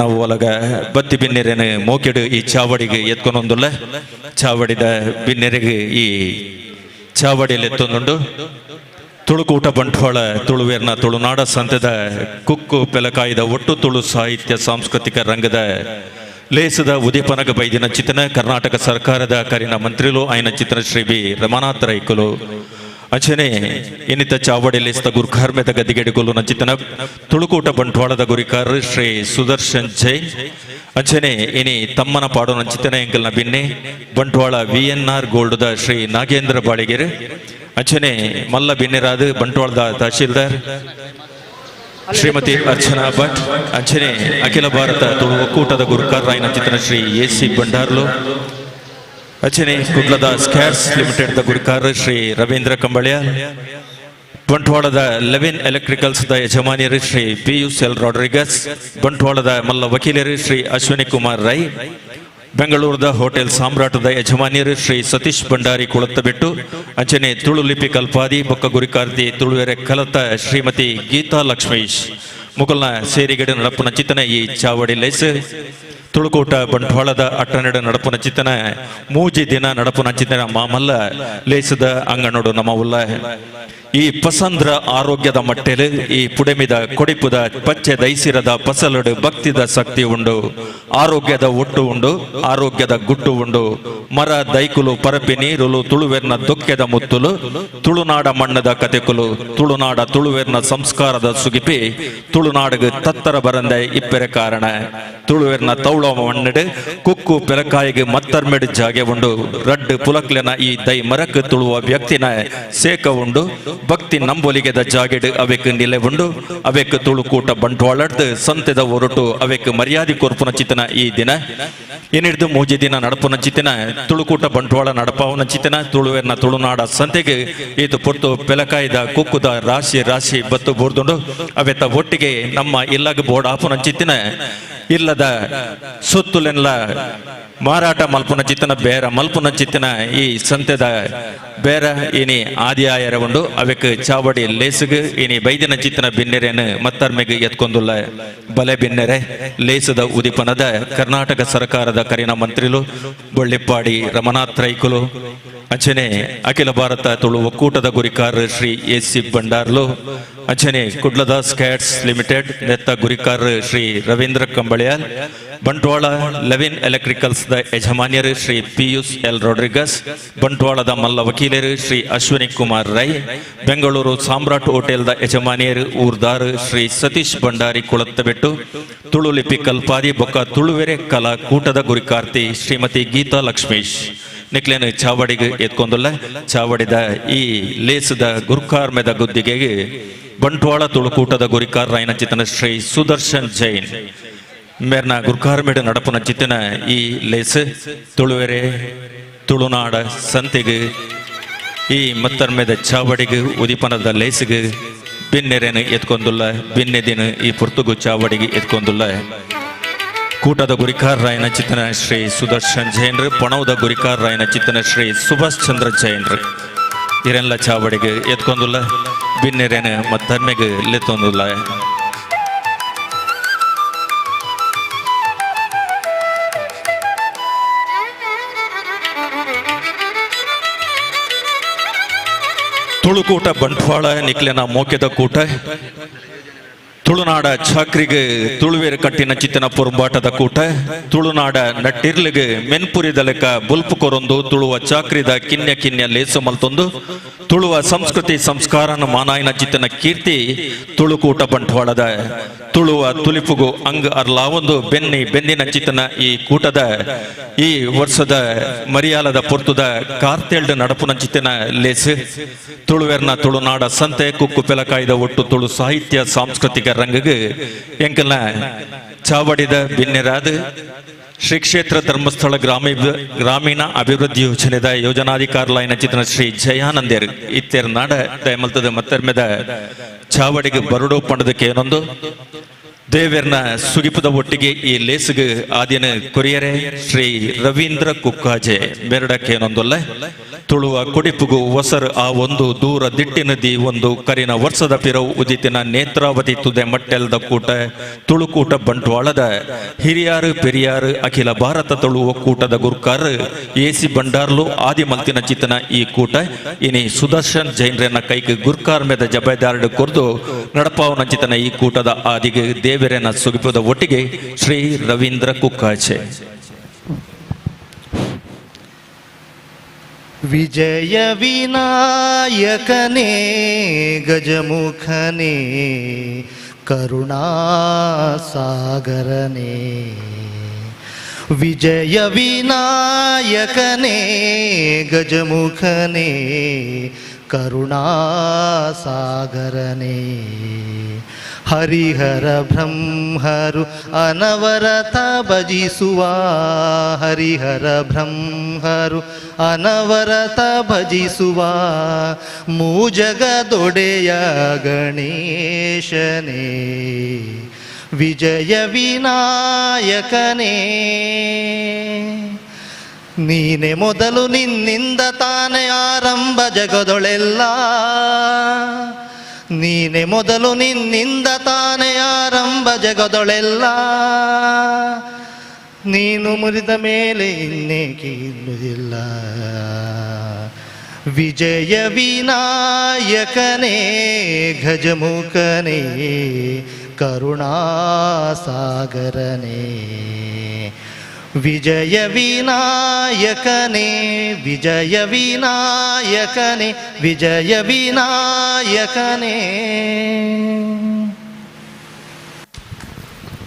ನಾವು ಒಲಗ ಬತ್ತಿ ಬಿನ್ನೆರೆನ ಮೋಕೆಡು ಈ ಚಾವಡಿಗೆ ಎತ್ಕೊಂಡೊಂದುಲ್ಲ. ಚಾವಡಿದ ಬಿನ್ನೆರೆಗೆ ಈ ಚಾವಡಿಯಲ್ಲಿ ಎತ್ತೊಂದುಂಡು. ತುಳುಕೂಟ ಬಂಟ್ವಾಳ ತುಳುವೇರ್ನ ತುಳುನಾಡ ಸಂತದ ಕುಕ್ಕು ಪೆಲಕಾಯಿದ ಒಟ್ಟು ತುಳು ಸಾಹಿತ್ಯ ಸಾಂಸ್ಕೃತಿಕ ರಂಗದ ಲೇಸದ ಉದೀಪನಗ ಬೈದಿನ ಚಿತನ ಕರ್ನಾಟಕ ಸರ್ಕಾರದ ಕರಿನ ಮಂತ್ರಿಲು ಆಯ್ನ ಚಿತನ ಶ್ರೀ ಬಿ ರಮಾನಾಥ್ ರೈಕುಲು. ಅಂಚನೆ ಇನ್ನಿತ ಚಾವಡಿ ಲೇಸ್ದ ಗುರ್ಖಾರ್ಮೆದ ಗದ್ದಿಗೆಡಿಗೊಲ್ಲು ನಂಚಿತನ ತುಳುಕೂಟ ಬಂಟ್ವಾಳದ ಗುರಿಕಾರ್ ಶ್ರೀ ಸುದರ್ಶನ್ ಜೈನ್. ಅಂಚನೆ ಇನಿ ತಮ್ಮನ ಪಾಡು ನಂಚಿತನ ಎಂಕಲ್ನ ಬಿನ್ನೆ ಬಂಟ್ವಾಳ ವಿಎನ್ಆರ್ ಗೋಲ್ಡ್ದ ಶ್ರೀ ನಾಗೇಂದ್ರ ಬಾಳಿಗೆರೆ. ಅಂಚನೆ ಮಲ್ಲ ಬಿನ್ನೆರಾದ ಬಂಟ್ವಾಳದ ತಹಶೀಲ್ದಾರ್ ಶ್ರೀಮತಿ ಅರ್ಚನಾ ಭಟ್. ಅಂಚನೆ ಅಖಿಲ ಭಾರತ ತುಳು ಒಕ್ಕೂಟದ ಗುರುಕಾರ್ ರಾಯನ ಚಿತ್ರ ಶ್ರೀ ಎ ಸಿ ಭಂಡಾರ್ಲು. ಅಂಚನೆ ಕುಡ್ಲದ ಸ್ಕ್ಯಾರ್ಸ್ ಲಿಮಿಟೆಡ್ the ಗುರುಕಾರ್ ಶ್ರೀ ರವೀಂದ್ರ ಕಂಬಳ್ಯ. ಬಂಟ್ವಾಳದ ಲೆವಿನ್ ಎಲೆಕ್ಟ್ರಿಕಲ್ಸ್ the ಯಜಮಾನಿಯರು ಶ್ರೀ ಪಿಯೂಸ್ ಎಲ್ ರಾಡ್ರಿಗಸ್. ಬಂಟ್ವಾಳದ ಮಲ್ಲ ವಕೀಲರು ಶ್ರೀ ಅಶ್ವಿನಿ ಕುಮಾರ್ ರೈ. ಬೆಂಗಳೂರದ ಹೋಟೆಲ್ ಸಾಮ್ರಾಟದ ಯಜಮಾನಿಯರು ಶ್ರೀ ಸತೀಶ್ ಭಂಡಾರಿ ಕುಳತ್ತಬೆಟ್ಟು. ಅಂಚನೆ ತುಳು ಲಿಪಿ ಕಲ್ಪಾದಿ ಬೊಕ್ಕ ಗುರಿಕಾರ್ತಿ ತುಳುವೆರೆ ಕಲತ ಶ್ರೀಮತಿ ಗೀತಾ ಲಕ್ಷ್ಮೀಶ್ ಮುಕಲ್ನ ಸೇರಿಗಡೆ ನಡಪುನ ಚಿತ್ತನ ಈ ಚಾವಡಿ ಲೇಸ್. ತುಳುಕೋಟ ಬಂಟ್ವಾಳದ ಅಟ್ಟನೆಡ ನಡಪುನ ಚಿತ್ತನ 3 ದಿನ ನಡಪುನ ಚಿತ್ತನ ಮಾಮಲ್ಲ ಲೇಸದ ಅಂಗನೋಡು ನಮ್ಮ ಉಲ್ಲ. ಈ ಪಸಂದ್ರ ಆರೋಗ್ಯದ ಮಟ್ಟೆಲು ಈ ಪುಡೆಮಿದ ಕೊಡಿಪುದ ಪಚ್ಚೆ ದೈಸಿರದ ಪಸಲಡು ಭಕ್ತಿದ ಶಕ್ತಿ ಉಂಡು, ಆರೋಗ್ಯದ ಒಟ್ಟು ಉಂಡು, ಆರೋಗ್ಯದ ಗುಟ್ಟು ಉಂಡು. ಮರ ದೈಕುಲು ಪರಪಿ ನೀರುಲು ತುಳುವೆರ್ನ ದೊಕ್ಕೆದ ಮುತ್ತುಲು, ತುಳುನಾಡ ಮಣ್ಣದ ಕತೆಕುಲು, ತುಳುನಾಡ ತುಳುವೆರ್ನ ಸಂಸ್ಕಾರದ ಸುಗಿಪಿ ತುಳುನಾಡಿಗೆ ತತ್ತರ ಬರಂದೆ ಇಪ್ಪೆರೆ ಕಾರಣ. ತುಳುವೆರ್ನ ತೌಳ ಮಣ್ಣಡು ಕುಕ್ಕು ಪೆಲಕಾಯಿಗೆ ಮತ್ತರ್ಮೆಡು ಜಾಗೆ ಉಂಡು. ರಡ್ಡು ಪುಲಕ್ಲೆನ ಈ ದೈ ಮರಕ್ ತುಳುವ ವ್ಯಕ್ತಿನ ಸೇಕ ಉಂಡು. ಭಕ್ತಿ ನಂಬೊಲಿಗೆದ ಜಾಗೆಡು ಅವೆಕ್ ನಿಲೆ ಉಂಡು. ಅವೆಕ್ ತುಳುಕೂಟ ಬಂಟ್ವಾಳಡ್ದು ಸಂತೆದ ಒರಟು ಅವೆಕ್ ಮರ್ಯಾದೆ ಕೊರ್ಪುನ ಚಿತನ ಈ ದಿನ. ಏನಿಡ್ದು 3 ದಿನ ನಡಪುನ ಚಿತನ ತುಳುಕೂಟ ಬಂಟ್ವಾಳ ನಡಪಾವನ ಚಿತನ ತುಳುವೆರ್ನ ತುಳುನಾಡ ಸಂತೆಗೆ ಈತು ಪೊರ್ತು ಪೆಲಕಾಯ್ದ ಕುಕ್ಕುದ ರಾಶಿ ರಾಶಿ ಬತ್ತು ಬೋರ್ದುಂಡು. ಅವೆತ್ತ ಒಟ್ಟಿಗೆ ನಮ್ಮ ಇಲ್ಲಗ ಬೋರ್ಡ್ ಆಪುನ ಚಿತ್ತಿನ ಇಲ್ಲದ ಸೊತ್ತುಲೆಲ್ಲ ಮಾರಾಟ ಮಲ್ಪುನ ಚಿತ್ತನ ಬೇರ ಮಲ್ಪುನ ಚಿತ್ತನ ಈ ಸಂತೆದ ಬೇರ ಇನಿ ಆದಿಯಾಯರ ಉಂಡು. ಅವೆಕ್ ಚಾವಡಿ ಲೇಸುಗು ಇನಿ ಬೈದಿನ ಚಿತ್ತನ ಬಿನ್ನೆರೆನು ಮತ್ತರ್ಮೆಗ್ ಎತ್ಕೊಂದುಲ್ಲ. ಬಲೆ ಬಿನ್ನೆರೆ, ಲೇಸದ ಉದಿಪನದ ಕರ್ನಾಟಕ ಸರ್ಕಾರದ ಕರಿನ ಮಂತ್ರಿಲು ಬೊಳ್ಳಿಪ್ಪಾಡಿ ರಮನಾಥ್ ರೈಕುಲು, ಅಂಚನೆ ಅಖಿಲ ಭಾರತ ತುಳು ಒಕ್ಕೂಟದ ಗುರಿಕಾರ್ ಶ್ರೀ ಎ ಸಿ ಭಂಡಾರ್ಲು, ಅಂಚನೆ ಕುಡ್ಲದ ಸ್ಕ್ಯಾಟ್ಸ್ ಲಿಮಿಟೆಡ್ ನೆತ್ತ ಗುರಿಕಾರ್ ಶ್ರೀ ರವೀಂದ್ರ ಕಂಬಳಿಯಾಲ್, ಬಂಟ್ವಾಳ ಲೆವಿನ್ ಎಲೆಕ್ಟ್ರಿಕಲ್ಸ್ the ಯಜಮಾನ್ಯರು ಶ್ರೀ ಪಿಯೂಸ್ ಎಲ್ ರಾಡ್ರಿಗಸ್, ಬಂಟ್ವಾಳದ ಮಲ್ಲ ವಕೀಲರು ಶ್ರೀ ಅಶ್ವಿನಿ ಕುಮಾರ್ ರೈ, ಬೆಂಗಳೂರು ಸಾಮ್ರಾಟ್ ಹೋಟೆಲ್ the ಯಜಮಾನಿಯರು ಊರ್ದಾರ್ ಶ್ರೀ ಸತೀಶ್ ಭಂಡಾರಿ ಕುಳತ್ತಬೆಟ್ಟು, ತುಳು ಲಿಪಿ ಕಲ್ಪಾದಿ ಬೊಕ್ಕ ತುಳುವೆರೆ ಕಲಾ ಕೂಟದ ಗುರಿಕಾರ್ತಿ ಶ್ರೀಮತಿ ಗೀತಾ ಲಕ್ಷ್ಮೀಶ್ ನಿಕ್ಲೇನು ಚಾವಡಿಗೆ ಎತ್ಕೊಂದುಲ್ಲ. ಚಾವಡಿದ ಈ ಲೇಸದ ಗುರ್ಕಾರ್ಮೆದ ಗುದ್ದಿಗೆಗೆ ಬಂಟ್ವಾಳ ತುಳುಕೂಟದ ಗುರಿಕಾರ್ ರಾಯನ ಚಿತನ ಶ್ರೀ ಸುದರ್ಶನ್ ಜೈನ್ ಮೇರ್ನ ಗುರ್ಕಾರ್ಮೇಡು ನಡಪುನ ಚಿತ್ತನ ಈ ಲೇಸ್. ತುಳುವೆರೆ ತುಳುನಾಡ ಸಂತೆಗೆ ಈ ಮತ್ತರ್ಮೆದ ಚಾವಡಿಗೆ ಉದಿಪನದ ಲೇಸಿಗೆ ಬಿನ್ನೆರೆನು ಎತ್ಕೊಂದುಲ್ಲ. ಬಿನ್ನೆ ದಿನ ಈ ಪುರ್ತುಗು ಚಾವಡಿಗೆ ಎತ್ಕೊಂದುಲ್ಲ. ಕೂಟದ ಗುರಿಕಾರ್ ರಾಯನ ಚಿತ್ತನ ಶ್ರೀ ಸುದರ್ಶನ್ ಜೈನ್ರು, ಪಣವದ ಗುರಿಕಾರ್ ರಾಯನ ಚಿತ್ತನ ಶ್ರೀ ಸುಭಾಷ್ ಚಂದ್ರ ಜೈನ್ರು ಇರೆಲ್ಲ ಚಾವಡಿಗೆ ಎತ್ಕೊಂದುಲ್ಲ. ಬಿನ್ನೆರೆನು ಮತ್ತರ್ಮೆಗೆ ಲೆತ್ತೊಂದುಲ್ಲ. ತುಳುಕೂಟ ಬಂಟ್ವಾಳ ನಿಕ್ಲೆನ ಮೋಕೆದ ಕೂಟ. ತುಳುನಾಡ ಚಾಕ್ರಿಗೆ ತುಳುವೇರು ಕಟ್ಟಿನ ಚಿತ್ತನ ಪೊರುಂಬಾಟದ ಕೂಟ. ತುಳುನಾಡ ನಟ್ಟಿರ್ಲಿಗೆ ಮೆನ್ಪುರಿದ ಲೆಕ್ಕ ಬುಲ್ಪು ಕೊರೊಂದು ತುಳುವ ಚಾಕ್ರಿದ ಕಿನ್ಯ ಕಿನ್ಯ ಲೇಸು ಮಲ್ತೊಂದು ತುಳುವ ಸಂಸ್ಕೃತಿ ಸಂಸ್ಕಾರನ ಮಾನಾಯನ ಚಿತ್ತನ ಕೀರ್ತಿ ತುಳುಕೂಟ ಬಂಟ್ವಾಳದ. ತುಳುವ ತುಲಿಪುಗು ಅಂಗ್ ಅರ್ಲಾವೊಂದು ಬೆನ್ನಿ ಬೆನ್ನಿನ ಚಿತ್ತನ ಈ ಕೂಟದ ಈ ವರ್ಷದ ಮರಿಯಾಲದ ಪೊರ್ತುದ ಕಾರ್ತೇಲ್ಡ್ ನಡಪುನ ಚಿತ್ತನ ಲೇಸು. ತುಳುವೆರ್ನ ತುಳುನಾಡ ಸಂತೆ ಕುಕ್ಕು ಪೆಲಕಾಯ್ದ ಒಟ್ಟು ತುಳು ಸಾಹಿತ್ಯ ಸಾಂಸ್ಕೃತಿಕ ರಂಗಗೆ ಎಂಕಲ್ನ ಚಾವಡಿದ ಬಿನ್ನೆರಾದ ಶ್ರೀ ಕ್ಷೇತ್ರ ಧರ್ಮಸ್ಥಳ ಗ್ರಾಮೀಣ ಅಭಿವೃದ್ಧಿ ಯೋಜನೆದ ಯೋಜನಾಧಿಕಾರಲಾಯಿನ ಚಿತ್ರ ಶ್ರೀ ಜಯಾನಂದೇರ್ ಇತ್ತೆರ್ ನಾಡ ದಯಮಲ್ತದ ಮತ್ತರ್ಮೆದ ಚಾವಡಿಗೆ ಬರಡು ಪಂಡದಕ್ಕೆ ಏನೊಂದು ದೇವೆರ್ನ ಸುಗಿಪುದ ಒಟ್ಟಿಗೆ ಈ ಲೇಸುಗೆ ಆದಿನ ಕೊರಿಯರೆ ಶ್ರೀ ರವೀಂದ್ರ ಕುಕ್ಕಾಜೆ ಬೆರಡಕ್ಕೆ ಏನೊಂದಲ್ಲ. ತುಳುವ ಕೊಡಿಪುಗು ಒಸರ್ ಆ ಒಂದು ದೂರ ದಿಟ್ಟಿನದಿ ಒಂದು ಕರಿನ ವರ್ಷದ ಪಿರವು ಉದಿತಿನ ನೇತ್ರಾವತಿ ತುದೆ ಮಟ್ಟೆಲ್ದ ಕೂಟ ತುಳುಕೂಟ ಬಂಟ್ವಾಳದ ಹಿರಿಯಾರು ಪೆರಿಯಾರು ಅಖಿಲ ಭಾರತ ತುಳು ಒಕ್ಕೂಟದ ಗುರ್ಕಾರ್ ಎ.ಸಿ. ಬಂಡಾರ್ಲು ಆದಿಮಲ್ತಿನ ಚಿತ್ತನ ಈ ಕೂಟ ಇನಿ ಸುದರ್ಶನ್ ಜೈನ್ರೆನ ಕೈಗೆ ಗುರ್ಕಾರ್ ಮೇದ ಜಬೆದಾರಡು ಕೊರ್ದು ನಡಪಾವನ ಚಿತ್ತನ ಈ ಕೂಟದ ಆದಿಗೆ ದೇವರೆನ ಸುಗಿಪದ ಒಟ್ಟಿಗೆ ಶ್ರೀ ರವೀಂದ್ರ ಕುಕ್ಕಾಚೆ. ವಿಜಯ ವಿನಾಯಕನೇ ಗಜಮುಖನೇ ಕರುಣಾಸಾಗರನೇ, ವಿಜಯ ವಿನಾಯಕನೇ ಗಜಮುಖನೇ ಕರುಣಾಸಾಗರನೇ, ಹರಿಹರ ಬ್ರಹ್ಮರು ಅನವರತ ಭಜಿಸುವ, ಹರಿಹರ ಬ್ರಹ್ಮರು ಅನವರತ ಭಜಿಸುವ ಮೂಜಗದೊಡೆಯ ಗಣೇಶನೇ, ವಿಜಯ ವಿನಾಯಕನೇ. ನೀನೆ ಮೊದಲು ನಿನ್ನಿಂದ ತಾನೇ ಆರಂಭ ಜಗದೊಳೆಲ್ಲ, ನೀನೆ ಮೊದಲು ನಿನ್ನಿಂದ ತಾನೇ ಆರಂಭ ಜಗದೊಳೆಲ್ಲ, ನೀನು ಮುರಿದ ಮೇಲೆ ಇನ್ನೇಕೆ ಇನ್ನುದಿಲ್ಲ. ವಿಜಯ ವಿನಾಯಕನೇ ಗಜಮುಖನೇ ಕರುಣಾಸಾಗರನೇ, ವಿಜಯ ವಿನಾಯಕನೇ ವಿಜಯ ವಿನಾಯಕನೇ ವಿಜಯ ವಿನಾಯಕನೇ.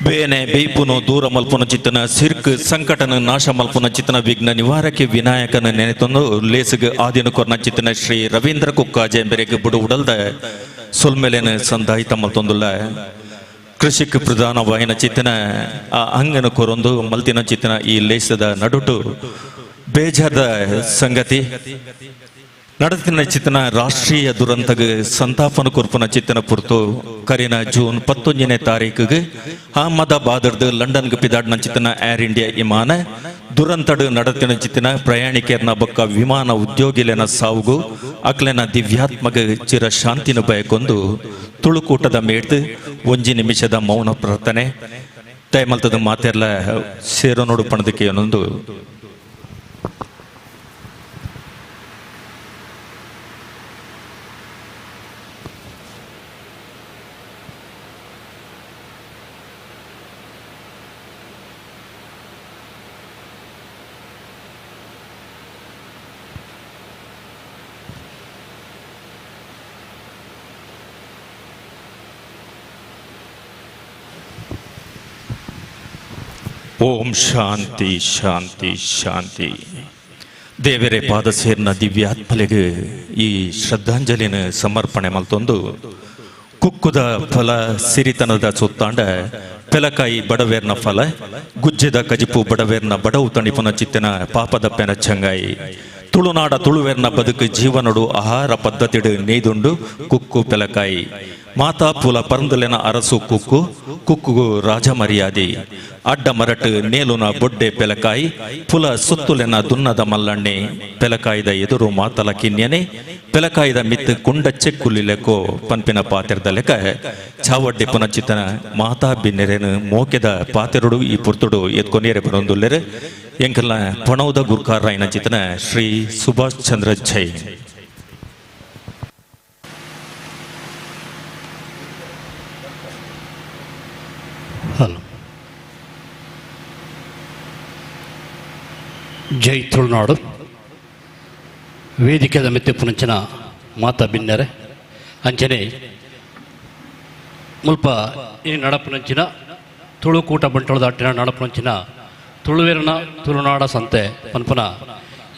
ಬೇನೆ ಬೇಯ್ಪುನು ದೂರ ಮಲ್ಪುನ ಚಿತ್ತನ ಸಿರ್ಕ್ ಸಂಕಟನ ನಾಶ ಮಲ್ಪುನ ಚಿತ್ತನ ವಿಘ್ನ ನಿವಾರಕ್ಕೆ ವಿನಾಯಕನ ನೆನೆತೊಂದು ಲೇಸುಗ್ ಆದಿನ ಕೊರ್ನ ಚಿತ್ತನ ಶ್ರೀ ರವೀಂದ್ರ ಕುಕ್ಕಾಜೆ ಬೆರೆಗ್ ಬುಡು ಉಡಲ್ದ ಸೊಲ್ಮೆಲೆನ ಸಂದಾಯಿತ ಮಲ್ತೊಂದುಲ್ಲ. ಕೃಷಿಕ್ ಪ್ರಧಾನ ವಾಹಿನ ಚಿತ್ತನ ಆ ಅಂಗನ ಕೊರೊಂದು ಮಲ್ತಿನ ಚಿತ್ತನ ಈ ಲೇಸದ ನಡುಟು ಬೇಜಾದ ಸಂಗತಿ ನಡೆತಿನ ಚಿತ್ತನ ರಾಷ್ಟ್ರೀಯ ದುರಂತಗ ಸಂತಾಪನ ಕೊರ್ಪುನ ಚಿತ್ತನ ಪುರ್ತು ಕರಿನ ಜೂನ್ 19ನೇ ತಾರೀಕಿಗೆ ಅಹಮದಾಬಾದ್ರ್ದು ಲಂಡನ್ಗೆ ಪಿದಾಡ್ನ ಚಿತ್ತನ ಏರ್ ಇಂಡಿಯಾ ವಿಮಾನ ದುರಂತಡು ನಡತಿನ ಚಿತ್ತನ ಪ್ರಯಾಣಿಕರ್ನ ಬೊಕ್ಕ ವಿಮಾನ ಉದ್ಯೋಗಿಲೆನ ಸಾವುಗು ಅಕ್ಲೆನ ದಿವ್ಯಾತ್ಮಕ ಚಿರ ಶಾಂತಿನ ಬಯಕೊಂದು ತುಳುಕೂಟದ ಮೇಡ್ದು ಒಂಜಿ ನಿಮಿಷದ ಮೌನ ಪ್ರಾರ್ಥನೆ ತೈಮಲ್ತದ ಮಾತೆಲ್ಲ ಸೇರೋ ನೋಡು ಪಣದಕ್ಕೆ ಏನೊಂದು. ಓಂ ಶಾಂತಿ ಶಾಂತಿ ಶಾಂತಿ. ದೇವರೇ ಪಾದ ಸೇರ್ನ ದಿವ್ಯಾತ್ಮಲೆಗೆ ಈ ಶ್ರದ್ಧಾಂಜಲಿನ ಸಮರ್ಪಣೆ ಮಲ್ತೊಂದು ಕುಕ್ಕುದ ಫಲ ಸಿರಿತನದ ಸುತ್ತಾಂಡ ಪೆಲಕಾಯಿ ಬಡವೇರ್ನ ಫಲ ಗುಜ್ಜೆದ ಕಜಿಪು ಬಡವೇರ್ನ ಬಡವು ತಣಿಪುನ ಚಿತ್ತನ ಪಾಪದ ಪೆನ ಚಂಗಾಯಿ ತುಳುನಾಡ ತುಳುವೇರ್ನ ಬದುಕು ಜೀವನಡು ಆಹಾರ ಪದ್ಧತಿಡು ನೇದುಂಡು ಕುಕ್ಕು ಪೆಲಕಾಯಿ ಮಾತಾ ಪುಲ ಪರಂದಲೆನ ಅರಸು ಕುಕ್ಕು ಕುಕ್ಕುಗು ರಾಜ ಮರ್ಯಾದೆ ಅಡ್ಡ ಮರಟು ನೇಲುನ ಬೊಡ್ಡೆ ಪೆಲಕಾಯಿ ಪುಲ ಸುತ್ತುಲೆನ ದುನ್ನದ ಮಲ್ಲಣ್ಣೆ ಪೆಲಕಾಯಿದ ಎದುರು ಮಾತಲ ಕಿನ್ಯನೆ ಪೆಲಕಾಯಿದ ಮಿತ್ತು ಕುಂಡಚ್ಚೆ ಕುಲ್ಲಿಲೆಕೋ ಪನ್ಪಿನ ಪಾತೆರ್ದ ಲೆಕ್ಕ ಚಾವಡ್ಡೆ ಪುನಚಿತನ ಮಾತಾ ಬಿನ್ನೆರೆನು ಮೋಕೆದ ಪಾತೆರುಡು ಈ ಪುರ್ತುಡು ಎತ್ಕೊನೇರೆ ಬರೊಂದುಲ್ಲೆರೆ ಎಂಕಲ್ನ ಪಣೌದ ಗುರ್ಕಾರರಾಯನ ಚಿತನ ಶ್ರೀ ಸುಭಾಷ್ ಚಂದ್ರ ಜೈನ್. ಹಲೋ, ಜೈ ತುಳುನಾಡು. ವೇದಿಕೆದ ಮೆತ್ತೆ ಪುನಂಚಿನ ಮಾತಾ ಬಿನ್ನರೆ ಅಂಚನೆ ಮುಲ್ಪ ಈ ನಡಪುನಂಚಿನ ತುಳುಕೂಟ ಬಂಟ್ವಾಳದ ಅಟ್ಟಿನ ನಡಪುನಂಚಿನ ತುಳುವೆರನ ತುಳುನಾಡ ಸಂತೆ ಪನ್ಪನ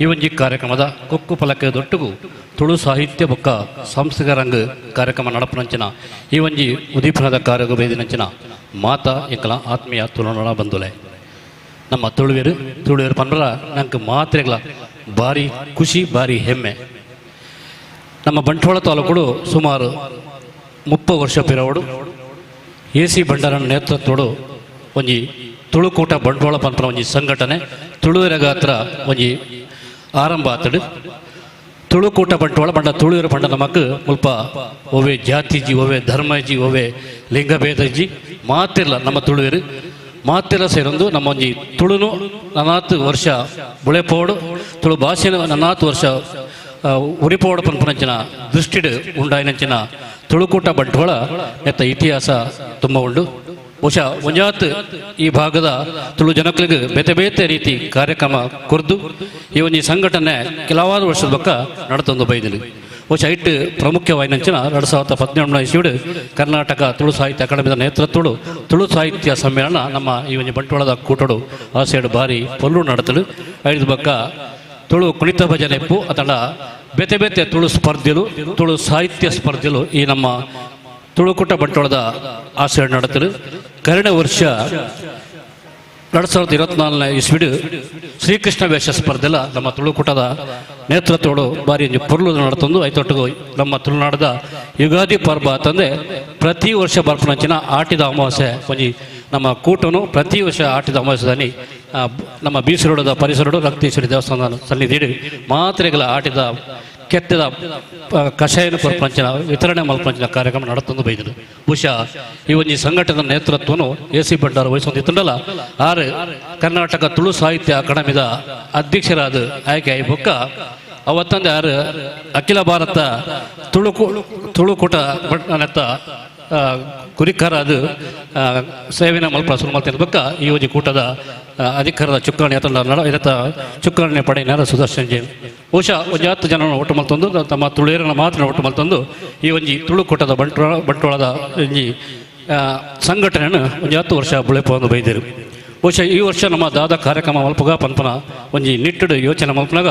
ಈ ಒಂಜಿ ಕಾರ್ಯಕ್ರಮದ ಕೊಕ್ಕು ಫಲಕ ದೊಟ್ಟುಗು ತುಳು ಸಾಹಿತ್ಯ ಬೊಕ್ಕ ಸಾಂಸ್ಕೃತಿಕ ರಂಗ ಕಾರ್ಯಕ್ರಮ ನಡಪುನಂಚಿನ ಈ ಒಂಜಿ ಉದೀಪನದ ಕಾರ್ಯ ಬೇದಿನಂಚಿನ ಮಾತಾ ಎಂಕಲ ಆತ್ಮೀಯ ತುಳುನಾಡ ಬಂಧುಲೆ. ನಮ್ಮ ತುಳುವೆರು ತುಳುವೆರು ಪನ್ಪರ ನಂಗೆ ಮಾತ್ರೆಗಳ ಭಾರಿ ಖುಷಿ, ಭಾರಿ ಹೆಮ್ಮೆ. ನಮ್ಮ ಬಂಟ್ವಾಳ ತಾಲೂಕುಡು ಸುಮಾರು 30 ವರ್ಷ ಪಿರವಡು ಎ ಸಿ ಭಂಡಾರನ ನೇತೃತ್ವಡು ಒಂಜಿ ತುಳುಕೂಟ ಬಂಟ್ವಾಳ ಪನ್ಪನ ಒಂಜಿ ಸಂಘಟನೆ ತುಳುವೆರ ಗಾತ್ರ ಒಂಜಿ ಆರಂಭ ಆತಡು. ತುಳುಕೂಟ ಬಂಟ್ವಾಳ ಬಂಡ ತುಳುವೆರ್ ಪಂಡ ನಮಕ್ ಮುಲ್ಪ ಒವ್ವೆ ಜಾತಿಜಿ, ಒವ್ವೆ ಧರ್ಮಜಿ, ಒವ್ವೆ ಲಿಂಗಭೇದಜಿ, ಮಾತಿರ್ಲ ನಮ್ಮ ತುಳುವೆರ್ ಮಾತೆಲ್ಲ ಸೇರೊಂದು ನಮ್ಮ ಒಂಜಿ ತುಳುನು ನನಾತ್ ವರ್ಷ ಬುಳೆಪೋಡು, ತುಳು ಭಾಷೆನು ನನಾತ್ ವರ್ಷ ಉರಿಪೋಡು ಪನ್ಪುನಂಚಿನ ದೃಷ್ಟಿಡ್ ಉಂಡಾಯಿನಂಚಿನ ತುಳುಕೂಟ ಬಂಟ್ವಾಳ ನೆತ್ತ ಇತಿಹಾಸ ತುಂಬ ಉಂಡು. ಬಹುಶಃ ಒಂಜಾತ್ ಈ ಭಾಗದ ತುಳು ಜನಕ್ಲಿಗೆ ಬೇತೆ ಬೇತೆ ರೀತಿ ಕಾರ್ಯಕ್ರಮ ಕೊರ್ದು ಈ ಒಂಜಿ ಸಂಘಟನೆ ಕೆಲವಾರು ವರ್ಷದ ಬೊಕ್ಕ ನಡತೊಂದು ಬೈದಿನಿ. ಬಹುಶಃ ಇಟ್ಟು ಪ್ರಮುಖವಾಯಿನಂಚಿನ 2018ನೇ ಇಸ್ವಿಡ್ ಕರ್ನಾಟಕ ತುಳು ಸಾಹಿತ್ಯ ಅಕಾಡೆಮಿದ ನೇತೃತ್ವಡು ತುಳು ಸಾಹಿತ್ಯ ಸಮ್ಮೇಳನ ನಮ್ಮ ಈ ಒಂಜಿ ಬಂಟ್ವಾಳದ ಕೂಟಡು ಆಸೆಡು ಬಾರಿ ಪೊಲ್ಲು ನಡತಲು. ಐದು ಬೊಕ್ಕ ತುಳು ಕುಣಿತ ಭಜನೆ ಇಪ್ಪು ಅಥವಾ ಬೇತೆ ಬೇತೆ ತುಳು ಸ್ಪರ್ಧೆಲು, ತುಳು ಸಾಹಿತ್ಯ ಸ್ಪರ್ಧೆಲು ಈ ನಮ್ಮ ತುಳುಕೂಟ ಬಂಟ್ವಾಳದ ಆಸೆಡು ನಡತಲು. ಕರಿನ ವರ್ಷ 2024ನೇ ಇಸ್ವಿಡ್ ಶ್ರೀಕೃಷ್ಣ ವೇಷ ಸ್ಪರ್ಧೆಲ ನಮ್ಮ ತುಳುಕೂಟದ ನೇತೃತ್ವಡು ಬಾರಿ ಒಂಜಿ ಪೊರ್ಲು ನಡತೊಂದು. ಐತೊಟ್ಟಿಗೆ ನಮ್ಮ ತುಳುನಾಡದ ಯುಗಾದಿ ಪರ್ಬ ಅಂತಂದೆ ಪ್ರತಿ ವರ್ಷ ಬರ್ಪುನಂಚಿನ ಆಟಿದ ಅಮಾವಾಸ್ಯೆ ಒಂಜಿ ನಮ್ಮ ಕೂಟನು ಪ್ರತಿ ವರ್ಷ ಆಟಿದ ಅಮಾವಾಸ್ಯದಲ್ಲಿ ನಮ್ಮ ಬೀಸರೋಡದ ಪರಿಸರಡು ರಕ್ತೇಶ್ವರಿ ದೇವಸ್ಥಾನದ ಸನ್ನಿಧಿ ಮಾತ್ರೆಗಳ ಆಟಿದ ಕೆತ್ತದ ಕಷಾಯನ ಕೊರ್ಪಂಚಿನ ವಿತರಣೆ ಮಲ್ಪಂಚಿನ ಕಾರ್ಯಕ್ರಮ ನಡತೊಂದು ಬೈದರು. ಬಹುಶಃ ಈ ಒಂಜಿ ಸಂಘಟನೆಯ ನೇತೃತ್ವನು ಎ ಸಿ ಭಂಡಾರ ವಹಿಸೊಂದಿತ್ತುಂಡಲ ಆರು ಕರ್ನಾಟಕ ತುಳು ಸಾಹಿತ್ಯ ಅಕಾಡೆಮಿದ ಅಧ್ಯಕ್ಷರಾದ ಆಯ್ಕೆ ಆಯಿ ಬೊಕ್ಕ ಅವತ್ತಂದೆ ಆರು ಅಖಿಲ ಭಾರತ ತುಳುಕೂಟ ನೆತ್ತ ಗುರಿಕಾರ ಅದು ಸೇವೆನ ಮಲ್ಪ ಶುರು ಮಲ್ತಿನ ಬೊಕ್ಕ ಈ ಒಂಜಿ ಕೂಟದ ಅಧಿಕಾರದ ಚುಕ್ಕಾಣಿ ಅಥವಾ ನಡ ಇರತ್ತ ಚುಕ್ಕಾಣಿ ಪಡೆಯಿನಾರ ಸುದರ್ಶನ್ ಜೈನ್. ಬಹುಶಃ ಒಂಜಿ ಹತ್ತು ಜನ ಒಟ್ಟು ಮಲ್ತೊಂದು ತಮ್ಮ ತುಳುಯರನ್ನ ಮಾತ್ರ ಒಟ್ಟು ಮಲ್ತೊಂದು ಈ ಒಂಜಿ ತುಳುಕೂಟದ ಬಂಟ್ವಾಳದ ಒಂಜಿ ಸಂಘಟನೆಯನ್ನು ಒಂಜಿ 10 ವರ್ಷ ಬುಳೆಪೊಂದು ಬೈದರು. ಬಹುಶಃ ಈ ವರ್ಷ ನಮ್ಮ ದಾದ ಕಾರ್ಯಕ್ರಮ ಮಲ್ಪುಗ ಪನ್ಪನ ಒಂಜಿ ನಿಟ್ಟುಡು ಯೋಚನೆ ಮಲ್ಪನಾಗ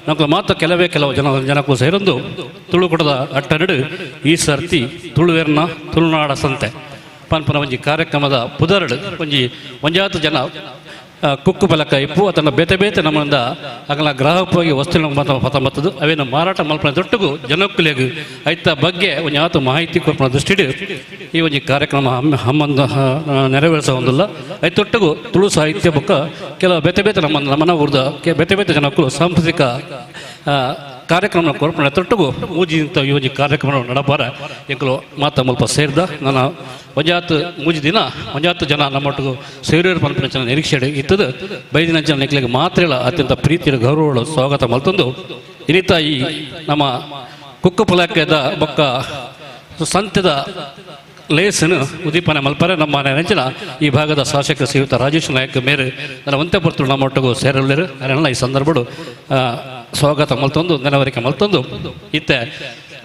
ನಮ್ಗೆ ಮಾತ್ರ ಕೆಲವೇ ಕೆಲವು ಜನಕ್ಕೂ ಸೇರೊಂದು ತುಳುಕೂಟದ ಅಟ್ಟನಡು ಈ ಸರ್ತಿ ತುಳುವೆರ್ನ ತುಳುನಾಡ ಸಂತೆ ಪನ್ಪನ ಒಂಜಿ ಕಾರ್ಯಕ್ರಮದ ಪುದರಡು ಒಂಜಿ ಒಂಜಾತು ಜನ ಕುಕ್ಕು ಬಲಕ ಇಪ್ಪು ಅದನ್ನು ಬೇತೆ ಬೇತೆ ನಮ್ಮಿಂದ ಅಗಲ ಗ್ರಾಹಕವಾಗಿ ವಸ್ತುಗಳ ಪತ್ತೊಂಬತ್ತದು ಅವೇನು ಮಾರಾಟ ಮಲ್ಪನ ದೊಟ್ಟುಗು ಜನಕ್ಕುಲೆಗ್ ಐತ ಬಗ್ಗೆ ಒಂಜಿ ಆತು ಮಾಹಿತಿ ಕೊರ್ಪುನ ದೃಷ್ಟಿಡ್ ಈ ಒಂಜಿ ಕಾರ್ಯಕ್ರಮ ಹಮ್ಮಂದ ನೆರವೇರಿಸ ಒಂದಿಲ್ಲ. ಐತೊಟ್ಟುಗು ತುಳು ಸಾಹಿತ್ಯ ಬೊಕ್ಕ ಕೆಲವು ಬೇತೆ ಬೇತೆ ನಮ್ಮ ನಮ್ಮನ ಊರ್ದ ಬೇತೆ ಬೇತೆ ಜನಕ್ಕೂ ಸಾಂಸ್ಕೃತಿಕ ಕಾರ್ಯಕ್ರಮ ಕೊರ್ಪುನ ತೊಟ್ಟುಗು ಮೂಜಿ ಇಂತ ಈ ಒಂಜಿ ಕಾರ್ಯಕ್ರಮ ನಡಪಾರ ಎಂಕುಲು ಮಾತ ಮುಲ್ಪ ಸೇರ್ದ ನನ್ನ ಒಂಜಾತ್ ಮೂಜಿ ದಿನ ಒಂಜಾತ್ ಜನ ನಮ್ಮೊಟ್ಟಿಗೆ ಸೇರಿಯರ್ ಪನ್ಪಿನ ನಿರೀಕ್ಷೆ ಇತ್ತದು. ಬೈದಿನ ಜನ ನಿಕ್ಲೆಗ್ ಮಾತ್ರೆಲ ಅತ್ಯಂತ ಪ್ರೀತಿಯ ಗೌರವಗಳು ಸ್ವಾಗತ ಮಲ್ತೊಂದು ಇನ್ನಿತ ಈ ನಮ್ಮ ಕುಕ್ಕು ಪುಲಾಕೆದ ಬೊಕ್ಕ ಸಂತೆದ ಲೇಸನ್ನು ಉದ್ದೀಪನ ಮಲ್ಪರೆ ನಮ್ಮ ನೆಂಚಿನ ಈ ಭಾಗದ ಶಾಸಕ ಶ್ರೀಯುತ ರಾಜೇಶ್ ನಾಯಕ್ ಮೇರೆ ನನ್ನ ಒಂತೆ ಪೊರ್ತುಡು ನಮ್ಮೊಟ್ಟಿಗೂ ಸೇರಲಿರು. ಅದನ್ನೆಲ್ಲ ಈ ಸಂದರ್ಭಡು ಸ್ವಾಗತ ಮಲ್ತೊಂದು ನೆನವರಿಕೆ ಮಲ್ತೊಂದು ಇತ್ತೆ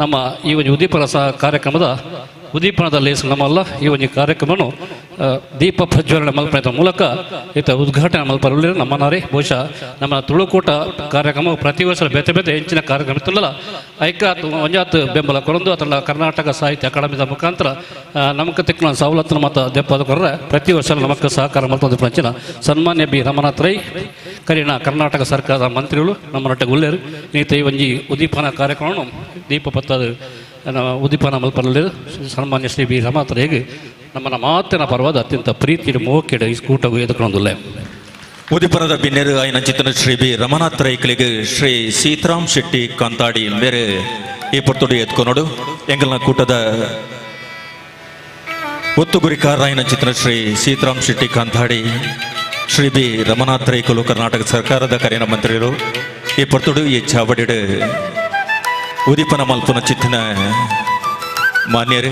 ನಮ್ಮ ಈ ಒಂದು ಉದ್ದೀಪನ ಸಹ ಕಾರ್ಯಕ್ರಮದ ಉದ್ದೀಪನದ ಲೇಸು ನಮ್ಮಲ್ಲ ಈ ಒಂದು ಕಾರ್ಯಕ್ರಮವನ್ನು ದೀಪ ಪ್ರಜ್ವಲನೆ ಮಲ್ಪನೆದ ಮೂಲಕ ಈತ ಉದ್ಘಾಟನೆ ಮಲ್ಪರಲಿರು ನಮ್ಮ ನಾರಿ. ಬಹುಶಃ ನಮ್ಮ ತುಳುಕೂಟ ಕಾರ್ಯಕ್ರಮ ಪ್ರತಿ ವರ್ಷ ಬೇತೆ ಬೇತೆ ಹೆಚ್ಚಿನ ಕಾರ್ಯಕ್ರಮ ಇತ್ತಲ್ಲ ಐಕ ಒಂಜಾತ್ ಬೆಂಬಲ ಕೊರೊಂದು ಅಥವಾ ಕರ್ನಾಟಕ ಸಾಹಿತ್ಯ ಅಕಾಡೆಮಿದ ಮುಖಾಂತರ ನಮಕ್ ತಿಕ್ಕನ ಸವಲತ್ತನ್ನು ಮತ್ತು ದೆಪ್ಪದ ಕೊರ್ರೆ ಪ್ರತಿ ವರ್ಷ ನಮಕ್ ಸಹಕಾರ ಮಲ್ತೊಂದು ಪಂಚಿನ ಸನ್ಮಾನ್ಯ ಬಿ ರಮನಾಥ್ ರೈ ಕರಿಣ ಕರ್ನಾಟಕ ಸರ್ಕಾರದ ಮಂತ್ರಿಗಳು ನಮ್ಮ ನಟ್ಟೆ ಉಲ್ಲೇರು. ಈತ ಈ ಒಂಜಿ ಉದ್ದೀಪನ ಕಾರ್ಯಕ್ರಮವನ್ನು ದೀಪ ಪತ್ತದ ಉದ್ದೀಪನ ಮಲ್ಪರಲ್ಲಿ ಸನ್ಮಾನ್ಯ ಶ್ರೀ ಬಿ ರಮನಾಥ್ ರೈಗೆ ನಮ್ಮನ್ನ ಮಾತಿನ ಪರವಾದ ಅತ್ಯಂತ ಪ್ರೀತಿ ಮೋಕೆಡ್ ಈ ಕೂಟಗೂ ಎದುಕೊಂಡುಲ್ಲೆ. ಉದಿಪನದ ಬಿನ್ನೆರು ಆಯ್ನ ಚಿತ್ತನ ಶ್ರೀ ಬಿ ರಮನಾಥ್ ರೈಕ್ಲಿಗೆ ಶ್ರೀ ಸೀತಾರಾಮ್ ಶೆಟ್ಟಿ ಕಾಂತಾಡಿ ಮೇರೆ ಈ ಪೊರ್ತುಡು ಎತ್ಕೊನೋಡು. ಎಂಗಲ್ನ ಕೂಟದ ಒತ್ತು ಗುರಿಕಾರರಾಯನ ಚಿತ್ರ ಶ್ರೀ ಸೀತಾರಾಮ್ ಶೆಟ್ಟಿ ಕಾಂತಾಡಿ, ಶ್ರೀ ಬಿ ರಮನಾಥ್ ರೈಕುಲು ಕರ್ನಾಟಕ ಸರ್ಕಾರದ ಕರಿನ ಮಂತ್ರಿಗಳು ಈ ಪೊರ್ತುಡು ಈ ಚಾವಡಿಡು ಉದಿಪನ ಮಲ್ಪುನ ಚಿತ್ತನ ಮಾನ್ಯರೇ.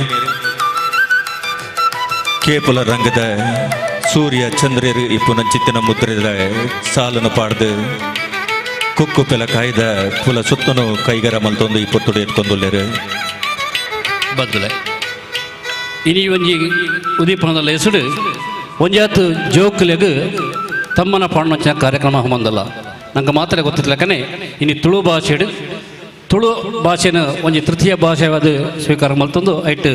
ಕೇಪುಲ ರಂಗದ ಸೂರ್ಯ ಚಂದ್ರರು ಇಪ್ಪುನ ಚಿತ್ತಿನ ಮುದ್ರೆದ ಸಾಲನ್ನು ಪಾಡ್ದು ಕುಕ್ಕು ಪೆಲ ಕಾಯ್ದ ಪುಲ ಸುತ್ತನು ಕೈಗರ ಮಲ್ತೊಂದು ಈ ಪೊರ್ತುಡು ಎತ್ಕೊಂದುಲ್ಲೇರು. ಬದ್ದುಲೆ ಇನಿ ಒಂಜಿ ಉದೀಪನದ ಲೇಸುಡು ಒಂಜಾತ್ ಜೋಕುಲೆಗ್ ತಮ್ಮನ ಪಾಂಡಂಚಿನ ಕಾರ್ಯಕ್ರಮ ಹಮ್ಮಂದಲ್ಲ. ನಂಗೆ ಮಾತ್ರ ಗೊತ್ತಿರ್ಲಕ್ಕನೆ ಇನಿ ತುಳು ಭಾಷೆಡು ತುಳು ಭಾಷೆನ ಒಂಜಿ ತೃತೀಯ ಭಾಷೆವಾದ ಸ್ವೀಕಾರ ಮಲ್ತೊಂದು ಐಟ್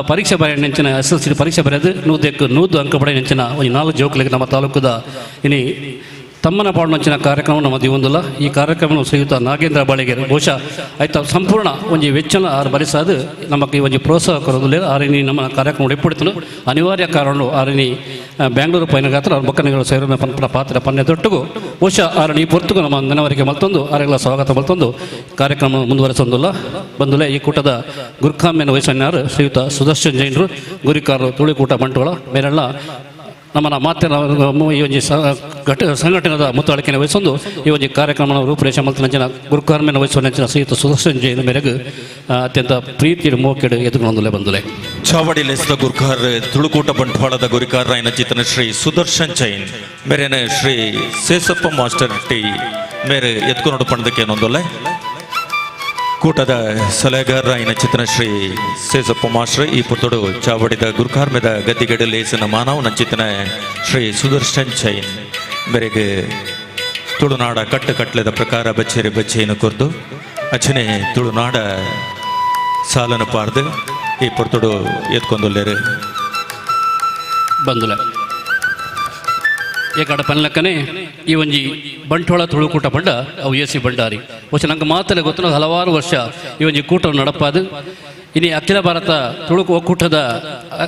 ಪರೀಕ್ಷೆ ಬರೆಯ ಎಸ್ ಎಲ್ ಸಿ ಪರೀಕ್ಷೆ ಬರೆಯೋದು 100ಕ್ಕೆ 100 ಅಂಕ ಪಡೆಯ ನೆಂಚಿನ ಒಂಜಿ 4 ಜೋಕುಲೆಗ್ ನಮ್ಮ ತಾಲೂಕುದ ಇನಿ ತಮ್ಮನ ಪಾಡುನಂಚಿನ ಕಾರ್ಯಕ್ರಮ ನಮ್ಮ ದಿವೊಂದುಲ್ಲ. ಈ ಕಾರ್ಯಕ್ರಮ ಶ್ರೀಯುತ ನಾಗೇಂದ್ರ ಬಾಳಿಗೆರೆ ಬಹುಶಃ ಆಯ್ತ ಸಂಪೂರ್ಣ ಒಂಜಿ ವೆಚ್ಚನ ಆರು ಬರಿಸಾದು ನಮಕ್ ಈ ಒಂಜಿ ಪ್ರೋತ್ಸಾಹ ಕೊರೊಂದುಲ್ಲೆರ್. ಆರಿನಿ ನಮ್ಮ ಕಾರ್ಯಕ್ರಮ ಇಪ್ಪುಡಿತನು ಅನಿವಾರ್ಯ ಕಾರಣ ಆರಿನಿ ಬ್ಯಾಂಗ್ಳೂರು ಪೈನಗಾತ್ರ ಬೊಕ್ಕನಿಗಳು ಸೇರಿನ ಪನ್ಪುನ ಪಾತ್ರ ಪನ್ನೆ ತೊಟ್ಟುಗು ಬಹುಶಃ ಆರನಿ ಈ ಪೊರ್ತುಗು ನಮ್ಮ ನೆನವರಿಗೆ ಮಲ್ತೊಂದು ಆರೆಗಳ ಸ್ವಾಗತ ಮಲ್ತೊಂದು ಕಾರ್ಯಕ್ರಮ ಮುಂದುವರೆಸೊಂದುಲ್ಲ ಬಂದುಲೆ. ಈ ಕೂಟದ ಗುರ್ಖಾಮ್ಯನ ವಹಿಸನ್ಯಾರು ಶ್ರೀಯುತ ಸುದರ್ಶನ್ ಜೈನರು, ಗುರಿಕಾರರು ತುಳಿಕೂಟ ಬಂಟ್ವಾಳ ಮೇರೆಲ್ಲ ನಮ್ಮನ್ನ ಮಾತಿನ ಈ ಒಂಜಿ ಘಟ ಸಂಘಟನೆದ ಮುತ್ತಾಳಿಕೆನ ವಹಿಸೊಂದು ಈ ಒಂಜಿ ಕಾರ್ಯಕ್ರಮದ ರೂಪುರೇಷೆ ಮಲ್ತಿನಂಚಿನ ಗುರುಕಾರ್ಮೆನ ವಹಿಸುವ ಶ್ರೀಯುತ ಸುದರ್ಶನ್ ಜೈನ ಮೇರೆಗೆ ಅತ್ಯಂತ ಪ್ರೀತಿ ಮೋಕೆಡು ಎದುರುಗೊಂದುಲೆ ಬಂದುಲೆ. ಚಾವಡಿ ಲೇಸ್ದ ಗುರ್ಕಾರ್, ತುಳುಕೂಟ ಬಂಟ್ವಾಳದ ಗುರಿಕಾರ ಚಿತ್ತನ ಶ್ರೀ ಸುದರ್ಶನ್ ಜೈನ್ ಮೇರೆನ ಶ್ರೀ ಸೇಸಪ್ಪ ಮಾಸ್ಟರ್ ಟಿ ಮೇರೆ ಎತ್ಕೊನೋಡು ಪಣದಕ್ಕೆ ನೊಂದೊಲ್ಲೆ. ಕೂಟದ ಸಲಹೆಗಾರರ ಚಿತ್ರನ ಶ್ರೀ ಸೇಸಪ್ಪ ಮಾಸ್ಟರ್ ಈ ಪುತ್ತಡು ಚಾವಡಿದ ಗುರುಕಾರ್ಮೆದ ಗದ್ದಿಗಡೆ ಲೇಸಿನ ಮಾನವ ನಂಚಿತನ ಶ್ರೀ ಸುದರ್ಶನ್ ಜೈನ್ ಮೇರೆಗೆ ತುಳುನಾಡ ಕಟ್ಟು ಕಟ್ಲೆದ ಪ್ರಕಾರ ಬಚ್ಚೇರಿ ಬಚ್ಚೆಯನ್ನು ಕೊರ್ದು ಅಚನೆ ತುಳುನಾಡ ಸಾಲನ ಪಾರ್ದು ಈ ಪೊರ್ತುಡು ಎತ್ಕೊಂದುಲ್ಲೇರು. ಬಂದುಲೆ. ಏಕಡ ಪನ್ಲಕ್ಕನೆ ಈ ಒಂಜಿ ಬಂಟ್ವಾಳ ತುಳುಕೂಟ ಪಂಡ ಅವು ಎ ಸಿ ಭಂಡಾರಿ. ಬಹುಶಃ ನಂಗೆ ಮಾತಲೆ ಗೊತ್ತು, ಹಲವಾರು ವರ್ಷ ಈ ಒಂಜಿ ಕೂಟ ನಡಪಾದು ಇನಿ ಅಖಿಲ ಭಾರತ ತುಳುಕು ಒಕ್ಕೂಟದ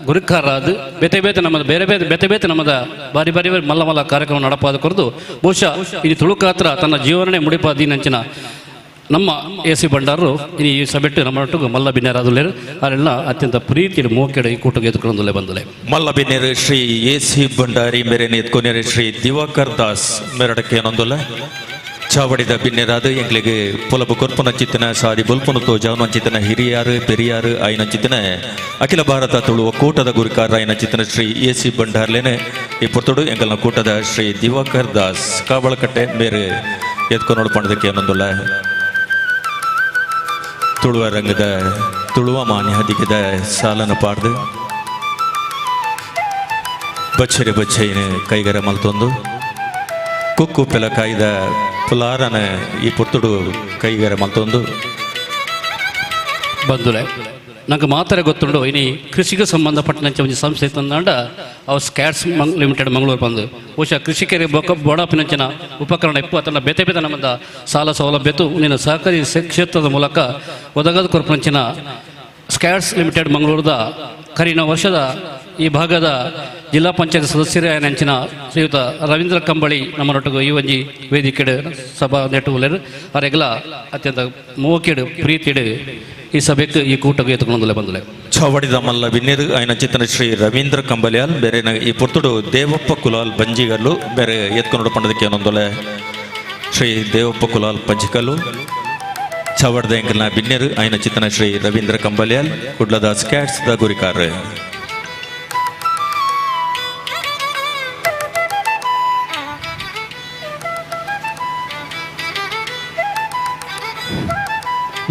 ಗುರುಕಾರಾದ ಬೇತೆ ಬೇತೆ ನಮ್ಮದ ಬೇರೆ ಬೇರೆ ಬೇತೆ ಬೇತೆ ನಮ್ಮದ ಬಾರಿ ಬಾರಿ ಬಾರಿ ಮಲ್ಲ ಮಲ್ಲ ಕಾರ್ಯಕ್ರಮ ನಡಪಾದ ಕೊರದು ಬಹುಶಃ ಇನಿ ತುಳುಕಾತ್ರ ತನ್ನ ಜೀವನನೇ ಮುಡಿಪಾದೀನಂಚಿನ ನಮ್ಮ ಎ ಸಿ ಭಂಡಾರರು ಇನಿ ಈ ಸಭೆಟ್ಟು ನಮ್ಮ ಒಟ್ಟಿಗೆ ಮಲ್ಲ ಬಿನ್ಯಾರಾದುಲ್ಲೇರು. ಅವರೆಲ್ಲ ಅತ್ಯಂತ ಪ್ರೀತಿಯಲ್ಲಿ ಮೋಕೆಡೆ ಈ ಕೂಟಕ್ಕೆ ಎದುಕೊಂದುಲ್ಲೆ ಬಂದುಲೆ. ಮಲ್ಲ ಬಿನ್ನೇರು ಶ್ರೀ ಎ ಸಿ ಭಂಡಾರಿ ಮೇರೆನ ಎತ್ಕೊನೇರು ಶ್ರೀ ದಿವಾಕರ್ ದಾಸ್ ಮೇರಡಕ್ಕೆ ಏನೊಂದುಲ್ಲ. ಚಾವಡಿದ ಬಿನ್ನೆರಾದ ಎಂಗ್ಲಿಗೆ ಪೊಲಬು ಕೊರ್ಪುನಂಚಿತ್ತನ ಸಾದಿ ಬೊಲ್ಪುನ ತೋಜಾವನಂಚಿತ್ತನ ಹಿರಿಯಾರು ಪೆರಿಯಾರು ಆಯ್ನಂಚಿತ್ತನ ಅಖಿಲ ಭಾರತ ತುಳುವ ಕೂಟದ ಗುರುಕಾರ ಆಯ್ನಂಚಿತ್ತನ ಶ್ರೀ ಎ ಸಿ ಭಂಡಾರ್ಲೇನೆ ಈ ಪೊರ್ತುಡು ಎಂಗಲ್ನ ಕೂಟದ ಶ್ರೀ ದಿವಾಕರ್ ದಾಸ್ ಕಾವಳಕಟ್ಟೆ ಮೇರೆ ಎತ್ಕೊನೋಡು ಪಣದಕ್ಕೆ ಏನೊಂದುಲ್ಲ. ತುಳುವ ರಂಗದ ತುಳುವ ಮಾನ್ಯಾದಿಗದ ಸಾಲನ ಪಾಡ್ದು ಬಚ್ಚರಿ ಬಚ್ಚೈನ ಕೈಗರ ಮಲ್ತೊಂದು ಕುಕ್ಕು ಪೆಲ ಕಾಯ್ದ ಪುಲಾರನ ಈ ಪೊರ್ತುಡು ಕೈಗರ ಮಲ್ತೊಂದು. ಬಂದುಲೆ. ನಂಗೆ ಮಾತ್ರ ಗೊತ್ತುಂಡು, ಇನಿ ಕೃಷಿಗೆ ಸಂಬಂಧಪಟ್ಟಂತೆ ಒಂಜಿ ಸಂಸ್ಥೆ ತಂದಾಂಡ ಅವು ಸ್ಕ್ಯಾಟ್ಸ್ ಮಂಗ್ ಲಿಮಿಟೆಡ್ ಮಂಗಳೂರು ಬಂದು. ಬಹುಶಃ ಕೃಷಿಕರಿಗೆ ಬೊಕ ಬೋಡಾಪಿನಂಚಿನ ಉಪಕರಣ ಇಪ್ಪು ಅಥವಾ ಬೇತೆ ಬೇತೆ ನಮ್ಮದ ಸಾಲ ಸೌಲಭ್ಯತು ನೀನು ಸಹಕಾರಿ ಕ್ಷೇತ್ರದ ಮೂಲಕ ಒದಗದ ಕೊರಪಂಚಿನ ಸ್ಕ್ಯಾಟ್ಸ್ ಲಿಮಿಟೆಡ್ ಮಂಗಳೂರದ ಕರಿನ ವರ್ಷದ ಈ ಭಾಗದ ಜಿಲ್ಲಾ ಪಂಚಾಯತ್ ಸದಸ್ಯರೇ ಅಂಚಿನ ಶ್ರೀಯುತ ರವೀಂದ್ರ ಕಂಬಳಿ ನಮ್ಮನೊಟ್ಟಿಗೆ ಈ ಒಂಜಿ ವೇದಿಕೆಡು ಸಭಾ ನೆಟ್ಟುವುಲೆರ್. ಅರೆಗ್ಲ ಅತ್ಯಂತ ಮೋಕೆಡು ಪ್ರೀತಿಡು ಈ ಸಭೆಗೆ ಈ ಕೂಟಕ್ಕೆ ಎತ್ತುಕೊಂದುಲೆ ಬಂದುಲೆ. ಚಾವಡಿದ ಮಲ್ಲ ಬಿನ್ನೇರು ఆయన ಚಿತ್ತನ ಶ್ರೀ ರವೀಂದ್ರ ಕಂಬಲಿಯಾಲ್ ಬೇರೆ ಈ ಪೊರ್ತುಡು ದೇವಪ್ಪ ಕುಲಾಲ್ ಬಂಜಿಗಲ್ಲು ಬೇರೆ ಎತ್ಕೊಂಡು ಪಂಡದಕ್ಕೆ ಏನೊಂದೊಲೆ. ಶ್ರೀ ದೇವಪ್ಪ ಕುಲಾಲ್ ಪಂಜಿಕಲ್ಲು ಚಾವಡ್ದ ಎಂಕಲ್ನ ಬಿನ್ನೇರು ఆయన ಚಿತ್ತನ ಶ್ರೀ ರವೀಂದ್ರ ಕಂಬಲಿಯಾಲ್, ಕುಡ್ಲದ ಸ್ಕ್ಯಾಟ್ಸ್ the ಗುರಿಕಾರ.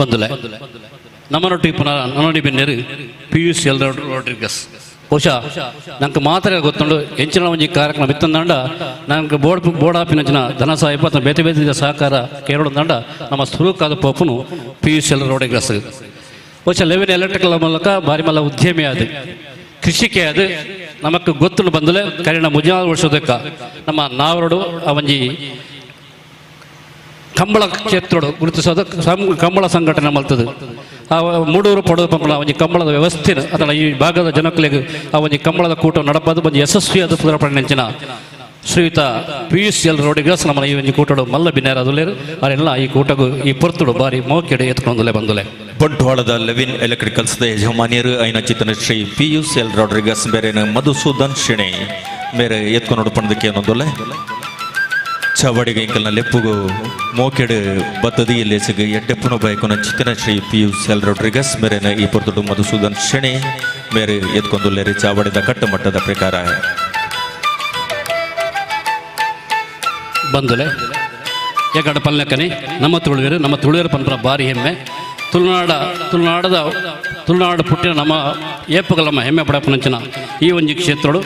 ಬಂದುಲೆ. ನಮ್ಮನೊಟ್ಟಿಗೆ ಪುನಃ ನನ್ನೊಡಿ ಬೆನ್ನೇರು ಪಿಯೂಷ್ ಎಲ್ ರೋಡ್ರಿಗಸ್. ಬಹುಶಃ ನಂಗೆ ಮಾತ್ರ ಗೊತ್ತುಂಡು, ಎಂಚಿನ ಒಂಜಿ ಕಾರ್ಯಕ್ರಮ ಇತ್ತಂದಾಂಡ ನಂಗೆ ಬೋರ್ಡ್ ಬೋರ್ಡ್ ಆಪಿನಂಚಿನ ಧನ ಸಾಹಿಬ್ ಅಥವಾ ಬೇತೆ ಬೇತೆ ಸಹಕಾರ ಕೇರಳದಂಡ ನಮ್ಮ ಸುರುಕಾದ ಪೋಪುನು ಪಿಯೂಷ್ ಎಲ್ ರೋಡ್ರಿಗಸ್. ಬಹುಶಃ ಲೆವೆನ್ ಎಲೆಕ್ಟ್ರಿಕಲ್ ಮೂಲಕ ಭಾರಿ ಮಲ್ಲ ಉದ್ಯಮಿ ಅದು ಕೃಷಿಕೆ ಅದು ನಮಕ್ ಗೊತ್ತುಂಡು ಬಂದಲೆ. ಕರಿನ ಮುಜಾಲ್ ವರ್ಷದಕ್ಕ ನಮ್ಮ ನಾವರಡು ಆ ಒಂಜಿ ಕಂಬಳ ಕ್ಷೇತ್ರಡು ಗುರುತಿಸೋದು ಕಂಬಳ ಸಂಘಟನೆ ಮಲ್ತದೆ. ಆ ಮೂಡೂರು ಪಡೋದು ಪಂಪನ ಒಂಜಿ ಕಂಬಳದ ವ್ಯವಸ್ಥೆ ಅಥವಾ ಈ ಭಾಗದ ಜನಕ್ಕಲಿಗೆ ಆ ಒಂಜಿ ಕಂಬಳದ ಕೂಟ ನಡಪದು ಒಂಜಿ ಯಶಸ್ವಿ ಅದು ಪುದರಪಣೆಂಚಿನ ಶ್ರೀಯುತ ಪಿಯೂಷ್ ಎಲ್ ರೋಡಿಗಸ್ ನಮ್ಮ ಈ ಒಂಜಿ ಕೂಟಡು ಮಲ್ಲ ಬಿನ್ಯಾರ ಅದುಲೇರು. ಅವರೆಲ್ಲ ಈ ಕೂಟಗು ಈ ಪೊರ್ತುಡು ಬಾರಿ ಮೋಕೆಡು ಎತ್ಕೊಂದುಲೆ ಬಂದುಲೆ. ಬಂಟ್ವಾಳದ ಲೆವಿನ್ ಎಲೆಕ್ಟ್ರಿಕಲ್ಸ್ the ಯಜಮಾನಿಯರು ಐನ ಚಿತ್ತನ ಶ್ರೀ ಪಿಯೂಷ್ ಎಲ್ ರಾಡ್ರಿಗಸ್ ಬೇರೆ ಮಧುಸೂದನ್ ಶಿಣೆ ಮೇರೆ ಎತ್ಕೊಂಡು ಪಣದಕ್ಕೆ ಏನೊಂದೊಲ್ಲೆ. ಚಾವಡಿಗೆ ಇಂಕಲ್ನ ಲೆಪ್ಪುಗು ಮೋಕೆಡು ಬತ್ತದಿ ಲೇಸಿಗೆ ಎಡ್ಡೆಪ್ಪುನ ಬೈಕುನ ಚಿತ್ತನ ಶ್ರೀ ಪಿಯೂಷ್ ಎಲ್ ರಾಡ್ರಿಗಸ್ ಮೇರೆನ ಈ ಪೊರ್ತುಡು ಮಧುಸೂದನ್ ಶೆಣೆ ಮೇರೆ ಎತ್ಕೊಂದುಲ್ಲೇರಿ ಚಾವಡಿದ ಕಟ್ಟುಮಟ್ಟದ ಪ್ರಕಾರ. ಬಂದುಲೆ. ಏಕಡ ಪಲ್ಲೆಕ್ಕನೆ ನಮ್ಮ ತುಳುವೆರು, ನಮ್ಮ ತುಳುವೆರು ಪನ್ಪುನ ಬಾರಿ ಹೆಮ್ಮೆ. ತುಳುನಾಡ ತುಳುನಾಡದ ತುಳುನಾಡು ಪುಟ್ಟಿನ ನಮ್ಮ ಏಪಗಲ ನಮ್ಮ ಹೆಮ್ಮೆ ಪಡಪನಂಚಿನ ಈ ಒಂಜಿ ಕ್ಷೇತ್ರಡು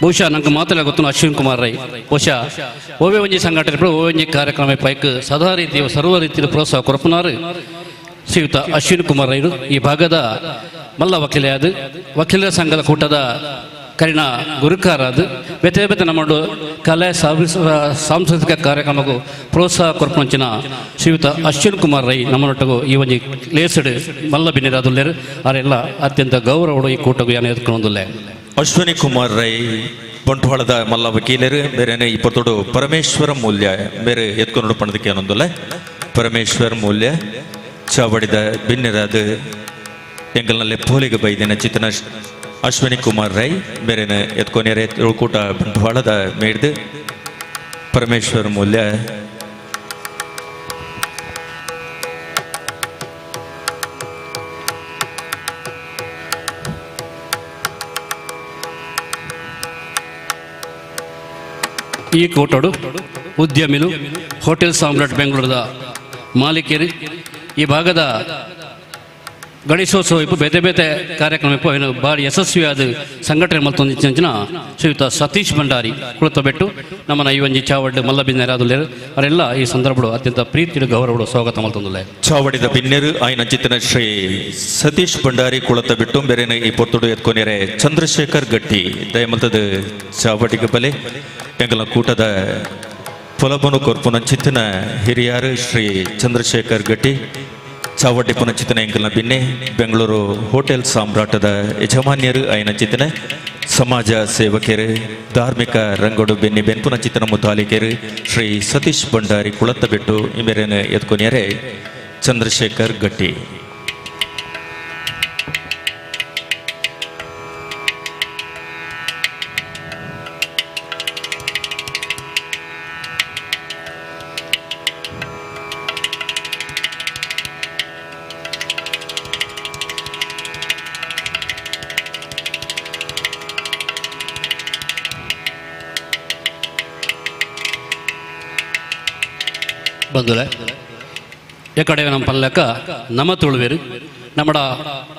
ಬಹುಶಃ ನಂಗೆ ಮಾತ್ರ ಗೊತ್ತು ಅಶ್ವಿನ್ ಕುಮಾರ್ ರೈ. ಬಹುಶಃ ಓವೇ ಒಂಜಿ ಸಂಘಟನೆ ಓವೇ ಒಂಜಿ ಕಾರ್ಯಕ್ರಮ ಪೈಕ್ ಸದಾ ರೀತಿಯ ಸರ್ವ ರೀತಿಯ ಪ್ರೋತ್ಸಾಹ ಕೊರಪುನಾರು ಶ್ರೀಯುತ ಅಶ್ವಿನ್ ಕುಮಾರ್ ರೈರು. ಈ ಭಾಗದ ಮಲ್ಲ ವಕೀಲೆಯಾದ ವಕೀಲರ ಸಂಘದ ಕೂಟದ ಕರಿನ ಗುರುಕಾರಾದ ಬೇತೆ ಬೇತೆ ನಮ್ಮಡು ಕಲೆ ಸಾಂಸ್ಕೃತಿಕ ಕಾರ್ಯಕ್ರಮಕ್ಕೂ ಪ್ರೋತ್ಸಾಹ ಕೊರ್ಪಂಚಿನ ಶ್ರೀಯುತ ಅಶ್ವಿನ್ ಕುಮಾರ್ ರೈ ನಮ್ಮನೊಟ್ಟಿಗೂ ಈ ಒಂಜಿ ಲೇಸಡ್ ಮಲ್ಲ ಬಿನ್ನಿರಾದುಲ್ಲೇರು. ಅರೆಲ್ಲ ಅತ್ಯಂತ ಗೌರವಡು ಈ ಕೂಟಗೂ ಏನ ಎತ್ಕೊಂಡುಲ್ಲೆ. ಅಶ್ವಿನಿ ಕುಮಾರ್ ರೈ ಬಂಟ್ವಾಳದ ಮಲ್ಲ ವಕೀಲರು ಬೇರೆನೆ ಇಪ್ಪತ್ತೊಡು ಪರಮೇಶ್ವರ ಮೂಲ್ಯ ಬೇರೆ ಎತ್ಕೊಂಡು ಪಣದಕ್ಕೆ ಏನೊಂದುಲ್ಲ. ಪರಮೇಶ್ವರ ಮೂಲ್ಯ ಚಾವಡಿದ ಬಿನ್ನಿರಾದ ಎಂಗಲ್ನಲ್ಲಿ ಪೋಲಿಗೆ ಬೈದಿನ ಚಿತನ ಅಶ್ವಿನಿ ಕುಮಾರ್ ರೈ ಬೇರೆನೆ ಎತ್ಕೊನೇರೆ ತುಳುಕೂಟ ಬಂಟ್ವಾಳದ ಮೇಡ್ದು ಪರಮೇಶ್ವರ ಮೂಲ್ಯ. ಈ ಕೂಟಡು ಉದ್ಯಮಿಲು ಹೋಟೆಲ್ ಸಾಮ್ರಾಟ್ ಬೆಂಗಳೂರದ ಮಾಲೀಕರು ಈ ಭಾಗದ ಗಣೇಶೋತ್ಸವ ಇಪ್ಪು ಬೇತೆ ಬೇತೆ ಕಾರ್ಯಕ್ರಮ ಇಪ್ಪು ಏನು ಭಾರಿ ಯಶಸ್ವಿಯಾದ ಸಂಘಟನೆ ಮಲ್ತೊಂದಿನ ಶ್ರೀಯುತ ಸತೀಶ್ ಭಂಡಾರಿ ಕುಳಿತಬೆಟ್ಟು ನಮ್ಮನ ಈ ಒಂಜಿ ಚಾವಡ್ಡು ಮಲ್ಲ ಬಿನ್ನೆರಾದುಲ್ಲೇರು. ಅವರೆಲ್ಲ ಈ ಸಂದರ್ಭಡು ಅತ್ಯಂತ ಪ್ರೀತಿಡು ಗೌರವಡು ಸ್ವಾಗತ ಮಲ್ತೊಂದುಲ್ಲೆ. ಚಾವಡಿದ ಬಿನ್ನೆರು ಆಯ್ನ ಚಿತ್ತನ ಶ್ರೀ ಸತೀಶ್ ಭಂಡಾರಿ ಕುಳತ ಬಿಟ್ಟು ಬೇರೆನ ಈ ಪೊರ್ತುಡು ಎತ್ಕೊನೇರೆ ಚಂದ್ರಶೇಖರ್ ಗಟ್ಟಿ ದಯಮಲ್ತದ ಚಾವಡಿಗೆ ಬಲೆ ಎಂಗಲ ಕೂಟದ ಪೊಲಬನು ಕೊರ್ಪುನ ಚಿತ್ತನ ಹಿರಿಯಾರು ಶ್ರೀ ಚಂದ್ರಶೇಖರ್ ಗಟ್ಟಿ ಚಾವಡಿ ಪುನಚಿತನ ಎಂಕಲ್ನ ಬಿನ್ನೆ ಬೆಂಗಳೂರು ಹೋಟೆಲ್ ಸಾಮ್ರಾಟದ ಯಜಮಾನ್ಯರು ಐನ ಚಿತ್ತನ ಸಮಾಜ ಸೇವಕರು ಧಾರ್ಮಿಕ ರಂಗೋಡು ಬೆನ್ನಿ ಬೆನ್ಪುನ ಚಿತ್ತನ ಮುತಾಲಿಕೆರು ಶ್ರೀ ಸತೀಶ್ ಭಂಡಾರಿ ಕುಳತ್ತ ಬಿಟ್ಟು ಇಮೇರೇನ ಎತ್ಕೊನಿಯರೆ ಚಂದ್ರಶೇಖರ್ ಗಟ್ಟಿ. ಬಂದುಲೆ ಎಕಡೆ ನಮ್ಮ ಪಲ್ಲಕ್ಕ ನಮ ತುಳುವೇರು ನಮ್ಮಡ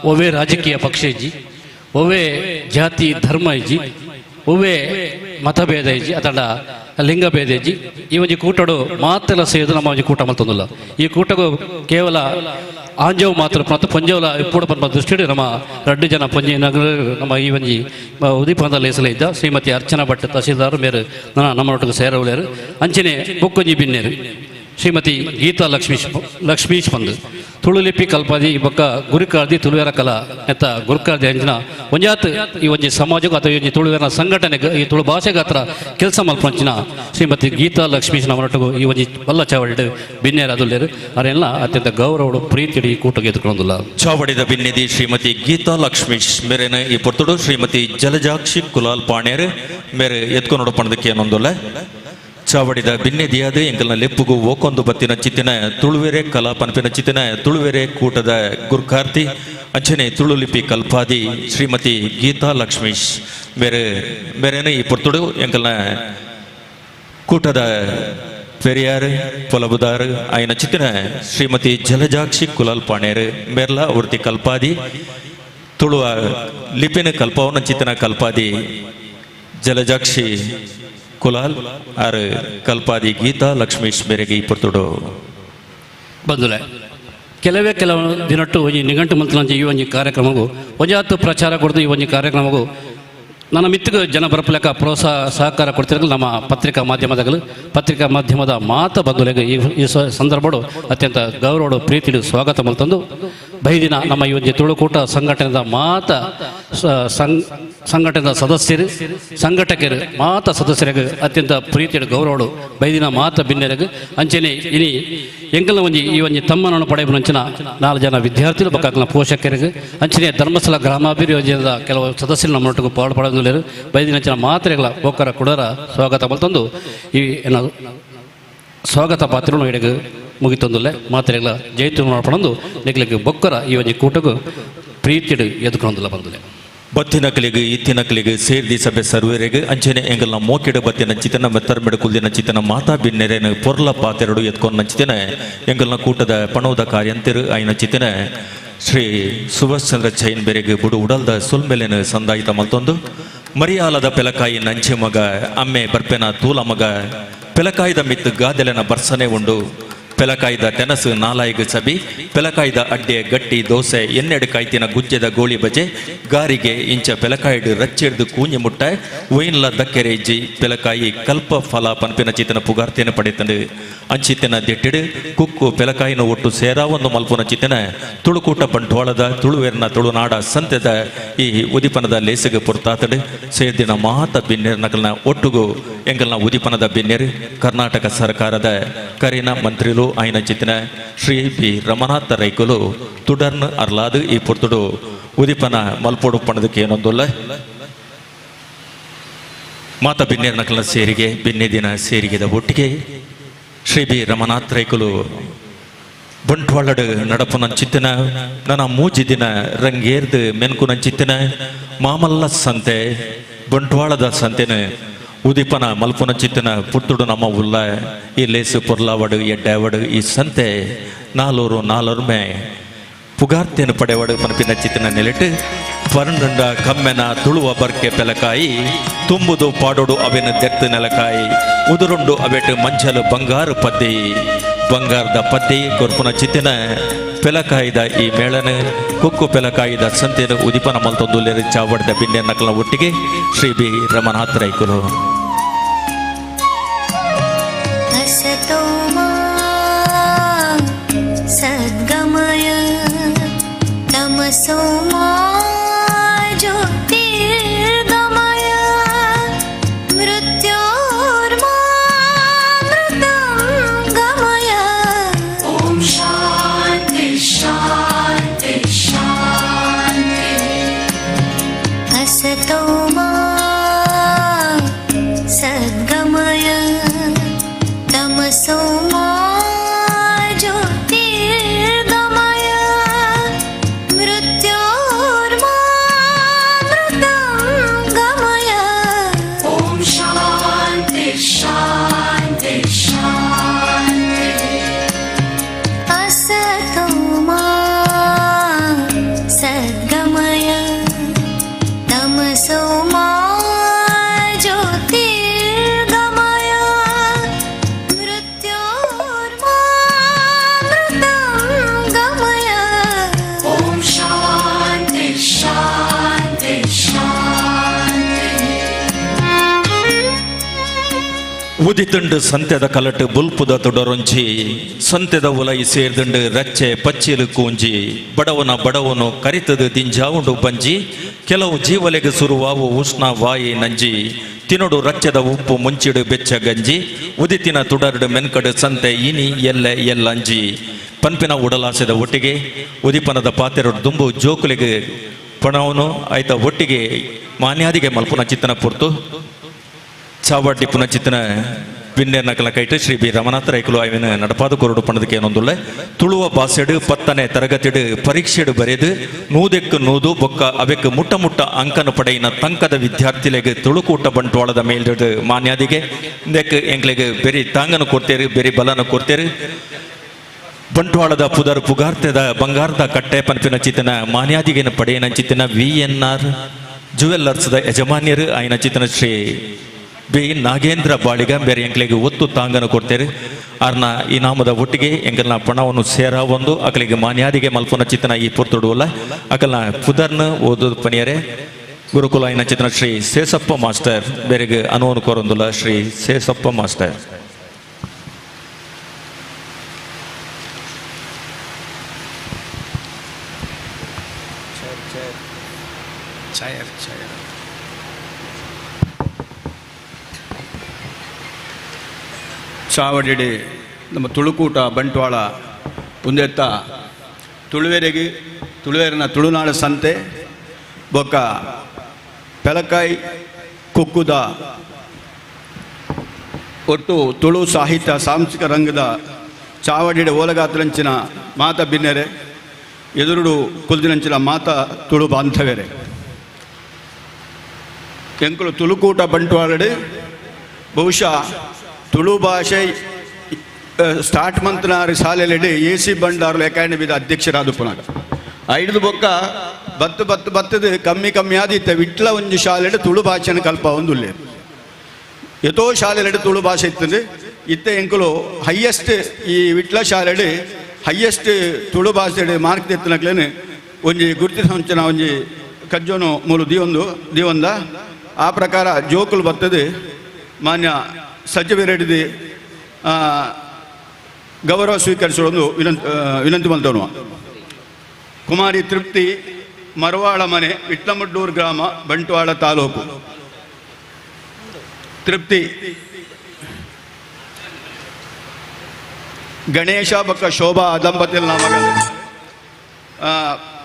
ಒವ್ವೇ ರಾಜಕೀಯ ಪಕ್ಷ ಇಜ್ಜಿ, ಒವ್ವೇ ಜಾತಿ ಧರ್ಮ ಇಜ್ಜಿ, ಒವ್ವೇ ಮತಭೇದ ಇಜ್ಜಿ, ಅತಡ ಲಿಂಗಭೇದ ಇಜ್ಜಿ. ಈ ಒಂಜಿ ಕೂಟಡು ಮಾತೆಲ್ಲ ಸೇದು ನಮ್ಮ ಒಂಜಿ ಕೂಟ ಮಲ್ತೊಂದುಲ್ಲ. ಈ ಕೂಟಗೂ ಕೇವಲ ಆಂಜವು ಮಾತ್ರ ಮತ್ತು ಪೊಂಜವುಲ ಇಪ್ಪುಡು ಪನ್ಪ ದೃಷ್ಟಿಡು ನಮ್ಮ ರಡ್ಡು ಜನ ಪೊಂಜಿ ನಗರ ನಮ್ಮ ಈ ಒಂಜಿ ಉದೀಪದ ಲೇಸಲ ಇದ್ದ ಶ್ರೀಮತಿ ಅರ್ಚನಾ ಭಟ್ ತಹಸೀಲ್ದಾರ್ ಮೇರು ನಮ್ಮೊಟ್ಟಿಗೆ ಸೇರವುಲೇರು. ಅಂಚನೆ ಬೊಕ್ಕೊಂಜಿ ಬಿನ್ನೇರು ಶ್ರೀಮತಿ ಗೀತಾ ಲಕ್ಷ್ಮೀಶ್ ಲಕ್ಷ್ಮೀಶ್ ಪಂದ್ ತುಳುಲಿಪಿ ಕಲ್ಪಾದಿ ಬೊಕ್ಕ ಗುರುಕಾರ್ದಿ ತುಳುವೆರ ಕಲಾ ಎತ್ತ ಗುರುಕಾರ್ದಿ ಅಂಚಿನ ಒಂಜಾತ್ ಈ ಒಂಜಿ ಸಮಾಜಕ್ಕೂ ಅಥವಾ ಈ ಒಂಜಿ ತುಳುವೆರ ಸಂಘಟನೆ ಈ ತುಳು ಭಾಷೆಗೆ ಹತ್ರ ಕೆಲಸ ಮಲ್ಪಂಚಿನ ಶ್ರೀಮತಿ ಗೀತಾ ಲಕ್ಷ್ಮೀಶ್ ನಮ್ಮೊಟ್ಟಿಗೂ ಈ ಒಂಜಿ ಬಲ್ಲ ಚಾವಡಿಡು ಬಿನ್ನೇರು ಅದುಲ್ಲೇರು. ಅವರೆಲ್ಲ ಅತ್ಯಂತ ಗೌರವಡು ಪ್ರೀತಿಡಿ ಈ ಕೂಟಕ್ಕೆ ಎದುಕೊಂಡುಲ್ಲ. ಚಾವಡಿದ ಬಿನ್ನಿದಿ ಶ್ರೀಮತಿ ಗೀತಾ ಲಕ್ಷ್ಮೀಶ್ ಮೇರೆನ ಈ ಪೊರ್ತುಡು ಶ್ರೀಮತಿ ಜಲಜಾಕ್ಷಿ ಕುಲಾಲ್ ಪಾಣೇರ್ ಮೇರೆ ಎತ್ಕೊನೋಡು ಪಣದಕ್ಕೆ ಏನೊಂದುಲ್ಲ. ಚಾವಡಿದ ಬಿನ್ನೆದಿಯಾದ ಎಂಕಲ್ನ ಲೆಪ್ಪುಗು ಓಕೊಂದು ಬತ್ತಿನ ಚಿತ್ತಿನ ತುಳುವೆರೆ ಕಲಾ ಪನ್ಪಿನ ಚಿತ್ತಿನ ತುಳುವೆರೆ ಕೂಟದ ಗುರ್ಕಾರ್ತಿ ಅಂಚನೆ ತುಳುಲಿಪಿ ಕಲ್ಪಾದಿ ಶ್ರೀಮತಿ ಗೀತಾ ಲಕ್ಷ್ಮೀಶ್ ಮೇರೆ ಮೇರೆನ ಈ ಪೊರ್ತುಡು ಎಂಕಲ್ನ ಕೂಟದ ಪೆರಿಯಾರ್ ಪೊಲಬುದಾರ್ ಆಯ್ನ ಚಿತ್ತಿನ ಶ್ರೀಮತಿ ಜಲಜಾಕ್ಷಿ ಕುಲಾಲ್ ಪಾಣೇರ್ ಮೇರ್ಲ ವೃತ್ತಿ ಕಲ್ಪಾದಿ ತುಳುವ ಲಿಪಿನ ಕಲ್ಪವನ ಚಿತ್ತಿನ ಕಲ್ಪಾದಿ ಜಲಜಾಕ್ಷಿ ಕುಲಾಲ್ ಆರ್ ಕಲ್ಪಾದಿ ಗೀತಾ ಲಕ್ಷ್ಮೀಶ್ ಮೇರೆಗೆ ಈ ಪೊರ್ತುಡು. ಬಂದುಲೆ ಕೆಲವೇ ಕೆಲವು ದಿನಟ್ಟು ಒಂಜಿ ನಿಘಂಟು ಮಂತ್ಲಂಚಿ ಈ ಒಂಜಿ ಕಾರ್ಯಕ್ರಮಗೂ ಒಂಜಾತು ಪ್ರಚಾರ ಕೊಡ್ದು ಈ ಒಂಜಿ ಕಾರ್ಯಕ್ರಮಗೂ ನನ್ನ ಮಿತ್ತಿಗೆ ಜನ ಬರಪಲೆಕ್ಕ ಪ್ರೋತ್ಸಾಹ ಸಹಕಾರ ಕೊಡ್ತಿರೋ ನಮ್ಮ ಪತ್ರಿಕಾ ಮಾಧ್ಯಮದಗಳು ಪತ್ರಿಕಾ ಮಾಧ್ಯಮದ ಮಾತ ಬಂಧುಲೆಗೆ ಈ ಈ ಸಂದರ್ಭಡು ಅತ್ಯಂತ ಗೌರವಡು ಪ್ರೀತಿಡು ಸ್ವಾಗತ ಮಲ್ತಂದು ಬೈದಿನ ನಮ್ಮ ಈ ಒಂಜಿ ತುಳುಕೂಟ ಸಂಘಟನೆದ ಮಾತ ಸಂಘಟನೆದ ಸದಸ್ಯರು ಸಂಘಟಕರು ಮಾತ ಸದಸ್ಯರಿಗೆ ಅತ್ಯಂತ ಪ್ರೀತಿಡು ಗೌರವಡು ಬೈದಿನ ಮಾತ ಬಿನ್ನೆರಗು ಅಂಚನೆ ಇನಿ ಎಂಕಲ್ನ ಒಂಜಿ ಈ ಒಂಜಿ ತಮ್ಮನನ್ನು ಪಡೆಯುವ 4 ಜನ ವಿದ್ಯಾರ್ಥಿಗಳು ಬಕ್ಕಾಕ್ಲ ಪೋಷಕರಿಗೆ ಅಂಚನೆ ಧರ್ಮಸ್ಥಳ ಗ್ರಾಮಾಭಿವೃದ್ಧಿ ಯೋಜನೆದ ಕೆಲವು ಸದಸ್ಯರು ನಮ್ಮೊಟ್ಟಿಗೆ ಪಾಡು ಪಡೆದುಲೇರು ಬೈದಿನ ಅಂಚಿನ ಮಾತ್ರೆಗಳ ಬೋಕರ ಕುಡರ ಸ್ವಾಗತ ಮಲ್ತಂದು ಈ ಏನ ಸ್ವಾಗತ ಪಾತ್ರನು ಇಡಗ ಮುಗಿತಂದುಲ್ಲೆ ಮಾತ್ರೆಗಳ ಜೈತು ನೋಡ್ಕೊಂಡು ನಿಗ್ಲಿಕ್ಕೆ ಬೊಕ್ಕರ ಈ ಒಂಜಿ ಕೂಟಗೂ ಪ್ರೀತಿಡು ಎದುಕೊಂದುಲ್ಲ ಬಂದುಲೆ. ಬತ್ತಿನಕಲಿಗೆ ಇತ್ತಿನಕಲಿಗೆ ಸೇರ್ದಿ ಸಭೆ ಸರ್ವೇರಿಗೆ ಅಂಚನೆ ಎಂಗಲ್ನ ಮೋಕೆಡು ಬತ್ತಿನ ಚಿತನ ಮೆತ್ತರ್ಮೆಡು ಕುಲ್ದಿನ ಚಿತನ ಮಾತಾ ಬಿನ್ನೆರೆನು ಪೊರ್ಲ ಪಾತೆರಡು ಎತ್ಕೊಂಡ ಚಿತನ ಎಂಗಲ್ನ ಕೂಟದ ಪಣೋದ ಕಾರ್ಯಂತಿರು ಐನ ಚಿತನ ಶ್ರೀ ಸುಭಾಷ್ ಚಂದ್ರ ಜೈನ್ ಬೆರೆಗೆ ಬುಡು ಉಡಲ್ದ ಸೊಲ್ಮೆಲೆನ ಸಂದಾಯಿತ ಮಲ್ತೊಂದು ಮರಿಯಾಲದ ಪೆಲಕಾಯಿ ನಂಚೆ ಮಗ ಅಮ್ಮೆ ಬರ್ಪೆನ ತೂಲ ಮಗ ಪೆಲಕಾಯಿದ ಮಿತ್ತು ಗಾದೆಲೆನ ಬರ್ಸನೆ ಉಂಡು ಪೆಲಕಾಯ್ದ ತೆನಸು ನಾಲಾಯಿಗ್ ಸಬಿ ಪೆಲಕಾಯ್ದ ಅಡ್ಡೆ ಗಟ್ಟಿ ದೋಸೆ ಎನ್ನೆಡು ಕಾಯ್ತಿನ ಗುಜ್ಜೆದ ಗೋಳಿ ಬಜೆ ಗಾರಿಗೆ ಇಂಚ ಪೆಲಕಾಯ್ಡು ರಚ್ಚಿಡ್ದು ಕೂಂಜಿ ಮುಟ್ಟ ಒಯಿನ್ಲ ದಕ್ಕೆರೆ ಇಜ್ಜಿ ಪೆಲಕಾಯಿ ಕಲ್ಪ ಫಲ ಪನ್ಪಿನ ಚಿತನ ಪುಗಾರ್ತೆನ ಪಡೆತಂಡು ಅಂಚಿತ್ತಿನ ದಿಟ್ಟಿಡು ಕುಕ್ಕು ಪೆಲಕಾಯಿನ ಒಟ್ಟು ಸೇರಾವೊಂದು ಮಲ್ಪುನ ಚಿತನ ತುಳುಕೂಟ ಬಂಟ್ವಾಳದ ತುಳುವೆರ್ನ ತುಳುನಾಡ ಸಂತೆದ ಈ ಉದಿಪನದ ಲೇಸಗ ಪೊರ್ತಾತಡು ಸೇರ್ದಿನ ಮಾತ ಬಿನ್ನೆರ್ ನಕಲ್ನ ಒಟ್ಟುಗು ಎಂಕಲ್ನ ಉದಿಪನದ ಬಿನ್ನೆರ್ ಕರ್ನಾಟಕ ಸರ್ಕಾರದ ಕರಿನ ಮಂತ್ರಿಲು ಆಯ್ನ ಚಿತ್ತಿನ ಶ್ರೀ ಬಿ ರಮನಾಥ ರೈಕುಲು ತುಡರ್ನ್ ಅರ್ಲಾದು ಈ ಪೊರ್ತುಡು ಉದಿಪನ ಮಲ್ಪೊಡು ಪಣದಕ್ಕೆ ಏನೊಂದುಲ್ಲ ಮಾತ ಬಿನ್ನೆರ್ ನಕಲ್ನ ಸೇರಿಗೆ ಬಿನ್ನೆ ದಿನ ಸೇರಿಗೆದ ಒಟ್ಟಿಗೆ ಶ್ರೀ ಬಿ ರಮನಾಥ್ ರೈಕುಲು ಬಂಟ್ವಾಳಡು ನಡಪುನಂಚಿತ್ತಿನ ನನ್ನ ಮೂಜಿ ದಿನ ರಂಗೇರ್ದು ಮೆನ್ಕುನಂಚಿತ್ತಿನ ಮಾಮಲ್ಲ ಸಂತೆ ಬಂಟ್ವಾಳದ ಸಂತೆನ ಉದಿಪನ ಮಲ್ಪುನಂಚಿತ್ತಿನ ಪುತ್ತುಡು ನಮ್ಮ ಉಲ್ಲ ಈ ಲೇಸು ಪೊರ್ಲಾವಡು ಎಡ್ಡಾವಡು ಈ ಸಂತೆ ನಾಲೂರು ನಾಲೊರ್ಮೆ ಪುಗಾರ್ತೆಯನ್ನು ಪಡೆವಡು ಪನಪಿನ ಚಿತ್ತಿನ ನೆಲೆಟ್ಟು ಪರಂಡ ಕಮ್ಮೆನ ತುಳುವ ಬರ್ಕೆ ಪೆಲಕಾಯಿ ತುಂಬುದು ಪಾಡೋಡು ಅವೆನ ದೆತ್ತು ನೆಲಕಾಯಿ ಉದುರುಂಡು ಅವೆಟು ಮಂಜಲು ಬಂಗಾರು ಪದ್ದಿ ಬಂಗಾರದ ಪದ್ದಿ ಕೊರ್ಪುನ ಚಿತ್ತಿನ ಪೆಲಕಾಯಿದ ಈ ಮೇಳನ ಕುಕ್ಕು ಪೆಲಕಾಯಿದ ಸಂತೆನ ಉದಿಪನ ಮಲ್ತೊಂದು ಚಾವಡ್ದ ಬಿನ್ನೆ ನಕಲ ಒಟ್ಟಿಗೆ ಶ್ರೀ ಬಿ ರಮನಾಥ ರೈಕುಲು. असतो मा सद्गमय तमसो मा ज्योतिर्गमय मृत्योर्मामृतं गमय। ॐ शान्ति शान्ति शान्ति। असतो मा सद्गमय तमसो मा ज्योतिर्गमय मृत्योर्मामृतं गमय। ॐ शान्ति शान्ति शान्ति। असतो मा सद्गमय तमसो मा ज्योतिर्गमय मृत्योर्मामृतं गमय। ॐ शान्ति शान्ति शान्ति। ಉದಿತುಂಡು ಸಂತೆದ ಕಲಟು ಬುಲ್ಪುದ ತೊಡರೊಂಚಿ ಸಂತೆದ ಉಲೈ ಸೇರ್ದುಂಡು ರಚ್ಚೆ ಪಚ್ಚಿಲು ಕೂಂಜಿ ಬಡವನ ಬಡವನು ಕರಿತದು ದಿಂಜಾವುಂಡು ಬಂಜಿ ಕೆಲವು ಜೀವಲೆಗೆ ಸುರುವಾವು ಉಷ್ಣ ವಾಯಿ ನಂಜಿ ತಿನೊಡು ರಚ್ಚದ ಉಪ್ಪು ಮುಂಚಿಡು ಬೆಚ್ಚ ಗಂಜಿ ಉದಿತಿನ ತುಡರಡು ಮೆನ್ಕಡು ಸಂತೆ ಇನಿ ಎಲ್ಲೆ ಎಲ್ಲಂಜಿ ಪನ್ಪಿನ ಉಡಲಾಸೆದ ಒಟ್ಟಿಗೆ ಉದಿಪನದ ಪಾತೆರಡು ದುಂಬು ಜೋಕುಲಿಗೆ ಪಣವನು ಆಯ್ತ ಒಟ್ಟಿಗೆ ಮಾನ್ಯಾದಿಗೆ ಮಲ್ಪುನ ಚಿತ್ತನ ಪೊರ್ತು ಚಾವಡ್ಡಿ ಪುನಚಿತ್ತನ ಬಿನ್ನೆರ್ ನಕಲ ಕೈಟ್ ಶ್ರೀ ಬಿ ರಮನಾಥ ರೈಕುಲು ಐವಿನ ನಡಪಾದ ಕೊರಡು ಪಣದಕ್ಕೆ ಏನೊಂದುಳ್ಳೆ ತುಳುವ ಬಾಸೆಡು 10ನೇ ತರಗತಿಡು ಪರೀಕ್ಷೆಡು ಬರೆದು ನೂದೆಕ್ಕು ನೂದು ಬೊಕ್ಕ ಅವೆಕ್ ಮುಟ್ಟ ಮುಟ್ಟ ಅಂಕನ ಪಡೆಯಿನ ತಂಕದ ವಿದ್ಯಾರ್ಥಿಲೆಗ್ ತುಳುಕೂಟ ಬಂಟ್ವಾಳದ ಮೇಲ್ದು ಮಾನ್ಯಾದಿಗೆ ಇಂದೆಕ್ ಎಂಕ್ಲೆಗ್ ಬೆರಿ ತಾಂಗನ ಕೊಡ್ತೇರು ಬೆರಿ ಬಲನ ಕೊಡ್ತೇರು ಬಂಟ್ವಾಳದ ಪುದರ್ ಪುಗಾರ್ತೆದ ಬಂಗಾರದ ಕಟ್ಟೆ ಪನ್ಪಿನ ಚಿತ್ತನ ಮಾನ್ಯಾದಿಗೆನ ಪಡೆಯನ ಚಿತ್ತನ V N R ಜುವೆಲ್ಲರ್ಸ್ದ ಯಜಮಾನ್ಯರು ಆಯ್ನ ಚಿತ್ತನ ಶ್ರೀ ಬಿ ನಾಗೇಂದ್ರ ಬಾಳಿಗ ಬೇರೆ ಎಂಕ್ಲೆಗೆ ಒತ್ತು ತಾಂಗನ ಕೊಡ್ತೇರು ಆರ್ನ ಇನಾಮದ ಒಟ್ಟಿಗೆ ಎಂಕಲ್ನ ಪಣವನ್ನು ಸೇರ ಒಂದು ಅಕಲಿಗೆ ಮಾನ್ಯಾದಿಗೆ ಮಲ್ಪುನ ಚಿತ್ತನ ಈ ಪೊರ್ತುಡುವಲ್ಲ ಅಕಲ್ನ ಪುದರ್ನ ಓದು ಪನಿಯರೆ ಗುರುಕುಲ ಐನ ಚಿತ್ತನ ಶ್ರೀ ಸೇಸಪ್ಪ ಮಾಸ್ಟರ್ ಬೇರೆಗೆ ಅನುವನು ಕೋರೊಂದುಲ್ಲ Shri Sesappa master. Chair chair ಚಾವಡಿಡಿ ನಮ್ಮ ತುಳುಕೂಟ ಬಂಟ್ವಾಳ ಉಂದೆತ್ತ ತುಳುವೆರೆಗೆ ತುಳುವೆರನ ತುಳುನಾಡ ಸಂತೆ ಬೊಕ್ಕ ಪೆಲಕಾಯಿ ಕುಕ್ಕುದ ಒಟ್ಟು ತುಳು ಸಾಹಿತ್ಯ ಸಾಂಸ್ಕೃತಿಕ ರಂಗದ ಚಾವಡಿಡೆ ಓಲಗಾತರಂಚಿನ ಮಾತ ಬಿನ್ನೆರೆ ಎದುರುಡು ಕುಲ್ದಿನಂಚಿನ ಮಾತ ತುಳು ಬಾಂಧವ್ಯರೆ ಎಂಕುಲು ತುಳುಕೂಟ ಬಂಟ್ವಾಳಡೆ ಬಹುಶಃ ತುಳು ಭಾಷೆ ಸ್ಟಾರ್ಟ್ ಮಂತ್ನಾರು ಶಾಲೆಯಲ್ಲಿ ಎ ಸಿ ಬಂಡಾರ್ಲು ಅಕಾಡೆಮಿದ ಅಧ್ಯಕ್ಷರಾದ ಪುನಗ ಐದು ಬೊಕ್ಕ ಬತ್ತು ಬತ್ತು ಬತ್ತದ ಕಮ್ಮಿ ಕಮ್ಮಿ ಆದಿತ್ತೆ ವಿಟ್ಲ ಒಂಜಿ ಶಾಲೆಡ್ ತುಳು ಭಾಷೆನ ಕಲ್ಪ ಒಂದು. ಎತೋ ಶಾಲೆಲೆಡ್ ತುಳು ಭಾಷೆ ಇತ್ತಂದು ಇತ್ತೆ ಎಂಕುಲು ಹೈಯೆಸ್ಟ್ ಈ ವಿಟ್ಲ ಶಾಲೆಡ್ ಹೈಯೆಸ್ಟ್ ತುಳು ಭಾಷೆಡ್ ಮಾರ್ಕ್ ತೆತ್ತನಕ್ಲೇನು ಒಂಜಿ ಗುರುತಿನ ಹೊಂಚಿನ ಒಂಜಿ ಕಜ್ಜೋನು ಮೂಲು ದಿಯೊಂದು ದಿಯೊಂದ ಆ ಪ್ರಕಾರ ಜೋಕುಲು ಬರ್ತದೆ ಮಾನ್ಯ ಸಚಿವರೆಡ್ದು ಗೌರವ ಸ್ವೀಕರಿಸಲು ವಿನಂತಿ ಮಲ್ತೋನುವ. ಕುಮಾರಿ ತೃಪ್ತಿ, ಮರವಾಳ ಮನೆ, ವಿಟ್ಲಮಡ್ಡೂರು ಗ್ರಾಮ, ಬಂಟ್ವಾಳ ತಾಲೂಕು. ತೃಪ್ತಿ ಗಣೇಶ ಬಕ್ಕ ಶೋಭಾ ದಂಪತಿಲ್ ಮಗಲು.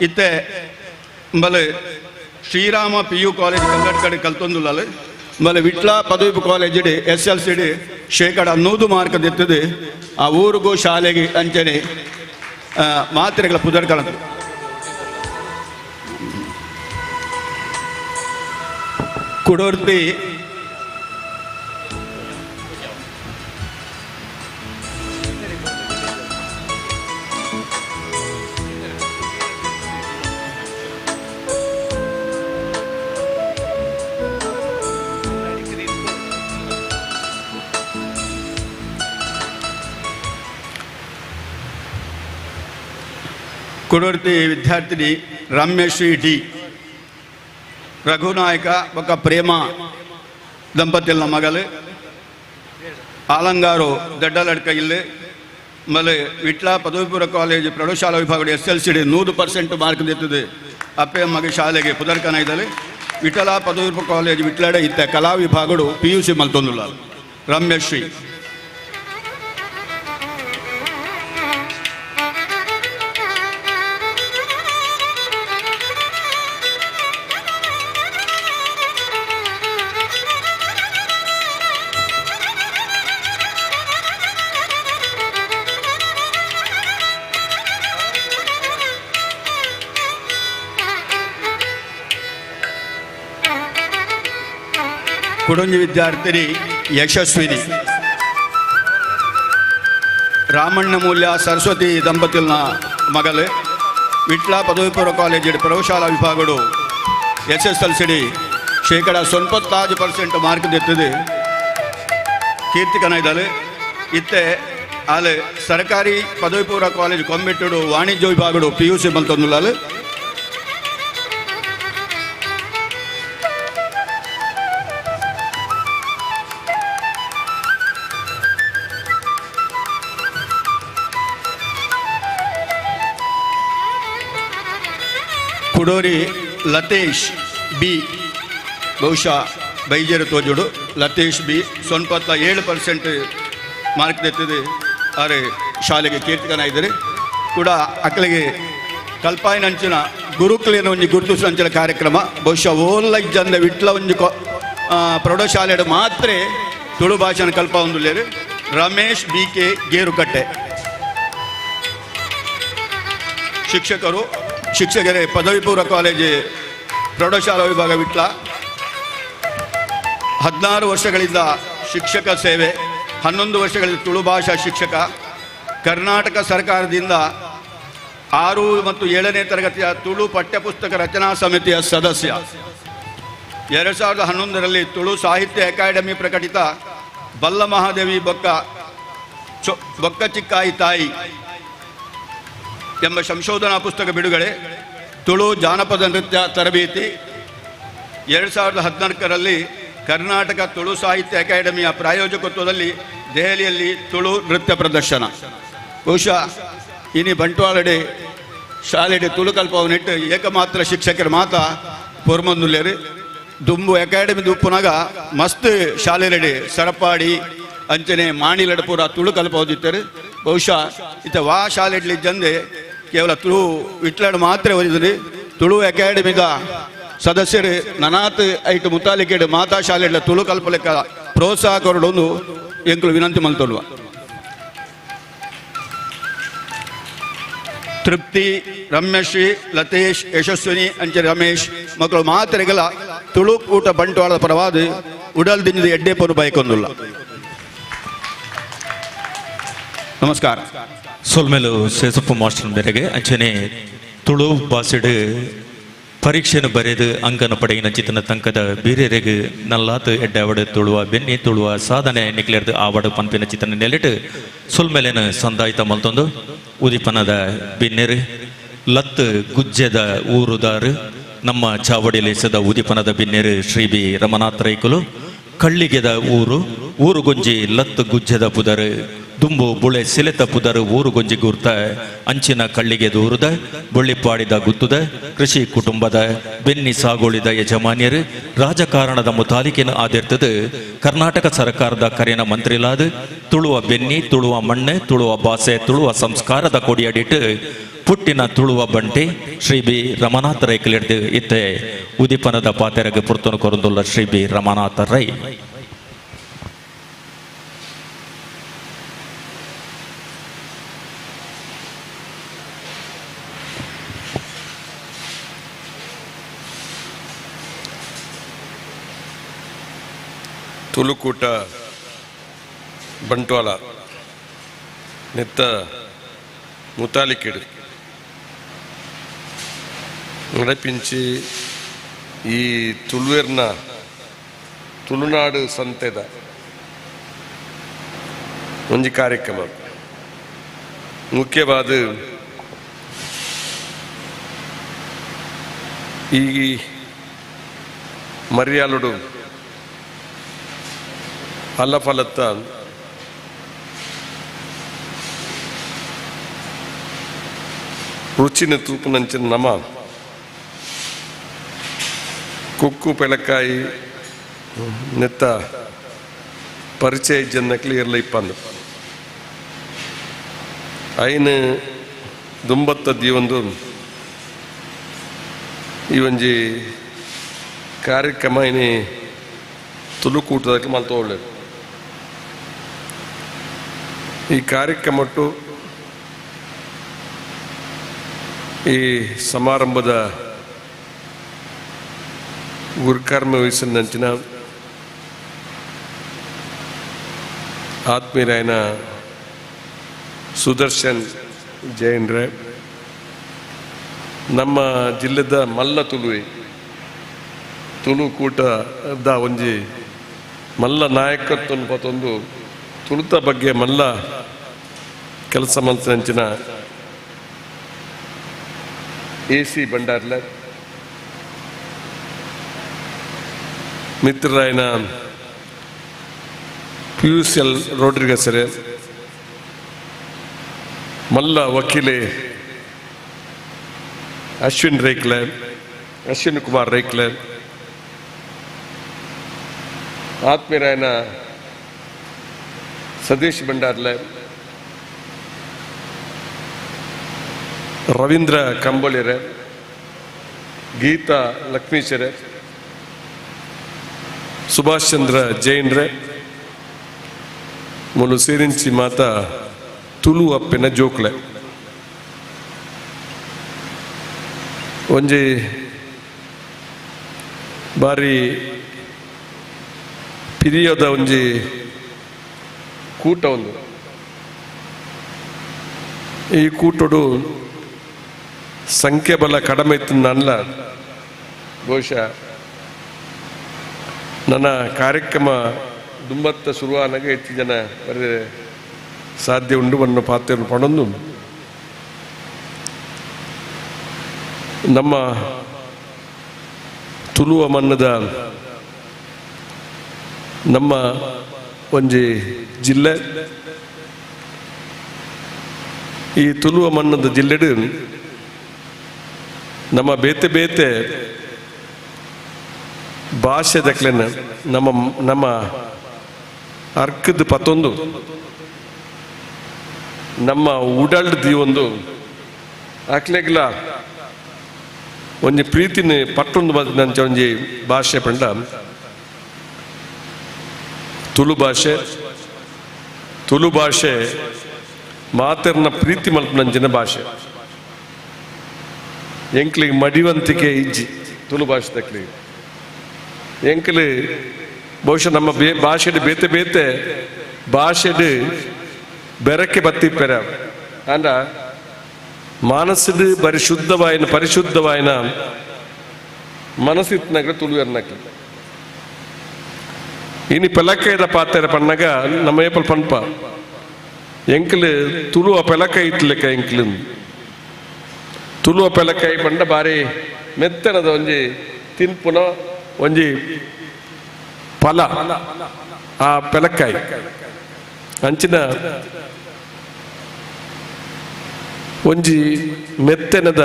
ಇತ್ತೆ ಬಲೆ ಶ್ರೀರಾಮ ಪಿ ಯು ಕಾಲೇಜ್ ಕಲ್ಲಡ್ಕಡೆ ಕಲ್ತೊಂದುಲ್ಲಲು ಬಲೆ ವಿಟ್ಲ ಪದವಿ college S L C D 100% mark ದೆತ್ತದೆ. ಆ ಊರಿಗೂ ಶಾಲೆಗೆ ಅಂಚನೆ ಮಾತ್ರೆಗಳ ಪುದರ್ಕಳ ಕುಡೋರ್ತಿ ಕುಡೋರ್ತಿ ವಿದ್ಯಾರ್ಥಿನಿ ರಮ್ಯಶ್ರೀ ಡಿ ರಘುನಾಯಕ ಬೊಕ್ಕ ಪ್ರೇಮ ದಂಪತಿಲ್ನ ಮಗಲು. ಆಲಂಗಾರು ದಡ್ಡಲಡ್ಕ ಇಲ್ಲಿ ಮಲೆ ವಿಟ್ಲ ಪದವಿಪೂರ್ವ ಕಾಲೇಜು ಪ್ರೌಢಶಾಲಾ ವಿಭಾಗ S L C D 100% mark ದೆತ್ತದೆ. ಅಪ್ಪೆ ಮಗ ಶಾಲೆಗೆ ಪುದರ್ಕನ ಇದ್ದಲೆ ವಿಠಲ ಪದವಿಪೂರ್ವ ಕಾಲೇಜು ವಿಟ್ಲಾಡೆ ಇತ್ತ ಕಲಾ ವಿಭಾಗಡು ಪಿ ಯು ಸಿ ಮಲ್ತೊಂದುಲ್ಲ ರಮ್ಯಶ್ರೀ. ಕುಡೊಂಜಿ ವಿದ್ಯಾರ್ಥಿನಿ ಯಶಸ್ವಿನಿ ರಾಮಣ್ಣ ಮೂಲ್ಯ ಸರಸ್ವತಿ ದಂಪತಿಲ್ನ ಮಗಲು. ವಿಟ್ಲ ಪದವಿಪೂರ್ವ ಕಾಲೇಜು ಪ್ರೌಢಶಾಲಾ ವಿಭಾಗಡು S S L C D 95% mark ದೆತ್ತದೆ. ಕೀರ್ತಿಕನ ಇದ್ದಾಳೆ. ಇತ್ತೆ ಆಲೆ ಸರ್ಕಾರಿ ಪದವಿಪೂರ್ವ ಕಾಲೇಜು ಕೊಂಬೆಟ್ಟುಡು ವಾಣಿಜ್ಯ ವಿಭಾಗಡು ಪಿ ಯು ಸಿ ಮಲ್ತೊಂದುಲ್ಲಾಲು. ಕುಡೋರಿ ಲತೇಶ್ ಬಿ ಬಹುಶಃ ಬೈಜೇರು ತೋಜುಡು ಲತೇಶ್ ಬಿ 97% ಮಾರ್ಕ್ ತೆತ್ತದೆ. ಆರೆ ಶಾಲೆಗೆ ಕೀರ್ತಕನ ಇದ್ದಾರೆ ಕೂಡ. ಅಕ್ಕಲಿಗೆ ಕಲ್ಪಾಯಿನಂಚಿನ ಗುರುಕುಲಿನ ಒಂಜಿ ಗುರುತಿಸುವ ಅಂಚಿನ ಕಾರ್ಯಕ್ರಮ ಬಹುಶಃ ಓಲ್ಲ ಇಜ್ಜಂದ ವಿಟ್ಲ ಒಂಜಿ ಪ್ರೌಢಶಾಲೆಡು ಮಾತ್ರ ತುಳು ಭಾಷೆನ ಕಲ್ಪ ಒಂದುಲ್ಲೇರು. ರಮೇಶ್ ಬಿ ಕೆ ಗೇರುಕಟ್ಟೆ ಶಿಕ್ಷಕರು, ಶಿಕ್ಷಕರೇ ಪದವಿ ಪೂರ್ವ ಕಾಲೇಜು ಪ್ರೌಢಶಾಲಾ ವಿಭಾಗ ವಿಟ್ಲ. 16 ವರ್ಷಗಳಿಂದ ಶಿಕ್ಷಕ ಸೇವೆ, 11 ವರ್ಷಗಳಿಂದ ತುಳು ಭಾಷಾ ಶಿಕ್ಷಕ. ಕರ್ನಾಟಕ ಸರ್ಕಾರದಿಂದ 6 ಮತ್ತು 7ನೇ ತರಗತಿಯ ತುಳು ಪಠ್ಯಪುಸ್ತಕ ರಚನಾ ಸಮಿತಿಯ ಸದಸ್ಯ. 2011ರಲ್ಲಿ ತುಳು ಸಾಹಿತ್ಯ ಅಕಾಡೆಮಿ ಪ್ರಕಟಿತ ಬಲ್ಲ ಮಹಾದೇವಿ ಬೊಕ್ಕ ಬೊಕ್ಕ ಚಿಕ್ಕಾಯಿ ತಾಯಿ ಎಂಬ ಸಂಶೋಧನಾ ಪುಸ್ತಕ ಬಿಡುಗಡೆ. ತುಳು ಜಾನಪದ ನೃತ್ಯ ತರಬೇತಿ. 2014ರಲ್ಲಿ ಕರ್ನಾಟಕ ತುಳು ಸಾಹಿತ್ಯ ಅಕಾಡೆಮಿಯ ಪ್ರಾಯೋಜಕತ್ವದಲ್ಲಿ ದೆಹಲಿಯಲ್ಲಿ ತುಳು ನೃತ್ಯ ಪ್ರದರ್ಶನ. ಬಹುಶಃ ಇನಿ ಬಂಟ್ವಾಳಡೆ ಶಾಲೆಡೆ ತುಳು ಕಲ್ಪವನ್ನಿಟ್ಟು ಏಕಮಾತ್ರ ಶಿಕ್ಷಕರ ಮಾತ ಪೊರ್ಮಂದುಲ್ಲೇರು. ದುಂಬು ಅಕಾಡೆಮಿ ದುಪ್ಪುನಾಗ ಮಸ್ತ್ ಶಾಲೆಲೆಡೆ ಸರಪಾಡಿ ಅಂಚನೆ ಮಾಣಿಲಡೆ ಪೂರ ತುಳು ಕಲ್ಪವದಿತ್ತಾರೆ. ಬಹುಶಃ ಇತ್ತ ವಾ ಶಾಲೆಡ್ಲಿ ಜಂದೆ ಕೇವಲ ತುಳು ವಿಟ್ಲಾಡ್ ಮಾತ್ರ ಓದಿದ್ರಿ. ತುಳು ಅಕಾಡೆಮಿದ ಸದಸ್ಯರು ನನಾತ್ ಐಟು ಮುತಾಲಿಕೆಡ್ ಮಾತಾ ಶಾಲೆಡ್ಲ ತುಳು ಕಲ್ಪಲೆಕ್ಕ ಪ್ರೋತ್ಸಾಹ ಕೊರಡೊಂದು ಎಂಕುಲು ವಿನಂತಿ ಮಲ್ತೊಲ್ವ. ತೃಪ್ತಿ, ರಮ್ಯಶ್ರೀ, ಲತೇಶ್, ಯಶಸ್ವಿನಿ ಅಂಚೆ ರಮೇಶ್ ಮಕ್ಕಳು ಮಾತ್ರೆಗಳ ತುಳು ಕೂಟ ಬಂಟ್ವಾಳದ ಪರವಾದ ಉಡಲ್ ದಿಂಜದ ಎಡ್ಡೆಪೊನು ಬಯಕೊಂದುಲ್ಲ. ನಮಸ್ಕಾರ. ಸೊಲ್ಮೆಲು ಸೇಸಪ್ಪ ಮಾಸ್ಟರ್ ಮೇರೆಗೆ ಅಂಚನೆ ತುಳು ಭಾಷೆಡ್ ಪರೀಕ್ಷೆನು ಬರೆದು ಅಂಕನ ಪಡೆಯಿನ ಚಿತನ ತಂಕದ ಬೀರೆರೆಗ್ ನಲ್ಲಾತ್ ಎಡ್ಡಾವಡು ತುಳುವ ಬೆನ್ನಿ ತುಳುವ ಸಾಧನೆ ನಿಕ್ಲೆರ್ದು ಆವಡು ಪನ್ಪಿನ ಚಿತನ ನೆಲೆಟ್ ಸುಲ್ಮೆಲೆನ ಸಂದಾಯಿತ ಮಲ್ತೊಂದು ಉದಿಪನದ ಬಿನ್ನೆರು ಲತ್ತು ಗುಜ್ಜೆದ ಊರುದಾರು ನಮ್ಮ ಚಾವಡಿ ಲೇಸದ ಉದಿಪನದ ಬಿನ್ನೆರು ಶ್ರೀ ಬಿ ರಮನಾಥ ರೈಕುಲು ಕಳ್ಳಿಗೆದ ಊರು ಊರುಗೊಂಜಿ ಲತ್ತು ಗುಜ್ಜೆದ ಪುದರು ದುಂಬು ಬುಳೆ ಸಿಲೆತ ಪುದರು ಊರುಗೊಂಜಿ ಗುರ್ತ ಅಂಚಿನ ಕಳ್ಳಿಗೆ ದೂರುದ ಬೊಳ್ಳಿಪಾಡಿದ ಗುತ್ತುದ ಕೃಷಿ ಕುಟುಂಬದ ಬೆನ್ನಿ ಸಾಗುಳಿದ ಯಜಮಾನ್ಯರು ರಾಜಕಾರಣದ ಮುತಾಲಿಕೆನ ಆದಿರ್ತದು ಕರ್ನಾಟಕ ಸರ್ಕಾರದ ಕರೆನ ಮಂತ್ರಿಲಾದ ತುಳುವ ಬೆನ್ನಿ ತುಳುವ ಮಣ್ಣು ತುಳುವ ಭಾಷೆ ತುಳುವ ಸಂಸ್ಕಾರದ ಕೊಡಿಯಡಿಟ್ಟು ಪುಟ್ಟಿನ ತುಳುವ ಬಂಟಿ ಶ್ರೀ ಬಿ ರಮನಾಥ ರೈ ಕ್ಲಿಡ್ದು ಇತ್ತೆ ಉದಿಪನದ ಪಾತೆರಗೆ ಪುರ್ತನು ಕೊರಂದುಲ್ಲ ಶ್ರೀ ಬಿ ರಮನಾಥ ರೈ. ತುಳುಕೂಟ ಬಂಟ್ವಾಳ ನೆತ್ತ ಮುತಾಲಿಕೆಡು ನಡಪಿಂಚಿ ಈ ತುಳುವೆರ್ನ ತುಳುನಾಡು ಸಂತೆದ ಒಂಜಿ ಕಾರ್ಯಕ್ರಮ ಮುಖ್ಯವಾದ ಈ ಮರ್ಯಾಲುಡು ಅಲ್ಲಫಲತ್ತ ರುಚಿನ ತೂಪುನಂಚಿನ ನಮ ಕುಕ್ಕು ಪೆಳಕಾಯಿ ನೆತ್ತ ಪರಿಚಯ ಜನ ಕ್ಲಿಯರ್ಲ ಇಪ್ಪಂದು ಐನು ದುಂಬತ್ತದ್ದು ಈ ಒಂದು ಈ ಒಂಜಿ ಕಾರ್ಯಕ್ರಮ ಇನಿ ತುಳುಕೂಟದಕ್ಕೆ ಮಲ್ತೊಳ್ಳೇರು. ಈ ಕಾರ್ಯಕ್ರಮಟ್ಟು ಈ ಸಮಾರಂಭದ ಗುರುಕರ್ಮ ವಹಿಸಿದಂಚಿನ ಆತ್ಮೀಯರಾಯನ ಸುದರ್ಶನ್ ಜೈನ್ರೆ, ನಮ್ಮ ಜಿಲ್ಲೆದ ಮಲ್ಲ ತುಳುವೆ ತುಳು ಕೂಟದ ಒಂಜಿ ಮಲ್ಲ ನಾಯಕತ್ವ ಪತ್ತೊಂದು ತುಳುತ ಬಗ್ಗೆ ಮಲ್ಲ ಕೆಲಸ ಮಲ್ತಿನಂಚಿನ ಎ ಸಿ ಭಂಡಾರ್ಲ ಮಿತ್ರರಾಯನ ಪಿಯೂಷ್ ಎಲ್ ರೋಡ್ರಿಗಸರೆ, ಮಲ್ಲ ವಕೀಲೆ ಅಶ್ವಿನ್ ರೇಕ್ಲೆ, ಅಶ್ವಿನ್ ಕುಮಾರ್ ರೇಕ್ಲೆ, ಆತ್ಮೀಯರಾಯನ ಸತೀಶ್ ಭಂಡಾರ್ಲೆ, ರವೀಂದ್ರ ಕಂಬಳಿರೆ, ಗೀತಾ ಲಕ್ಷ್ಮೀಶರೆ, ಸುಭಾಷ್ ಚಂದ್ರ ಜೈನ್ರೆ, ಮುಲು ಸೇರಿಂಚಿ ಮಾತಾ ತುಳು ಅಪ್ಪಿನ ಜೋಕ್ಲೆ. ಒಂಜಿ ಬಾರಿ ಪಿರಿಯದ ಒಂಜಿ ಕೂಟ ಒಂದು. ಈ ಕೂಟಡು ಸಂಖ್ಯೆ ಬಲ ಕಡಿಮೆ ಇತ್ತು ನಲ್ಲ. ಬಹುಶಃ ನನ್ನ ಕಾರ್ಯಕ್ರಮ ದುಂಬತ್ತ ಶುರುವಾನಾಗ ಹೆಚ್ಚು ಜನ ಬರೆದರೆ ಸಾಧ್ಯ ಉಂಡು ಬಣ್ಣ ಪಾತ್ರ ಪಡೊಂದು ನಮ್ಮ ತುಳುವ ಮನ್ನದ ನಮ್ಮ ಒಂಜಿ ಜಿಲ್ಲೆ ಈ ತುಳುವ ಮನ್ನದ ಜಿಲ್ಲೆಡು ನಮ್ಮ ಬೇತೆ ಬೇತೆ ಭಾಷೆ ದಕ್ಲೆನ ನಮ್ಮ ನಮ್ಮ ಅರ್ಕದ ಪತ್ತೊಂದು ನಮ್ಮ ಉಡಲ್ಡ್ ದೀವೊಂದು ಅಕ್ಲೆಗ್ಲ ಒಂಜಿ ಪ್ರೀತಿನ ಪಟ್ಟೊಂದು ಬಂದಂಚ ಒಂಜಿ ಭಾಷೆ ಪಂಡ ತುಳು ಭಾಷೆ. ತುಳು ಭಾಷೆ ಮಾತೆರ್ನ ಪ್ರೀತಿ ಮಲ್ಪನಂಚಿನ ಭಾಷೆ. ಎಂಕ್ಲಿಗೆ ಮಡಿವಂತಿಕೆ ಇಜ್ಜಿ ತುಳು ಭಾಷೆ ತಕ್ಲಿಗೆ. ಎಂಕ್ಲಿ ಬಹುಶಃ ನಮ್ಮ ಭಾಷೆಡ್ ಬೇತೆ ಬೇತೆ ಭಾಷೆಡ್ ಬೆರಕೆ ಬತ್ತಿಪ್ಪೆರ ಅಂಡ ಮಾನಸಡ್ ಪರಿಶುದ್ಧವಾಯಿನ ಪರಿಶುದ್ಧವಾಯಿನ ಮನಸ್ಸಿತ್ನಾಗ ತುಳುವೆರ್ನಕ್ಲೆ ಇನಿ ಪೆಲಕಾಯಿದ ಪಾತೆರ ಪಣ್ಣಗ ನಮ್ಮ ಏಪಲ್ ಪನ್ಪ ಎಂಕ್ಲು ತುಳುವ ಪೆಲಕಾಯಿ ಇತ್ಲೆಕ್ಕ ಎಂಕ್ಲು ತುಳುವ ಪೆಲಕಾಯಿ ಪಂಡ ಬಾರಿ ಮೆತ್ತನದ ಒಂಜಿ ತಿನ್ಪುನ ಒಂಜಿ ಫಲ ಆ ಪೆಲಕಾಯಿ ಅಂಚಿನ ಒಂಜಿ ಮೆತ್ತನದ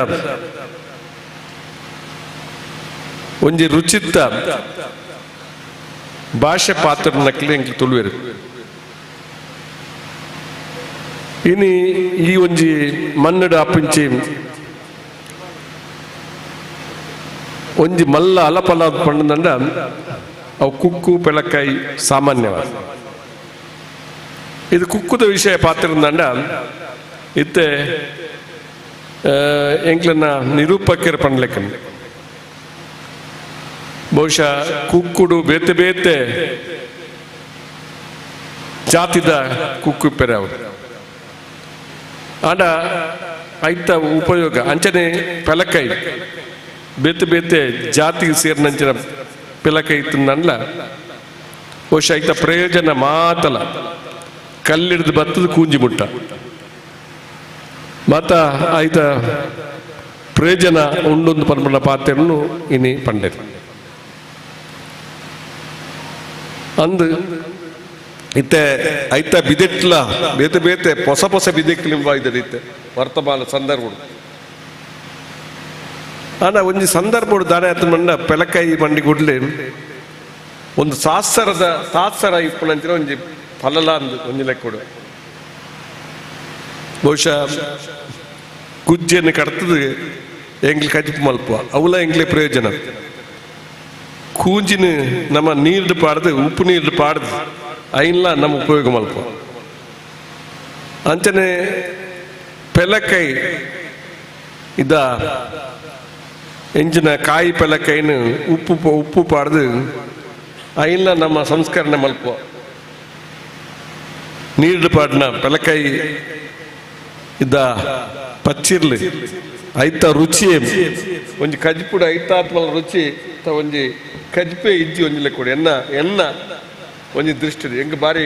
ಒಂಜಿ ರುಚಿತ್ತ ಭಾಷೆ ಪಾತ್ರ ನಕ್ಲಿ ಎಂಕ್ಲು ತುಳುವೆರು. ಇನಿ ಈ ಒಂಜಿ ಮನ್ನಡ ಅಪ್ಪಿಂಚಿ ಒಂಜಿ ಮಲ್ಲ ಅಲಪಲ ಪಂಡಂಡ ಅವು ಕುಕ್ಕು ಪೆಳಕಾಯಿ ಸಾಮಾನ್ಯವಾದ ಇದು ಕುಕ್ಕುದ ವಿಷಯ ಪಾತ್ರದಂಡ ಇತ್ತೆ ಎಂಕ್ಲನ್ನ ನಿರೂಪಕರ ಪಂಡ್ಲೆಕ್ಕ ಬಹುಶಃ ಕುಕ್ಕುಡು ಬೇತೆ ಬೇತೆ ಜಾತಿದ ಕುಕ್ಕು ಪೆರೆ ಅವು ಆಂಡ ಐತ ಉಪಯೋಗ ಅಂಚನೆ ಪೆಲಕಾಯಿ ಬೇತೆ ಬೇತೆ ಜಾತಿಗೆ ಸೇರಿನಂಚಿನ ಪೆಲಕಾಯಿ ತಿನ್ನಲ್ಲ ಬಹುಶಃ ಐತ ಪ್ರಯೋಜನ ಮಾತಲ್ಲ ಕಲ್ಲಿಡ್ದು ಬತ್ತದ ಕೂಂಜಿ ಮುಟ್ಟ ಮಾತ ಐತ ಪ್ರಯೋಜನ ಉಂಡೊಂದು ಪನ್ಪನ ಪಾತ್ರೆಯನ್ನು ಇನಿ ಪಂಡೆರು. ಅಂದು ಇತ್ತೆ ಐತ ಬಿದೆಟ್ಲ ಬೇತೆ ಬೇತೆ ಹೊಸ ಹೊಸ ಬಿದೆಕ್ಲಿಂಬ ಇತ್ತೆ ವರ್ತಮಾನ ಸಂದರ್ಭ ಆಂಡ ಒಂಜಿ ಸಂದರ್ಭ ದಾನೆ ಆತ ಮಂಡ ಪೆಲಕಾಯಿ ಮಂಡಿ ಗುಡ್ಲೆ ಒಂದು ಸಾಸರದ ಸಾಸರ ಇಪ್ಪುನಂಚಿನ ಒಂಜಿ ಫಲಲ ಅಂದು ಒಂಜಿ ಲೆಕ್ಕಡು ಬಹುಶಃ ಗುಜ್ಜೆಯನ್ನು ಕಡ್ತದು ಎಂಗ್ಲಿ ಕಜಿಪು ಮಲ್ಪ ಅವಲ ಎಂಗ್ಲೆ ಪ್ರಯೋಜನ ಕೂಂಜಿನ ನಮ್ಮ ನೀರು ಪಾಡ್ದು ಉಪ್ಪು ನೀರು ಪಾಡ್ದು ಐನ್ಲ ನಮ್ಮ ಉಪಯೋಗ ಮಲ್ಪ ಅಂಚನೆ ಪೆಲಕಾಯಿ ಇದ್ದ ಎಂಚಿನ ಕಾಯಿ ಪೆಲಕಾಯಿನ ಉಪ್ಪು ಉಪ್ಪು ಪಾಡ್ದು ಐನ್ಲ ನಮ್ಮ ಸಂಸ್ಕರಣೆ ಮಲ್ಪ ನೀರು ಪಾಡಿನ ಪೆಲಕಾಯಿ ಇದ್ದ ಪಚ್ಚಿರ್ಲಿ ಐತ ರುಚಿ ಒಂಜಿ ಕಜ್ಪುಡು ಐತಾತ್ಮಲ ರುಚಿ ಒಂಜಿ ಕಜ್ಪೆ ಇಜ್ಜಿ ಒಂಜಿ ಲೆಕ್ಕುಡು ಎನ್ನ ಎನ್ನ ಒಂಜಿ ದೃಷ್ಟಿ ಎಂಗ್ ಬಾರಿ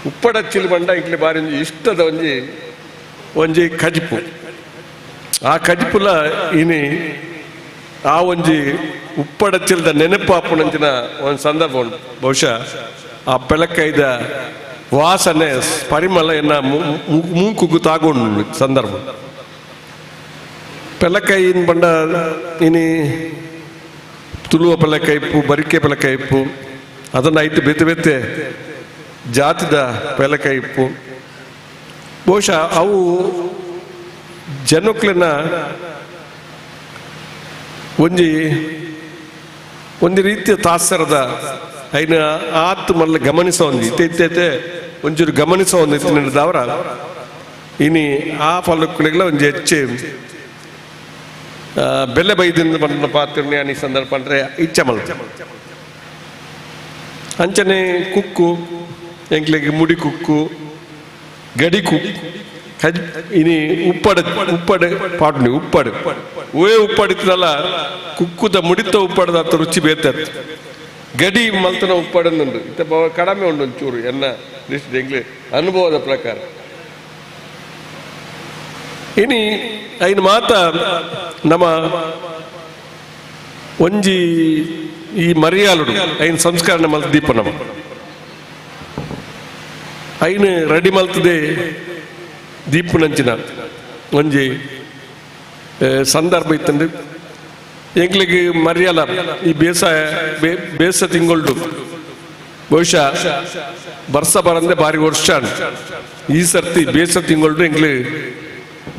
ಉಪ್ಪಡಚ್ಚಿಲ್ ಬಂಡ ಇಂಕ್ಲೆ ಬಾರಿ ಒಂಜಿ ಇಷ್ಟದ ಒಂಜಿ ಒಂಜಿ ಕಜ್ಪು ಆ ಕಜ್ಪುಲ ಇನಿ ಆ ಒಂಜಿ ಉಪ್ಪಡಚ್ಚಿಲ್ದ ನೆನಪಾಪುನಂಚಿನ ಒಂದು ಸಂದರ್ಭ ಉಂಟು. ಬಹುಶಃ ಆ ಪೆಲಕೈದ ವಾಸನೆ ಪರಿಮಳ ಎನ್ನ ಮೂಕುಗು ತಾಗೊಂಡು ಸಂದರ್ಭ ಪೆಲಕೈನ್ ಬಂಡ ಇನಿ ತುಳುವ ಪೆಲಕೈಪು ಬರಿಕೆ ಪೆಲಕೈಪು ಅದನ್ನು ಐತು ಬೇತೆ ಬೇತೆ ಜಾತಿದ ಪೆಲಕೈಪು ಬಹುಶಃ ಅವು ಜನಕ್ಲೆನ ಒಂಜಿ ಒಂದು ರೀತಿಯ ತಾಸರದ ಐನ ಆತ್ ಮಲ್ಲ ಗಮನಿಸೋ ಒಂದು ಇತ್ತೆ ಇತ್ತೆ ಒಂಚೂರು ಗಮನಿಸೋ ಒಂದು ಇತ್ತಿನವರ ಇನಿ ಆ ಫಲಕ್ಕುಳಿಗೆಲ್ಲ ಒಂಜಿ ಹೆಚ್ಚು ಬೆಲೆ ಬೈದಿಂದ ಬಂದ ಪಾತ್ರ ಈ ಸಂದರ್ಭ ಅಂದ್ರೆ ಇಚ್ಛೆ ಮಲ್ತ ಅಂಚನೆ ಕುಕ್ಕು ಎಂಕ್ಲೆಗೆ ಮುಡಿ ಕುಕ್ಕು ಗಡಿ ಕುಕ್ಕು ಕಜ್ ಇನಿ ಉಪ್ಪಡು ಉಪ್ಪಡು ಪಾಡ್ನಿ ಉಪ್ಪಡು ಓಯೇ ಉಪ್ಪಡಿತ್ತಲ್ಲ ಕುಕ್ಕುದ ಮುಡಿತ ಉಪ್ಪಡದ ಅತ್ತ ರುಚಿ ಬೇತೆ ಗಡಿ ಮಲ್ತನ ಉಪ್ಪಡನ್ನುಂಡು ಇತ್ತ ಕಡಿಮೆ ಉಂಡು ಒಂಚೂರು ಎನ್ನ ದೃಷ್ಟಿ ಎಂಕ್ಲೆ ಅನುಭವದ ಪ್ರಕಾರ. ಇನಿ ಐನ ಮಾತ ನಮ್ಮ ಒಂಜಿ ಈ ಮರಿಯಾಲುಡು ಐನ್ ಸಂಸ್ಕರಣೆ ಮಲ್ತ ದೀಪ ನಮ್ಮ ಐನ್ ರೆಡಿ ಮಲ್ತದೆ ದೀಪನಂಚಿನ ಒಂಜಿ ಸಂದರ್ಭ ಇತ್ತಂದ್ರೆ ಎಂಕ್ಲೆಗ್ ಮರಿಯಲ್ಲ ಈ ಬೇಸಾಯ ಬೇಸ ತಿಂಗೊಳ್ಡು ಬಹುಶಃ ಬರ್ಸ ಬರಂದೆ ಬಾರಿ ವರ್ಷ ಈ ಸರ್ತಿ ಬೇಸ ತಿಂಗೊಳ್ಡು ಎಂಕ್ಲೆ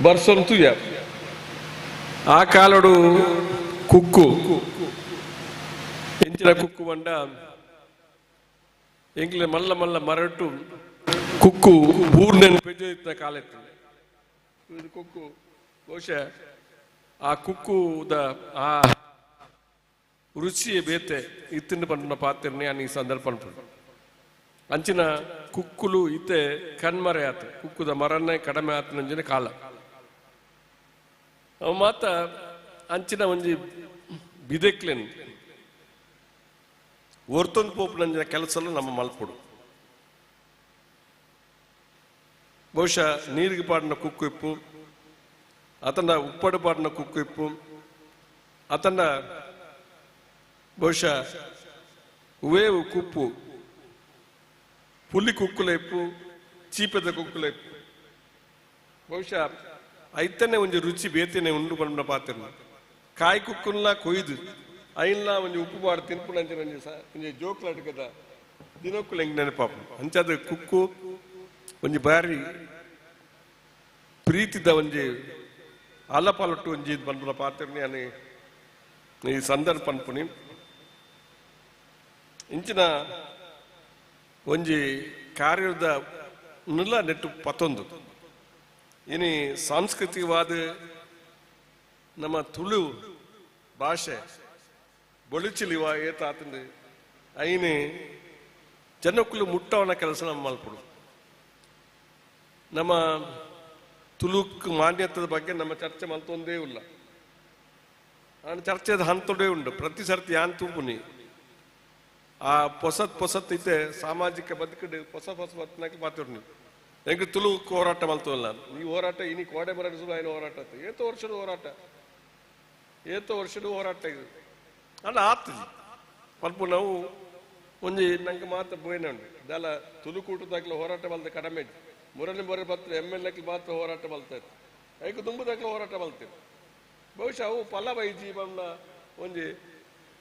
ಬರ್ಸಂತೂ ಆ ಕಾಲಡು ಕುಕ್ಕು ಎಂಚಿನ ಕುಕ್ಕು ಬಂಡ ಎಂಕ್ಲೆ ಮಲ್ಲ ಮಲ್ಲ ಮರಟು ಕುಕ್ಕು ಊರ್ನೆನ್ ಪೆಜ ಕಾಲ ಇದು ಕುಕ್ಕು ಬಹುಶಃ ಆ ಕುಕ್ಕುದ ಆ ರುಚಿಯೇ ಬೇತೆ ಇತ್ತಿನ ಪಂಡಿನ ಪಾತ್ರನೇ ಈ ಸಂದರ್ಭ ಅಂಚಿನ ಕುಕ್ಕುಲು ಇತ್ತೆ ಕಣ್ಮರೆ ಆತ ಕುಕ್ಕುದ ಮರನ್ನೇ ಕಡಿಮೆ ಆತನಂಚಿನ ಕಾಲ ಅವು ಮಾತ ಅಂಚಿನ ಒಂಜಿ ಬಿದೆಕ್ಲೆನ್ ಒರ್ತೊಂದು ಪೋಪುನಂಚಿನ ಕೆಲಸಲು ನಮ್ಮ ಮಲ್ಪೊಡು. ಬಹುಶಃ ನೀರಿಗೆ ಪಾಡಿನ ಕುಕ್ಕು ಇಪ್ಪು, ಅತನ ಉಪ್ಪಡು ಪಾಡಿನ ಕುಕ್ಕು ಇಪ್ಪು, ಅತನ ಬಹುಶಃ ಉವೇ ಕುಪ್ಪು ಪುಲಿ ಕುಕ್ಕುಲ ಇಪ್ಪು, ಚೀಪದ ಕುಕ್ಕುಲ ಇಪ್ಪು. ಬಹುಶಃ ಐತನೆ ಒಂಜಿ ರುಚಿ ಬೇತನೆ ಉಂಡು ಪಂಡ ಪಾತ್ರ ಕಾಯಿ ಕುಕ್ಕುನ್ಲ ಕೊಯ್ದು ಐನ್ಲ ಒಂಜಿ ಉಪ್ಪು ಪಾಡು ತಿನ್ಪುನಂಚಿನ ಒಂಜಿ ಒಂಜಿ ಜೋಕ್ಲಾಟಕದ ದಿನಕ್ಕುಲ ಹೆಂಗ್ ನೆನಪಾಪ. ಅಂಚಾದ ಕುಕ್ಕು ಒಂಜಿ ಬಾರಿ ಪ್ರೀತಿದ ಒಂಜಿ ಅಲಪಾಲೊಟ್ಟು ಒಂಜಿ ಪನ್ಪುನ ಪಾತ್ರನಿ అని ಈ ಸಂದರ್ಭ ಪನ್ಪುನಿ. ಇಂಚಿನ ಒಂಜಿ ಕಾರ್ಯದ ನುಲ್ಲ ನೆಟ್ಟು ಪತ್ತೊಂದು ಇನಿ ಸಾಂಸ್ಕೃತಿಕವಾದ ನಮ್ಮ ತುಳು ಭಾಷೆ ಬೊಳಿಚಿಲಿವ ಏತಾತಂದು ಐನಿ ಜನಕ್ಕುಲು ಮುಟ್ಟವನ ಕೆಲಸ ನಮ್ಮ ಮಲ್ಪಡು. ನಮ್ಮ ತುಳುಕ್ ಮಾನ್ಯತೆದ ಬಗ್ಗೆ ನಮ್ಮ ಚರ್ಚೆ ಮಲ್ತೊಂದೇ ಇಲ್ಲ. ನಾನು ಚರ್ಚೆದ ಹಂತೊಡೇ ಉಂಡು ಪ್ರತಿ ಸರ್ತಿ ಯಾನ್ ತೂಪುನಿ ಆ ಪೊಸತ್ ಪೊಸತ್ ಇತ್ತೆ ಸಾಮಾಜಿಕ ಬದುಕಡು ಹೊಸ ಹೊಸ ಬತ್ನಾಕಿ ಮಾತಾಡ್ನಿ. ಎಂಕ್ ತುಳು ಹೋರಾಟ ಮಲ್ತವಲ್ಲ ಈ ಹೋರಾಟ ಇನಿ ಕೋಡೆ ಮರಡಿಸಲು ఆయన ಹೋರಾಟ ಏತೋ ವರ್ಷದ ಹೋರಾಟ, ಏತೋ ವರ್ಷದ ಹೋರಾಟ ಇದು ಅಲ್ಲ ಆತಜಿ ಪಲ್ಪ ನಾವು ಒಂಜಿ ನಂಗೆ ಮಾತ್ರ ಬೋಯ್ನ ಉಂಡು ದಾಲ ತುಳು ಕೂಟದಾಗ್ಲ ಹೋರಾಟ ಮಲ್ತ ಕಡಿಮೆ ಮುರಳಿ ಮೊರೆ ಬತ್ತ ಎಮ್ ಎಲ್ ಎಕ್ಲಿ ಮಾತ್ರ ಹೋರಾಟ ಮಲ್ತಾರೆ, ಐಕ್ ದುಂಬುದಾಗ್ಲ ಹೋರಾಟ ಮಲ್ತೇವೆ. ಬಹುಶಃ ಅವು ಫಲ ಬೈಜಿ ಬಣ್ಣ ಒಂಜಿ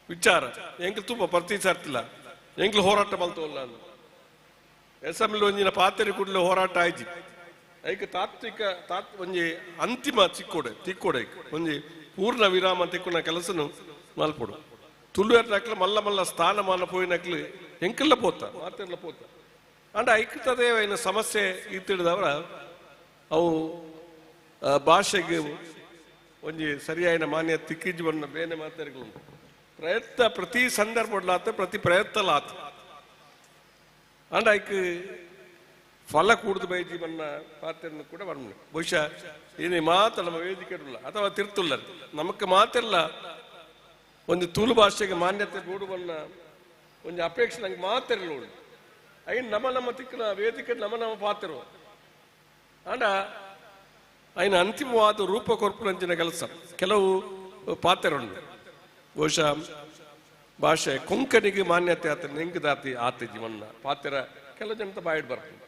ವಿಚಾರ ಎಂಕ್ ತುಂಬ ಪ್ರತಿ ಸರ್ತಿಲ್ಲ ಎಂಕ್ಲು ಹೋರಾಟ ಮಲ್ತವಲ್ಲ ಅಂದು ಅಸೆಂಬ್ಲಿ ಒಂಜಿನ ಪಾತೆರಿ ಕೂಡಲೇ ಹೋರಾಟ ಆಯ್ತು. ಐಕ್ ತಾತ್ವಿಕ ತಾತ್ ಒಂಜಿ ಅಂತಿಮ ಚಿಕ್ಕೋಡೆ ತಿಕ್ಕೋಡೆ ಒಂಜಿ ಪೂರ್ಣ ವಿರಾಮ ತಿಕ್ಕುನ ಕೆಲಸನು ಮಲ್ಪೊಡು. ತುಳುವೆರ್ನಕ್ಲು ಮಲ್ಲ ಮಲ್ಲ ಸ್ಥಾನಮಾನ ಪೋಯಿನಕ್ಲು ಎಂಕೆಲ್ಲ ಪೋತ ಮಾತೆಲ್ಲ ಪೋತ ಅಂಡ ಐಕ್ತದೇ ಏನ ಸಮಸ್ಯೆ ಇತ್ತಿಡಿದವರ ಅವು ಭಾಷೆಗೆ ಒಂಜಿ ಸರಿಯಾಯಿನ ಮಾನ್ಯ ತಿಕ್ಕಿಜ್ ಬಣ್ಣ ಬೇನೆ ಮಾತಾಡಿಗಳು ಪ್ರಯತ್ನ ಪ್ರತಿ ಸಂದರ್ಭಲಾತ ಪ್ರತಿ ಪ್ರಯತ್ನಲಾತ ಅಂಡ ಐಕ್ ಫಲ ಕೂಡ್ದು ಬೈಜಿ ಬಣ್ಣ ಪಾತ್ರನ್ನು ಕೂಡ ಬರ್ಣ. ಬಹುಶಃ ಏನೇ ಮಾತ್ರ ನಮ್ಮ ವೇದಿಕೆ ಇರಲ್ಲ ಅಥವಾ ತಿರ್ತುಲ್ಲ ನಮಕ್ ಮಾತೆಲ್ಲ ಒಂದು ತುಳು ಭಾಷೆಗೆ ಮಾನ್ಯತೆ ಬೋಡು ಬಣ್ಣ ಒಂದು ಅಪೇಕ್ಷೆ ನಂಗೆ ಮಾತಿರಲ್ಲ ಉಂಡು. ಐನ್ ನಮ್ಮ ನಮ್ಮ ತಿಕ್ಕನ ವೇದಿಕೆ ನಮ್ಮ ನಮ್ಮ ಪಾತ್ರವು ಅಂಡ ಐನ ಅಂತಿಮವಾದ ರೂಪ ಕೊರ್ಪುನಂಚಿನ ಕೆಲಸ ಕೆಲವು ಪಾತ್ರ ಉಂಡು. ಬಹುಶಃ ಭಾಷೆ ಕೊಂಕಣಿಗೆ ಮಾನ್ಯತೆ ಆತ ನೆಂಕದಾತಿ ಆತ ಜೀವನ ಪಾತ್ರ ಕೆಲವು ಜನತ ಬಾಯಿಡ್ ಬರ್ತದೆ.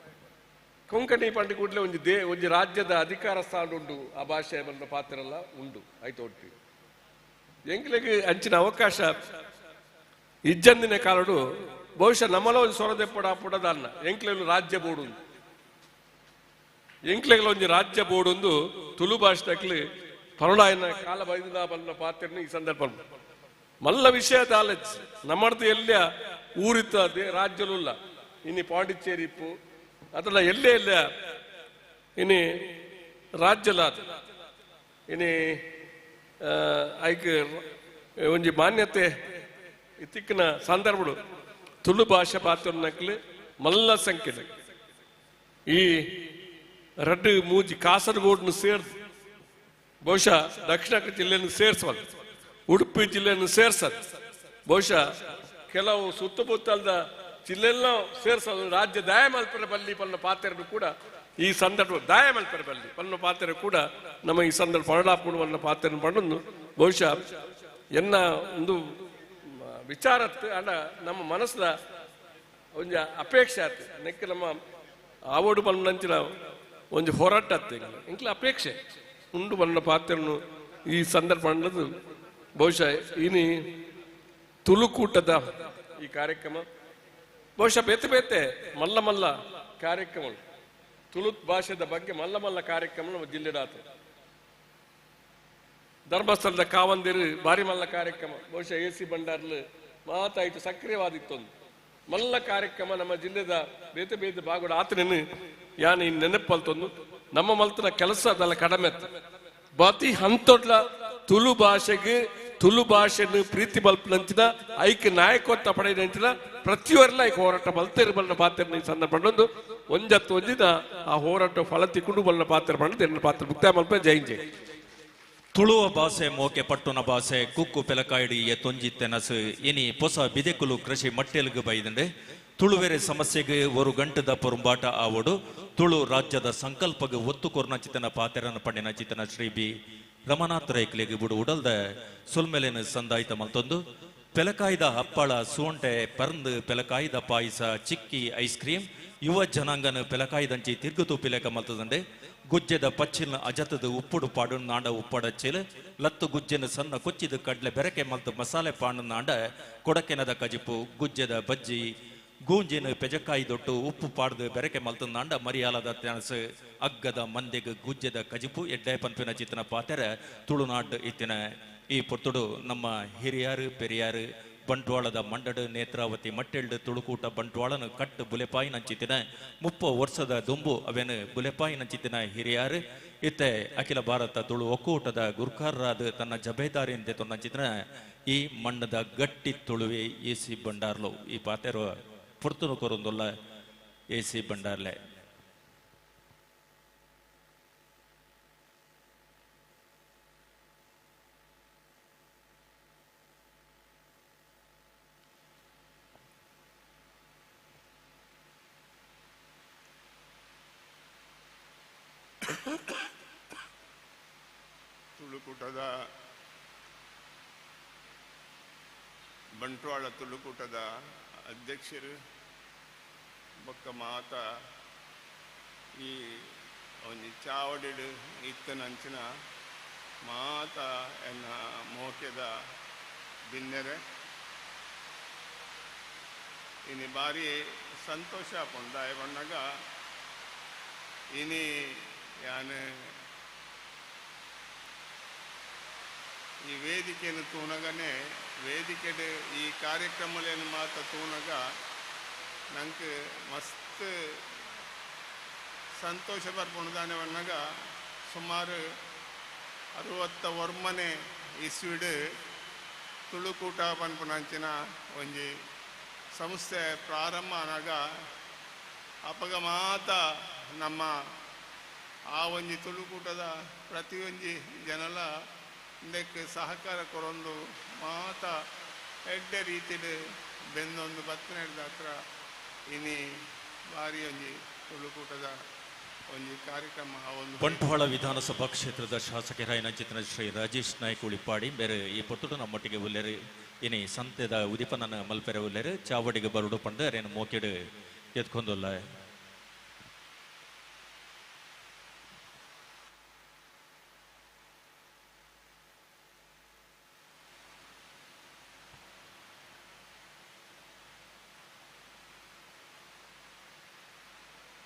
ಕೊಂಕಣಿ ಪಂಡಿ ಕೂಡಲೇ ಒಂಜಿ ಒಂಜಿ ರಾಜ್ಯದ ಅಧಿಕಾರ ಸ್ಥಾನ ಉಂಡು ಆ ಭಾಷೆ ಬಂದ ಪಾತ್ರ ಎಲ್ಲ ಉಂಡು ಆಯ್ತು ಒಟ್ಟು. ಎಂಕ್ಲೆಗ್ ಅಂಚಿನ ಅವಕಾಶ ಇಜ್ಜಂದಿನ ಕಾಲಡು ಬಹುಶಃ ನಮ್ಮಲ ಒಂದು ಸೊರದೆಪ್ಪಡ ಪುಡದನ್ನ ಎಂಕ್ಲೆಗ್ ರಾಜ್ಯ ಬೋರ್ಡ್ ಉಂಡು, ಎಂಕ್ಲೆಗ್ಲ ಒಂಜಿ ರಾಜ್ಯ ಬೋರ್ಡ್ ಒಂದು ತುಳು ಭಾಷೆಕ್ಲಿ ಪರುಡಾಯನ ಕಾಲ ಬೈದ ಬಲ್ಲ ಪಾತ್ರನ ಈ ಸಂದರ್ಭ ಮಲ್ಲ ವಿಷಯ ದಾಲಚ್ ನಮ್ಮಡ್ದು ಎಲ್ಲ ಊರಿತ್ತ ರಾಜ್ಯಲುಲ್ಲ ಇನ್ನು ಪಾಂಡಿಚೇರಿ ಇಪ್ಪು ಅದೆಲ್ಲ ಎಲ್ಲೇ ಎಲ್ಲ ಇನಿ ರಾಜ್ಯಲ ಇನಿ ಐಕ್ ಒಂಜಿ ಮಾನ್ಯತೆ ಇತ್ತಿಕ್ಕಿನ ಸಂದರ್ಭಡು ತುಳು ಭಾಷೆ ಪಾತ್ರನಕ್ಲಿ ಮಲ್ಲ ಸಂಖ್ಯೆ ಈ ರಡ್ಡು ಮೂಜಿ ಕಾಸರಗೋಡ್ನು ಸೇರ್ದು ಬಹುಶಃ ದಕ್ಷಿಣ ಕನ್ನಡ ಜಿಲ್ಲೆಯನ್ನು ಸೇರಿಸಬಾರ್ದು, ಉಡುಪಿ ಜಿಲ್ಲೆಯನ್ನು ಸೇರ್ಸದು, ಬಹುಶಃ ಕೆಲವು ಸುತ್ತಮುತ್ತಲದ ಜಿಲ್ಲೆಲ್ಲ ಸೇರ್ಸೋದು ರಾಜ್ಯ ದಾಯ ಮಲ್ಪರ ಬಲ್ಲಿ ಪನ್ನ ಪಾತ್ರರು ಕೂಡ ಈ ಸಂದರ್ಭ ದಾಯ ಮಲ್ಪರ ಬಲ್ಲಿ ಪನ್ನ ಪಾತ್ರ ಕೂಡ ನಮ್ಮ ಈ ಸಂದರ್ಭ ಪರಡಾಪುಡುವನ್ನ ಪಾತ್ರ ಪಡೊಂದು ಬಹುಶಃ ಎನ್ನ ಒಂದು ವಿಚಾರತ್ತು ಅಲ್ಲ ನಮ್ಮ ಮನಸ್ಸಿನ ಒಂದು ಅಪೇಕ್ಷೆ ಆತು ನೆಕ್ ನಮ್ಮ ಆವೋಡು ಪನ್ನಂಚಿನ ಒಂದು ಹೋರಾಟ ಆತು ಇಂಕ್ಲ ಅಪೇಕ್ಷೆ ಉಂಡು ಬಣ್ಣ ಪಾತ್ರನು ಈ ಸಂದರ್ಭ ಅನ್ನೋದು ಬಹುಶಃ ಇನಿ ತುಳುಕೂಟದ ಈ ಕಾರ್ಯಕ್ರಮ ಬಹುಶಃ ಬೇತೆ ಬೇತೆ ಮಲ್ಲ ಮಲ್ಲ ಕಾರ್ಯಕ್ರಮಗಳು ತುಳು ಭಾಷೆದ ಬಗ್ಗೆ ಮಲ್ಲ ಮಲ್ಲ ಕಾರ್ಯಕ್ರಮ ನಮ್ಮ ಜಿಲ್ಲೆಡಾತ ಧರ್ಮಸ್ಥಳದ ಕಾವಂದಿರು ಭಾರಿ ಮಲ್ಲ ಕಾರ್ಯಕ್ರಮ ಬಹುಶಃ ಎ ಸಿ ಭಂಡಾರ್ಲು ಮಾತಾಯಿತು ಸಕ್ರಿಯವಾದಿತ್ತೊಂದು ಮಲ್ಲ ಕಾರ್ಯಕ್ರಮ ನಮ್ಮ ಜಿಲ್ಲೆದ ಬೇತೆ ಬೇತೆ ಬಾಗೋಡ ಆತನೇನು ಯಾನ್ ಈ ನೆನಪಲ್ತೊಂದು ನಮ್ಮ ಮಲ್ತನ ಕೆಲಸ ಅದೆಲ್ಲ ಕಡಿಮೆ ಬಾತಿ ಹಂತೊಡ್ಲ ತುಳು ಭಾಷೆಗೆ ತುಳು ಭಾಷೆಯನ್ನು ಪ್ರೀತಿ ಬಲ್ಪನಂಚಿನ ಐಕ್ ನಾಯಕತ್ವ ಪಡೆಯಂಚಿನ ಪ್ರತಿಯೊರ್ಲ ಐಕ್ ಹೋರಾಟ ಬಲ್ತೇರು ಬಲ್ಲ ಪಾತ್ರ ಈ ಸಂದರ್ಭ ಒಂಜತ್ತು ಒಂಜಿನ ಆ ಹೋರಾಟ ಫಲ ತಿಕ್ಕೊಂಡು ಬಲ್ಲ ಪಾತ್ರ ಪಡೆದು ಪಾತ್ರ ಮುಕ್ತಾಯ ಮಲ್ಪ ಜೈ ಜೈ. ತುಳುವ ಭಾಷೆ ಮೋಕೆ ಪಟ್ಟುನ ಭಾಷೆ ಕುಕ್ಕು ಪೆಲಕಾಯಿಡಿ ಎತ್ತೊಂಜಿ ತೆನಸು ಇನಿ ಪೊಸ ಬಿದೆಕುಲು ಕೃಷಿ ಮಟ್ಟೆಲ್ಗು ಬೈದಂಡೆ ತುಳುವೆರೆ ಸಮಸ್ಯೆಗೆ ಒಂದು ಗಂಟದ ಪೊರುಂಬಾಟ ಆವಡು ತುಳು ರಾಜ್ಯದ ಸಂಕಲ್ಪಗೆ ಒತ್ತು ಕೊರ್ನ ಚಿತನ ಪಾತೆರನ ಪಂಡಿನ ಚಿತನ ಶ್ರೀ ಬಿ ರಮನಾಥ್ ರೈಕ್ಲೆಗೆ ಬುಡು ಉಡಲ್ದ ಸುಲ್ಮೆಲೆನ ಸಂದಾಯಿತ ಮಲ್ತೊಂದು ಪೆಲಕಾಯ್ದ ಹಪ್ಪಳ ಸೋಂಟೆ ಪರ್ಂದು ಪೆಲಕಾಯ್ದ ಪಾಯಸ ಚಿಕ್ಕಿ ಐಸ್ ಕ್ರೀಮ್ ಯುವ ಜನಾಂಗನ ಪೆಲಕಾಯ್ದಂಚಿ ತಿರ್ಗುತು ಪಿಲೆಕ ಮಲ್ತದಂಡೆ ಗುಜ್ಜೆದ ಪಚ್ಚಿನ ಅಜತದ ಉಪ್ಪುಡು ಪಾಡು ನಾಡ ಉಪ್ಪಡಚ್ಚಿಲ್ ಲತ್ತು ಗುಜ್ಜೆನ ಸಣ್ಣ ಕೊಚ್ಚಿದ ಕಡ್ಲೆ ಬೆರಕೆ ಮಲ್ತು ಮಸಾಲೆ ಪಾಡು ನಾಡ ಕೊಡಕೆನದ ಕಜಿಪು ಗುಜ್ಜೆದ ಬಜ್ಜಿ ಗೂಂಜಿನ ಪೆಜಕಾಯಿ ದೊಟ್ಟು ಉಪ್ಪು ಪಾಡ್ದು ಬೆರಕೆ ಮಲ್ತು ನಾಂಡ ಮರಿಯಾಲದ ತೆಣಸು ಅಗ್ಗದ ಮಂದೆಗ್ ಗುಜ್ಜೆದ ಕಜಿಪು ಎಡ್ಡೆ ಪನ್ಪಿನ ಚಿತ್ತನ ಪಾತೆರೆ ತುಳುನಾಡು ಇತ್ತಿನ ಈ ಪೊರ್ತುಡು ನಮ್ಮ ಹಿರಿಯಾರು ಪೆರಿಯಾರು ಬಂಟ್ವಾಳದ ಮಂಡಡು ನೇತ್ರಾವತಿ ಮಟ್ಟೆಲ್ಡು ತುಳುಕೂಟ ಬಂಟ್ವಾಳನು ಕಟ್ಟು ಬುಲೆಪಾಯಿ ನಂಚಿತಿನ 30 ವರ್ಷದ ದುಂಬು ಅವೇನು ಬುಲೆಪಾಯಿ ನಂಚಿತಿನ ಹಿರಿಯಾರು ಇತ್ತೆ ಅಖಿಲ ಭಾರತ ತುಳು ಒಕ್ಕೂಟದ ಗುರ್ಕಾರರಾದ ತನ್ನ ಜಬೇದಾರಿಯಿಂದ ತೊಂದಂಚಿತಿನ ಈ ಮಣ್ಣದ ಗಟ್ಟಿ ತುಳುವೆ ಎ ಸಿ ಬಂಡಾರ್ಲು ಈ ಪಾತೆರು ಪೊರ್ತುನು ಕೊರೊಂದುಲ್ಲ ಎ ಸಿ ಬಂಡಾರ್ಲೆ. ತುಳುಕೂಟದ ಬಂಟ್ವಾಳ ತುಳುಕೂಟದ ಅಧ್ಯಕ್ಷರು ಬೊಕ್ಕ ಮಾತ ಈ ಒಂಜಿ ಚಾವಡಿಡು ಇತ್ತನಂಚಿನ ಮಾತ ಎನ್ನ ಮೋಕೆದ ಬಿನ್ನೆರೆ ಇನಿ ಬಾರಿ ಸಂತೋಷ ಪುಂಡು ಬಣ್ಣಗ ಇನಿ ಯಾನು ಈ ವೇದಿಕೆಯನ್ನು ತೂನಗನೆ ವೇದಿಕೆಡು ಈ ಕಾರ್ಯಕ್ರಮಗಳನ್ನು ಮಾತ್ರ ತೂನಗ ನಂಗೆ ಮಸ್ತ್ ಸಂತೋಷ ಬರ್ಪುಂಡು ಬಣ್ಣಗ ಸುಮಾರು 69 ಇಸ್ವಿಡು ತುಳುಕೂಟ ಪನ್ಪುನಂಚಿನ ಒಂಜಿ ಸಂಸ್ಥೆ ಪ್ರಾರಂಭ ಆನಾಗ ಅಪಗ ಮಾತ ನಮ್ಮ ಆ ಒಂಜಿ ತುಳುಕೂಟದ ಪ್ರತಿಯೊಂಜಿ ಜನಲ ಇಂದಕ್ಕೆ ಸಹಕಾರ ಕೊರೊಂದು ಮಾತ ಎಡ್ಡೆ ರೀತಿಡು ಬೆಂದೊಂದು ಬತ್ತನೆಡ್ದ ಹತ್ರ ಇನಿ ಭಾರಿ ಒಂಜಿ ತುಳುಕೂಟದ ಒಂಜಿ ಕಾರ್ಯಕ್ರಮ ಒಂದು. ಬಂಟ್ವಾಳ ವಿಧಾನಸಭಾ ಕ್ಷೇತ್ರದ ಶಾಸಕರಾಯನ ಚಿತ್ರ ಶ್ರೀ ರಾಜೇಶ್ ನಾಯ್ಕ ಉಳಿಪಾಡಿ ಬೇರೆ ಈ ಪೊತ್ತುಡು ನಮ್ಮೊಟ್ಟಿಗೆ ಉಲ್ಲೇರು ಇನಿ ಸಂತೆದ ಉದಿಪನನ ಮಲ್ಪೆರೆ ಉಲ್ಲೇರು ಚಾವಡಿಗೆ ಬರುಡು ಪಂಡು ಅರೇನು ಮೋಕೆಡು ಎತ್ಕೊಂದುಲ್ಲ.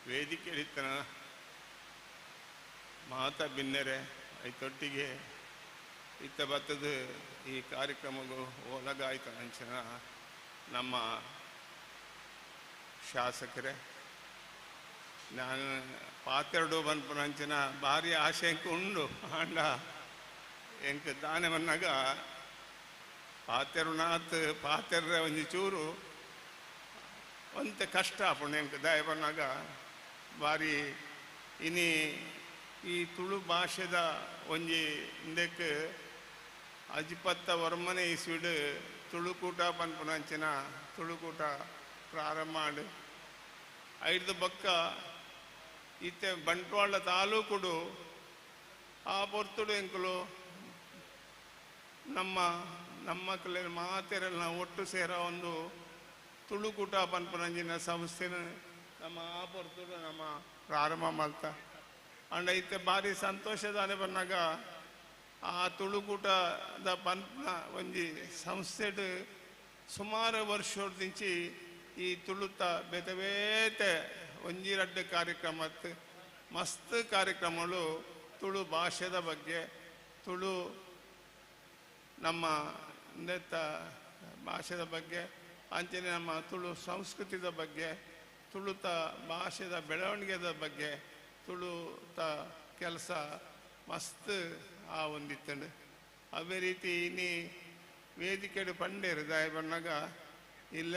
ವೇದಿಕೆಯಲ್ಲಿತ್ತನ ಮಾತ ಬಿನ್ನೆರೆ ಐತೊಟ್ಟಿಗೆ ಇತ್ತ ಬತ್ತದ ಈ ಕಾರ್ಯಕ್ರಮಗೂ ಒಳಗಾಯ್ತು ಅಂಚಿನ ನಮ್ಮ ಶಾಸಕರೇ ನಾನು ಪಾತೆರಡು ಬನ್ಪುನಂಚಿನ ಭಾರಿ ಆಶೆ ಉಂಡು ಆಂಡ ಎಂಕ್ ದಾನೆ ಬನ್ನಾಗ ಪಾತೆರುನಾತ್ ಪಾತೆರ್ರೆ ಒಂಜಿ ಚೂರು ಒಂತೆ ಕಷ್ಟ ಆಪುಂಡು ಎಂಕ್ ದಾಯ ಬನ್ನಾಗ ಭಾರಿ ಇನಿ ಈ ತುಳು ಭಾಷೆದ ಒಂಜಿ ಇಂದಕ್ಕೆ ಅಜಿಪತ್ತ ವರ್ಮನೆ ಇಸ್ವಿಡು ತುಳುಕೂಟ ಪನ್ಪುನಂಚಿನ ತುಳುಕೂಟ ಪ್ರಾರಂಭ ಮಾಡಿ ಐದು ಬಕ್ಕ ಇತ್ತೆ ಬಂಟ್ವಾಳ ತಾಲೂಕುಡು ಆ ಪೊರ್ತುಡು ಎಂಕುಲು ನಮ್ಮ ನಮ್ಮ ಕಲೆ ಮಾತೆರೆಲ್ಲ ಒಟ್ಟು ಸೇರೋ ಒಂದು ತುಳುಕೂಟ ಪನ್ಪುನಂಚಿನ ಸಂಸ್ಥೆನ ನಮ್ಮ ಆ ಪೊರ್ತುಡು ನಮ್ಮ ಪ್ರಾರಂಭ ಮಾಡ್ತಾ ಅಂಡ ಇತ್ತೆ ಭಾರಿ ಸಂತೋಷದಾನೆ ಬನ್ನಾಗ ಆ ತುಳುಕೂಟದ ಪನ್ಪುನ ಒಂಜಿ ಸಂಸ್ಥೆಡ್ ಸುಮಾರು ವರ್ಷದಿಂಚಿ ಈ ತುಳುತ ಬೇತೆ ಬೇತೆ ಒಂಜಿ ರಡ್ಡು ಕಾರ್ಯಕ್ರಮ ಮಸ್ತ್ ಕಾರ್ಯಕ್ರಮಗಳು ತುಳು ಭಾಷೆದ ಬಗ್ಗೆ ತುಳು ನಮ್ಮ ನೆತ್ತ ಭಾಷೆದ ಬಗ್ಗೆ ಅಂಚನೆ ನಮ್ಮ ತುಳು ಸಂಸ್ಕೃತಿದ ಬಗ್ಗೆ ತುಳುತ ಭಾಷೆದ ಬೆಳವಣಿಗೆದ ಬಗ್ಗೆ ತುಳುತ ಕೆಲಸ ಮಸ್ತ್ ಆ ಒಂದಿತ್ತಂಡು. ಅದೇ ರೀತಿ ಇನಿ ವೇದಿಕೆಡು ಪಂಡೇರು ದಾಯ ಬಣ್ಣಾಗ ಇಲ್ಲ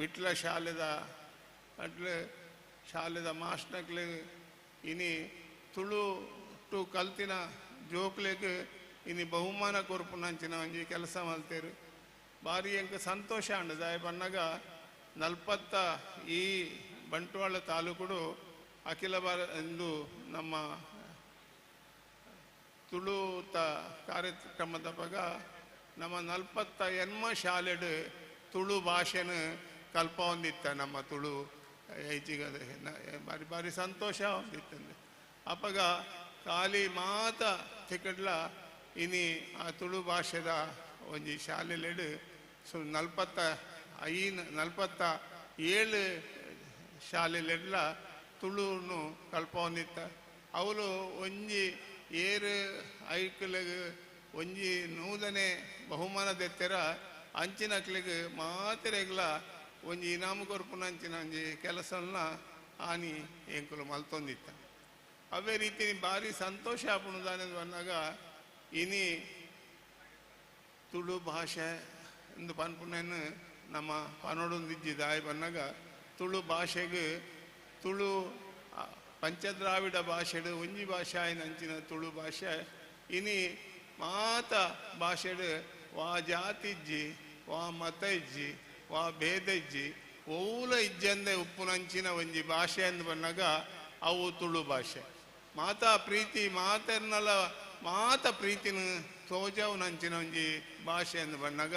ವಿಟ್ಲ ಶಾಲೆದ ಅಟ್ಲು ಶಾಲೆದ ಮಾಸ್ಟ್ನಕ್ಲು ಇನಿ ತುಳು ಟು ಕಲ್ತಿನ ಜೋಕ್ಲೆಗ್ ಇನಿ ಬಹುಮಾನ ಕೊರ್ಪುನಂಚಿನ ಒಂಜಿ ಕೆಲಸ ಮಲ್ತೇರು. ಬಾರಿ ಎಂಕ್ ಸಂತೋಷ ಆಂಡ್. ದಾಯೆ ಪನ್ನಗ 40 ಈ ಬಂಟ್ವಾಳ ತಾಲೂಕುಡು ಅಖಿಲ ಭಾರತ ಇಂದು ನಮ್ಮ ತುಳುತ ಕಾರ್ಯಕ್ರಮದ ಪಗ ನಮ್ಮ 48 ಶಾಲೆಡು ತುಳು ಭಾಷೆನ ಕಲ್ಪ ಹೊಂದಿತ್ತ ನಮ್ಮ ತುಳು ಐಚಿಗ ಬಾರಿ ಬಾರಿ ಸಂತೋಷ ಹೊಂದಿತ್ತಂದೆ. ಅಪಗ ಖಾಲಿ ಮಾತ ತಿಕಡ್ಲ ಇನಿ ಆ ತುಳು ಭಾಷೆದ ಒಂಜಿ ಶಾಲೆಲೆಡು ಸೊ 45 47 ಶಾಲೆಲೆಡ್ಲ ತುಳುನು ಕಲ್ಪ ಹೊಂದಿತ್ತ. ಅವಳು ಒಂಜಿ ಏರು ಐಕ್ಲೆಗ್ ಒಂಜಿ ನೂದನೆ ಬಹುಮಾನ ದೆತ್ತೆರ ಅಂಚಿನಕ್ಲೆಗ್ ಮಾತೆರೆಗ್ಲ ಒಂಜಿ ಇನಾಮು ಕೊರ್ಪುನ ಅಂಚಿನ ಒಂಜಿ ಕೆಲಸನ ಆನಿ ಎಂಕುಲು ಮಲ್ತೊಂದಿತ್ತ. ಅವೇ ರೀತಿ ಭಾರಿ ಸಂತೋಷ ಆಪುಣುದಾನೆ ಬಂದಾಗ ಇನಿ ತುಳು ಭಾಷೆ ಎಂದು ಪನ್ಪುನೇನು ನಮ್ಮ ಪನೊಡೊಂದಿಜ್ಜಿ. ದಾಯಿ ಬನ್ನಾಗ ತುಳು ಭಾಷೆಗೆ ತುಳು ಪಂಚದ್ರಾವಿಡ ಭಾಷೆಡು ಒಂಜಿ ಭಾಷೆ ಆಯಿನ ಅಂಚಿನ ತುಳು ಭಾಷೆ ಇನಿ ಮಾತ ಭಾಷೆಡು ವಾ ಜಾತಿ ಇಜ್ಜಿ, ವಾ ಮತ ಇಜ್ಜಿ, ವಾ ಭೇದ ಇಜ್ಜಿ, ಓಲ ಇಜ್ಜಂದೆ ಉಪ್ಪುನಂಚಿನ ಒಂಜಿ ಭಾಷೆ ಅಂದು ಬಂದಾಗ ಅವು ತುಳು ಭಾಷೆ. ಮಾತಾ ಪ್ರೀತಿ ಮಾತೆರ್ನಲ ಮಾತ ಪ್ರೀತಿನ ತೋಜವನಂಚಿನ ಒಂಜಿ ಭಾಷೆ ಅಂದು ಬಂದಾಗ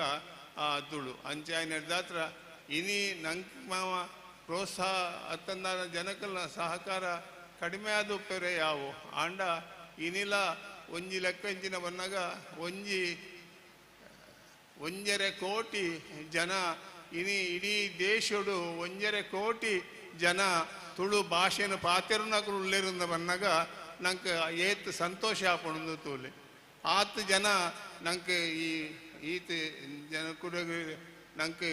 ಆ ತುಳು ಅಂಚಾಯಿನ ದಾತ್ರ ಇನಿ ನಂಗೆ ಮಾವ ಪ್ರೋತ್ಸಾಹ ಅತ್ತಂದ ಜನಕಲ್ನ ಸಹಕಾರ ಕಡಿಮೆ ಆದ ಉಪ್ಪೆರೆ ಯಾವು ಆಂಡ ಇನಿಲ ಒಂಜಿ ಲೆಕ್ಕ ಇಂಚಿನ ಬಂದಾಗ ಒಂಜಿ 1.5 ಕೋಟಿ ಜನ ಇನಿ ಇಡೀ ದೇಶಡು 1.5 ಕೋಟಿ ಜನ ತುಳು ಭಾಷೆನ ಪಾತೆರುನಕುಲು ಉಳ್ಳೇರಿಂದ ಬಂದಾಗ ನಂಗೆ ಏತ್ ಸಂತೋಷ ಆಪಣದು ತೋಲೆ. ಆತ್ ಜನ ನಂಗೆ ಈ ಈತ ಜನ ಕೂಡ ನಂಗೆ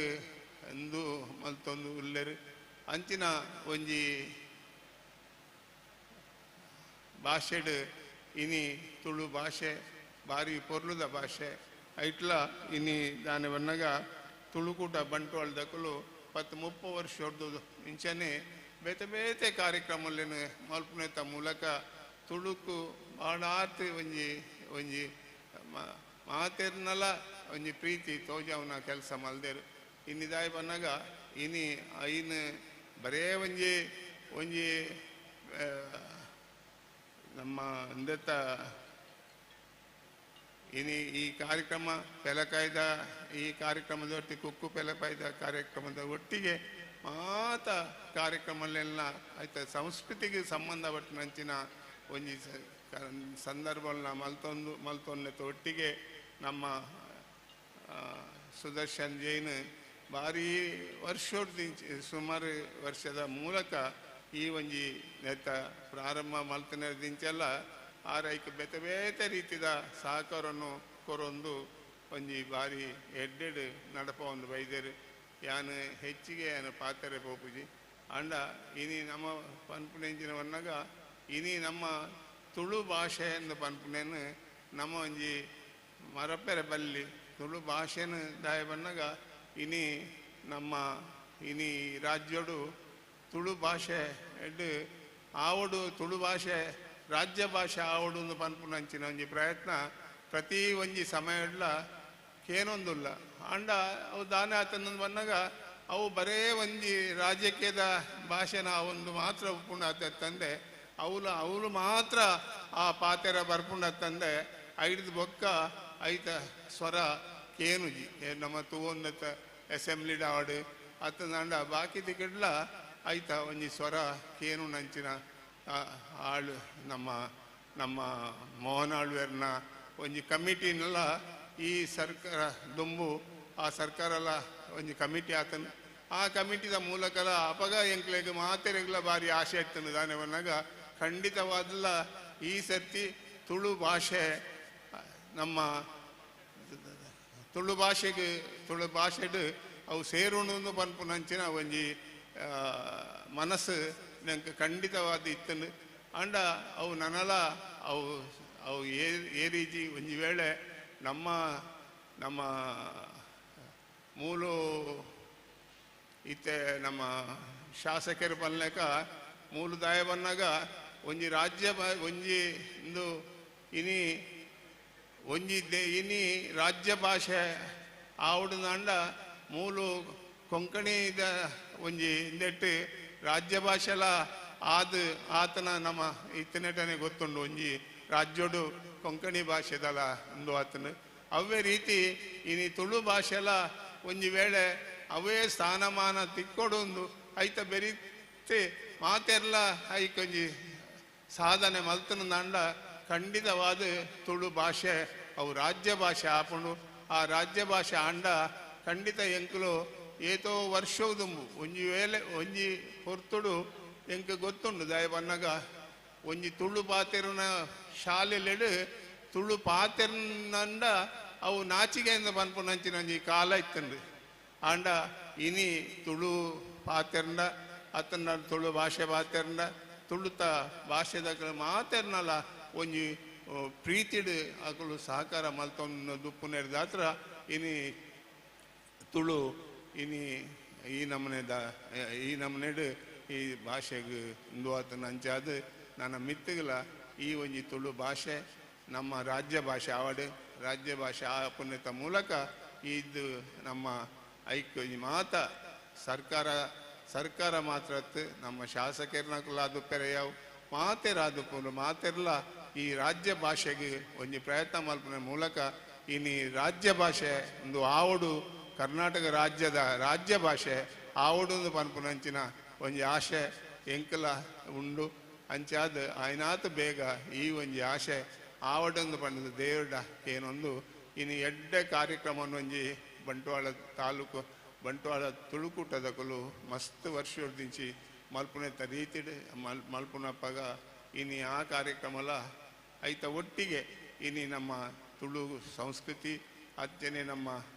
ಎಂದು ಮಲ್ತೊಂದು ಉಳ್ಳೇರು. ಅಂಚಿನ ಒಂಜಿ ಭಾಷೆಡು ಇನಿ ತುಳು ಭಾಷೆ ಭಾರಿ ಪೊರ್ಲುದ ಭಾಷೆ ಐಟ್ಲ ಇನಿ ದಾನೆ ಬನ್ನಾಗ ತುಳುಕೂಟ ಬಂಟ್ವಾಳದಕುಲು 10-30 ವರ್ಷದ್ದು ಇಂಚನೆ ಬೇತೆ ಬೇತೆ ಕಾರ್ಯಕ್ರಮಲೇನು ಮಲ್ಪುನೆತ ಮೂಲಕ ತುಳುಕು ಭಾಳಾತ್ ಒಂಜಿ ಒಂಜಿ ಮಾತೆರ್ನಲ ಒಂಜಿ ಪ್ರೀತಿ ತೋಜವನ ಕೆಲಸ ಮಲ್ದೇರು. ಇನ್ನಿದಾಯಿ ಬನ್ನಾಗ ಇನಿ ಐನು ಬರೇ ಒಂಜಿ ಒಂಜಿ ನಮ್ಮ ಅಂದೆತ್ತ ಇನಿ ಈ ಕಾರ್ಯಕ್ರಮ ಪೆಲಕಾಯ್ದ ಈ ಕಾರ್ಯಕ್ರಮದ ಒಟ್ಟಿಗೆ ಕುಕ್ಕು ಪೆಲಕಾಯ್ದ ಕಾರ್ಯಕ್ರಮದ ಒಟ್ಟಿಗೆ ಮಾತ ಕಾರ್ಯಕ್ರಮಲೆಲ್ಲ ಆಯ್ತ ಸಂಸ್ಕೃತಿಗೆ ಸಂಬಂಧಪಟ್ಟಂಚಿನ ಒಂಜಿ ಸಂದರ್ಭವನ್ನ ಮಲ್ತೊಂದು ಮಲ್ತೊನ್ನೆತ ಒಟ್ಟಿಗೆ ನಮ್ಮ ಸುದರ್ಶನ್ ಜೈನ್ ಭಾರೀ ವರ್ಷೋಡ್ದಿಂಚಿ ಸುಮಾರು ವರ್ಷದ ಮೂಲಕ ಈ ಒಂಜಿ ನೆತ್ತ ಪ್ರಾರಂಭ ಮಲ್ತನೆದಿಂಚೆಲ್ಲ ಆ ರೈಕ್ ಬೇತೆ ಬೇತೆ ರೀತಿದ ಸಹಕಾರವನ್ನು ಕೊರೊಂದು ಒಂಜಿ ಭಾರಿ ಎಡ್ಡೆಡ್ ನಡಪ ಒಂದು ಬೈದೇರು. ಯಾನು ಹೆಚ್ಚಿಗೆ ಯಾನು ಪಾತೆರೆ ಪೋಪುಜಿ ಅಂಡ ಇನಿ ನಮ್ಮ ಪನ್ಪುನೆಂಚಿನ ವನ್ನಾಗ ಇನಿ ನಮ್ಮ ತುಳು ಭಾಷೆ ಎಂದು ಪನ್ಪುನೇನು ನಮ್ಮ ಒಂಜಿ ಮರಪೆರೆ ಬಲ್ಲಿ ತುಳು ಭಾಷೆನು ದಾಯ ಬನ್ನಾಗ ಇನಿ ನಮ್ಮ ಇನಿ ರಾಜ್ಯಡು ತುಳು ಭಾಷೆ ಎಡ್ಡು ಆವಡು ತುಳು ಭಾಷೆ ರಾಜ್ಯ ಭಾಷೆ ಆವಡು ಒಂದು ಪನ್ಪುನಂಚಿನ ಒಂಜಿ ಪ್ರಯತ್ನ ಪ್ರತಿ ಒಂಜಿ ಸಮಯಡ್ಲ ಕೇನೊಂದುಲ್ಲ. ಅಂಡ ಅವು ದಾನ ಆತನೊಂದು ಬಂದಾಗ ಅವು ಬರೇ ಒಂಜಿ ರಾಜಕೀಯದ ಭಾಷೆನ ಒಂದು ಮಾತ್ರ ಉಪ್ಪುಂಡ ತಂದೆ ಅವಳು ಅವಳು ಮಾತ್ರ ಆ ಪಾತೆರ ಬರ್ಪುಂಡ ತಂದೆ ಐಡ್ದು ಬೊಕ್ಕ ಐತ ಸ್ವರ ಕೇನುಜಿ ನಮ್ಮ ತೂವೊಂದತ್ತ ಅಸೆಂಬ್ಲಿ ಡಾವಡು ಅತ್ತಂಡ ಬಾಕಿ ತಿಕ್ಕಡ್ಲ ಐತ ಒಂಜಿ ಸ್ವರ ಕೇನು ನಂಚಿನ ಆಳು ನಮ್ಮ ನಮ್ಮ ಮೋಹನ್ ಆಳ್ವೇರ್ನ ಒಂಜಿ ಕಮಿಟಿನೆಲ್ಲ ಈ ಸರ್ಕಾರ ದುಂಬು ಆ ಸರ್ಕಾರಲ್ಲ ಒಂಜಿ ಕಮಿಟಿ ಆತನ ಆ ಕಮಿಟಿದ ಮೂಲಕಲ ಅಪಗ ಎಂಕ್ಲೆಗ್ ಮಾತೆರೆಗ್ಲ ಭಾರಿ ಆಸೆ ಇತ್ತಂದು ದಾನೆ ಬಂದಾಗ ಖಂಡಿತವಾದಲ್ಲ ಈ ಸರ್ತಿ ತುಳು ಭಾಷೆ ನಮ್ಮ ತುಳು ಭಾಷೆಗೆ ತುಳು ಭಾಷೆಡು ಅವು ಸೇರುಣು ಪನ್ಪುನಂಚಿನ ಒಂಜಿ ಮನಸ್ಸು ನಂಗೆ ಖಂಡಿತವಾದ ಇತ್ತಂದು. ಅಂಡ ಅವು ನನಲ ಅವು ಅವು ಏರಿಜಿ ಒಂಜಿ ವೇಳೆ ನಮ್ಮ ನಮ್ಮ ಮೂಲ ಇತ್ತೆ ನಮ್ಮ ಶಾಸಕರು ಬನ್ನಕ ಮೂಲದಾಯ ಬನ್ನಾಗ ಒಂಜಿ ರಾಜ್ಯ ಒಂಜಿ ಇಂದು ಇನಿ ಒಂಜಿ ಇನಿ ರಾಜ್ಯ ಭಾಷೆ ಆವಡುನಾಂಡ ಮೂಲು ಕೊಂಕಣಿದ ಒಂಜಿ ಇಂದೆಟ್ಟು ರಾಜ್ಯ ಭಾಷೆಲ ಆದ್ ಆತನ ನಮ್ಮ ಇತ್ತನೆಟನೆ ಗೊತ್ತುಂಡು ಒಂಜಿ ರಾಜ್ಯೋಡು ಕೊಂಕಣಿ ಭಾಷೆದಲ ಉಂದು ಆತನ. ಅವೇ ರೀತಿ ಇನಿ ತುಳು ಭಾಷೆಲ ಒಂಜಿ ವೇಳೆ ಅವೇ ಸ್ಥಾನಮಾನ ತಿಕ್ಕೊಡೊಂದು ಐತ ಬೆರಿತೆ ಮಾತೆರ್ಲ ಐಕೊಂಜಿ ಸಾಧನೆ ಮಲ್ತನ ಖಂಡಿತವಾದ ತುಳು ಭಾಷೆ ಅವು ರಾಜ್ಯ ಭಾಷೆ ಆಪುಂಡು. ಆ ರಾಜ್ಯ ಭಾಷೆ ಆಂಡ ಖಂಡಿತ ಎಂಕುಲು ಏತೋ ವರ್ಷದುಂಬು ಒಂಜಿ ವೇಳೆ ಒಂಜಿ ಹೊರ್ತುಡು ಎಂಕ್ ಗೊತ್ತುಂಡು ದಯ ಬನ್ನಗ ಒಂಜಿ ತುಳು ಪಾತೆರುನ ಶಾಲೆಲೆಡು ತುಳು ಪಾತೆರ್ನಂಡ ಅವು ನಾಚಿಗೆಯಿಂದ ಪನ್ಪುನಂಚಿನ ಒಂಜಿ ಕಾಲ ಇತ್ತಂಡು. ಆಂಡ ಇನಿ ತುಳು ಪಾತೆರ್ಂಡ ಅತನ ತುಳು ಭಾಷೆ ಪಾತೆರ್ಂಡ ತುಳುತ ಭಾಷೆದಕಲು ಮಾತೆರ್ನಲ ಒಂಜಿ ಪ್ರೀತಿಡು ಅಕಲು ಸಹಕಾರ ಮಲ್ತೊಂದು ದುಪ್ಪುನೆರ್ದಾತ್ರ ಇನಿ ತುಳು ಇನಿ ಈ ನಮೂನೆದ ಈ ನಮೂನೆಡು ಈ ಭಾಷೆಗೆ ಉಂದು ಆತನ ಅಂಚಾದ ನನ್ನ ಮಿತ್ತುಗಳ ಈ ಒಂಜಿ ತುಳು ಭಾಷೆ ನಮ್ಮ ರಾಜ್ಯ ಭಾಷೆ ಆವಡು ರಾಜ್ಯ ಭಾಷೆ ಆಪುನೆತ ಮೂಲಕ ಇದು ನಮ್ಮ ಐಕ್ಯ ಮಾತ ಸರ್ಕಾರ ಸರ್ಕಾರ ಮಾತ್ರ ನಮ್ಮ ಶಾಸಕರನ್ನಕುಲಾದು ಪೆರೆಯವು ಮಾತೆರಾದುಪುಲು ಮಾತೆರ್ಲ ಈ ರಾಜ್ಯ ಭಾಷೆಗೆ ಒಂಜಿ ಪ್ರಯತ್ನ ಮಲ್ಪುನ ಮೂಲಕ ಇನಿ ರಾಜ್ಯ ಭಾಷೆ ಒಂದು ಆವಡು ಕರ್ನಾಟಕ ರಾಜ್ಯದ ರಾಜ್ಯ ಭಾಷೆ ಆವಡು ಪನ್ಪುನಂಚಿನ ಒಂಜಿ ಆಶೆ ಎಂಕಲ ಉಂಡು. ಅಂಚಾದ ಆಯ್ನಾತ ಬೇಗ ಈ ಒಂಜಿ ಆಶೆ ಆವಡೊಂದು ಪಂಡದ ದೇವಡ ಏನೊಂದು ಇನಿ ಎಡ್ಡೆ ಕಾರ್ಯಕ್ರಮವನ್ನು ಒಂಜಿ ಬಂಟ್ವಾಳ ತಾಲೂಕು ಬಂಟ್ವಾಳ ತುಳುಕೂಟದಕುಲು ಮಸ್ತ್ ವರ್ಷದಿಂಚಿ ಮಲ್ಪುನೆತ್ತ ರೀತಿಡ್ ಮಲ್ಪುನಪ್ಪಗ ಇನಿ ಆ ಕಾರ್ಯಕ್ರಮಲ ಐತ ಒಟ್ಟಿಗೆ ಇನಿ ನಮ್ಮ ತುಳು ಸಂಸ್ಕೃತಿ ಅಜ್ಜನೆ ನಮ್ಮ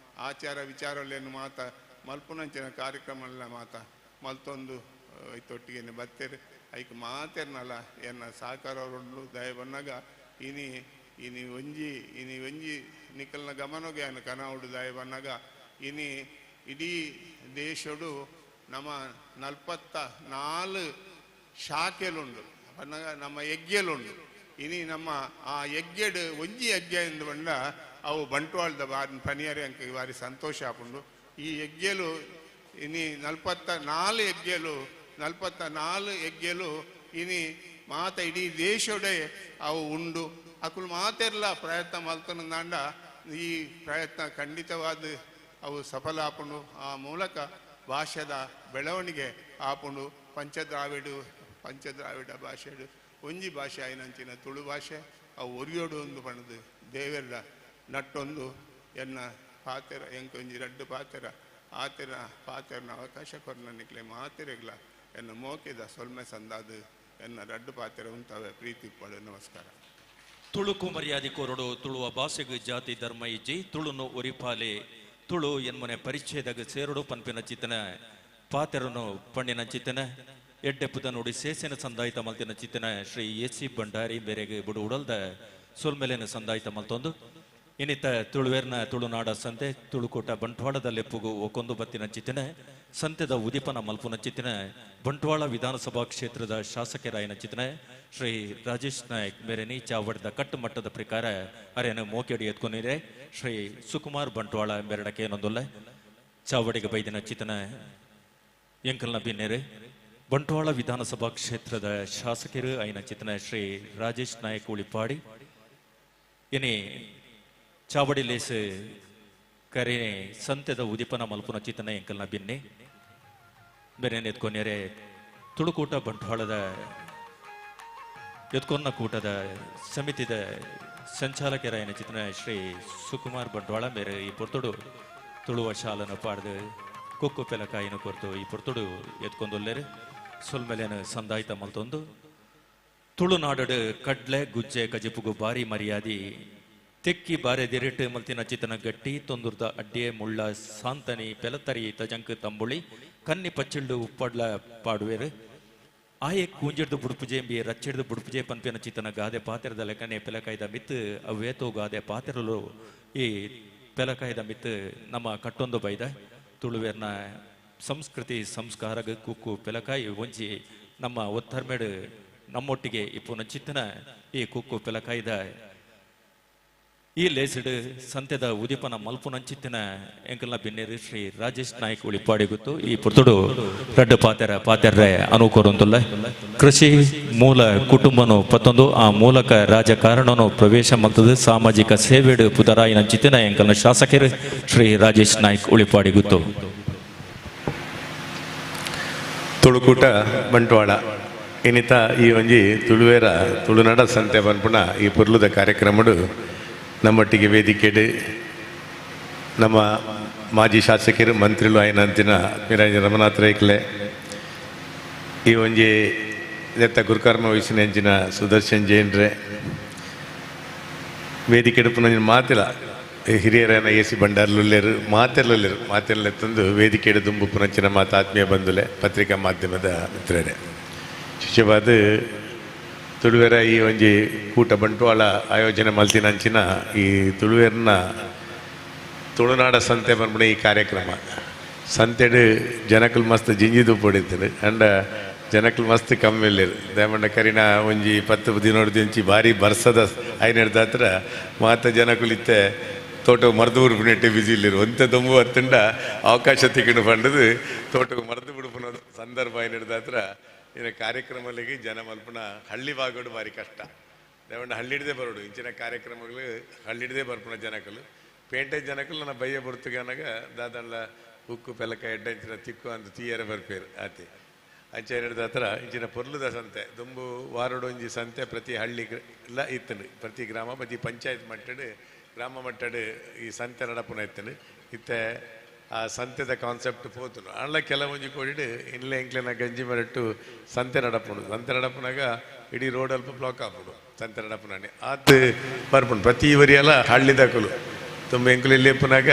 ಆಚಾರ ವಿಚಾರಲೇನು ಮಾತ ಮಲ್ಪುನಂಚಿನ ಕಾರ್ಯಕ್ರಮಲ್ಲ ಮಾತ ಮಲ್ತೊಂದು ಐತೊಟ್ಟಿಗೆ ಬತ್ತೇರು ಐಕ್ ಮಾತೇರ್ನಲ್ಲ ಎನ್ನ ಸಹಕಾರವರುಂಡು ದಯ ಬನ್ನಾಗ ಇನಿ ಇನಿ ಒಂಜಿ ಇನಿ ಒಂಜಿ ನಿಕಲ್ನ ಗಮನಗೆ ಅನ್ನ ಕನವುಡು ದಯ ಬನ್ನಾಗ ಇನಿ ಇಡೀ ದೇಶಡು ನಮ್ಮ 44 ಶಾಖೆಲುಂಡು ಬನ್ನಾಗ ನಮ್ಮ ಯಜ್ಞಲುಂಡು. ಇನಿ ನಮ್ಮ ಆ ಯಜ್ಞಡು ಒಂಜಿ ಯಜ್ಞ ಎಂದು ಬಂಡ ಅವು ಬಂಟ್ವಾಳದ ಬಾರಿ ಪನಿಯರೆ ಅಂಕ ಬಾರಿ ಸಂತೋಷ ಆಪುಂಡು. ಈ ಯಜ್ಞಲು ಇನಿ 44 ಯಜ್ಞಲು 44 ಯಜ್ಞಲು ಇನಿ ಮಾತ ಇಡೀ ದೇಶೋಡೆ ಅವು ಉಂಡು. ಅಕುಲು ಮಾತೆರ್ಲ ಪ್ರಯತ್ನ ಮಲ್ತನಂದಾಂಡ ಈ ಪ್ರಯತ್ನ ಖಂಡಿತವಾದ ಅವು ಸಫಲ ಆಪುಂಡು. ಆ ಮೂಲಕ ಭಾಷೆದ ಬೆಳವಣಿಗೆ ಆಪುಂಡು. ಪಂಚದ್ರಾವಿಡ ಭಾಷೆಡು ಒಂಜಿ ಭಾಷೆ ಆಯಿನಂಚಿನ ತುಳು ಭಾಷೆ ಅವು ಒರಿಯೋಡು ಒಂದು ಪಣದು ದೇವೆರ್ಡ ನಟ್ಟೊಂದು ಎನ್ನ ಪಾತೆರ ಎಂಕೊಂಜಿ ರಡ್ಡು ಪಾತೆರ ಆತೆರ ಪಾತೆರನ ಅವಕಾಶ ಕೊರ್ನ ನಿಕ್ಲೆ ಮಾತೆರೆಗ್ಲ ಎನ್ನ ಮೋಕಿದ ಸೊಲ್ಮೆ ಸಂದಾದು ಎನ್ನ ರಡ್ಡು ಪಾತೆರ ಉಂಟವೆ ಪ್ರೀತಿ ಪಡು. ನಮಸ್ಕಾರ. ತುಳುಕು ಮರ್ಯಾದೆ ಕೋರಡು ತುಳುವ ಭಾಷೆಗೆ ಜಾತಿ ಧರ್ಮ ಇಜ್ಜಿ ತುಳುನು ಒರಿಪಾಲೆ ತುಳು ಎನ್ಮನೆ ಪರಿಚ್ಛೇದಗ ಸೇರಡು ಪನ್ಪಿನ ಚಿತ್ತನ ಪಾತೆರನು ಪಣ್ಣಿನ ಚಿತ್ತನ ಎಡ್ಡೆ ಪುದ ನೋಡಿ ಸೇಸೆನ ಸಂದಾಯಿತ ಮಲ್ತಿನ ಚಿತ್ತನ ಶ್ರೀ ಎಸ್ ಸಿ ಭಂಡಾರಿ ಬೇರೆಗೆ ಬುಡು ಉಡಲ್ದ ಸೊಲ್ಮೆಲೆನ ಸಂದಾಯಿತ ಮಲ್ತೊಂದು ಇನ್ನಿತ ತುಳುವೇರ್ನ ತುಳುನಾಡ ಸಂತೆ ತುಳುಕೋಟ ಬಂಟ್ವಾಳದ ಲೆಪ್ಪುಗು ಒಕ್ಕೊಂದು ಬತ್ತಿನ ಚಿತ್ತನ ಸಂತೆದ ಉದೀಪನ ಮಲ್ಪುನ ಚಿತ್ತನ ಬಂಟ್ವಾಳ ವಿಧಾನಸಭಾ ಕ್ಷೇತ್ರದ ಶಾಸಕರಾಯನ ಚಿತ್ತನ ಶ್ರೀ ರಾಜೇಶ್ ನಾಯಕ್ ಮೇರೆನಿ ಚಾವಡದ ಕಟ್ಟುಮಟ್ಟದ ಪ್ರಕಾರ ಅರೆಯನ್ನು ಮೋಕೆಡಿ ಎತ್ಕೊನಿರೆ ಶ್ರೀ ಸುಕುಮಾರ್ ಬಂಟ್ವಾಳ ಮೇರಡಕ್ಕೆ ಏನೊಂದುಲ್ಲ ಚಾವಡಿಗೆ ಬೈದಿನ ಚಿತ್ತನ ಎಂಕಲ್ನ ಬಿನ್ನೆರೆ ಬಂಟ್ವಾಳ ವಿಧಾನಸಭಾ ಕ್ಷೇತ್ರದ ಶಾಸಕರು ಐನ ಚಿತ್ತನ ಶ್ರೀ ರಾಜೇಶ್ ನಾಯಕ್ ಉಳಿಪಾಡಿ ಇನಿ ಚಾವಡಿ ಲೇಸ್ ಕರೆ ಸಂತೆದ ಉದೀಪನ ಮಲ್ಪುನ ಚಿತ್ತನ ಎಂಕಲ್ನ ಬಿನ್ನೆ ಬೇರೆ ಎತ್ಕೊನೆರೆ ತುಳುಕೂಟ ಬಂಟ್ವಾಳದ ಎತ್ಕೊನ್ನ ಕೂಟದ ಸಮಿತಿದ ಸಂಚಾಲಕರಾಯನ ಚಿತ್ತನ ಶ್ರೀ ಸುಕುಮಾರ್ ಬಂಟ್ವಾಳ ಮೇರೆ ಈ ಪೊರ್ತುಡು ತುಳುವ ಶಾಲನ ಪಾಡ್ದು ಕೊಕ್ಕು ಪೆಲಕಾಯಿನ ಕೊರ್ತು ಈ ಪೊರ್ತುಡು ಎತ್ಕೊಂದೊಲ್ಲೇರು ಸೊಲ್ಮೆಲೆನ ಸಂದಾಯಿತ ಮಲ್ತೊಂದು ತುಳುನಾಡು ಕಡ್ಲೆ ಗುಜ್ಜೆ ಕಜಿಪುಗು ಬಾರಿ ಮರ್ಯಾದಿ ತೆಕ್ಕಿ ಬಾರೆ ದಿರಿಟ್ಟು ಮಲ್ತಿನ ಚಿತನ ಗಟ್ಟಿ ತೊಂದುರ್ದ ಅಡ್ಡೆ ಮುಳ್ಳ ಸಾಂತನಿ ಪೆಲತರಿ ತಜಂಕ್ ತಂಬುಳಿ ಕನ್ನಿ ಪಚ್ಚಿಳ್ಳು ಉಪ್ಪಡ್ಲ ಪಾಡುವೆರು ಆಯೆ ಕೂಂಜಿಡ್ದು ಬುಡುಪುಜೆ ಎಂಬಿ ರಚ್ಚಿಡ್ದು ಬುಡುಪುಜೆ ಪನ್ಪಿನ ಚಿತನ ಗಾದೆ ಪಾತೆರದ ಲೆಕ್ಕನೆ ಪೆಲಕಾಯ್ದ ಮಿತ್ತು ಅವೇತೋ ಗಾದೆ ಪಾತೆರಲು ಈ ಪೆಲಕಾಯ್ದ ಮಿತ್ತು ನಮ್ಮ ಕಟ್ಟೊಂದು ಬೈದ ತುಳುವೇರ್ನ ಸಂಸ್ಕೃತಿ ಸಂಸ್ಕಾರಗ ಕುಕ್ಕು ಪೆಲಕಾಯಿ ಒಂಜಿ ನಮ್ಮ ಒತ್ತರ್ಮೇಡು ನಮ್ಮೊಟ್ಟಿಗೆ ಇಪ್ಪುನ ಚಿತ್ತನ ಈ ಕುಕ್ಕು ಪೆಲಕಾಯ್ದ ಈ ಲೇಸಿಡ್ ಸಂತೆದ ಉದಿಪನ ಮಲ್ಪುನಂಚಿತ್ತಿನ ಎಂಕಲ್ನ ಬಿನ್ನೇರು ಶ್ರೀ ರಾಜೇಶ್ ನಾಯ್ಕ್ ಉಳಿಪಾಡಿ ಗೊತ್ತು. ಈ ಪುರ್ತುಡು ರಡ್ಡು ಪಾತೆರ ಪಾತೆರ್ರೆ ಅನುಕೋರಂತುಲ್ಲ. ಕೃಷಿ ಮೂಲ ಕುಟುಂಬನು ಪತ್ತೊಂದು ಆ ಮೂಲಕ ರಾಜಕಾರಣನು ಪ್ರವೇಶ ಮಲ್ತದು ಸಾಮಾಜಿಕ ಸೇವೆಡು ಪುದರಾಯಿನಂಚಿತ್ತಿನ ಎಂಕಲ್ನ ಶಾಸಕರು ಶ್ರೀ ರಾಜೇಶ್ ನಾಯ್ಕ್ ಉಳಿಪಾಡಿ ಗೊತ್ತು. ತುಳುಕೂಟ ಬಂಟ್ವಾಳ ಇನ್ನಿತ ಈ ಒಂಜಿ ತುಳುವೇರ ತುಳುನಾಡ ಸಂತೆ ಪನ್ಪುನ ಈ ಪುರ್ಲುದ ಕಾರ್ಯಕ್ರಮಡು ನಮ್ಮೊಟ್ಟಿಗೆ ವೇದಿಕೆಡು ನಮ್ಮ ಮಾಜಿ ಶಾಸಕರು ಮಂತ್ರಿಲು ಆಯ್ನಂತಿನ ಮಿರಾಜ್ ರಮನಾಥ್ ರೈಕ್ಲೆ, ಈ ಒಂಜಿ ನೆತ್ತ ಗುರುಕರ್ಮ ವಹಿಸಿನ ಸುದರ್ಶನ್ ಜೈನ್ರೆ, ವೇದಿಕೆ ಪುನಂಜಿನ ಮಾತಿಲ ಹಿರಿಯರನ್ನ ಎ ಸಿ ಭಂಡಾರ್ಲುಲ್ಲೇರು ಮಾತೆಲ್ಲುಲ್ಲೇರು ಮಾತೆಲ್ಲ ತಂದು ವೇದಿಕೆಡು ದುಂಬು ಪುನಂಚಿನ ಮಾತು ಆತ್ಮೀಯ ಬಂಧುಲೆ ಪತ್ರಿಕಾ ಮಾಧ್ಯಮದ ಮಿತ್ರರೇ, ಶಿಷ್ಯವಾದ ತುಳುವೆರ ಈ ಒಂಜಿ ಕೂಟ ಬಂಟ್ವಾಳ ಆಯೋಜನೆ ಮಲ್ತಿನಂಚಿನ ಈ ತುಳುವೆರ್ನ ತುಳುನಾಡ ಸಂತೆ ಪನ್ಪುನ ಈ ಕಾರ್ಯಕ್ರಮ ಸಂತೆಡು ಜನಕುಲು ಮಸ್ತ್ ಜಿಂಜಿದು ಪೊಡಿತಾರೆ ಅಂಡ ಜನಕುಲು ಮಸ್ತ್ ಕಮ್ಮಿ ಇಲ್ಲೇರು. ದಾಯಮಂಡ ಕರಿನ ಒಂಜಿ 10 ದಿನೊಡ್ದಿಂಚಿ ಭಾರಿ ಬರ್ಸದ ಐನೆಡ್ದ ಹತ್ರ ಮಾತ ಜನಕುಲು ಇತ್ತೆ ತೋಟ ಮರ್ದು ಉಡುಪುನೆಟ್ಟೆ ಬಿಸಿ ಇಲ್ಲಿರು ಒಂತೆ ದೊಂಬು ಹತ್ತಂಡ ಅವಕಾಶ ತಿಕ್ಕಂಡು ಪಂಡದು ತೋಟకు ಮರ್ದು ಬಿಡುಪುನ ಸಂದರ್ಭ ಐನೆಡ್ದ ಹತ್ರ ಇನ್ನು ಕಾರ್ಯಕ್ರಮಗಳಿಗೆ ಜನ ಮಲ್ಪುನ ಹಳ್ಳಿ ಭಾಗಡು ಭಾರಿ ಕಷ್ಟ. ದೇವಂಡ ಹಳ್ಳಿಡ್ದೇ ಬರೋಡು ಇಂಚಿನ ಕಾರ್ಯಕ್ರಮಗಳು ಹಳ್ಳಿಡ್ದೇ ಬರ್ಪುನ ಜನಕಲು ಪೇಂಟೆ ಜನಕಲು ನನ್ನ ಬಯ್ಯ ಬರ್ತುಗನಗ ದಾದಲ್ಲ ಉಕ್ಕು ಪೆಲಕ ಎಡ್ಡ ಇಂಚಿನ ತಿಕ್ಕು ಅಂತ ತೀಯರ ಬರ್ಪೇರು ಆತಿ ಅಂಚೆ ಹಿಡ್ದ ಹತ್ರ ಇಂಚಿನ ಪೊರ್ಲುದ ಸಂತೆ ದುಂಬು ವಾರಡೊಂಜಿ ಸಂತೆ ಪ್ರತಿ ಹಳ್ಳಿ ಎಲ್ಲ ಇತ್ತನು ಪ್ರತಿ ಗ್ರಾಮ ಪ್ರತಿ ಪಂಚಾಯತ್ ಮಟ್ಟಡು ಗ್ರಾಮ ಮಟ್ಟಡು ಈ ಸಂತೆ ನಡಪುನ ಇತ್ತನು. ಇತ್ತೆ ಆ ಸಂತೆದ ಕಾನ್ಸೆಪ್ಟ್ ಪೋತುನು ಅಣ್ಣ ಕೆಲವೊಂಜಿ ಕೋಡಿಡು ಇನ್ಲೆ ಎಂಕ್ಲೆನ ಗಂಜಿ ಮರಟ್ಟು ಸಂತೆ ನಡಪುಂಡು ಸಂತೆ ನಡಪುನಾಗ ಇಡೀ ರೋಡ್ ಅಲ್ಪ ಬ್ಲಾಕ್ ಆಪುಂಡು ಸಂತೆ ನಡಪುನಾನೆ ಆತ್ ಬರ್ಪುಂಡು ಪ್ರತಿ ವರಿಯಲ್ಲ ಹಳ್ಳಿದಕುಲು ತುಂಬ ಎಂಕುಲು ಇಲ್ಲಿ ಪುನಾಗ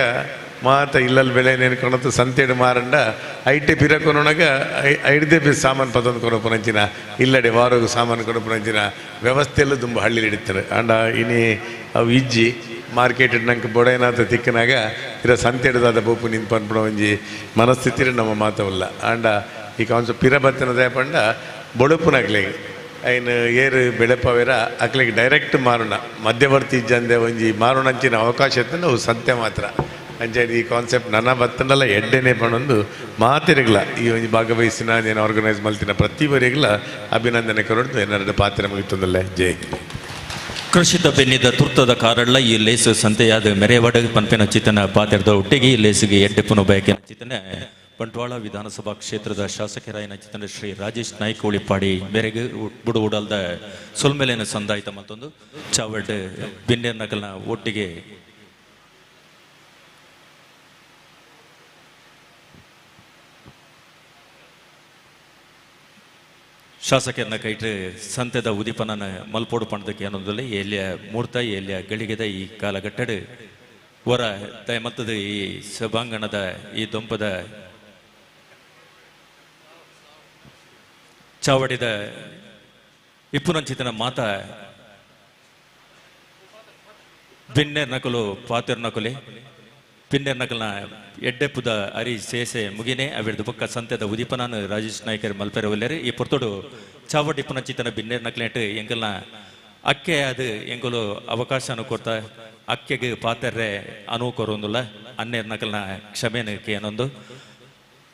ಮಾತ ಇಲ್ಲಲ್ಲಿ ಬೆಳೆ ನೆನ್ಕೊಳತ್ತು ಸಂತೆಡು ಮಾರಂಡ ಐಟೆ ಪಿರಕೊನೊಣಗ ಐಡ್ದೆ ಪಿ ಸಾಮಾನು ಪದೊಂದು ಕೊನಪುನಂಚಿನ ಇಲ್ಲಡೆ ವಾರೋಗು ಸಾಮಾನು ಕೊನಪುನಂಚಿನ ವ್ಯವಸ್ಥೆಯಲ್ಲೂ ತುಂಬ ಹಳ್ಳಿಲಿ ಹಿಡಿತಾರೆ. ಅಂಡ ಇನಿ ಅವು ಇಜ್ಜಿ ಮಾರ್ಕೆಟ್ ನಂಗೆ ಬೊಡೆನಾಥ ತಿಕ್ಕನಾಗ ಇರ ಸಂತೆ ಹಿಡ್ದಾದ ಬೋಪು ನಿಂತು ಪನ್ಪುಣ ಒಂಜಿ ಮನಸ್ಥಿತಿ ನಮ್ಮ ಮಾತವಲ್ಲ. ಆಂಡ ಈ ಕಾನ್ಸೆಪ್ಟ್ ಪಿರ ಬತ್ತನ ದಯಪಂಡ ಬೊಡುಪುನಕ್ಲೆಗ್ ಐನ್ ಏರು ಬೆಳೆಪವೇರ ಅಕ್ಲೆಗ್ ಡೈರೆಕ್ಟ್ ಮಾರುಣ ಮಧ್ಯವರ್ತಿ ಇಜ್ಜಂದೆ ಒಂಜಿ ಮಾರುಣಂಚಿನ ಅವಕಾಶ ಇತ್ತಂದ್ರೆ ಅವು ಸಂತೆ ಮಾತ್ರ. ಅಂಚೆ ಈ ಕಾನ್ಸೆಪ್ಟ್ ನನ್ನ ಬತ್ತಂಡಲ್ಲ ಎಡ್ಡೆನೆ ಪಣೊಂದು ಮಾತಿರಗ್ಲ ಈ ಒಂಜಿ ಭಾಗವಹಿಸಿನ ಏನು ಆರ್ಗನೈಸ್ ಮಲ್ತಿನ ಪ್ರತಿ ಬರಿಗ್ಲ ಅಭಿನಂದನೆ ಕೊರೊಡ್ದು ಏನಾರು ಪಾತ್ರ ಮುಗಿತಂದಲ್ಲ. ಜೈ. ಕೃಷಿತ ಬೆನ್ನಿದ ತುರ್ತದ ಕಾರಳ್ಳ ಈ ಲೇಸು ಸಂತೆಯಾದ ಮೆರೆವಡ ಪನ್ಪಿನ ಚಿತನ ಪಾತ್ರದ ಒಟ್ಟಿಗೆ ಈ ಲೇಸಿಗೆ ಎಡ್ಡೆಪುನ ಬಯಕಿನ ಚಿತನೆ ಬಂಟ್ವಾಳ ವಿಧಾನಸಭಾ ಕ್ಷೇತ್ರದ ಶಾಸಕರಾಯನ ಚಿತನ ಶ್ರೀ ರಾಜೇಶ್ ನಾಯ್ಕ್ ಉಳಿಪಾಡಿ ಮೇರೆಗೆ ಬುಡು ಉಡಲ್ದ ಸೊಲ್ಮೆಲೇನ ಸಂದಾಯಿತ ಮತ್ತೊಂದು ಚಾವಡ್ ಬಿನ್ನೇರ್ ನಕಲ್ನ ಒಟ್ಟಿಗೆ ಶಾಸಕರನ್ನ ಕೈಟ್ ಸಂತೆದ ಉದಿಪನನ ಮಲ್ಪೋಡು ಪಣದಕ್ಕೆ ಅನ್ನೋದಲ್ಲಿ ಎಲ್ಲಿಯ ಮೂರ್ತ ಎಲ್ಲಿಯ ಗಳಿಗೆದ ಈ ಕಾಲಘಟ್ಟಡು ವರ ದಯಮತ್ತದ ಈ ಸಭಾಂಗಣದ ಈ ದೊಂಪದ ಚಾವಡಿದ ಇಪ್ಪುನಂಚಿತನ ಮಾತ ಬಿನ್ನೆರ್ ನಕಲು ಪಾತೆರ್ ನಕುಲೆ ಪಿನ್ನೆರ್ ನಕಲ್ನ ಎಡ್ಡೆಪುದ ಅರಿ ಸೇಸೆ ಮುಗಿನೆ ಅವಿರ್ದು ಬೊಕ್ಕ ಸಂತೆದ ಉದಿಪನಾನು ರಾಜೇಶ್ ನಾಯ್ಕರ್ ಮಲ್ಪೆರೆ ಒಲ್ಲೆರು. ಈ ಪೊರ್ತುಡು ಚಾವಡಿ ಇಪ್ಪುನಂಚಿತನ ಬಿನ್ನೆರ್ ನಕಲೆಟ್ ಎಂಕಲ್ನ ಅಕ್ಕೆ ಅದು ಎಂಕುಲು ಅವಕಾಶನ ಕೊರ್ತ ಅಕ್ಕೆಗೆ ಪಾತೆರ್ರೆ ಅನುವು ಕೊರೊಂದುಲ್ಲ ಅನ್ನೇರ್ ನಕಲ್ನ ಕ್ಷಮೆನ ಕೇನೊಂದು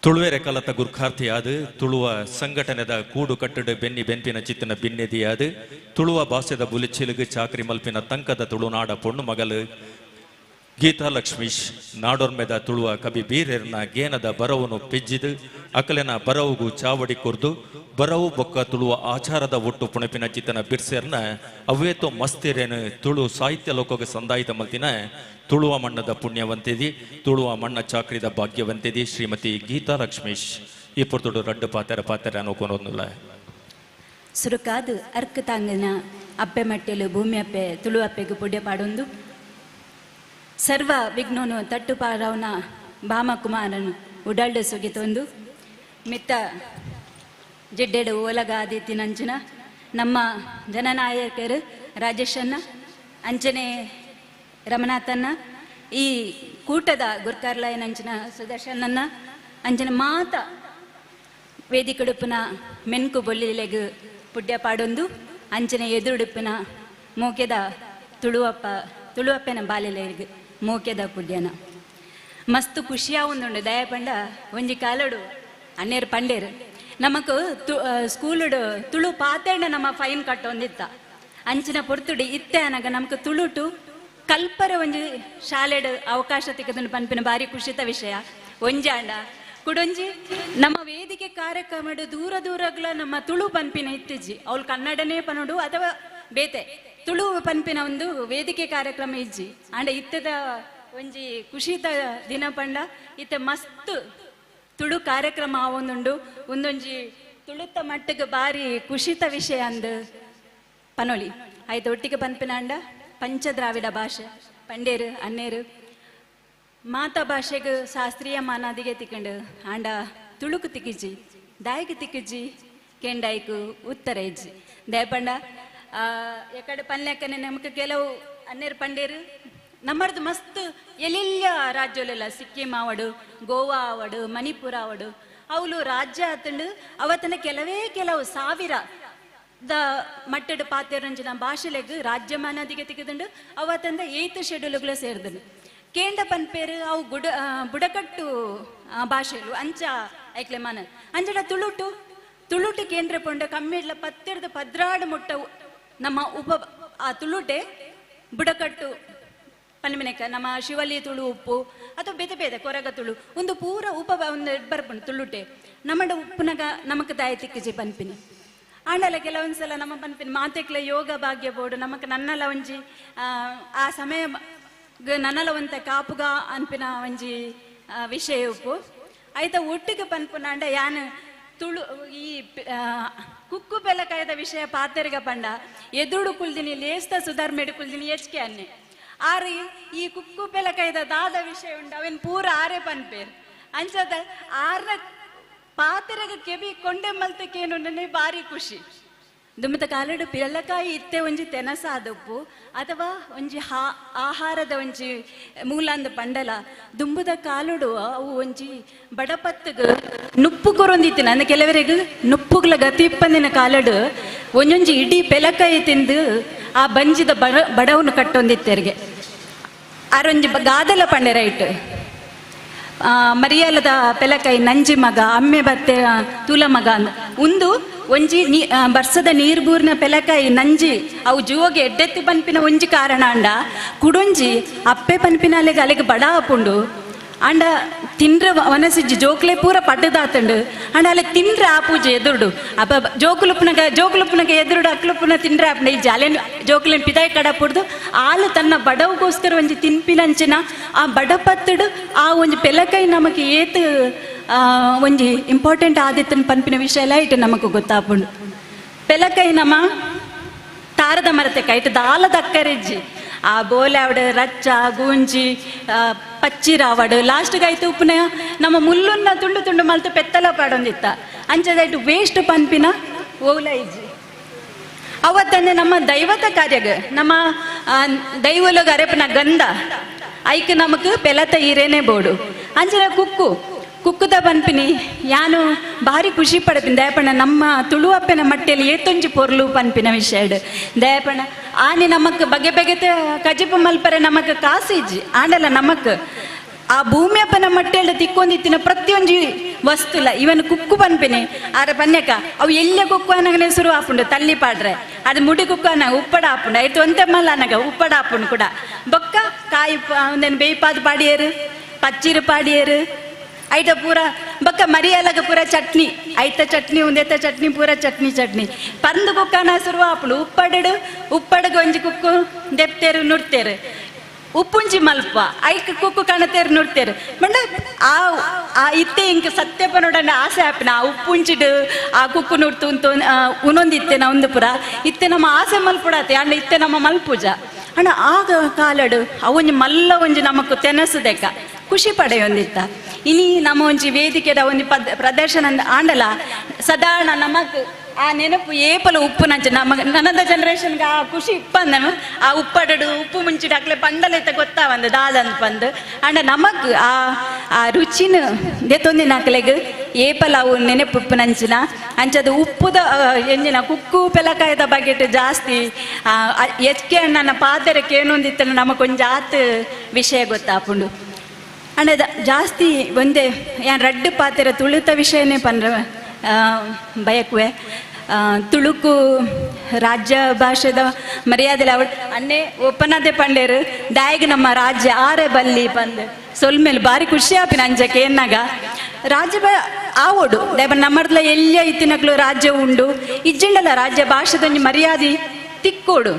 ತುಳುವೆರೆ ಕಲತ ಗುರ್ಖಾರ್ಥಿಯಾದ ತುಳುವ ಸಂಘಟನೆದ ಕೂಡು ಕಟ್ಟಡ ಬೆನ್ನಿ ಬೆನ್ಪಿನ ಚಿತ್ತನ ಬಿನ್ನೆದಿಯಾದ ತುಳುವ ಭಾಷೆದ ಬುಲಿಚಿಲುಗು ಚಾಕ್ರಿ ಮಲ್ಪಿನ ತಂಕದ ತುಳುನಾಡ ಪೊಣ್ಣು ಮಗಲು ಗೀತಾ ಲಕ್ಷ್ಮೀಶ್ ನಾಡೊರ್ಮೆದ ತುಳುವ ಕವಿ ಬೀರೆರ್ನ ಗೇನದ ಬರವನ್ನು ಪೆಜ್ಜಿದು ಅಕಲೆನ ಬರವುಗು ಚಾವಡಿ ಕೊರ್ದು ಬರವು ಬೊಕ್ಕ ತುಳುವ ಆಚಾರದ ಒಟ್ಟು ಪುಣಪಿನ ಚಿತ್ತನ ಬಿರ್ಸೆರ್ನ ಅವ್ವೇತೋ ಮಸ್ತಿರೇನು ತುಳು ಸಾಹಿತ್ಯ ಲೋಕಗೆ ಸಂದಾಯಿತ ಮಲ್ತಿನ ತುಳುವ ಮಣ್ಣದ ಪುಣ್ಯವಂತಿದಿ ತುಳುವ ಮಣ್ಣ ಚಾಕ್ರಿದ ಭಾಗ್ಯವಂತಿದಿ ಶ್ರೀಮತಿ ಗೀತಾ ಲಕ್ಷ್ಮೀಶ್. ಈ ಪೊರ್ತುಡು ರಡ್ಡು ಪಾತೆರ ಪಾತೆರ ಅನ್ನೋಕೊನೊಂದುಲ್ಲ. ಸುರುಕಾದು ಅರ್ಕ ತಾಂಗನ ಅಪ್ಪೆ ಮಟ್ಟೆಲು ಭೂಮಿ ಅಪ್ಪೆ ತುಳು ಅಪ್ಪೆಗೆ ಪುಡ್ಯ ಪಾಡೊಂದು ಸರ್ವ ವಿಘ್ನನು ತಟ್ಟುಪಾರವನ ಭಾಮಕುಮಾರನು ಉಡಲ್ಡು ಸುಗಿತೊಂದು ಮಿತ್ತ ಜಿಡ್ಡೆಡು ಓಲಗಾದಿತ್ತಿನಂಚಿನ ನಮ್ಮ ಜನನಾಯಕರು ರಾಜೇಶನ್ನ ಅಂಚನೆ ರಮನಾಥನ್ನ ಈ ಕೂಟದ ಗುರ್ಕಾರ್ಲಾಯನಂಚಿನ ಸುದರ್ಶನನ್ನ ಅಂಚನೆ ಮಾತ ವೇದಿಕಡುಪಿನ ಮೆನ್ಕು ಬೊಲ್ಲಿಲೆಗು ಪುಡ್ಯ ಪಾಡೊಂದು ಅಂಚನೆ ಎದುರುಡುಪಿನ ಮೋಕೆದ ತುಳುವಪ್ಪ ತುಳುವಪ್ಪೆನ ಬಾಲೆಲೆಗ್ ಮೋಕೆದ ಪುಡ್ಯನ ಮಸ್ತ್ ಖುಷಿಯಾವುಂದುಂಡು ದಯಪಂಡ ಒಂಜಿ ಕಾಲಡು ಅಣ್ಣೇರು ಪಂಡೇರು ನಮಕ್ ಸ್ಕೂಲುಡು ತುಳು ಪಾತೆಂಡ ನಮ್ಮ ಫೈನ್ ಕಟ್ಟೊಂದಿತ್ತ ಅಂಚಿನ ಪೊರ್ತುಡು ಇತ್ತೆ ಅನಗ ನಮಕ್ ತುಳುಟು ಕಲ್ಪರ ಒಂಜಿ ಶಾಲೆಡು ಅವಕಾಶ ತಿಕ್ಕದನ್ನು ಪನ್ಪಿನ ಬಾರಿ ಖುಷಿತ ವಿಷಯ ಒಂಜಾಂಡ ಕುಡೊಂಜಿ ನಮ್ಮ ವೇದಿಕೆ ಕಾರ್ಯಕ್ರಮಡು ದೂರ ದೂರಗ್ಲ ನಮ್ಮ ತುಳು ಪನ್ಪಿನ ಇತ್ತಿಜ್ಜಿ ಅವಳು ಕನ್ನಡನೇ ಪನೋಡು ಅಥವಾ ಬೇತೆ ತುಳು ಪನ್ಪಿನ ಒಂದು ವೇದಿಕೆ ಕಾರ್ಯಕ್ರಮ ಇಜ್ಜಿ ಅಂಡ ಇತ್ತದ ಒಂಜಿ ಖುಷಿತ ದಿನ ಪಂಡ ಇತ್ತೆ ಮಸ್ತ್ ತುಳು ಕಾರ್ಯಕ್ರಮ ಆವೊಂದುಂಡು ಒಂದೊಂಜಿ ತುಳುತ್ತ ಮಟ್ಟಕ್ಕೆ ಬಾರಿ ಖುಷಿತ ವಿಷಯ ಅಂದ್ ಪನೊಲಿ ಆಯ್ತು ಒಟ್ಟಿಗೆ ಪನ್ಪಿನ ಅಂಡ ಪಂಚದ್ರಾವಿಡ ಭಾಷೆ ಪಂಡೇರು ಅನ್ನೇರು ಮಾತಾ ಭಾಷೆಗೆ ಶಾಸ್ತ್ರೀಯ ಮಾನಾದಿಗೆ ತಿಕ್ಕಂಡು ಆಂಡ ತುಳುಕು ತಿಕ್ಕಿಜಿ ದಾಯಿಗೆ ತಿಕ್ಕಿಜಿ ಕೆಂಡಾಯ್ಕು ಉತ್ತರ ಇಜ್ಜಿ ದಯಪಂಡ ಎಕಡೆ ಪನ್ಲೆಕ್ಕನೆ ನಮಕ್ ಕೆಲವು ಅನ್ನೇರು ಪಂಡೇರು ನಮ್ಮರ್ದು ಮಸ್ತ್ ಎಲ್ಲಿಲ್ಲ ರಾಜ್ಯಲೆಲ್ಲ ಸಿಕ್ಕಿಂ ಆವಡು ಗೋವಾ ಆವಡು ಮಣಿಪುರ ಆವಡು ಅವಳು ರಾಜ್ಯ ಆತಂಡು ಅವತ್ತನ ಕೆಲವೇ ಕೆಲವು ಸಾವಿರ the ಮಟ್ಟದ ಪಾತೆರಂಜಿನ ಭಾಷೆಲೆಗ್ ರಾಜ್ಯ ಮಾನಾದಿಗೆ ತಿಕ್ಕದುಂಡು ಅವತ್ತಂದ ಏಯ್ತ್ ಶೆಡ್ಯೂಲ್ಗಳು ಸೇರ್ದುಂಡು ಕೇಂಡ ಪನ್ಪೇರು ಅವು ಗುಡ ಬುಡಕಟ್ಟು ಭಾಷೆಲು ಅಂಚ ಐಕ್ಲೆ ಮಾನ ಅಂಚಡ ತುಳುಟು ತುಳುಟು ಕೇಂದ್ರ ಪೊಂಡ ಕಮ್ಮಿಡ್ಲ ಪತ್ತೆರ್ದ ಪದ್ರಾಡು ಮುಟ್ಟ ನಮ್ಮ ಉಪ ಆ ತುಳುಟೆ ಬುಡಕಟ್ಟು ಪನ್ಮಿನಕ ನಮ್ಮ ಶಿವಲಿ ತುಳು ಉಪ್ಪು ಅಥವಾ ಬೇತೆ ಬೇತೆ ಕೊರಗ ತುಳು ಒಂದು ಪೂರ ಉಪ ಒಂದು ಬರ್ಪುಂಡು ತುಳುಟೆ ನಮ್ಮಡ ಉಪ್ಪುನಗ ನಮಕ್ ದಾಯ ತಿಕ್ಕಿಜಿ ಪನ್ಪಿನಿ ಆಂಡಲ ಕೆಲವೊಂದ್ಸಲ ನಮ್ಮ ಪನ್ಪಿನಿ ಮಾತೆಕ್ಲ ಯೋಗ ಭಾಗ್ಯ ಬೋಡು ನಮಕ್ ನನ್ನಲ ಒಂಜಿ ಆ ಸಮಯ ನನ್ನಲ ಒಂತ ಕಾಪುಗ ಅನ್ಪಿನ ಒಂಜಿ ವಿಷಯ ಉಪ್ಪು ಆಯ್ತ ಒಟ್ಟಿಗೆ ಪನ್ಪುನಾಂಡ ಯಾನ್ ತುಳು ಈ ಕುಕ್ಕು ಬೆಲಕಾಯದ ವಿಷಯ ಪಾತೆರ್ಗ ಪಂಡ ಎದುರುಡು ಕುಲ್ದಿನಿ ಲೇಸ್ತ ಸುಧಾರ್ಮೇಡು ಕುಲ್ದಿನಿ ಎಚ್ಕೆ ಅನ್ನೆ ಆರು ಈ ಕುಕ್ಕು ಬೆಲಕಾಯದ ದಾದ ವಿಷಯ ಉಂಡು ಅವೇನು ಪೂರ ಆರೆ ಪನ್ಪೇರು ಅಂಚದ ಆರ್ನ ಪಾತೆರಗ ಕೆಬಿ ಕೊಂಡೆ ಮಲ್ತಕ್ಕೇನು ಭಾರಿ ಖುಷಿ ದುಮ್ಮತ ಕಾಲಡು ಪಿರಲಕಾಯಿ ಇತ್ತೆ ಒಂಜಿ ತೆನಸಾದಪ್ಪು ಅಥವಾ ಒಂಜಿ ಆಹಾರದ ಒಂಜಿ ಮೂಲಂದ ಪಂಡಲ ದುಂಬುದ ಕಾಲುಡು ಅವು ಒಂಜಿ ಬಡಪತ್ತಗ ನುಪ್ಪು ಕೊರೊಂದಿತ್ತಿನ ಅಂದ್ರೆ ಕೆಲವರಿಗೆ ನುಪ್ಪುಗಳ ಗತಿ ಇಪ್ಪಂದಿನ ಕಾಲಡು ಒಂಜೊಂಜಿ ಇಡೀ ಪೆಲಕಾಯಿ ತಿಂದು ಆ ಬಂಜಿದ ಬಡವನ್ನು ಕಟ್ಟೊಂದಿತ್ತೆರಿಗೆ ಆರೊಂಜಿ ಗಾದಲ ಪಂಡೆ ರೈಟ್ ಮರಿಯಾಲದ ಪೆಲಕಾಯಿ ನಂಜಿ ಮಗ ಅಮ್ಮೆ ಬತ್ತೆ ತೂಲ ಮಗ ಅಂದ ಒಂದು ಒಂಜಿ ನೀ ಬರ್ಸದ ನೀರು ಬೂರ್ನ ಪೆಲಕಾಯಿ ನಂಜಿ ಅವು ಜೀವಗೆ ಎಡ್ಡೆತ್ತಿ ಪನ್ಪಿನ ಒಂಜಿ ಕಾರಣ ಅಂಡ ಕುಡೊಂಜಿ ಅಪ್ಪೆ ಪನ್ಪಿನ ಅಲೆಗೆ ಅಲೆಗೆ ಬಡ ಆಪುಂಡು ಅಂಡ ತಿಂಡ್ರ ವನಸಿಜ್ಜಿ ಜೋಕ್ಲೆ ಪೂರ ಪಡ್ಡದಾತಂಡು ಅಂಡ ಅಲೆ ತಿಂಡ್ರ ಆ ಪೂಜೆ ಎದುರುಡು ಅಪ್ಪ ಜೋಕುಲುಪ್ಪನಗ ಜೋಕುಲುಪ್ಪನಗ ಎದುರುಡು ಅಕ್ಲುಪ್ಪನ ತಿಂಡ್ರ ಆಪುಂಡು ಈ ಜಾಲೆನ್ ಜೋಕುಲೆನ್ ಪಿದಾಯಿ ಕಡ ಪುಡ್ದು ಆಲು ತನ್ನ ಬಡವಗೋಸ್ಕರ ಒಂಜಿ ತಿನ್ಪಿನಂಚಿನ ಆ ಬಡಪತ್ತಡು ಆ ಒಂಜಿ ಪೆಲಕಾಯಿ ನಮಗೆ ಏತ್ ಒಂಜಿ ಇಂಪಾರ್ಟೆಂಟ್ ಆದಿತ್ತನ ಪನ್ಪಿನ ವಿಷಯ ಎಲ್ಲ ಇಟ್ಟು ನಮಕ್ ಗೊತ್ತಾಪುಂಡು ಪೆಲಕಾಯಿ ನಮ್ಮ ತಾರದ ಮರತೆ ಕೈಟ್ ದಾಲದ ಅಕ್ಕರಿಜ್ಜಿ ಆ ಬೋಲೆ ಆವಡು ರಚ್ಚ ಗೂಂಜಿ ಪಚ್ಚಿರಾವಡು ಲಾಸ್ಟ್ಗೆ ಆಯ್ತು ಉಪ್ಪುನ ನಮ್ಮ ಮುಲ್ಲುನ್ನ ತುಂಡು ತುಂಡು ಮಲ್ತು ಪೆತ್ತಲ ಪಾಡೊಂದಿತ್ತ ಅಂಚದಾಯ್ತು ವೇಸ್ಟ್ ಪನ್ಪಿನ ಓಲ ಇಜ್ಜಿ ಅವತ್ತಂದ್ರೆ ನಮ್ಮ ದೈವತ ಕಾರ್ಯಗ ನಮ್ಮ ದೈವಲೊಗ ಅರೆಪನ ಗಂಧ ಐಕ್ ನಮಕ್ ಪೆಲತ ಈರೇನೆ ಬೋಡು ಅಂಚನೆ ಕುಕ್ಕು ಕುಕ್ಕುದ ಪನ್ಪಿನಿ ಯಾನು ಭಾರಿ ಖುಷಿ ಪಡಪಿನ ದಯಪಣ್ಣ ನಮ್ಮ ತುಳುವಪ್ಪನ ಮಟ್ಟೆಯಲ್ಲಿ ಏತೊಂಜಿ ಪೊರ್ಲು ಪನ್ಪಿನ ವಿಷಯಡ್ ದಯಪಣ್ಣ ಆನೆ ನಮಕ್ ಬಗೆ ಬಗೆತ ಕಜಿಪು ಮಲ್ಪರೆ ನಮಕ್ ಕಾಸು ಇಜ್ಜಿ ಆಂಡಲ ನಮಕ್ ಆ ಭೂಮಿಯಪ್ಪನ ಮಟ್ಟೆಲ್ಲ ತಿಕ್ಕೊಂದಿತ್ತಿನ ಪ್ರತಿಯೊಂಜಿ ವಸ್ತುಲ ಇವನ್ ಕುಕ್ಕು ಪನ್ಪಿನಿ ಆರ ಪನ್ಯಕ ಅವು ಎಲ್ಲ ಕುಕ್ಕು ಅನಗನೆ ಶುರು ಆಪುಂಡು ತಲ್ಲಿ ಪಾಡ್ರೆ ಅದು ಮುಡಿ ಕುಕ್ಕು ಅನ್ನ ಉಪ್ಪಡ ಆಪುಂಡು ಆಯ್ತು ಒಂತೆ ಮಲ್ಲ ಅನಗ ಉಪ್ಪಡ ಆಪುಂಡು ಕೂಡ ಬೊಕ್ಕ ಕಾಯಿ ಒಂದೇನು ಬೇಯ್ಪಾದ ಪಾಡಿಯರು ಪಚ್ಚಿರು ಪಾಡಿಯರು ಐಟ ಪೂರ ಬೊಕ್ಕ ಮರಿಯಲಗ ಪೂರ ಚಟ್ನಿ ಐತ ಚಟ್ನಿ ಉಂದೆತ್ತ ಚಟ್ನಿ ಪೂರ ಚಟ್ನಿ ಚಟ್ನಿ ಪಂದು ಕುಕ್ಕನ ಶುರು ಆಪುಂಡು ಉಪ್ಪಡಡು ಉಪ್ಪಡಗ ಒಂಜಿ ಕುಕ್ಕು ದೆಪ್ತೇರು ನುಡ್ತೇರು ಉಪ್ಪುಂಜಿ ಮಲ್ಪ ಐಕ್ ಕುಕ್ಕು ಕಣತೇರು ನುಡ್ತೇರು ಮಂಡ ಆ ಆ ಇತ್ತೆ ಇಂಕ ಸತ್ಯಪ ನೋಡಂಡ ಆಸೆ ಆಪಿನ ಆ ಉಪ್ಪುಂಚಿಡು ಆ ಕುಕ್ಕು ನುಡ್ತು ಉಂತು ಉನೊಂದಿತ್ತೆ ನಾ ಒಂದು ಪುರ ಇತ್ತೆ ನಮ್ಮ ಆಸೆ ಮಲ್ಪುಡಾತೆ ಅಂಡ ಇತ್ತೆ ನಮ್ಮ ಮಲ್ಪೂಜ ಅಣ್ಣ ಆಗ ಕಾಲಡು ಅವೊಂಜಿ ಮಲ್ಲ ಒಂಜಿ ನಮಕ್ ತೆನಸುದೆಕ್ಕ ಖುಷಿ ಪಡೆಯೊಂದಿತ್ತ. ಇನಿ ನಮ್ಮ ಒಂಜಿ ವೇದಿಕೆದ ಒಂಜಿ ಪ್ರದರ್ಶನ ಆಂಡಲ ಸಾಧಾರಣ ನಮಕ್ ಆ ನೆನಪು ಏಪಲ ಉಪ್ಪು ನಂಚ ನಮ್ಮ ನನದ ಜನರೇಷನ್ಗೆ ಆ ಖುಷಿ ಇಪ್ಪಂದನು ಆ ಉಪ್ಪಡಡು ಉಪ್ಪು ಮುಂಚಿಡ ಅಕ್ಲೆ ಪಂಡಲೈತ ಗೊತ್ತಾವಂದು ದಾದಂದ್ ಪಂದು ಅಂಡ ನಮಕ್ ಆ ಆ ರುಚಿನ ದೆತ್ತೊಂದಿನ ಅಕ್ಲೆಗ್ ಏಪಲ ಅವು ನೆನಪು ಉಪ್ಪು ನಂಚಿನ ಅಂಚದ ಉಪ್ಪುದ ಎಂಜಿನ ಕುಕ್ಕು ಪೆಲಕಾಯದ ಬಗೆಟ್ ಜಾಸ್ತಿ ಎಚ್ಕೆ ಅಣ್ಣನ ಪಾತೆರಕ್ಕೆ ಏನೊಂದಿತ್ತನ ನಮಕೊಂಜ ಆತ್ ವಿಷಯ ಗೊತ್ತಾಪುಂಡು. ಅಂಡ ಜಾಸ್ತಿ ಒಂದೇ ಯಾನ್ ರಡ್ಡು ಪಾತೆರ ತುಳುತ ವಿಷಯನೇ ಪಂದ್ರ ಬಯಕುವೆ. ತುಳುಕು ರಾಜ್ಯ ಭಾಷೆದ ಮರ್ಯಾದೆಲ ಅವಳು ಅನ್ನೇ ಒಪ್ಪನದೇ ಪಂಡೇರು ದಾಯಿಗೆ ನಮ್ಮ ರಾಜ್ಯ ಆರೆ ಬಲ್ಲಿ ಪಂದ್ ಸೊಲ್ಮೇಲೆ ಭಾರಿ ಖುಷಿ ಆಪಿನ ಅಂಜಕ್ಕೆ ಏನಾಗ ರಾಜ್ಯ ಆವೋಡು ದೇವ ನಮ್ಮರ್ಲ ಎಲ್ಲ ಇತ್ತಿನಕ್ಲು ರಾಜ್ಯ ಉಂಡು ಇಜ್ಜಿಂಡಲ ರಾಜ್ಯ ಭಾಷೆದೊಂಜಿ ಮರ್ಯಾದೆ ತಿಕ್ಕೋಡು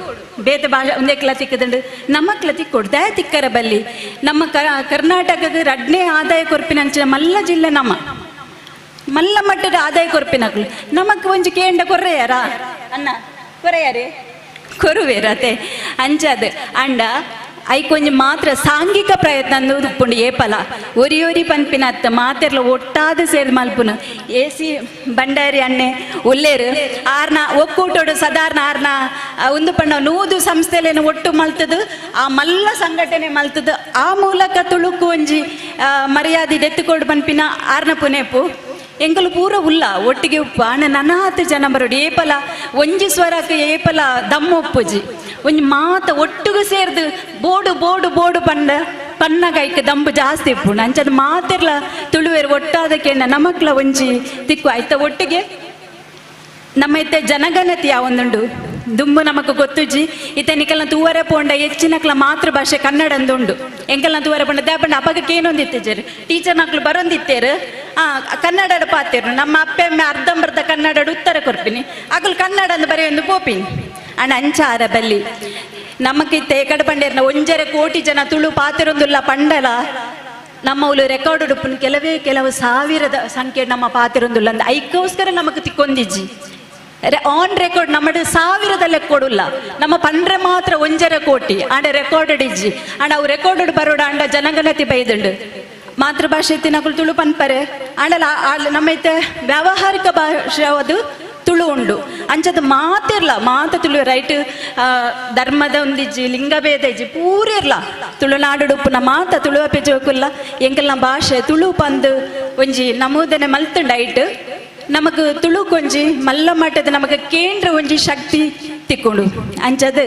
ಬೇತೆ ಭಾಷೆ ಒಂದೇಕ್ಲ ತಿಕ್ಕದಂಡು ನಮ್ಮಕ್ಲ ತಿಕ್ಕೋಡು ದಯ ತಿಕ್ಕರ ಬಲ್ಲಿ ನಮ್ಮ ಕರ್ನಾಟಕದ ರಡ್ನೇ ಆದಾಯ ಕೊರ್ಪಿನಂಚಿನ ಮಲ್ಲ ಜಿಲ್ಲೆ ನಮ್ಮ ಮಲ್ಲ ಮಟ್ಟದ ಆದಾಯ ಕೊರ್ಪಿನಕ್ಲು ನಮಕ್ ಒಂಜಿ ಕೇಂಡ ಕೊರ್ರೆಯಾರ ಅಣ್ಣ ಕೊರೆಯಾರೇ ಕೊರುವೇರತೆ ಅಂಚದು ಅಂಡ ಐಕೊಂಜಿ ಮಾತ್ರ ಸಾಂಘಿಕ ಪ್ರಯತ್ನ ಅನ್ನೋದು ಉಪ್ಪುಂಡು ಏಪಲ ಒರಿ ಒರಿ ಪನ್ಪಿನ ಅತ್ತ ಮಾತೆರ್ಲ ಒಟ್ಟಾದ ಸೇರಿ ಮಲ್ಪುನು ಎ ಸಿ ಭಂಡಾರಿ ಅಣ್ಣೆ ಉಲ್ಲೇರು ಆರ್ನ ಒಕ್ಕೂಟೋಡು ಸಾಧಾರಣ ಆರ್ನ ಒಂದು ಪಣ್ಣ 100 ಸಂಸ್ಥೆಲೇನು ಒಟ್ಟು ಮಲ್ತದು ಆ ಮಲ್ಲ ಸಂಘಟನೆ ಮಲ್ತದು ಆ ಮೂಲಕ ತುಳುಕು ಒಂಜಿ ಮರ್ಯಾದೆ ದೆತ್ತುಕೊಡು ಪನ್ಪಿನ ಆರ್ನ ಪುನೆಪು ಎಂಕಲು ಪೂರ ಉಲ್ಲ ಒಟ್ಟಿಗೆ ಉಪ್ಪು ಆಣ ನನಾತ್ ಜನ ಬರೋಡು ಏಪಲ ಒಂಜಿ ಸ್ವರಕ್ಕೆ ಏಪಲ ದಮ್ಮ ಉಪ್ಪುಜಿ ಒಂಜಿ ಮಾತ ಒಟ್ಟಿಗೆ ಸೇರ್ದು ಬೋಡು ಬೋಡು ಬೋಡು ಪಂಡ ಪನ್ನಗೈಕ್ ದಂಬು ಜಾಸ್ತಿ ಇಪ್ಪುಂಡು ಅಂಚದ ಮಾತಿರ್ಲ ತುಳುವೇರು ಒಟ್ಟಾದಕ್ಕೆ ನಮಕ್ಲ ಒಂಜಿ ತಿಕ್ಕು ಆಯ್ತ ಒಟ್ಟಿಗೆ ನಮ್ಮ ಇತ್ತೆ ಜನಗಣತಿ ಯಾವೊಂದುಂಡು ದುಂಬು ನಮಕ್ ಗೊತ್ತುಜ್ಜಿ ಇತ್ತೆ ನಿಕಲ್ನ ತೂವರೆ ಪೋಂಡ ಹೆಚ್ಚಿನಕ್ಲ ಮಾತೃಭಾಷೆ ಕನ್ನಡ ಅಂದುಂಡು ಎಂಕಲ್ನ ತೂವರೆ ಪೋಂಡ ದಾಪಂಡ ಅಪಗಕ್ಕೆ ಏನೊಂದಿತ್ತೇರು ಟೀಚರ್ ನಕ್ಲು ಬರೊಂದಿತ್ತೇರು ಕನ್ನಡ ಪಾತೇರು ನಮ್ಮ ಅಪ್ಪೆ ಅಮ್ಮೆ ಅರ್ಧಂಬರ್ಧ ಕನ್ನಡ ಉತ್ತರ ಕೊರ್ಪಿನಿ ಅಗಲು ಕನ್ನಡ ಅಂದ್ ಬರೆಯೊಂದು ಪೋಪಿನಿ ಅಣ್ಣ ಅಂಚಾರ ಬಲ್ಲಿ ನಮಕಿತ್ತೆ ಕಡ ಪಂಡೇರ್ನ 1.5 ಕೋಟಿ ಜನ ತುಳು ಪಾತಿರೊಂದುಲ್ಲ ಪಂಡಲ ನಮ್ಮ ಉಲು ರೆಕಾರ್ಡ್ ಉಡುಪುನ ಕೆಲವೇ ಕೆಲವು ಸಾವಿರದ ಸಂಖ್ಯೆ ನಮ್ಮ ಪಾತಿರೊಂದುಲ್ಲ ಅಂದ್ ಐಕ್ಕೋಸ್ಕರ ನಮಕ್ ತಿಕ್ಕೊಂದಿಜ್ಜಿ ಆನ್ ರೆಕಾರ್ಡ್ ನಮ್ಮ ಸಾವಿರದ ಲೆಕ್ಕೊಡುಲ್ಲ ನಮ್ಮ ಪಂಡ್ರೆ ಮಾತ್ರ 1.5 ಕೋಟಿ ಆಂಡ ರೆಕಾರ್ಡೆಡ್ ಇಜ್ಜಿ ಅಂಡ ಅವು ರೆಕಾರ್ಡೆಡ್ ಬರೋಡ ಅಂಡ ಜನಗಣತಿ ಬೈದುಂಡು ಮಾತೃಭಾಷೆ ತಿನ್ನಕುಲು ತುಳು ಪನ್ಪರೆ ಆಂಡಲ ನಮ್ಮ ಇತ್ತೆ ವ್ಯಾವಹಾರಿಕ ಭಾಷೆ ಅದು ತುಳು ಉಂಡು ಅಂಚದ ಮಾತಿರ್ಲ ಮಾತ ತುಳು ರೈಟ್ ಧರ್ಮದ ಒಂದಿಜ್ಜಿ ಲಿಂಗಭೇದ ಇಜ್ಜಿ ಪೂರ ಇರ್ಲ ತುಳುನಾಡು ಉಪ್ಪುನ ಮಾತ ತುಳುವ ಪೆಜೋಕುಲ್ಲ ಎಂಕಲ್ನ ಭಾಷೆ ತುಳು ಪಂದು ಒಂಜಿ ನಮೂದನೆ ಮಲ್ತುಂಡು ಐಟ್ ನಮಕ್ ತುಳು ಕೊಂಜಿ ಮಲ್ಲ ಮಟ್ಟದ ನಮಕ್ ಕೇಂದ್ರ ಒಂಜಿ ಶಕ್ತಿ ತಿಕ್ಕೊಂಡು ಅಂಚದ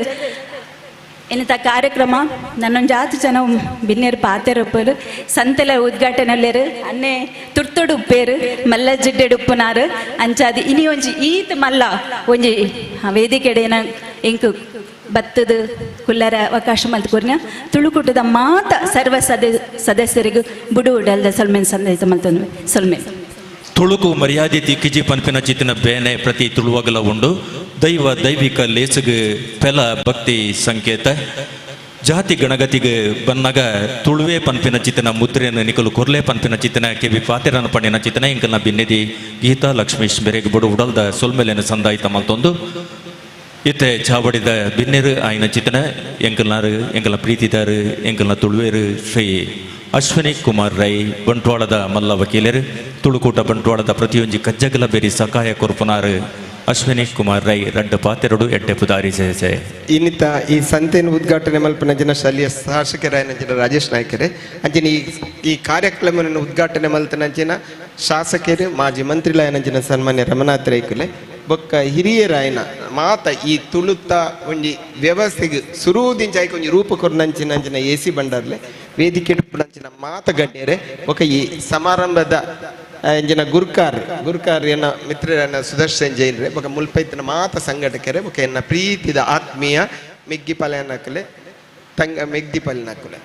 ಎನ್ನತ ಕಾರ್ಯಕ್ರಮ ನನ್ನೊಂದು ಜಾತಿ ಜನ ಬಿನ್ನೇರು ಪಾತೆರೊಪ್ಪರು ಸಂತೆಲ ಉದ್ಘಾಟನೆಲ್ಲೇರು ಅನ್ನೆ ತುರ್ತೊಡು ಉಪ್ಪೇರು ಮಲ್ಲ ಜಿಡ್ಡೆಡು ಉಪ್ಪುನಾರು ಅಂಚಾದಿ ಇನಿ ಒಂಜಿ ಈತ್ ಮಲ್ಲ ಒಂಜಿ ವೇದಿಕೆಡೇನ ಇಂಕು ಬತ್ತದ ಕುಲ್ಲರ ಅವಕಾಶ ಮಲ್ತುಕೊರ್ನ ತುಳುಕೂಟದ ಮಾತ ಸರ್ವ ಸದಸ್ಯರಿಗೂ ಬುಡು ಉಡಲ್ದ ಸೊಲ್ಮೆನ್ ಸಂದೇಶ ಮಲ್ತೊಂದು ಸೊಲ್ಮೆ. ತುಳುಕು ಮರ್ಯಾದೆ ತಿಕ್ಕಿಜಿ ಪನ್ಪಿನ ಚಿತ್ತಿನ ಬೇನೆ ಪ್ರತಿ ತುಳುವಗಲ ಉಂಡು ದೈವ ದೈವಿಕ ಲೇಸುಗು ಪೆಲ ಭಕ್ತಿ ಸಂಕೇತ ಜಾತಿ ಗಣಗತಿಗೆ ಬನ್ನಗ ತುಳುವೆ ಪನ್ಪಿನ ಚಿತ್ತಿನ ಮುದ್ರೆಯನ್ನು ನಿಕಲು ಕೊರ್ಲೆ ಪನ್ಪಿನ ಚಿತ್ತಿನ ಕೆವಿ ಪಾತೆರನ ಪಣ್ಣಿನ ಚಿತ್ತಿನ ಇಂಕಲ್ನ ಬಿನ್ನೆದಿ ಗೀತಾ ಲಕ್ಷ್ಮೀಶ್ ಬೆರೆಗೆ ಬಡು ಉಡಲ್ದ ಸೊಲ್ಮೆಲೆನ ಸಂದಾಯಿತ ಮಲ್ತೊಂದು ಇತ್ತೆ ಚಾವಡಿದ ಬಿನ್ನೆರು ಆಯ್ನ ಚಿತ್ತನ ಎಂಕಲ್ನಾರು ಎಂಕಲ್ನ ಪ್ರೀತಿದಾರು ಎಂಕಲ್ನ ತುಳುವೇರು ಶ್ರೀ ಅಶ್ವಿನಿ ಕುಮಾರ್ ರೈ ಬಂಟ್ವಾಳದ ಮಲ್ಲ ವಕೀಲರು ತುಳುಕೂಟ ಬಂಟ್ವಾಳದ ಪ್ರತಿಯೊಂಜಿ ಕಜ್ಜಗಲ ಬೇರಿ ಸಕಾಯ ಕೊರ್ಪುನಾರು ಅಶ್ವಿನಿ ಕುಮಾರ್ ರೈ ರಡ್ಡ ಪಾತೆರಡು ಎಡ್ಡೆ ಪುದಾರಿ ಸೇಸೆ. ಇನ್ನಿತ ಈ ಸಂತೆಯನ್ನು ಉದ್ಘಾಟನೆ ಮಲ್ಪನ ಜನ ಶಾಲೆಯ ಶಾಸಕರಾಯನ ಜನ ರಾಜೇಶ್ ನಾಯ್ಕರೇ ಅಂಚಿನ ಈ ಕಾರ್ಯಕ್ರಮವನ್ನು ಉದ್ಘಾಟನೆ ಮಲ್ತನಂಚಿನ ಶಾಸಕರು ಮಾಜಿ ಮಂತ್ರಿಲಾಯನಂಚಿನ ಸನ್ಮಾನ್ಯ ರಮನಾಥ್ ರೈಕುಲೆ ಬೊಕ್ಕ ಹಿರಿಯರಾಯನ ಮಾತ ಈ ತುಳುತ್ತ ಒಂಜಿ ವ್ಯವಸ್ಥೆಗೆ ಸುರುದಿಂಚ ಐಕ್ ಒಂಜಿ ರೂಪ ಕೊರ್ನಂಚಿನ ಅಂಚಿನ ಎ ಸಿ ಬಂಡಾರ್ಲೆ ವೇದಿಕೆ ಅಂಚಿನ ಮಾತ ಗಣ್ಯರೇ ಬೊಕ್ಕ ಈ ಸಮಾರಂಭದ ಅಂಚಿನ ಗುರ್ಕಾರ್ ಗುರ್ಕಾರ್ ಎನ್ನ ಮಿತ್ರರನ್ನ ಸುದರ್ಶನ್ ಜೈನ್ರೆ ಬೊಕ್ಕ ಮುಲ್ಪೈತನ ಮಾತ ಸಂಘಟಕರೇ ಬೊಕ್ಕ ಎನ್ನ ಪ್ರೀತಿದ ಆತ್ಮೀಯ ಮೆಗ್ಗಿ ಪಲನಕುಲೆ ತಂಗ ಮೆಗ್ದಿ ಪಲನಕುಲೆ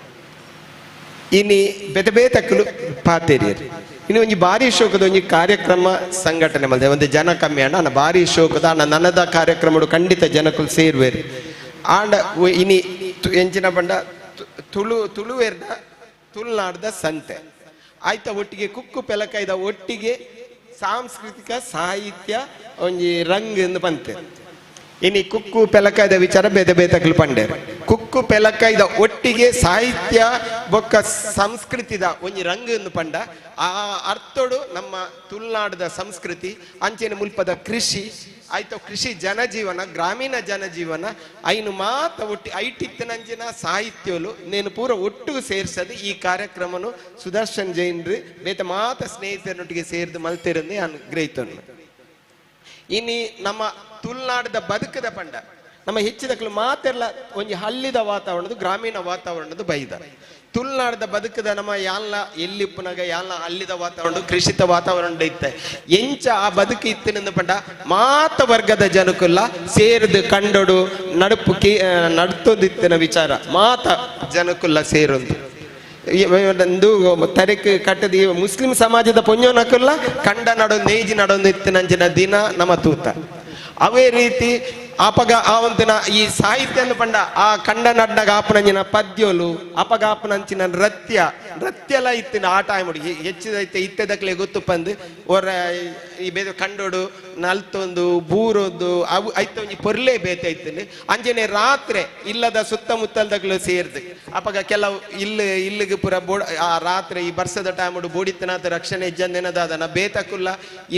ಇನಿ ಬೇತೆ ಬೇತಕ್ಕಲು ಪಾತೇರಿಯರು ಇನ್ನು ಒಂಜಿ ಭಾರಿ ಶೋಕದ ಒಂಜಿ ಕಾರ್ಯಕ್ರಮ ಸಂಘಟನೆ ಮಲ್ದೆ ಒಂದು ಜನ ಕಮ್ಮಿ ಅಣ್ಣ ಅಣ್ಣ ಭಾರಿ ಶೋಕದ ಅಣ್ಣ ನನದ ಕಾರ್ಯಕ್ರಮಡು ಖಂಡಿತ ಜನಕುಲು ಸೇರುವೇರು ಆಂಡ ಇನಿ ಎಂಚಿನ ಬಂಡ ತುಳು ತುಳುವೇರ್ದ ತುಳುನಾಡ್ದ ಸಂತೆ ಆಯ್ತ ಒಟ್ಟಿಗೆ ಕುಕ್ಕು ಪೆಲಕಾಯ್ದ ಒಟ್ಟಿಗೆ ಸಾಂಸ್ಕೃತಿಕ ಸಾಹಿತ್ಯ ಒಂಜಿ ರಂಗ್ ಎಂದು ಬಂತೆ. ಇನಿ ಕುಕ್ಕು ಪೆಲಕಾಯ್ದ ವಿಚಾರ ಬೇತೆ ಬೇತಕ್ಲು ಪಂಡೆ ಕುಕ್ಕು ಪೆಲಕಾಯ್ದ ಒಟ್ಟಿಗೆ ಸಾಹಿತ್ಯ ಬೊಕ್ಕ ಸಂಸ್ಕೃತಿದ ಒಂಜಿ ರಂಗು ಪಂಡ ಆ ಅರ್ಥೋಡು ನಮ್ಮ ತುಳುನಾಡದ ಸಂಸ್ಕೃತಿ ಅಂಚೆನೆ ಮುಲ್ಪದ ಕೃಷಿ ಆಯ್ತು ಕೃಷಿ ಜನಜೀವನ ಗ್ರಾಮೀಣ ಜನಜೀವನ ಐನು ಮಾತ ಒಟ್ಟಿ ಐಟಿತ್ತನಂಚಿನ ಸಾಹಿತ್ಯಲು ನೇನು ಪೂರ ಒಟ್ಟು ಸೇರ್ಸದು ಈ ಕಾರ್ಯಕ್ರಮನು ಸುದರ್ಶನ್ ಜೈನ್ರು ಬೇತ ಮಾತ ಸ್ನೇಹಿತರೊಟ್ಟಿಗೆ ಸೇರಿದು ಮಲ್ತಿರಂದು ನಾನು ಗ್ರಹಿತನು. ಇನಿ ನಮ್ಮ ತುಳುನಾಡದ ಬದುಕದ ಪಂಡ ನಮ್ಮ ಹೆಚ್ಚಿದಕ್ಲು ಮಾತೆಲ್ಲ ಒಂಜಿ ಹಳ್ಳಿದ ವಾತಾವರಣದ ಗ್ರಾಮೀಣ ವಾತಾವರಣದ ಬೈದ ತುಳುನಾಡದ ಬದುಕದ ನಮ್ಮ ಯಾಲ್ಲ ಎಲ್ಲಿಪ್ಪುನಾಗ ಯಾಲ್ಲ ಹಳ್ಳಿದ ವಾತಾವರಣ ಕೃಷಿತ ವಾತಾವರಣ ಇತ್ತೆ ಎಂಚ ಆ ಬದುಕು ಇತ್ತಿನಿಂದ ಪಂಡ ಮಾತ ವರ್ಗದ ಜನಕ್ಕಲ್ಲ ಸೇರಿದು ಕಂಡೋಡು ನಡುಪು ಕೇ ನಡ್ತೊಂದಿತ್ತಿನ ವಿಚಾರ ಮಾತ ಜನಕ್ಕಲ್ಲ ಸೇರೊಂದು ತರೆಕ್ ಕಟ್ಟದ ಮುಸ್ಲಿಂ ಸಮಾಜದ ಪೊಂಜೋನಕ್ಕಲ್ಲ ಕಂಡ ನಡೋ ನೇಜಿ ನಡೊಂದು ಇತ್ತಿನಂಚಿನ ದಿನ ನಮ್ಮ ತೂತ. ಅವೇ ರೀತಿ ಅಪಗ ಆವಂತಿನ ಈ ಸಾಹಿತ್ಯ ಪಂಡ ಆ ಕಂಡ ನಡ್ಡಗ ಆಪನಂಚಿನ ಪದ್ಯೋಲು ಅಪಗ ಆಪನಂಚಿನ ನೃತ್ಯ ನೃತ್ಯಲ ಇತ್ತಿನ ಆಟ ಆಯ್ಮುಡಿ ಹೆಚ್ಚಿದೈತೆ ಇತ್ತೆದಕ್ಲೆ ಗೊತ್ತು ಪಂದು ಒರ ಈ ಬೇರೆ ಕಂಡೋಡು ನಲ್ತೊಂದು ಬೂರೊಂದು ಅವು ಐತ ಒಂಜಿ ಪೊರ್ಲೆ ಬೇತೆ ಐತಂದು ಅಂಜನೆ ರಾತ್ರಿ ಇಲ್ಲದ ಸುತ್ತಮುತ್ತಲ್ದಕ್ಲು ಸೇರ್ದು ಅಪಗ ಕೆಲವು ಇಲ್ಲು ಇಲ್ಲಿಗೆ ಪೂರ ಬೋಡ್ ಆ ರಾತ್ರಿ ಈ ಬರ್ಸದ ಟೈಮುಡು ಬೋಡಿತ್ತನಾಥ ರಕ್ಷಣೆ ಇಜ್ಜಂದೇನದಾದನ ಬೇತಕುಲ್ಲ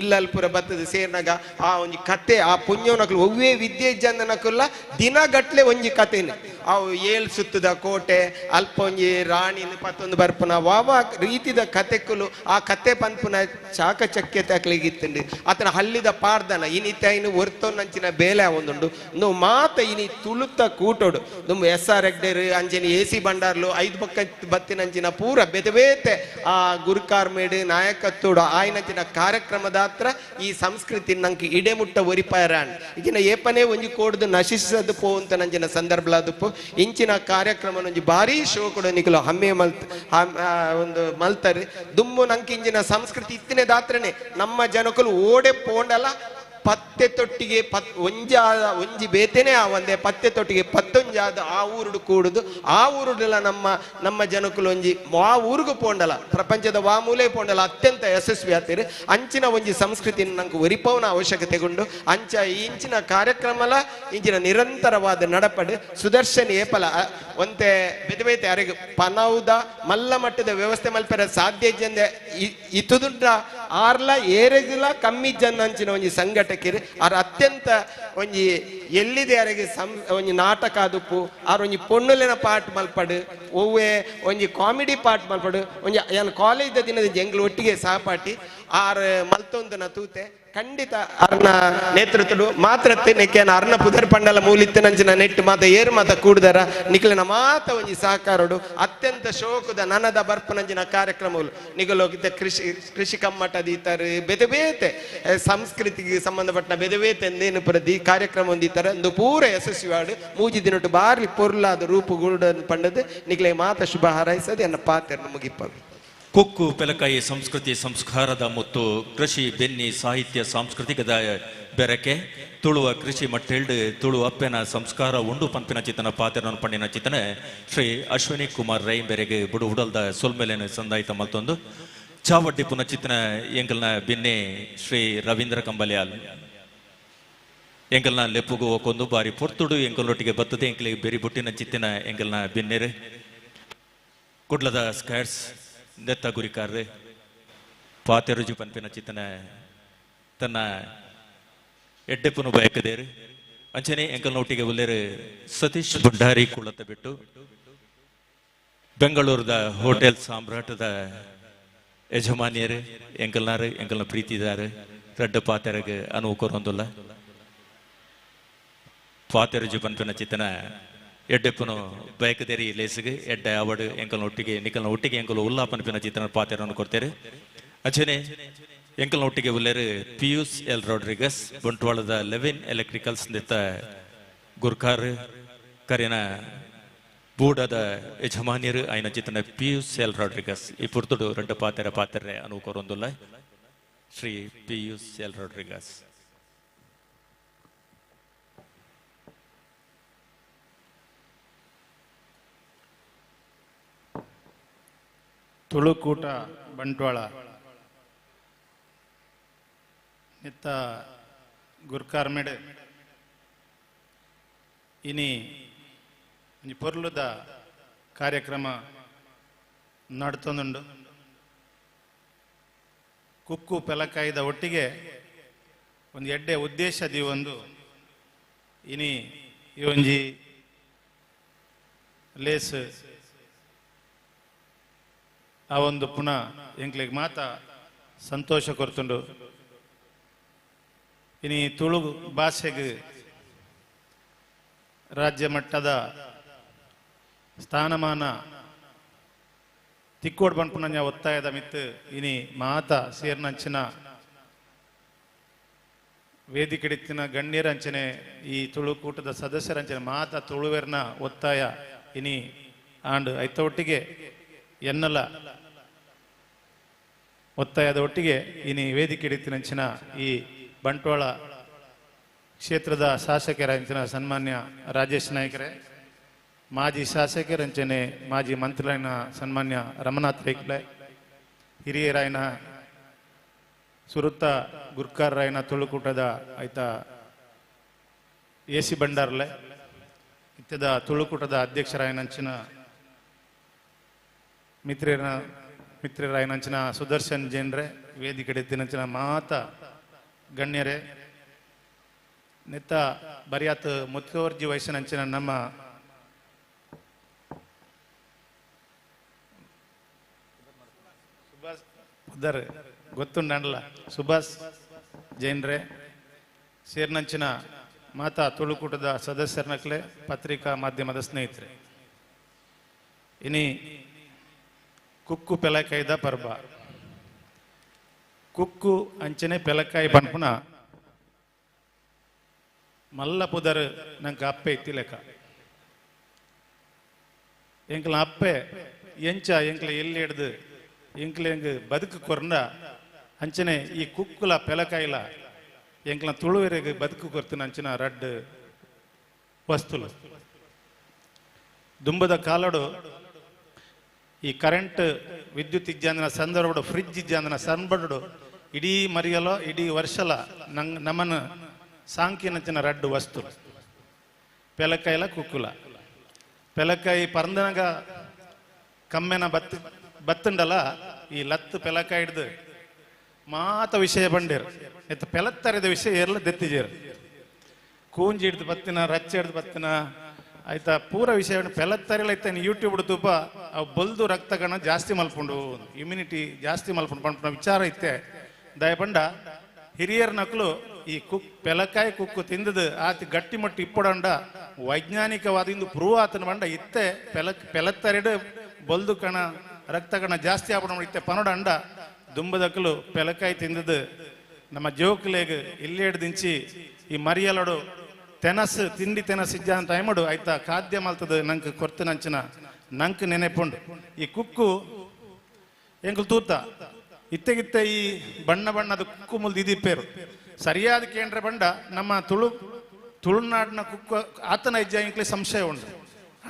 ಇಲ್ಲಲ್ ಪೂರ ಬತ್ತದ ಸೇರ್ನಾಗ ಆ ಒಂಜಿ ಕತೆ ಆ ಪುಣ್ಯವನಕ್ಲು ಒವ್ವೇ ವಿದ್ಯೆ ಇಜ್ಜಂದನಕುಲ್ಲ ದಿನಗಟ್ಲೆ ಒಂಜಿ ಕತೆನೆ ಅವು ಏಳ್ ಸುತ್ತದ ಕೋಟೆ ಅಲ್ಪ ಒಂಜಿ ರಾಣಿನ ಪತ್ತೊಂದು ಬರ್ಪುನ ವಾವ ರೀತಿದ ಕತೆಕುಲು ಆ ಕತೆ ಪನ್ಪುನ ಚಾಕಚಕ್ಯತೆ ಅಕ್ಲಿಗಿತ್ತುಂಡು ಆತನ ಹಲ್ಲಿದ ಪಾರ್ದನ ಇನಿತ ಇನ್ನು ಒರ್ತೊನ್ನಂಚಿನ ಬೇಲೆ ಒಂದುಂಡು ನು ಮಾತ ಇನಿ ತುಳುತ ಕೂಟೋಡು ನುಮ್ಮ ಎಸ್ ಆರ್ ಹೆಗ್ಡೇರು ಅಂಚಿನ ಎ ಸಿ ಬಂಡಾರ್ಲು ಐದು ಪಕ್ಕ ಬತ್ತಿನಂಚಿನ ಪೂರ ಬೇತೆ ಬೇತೆ ಆ ಗುರುಕಾರ್ಮೇಡು ನಾಯಕತ್ತೋಡು ಆಯ್ನಂಚಿನ ಕಾರ್ಯಕ್ರಮದ ಹತ್ರ ಈ ಸಂಸ್ಕೃತಿ ನಂಗೆ ಇಡೆಮುಟ್ಟ ಒರಿಪಾಯರಾಣ್ ಈಗಿನ ಏಪನೇ ಒಂಜಿ ಕೋಡ್ದು ನಶಿಸದು ಪೋವಂತ ನಂಚಿನ ಸಂದರ್ಭಲಾದುಪ್ಪು ಇಂಚಿನ ಕಾರ್ಯಕ್ರಮ ಒಂಜಿ ಭಾರಿ ಶೋ ಕೂಡ ನಿಕಲು ಹಮ್ಮೆ ಮಲ್ತ್ ಒಂದು ಮಲ್ತಾರೆ ದುಮ್ಮು ನಂಗೆ ಇಂಚಿನ ಸಂಸ್ಕೃತಿ ಇತ್ತಿನ ದಾತ್ರನೆ ನಮ್ಮ ಜನಕಲು ಓಡೆ ಪೋಂಡಲ ಪತ್ತೆ ತೊಟ್ಟಿಗೆ ಒಂಜಾದ ಒಂಜಿ ಬೇತೇನೆ ಆ ಒಂದೇ ಪತ್ತೆ ತೊಟ್ಟಿಗೆ ಪತ್ತೊಂಜಾದ ಆ ಊರುಡು ಕೂಡುದು ಆ ಊರುಡೆಲ್ಲ ನಮ್ಮ ನಮ್ಮ ಜನಕುಲು ಒಂಜಿ ಆ ಊರಿಗೂ ಪೋಂಡಲ ಪ್ರಪಂಚದ ವಾ ಮೂಲೆ ಪೋಂಡಲ ಅತ್ಯಂತ ಯಶಸ್ವಿ ಆಗ್ತೀರಿ ಅಂಚಿನ ಒಂಜಿ ಸಂಸ್ಕೃತಿ ನಂಗೆ ಒರಿಪವನ ಅವಶ್ಯಕತೆ ಗುಂಡು ಅಂಚ ಇಂಚಿನ ಕಾರ್ಯಕ್ರಮಲ ಇಂಚಿನ ನಿರಂತರವಾದ ನಡಪಡು ಸುದರ್ಶನ್ ಏಪಲ ಒಂತೆ ಬೇತೆ ಬೇತೆ ಅರೆಗ್ ಪನೌದ ಮಲ್ಲ ಮಟ್ಟದ ವ್ಯವಸ್ಥೆ ಮಲ್ಪೆರ ಸಾಧ್ಯ ಇಜ್ಜಂದೆ ಇತುದುಂಡ ಆರ್ಲ ಏರೆಗಿಲ್ಲ ಕಮ್ಮಿ ಜನ ಅಂಚಿನ ಒಂಜಿ ಸಂಘಟಕಿರು ಆರ್ ಅತ್ಯಂತ ಒಂಜಿ ಎಲ್ಲಿದೆ ಅರೆಗೆ ಒಂಜಿ ನಾಟಕ ಅದುಪ್ಪು ಆರ್ ಒಂಜಿ ಪೊಣ್ಣುಲೆನ ಪಾಟ್ ಮಲ್ಪಡು ಒವ್ವೆ ಒಂಜಿ ಕಾಮಿಡಿ ಪಾಟ್ ಮಲ್ಪಡು ಒಂಜಿ ಏನ್ ಕಾಲೇಜ್ ದಿನದ ಎಂಗ್ಲು ಒಟ್ಟಿಗೆ ಸಹಪಾಠಿ ಆರ್ ಮಲ್ತೊಂದನ ತೂತೆ ಖಂಡಿತ ಅರ್ನ ನೇತೃತ್ವಡು ಮಾತ್ರ ನೆಕ್ಕೇನ ಅರ್ನ ಪುದರ್ ಪಂಡಲ ಮೂಲಿತ್ತನಂಚಿನ ನೆಟ್ಟು ಮಾತ ಏರು ಮಾತ ಕೂಡುದರ ನಿಖಲಿನ ಮಾತ ಒಂಜಿ ಸಹಕಾರಡು ಅತ್ಯಂತ ಶೋಕದ ನನದ ಬರ್ಪನಂಚಿನ ಕಾರ್ಯಕ್ರಮಗಳು ನಿಗಲೋಗಿದ್ದ ಕೃಷಿ ಕೃಷಿ ಕಮ್ಮಟ ದೀತಾರೆ ಬೇತೆ ಬೇತೆ ಸಂಸ್ಕೃತಿಗೆ ಸಂಬಂಧಪಟ್ಟ ಬೇತೆ ಬೇತೆ ಎಂದೇನು ಪ್ರತಿ ಕಾರ್ಯಕ್ರಮ ಒಂದಿತ್ತಾರೆ ಒಂದು ಪೂರ ಯಶಸ್ವಿಯಾಡು ಮೂಜಿ ದಿನಟ್ಟು ಬಾರಿ ಪೊರ್ಲಾದ ರೂಪುಗೂಡನ್ನು ಪಂಡದು ನಿಖಲೆ ಮಾತ ಶುಭ ಹಾರೈಸದೆ ಎನ್ನ ಪಾತ್ರನ್ನು ಮುಗಿಪವಿ. ಕುಕ್ಕು ಪೆಲಕಾಯಿ ಸಂಸ್ಕೃತಿ ಸಂಸ್ಕಾರದ ಮತ್ತು ಕೃಷಿ ಬೆನ್ನಿ ಸಾಹಿತ್ಯ ಸಾಂಸ್ಕೃತಿಕದ ಬೆರಕೆ ತುಳುವ ಕೃಷಿ ಮಟ್ಟೆಲ್ಡು ತುಳು ಅಪ್ಪೆನ ಸಂಸ್ಕಾರ ಉಂಡು ಪಂಪಿನ ಚಿತನ ಪಾತ್ರನ ಪಂಡಿನ ಚಿತನ ಶ್ರೀ ಅಶ್ವಿನಿ ಕುಮಾರ್ ರೈ ಬೆರೆಗೆ ಬುಡು ಉಡಲ್ದ ಸೊಲ್ಮೆಲೆನ ಸಂದಾಯಿತ ಮಲ್ತೊಂದು ಚಾವಡ್ಡಿ ಪುನಃ ಚಿತನ ಎಂಕಲ್ನ ಬೆನ್ನೆ ಶ್ರೀ ರವೀಂದ್ರ ಕಂಬಲ್ಯಾಲ್ ಎಂಕಲ್ನ ಲೆಪ್ಪುಗು ಒಕ್ಕೊಂದು ಬಾರಿ ಪೊರ್ತುಡು ಎಂಕಲೊಟ್ಟಿಗೆ ಬತ್ತದೆ ಎಂಕಲಿಗೆ ಬೆರಿ ಬುಟ್ಟಿನ ಚಿತ್ತಿನ ಎಂಕಲ್ನ ಬೆನ್ನೆರೆ ಕುಡ್ಲದ ಸ್ಕ್ಯಾಟ್ಸ್ ದತ್ತ ಗುರಿಕಾರ್ರೆ ಪಾತೆರುಜು ಪನ್ಪಿನ ಚಿತ್ತನ ತನ್ನ ಎಡ್ಡೆಪ್ಪನು ಬಯಕದೇರು ಅಂಚನೆ ಎಂಕಲ್ನೊಟ್ಟಿಗೆ ಉಲ್ಲೇರು ಸತೀಶ್ ಭಂಡಾರಿ ಕುಳತ ಬಿಟ್ಟು ಬೆಂಗಳೂರದ ಹೋಟೆಲ್ ಸಾಮ್ರಾಟದ ಯಜಮಾನಿಯರು ಎಂಕಲ್ನಾರು ಎಂಕಲ್ನ ಪ್ರೀತಿದಾರು ರಡ್ಡ ಪಾತೆರಗೆ ಅನುವು ಕೊರೊಂದುಲ್ಲ ಪಾತೆರುಜು ಪನ್ಪಿನ ಚಿತ್ತನ ಎಡ್ಡೆಪ್ಪನು ಬಯಕದೇರಿ ಲೇಸಿಗೆ ಎಡ್ಡೆ ಅವಡು ಎಂಕಲ್ನ ಒಟ್ಟಿಗೆ ನಿಕಲ್ನ ಒಟ್ಟಿಗೆ ಎಂಕಲು ಉಲ್ಲಾ ಪನ್ಪಿನ ಚಿತ್ರನ ಪಾತೆರನ್ನು ಕೊಡ್ತೇವೆ. ಅಂಚನೆ ಎಂಕಲ್ನ ಒಟ್ಟಿಗೆ ಉಲ್ಲೇರು ಪಿಯೂಸ್ ಎಲ್ ರಾಡ್ರಿಗಸ್ ಬಂಟ್ವಾಳದ ಲೆವಿನ್ ಎಲೆಕ್ಟ್ರಿಕಲ್ಸ್ ನಿತ್ತ ಗುರ್ಕಾರ್ ಕರಿನ ಬೂಡದ ಯಜಮಾನಿಯರು ಆಯ್ನ ಚಿತ್ರನ ಪಿಯೂಸ್ ಎಲ್ ರಾಡ್ರಿಗಸ್ ಈ ಪುರ್ತುಡು ರಡ್ಡ ಪಾತೆರ ಪಾತೆರೆ ಅನುವು ಕೊರೊಂದುಲ್ಲ Shri Pius L Rodrigues. Tulukoota Bantwal ನಿತ್ತ ಗುರ್ಕಾರ್ಮೆಡ್ ಇನಿ ಒಂಜಿ ಪೊರ್ಲುದ ಕಾರ್ಯಕ್ರಮ ನಡ್ತೊಂದುಂಡು. ಕುಕ್ಕು ಪೆಲಕಾಯಿದ ಒಟ್ಟಿಗೆ ಒಂದು ಎಡ್ಡೆ ಉದ್ದೇಶ ದೀವೊಂದು ಇನಿ ಈ ಒಂಜಿ ಲೇಸ್ ಆ ಒಂದು ಪುನಃ ಎಂಕ್ಲೆಗ್ ಮಾತ ಸಂತೋಷ ಕೊರ್ತುಂಡು. ಇನಿ ತುಳು ಭಾಷೆಗೆ ರಾಜ್ಯ ಮಟ್ಟದ ಸ್ಥಾನಮಾನ ತಿಕ್ಕೋಡ್ ಬನ್ಪುನಂಜ ಒತ್ತಾಯದ ಮಿತ್ತು ಇನಿ ಮಾತ ಸೇರ್ನಂಚಿನ ವೇದಿಕೆಡಿತ್ತಿನ ಗಣ್ಯರಂಚನೆ ಈ ತುಳುಕೂಟದ ಸದಸ್ಯರಂಚನೆ ಮಾತ ತುಳುವೆರ್ನ ಒತ್ತಾಯ ಇನಿ ಆಂಡ್ ಐತ ಒಟ್ಟಿಗೆ ಎನ್ನಲ ಒತ್ತಾಯದ ಒಟ್ಟಿಗೆ ಇನಿ ವೇದಿಕೆಡಿತ್ತಿನಂಚಿನ ಈ ಬಂಟ್ವಾಳ ಕ್ಷೇತ್ರದ ಶಾಸಕರಂಚಿನ ಸನ್ಮಾನ್ಯ ರಾಜೇಶ್ ನಾಯ್ಕರೇ, ಮಾಜಿ ಶಾಸಕರಂಚನೆ ಮಾಜಿ ಮಂತ್ರಿಗಳಾದ ಸನ್ಮಾನ್ಯ ರಮನಾಥ್ ರೈಕ್ಲೆ, ಹಿರಿಯರಾಯನ ಸುರುತ್ತ ಗುರ್ಕಾರರಾಯನ ತುಳುಕೂಟದ ಆಯ್ತ ಎ ಸಿ ಭಂಡಾರ್ಲೆ, ಇತ್ಯದ ತುಳುಕೂಟದ ಅಧ್ಯಕ್ಷರಾಯನಂಚಿನ ಮಿತ್ರರಾಯನಂಚಿನ ಸುದರ್ಶನ್ ಜೈನ್ರೆ, ವೇದಿಕೆ ಮಾತ ಗಣ್ಯರೇ, ನೆತ್ತ ಬರಿಯಾತ್ ಮುತುವರ್ಜಿ ವಯಸ್ಸಿನಂಚಿನ ನಮ್ಮ ಸುಭಾಷ್ ಉದ್ದಾರ್ ಗೊತ್ತುಂಡಲ್ಲ ಸುಭಾಷ್ ಜೈನ್ರೆ, ಸೇರ್ನಂಚಿನ ಮಾತಾ ತುಳುಕೂಟದ ಸದಸ್ಯರನಕ್ಲೆ, ಪತ್ರಿಕಾ ಮಾಧ್ಯಮದ ಸ್ನೇಹಿತರೆ, ಇನಿ ಕುಕ್ಕು ಪೆಲಕಾಯಿದ ಪರ್ಬ. ಕುಕ್ಕು ಅಂಚನೆ ಪೆಲಕಾಯಿ ಪನ್ಪುನ ಮಲ್ಲ ಪುದರ್ ನಂಗೆ ಅಪ್ಪೆ ಇತ್ತಿಲೆಕ್ಕ. ಎಂಕ್ಲ ಅಪ್ಪೆ ಎಂಚ ಎಂಕ್ಲ ಎಲ್ಲಿ ಹಿಡ್ದು ಎಂಕ್ಲ ಎಂಗ್ ಬದುಕು ಕೊರ್ನ ಅಂಚನೆ ಈ ಕುಕ್ಕುಲ ಪೆಲಕಾಯಿಲ ಎಂಕ್ಲ ತುಳುವೆರೆಗ್ ಬದುಕು ಕೊರ್ತಿನ ಅಂಚಿನ ರಡ್ಡ್ ವಸ್ತುಲು. ದುಂಬದ ಕಾಲಡು ಈ ಕರೆಂಟ್ ವಿದ್ಯುತ್ ಇಜ್ಜಾಂದಿನ ಸಂದರ್ಭಡು, ಫ್ರಿಜ್ ಇಜ್ಜಾಂದಿನ ಸಂದರ್ಭಡು ಇಡೀ ಮರಿಯಲೋ ಇಡೀ ವರ್ಷಲ ನಂಗ್ ನಮ್ಮನ್ನು ಸಾಂಕಿನಂಚಿನ ರಡ್ಡು ವಸ್ತು ಪೆಲಕಾಯಿಲ ಕುಕ್ಕುಲ. ಪೆಲಕಾಯಿ ಪರಂದನಗ ಕಮ್ಮೆನ ಬತ್ತುಂಡಲ ಈ ಲತ್ತು ಪೆಲಕಾಯಿ ಹಿಡ್ದು ಮಾತ ವಿಷಯ ಬಂಡೇರು ಎತ್ತ ಪೆಲತ್ತರಿದ ವಿಷಯ ಎಲ್ಲ ದೆತ್ತಿಜೇರು. ಕೂಂಜಿ ಹಿಡ್ದು ಬತ್ತಿನ, ರಚ್ಚೆ ಹಿಡ್ದು ಬತ್ತಿನ ಆಯ್ತಾ ಪೂರ ವಿಷಯ ಪೆಲತ್ತರಿಲ ಐತೆ. ಯೂಟ್ಯೂಬ್ ತೂಪ ಅವು ಬಲ್ದು ರಕ್ತಗಣ ಜಾಸ್ತಿ ಮಲ್ಪುಂಡು, ಇಮ್ಯುನಿಟಿ ಜಾಸ್ತಿ ಮಲ್ಪುಂಡು ಪಂಪುನ ವಿಚಾರ ಐತೆ. ದಯಪಂಡ ಹಿರಿಯರ ನಕಲು ಈ ಕುಕ್ ಪೆಲಕಾಯಿ ಕುಕ್ಕು ತಿಂದದು ಆತಿ ಗಟ್ಟಿ ಮಟ್ಟಿ ಇಪ್ಪಡಂಡ ವೈಜ್ಞಾನಿಕವಾದ ಇಂದು ಪ್ರೂವ್ ಆತನ ಬಂಡ ಇತ್ತೆ ಪೆಲತ್ತರಿಡು ಬಲ್ದು ಕಣ ರಕ್ತಗಣ ಜಾಸ್ತಿ ಆಪಣ ಇತ್ತೆ ಪನೋಡಂಡ ದುಂಬದಕಲು ಪೆಲಕಾಯಿ ತಿಂದದು ನಮ್ಮ ಜೋಕ್ಲೇಗ್ ಇಲ್ಲೇಡ್ ದಿಂಚಿ ಈ ಮರಿಯಲಡು ತೆನಸು ತಿಂಡಿ ತೆನಸು ಇಜ್ಜ ಅಂತ ಟೈಮಡು ಆಯ್ತಾ ಖಾದ್ಯ ಮಲ್ತದ ನಂಗೆ ಕೊರ್ತಿನಂಚಿನ ನಂಗೆ ನೆನೆಪುಂಡು. ಈ ಕುಕ್ಕು ಎಂಕುಲು ತೂತ ಇತ್ತೆಗಿತ್ತೆ ಈ ಬಣ್ಣ ಬಣ್ಣದ ಕುಕ್ಕು ಮುಲ್ದು ಇದಿಪ್ಪೇರು ಸರಿಯಾದ ಕೇಂದ್ರ ಬಂಡ ನಮ್ಮ ತುಳುನಾಡಿನ ಕುಕ್ಕು ಆತನ ಇಜ್ಜ ಎಂಕ್ಲೆ ಸಂಶಯ ಉಂಡು.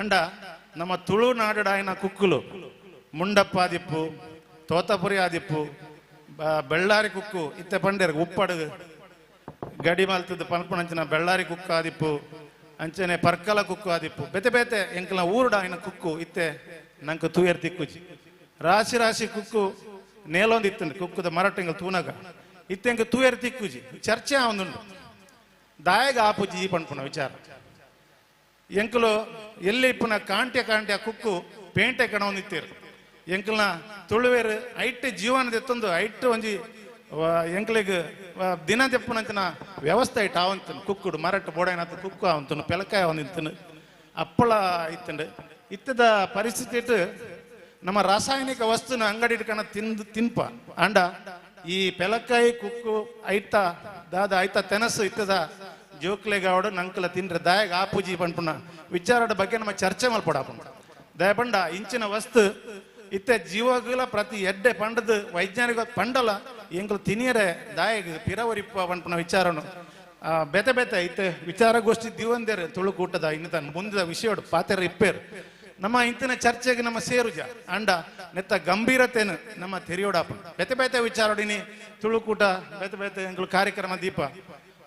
ಅಂಡ ನಮ್ಮ ತುಳುನಾಡಾಯನ ಕುಕ್ಕುಲು ಮುಂಡಪ್ಪ ಆದಿಪ್ಪು, ತೋತಾಪುರಿ ಆದಿಪ್ಪು, ಬೆಳ್ಳಾರಿ ಕುಕ್ಕು ಇತ್ತೆ ಪಂಡೇರು ಉಪ್ಪಡು ಗಡಿ ಮಲ್ತದ ಪನ್ಪುಣಂಚಿನ ಬೆಳ್ಳಾರಿ ಕುಕ್ಕು ಆದಿಪ್ಪು, ಅಂಚನೆ ಪರ್ಕಲ ಕುಕ್ಕು ಆದಿಪ್ಪು, ಬೇತೆ ಬೇತೆ ಎಂಕಲ ಊರುಡ ಆಯ್ನ ಕುಕ್ಕು ಇತ್ತೆ ನಂಗೆ ತೂಯರ್ ತಿಕ್ಕುಜಿ. ರಾಶಿ ರಾಶಿ ಕುಕ್ಕು ನೇಲೊಂದು ಇತ್ತಂಡು ಕುಕ್ಕುದ ಮರಟೆಂಗಲ್ ತೂನಗ ಇತ್ತೆ ಎಂಕ ತೂಯರ್ ತಿಕ್ಕುಜಿ. ಚರ್ಚೆ ಆವೊಂದುಂಡು ದಾಯಗ ಆಪುಜಿ ಪನ್ಪುನ ವಿಚಾರ. ಎಂಕಲು ಎಲ್ಲಿ ಇಪ್ಪುನ ಕಾಂಟ್ಯ ಕಾಂಟ್ಯ ಕುಕ್ಕು ಪೇಂಟೆ ಕಣವೊಂದು ಇತ್ತೀರು. ಎಂಕಲ್ನ ತುಳುವೇರು ಐಟ್ ಜೀವನದ ಎತ್ತೊಂದು ಐಟ್ ಒಂಜಿ ಎಂಕ್ಲೆಗ್ ದಿನ ದೆಪ್ಪುನಂಚಿನ ವ್ಯವಸ್ಥೆ ಐಟ್ ಆವಂತನು. ಕುಕ್ಕುಡು ಮರಟ್ ಬೋಡೈನತ್ ಕುಕ್ಕು ಆವಂತನು, ಪೆಲಕಾಯಿ ಆವಂತಿತ್ತನು, ಅಪ್ಪಳ ಇತ್ತಂಡು. ಇತ್ತದ ಪರಿಸ್ಥಿತಿ ಇಟ್ಟು ನಮ್ಮ ರಾಸಾಯನಿಕ ವಸ್ತುನ ಅಂಗಡಿ ಇಟ್ಕಣ ತಿಂದು ತಿನ್ಪ ಅಂಡ ಈ ಪೆಲಕಾಯಿ ಕುಕ್ಕು ಐತ ದಾದ ಐತ ತೆನಸು ಇತ್ತದ ಜೋಕ್ಲೆಗಾವಡು ನಂಕಲ ತಿಂದ್ರೆ ದಾಯಗ ಆಪುಜಿ ಪನ್ಪುನ ವಿಚಾರದ ಬಗ್ಗೆ ನಮ್ಮ ಚರ್ಚೆ ಮಲ್ಪಡಾಪುಂಡು. ದಯಪಂಡ ಇಂಚಿನ ವಸ್ತು ಇತ್ತೆ ಜೀವಗಳ ಪ್ರತಿ ಎಡ್ಡೆ ಪಂಡದ ವೈಜ್ಞಾನಿಕ ಪಂಡಲ ಎಂಕಲು ತಿನಿಯರೆ ದಾಯಗ ಪಿರವರಿಪ್ಪ ಪನ್ಪುನ ವಿಚಾರನು ಬೇತೆ ಬೇತೆ ಇತ್ತೆ ವಿಚಾರಗೋಷ್ಠಿ ದಿವಂದೇರು ತುಳುಕೂಟದ ಇನ್ನು ತನ್ನ ಮುಂದಿನ ವಿಷಯೋಡು ಪಾತೆರ ಇಪ್ಪೇರು. ನಮ್ಮ ಇಂತಿನ ಚರ್ಚೆಗೆ ನಮ್ಮ ಸೇರುಜ ಅಂಡ ನೆತ್ತ ಗಂಭೀರತೆನು ನಮ್ಮ ತೆರಿಯೋಡಾಪ ಬೇತೆ ಬೇತೆ ವಿಚಾರಡಿನಿ ತುಳುಕೂಟ ಬೇತೆ ಬೇತೆ ಎಂಕಲು ಕಾರ್ಯಕ್ರಮ ದೀಪ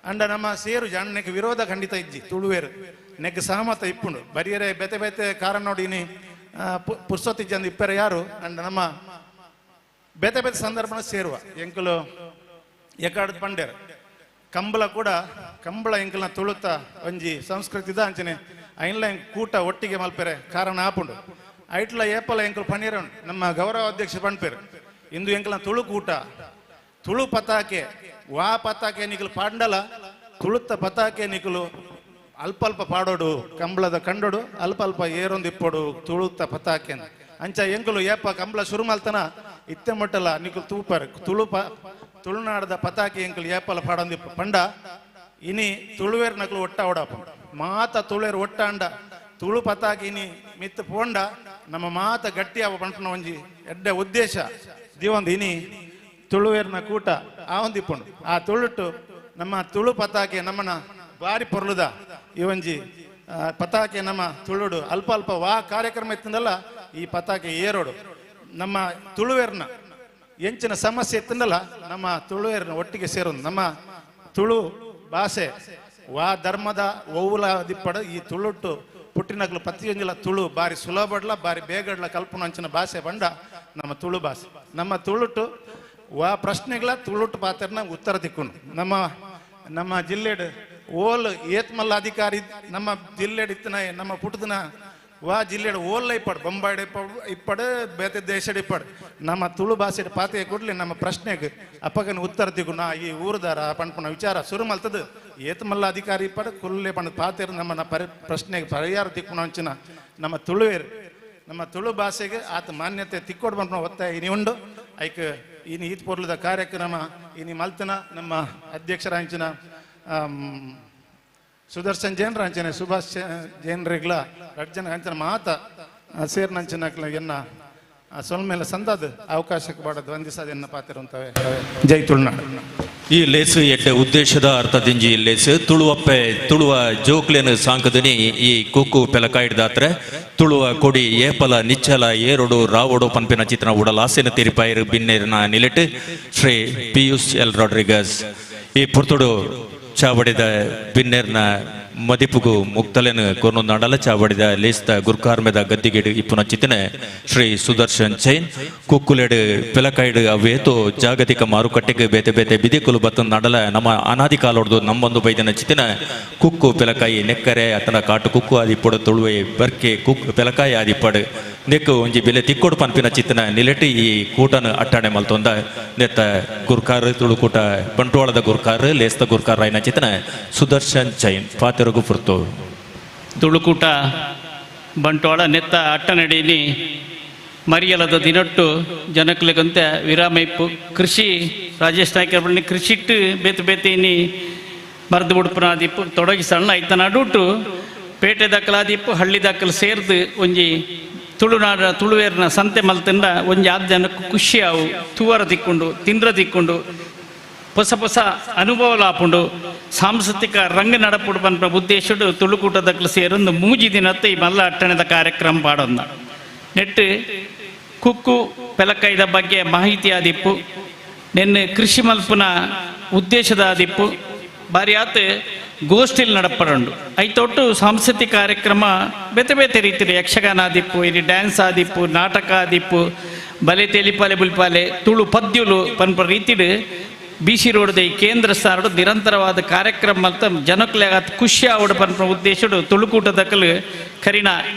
ಅಂಡ ನಮ್ಮ ಸೇರು ಜಣ್ಣಕ್ಕೆ ವಿರೋಧ ಖಂಡಿತ ಇಜ್ಜಿ ತುಳುವೇರು ನೆಗ್ ಸಹಮತ ಇಪ್ಪುಂಡು ಬರಿಯರೆ ಬೇತೆ ಬೇತೆ ಕಾರಣ ನೋಡಿನಿ ಪುರ್ಸೊತ್ತಿ ಜಂದು ಇಪ್ಪರೆ ಯಾರು ಅಂಡ ನಮ್ಮ ಬೇತೆ ಬೇತೆ ಸಂದರ್ಭನ ಸೇರುವ ಎಂಕುಲು ಎಕಾಡ್ ಪಂಡೇರು ಕಂಬಳ ಕೂಡ ಕಂಬಳ ಎಂಕಲ್ನ ತುಳುತ ಒಂಜಿ ಸಂಸ್ಕೃತಿದ ಅಂಚನೆ ಐನ್ಲ ಕೂಟ ಒಟ್ಟಿಗೆ ಮಲ್ಪೆರೆ ಕಾರಣ ಆಪುಂಡು ಐಟ್ಲ ಏಪಲ ಎಂಕಲ್ ಪನ್ನೀರ ನಮ್ಮ ಗೌರವ ಅಧ್ಯಕ್ಷ ಪಣ್ಪೇರು ಇಂದು ಎಂಕಲ್ನ ತುಳು ಕೂಟ ತುಳು ಪತಾಕೆ ವಾ ಪತಾಕೆ ನಿಕಲು ಪಾಂಡಲ ತುಳುತ್ತ ಪತಾಕೆ ನಿಕಲು ಅಲ್ಪ ಅಲ್ಪ ಪಾಡೋಡು ಕಂಬಳದ ಕಂಡೋಡು ಅಲ್ಪ ಅಲ್ಪ ಏರೊಂದು ಇಪ್ಪೋಡು ತುಳುತ್ತ ಪತಾಕೆ ಅಂಚ ಎಂಕುಲು ಏಪ ಕಂಬಳ ಶುರು ಮಲ್ತನ ಇತ್ತೆ ಮಟ್ಟಲ ನಿಕಲು ತೂಪರ್ ತುಳು ತುಳುನಾಡದ ಪತಾಕೆ ಎಂಕಲು ಏಪಲ ಪಾಡೊಂದಿಪ್ಪ ಪಂಡ ಇನಿ ತುಳುವೇರ್ ನಕಲು ಒಟ್ಟ ಓಡಾಪ ಮಾತ ತುಳುವೇರ್ ಒಟ್ಟಾಂಡ ತುಳು ಪತಾಕೆ ಇನಿ ಮಿತ್ ಪೋಂಡ ನಮ್ಮ ಮಾತ ಗಟ್ಟಿಯಾವ ಪಂಪನ ಒಂಜಿ ಎಡ್ಡೆ ಉದ್ದೇಶ ದಿವೊಂದು ಇನಿ ತುಳುವೇರ್ನ ಕೂಟ ಆ ಒಂದಿಪ್ಪುಂಡು ಆ ತುಳುಟು ನಮ್ಮ ತುಳು ಪತಾಕೆ ನಮ್ಮನ ಬಾರಿ ಪೊರ್ಲುದ ಈ ಒಂಜಿ ಪತಾಕೆ ನಮ್ಮ ತುಳುಡು ಅಲ್ಪ ಅಲ್ಪ ವಾ ಕಾರ್ಯಕ್ರಮ ಇತ್ತಂದಲ್ಲ ಈ ಪತಾಕೆ ಏರೋಡು ನಮ್ಮ ತುಳುವೇರ್ನ ಎಂಚಿನ ಸಮಸ್ಯೆ ಇತ್ತಂದಲ್ಲ ನಮ್ಮ ತುಳುವೇರ್ನ ಒಟ್ಟಿಗೆ ಸೇರೋದು ನಮ್ಮ ತುಳು ಭಾಷೆ ವಾ ಧರ್ಮದ ಒವ್ವುಲ ದಿಪ್ಪಡು ಈ ತುಳುಟು ಪುಟ್ಟಿನಗ್ಲು ಪ್ರತಿಯೊಂಜಿಲ ತುಳು ಬಾರಿ ಸುಲಭಡ್ಲ ಬಾರಿ ಬೇಗಡ್ಲ ಕಲ್ಪನ ಅಂಚಿನ ಭಾಷೆ ಬಂಡ ನಮ್ಮ ತುಳು ಭಾಷೆ ನಮ್ಮ ತುಳುಟು ವಾ ಪ್ರಶ್ನೆಗಳ ತುಳುಟು ಪಾತ್ರನ ಉತ್ತರ ತಿಕ್ಕೊಂಡು ನಮ್ಮ ನಮ್ಮ ಜಿಲ್ಲೆಡ್ ಓಲ್ ಏತ್ಮಲ್ಲ ಅಧಿಕಾರಿ ನಮ್ಮ ಜಿಲ್ಲೆಡ್ ಇತ್ತನ ನಮ್ಮ ಪುಟ್ಟದನ ವಾ ಜಿಲ್ಲೆಡ್ ಓಲ್ಲ ಇಪ್ಪಡು ಬೊಂಬಾಯ್ಡ್ ಇಪ್ಪಡು ಬೇತೆ ದೇಶಡ್ ಇಪ್ಪಡು ನಮ್ಮ ತುಳು ಭಾಷೆ ಪಾತೆ ಕೂಡಲೇ ನಮ್ಮ ಪ್ರಶ್ನೆಗೆ ಅಪ್ಪಗನ ಉತ್ತರ ತಿಕ್ಕು ನಾ ಈ ಊರುದಾರ ಪಣ್ಪುನ ವಿಚಾರ ಶುರು ಮಲ್ತದ ಏತ್ಮಲ್ಲ ಅಧಿಕಾರಿ ಇಪ್ಪಡು ಕುಲ್ಲೆ ಪಂಡ ಪಾತೆರ್ ನಮ್ಮ ಪ್ರಶ್ನೆಗೆ ಪರಿಹಾರ ತಿಕ್ಕುನ ಅಂಚಿನ ನಮ್ಮ ತುಳುವೇರು ನಮ್ಮ ತುಳು ಭಾಷೆಗೆ ಆತ ಮಾನ್ಯತೆ ತಿಕ್ಕೋಡು ಬಂದ ಒತ್ತಾಯ ಇನಿ ಉಂಡು ಐಕ್ ಇನಿ ಈತ್ ಪೊರ್ಲದ ಕಾರ್ಯಕ್ರಮ ಇನಿ ಮಲ್ತನ ನಮ್ಮ ಅಧ್ಯಕ್ಷರ ಅಂಚಿನ ಸುದರ್ಶನ್ ಜೈನ್ರ ಅಂಚನೆ ಸುಭಾಷ್ ಜೈನ್ರಿಗ್ಲ ರಡ್ಜನ ಅಂಚನ ಮಾತ ಸೇರ್ನಂಚಿನ ಎನ್ನ ಸೊಲ್ಮೇಲೆ ಸಂದಾದ ಅವಕಾಶಕ್ಕೆ ಬಾಡದು ವಂದಿಸದ ಎನ್ನ ಪಾತಿರುವಂತವೆ. ಜೈ ತುಳುನಾಡು. ಈ ಲೇಸು ಎಡ್ಡೆ ಉದ್ದೇಶದ ಅರ್ಥದಿಂಜಿ ಲೇಸು ತುಳುವಪ್ಪೆ ತುಳುವ ಜೋಕ್ಲೇನು ಸಾಂಕದನಿ ಈ ಕುಕ್ಕು ಪೆಲಕಾಯಿಡ್ದಾತ್ರೆ ತುಳುವ ಕೊಡಿ ಏಪಲ ನಿಚ್ಚಲ ಏರೋಡು ರಾವೋಡು ಪನ್ಪಿನ ಚಿತ್ರ ಉಡಲಾಸೆನ ತಿರಿಪಾಯಿರು ಬಿನ್ನೇರಿನ ನಿಲೆಟ್ ಶ್ರೀ ಪಿಯೂಷ್ ಎಲ್ ರಾಡ್ರಿಗಸ್ ಈ ಪುರ್ತುಡು ಚಾವಡಿದ ಬಿನ್ನೇರ್ನ ಮದಿಪುಗು ಮುಕ್ತಲೆನು ಕೊರ್ನೊಂದಾಂಡಲ ಚಾವಡಿದ ಲೇಸ್ತ ಗುರ್ಕಾರ್ಮೆದ ಗದ್ದಿಗೆಡು ಇಪ್ಪುನ ಚಿತ್ತನೆ ಶ್ರೀ ಸುದರ್ಶನ್ ಜೈನ್ ಕುಕ್ಕುಲೆಡು ಪೆಲಕಾಯ್ಡು ಅವೇತೋ ಜಾಗತಿಕ ಮಾರುಕಟ್ಟೆಗೆ ಬೇತೆ ಬೇತೆ ಬಿದಿಕುಲು ಬತ್ತಂದಾಂಡಲ ನಮ್ಮ ಅನಾದಿ ಕಾಲೊಡ್ದು ನಮ್ಮೊಂದು ಬೈದಿನ ಚಿತ್ತಿನ ಕುಕ್ಕು ಪೆಲಕಾಯಿ ನೆಕ್ಕರೆ ಅತನ ಕಾಟು ಕುಕ್ಕು ಆದಿಪ್ಪಡು ತುಳುವೆ ಬರ್ಕೆ ಕುಕ್ಕು ಪೆಲಕಾಯಿ ಆದಿಪ್ಪಡು ನೆಕ್ಕು ಒಂಜಿ ಬೆಲೆ ತಿಕ್ಕೋಡು ಪನ್ಪಿನ ಚಿತ್ತನ ನಿಲೆಟಿ ಈ ಕೂಟನ ಅಟ್ಟಾಣೆ ಮಲ್ತೊಂದ ನೆತ್ತ ಗುರ್ಕಾರ್ ತುಳುಕೂಟ ಬಂಟ್ವಾಳದ ಗುರ್ಕಾರ್ ಲೇಸ್ತ ಗುರ್ಕಾರ್ ರಾಯನ ಚಿತ್ತನ ಸುದರ್ಶನ್ ಜೈನ್ ಪಾತೆರಗು ಪುರ್ತು. ತುಳುಕೂಟ ಬಂಟ್ವಾಳ ನೆತ್ತ ಅಟ್ಟನಡಿನಿ ಮರಿಯಲದ ದಿನೊಟ್ಟು ಜನಕ್ಲೆಗಂತೆ ವಿರಾಮ ಇಪ್ಪು ಕೃಷಿ ರಾಜೇಶ್ ನಾಯ್ಕರ್ ಬಣ್ಣಿ ಕೃಷಿಟ್ಟು ಬೇತೆ ಬೇತೆ ಇನಿ ಮರ್ದು ಉಡುಪುನಾದಿಪ್ಪು ತೊಡಗಿ ಸಣ್ಣ ಐತ ನಡುಟು ಪೇಟೆ ದಾಖಲಾದಿಪ್ಪು ಹಳ್ಳಿ ದಾಖಲು ಸೇರ್ದು ಒಂಜಿ ತುಳುನಾಡ ತುಳುವೇರ್ನ ಸಂತೆ ಮಲ್ತಿಂದ ಒಂಜಿ ಆದ ಜನಕ್ಕೆ ಖುಷಿ ಆವು ತೂವರ ತಿಕ್ಕೊಂಡು ತಿಂದ್ರ ತಿಕ್ಕೊಂಡು ಹೊಸ ಹೊಸ ಅನುಭವ ಲಾಪುಂಡು ಸಾಂಸ್ಕೃತಿಕ ರಂಗ ನಡಪುಡು ಪನ್ಪ ಉದ್ದೇಶಡು ತುಳುಕೂಟದಕ್ಲು ಸೇರೊಂದು ಮೂಜಿ ದಿನತ್ತ ಈ ಮಲ್ಲ ಅಟ್ಟಣದ ಕಾರ್ಯಕ್ರಮ ಪಾಡೊಂದ ನೆಟ್ಟು ಕುಕ್ಕು ಪೆಲಕೈದ ಬಗ್ಗೆ ಮಾಹಿತಿ ಆದಿಪ್ಪು ನಿನ್ನೆ ಕೃಷಿ ಮಲ್ಪುನ ಉದ್ದೇಶದ ಆದಿಪ್ಪು ಬಾರಿ ಆತ ಗೋಷ್ಠಿಲ್ ನಡಪಡುಂಡು ಐತೊಟ್ಟು ಸಾಂಸ್ಕೃತಿಕ ಕಾರ್ಯಕ್ರಮ ಬೇತೆ ಬೇತೆ ರೀತಿಯ ಯಕ್ಷಗಾನ ಆದಿಪ್ಪು ಇಲ್ಲಿ ಡ್ಯಾನ್ಸ್ ಆದಿಪ್ಪು ನಾಟಕ ಆದಿಪ್ಪು ಬಲೆ ತೆಲಿಪಾಲೆ ಬುಲ್ಪಾಲೆ ತುಳು ಪದ್ಯುಲು ಪನ್ಪ ರೀತಿಡು ಬಿ ಸಿ ರೋಡ್ದ ಈ ಕೇಂದ್ರ ಸ್ಥಾನಡು ನಿರಂತರವಾದ ಕಾರ್ಯಕ್ರಮ ಅಂತ ಜನಕ್ಲೆ ಖುಷಿ ಆವಡು ಪನ್ಪ ಉದ್ದೇಶಡು ತುಳುಕೂಟದಕಲು ಕರಿನ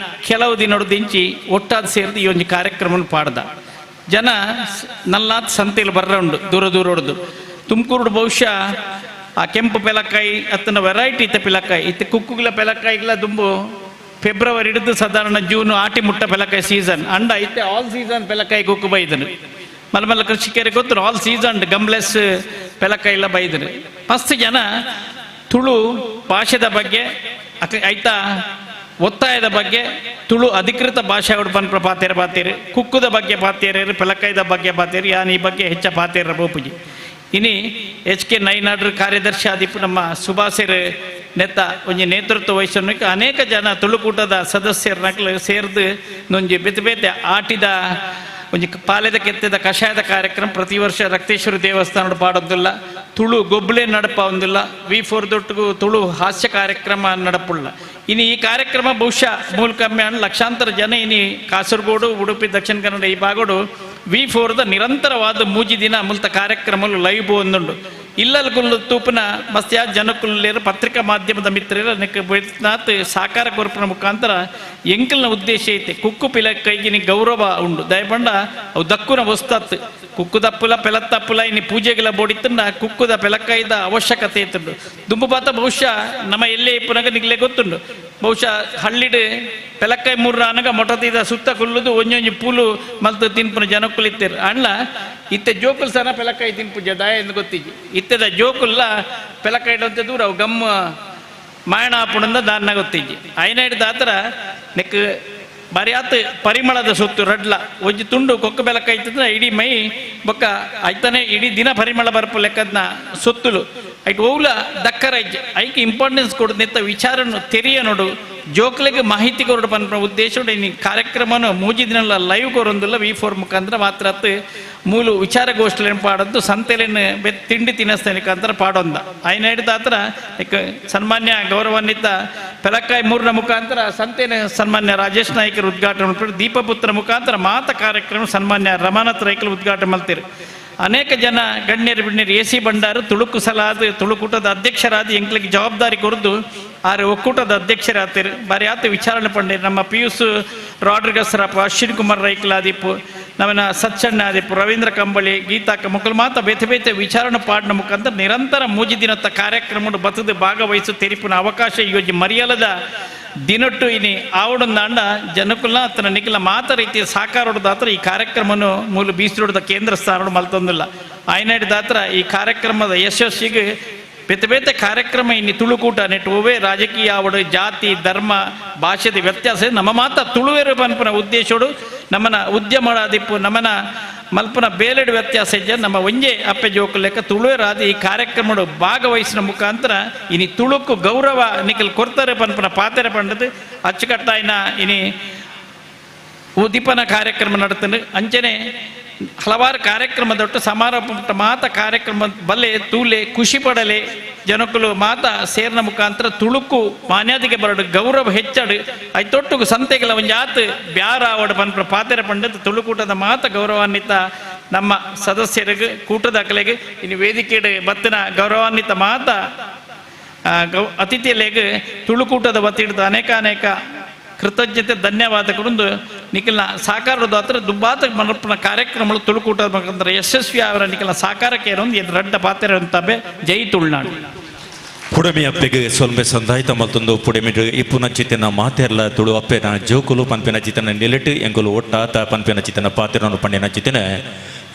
ಕೆಲವು ದಿನಡು ದಿಂಚಿ ಒಟ್ಟಾದ ಸೇರಿದು ಈ ಒಂದು ಕಾರ್ಯಕ್ರಮ ಪಾಡ್ದ ಜನ ನಲ್ಲಾತ್ ಸಂತೆಲಿ ಬರ್ರ ಉಂಡು ದೂರ ದೂರ ಹೊಡೆದು ತುಮಕೂರು ಬಹುಶಃ ಆ ಕೆಂಪು ಪೆಲಕಾಯಿ ಅತ್ತನ ವೆರೈಟಿ ಇತ್ತ ಪಿಲಕಾಯಿ ಇತ್ತ ಕುಕ್ಕುಗಳ ಪೆಲಕಾಯಿಗಳ ದುಂಬು ಫೆಬ್ರವರಿ ಹಿಡಿದು ಸಾಧಾರಣ ಜೂನ್ ಆಟಿ ಮುಟ್ಟ ಪೆಲಕಾಯಿ ಸೀಸನ್ ಅಂಡ ಇತ್ತೆ ಆಲ್ ಸೀಸನ್ ಪೆಲಕಾಯಿ ಕುಕ್ಕು ಬೈದನು ಮಲ್ಲ ಕೃಷಿಕರಿಗೆ ಗೊತ್ತು ಆಲ್ ಸೀಸನ್ ಗಮ್ಲೆಸ್ ಪೆಲಕಾಯಿ ಎಲ್ಲ ಬೈದನು ಮಸ್ತ್ ಜನ ತುಳು ಭಾಷೆದ ಬಗ್ಗೆ ಆಯ್ತಾ ಒತ್ತಾಯದ ಬಗ್ಗೆ ತುಳು ಅಧಿಕೃತ ಭಾಷೆ ಅವ್ರು ಪನ್ಪ ಪಾತೇರ ಪಾತೇರು ಕುಕ್ಕುದ ಬಗ್ಗೆ ಪಾತೇರು ಪೆಲಕಾಯ್ದ ಬಗ್ಗೆ ಪಾತೇರು ಯಾನ್ ಈ ಬಗ್ಗೆ ಹೆಚ್ಚ ಪಾತೇರ ಬೋಪುಜಿ ಇನಿ ಎಚ್ ಕೆ ನೈನಾಡ್ರ ಕಾರ್ಯದರ್ಶಿ ಆದಿಪ್ಪು ನಮ್ಮ ಸುಭಾಸೆರ್ ನೆತ್ತ ಒಂಜಿ ನೇತೃತ್ವ ವಹಿಸೋನಕ್ಕೆ ಅನೇಕ ಜನ ತುಳುಕೂಟದ ಸದಸ್ಯರ ನಕಲು ಸೇರ್ದು ನೊಂಜಿ ಬೇತೆ ಬೇತೆ ಆಟಿದ ಒಂಜಿ ಪಾಲೆದ ಕೆತ್ತೆದ ಕಷಾಯದ ಕಾರ್ಯಕ್ರಮ ಪ್ರತಿ ವರ್ಷ ರಕ್ತೇಶ್ವರಿ ದೇವಸ್ಥಾನದ ಪಾಡೊಂದುಲ್ಲ, ತುಳು ಗೊಬ್ಬಲೆ ನಡಪ ಒಂದಿಲ್ಲ, ವಿ4 ದೊಟ್ಟಿಗೂ ತುಳು ಹಾಸ್ಯ ಕಾರ್ಯಕ್ರಮ ನಡಪುಲ್ಲ. ಇನ್ನು ಈ ಕಾರ್ಯಕ್ರಮ ಬಹುಶಃ ಮೂಲಕಮ್ಮೆ ಲಕ್ಷಾಂತರ ಜನ ಇನಿ ಕಾಸರಗೋಡು, ಉಡುಪಿ, ದಕ್ಷಿಣ ಕನ್ನಡ ಈ ಭಾಗಡು ವಿ4ದ ನಿರಂತರವಾದ ಮೂಜಿ ದಿನ ಮುಲ್ತ ಕಾರ್ಯಕ್ರಮలు ಲೈವ್ ಒಂದುಂಡು. ಇಲ್ಲಲ್ ಕುಲ್ಲು ತೂಪುನ ಮಸ್ತ್ಯಾ ಜನಕುಲ್ಲೇರು ಪತ್ರಿಕಾ ಮಾಧ್ಯಮದ ಮಿತ್ರರು ನಾತ್ ಸಾಕಾರ ಕೊರ್ಪುನ ಮುಖಾಂತರ ಎಂಕಲ್ನ ಉದ್ದೇಶ ಐತೆ ಕುಕ್ಕು ಪಿಲ ಕೈಗಿನಿ ಗೌರವ ಉಂಡು. ದಯಪಂಡ ಅವು ದಕ್ಕುನ ವಸ್ತತ್ ಕುಕ್ಕು ತಪ್ಪುಲ ಪೆಲತ್ತಪ್ಪುಲ ಇನ್ನು ಪೂಜೆಗೆಲ್ಲ ಬೋಡಿತ್ತಂಡ ಕುಕ್ಕುದ ಪೆಲಕ್ಕೈದ ಅವಶ್ಯಕತೆ ಇತ್ತುಂಡು. ದುಂಬು ಪಾತ ಬಹುಶಃ ನಮ್ಮ ಎಲ್ಲೇ ಇಪ್ಪುನಗ ನಿಗ್ಲೆ ಗೊತ್ತುಂಡು. ಬಹುಶಃ ಹಳ್ಳಿಡು ಪೆಲಕ್ಕೈ ಮೂರು ಅನಗ ಮೊಟತಿದ ಸುತ್ತ ಕುಲ್ಲುದು ಒಂಜೊಂಜಿ ಪೂಲು ಮಲ್ತು ತಿನ್ಪುನ ಜನಕ್ಕುಲು ಇತ್ತೇರು. ಅಣ್ಣ ಇತ್ತೆ ಜೋಕುಲ್ ಸನ ಪೆಲಕ್ಕಾಯಿ ತಿನ್ಪುಜ ದಾಯ ಎಂದು ಗೊತ್ತಿಜ್ಜಿ. ಇತ್ತೆದ ಜೋಕುಲ್ಲ ಪೆಲಕ್ಕಾಯಿ ಅಂತ ದೂರ ಅವು ಗಮ್ಮ ಮಾಯಣ ಆಪುಣಂದ ದಾನ್ನ ಗೊತ್ತಿಜ್ಜಿ. ಐನಾಯ್ಡು ದಾತರ ನೆಕ್ ಬರಿಯಾತ್ ಪರಿಮಳದ ಸೊತ್ತು ರಡ್ಲ ಒಂಜಿ ತುಂಡು ಕೊಕ್ಕ ಬೆಲಕ್ಕ ಐತಂದ್ರೆ ಇಡೀ ಮೈ ಬೊಕ್ಕ ಐತಾನೆ ಇಡೀ ದಿನ ಪರಿಮಳ ಬರ್ಪು ಲೆಕ್ಕದ್ನ ಸೊತ್ತುಲು ಐಟ್ ಓವ್ಲ ದಕ್ಕರ ಐಕ್ ಇಂಪಾರ್ಟೆನ್ಸ್ ಕೊಡು ನಿತ್ತ ವಿಚಾರನು ತೆರಿಯ ನೋಡು ಜೋಕ್ಲೆಗೆ ಮಾಹಿತಿ ಕೊರಡು ಪನ್ಪುನ ಉದ್ದೇಶ ಇನ್ನು ಕಾರ್ಯಕ್ರಮನು ಮೂಜಿ ದಿನಲ್ಲ ಲೈವ್ ಕೊರೊಂದುಲ್ಲ ವಿ4 ಮುಖಾಂತರ ಮಾತ್ರ ಅತ್ತು ಮೂಲು ವಿಚಾರಗೋಷ್ಠಿಲೇನು ಪಾಡೊಂದು ಸಂತೆಲೇನು ತಿಂಡಿ ತಿನ್ನಸ್ತೇನೆ ಪಾಡೊಂದ ಐನ ಹಿಡಿದ ಸನ್ಮಾನ್ಯ ಗೌರವಾನ್ವಿತ ಪೆಲಕ್ಕಾಯಿ ಮೂರನ ಮುಖಾಂತರ ಸಂತೇನ ಸನ್ಮಾನ್ಯ ರಾಜೇಶ್ ನಾಯ್ಕರು ಉದ್ಘಾಟನೆ ಮಾಡ್ತಾರೆ. ದೀಪಪುತ್ರ ಮುಖಾಂತರ ಮಾತ ಕಾರ್ಯಕ್ರಮ ಸನ್ಮಾನ್ಯ ರಮಾನಾಥ್ ರೈಕಲ್ ಉದ್ಘಾಟನೆ ಮಾಡ್ತೀರಿ. ಅನೇಕ ಜನ ಗಣ್ಯರು ಬಿಣ್ಯರು ಎ ಸಿ ಭಂಡಾರು ತುಳುಕು ಸಲಾದ ತುಳುಕೂಟದ ಅಧ್ಯಕ್ಷರಾದ ಎಂಕ್ಲಿಗೆ ಜವಾಬ್ದಾರಿ ಕೊರದು ಆರು ಒಕ್ಕೂಟದ ಅಧ್ಯಕ್ಷರಾಗ್ತೀರಿ. ಬಾರಿ ಆತ ವಿಚಾರಣೆ ಪಂಡೆ ನಮ್ಮ ಪಿಯೂಷ್ ರಾಡ್ರಿಗಸ್ ರಪ್ಪ, ಅಶ್ವಿನ್ ಕುಮಾರ್ ರೈಕಲಾದೀಪು, ನಮ್ಮನ ಸಚ್ಚಣ್ಣ ಆದಿಪ್ಪು, ರವೀಂದ್ರ ಕಂಬಳಿ, ಗೀತಾಕ ಮಕ್ಕಳು ಮಾತ ಬೇತೆ ಬೇತೆ ವಿಚಾರಣೆ ಪಾಡಿನ ಮುಖಾಂತರ ನಿರಂತರ ಮೂಜಿ ದಿನದ ಕಾರ್ಯಕ್ರಮ ಬತ್ತದ ಭಾಗವಹಿಸು ತೆರಿಪಿನ ಅವಕಾಶ ಯೋಜಿ ಮರಿಯಲದ ದಿನೊಟ್ಟು ಇನಿ ಆವಡೊಂದಾಂಡ ಜನಕುಲ ತನ್ನ ನಿಖಿಲ ಮಾತ ರೀತಿಯ ಸಾಕಾರೋಡದಾತ್ರ ಈ ಕಾರ್ಯಕ್ರಮವನ್ನು ಮೂಲ ಬೀಸಿರೋಡದ ಕೇಂದ್ರ ಸ್ಥಾನ ಮಲ್ತೊಂದಿಲ್ಲ. ಆಯ್ನಾಡಿದಾತ್ರ ಈ ಕಾರ್ಯಕ್ರಮದ ಯಶಸ್ಸಿಗೆ ಬೇತೆ ಬೇತೆ ಕಾರ್ಯಕ್ರಮ ಇನ್ನು ತುಳುಕೂಟ ನೆಟ್ಟು ಒವೇ ರಾಜಕೀಯ ಆವಡು ಜಾತಿ ಧರ್ಮ ಭಾಷೆದ ವ್ಯತ್ಯಾಸ ನಮ್ಮ ಮಾತ ತುಳುವೇರು ಪನ್ಪುನ ಉದ್ದೇಶೋಡು ನಮ್ಮನ ಉದ್ಯಮದಿಪ್ಪು ನಮ್ಮನ ಮಲ್ಪನ ಬೇಲೆಡು ವ್ಯತ್ಯಾಸ ಇದ್ದ ನಮ್ಮ ಒಂಜೆ ಅಪ್ಪೆ ಜೋಕು ಲೆಕ್ಕ ತುಳುವೇರಾದ ಈ ಕಾರ್ಯಕ್ರಮಡು ಭಾಗವಹಿಸಿನ ಮುಖಾಂತರ ಇನಿ ತುಳುಕು ಗೌರವ ನಿಖಲ್ ಕೊರ್ತಾರೆ ಪನ್ಪುನ ಪಾತೆರೆ ಪಂಡದು ಅಚ್ಚುಕಟ್ಟಾಯಿನ ಇನಿ ಉದ್ದೀಪನ ಕಾರ್ಯಕ್ರಮ ನಡತನು. ಅಂಚನೆ ಹಲವಾರು ಕಾರ್ಯಕ್ರಮದೊಟ್ಟು ಸಮಾರೋಪ ಮಾತ ಕಾರ್ಯಕ್ರಮ ಬಲ್ಲೆ ತೂಲೆ ಖುಷಿ ಪಡಲೆ ಜನಕ್ಕಲು ಮಾತ ಸೇರ್ನ ಮುಖಾಂತರ ತುಳುಕು ಮಾನ್ಯತೆಗೆ ಬರಡು ಗೌರವ ಹೆಚ್ಚಡು ಐತೊಟ್ಟುಗು ಸಂತೆಗಳ ಒಂಜಾತ್ ಬ್ಯಾರಾವಡು ಪನ್ಪುನ ಪಾತೆರೆ ಪಂಡದು ತುಳುಕೂಟದ ಮಾತ ಗೌರವಾನ್ವಿತ ನಮ್ಮ ಸದಸ್ಯರಿಗೆ ಕೂಟದ ಅಕಲೆಗೆ ಇನ್ನು ವೇದಿಕೆಡು ಬತ್ತಿನ ಗೌರವಾನ್ವಿತ ಮಾತ ಅತಿಥಿಯಲೆಗೆ ತುಳುಕೂಟದ ವತಿಡ್ದ ಅನೇಕ ಅನೇಕ ಕೃತಜ್ಞತೆ ಧನ್ಯವಾದ ಕೊಡೊಂದು ನಿಖಿಲ್ನ ಸಾಕಾರದ ಹತ್ರ ದುಬ್ಬಾತ ಮನಪ್ಪನ ಕಾರ್ಯಕ್ರಮಗಳು ತುಳುಕೂಟದ ಮುಖಾಂತರ ಯಶಸ್ವಿ ಅವರ ನಿಖಿಲ್ನ ಸಾಕಾರಕ್ಕೆ ಒಂದು ಎದ್ ರಡ್ಡ ಪಾತ್ರೆ ಅಂತಬೆ. ಜೈ ತುಳುನಾಡು. ಪುಡಮಿ ಅಪ್ಪೆಗೆ ಸೊಲ್ಮೆ ಸಂದಾಯ್ತ ಮಲ್ತೊಂದು ಪುಡಮಿಡು ಇಪ್ಪುನ ಚಿತ್ತಿನ ಮಾತೆರ್ಲ ತುಳು ಅಪ್ಪೆನ ಜೋಕುಲು ಪನ್ಪಿನ ಚಿತ್ತನ ನಿಲೆಟು ಎಂಗುಲು ಒಟ್ಟಾತ ಪನ್ಪಿನ ಚಿತ್ತನ ಪಾತಿರನು ಪಂಡಿನ ಚಿತ್ತಿನ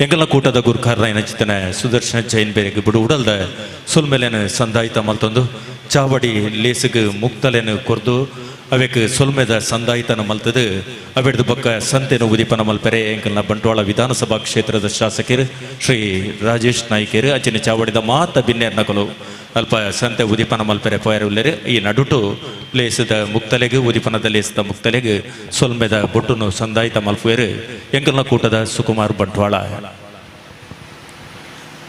ಎಂಗಲ ಕೂಟದ ಗುರ್ಕಾರನ ಚಿತ್ತನ ಸುದರ್ಶನ ಜೈನ್ ಬೇರೆಗೆ ಬಿಡು ಉಡಲ್ದ ಸೊಲ್ಮೆಲೆನ ಸಂದಾಯ್ತ ಮಲ್ತೊಂದು ಚಾವಡಿ ಲೇಸುಗು ಮುಕ್ತಲೆನು ಕೊರ್ದು ಅವೆಕ್ ಸೊಲ್ಮೆದ ಸಂದಾಯಿತನ ಮಲ್ತದು ಅವೆಡ್ದು ಬೊಕ್ಕ ಸಂತೆನ ಉದೀಪನ ಮಲ್ಪೆರೆ ಎಂಕಲ್ನ ಬಂಟ್ವಾಳ ವಿಧಾನಸಭಾ ಕ್ಷೇತ್ರದ ಶಾಸಕರು ಶ್ರೀ ರಾಜೇಶ್ ನಾಯ್ಕರು ಅಚ್ಚಿನ ಚಾವಡಿದ ಮಾತ ಬಿನ್ನೇರ್ನಕಲು ಅಲ್ಪ ಸಂತೆ ಉದೀಪನ ಮಲ್ಪೆರೆ ಪೋಯರುಲ್ಲೇರು. ಈ ನಡುಟು ಲೇಸದ ಮುಕ್ತಲೆಗು ಉದೀಪನದ ಲೇಸದ ಮುಕ್ತಲೆಗು ಸೊಲ್ಮೆದ ಬೊಟ್ಟುನು ಸಂದಾಯಿತ ಮಲ್ಪುವೇರು ಎಂಕಲ್ನ ಕೂಟದ ಸುಕುಮಾರ್ ಬಂಟ್ವಾಳ.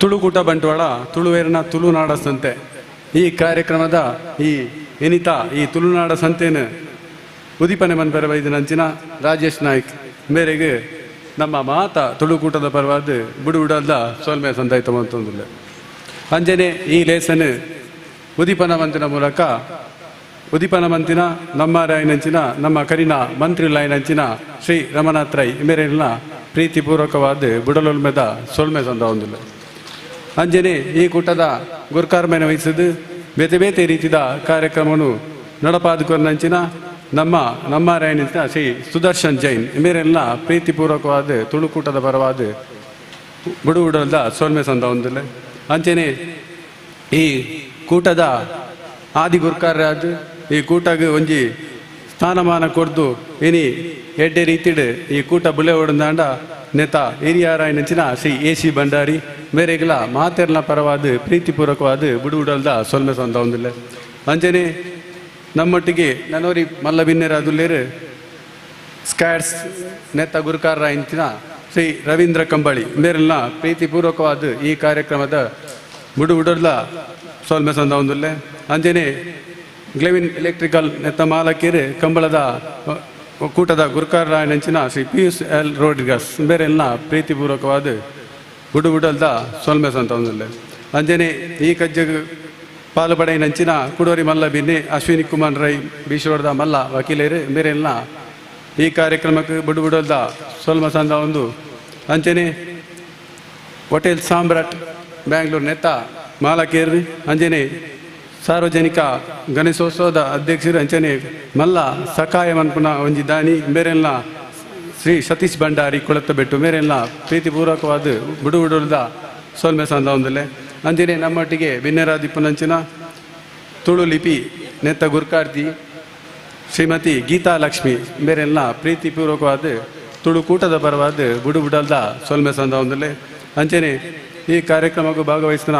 ತುಳುಕೂಟ ಬಂಟ್ವಾಳ ತುಳುವೇರಿನ ತುಳುನಾಡ ಸಂತೆ ಈ ಕಾರ್ಯಕ್ರಮದ ಈ ಎನಿತಾ ಈ ತುಳುನಾಡ ಸಂತೇನ ಉದೀಪನೆ ಮನ್ಪೆರ ಬೈದಿನ ರಾಜೇಶ್ ನಾಯ್ಕ್ ಮೇರೆಗೆ ನಮ್ಮ ಮಾತ ತುಳುಕೂಟದ ಪರವಾದ ಬುಡು ಉಡಲ್ದ ಸೋಲ್ಮೆ ಸಂದಾಯ್ತ ಅಂತಂದಿಲ್ಲ. ಅಂಜನೆ ಈ ಲೇಸನ್ ಉದೀಪನ ಮಂತಿನ ಮೂಲಕ ಉದೀಪನ ಮಂತಿನ ನಮ್ಮ ರಾಯನಂಚಿನ ನಮ್ಮ ಕರಿನ ಮಂತ್ರಿ ಲಾಯನಂಚಿನ ಶ್ರೀ ರಮನಾಥ್ ರೈ ಮೇರೆಲ್ಲ ಪ್ರೀತಿಪೂರ್ವಕವಾದ ಬುಡಲೊಲ್ಮೆದ ಸೋಲ್ಮೆ ಸಂದ ಹೊಂದಿಲ್ಲ. ಅಂಜನೆ ಈ ಕೂಟದ ಗುರ್ಕಾರ್ಮೆನ ವಹಿಸಿದ್ದು ಬೇತೆ ಬೇತೆ ರೀತಿಯ ಕಾರ್ಯಕ್ರಮವನ್ನು ನಡಪಾದುಕೊಂಡಂಚಿನ ನಮ್ಮ ನಮ್ಮ ರಾಯನಿಂದ ಶ್ರೀ ಸುದರ್ಶನ್ ಜೈನ್ ಮೇರೆಲ್ಲ ಪ್ರೀತಿಪೂರ್ವಕವಾದ ತುಳುಕೂಟದ ಪರವಾದ ಬುಡುಗುಡಲ್ದ ಸೋಲ್ಮೆ ಸಂದ ಹೊಂದಿಲ್ಲ. ಅಂಚನೆ ಈ ಕೂಟದ ಆದಿ ಗುರ್ಕಾರ್ಯಾದ ಈ ಕೂಟಗೆ ಒಂಜಿ ಸ್ಥಾನಮಾನ ಕೊರ್ದು ಇನಿ ಎಡ್ಡೆ ರೀತಿಡ್ ಈ ಕೂಟ ಬುಲೆ ಒಡಂದಾಂಡ ನೇತ ಹಿರಿಯಾರಾಯನಂಚಿನ ಶ್ರೀ ಎ ಸಿ ಭಂಡಾರಿ ಮೇರೆಗ್ಲ ಮಾತೆರ್ನ ಪರವಾದ ಪ್ರೀತಿಪೂರ್ವಕವಾದ ಬುಡುಗುಡಲ್ದ ಸೊಲ್ಮೆ ಸಂದ ಹೊಂದಿಲ್ಲ. ಅಂಚನೆ ನಮ್ಮೊಟ್ಟಿಗೆ ನನೋರಿ ಮಲ್ಲ ಬಿನ್ನೆರಾದುಲ್ಲೇರು ಸ್ಕ್ಯಾಟ್ಸ್ ನೇತ ಗುರುಕಾರರಾಯಂಚಿನ ಶ್ರೀ ರವೀಂದ್ರ ಕಂಬಳಿ ಮೇರೆಲ್ಲ ಪ್ರೀತಿಪೂರ್ವಕವಾದ ಈ ಕಾರ್ಯಕ್ರಮದ ಬುಡು ಉಡರ್ಲ ಸೋಲ್ಮೆ ಸಂದ ಒಂದುಲ್ಲೆ. ಅಂಜನೆ ಗ್ಲೆವಿನ್ ಎಲೆಕ್ಟ್ರಿಕಲ್ ನೆತ್ತ ಮಾಲಕೀರು ಕಂಬಳದ ಕೂಟದ ಗುರುಕಾರ ನಂಚಿನ ಶ್ರೀ ಪಿಯೂಷ್ ಎಲ್ ರೋಡ್ರಿಗಸ್ ಬೇರೆಲ್ಲ ಪ್ರೀತಿಪೂರ್ವಕವಾದ ಬುಡು ಬುಡಲ್ದ ಸೊಲ್ಮೆ ಸಂತ ಒಂದುಲ್ಲೆ. ಅಂಜನೆ ಈ ಕಜ್ಜಗ್ ಪಾಲುಪಡೈ ನಂಚಿನ ಕುಡೋರಿ ಮಲ್ಲ ಬಿನ್ನೆ ಅಶ್ವಿನಿ ಕುಮಾರ್ ರೈ ಬೀಶೋರ್ದ ಮಲ್ಲ ವಕೀಲರು ಬೇರೆಲ್ಲ ಈ ಕಾರ್ಯಕ್ರಮಕ್ಕೆ ಬುಡು ಬುಡಲ್ದ ಸೊಲ್ಮ ಸಂದ ಒಂದು. ಅಂಚನೆ ಹೋಟೆಲ್ ಸಾಮ್ರಾಟ್ ಬ್ಯಾಂಗ್ಳೂರ್ ನೆತ್ತ ಮಾಲಕೇರು ಅಂಜನೆ ಸಾರ್ವಜನಿಕ ಗಣೇಶೋತ್ಸವದ ಅಧ್ಯಕ್ಷರು ಅಂಚನೆ ಮಲ್ಲ ಸಕಾಯ ಮನ್ಪುನ ಒಂಜಿ ದಾನಿ ಬೇರೆಲ್ಲ ಶ್ರೀ ಸತೀಶ್ ಭಂಡಾರಿ ಕುಳತ್ತಬೆಟ್ಟು ಮೇರೆಲ್ಲ ಪ್ರೀತಿಪೂರ್ವಕವಾದ ಬುಡು ಬುಡುದ ಸೋಲ್ಮೆ ಸಂದ ಒಂದಲ್ಲೆ. ಅಂಜನೆ ನಮ್ಮೊಟ್ಟಿಗೆ ಬಿನ್ನೆರಾದಿಪ್ಪುನಂಚಿನ ತುಳು ಲಿಪಿ ನೆತ್ತ ಗುರ್ಕಾರ್ತಿ ಶ್ರೀಮತಿ ಗೀತಾ ಲಕ್ಷ್ಮಿ ಮೇರೆಲ್ಲ ಪ್ರೀತಿಪೂರ್ವಕವಾದ ತುಳು ಕೂಟದ ಪರವಾದ ಬುಡು ಬುಡಲ್ದ ಸೊಲ್ಮೆ ಸಂದ ಒಂದಲ್ಲೆ. ಅಂಚನೆ ಈ ಕಾರ್ಯಕ್ರಮಕ್ಕೂ ಭಾಗವಹಿಸಿದ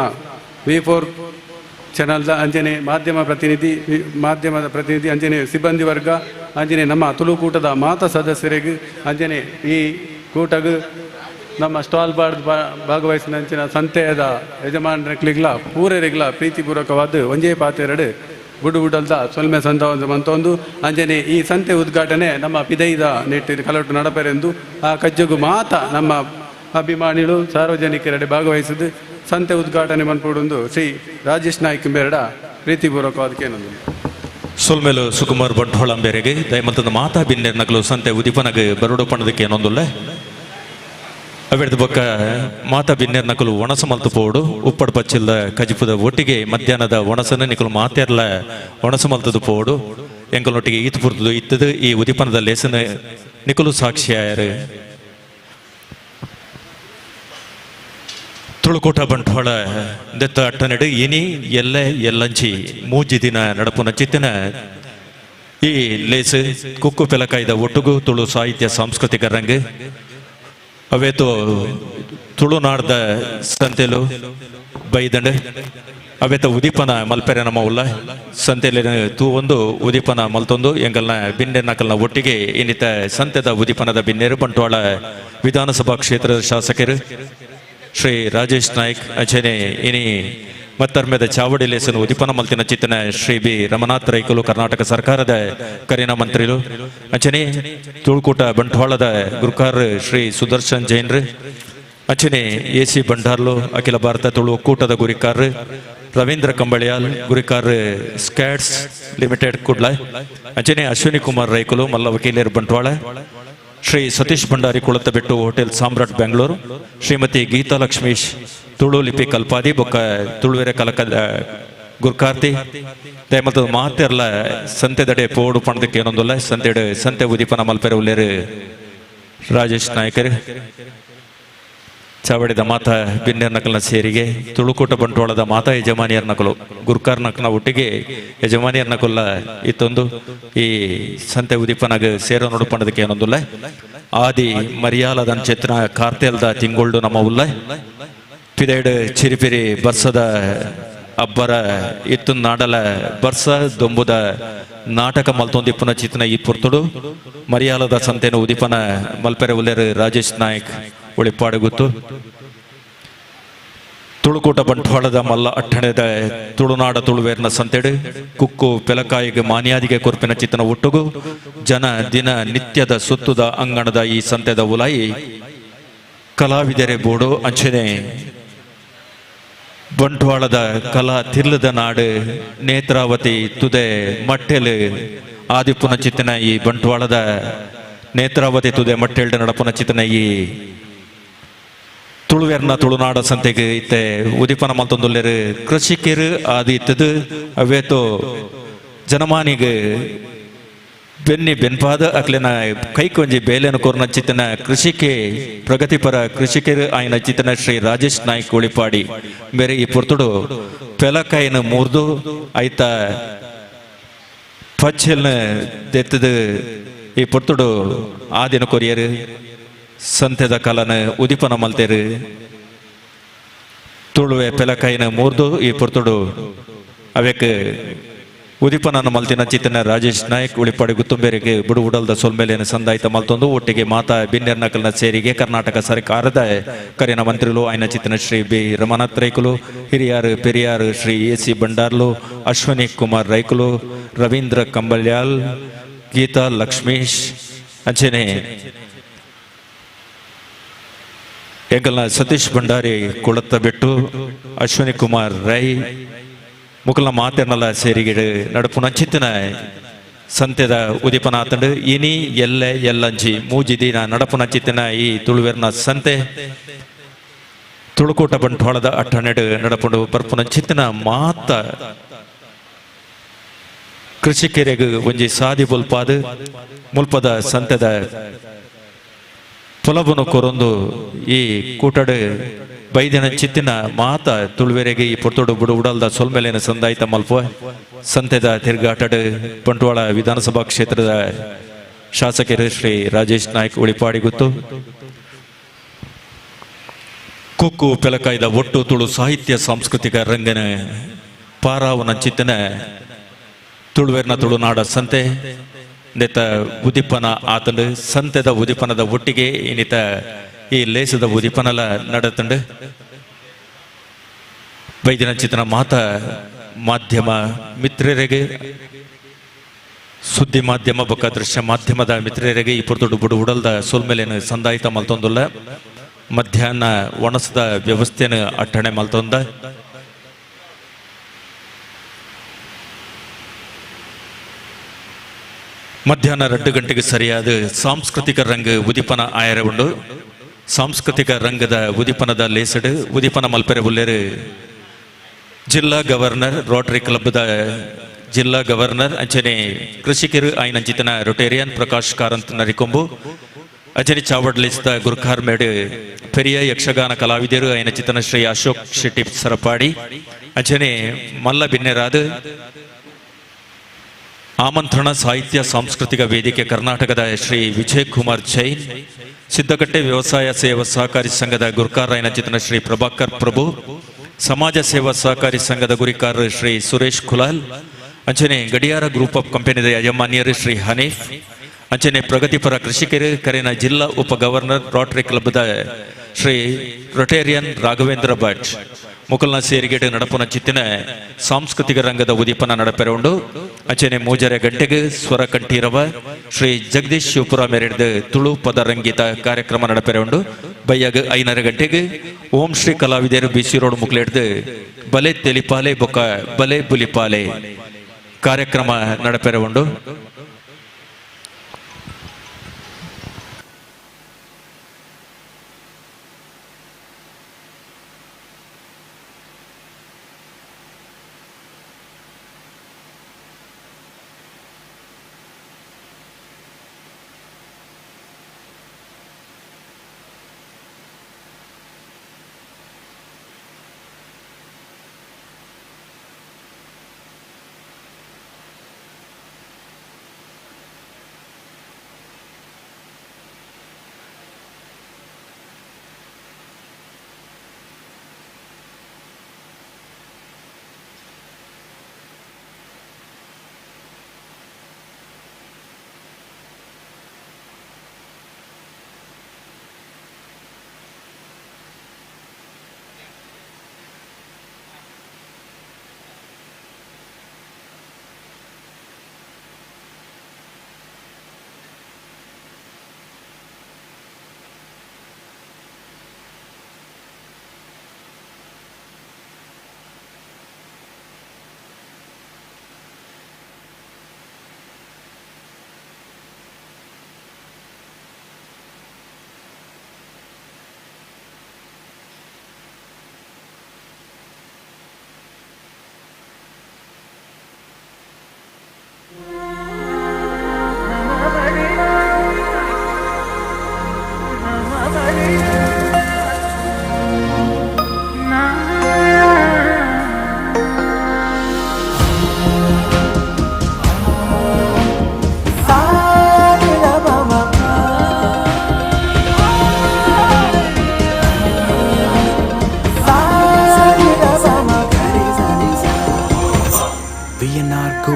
V4 ಚಾನಲ್ದ ಅಂಜನೆ ಮಾಧ್ಯಮ ಪ್ರತಿನಿಧಿ ಮಾಧ್ಯಮದ ಪ್ರತಿನಿಧಿ ಅಂಜನೆ ಸಿಬ್ಬಂದಿ ವರ್ಗ ಅಂಜನೆ ನಮ್ಮ ತುಳುಕೂಟದ ಮಾತ ಸದಸ್ಯರಿಗೆ ಅಂಜನೆ ಈ ಕೂಟಗ ನಮ್ಮ ಸ್ಟಾಲ್ ಬಾರ್ಡ್ ಭಾಗವಹಿಸಿದ ಅಂಚಿನ ಸಂತೆಯದ ಯಜಮಾನರಿಗ್ಲ ಪೂರರಿಗ್ಲ ಪ್ರೀತಿಪೂರ್ವಕವಾದ ಒಂಜೇ ಪಾತೆರಡು ಬುಡು ಬುಡಲ್ದ ಸೊಲ್ಮೆ ಸಂದ ಒಂದು ಮಂತೊಂದು. ಅಂಜನೆ ಈ ಸಂತೆ ಉದ್ಘಾಟನೆ ನಮ್ಮ ಪಿದೈದ ನೆಟ್ಟಿರು ಕಲಟು ನಡಪರೆಂದು ಆ ಕಜ್ಜಗು ಮಾತ ನಮ್ಮ ಅಭಿಮಾನಿಗಳು ಸಾರ್ವಜನಿಕರೆಡೆ ಭಾಗವಹಿಸಿದ್ದು ಸಂತೆ ಉದ್ಘಾಟನೆ ಮನ್ಪುಡುಂದು ಶ್ರೀ ರಾಜೇಶ್ ನಾಯ್ಕ ಬೇರಡ ಪ್ರೀತಿಪೂರ್ವಕವಾದಕ್ಕೇನೊಂದು. ಸೊಲ್ಮೇಲು ಸುಕುಮಾರ್ ಬಂಟ್ವಾಳಂಬೇರೆಗೆ ದಯಮಂತದ ಮಾತಾ ಬಿನ್ನೆರ್ ನಕಲು ಸಂತೆ ಉದಿಪನಗ ಬರೋಡು ಪಣದಕ್ಕೆ ಏನೊಂದುಲ್ಲ. ಅವೆಡ್ದ ಬೊಕ್ಕ ಮಾತಾ ಬಿನ್ನೆರ್ ನಕಲು ಒಣಸ ಮಲ್ತು ಪೋಡು ಉಪ್ಪಡ್ ಪಚ್ಚಿಲ್ದ ಕಜಿಪುದ ಒಟ್ಟಿಗೆ ಮಧ್ಯಾಹ್ನದ ಒಣಸನ ನಿಕಲು ಮಾತೆರ್ಲ ಒಣಸ ಮಲ್ತದ ಪೋಡು ಎಂಕಲ್ನೊಟ್ಟಿಗೆ ಈತು ಪುರ್ತದು ಇತ್ತದು ಈ ಉದಿಪನದ ಲೇಸನ ನಿಕಲು ಸಾಕ್ಷಿಯಾಯರು. ತುಳುಕೋಟ ಬಂಟ್ವಾಳ ದೆತ್ತ ಅಟ್ಟನೆಡು ಇನಿ ಎಲ್ಲ ಎಲ್ಲಂಚಿ ಮೂಜಿ ದಿನ ನಡಪುನ ಚಿತ್ತಿನ ಈ ಲೇಸು ಕುಕ್ಕು ಪೆಲಕಾಯ್ದ ಒಟ್ಟುಗು ತುಳು ಸಾಹಿತ್ಯ ಸಾಂಸ್ಕೃತಿಕ ರಂಗ್ ಅವೇತು ತುಳುನಾಡ್ದ ಸಂತೆಲು ಬೈದಂಡು ಅವೇತ ಉದೀಪನ ಮಲ್ಪೆರೆ ನಮ್ಮ ಉಲ್ಲ ಸಂತೆಲಿನ ತೂ ಒಂದು ಉದೀಪನ ಮಲ್ತೊಂದು ಎಂಗಲ್ನ ಬಿನ್ನೆ ನಕಲ್ನ ಒಟ್ಟಿಗೆ ಇನ್ನಿತ ಸಂತೆದ ಉದೀಪನದ ಬಿನ್ನೇರು ಬಂಟ್ವಾಳ ವಿಧಾನಸಭಾ ಕ್ಷೇತ್ರದ ಶಾಸಕರು ಶ್ರೀ ರಾಜೇಶ್ ನಾಯ್ಕ್ ಅಚನೆ ಇನಿ ಮತ್ತರ್ಮೆದ ಚಾವಡಿ ಲೇಸನು ಉದೀಪನ ಮಲ್ತಿನ ಚಿತ್ತನ ಶ್ರೀ ಬಿ ರಮನಾಥ್ ರೈಕುಲು ಕರ್ನಾಟಕ ಸರ್ಕಾರದ ಕರಿನ ಮಂತ್ರಿಲು ಅಂಚನೆ ತುಳುಕೂಟ ಬಂಟ್ವಾಳದ ಗುರುಕಾರ್ ಶ್ರೀ ಸುದರ್ಶನ್ ಜೈನ್ರು ಅಂಚನೆ ಎ ಸಿ ಭಂಡಾರ್ಲು ಅಖಿಲ ಭಾರತ ತುಳು ಒಕ್ಕೂಟದ ಗುರಿಕಾರ್ ರವೀಂದ್ರ ಕಂಬಳಿಯಾಲ್ ಗುರಿಕಾರ್ ಸ್ಕ್ಯಾಟ್ಸ್ ಲಿಮಿಟೆಡ್ ಕುಡ್ಲ ಅಂಚನೆ ಅಶ್ವಿನಿ ಕುಮಾರ್ ರೈಕುಲು ಮಲ್ಲ ವಕೀಲರು ಬಂಟ್ವಾಳ ಶ್ರೀ ಸತೀಶ್ ಭಂಡಾರಿ ಕುಳತ್ತಬೆಟ್ಟು ಹೋಟೆಲ್ ಸಾಮ್ರಾಟ್ ಬೆಂಗಳೂರು ಶ್ರೀಮತಿ ಗೀತಾ ಲಕ್ಷ್ಮೀಶ್ ತುಳು ಲಿಪಿ ಕಲ್ಪಾದಿ ಬೊಕ್ಕ ತುಳುವೆರೆ ಕಲಕದ ಗುರ್ಕಾರ್ತಿ ದಯಮಲ್ತದ ಮಾತೆರ್ಲ ಸಂತೆದಡೆ ಪೋಡು ಪಣದಕ್ಕೆ ಏನೊಂದುಲ್ಲ ಸಂತೆಡೆ ಸಂತೆ ಉದೀಪನ ಮಲ್ಪೆರೆ ಉಲ್ಲೇರು ರಾಜೇಶ್ ನಾಯಕರು ಚಾವಡಿದ ಮಾತಾ ಬಿನ್ನೆರ್ ನಕಲ್ನ ಸೇರಿಗೆ ತುಳುಕೂಟ ಬಂಟ್ವಾಳದ ಮಾತಾ ಯಜಮಾನಿಯರ್ ನಕಲು ಗುರ್ಕಾರ್ ನಕನ ಒಟ್ಟಿಗೆ ಯಜಮಾನಿಯರ್ ನಕುಲ್ಲ ಇತ್ತೊಂದು ಈ ಸಂತೆ ಉದೀಪನಾಗ ಸೇರೋ ನೋಡು ಏನೊಂದುಲ್ಲ ಆದಿ ಮರಿಯಾಲದ ಚೇತನ ಕಾರ್ತೆಲ್ದ ತಿಂಗೊಳ್ಡು ನಮ್ಮ ಉಲ್ಲ ಪಿದೇಡು ಚಿರಿಪಿರಿ ಬರ್ಸದ ಅಬ್ಬರ ಇತ್ತು ನಾಡಲ ಬರ್ಸ ದೊಂಬುದ ನಾಟಕ ಮಲ್ತೊಂದಿಪ್ಪುನ ಚಿತ್ನ ಈ ಪುರ್ತುಡು ಮರಿಯಾಲದ ಸಂತೆನ ಉದೀಪನ ಮಲ್ಪೆರೆ ಉಲ್ಲೇರು ರಾಜೇಶ್ ನಾಯ್ಕ್ ಒಳಿಪಾಡುಗುತ್ತು ತುಳುಕೂಟ ಬಂಟ್ವಾಳದ ಮಲ್ಲ ಅಟ್ಟಣೆದ ತುಳುನಾಡ ತುಳುವೇರ್ನ ಸಂತೆಡು ಕುಕ್ಕು ಪೆಲಕಾಯಿಗೆ ಮಾನ್ಯಾದಿಗೆ ಕೊರ್ಪಿನ ಚಿತ್ತನ ಒಟ್ಟುಗು ಜನ ದಿನ ನಿತ್ಯದ ಸುತ್ತುದ ಅಂಗಣದ ಈ ಸಂತೆದ ಉಲಾಯಿ ಕಲಾವಿದರೆ ಬೋಡು ಅಂಚನೆ ಬಂಟ್ವಾಳದ ಕಲಾ ತಿರ್ಲದ ನಾಡು ನೇತ್ರಾವತಿ ತುದೆ ಮಟ್ಟೆಲು ಆದಿಪ್ಪುನ ಚಿತ್ತನ ಈ ಬಂಟ್ವಾಳದ ನೇತ್ರಾವತಿ ತುದೆ ಮಟ್ಟೆಲ್ಡ ನಡಪುನ ಚಿತ್ತನ ಈ ತುಳುವೆರ್ನ ತುಳುನಾಡ ಸಂತೆಗೆ ಇತ್ತೆ ಉದೀಪನ ಮಲ್ತೊಂದುಲ್ಲೇರು ಕೃಷಿಕರು ಆದಿ ಇತ್ತದು ಅವೇತೋ ಜನಮಾನಿಗೆ ಬೆನ್ನಿ ಬೆನ್ಪಾದ ಅಕ್ಲೆನ ಕೈಕೊಂಜಿ ಬೇಲೆನ ಕೋರ್ನ ಚಿತ್ತನ ಕೃಷಿಕೆ ಪ್ರಗತಿಪರ ಕೃಷಿಕರು ಆಯ್ನ ಚಿತ್ತನ ಶ್ರೀ ರಾಜೇಶ್ ನಾಯ್ಕ್ ಉಳಿಪಾಡಿ ಬೇರೆ ಈ ಪುರ್ತುಡು ಪೆಲಕಾಯಿನ ಮೂರ್ದು ಐತ ಪಚ್ಚೆಲ್ನ ದೆತ್ತದು ಈ ಪುರ್ತುಡು ಆದಿನ ಕೊರಿಯರು ಸಂತೆದ ಕಲನ ಉದಿಪನ ಮಲ್ತೇರು ತುಳುವೆ ಪೆಲಕಾಯಿನ ಮೂರ್ದು ಈ ಪುರ್ತುಡು ಅವೆಕ್ ಉದಿಪನನ ಮಲ್ತಿನ ಚಿತ್ತನ ರಾಜೇಶ್ ನಾಯ್ಕ್ ಉಳಿಪಾಡಿ ಗುತ್ತುಂಬೇರಿಗೆ ಬುಡು ಉಡಲ್ದ ಸೊಲ್ಮೇಲೆಯನ್ನು ಸಂದಾಯಿತ ಮಲ್ತೊಂದು ಒಟ್ಟಿಗೆ ಮಾತಾ ಬಿನ್ನೆರ್ನಕಲ್ನ ಸೇರಿಗೆ ಕರ್ನಾಟಕ ಸರ್ಕಾರದ ಕರಿನ ಮಂತ್ರಿಲು ಆಯ್ನ ಚಿತ್ತನ ಶ್ರೀ ಬಿ ರಮನಾಥ್ ರೈಕುಲು, ಹಿರಿಯಾರು ಪೆರಿಯಾರು ಶ್ರೀ ಎ ಸಿ ಭಂಡಾರ್ಲು, ಅಶ್ವಿನಿ ಕುಮಾರ್ ರೈಕುಲು, ರವೀಂದ್ರ ಕಂಬಲ್ಯಾಲ್, ಗೀತಾ ಲಕ್ಷ್ಮೀಶ್ ಅಂಚನೆ ಎಂಕಲ್ನ ಸತೀಶ್ ಭಂಡಾರಿ ಕುಳತ್ತ ಬಿಟ್ಟು ಅಶ್ವಿನಿ ಕುಮಾರ್ ರೈ ಮುಕಲ್ನ ಮಾತೆರ್ನಲ ಸೇರಿಗಿಡು ನಡುಪುನ ಚಿತ್ತಿನ ಸಂತೆದ ಉದಿಪನ ಆತಂಡು. ಇನಿ ಎಲ್ಲೆ ಎಲ್ಲಂಜಿ ಮೂಜಿ ದಿನ ನಡಪುನ ಚಿತ್ತಿನ ಈ ತುಳುವೆರ್ನ ಸಂತೆ ತುಳುಕೂಟ ಬಂಟ್ವಾಳದ ಅಟ್ಟಣೆಡು ನಡಪುಂಡು ಬರ್ಪುನ ಚಿತ್ತಿನ ಮಾತ ಕೃಷಿಕರಿಗೆ ಒಂಜಿ ಸಾದಿ ಬೊಲ್ಪಾದು ಮುಲ್ಪದ ಸಂತೆದ ಪೊಲಬುನು ಕೊರೊಂದು ಈ ಕೂಟಡು ಬೈದಿನ ಚಿತ್ತಿನ ಮಾತ ತುಳುವೆರೆಗೆ ಈ ಪೊರ್ತೊಡು ಬುಡು ಉಡಲ್ದ ಸೊಲ್ಮೆಲೇನ ಸಂದಾಯಿತ ಮಲ್ಪ ಸಂತೆದ ತಿರುಗಾಟಡು ಬಂಟ್ವಾಳ ವಿಧಾನಸಭಾ ಕ್ಷೇತ್ರದ ಶಾಸಕರು ಶ್ರೀ ರಾಜೇಶ್ ನಾಯ್ಕ್ ಉಳಿಪಾಡಿ ಗೊತ್ತು. ಕುಕ್ಕು ಪೆಲಕಾಯ್ದ ಒಟ್ಟು ತುಳು ಸಾಹಿತ್ಯ ಸಾಂಸ್ಕೃತಿಕ ರಂಗನ ಪಾರಾವನ ಚಿತ್ತನ ತುಳುವೆರ್ನ ತುಳುನಾಡ ಸಂತೆ ನೆತ್ತ ಉದಿಪನ ಆತಂಡು. ಸಂತೆದ ಉದಿಪನದ ಒಟ್ಟಿಗೆ ಇನ್ನಿತ ಈ ಲೇಸದ ಉದಿಪನಲ ನಡತಂಡು. ವೈದ್ಯನ ಚಿತ್ರನ ಮಾತ ಮಾಧ್ಯಮ ಮಿತ್ರರಿಗೆ, ಸುದ್ದಿ ಮಾಧ್ಯಮ ಬೊಕ್ಕ ದೃಶ್ಯ ಮಾಧ್ಯಮದ ಮಿತ್ರರಿಗೆ ಈ ಪೊರ್ತುಡು ಬುಡು ಉಡಲ್ದ ಸೊಲ್ಮೆಲೇನು ಸಂದಾಯಿತ ಮಲ್ತೊಂದುಲ್ಲ. ಮಧ್ಯಾಹ್ನ ಒಣಸದ ವ್ಯವಸ್ಥೆಯನ್ನು ಅಟ್ಟಣೆ ಮಲ್ತೊಂದ. ಮಧ್ಯಾಹ್ನ 2 ಗಂಟೆಗೆ ಸರಿಯಾದ ಸಾಂಸ್ಕೃತಿಕ ರಂಗ ಉದಿಪನ ಆಯರ ಉಂಡು. ಸಾಂಸ್ಕೃತಿಕ ರಂಗದ ಉದಿಪನದ ಲೇಸಡು ಉದಿಪನ ಮಲ್ಪೆರೆ ಉಲ್ಲೇರು ಜಿಲ್ಲಾ ಗವರ್ನರ್ ರೋಟರಿ ಕ್ಲಬ್ದ ಜಿಲ್ಲಾ ಗವರ್ನರ್ ಅಂಚನೆ ಕೃಷಿಕರು ಆಯ್ನಂಚಿತನ ರೊಟೇರಿಯನ್ ಪ್ರಕಾಶ್ ಕಾರಂತ್ ನರಿಕೊಂಬು, ಅಂಚನೆ ಚಾವಡ್ಲಿಸ್ದ ಗುರ್ಖಾರ್ ಮೇಡು ಪೆರಿಯ ಯಕ್ಷಗಾನ ಕಲಾವಿದರು ಆಯ್ನಚಿತನ ಶ್ರೀ ಅಶೋಕ್ ಶೆಟ್ಟಿ ಸರಪಾಡಿ, ಅಂಚನೆ ಮಲ್ಲ ಬಿನ್ನೆರಾದ ಆಮಂತ್ರಣ ಸಾಹಿತ್ಯ ಸಾಂಸ್ಕೃತಿಕ ವೇದಿಕೆ ಕರ್ನಾಟಕದ ಶ್ರೀ ವಿಜಯ್ ಕುಮಾರ್ ಜೈನ್, ಸಿದ್ದಕಟ್ಟೆ ವ್ಯವಸಾಯ ಸೇವಾ ಸಹಕಾರಿ ಸಂಘದ ಗುರ್ಕಾರರಾಯನ ಚಿತ್ರನ ಶ್ರೀ ಪ್ರಭಾಕರ್ ಪ್ರಭು, ಸಮಾಜ ಸೇವಾ ಸಹಕಾರಿ ಸಂಘದ ಗುರಿಕಾರರು ಶ್ರೀ ಸುರೇಶ್ ಕುಲಾಲ್, ಅಂಚನೆ ಗಡಿಯಾರ ಗ್ರೂಪ್ ಆಫ್ ಕಂಪನಿದ ಯಜಮಾನಿಯರು ಶ್ರೀ ಹನೀಫ್, ಅಂಚನೆ ಪ್ರಗತಿಪರ ಕೃಷಿಕರು ಕರೆನ ಜಿಲ್ಲಾ ಉಪ ಗವರ್ನರ್ ರೋಟರಿ ಕ್ಲಬ್ದ ಶ್ರೀ ರೊಟೇರಿಯನ್ ರಾಘವೇಂದ್ರ ಭಟ್ ಮುಕಲ್ನ ಸೇರಿಗೆಡು ನಡಪುನ ಚಿತ್ತಿನ ಸಾಂಸ್ಕೃತಿಕ ರಂಗದ ಉದೀಪನ ನಡಪೆರೆ ಉಂಡು. ಅಂಚನೆ 3:30 ಗಂಟೆಗೆ ಸ್ವರ ಕಂಠೀರವ ಶ್ರೀ ಜಗದೀಶ್ ಶಿವಪುರ ಮೇರೆಡ್ದು ತುಳು ಪದರಂಗೀತ ಕಾರ್ಯಕ್ರಮ ನಡಪೆರೆ ಉಂಡು. ಬಯ್ಯಾಗ 5:30 ಗಂಟೆಗೆ ಓಂ ಶ್ರೀ ಕಲಾವಿದರು ಬಿಸಿ ರೋಡ್ ಮುಕ್ಲೆಡ್ದು ಬಲೆ ತೆಲಿಪಾಲೆ ಬೊಕ್ಕ ಬಲೆ ಬುಲಿಪಾಲೆ ಕಾರ್ಯಕ್ರಮ ನಡಪೆರೆ ಉಂಡು.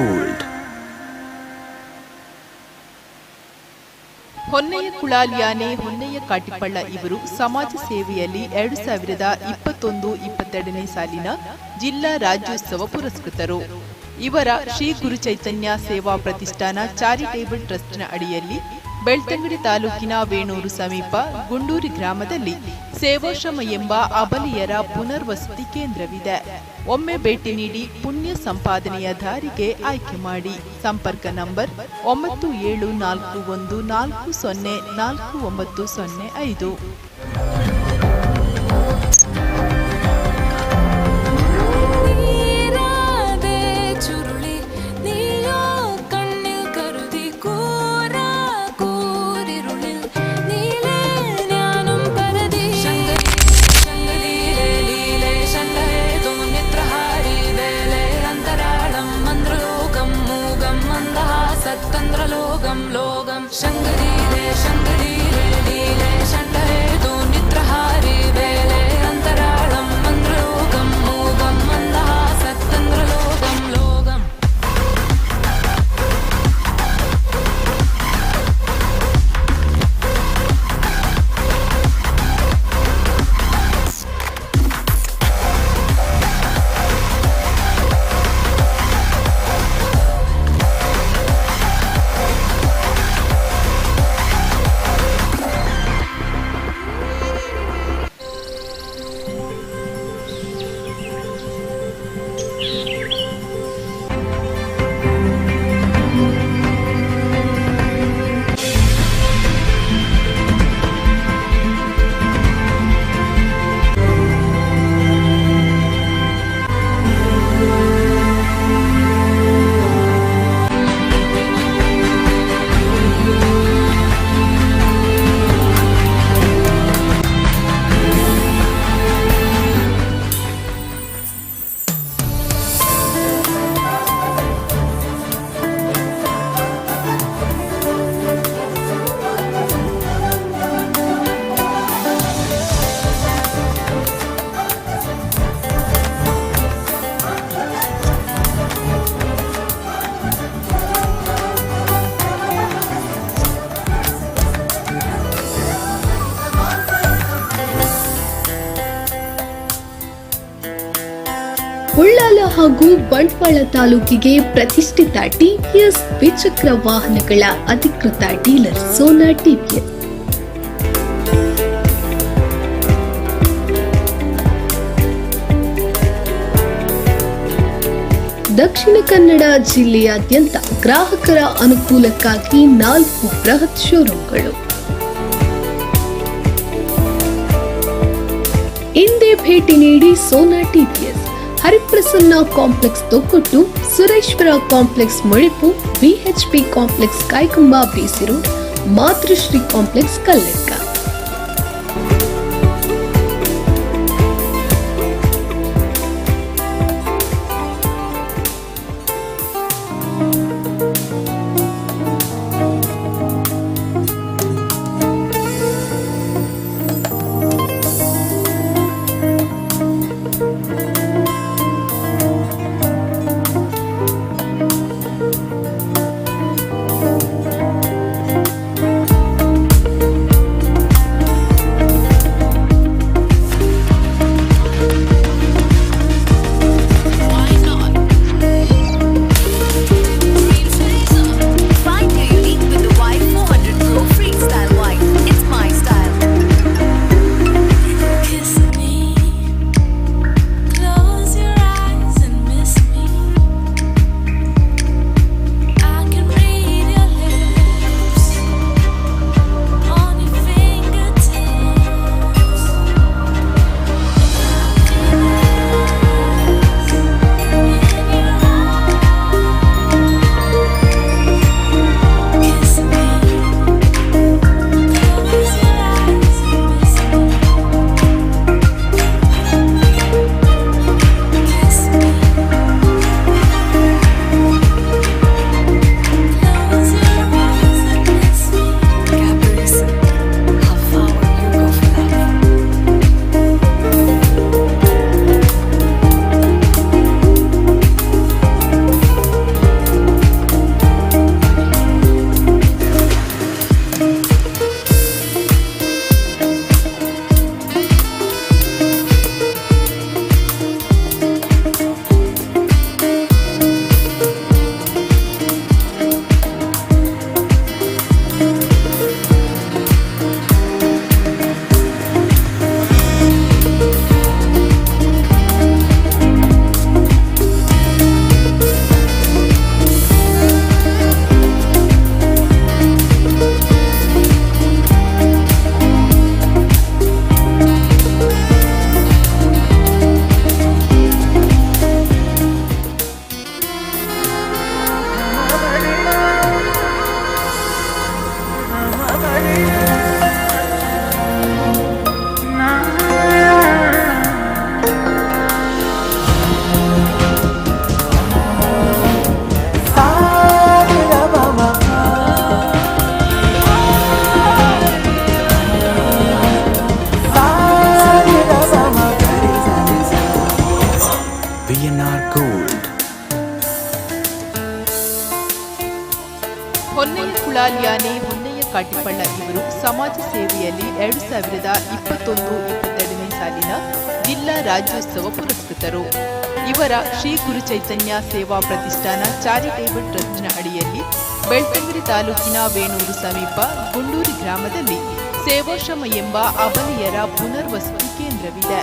Gold. Honnaiah Kulalyane Honnaiah Katipalla ಇವರು ಸಮಾಜ ಸೇವೆಯಲ್ಲಿ 2021-22ನೇ ಸಾಲಿನ ಜಿಲ್ಲಾ ರಾಜ್ಯೋತ್ಸವ ಪುರಸ್ಕೃತರು. ಇವರ ಶ್ರೀ ಗುರು ಚೈತನ್ಯ ಸೇವಾ ಪ್ರತಿಷ್ಠಾನ ಚಾರಿಟೇಬಲ್ ಟ್ರಸ್ಟ್ನ ಅಡಿಯಲ್ಲಿ ಬೆಳ್ತಂಗಡಿ ತಾಲೂಕಿನ ವೇಣೂರು ಸಮೀಪ ಗುಂಡೂರಿ ಗ್ರಾಮದಲ್ಲಿ ಸೇವಾಶ್ರಮ ಎಂಬ ಅಬಲೆಯರ ಪುನರ್ವಸತಿ ಕೇಂದ್ರವಿದೆ. ಒಮ್ಮೆ ಭೇಟಿ ನೀಡಿ ಪುಣ್ಯ ಸಂಪಾದನೆಯ ದಾರಿಗೆ ಆಯ್ಕೆ ಮಾಡಿ. ಸಂಪರ್ಕ ನಂಬರ್ 9741404905. ಉಳ್ಳಾಲ ಹಾಗೂ ಬಂಟ್ವಾಳ ತಾಲೂಕಿಗೆ ಪ್ರತಿಷ್ಠಿತ ಟಿವಿಎಸ್ ದ್ವಿಚಕ್ರ ವಾಹನಗಳ ಅಧಿಕೃತ ಡೀಲರ್ ಸೋನಾ ಟಿವಿಎಸ್. ದಕ್ಷಿಣ ಕನ್ನಡ ಜಿಲ್ಲೆಯಾದ್ಯಂತ ಗ್ರಾಹಕರ ಅನುಕೂಲಕ್ಕಾಗಿ 4 ಬೃಹತ್ ಶೋರೂಮ್ಗಳು. ಇಂದೇ ಭೇಟಿ ನೀಡಿ Sona TVS, Hariprasanna complex Thokkottu, Sureshwara complex Modipu, VHP complex Kaikamba BC road, Matrushree complex Kalladka. Honnaiah ಕುಳಾಲಿಯಾನೆ ಹೊನ್ನೆಯ ಕಾಟಿಪಳ್ಳ ಇವರು ಸಮಾಜ ಸೇವೆಯಲ್ಲಿ 2021-22ನೇ ಸಾಲಿನ ಜಿಲ್ಲಾ ರಾಜ್ಯೋತ್ಸವ ಪುರಸ್ಕೃತರು. ಇವರ ಶ್ರೀ ಗುರು ಚೈತನ್ಯ ಸೇವಾ ಪ್ರತಿಷ್ಠಾನ ಚಾರಿಟೇಬಲ್ ಟ್ರಸ್ಟ್ನ ಅಡಿಯಲ್ಲಿ ಬೆಳ್ತಂಗಡಿ ತಾಲೂಕಿನ ವೇಣೂರು ಸಮೀಪ ಗುಂಡೂರು ಗ್ರಾಮದಲ್ಲಿ ಸೇವಾಶ್ರಮ ಎಂಬ ಅಬಲೆಯರ ಪುನರ್ವಸತಿ ಕೇಂದ್ರವಿದೆ.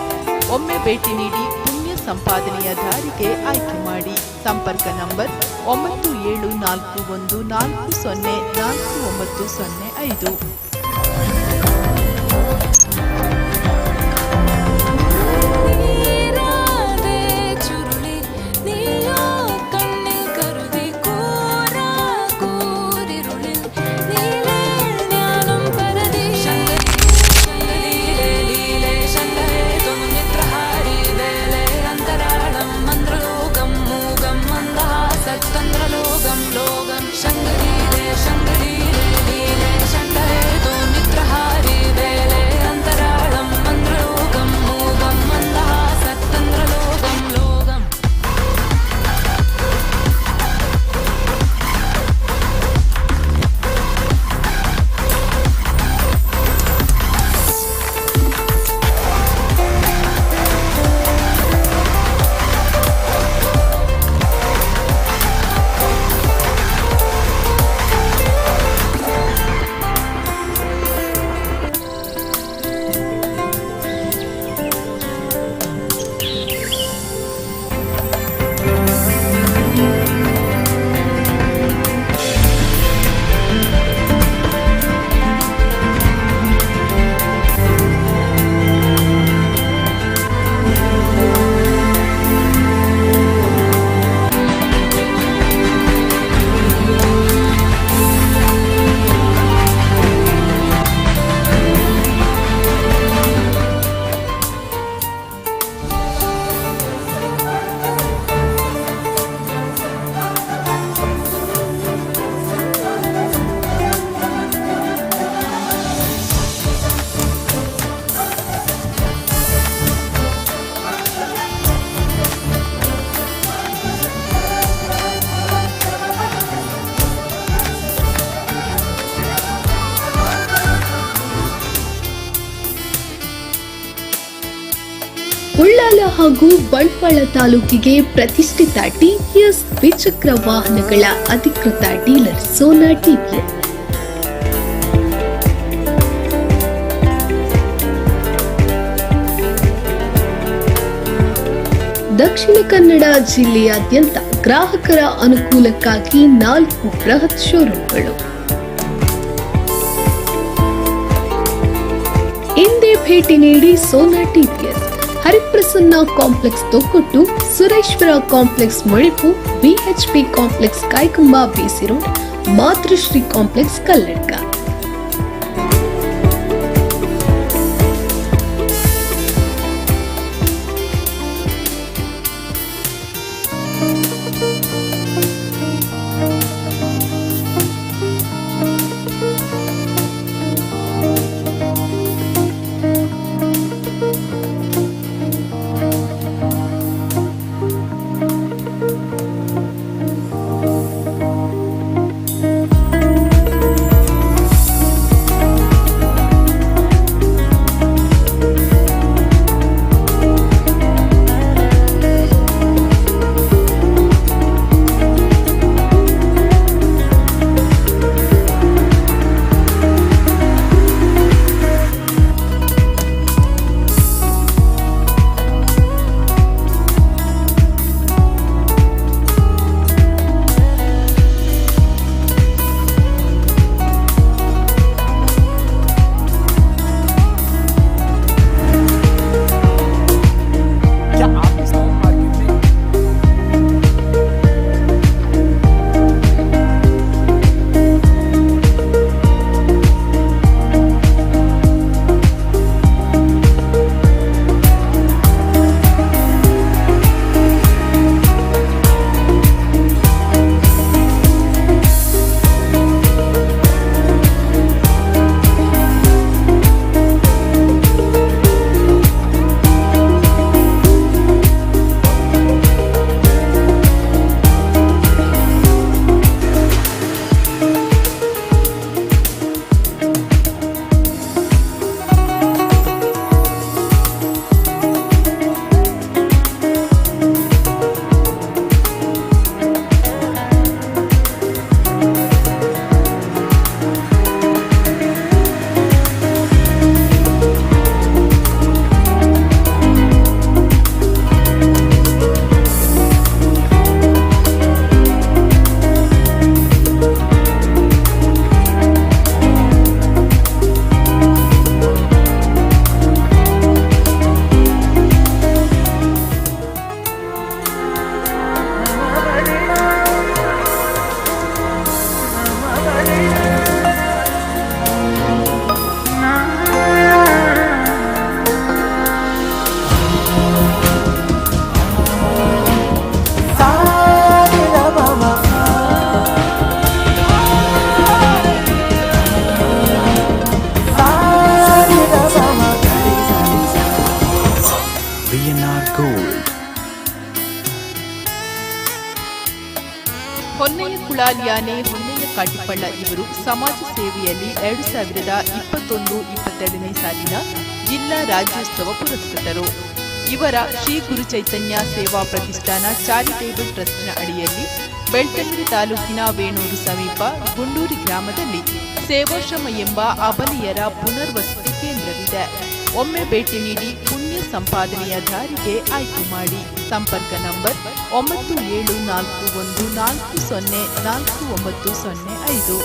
ಒಮ್ಮೆ ಭೇಟಿ ನೀಡಿ ಪುಣ್ಯ ಸಂಪಾದನೆಯ ದಾರಿಗೆ ಆಯ್ಕೆ ಮಾಡಿ. ಸಂಪರ್ಕ ನಂಬರ್ 9741404905. നീരാതെ ചുരുളി നീയോ കണ്ണിൽ കരുതി കൂരാ കൂരിരുളിൽ നീലേ ജ്ഞാനം പരതി ശങ്കരീലേ ശങ്കരേ ത്വമിത്രഹാരി വേലേ അന്തരാളം മന്ത്രലോകം മൂകം മന്ദഹാസത്തന്ത്രലോകം ലോകം ശങ്കരീലേ ശങ്കരീലേ ലീലേ ശങ്കരേ ത്വമിത്രഹാരി വേലേ അന്തരാളം മന്ത്രലോകം മൂകം മന്ദഹാസത്തന്ത്രലോകം ലോകം. ಉಳ್ಳಾಲ ಹಾಗೂ ಬಂಟ್ವಾಳ ತಾಲೂಕಿಗೆ ಪ್ರತಿಷ್ಠಿತ ಟಿವಿಎಸ್ ದ್ವಿಚಕ್ರ ವಾಹನಗಳ ಅಧಿಕೃತ ಡೀಲರ್ ಸೋನಾ ಟಿವಿಎಸ್. ದಕ್ಷಿಣ ಕನ್ನಡ ಜಿಲ್ಲೆಯಾದ್ಯಂತ ಗ್ರಾಹಕರ ಅನುಕೂಲಕ್ಕಾಗಿ 4 ಬೃಹತ್ ಶೋರೂಮ್ಗಳು. ಇಂದೇ ಭೇಟಿ ನೀಡಿ Sona TVS, ಹರಿಪ್ರಸನ್ನ complex Thokkottu, Sureshwara complex Modipu, VHP complex Kaikamba BC road, Matrushree complex Kalladka. ಯಾನೆ ಹೊನ್ನೆಯ ಕಾಟಿಪಳ್ಳ ಇವರು ಸಮಾಜ ಸೇವೆಯಲ್ಲಿ 2021-22 ಸಾಲಿನ ಜಿಲ್ಲಾ ರಾಜ್ಯೋತ್ಸವ ಪುರಸ್ಕೃತರು. ಇವರ ಶ್ರೀ ಗುರು ಚೈತನ್ಯ ಸೇವಾ ಪ್ರತಿಷ್ಠಾನ ಚಾರಿಟೇಬಲ್ ಟ್ರಸ್ಟ್ನ ಅಡಿಯಲ್ಲಿ ಬೆಳ್ತಂಗಡಿ ತಾಲೂಕಿನ ವೇಣೂರು ಸಮೀಪ ಗುಂಡೂರಿ ಗ್ರಾಮದಲ್ಲಿ ಸೇವಾಶ್ರಮ ಎಂಬ ಅಬಲೆಯರ ಪುನರ್ವಸತಿ ಕೇಂದ್ರವಿದೆ. ಒಮ್ಮೆ ಭೇಟಿ ನೀಡಿ ಪುಣ್ಯ ಸಂಪಾದನೆಯ ದಾರಿಗೆ ಆಯ್ಕೆ ಮಾಡಿ. ಸಂಪರ್ಕ ನಂಬರ್ 9741404905.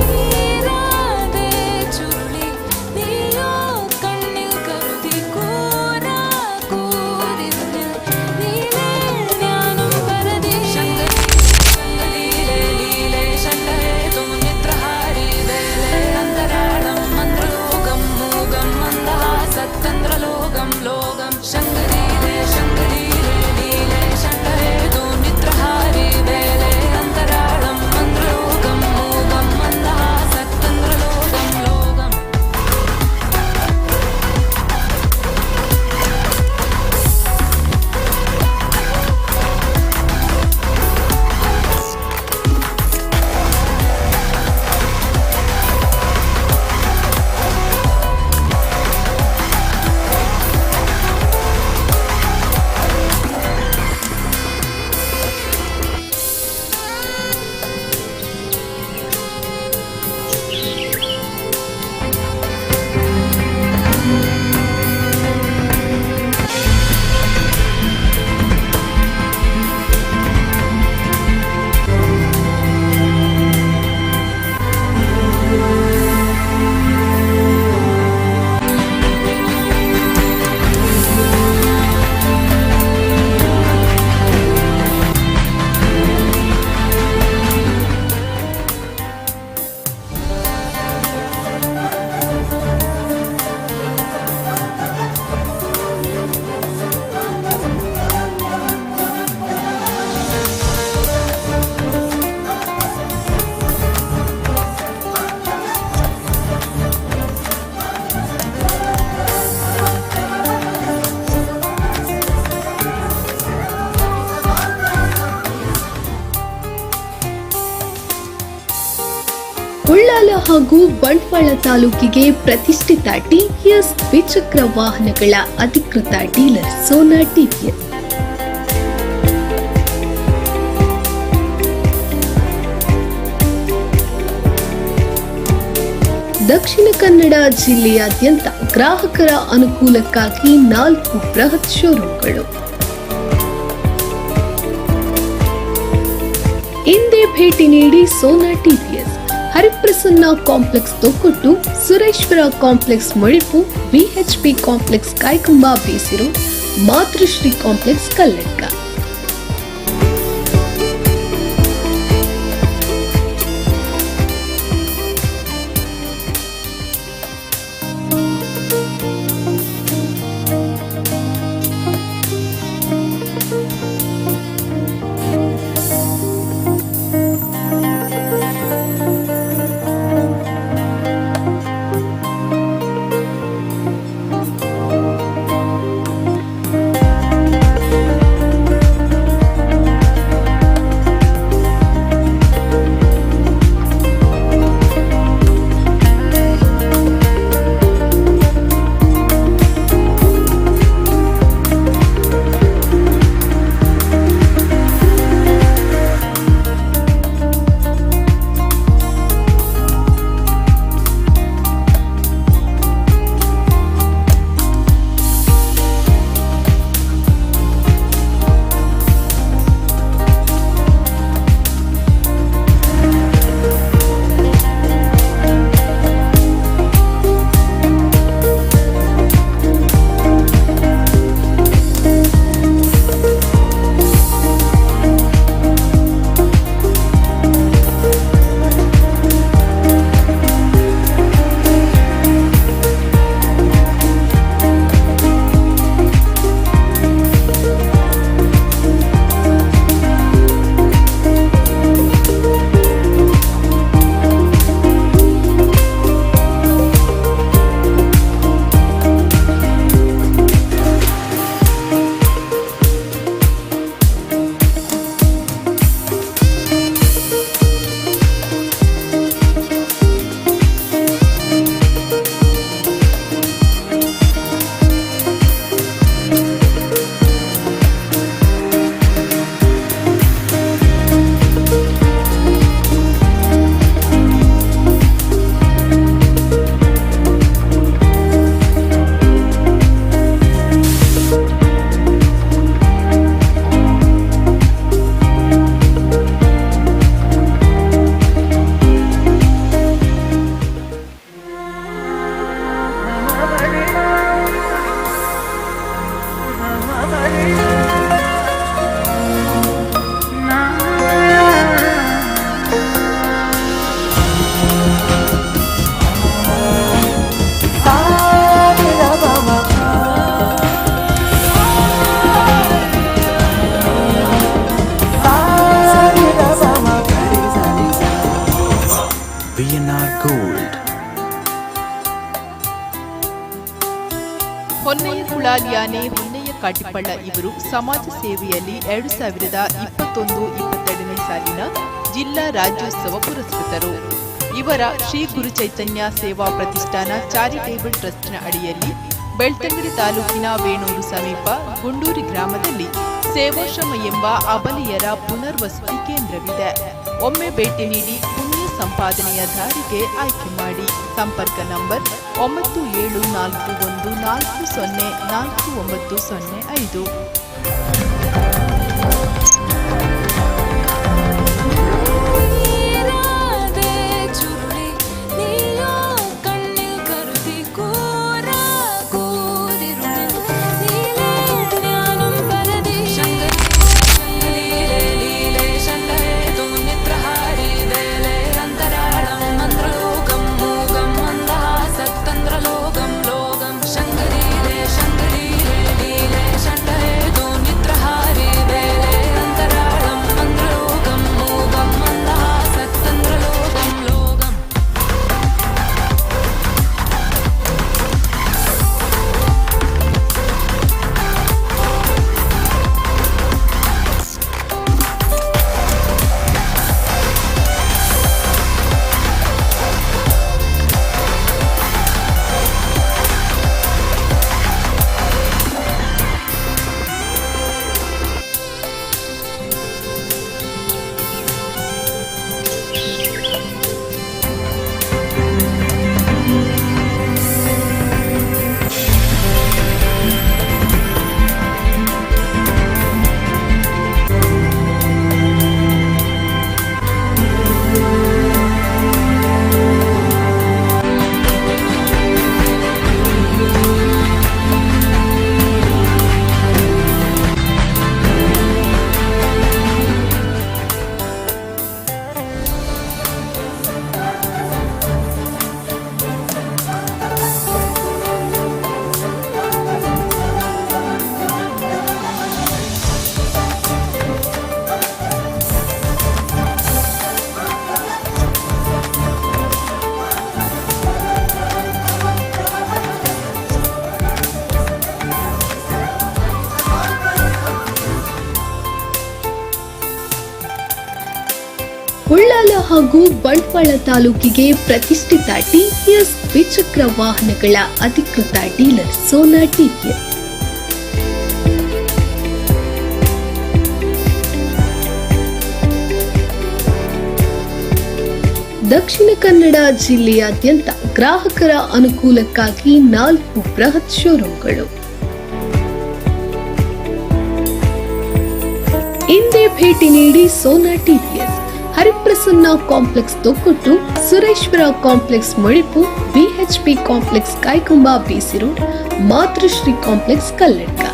നീരാതെ ചുരുളി നീയോ കണ്ണിൽ കരുതി കൂരാ കൂരിരുന്നിൽ നീലേ ഞാനും പരതി ശങ്കരീലേ ലീലേ ശങ്കരേ തും നിദ്രഹാരി വേലേ അന്തരാളം മന്ത്രലോകം മൂകം മന്ദഹാസത്തന്ത്രലോകം ലോകം ശങ്കരീലേ ശങ്കരീലേ ലീലേ ശങ്കരേ തും നിദ്രഹാരി വേലേ അന്തരാളം മന്ത്രലോകം മൂകം മന്ദഹാസത്തന്ത്രലോകം ലോകം. ಉಳ್ಳಾಲ ಹಾಗೂ ಬಂಟ್ವಾಳ ತಾಲೂಕಿಗೆ ಪ್ರತಿಷ್ಠಿತ ಟಿವಿಎಸ್ ದ್ವಿಚಕ್ರ ವಾಹನಗಳ ಅಧಿಕೃತ ಡೀಲರ್ ಸೋನಾ ಟಿವಿಎಸ್. ದಕ್ಷಿಣ ಕನ್ನಡ ಜಿಲ್ಲೆಯಾದ್ಯಂತ ಗ್ರಾಹಕರ ಅನುಕೂಲಕ್ಕಾಗಿ 4 ಬೃಹತ್ ಶೋರೂಮ್ಗಳು. ಇಂದೇ ಭೇಟಿ ನೀಡಿ Sona TVS, Hariprasanna complex Thokkottu, Sureshwara complex Modipu, VHP complex Kaikamba BC road, Matrushree complex Kalladka. Gold. Honnaiah ಕುಳಾಲಿಯಾನೆ ಹೊನ್ನಯ್ಯ ಕಾಟಿಪಳ್ಳ ಇವರು ಸಮಾಜ ಸೇವೆಯಲ್ಲಿ 2021-22ನೇ ಸಾಲಿನ ಜಿಲ್ಲಾ ರಾಜ್ಯೋತ್ಸವ ಪುರಸ್ಕೃತರು. ಇವರ ಶ್ರೀ ಗುರು ಚೈತನ್ಯ ಸೇವಾ ಪ್ರತಿಷ್ಠಾನ ಚಾರಿಟೇಬಲ್ ಟ್ರಸ್ಟ್ನ ಅಡಿಯಲ್ಲಿ ಬೆಳ್ತಂಗಡಿ ತಾಲೂಕಿನ ವೇಣೂರು ಸಮೀಪ ಗುಂಡೂರಿ ಗ್ರಾಮದಲ್ಲಿ ಸೇವಾಶ್ರಮ ಎಂಬ ಅಬಲೆಯರ ಪುನರ್ವಸತಿ ಕೇಂದ್ರವಿದೆ. ಒಮ್ಮೆ ಭೇಟಿ ನೀಡಿ ಪುಣ್ಯ ಸಂಪಾದನೆಯ ದಾರಿಗೆ ಆಯ್ಕೆ ಮಾಡಿ. ಸಂಪರ್ಕ ನಂಬರ್ 9741404905. നീരാതെ ചുരുളി നീയോ കണ്ണിൽ കരുതി കൂരാ കൂരിരുളിൽ നീലേ ജ്ഞാനം പരതി ശങ്കരി ലീലേ ശങ്കരേ നിദ്രഹാരി വേലേ അന്തരാളം മന്ത്രലോകം മൂകം മന്ദഹാസത്തന്ത്രലോകം ലോകം ശങ്കരീലേ ശങ്കരീലേ ലീലേ ശങ്കരേ നിദ്രഹാരി വേലേ അന്തരാളം മന്ത്രലോകം മൂകം മന്ദഹാസത്തന്ത്രലോകം ലോകം. ಉಳ್ಳಾಲ ಹಾಗೂ ಬಂಟ್ವಾಳ ತಾಲೂಕಿಗೆ ಪ್ರತಿಷ್ಠಿತ ಟಿಪಿಎಸ್ ದ್ವಿಚಕ್ರ ವಾಹನಗಳ ಅಧಿಕೃತ ಡೀಲರ್ ಸೋನಾ ಟಿಪಿಎಸ್. ದಕ್ಷಿಣ ಕನ್ನಡ ಜಿಲ್ಲೆಯಾದ್ಯಂತ ಗ್ರಾಹಕರ ಅನುಕೂಲಕ್ಕಾಗಿ 4 ಬೃಹತ್ ಶೋರೂಮ್ಗಳು. ಇಂದೇ ಭೇಟಿ ನೀಡಿ Sona TVS, Hariprasanna complex Thokkottu, Sureshwara complex Modipu, BHP complex Kaikumba BC road, Matrushree complex Kalladka.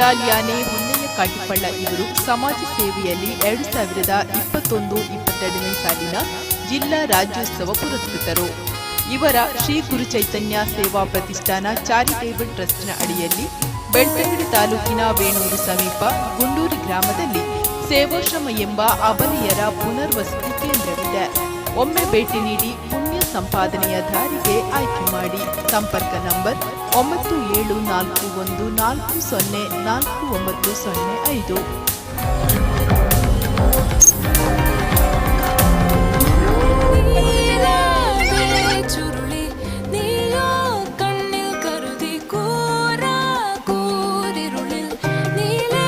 Ullal ಯಾನೆ ಹೊನ್ನಯ್ಯ ಕಾಟಿಪಳ್ಳ ಇವರು ಸಮಾಜ ಸೇವೆಯಲ್ಲಿ 2021-22 ಸಾಲಿನ ಜಿಲ್ಲಾ ರಾಜ್ಯೋತ್ಸವ ಪುರಸ್ಕೃತರು. ಇವರ ಶ್ರೀ ಗುರು ಚೈತನ್ಯ ಸೇವಾ ಪ್ರತಿಷ್ಠಾನ ಚಾರಿಟೇಬಲ್ ಟ್ರಸ್ಟ್ನ ಅಡಿಯಲ್ಲಿ ಬೆಳ್ತಂಗಡಿ ತಾಲೂಕಿನ ವೇಣೂರು ಸಮೀಪ ಗುಂಡೂರು ಗ್ರಾಮದಲ್ಲಿ ಸೇವಾಶ್ರಮ ಎಂಬ ಅಬಲೆಯರ ಪುನರ್ವಸತಿ ಕೇಂದ್ರವಿದೆ. ಒಮ್ಮೆ ಭೇಟಿ ನೀಡಿ ಪುಣ್ಯ ಸಂಪಾದನೆಯ ದಾರಿಗೆ ಆಯ್ಕೆ ಮಾಡಿ. ಸಂಪರ್ಕ ನಂಬರ್ 9741404905. ചുരുളി നീയോ കണ്ണിൽ കരുതി കൂരാ കൂരിരുളിൽ നീലേ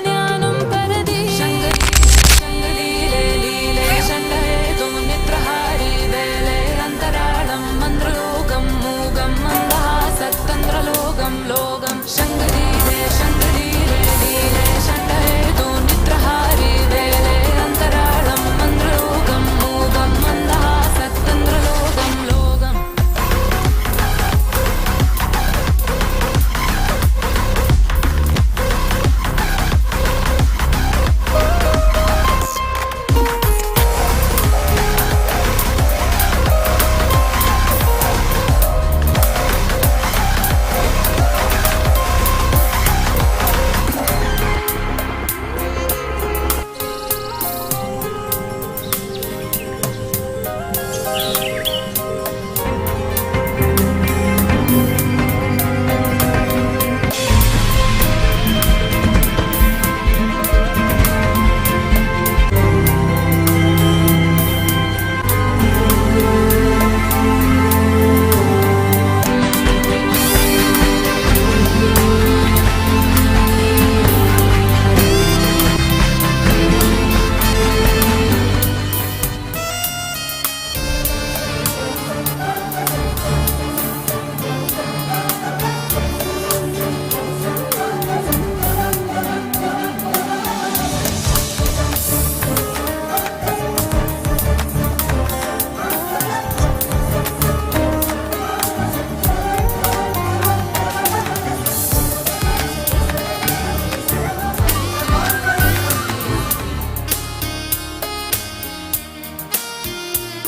ഞാനും പരതി ശങ്കരീലേ ലീലേ ശണ്ഠേതു നിദ്രഹാരി വേലേ അന്തരാളം മന്ത്രലോകം മൂകം മന്ദഹാസത്തന്ത്രലോകം ലോകം ശങ്കരീലേ ശങ്കരീലേ ലീലേ ശണ്ഠേതു നിദ്രഹാരി വേലേ അന്തരാളം മന്ത്രലോകം മൂകം മന്ദഹാസത്തന്ത്രലോകം ലോകം.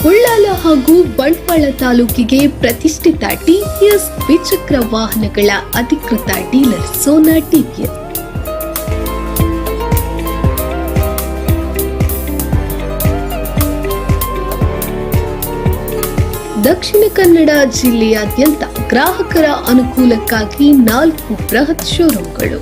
ಉಳ್ಳಾಲ ಹಾಗೂ ಬಂಟ್ವಾಳ ತಾಲೂಕಿಗೆ ಪ್ರತಿಷ್ಠಿತ ಟಿವಿಎಸ್ ದ್ವಿಚಕ್ರ ವಾಹನಗಳ ಅಧಿಕೃತ ಡೀಲರ್ ಸೋನಾ ಟಿವಿಎಸ್. ದಕ್ಷಿಣ ಕನ್ನಡ ಜಿಲ್ಲೆಯಾದ್ಯಂತ ಗ್ರಾಹಕರ ಅನುಕೂಲಕ್ಕಾಗಿ 4 ಬೃಹತ್ ಶೋರೂಮ್ಗಳು.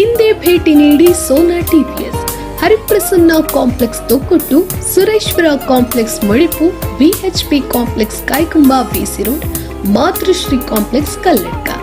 ಇಂದೇ ಭೇಟಿ ನೀಡಿ Sona TVS, Hariprasanna complex Thokkottu, Sureshwara complex Modipu, VHP complex Kaikamba BC road, Matrushree complex Kalladka.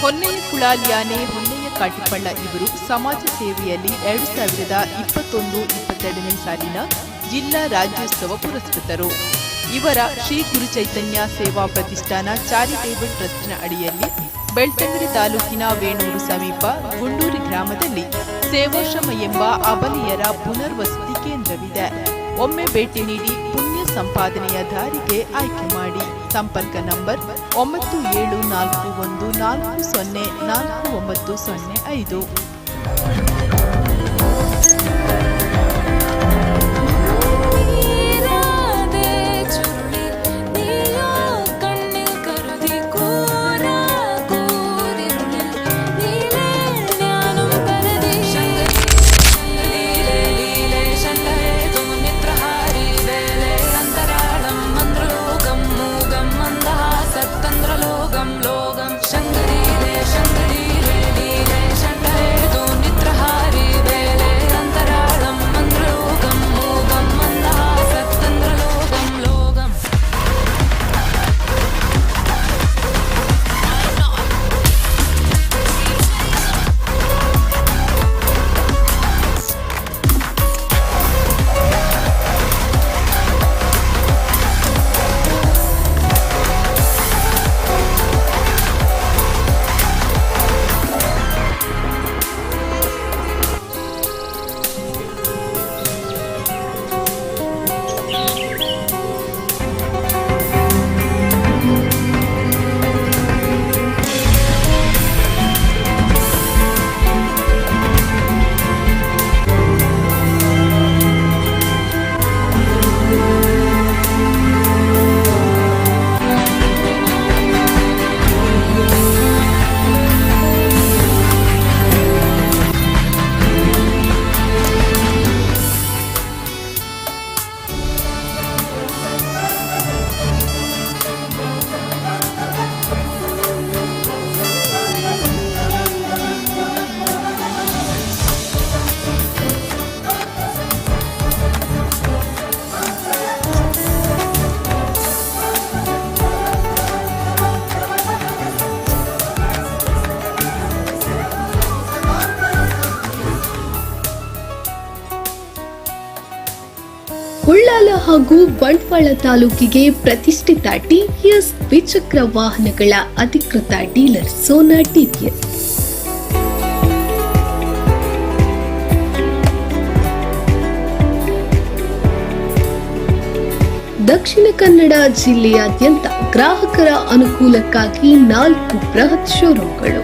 Honnaiah ಕುಳಾಲಿಯಾನೆ ಹೊನ್ನೆಯ ಕಾಟಿಪಳ್ಳ ಇವರು ಸಮಾಜ ಸೇವೆಯಲ್ಲಿ 2021-22ನೇ ಸಾಲಿನ ಜಿಲ್ಲಾ ರಾಜ್ಯೋತ್ಸವ ಪುರಸ್ಕೃತರು. ಇವರ ಶ್ರೀ ಗುರುಚೈತನ್ಯ ಸೇವಾ ಪ್ರತಿಷ್ಠಾನ ಚಾರಿಟೇಬಲ್ ಟ್ರಸ್ಟ್ನ ಅಡಿಯಲ್ಲಿ ಬೆಳ್ತಂಗಡಿ ತಾಲೂಕಿನ ವೇಣೂರು ಸಮೀಪ ಗುಂಡೂರಿ ಗ್ರಾಮದಲ್ಲಿ ಸೇವಾಶ್ರಮ ಎಂಬ ಅಬಲೆಯರ ಪುನರ್ವಸತಿ ಕೇಂದ್ರವಿದೆ. ಒಮ್ಮೆ ಭೇಟಿ ನೀಡಿ ಪುಣ್ಯ ಸಂಪಾದನೆಯ ದಾರಿಗೆ ಆಯ್ಕೆ ಮಾಡಿ. ಸಂಪರ್ಕ ನಂಬರ್ 9741404905. നീരാതെ ചുരുളിൽ നീയോ കണ്ണിൽ കരുതി കൂരാ കൂരിരുളിൽ നീലേ ഞാനും പരതി ശങ്കരീലേ ലീലേ ശങ്കരേതു നിദ്രഹാരി വേലേ അന്തരാളം മന്ത്രലോകം മൂകം മന്ദഹാസത്തന്ത്രലോകം ലോകം ശങ്കരീലേ ശങ്കരീലേ ലീലേ ശങ്കരേതു നിദ്രഹാരി വേലേ അന്തരാളം മന്ത്രലോകം മൂകം മന്ദഹാസത്തന്ത്രലോകം ലോകം. ಉಳ್ಳಾಲ ಹಾಗೂ ಬಂಟ್ವಾಳ ತಾಲೂಕಿಗೆ ಪ್ರತಿಷ್ಠಿತ ಟಿವಿಎಸ್ ದ್ವಿಚಕ್ರ ವಾಹನಗಳ ಅಧಿಕೃತ ಡೀಲರ್ ಸೋನಾ ಟಿವಿಎಸ್. ದಕ್ಷಿಣ ಕನ್ನಡ ಜಿಲ್ಲೆಯಾದ್ಯಂತ ಗ್ರಾಹಕರ ಅನುಕೂಲಕ್ಕಾಗಿ 4 ಬೃಹತ್ ಶೋರೂಮ್ಗಳು.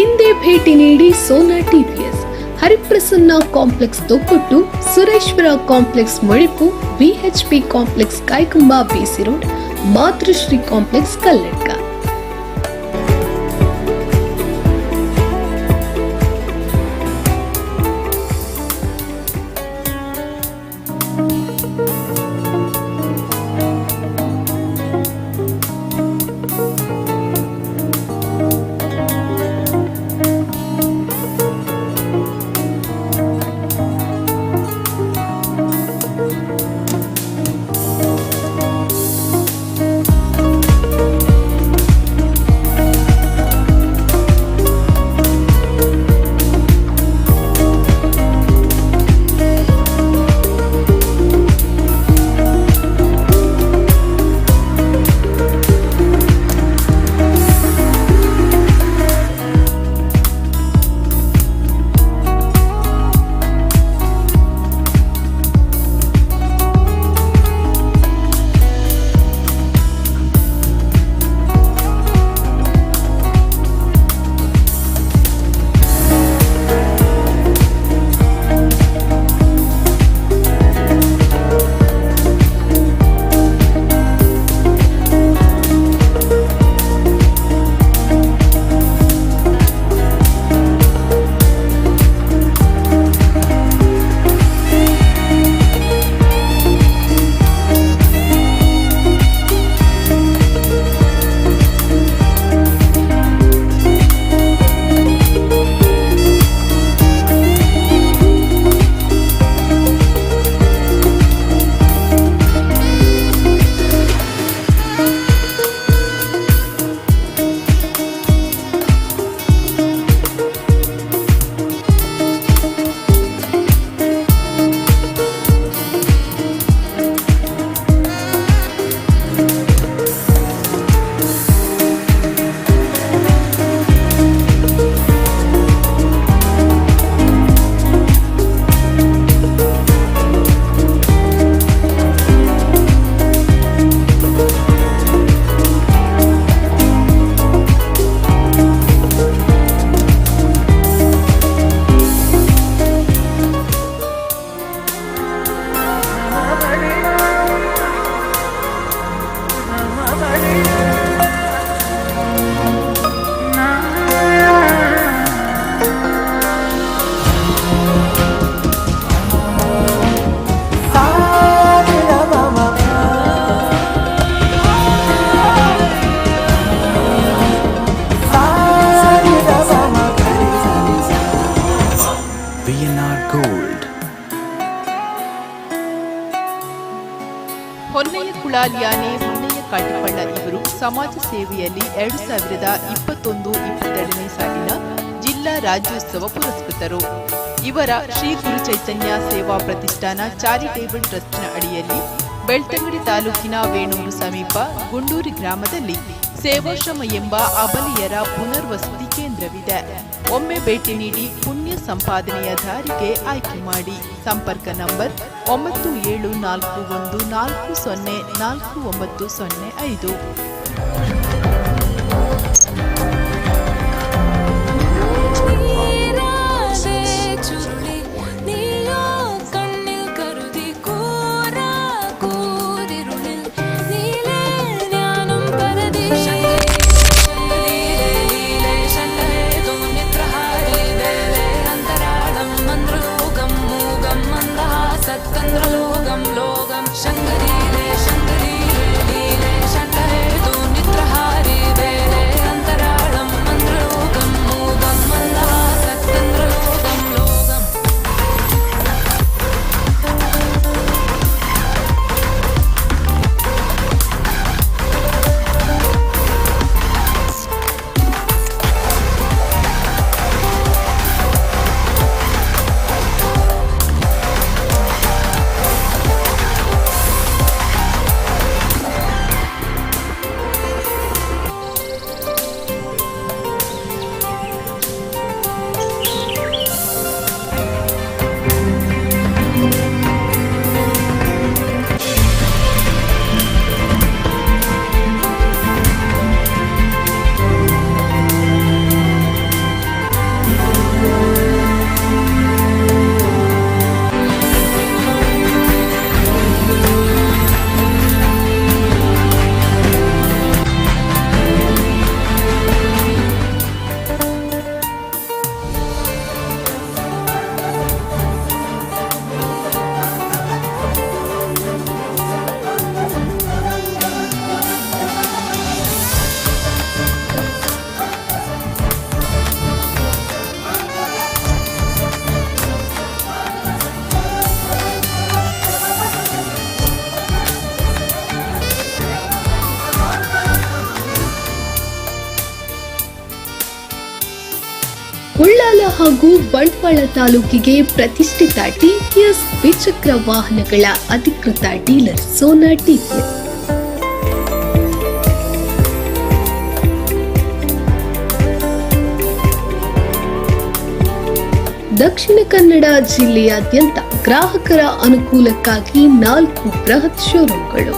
ಇಂದೇ ಭೇಟಿ ನೀಡಿ Sona TVS, Hariprasanna complex Thokkottu, Sureshwara complex Modipu, VHP complex Kaikamba BC road, Matrushree complex Kalladka. Honnaiah ಕುಳಾಲಿಯಾನೆ ಹೊನ್ನೆಯ ಕಾಟಿಪಳ್ಳ ಇವರು ಸಮಾಜ ಸೇವೆಯಲ್ಲಿ 2021-22ನೇ ಸಾಲಿನ ಜಿಲ್ಲಾ ರಾಜ್ಯೋತ್ಸವ ಪುರಸ್ಕೃತರು. ಇವರ ಶ್ರೀ ಗುರು ಚೈತನ್ಯ ಸೇವಾ ಪ್ರತಿಷ್ಠಾನ ಚಾರಿಟೇಬಲ್ ಟ್ರಸ್ಟ್ನ ಅಡಿಯಲ್ಲಿ ಬೆಳ್ತಂಗಡಿ ತಾಲೂಕಿನ ವೇಣೂರು ಸಮೀಪ ಗುಂಡೂರಿ ಗ್ರಾಮದಲ್ಲಿ ಸೇವಾಶ್ರಮ ಎಂಬ ಅಬಲೆಯರ ಪುನರ್ವಸತಿ ಕೇಂದ್ರವಿದೆ. ಒಮ್ಮೆ ಭೇಟಿ ನೀಡಿ ಪುಣ್ಯ ಸಂಪಾದನೆಯ ದಾರಿಗೆ ಆಯ್ಕೆ ಮಾಡಿ. ಸಂಪರ್ಕ ನಂಬರ್ 9741404905. നീരാതെ ചുരുളി നീയോ കണ്ണിൽ കരുതി കൂരാ കൂരിരുളിൽ നീലേ ഞാനും പരതി സത്തന്ദ്രലോകം ലോകം ശങ്കരീലേ ശങ്കരീലേ ലീലേ ശണ്ഠഹേതു നിദ്രഹാരി വേലേ അന്തരാളം മന്ത്രലോകം മൂകം മന്ദഹാസത്തന്ദ്രലോകം ലോകം. ಉಳ್ಳಾಲ ಹಾಗೂ ಬಂಟ್ವಾಳ ತಾಲೂಕಿಗೆ ಪ್ರತಿಷ್ಠಿತ ಟಿಪಿಎಸ್ ದ್ವಿಚಕ್ರ ವಾಹನಗಳ ಅಧಿಕೃತ ಡೀಲರ್ ಸೋನಾ ಟಿಪಿಎಸ್. ದಕ್ಷಿಣ ಕನ್ನಡ ಜಿಲ್ಲೆಯಾದ್ಯಂತ ಗ್ರಾಹಕರ ಅನುಕೂಲಕ್ಕಾಗಿ 4 ಬೃಹತ್ ಶೋರೂಮ್ಗಳು.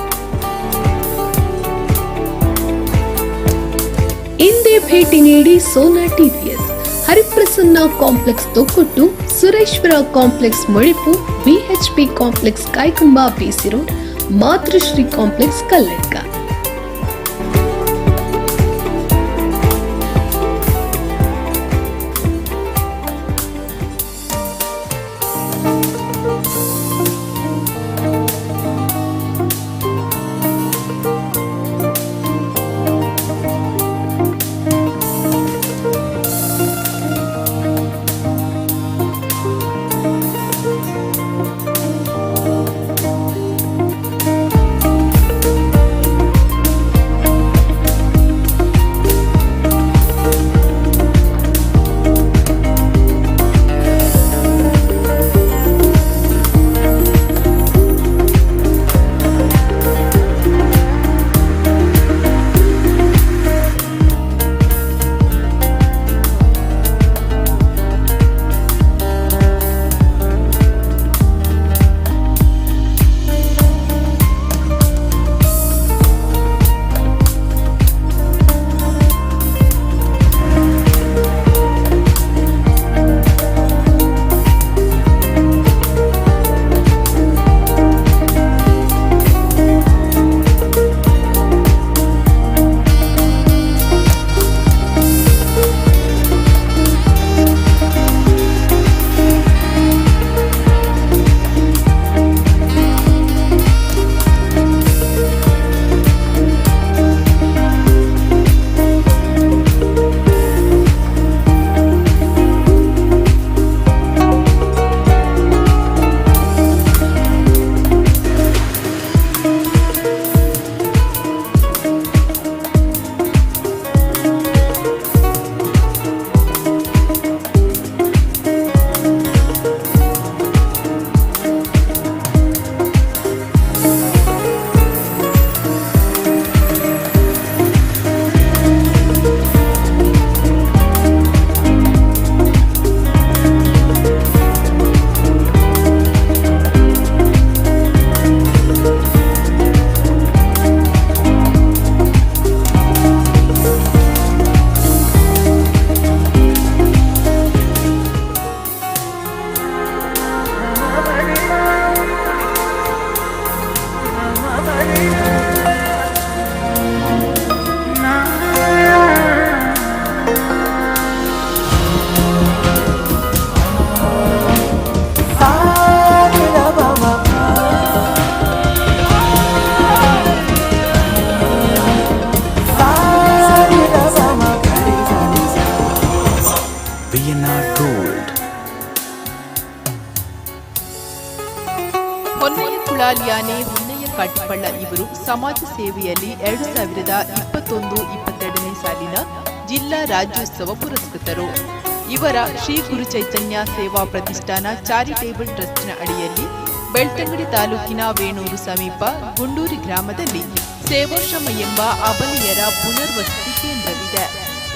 ಇಂದೇ ಭೇಟಿ ನೀಡಿ Sona TPS, Hariprasanna complex Thokkottu, Sureshwara complex Modipu, VHP complex Kaikamba BC road, Matrushree complex Kalladka. Honnaiah ಕುಳಾಲಿಯಾನೆ ಹೊನ್ನಯ್ಯ ಕಾಟಿಪಳ್ಳ ಇವರು ಸಮಾಜ ಸೇವೆಯಲ್ಲಿ 2021-22ನೇ ಸಾಲಿನ ಜಿಲ್ಲಾ ರಾಜ್ಯೋತ್ಸವ ಪುರಸ್ಕೃತರು. ಇವರ ಶ್ರೀ ಗುರು ಚೈತನ್ಯ ಸೇವಾ ಪ್ರತಿಷ್ಠಾನ ಚಾರಿಟೇಬಲ್ ಟ್ರಸ್ಟ್ನ ಅಡಿಯಲ್ಲಿ ಬೆಳ್ತಂಗಡಿ ತಾಲೂಕಿನ ವೇಣೂರು ಸಮೀಪ ಗುಂಡೂರಿ ಗ್ರಾಮದಲ್ಲಿ ಸೇವಾಶ್ರಮ ಎಂಬ ಅಬಲೆಯರ ಪುನರ್ವಸತಿ ಕೇಂದ್ರವಿದೆ.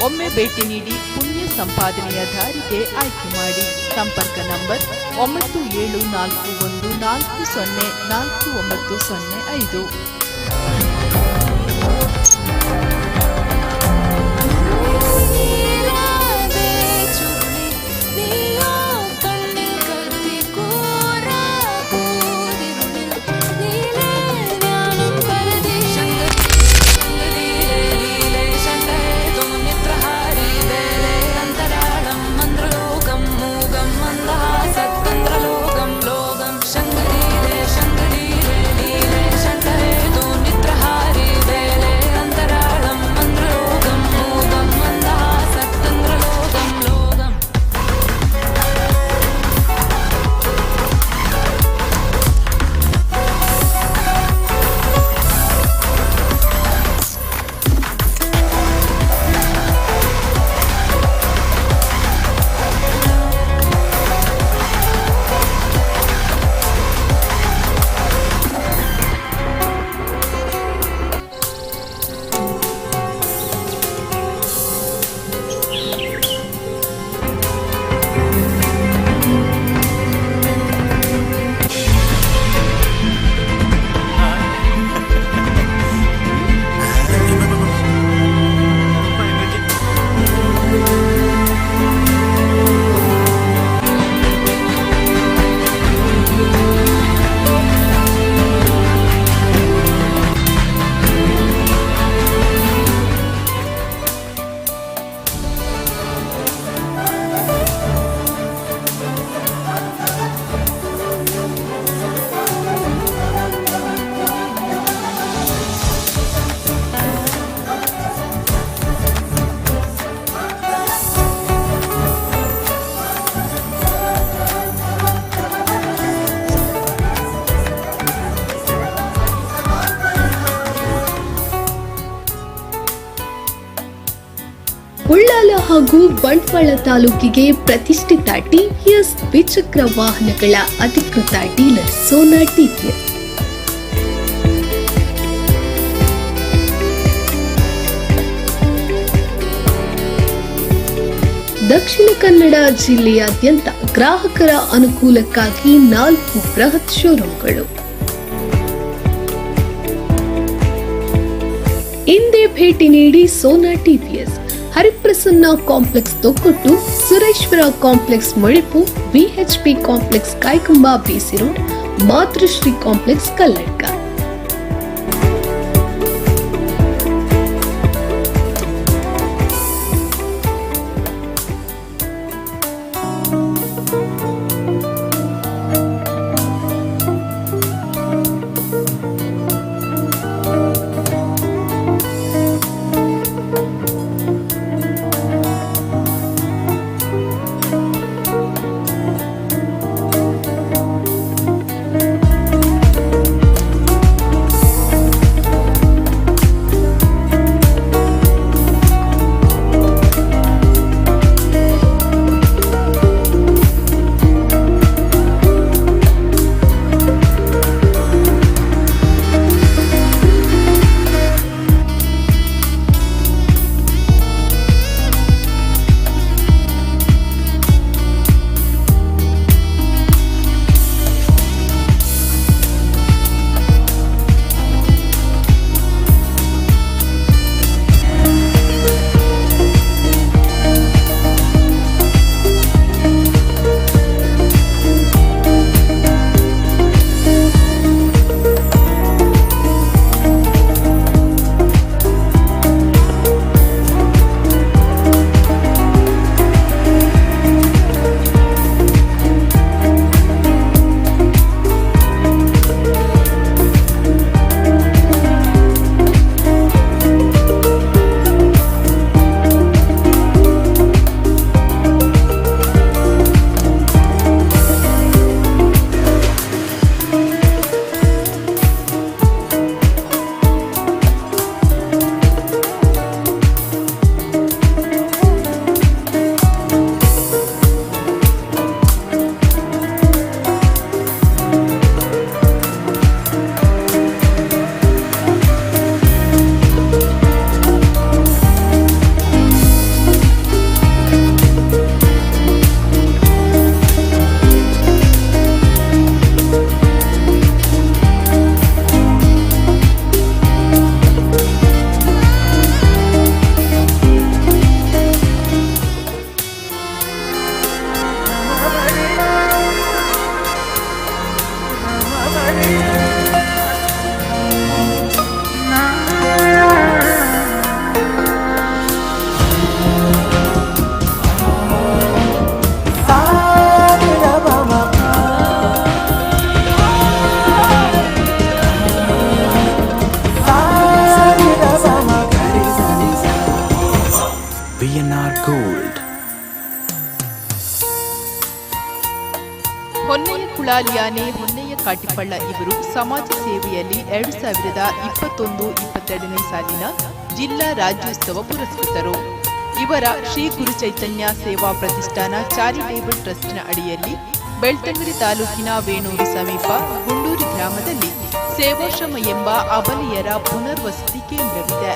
ಒಮ್ಮೆ ಭೇಟಿ ನೀಡಿ ಪುಣ್ಯ ಸಂಪಾದನೆಯ ದಾರಿಗೆ ಆಯ್ಕೆ ಮಾಡಿ. ಸಂಪರ್ಕ ನಂಬರ್ 9741404905. ಉಳ್ಳಾಲ ಹಾಗೂ ಬಂಟ್ವಾಳ ತಾಲೂಕಿಗೆ ಪ್ರತಿಷ್ಠಿತ ಟಿವಿಎಸ್ ದ್ವಿಚಕ್ರ ವಾಹನಗಳ ಅಧಿಕೃತ ಡೀಲರ್ ಸೋನಾ ಟಿವಿಎಸ್. ದಕ್ಷಿಣ ಕನ್ನಡ ಜಿಲ್ಲೆಯಾದ್ಯಂತ ಗ್ರಾಹಕರ ಅನುಕೂಲಕ್ಕಾಗಿ 4 ಬೃಹತ್ ಶೋರೂಮ್ಗಳು. ಇಂದೇ ಭೇಟಿ ನೀಡಿ Sona TVS, Hariprasanna complex Thokkottu, Sureshwara complex Modipu, VHP complex Kaikamba BC road, Matrushree complex Kalladka. ಸಾಲಿಯಾನೆ ಹೊನ್ನೆಯ Katipalla ಇವರು ಸಮಾಜ ಸೇವೆಯಲ್ಲಿ 2021-22 ಸಾಲಿನ ಜಿಲ್ಲಾ ರಾಜ್ಯೋತ್ಸವ ಪುರಸ್ಕೃತರು. ಇವರ ಶ್ರೀ ಗುರು ಚೈತನ್ಯ ಸೇವಾ ಪ್ರತಿಷ್ಠಾನ ಚಾರಿಟೇಬಲ್ ಟ್ರಸ್ಟ್ನ ಅಡಿಯಲ್ಲಿ ಬೆಳ್ತಂಗಡಿ ತಾಲೂಕಿನ ವೇಣೂರು ಸಮೀಪ ಗುಂಡೂರು ಗ್ರಾಮದಲ್ಲಿ ಸೇವಾಶ್ರಮ ಎಂಬ ಅಬಲೆಯರ ಪುನರ್ವಸತಿ ಕೇಂದ್ರವಿದೆ.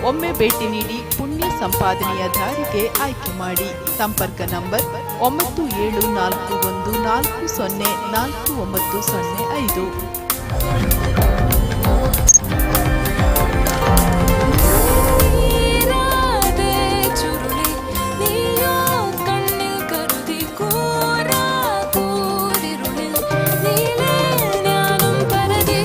ಒಮ್ಮೆ ಭೇಟಿ ನೀಡಿ ಪುಣ್ಯ ಸಂಪಾದನೆಯ ದಾರಿಗೆ ಆಯ್ಕೆ ಮಾಡಿ. ಸಂಪರ್ಕ ನಂಬರ್ 9741404905. നീരാതെ ചുരുളി നീയോ കണ്ണിൽ കരുതി കൂരാ കൂരിരുളിൽ നീലേ ഞാനും പരതി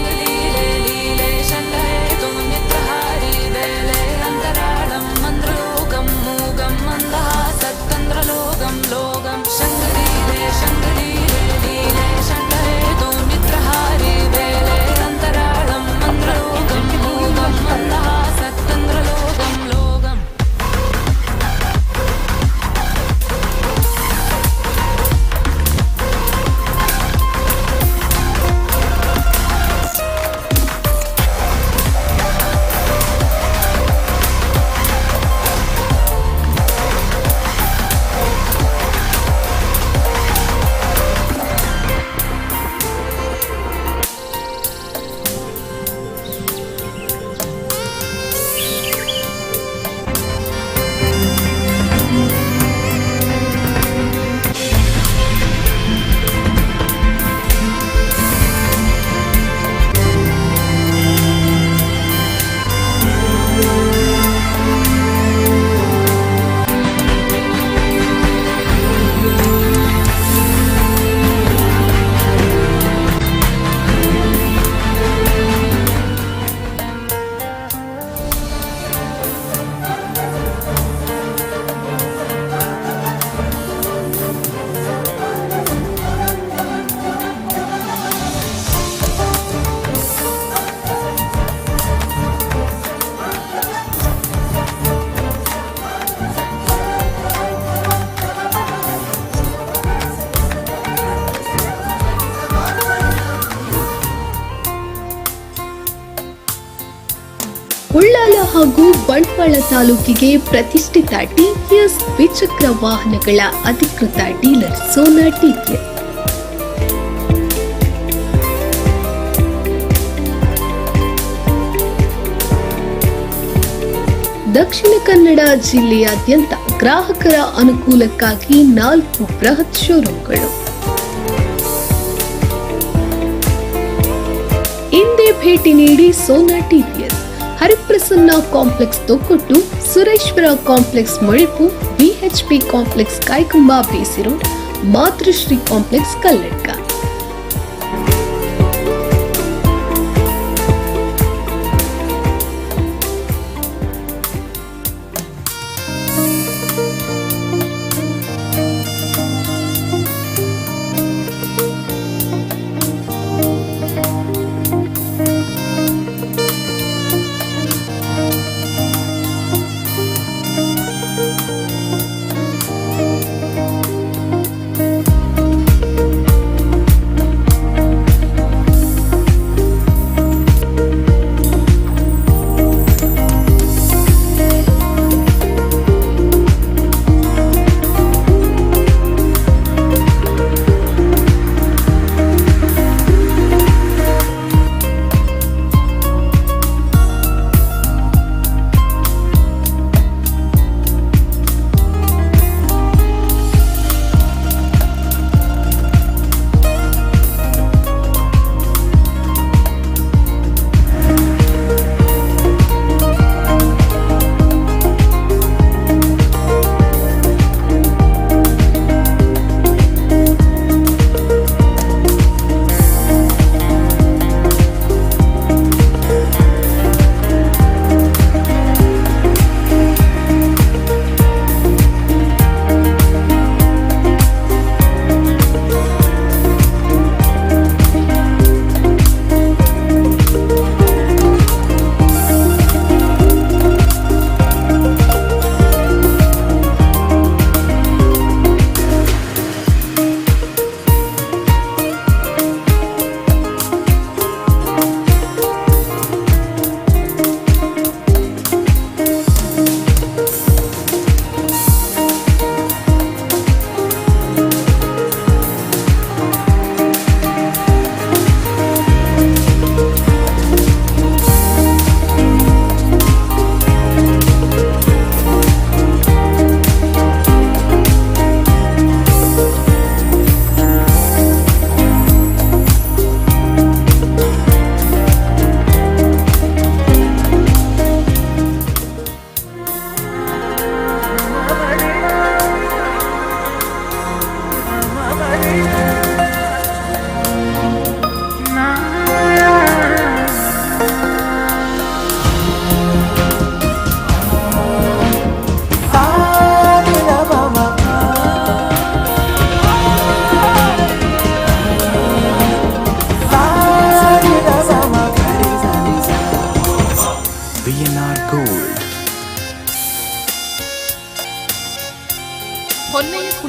ലീലേ ശണ്ഠേതു നിദ്രഹാരി വേലേ അന്തരാളം മന്ത്രലോകം മൂകം മന്ദഹാസത്തന്ത്രലോകം ലോകം ശങ്കരീലേ ശങ്കരീലേ ലീലേ ശണ്ഠേതു നിദ്രഹാരി വേലേ അന്തരാളം മന്ത്രലോകം മൂകം മന്ദഹാസത്തന്ത്രലോകം ലോകം. ಉಳ್ಳಾಲ ಹಾಗೂ ಬಂಟ್ವಾಳ ತಾಲೂಕಿಗೆ ಪ್ರತಿಷ್ಠಿತ ಟಿಪಿಎಸ್ ದ್ವಿಚಕ್ರ ವಾಹನಗಳ ಅಧಿಕೃತ ಡೀಲರ್ ಸೋನಾ ಟಿಪಿಎಸ್. ದಕ್ಷಿಣ ಕನ್ನಡ ಜಿಲ್ಲೆಯಾದ್ಯಂತ ಗ್ರಾಹಕರ ಅನುಕೂಲಕ್ಕಾಗಿ 4 ಬೃಹತ್ ಶೋರೂಮ್ಗಳು. ಇಂದೇ ಭೇಟಿ ನೀಡಿ Sona TVS, Hariprasanna complex Thokkottu, Sureshwara complex Modipu, VHP complex Kaikamba BC road, Matrushree complex Kalladka.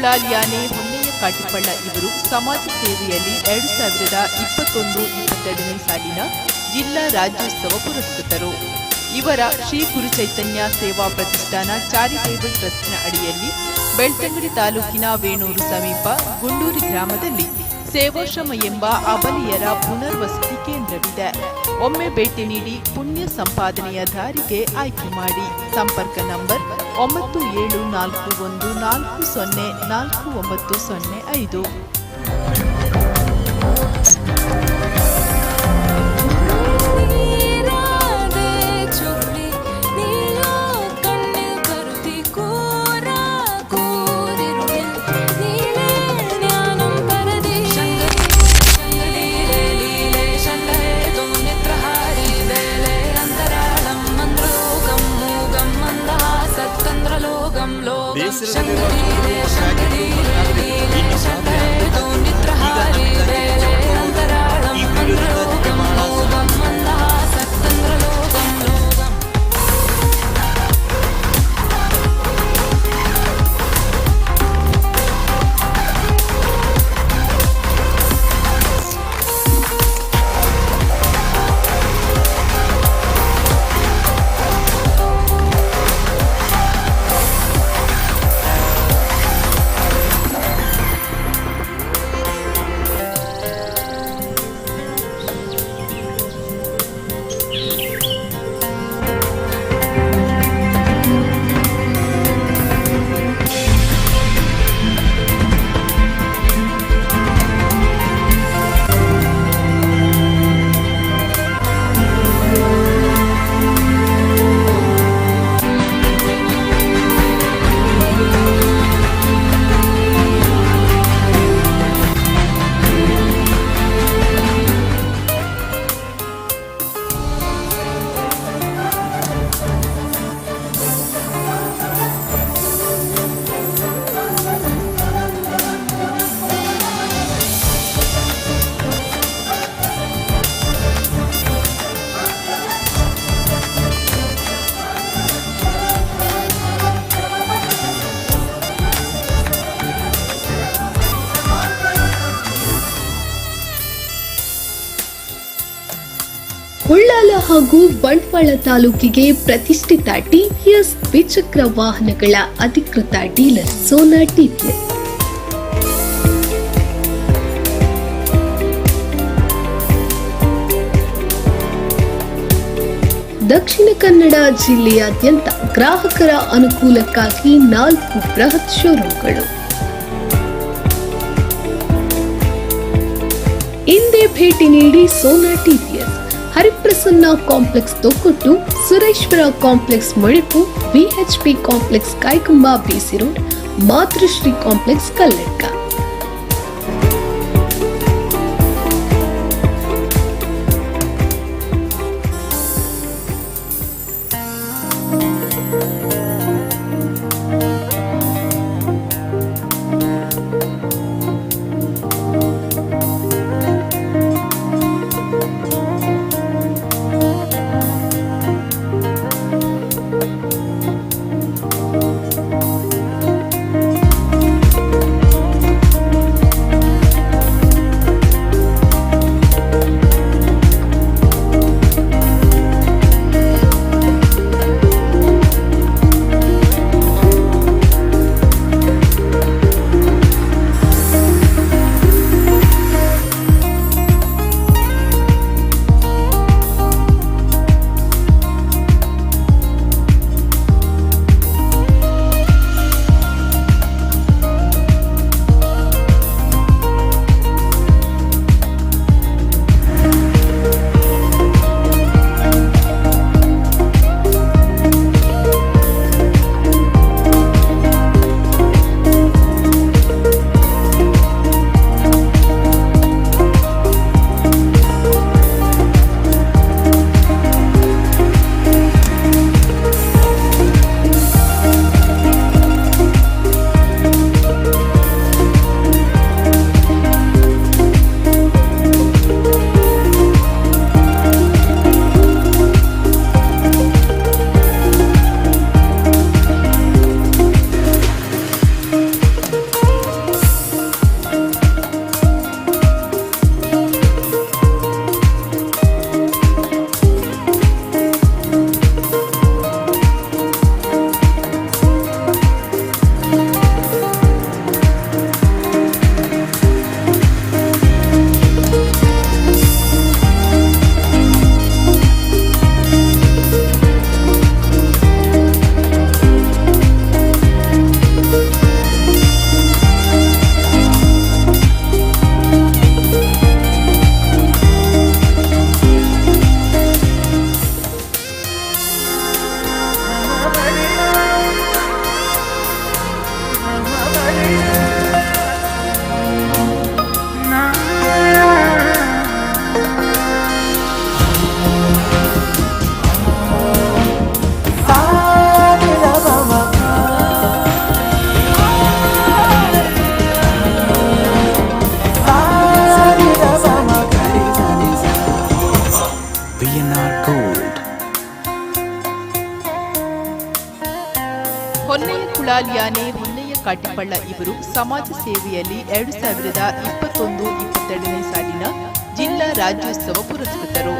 ಕುಳಾಲ್ ಯಾನೆ ಹೊನ್ನೆಯ ಕಾಟಿಪಳ್ಳ ಇವರು ಸಮಾಜ ಸೇವೆಯಲ್ಲಿ 2021-22 ಸಾಲಿನ ಜಿಲ್ಲಾ ರಾಜ್ಯೋತ್ಸವ ಪುರಸ್ಕೃತರು. ಇವರ ಶ್ರೀ ಗುರುಚೈತನ್ಯ ಸೇವಾ ಪ್ರತಿಷ್ಠಾನ ಚಾರಿಟೇಬಲ್ ಟ್ರಸ್ಟ್ನ ಅಡಿಯಲ್ಲಿ ಬೆಳ್ತಂಗಡಿ ತಾಲೂಕಿನ ವೇಣೂರು ಸಮೀಪ ಗುಂಡೂರು ಗ್ರಾಮದಲ್ಲಿ ಸೇವಾಶ್ರಮ ಎಂಬ ಅಬಲೆಯರ ಪುನರ್ವಸತಿ ಕೇಂದ್ರವಿದೆ. ಒಮ್ಮೆ ಭೇಟಿ ನೀಡಿ ಪುಣ್ಯ ಸಂಪಾದನೆಯ ದಾರಿಗೆ ಆಯ್ಕೆ ಮಾಡಿ. ಸಂಪರ್ಕ ನಂಬರ್ 9741404905. നീരാതെ ചുരുളി നീയോ കണ്ണിൽ കരുതി കൂരാ കൂരിരുളിൽ നീലേ ജ്ഞാനം പരതി ശങ്കരീലേ ശങ്കരേതു നിത്രഹാരി വേലേ അന്തരാളം മന്ത്രലോകം മൂകം മന്ദഹാസത്തന്ത്രലോകം ലോകം ശങ്കരീലേ ശങ്കരീലേ ശങ്കരേതു നിത്രഹാരി വേലേ അന്തരാളം മന്ത്രലോകം മൂകം മന്ദഹാസത്തന്ത്രലോകം ലോകം. ಉಳ್ಳಾಲ ಹಾಗೂ ಬಂಟ್ವಾಳ ತಾಲೂಕಿಗೆ ಪ್ರತಿಷ್ಠಿತ ಟಿವಿಎಸ್ ದ್ವಿಚಕ್ರ ವಾಹನಗಳ ಅಧಿಕೃತ ಡೀಲರ್ ಸೋನಾ ಟಿವಿಎಸ್. ದಕ್ಷಿಣ ಕನ್ನಡ ಜಿಲ್ಲೆಯಾದ್ಯಂತ ಗ್ರಾಹಕರ ಅನುಕೂಲಕ್ಕಾಗಿ 4 ಬೃಹತ್ ಶೋರೂಮ್ಗಳು. ಇಂದೇ ಭೇಟಿ ನೀಡಿ Sona TVS, ಹರಿಪ್ರಸನ್ನ complex Thokkottu, Sureshwara complex Modipu, VHP complex Kaikamba BC road, Matrushree complex Kalladka. ಸಾಲ್ಯಾನೆ Honnaiah Katipalla ಇವರು ಸಮಾಜ ಸೇವೆಯಲ್ಲಿ 2021-22 ಸಾಲಿನ ಜಿಲ್ಲಾ ರಾಜ್ಯೋತ್ಸವ ಪುರಸ್ಕೃತರು.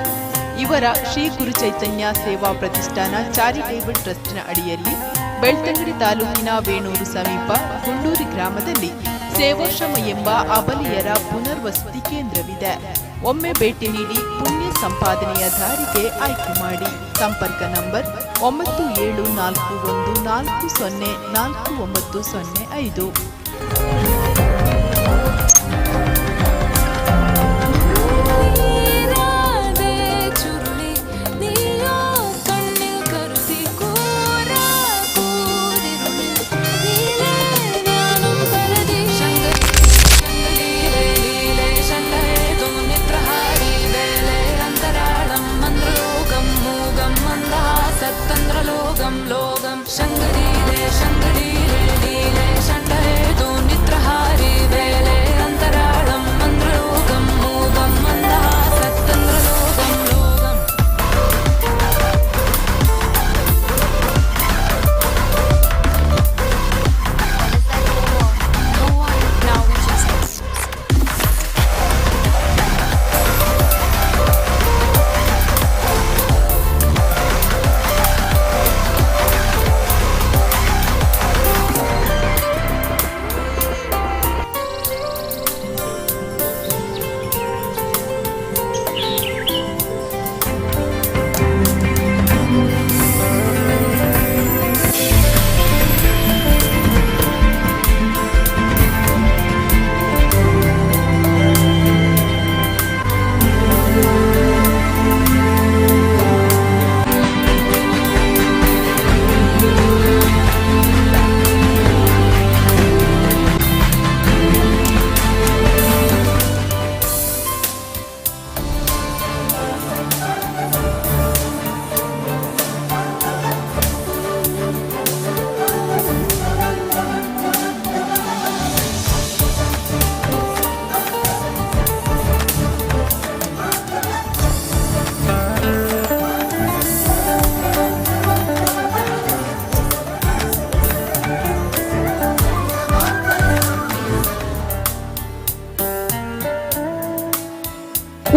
ಇವರ ಶ್ರೀ ಗುರು ಚೈತನ್ಯ ಸೇವಾ ಪ್ರತಿಷ್ಠಾನ ಚಾರಿಟೇಬಲ್ ಟ್ರಸ್ಟ್ನ ಅಡಿಯಲ್ಲಿ ಬೆಳ್ತಂಗಡಿ ತಾಲೂಕಿನ ವೇಣೂರು ಸಮೀಪ ಗುಂಡೂರಿ ಗ್ರಾಮದಲ್ಲಿ ಸೇವಾಶ್ರಮ ಎಂಬ ಅಬಲೆಯರ ಪುನರ್ವಸತಿ ಕೇಂದ್ರವಿದೆ. ಒಮ್ಮೆ ಭೇಟಿ ನೀಡಿ ಪುಣ್ಯ ಸಂಪಾದನೆಯ ದಾರಿಗೆ ಆಯ್ಕೆ ಮಾಡಿ. ಸಂಪರ್ಕ ನಂಬರ್ 9741404905. ನೀರಾದೆ ಚುರುಳಿ ನೀಯೋ ಕಣ್ಣಿಲ್ ಕರುತಿ ಕೂರ ಕೂರಿರುಳಿ ನೀಲೇ ಜ್ಞಾನಂ ಪರದಿ ಶಂಕರಿ ಲೀಲೆ ಶಂಕರೇತು ನಿದ್ರಹಾರಿ ವೇಲೆ ಅಂತರಾಳಂ ಮಂದ್ರಲೋಕಂ ಮೂಗಂ ಮಂದಹಾಸತ್ತಂದ್ರಲೋಕಂ ಲೋಕಂ ಶಂಕರೀಲೆ ಶಂಕರೀಲೆ ಲೀಲೆ ಶಂಕರೇತು ನಿದ್ರಹಾರಿ ವೇಲೆ ಅಂತರಾಳಂ ಮಂದ್ರಲೋಕಂ ಮೂಗಂ ಮಂದಹಾಸತ್ತಂದ್ರಲೋಕಂ ಲೋಕಂ.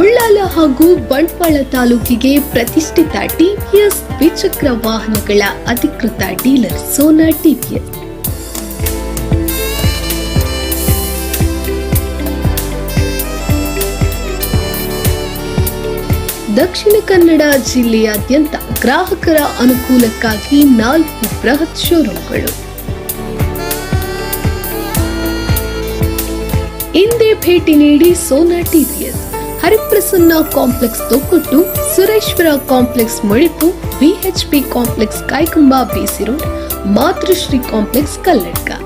ಉಳ್ಳಾಲ ಹಾಗೂ ಬಂಟ್ವಾಳ ತಾಲೂಕಿಗೆ ಪ್ರತಿಷ್ಠಿತ ಟಿವಿಎಸ್ ದ್ವಿಚಕ್ರ ವಾಹನಗಳ ಅಧಿಕೃತ ಡೀಲರ್ ಸೋನಾ ಟಿವಿಎಸ್. ದಕ್ಷಿಣ ಕನ್ನಡ ಜಿಲ್ಲೆಯಾದ್ಯಂತ ಗ್ರಾಹಕರ ಅನುಕೂಲಕ್ಕಾಗಿ 4 ಬೃಹತ್ ಶೋರೂಮ್ಗಳು. ಇಂದೇ ಭೇಟಿ ನೀಡಿ Sona TVS, Hariprasanna complex Thokkottu, Sureshwara complex Modipu, VHP complex Kaikamba BC road, Matrushree complex Kalladka.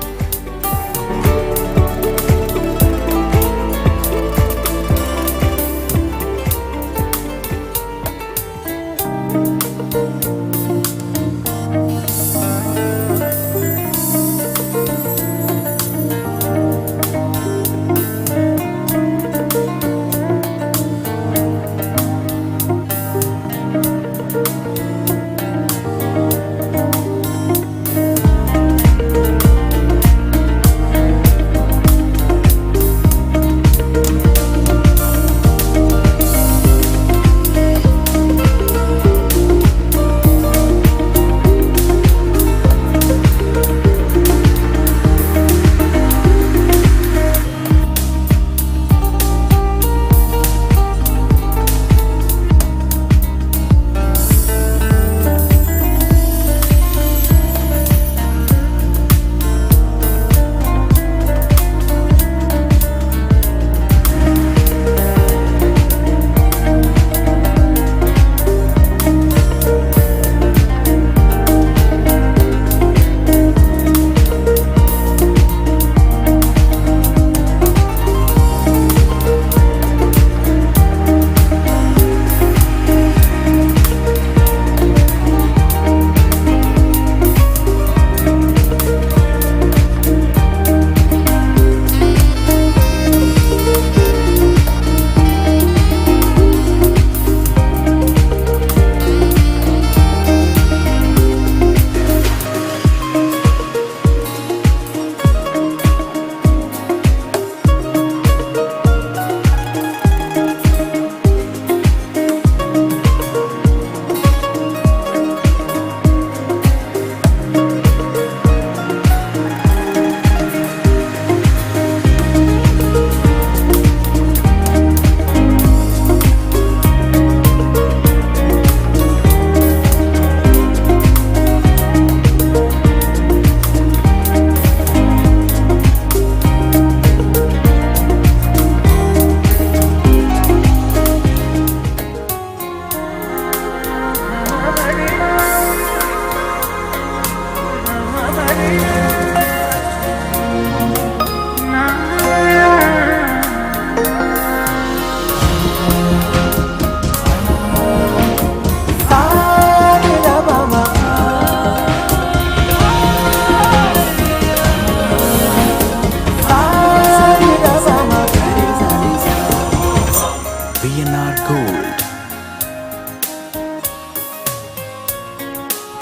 VNR Gold.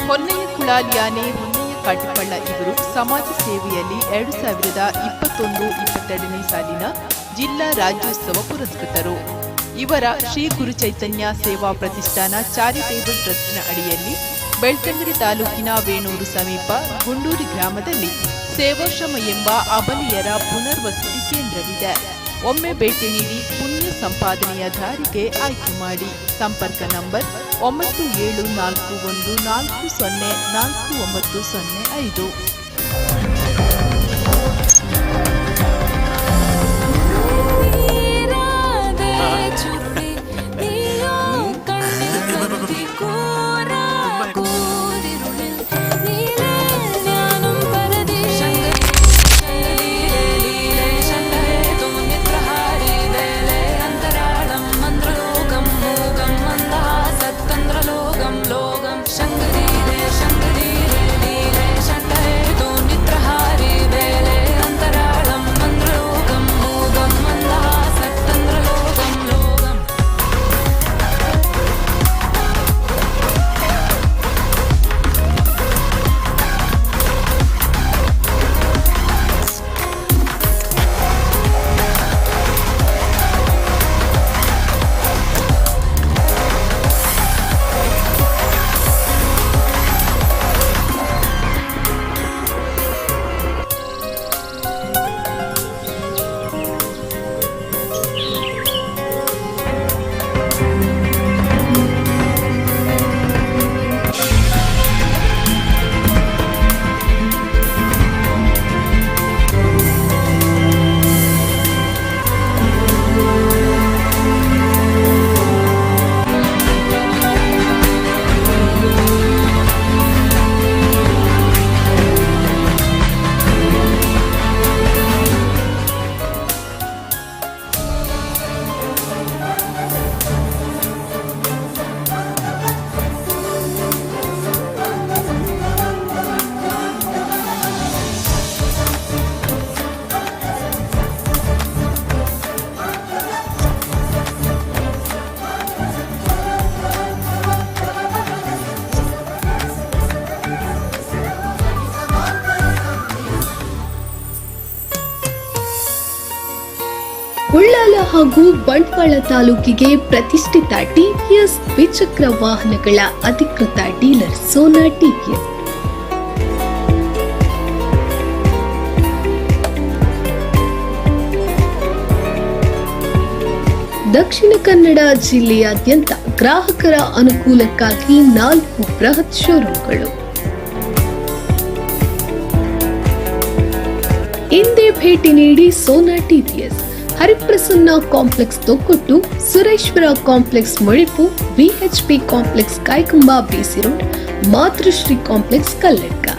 Honnaiah ಕುಳಾಲಿಯಾನೆ ಹೊನ್ನಯ್ಯ ಕಾಟಿಪಳ್ಳ ಇವರು ಸಮಾಜ ಸೇವೆಯಲ್ಲಿ 2021-22ನೇ ಸಾಲಿನ ಜಿಲ್ಲಾ ರಾಜ್ಯೋತ್ಸವ ಪುರಸ್ಕೃತರು. ಇವರ ಶ್ರೀ ಗುರು ಚೈತನ್ಯ ಸೇವಾ ಪ್ರತಿಷ್ಠಾನ ಚಾರಿಟೇಬಲ್ ಟ್ರಸ್ಟ್ನ ಅಡಿಯಲ್ಲಿ ಬೆಳ್ತಂಗಡಿ ತಾಲೂಕಿನ ವೇಣೂರು ಸಮೀಪ ಗುಂಡೂರಿ ಗ್ರಾಮದಲ್ಲಿ ಸೇವಾಶ್ರಮ ಎಂಬ ಅಬಲೆಯರ ಪುನರ್ವಸತಿ ಕೇಂದ್ರವಿದೆ. ಒಮ್ಮೆ ಭೇಟಿ ನೀಡಿ ಪುಣ್ಯ ಸಂಪಾದನೆಯ ದಾರಿಗೆ ಆಯ್ಕೆ ಮಾಡಿ. ಸಂಪರ್ಕ ನಂಬರ್ 9741404905. ಉಳ್ಳಾಲ ಹಾಗೂ ಬಂಟ್ವಾಳ ತಾಲೂಕಿಗೆ ಪ್ರತಿಷ್ಠಿತ ಟಿವಿಎಸ್ ದ್ವಿಚಕ್ರ ವಾಹನಗಳ ಅಧಿಕೃತ ಡೀಲರ್ ಸೋನಾ ಟಿವಿಎಸ್. ದಕ್ಷಿಣ ಕನ್ನಡ ಜಿಲ್ಲೆಯಾದ್ಯಂತ ಗ್ರಾಹಕರ ಅನುಕೂಲಕ್ಕಾಗಿ 4 ಬೃಹತ್ ಶೋರೂಮ್ಗಳು. ಇಂದೇ ಭೇಟಿ ನೀಡಿ Sona TVS, Hariprasanna complex Thokkottu, Sureshwara complex Modipu, VHP complex Kaikamba BC road, Matrushree complex Kalladka.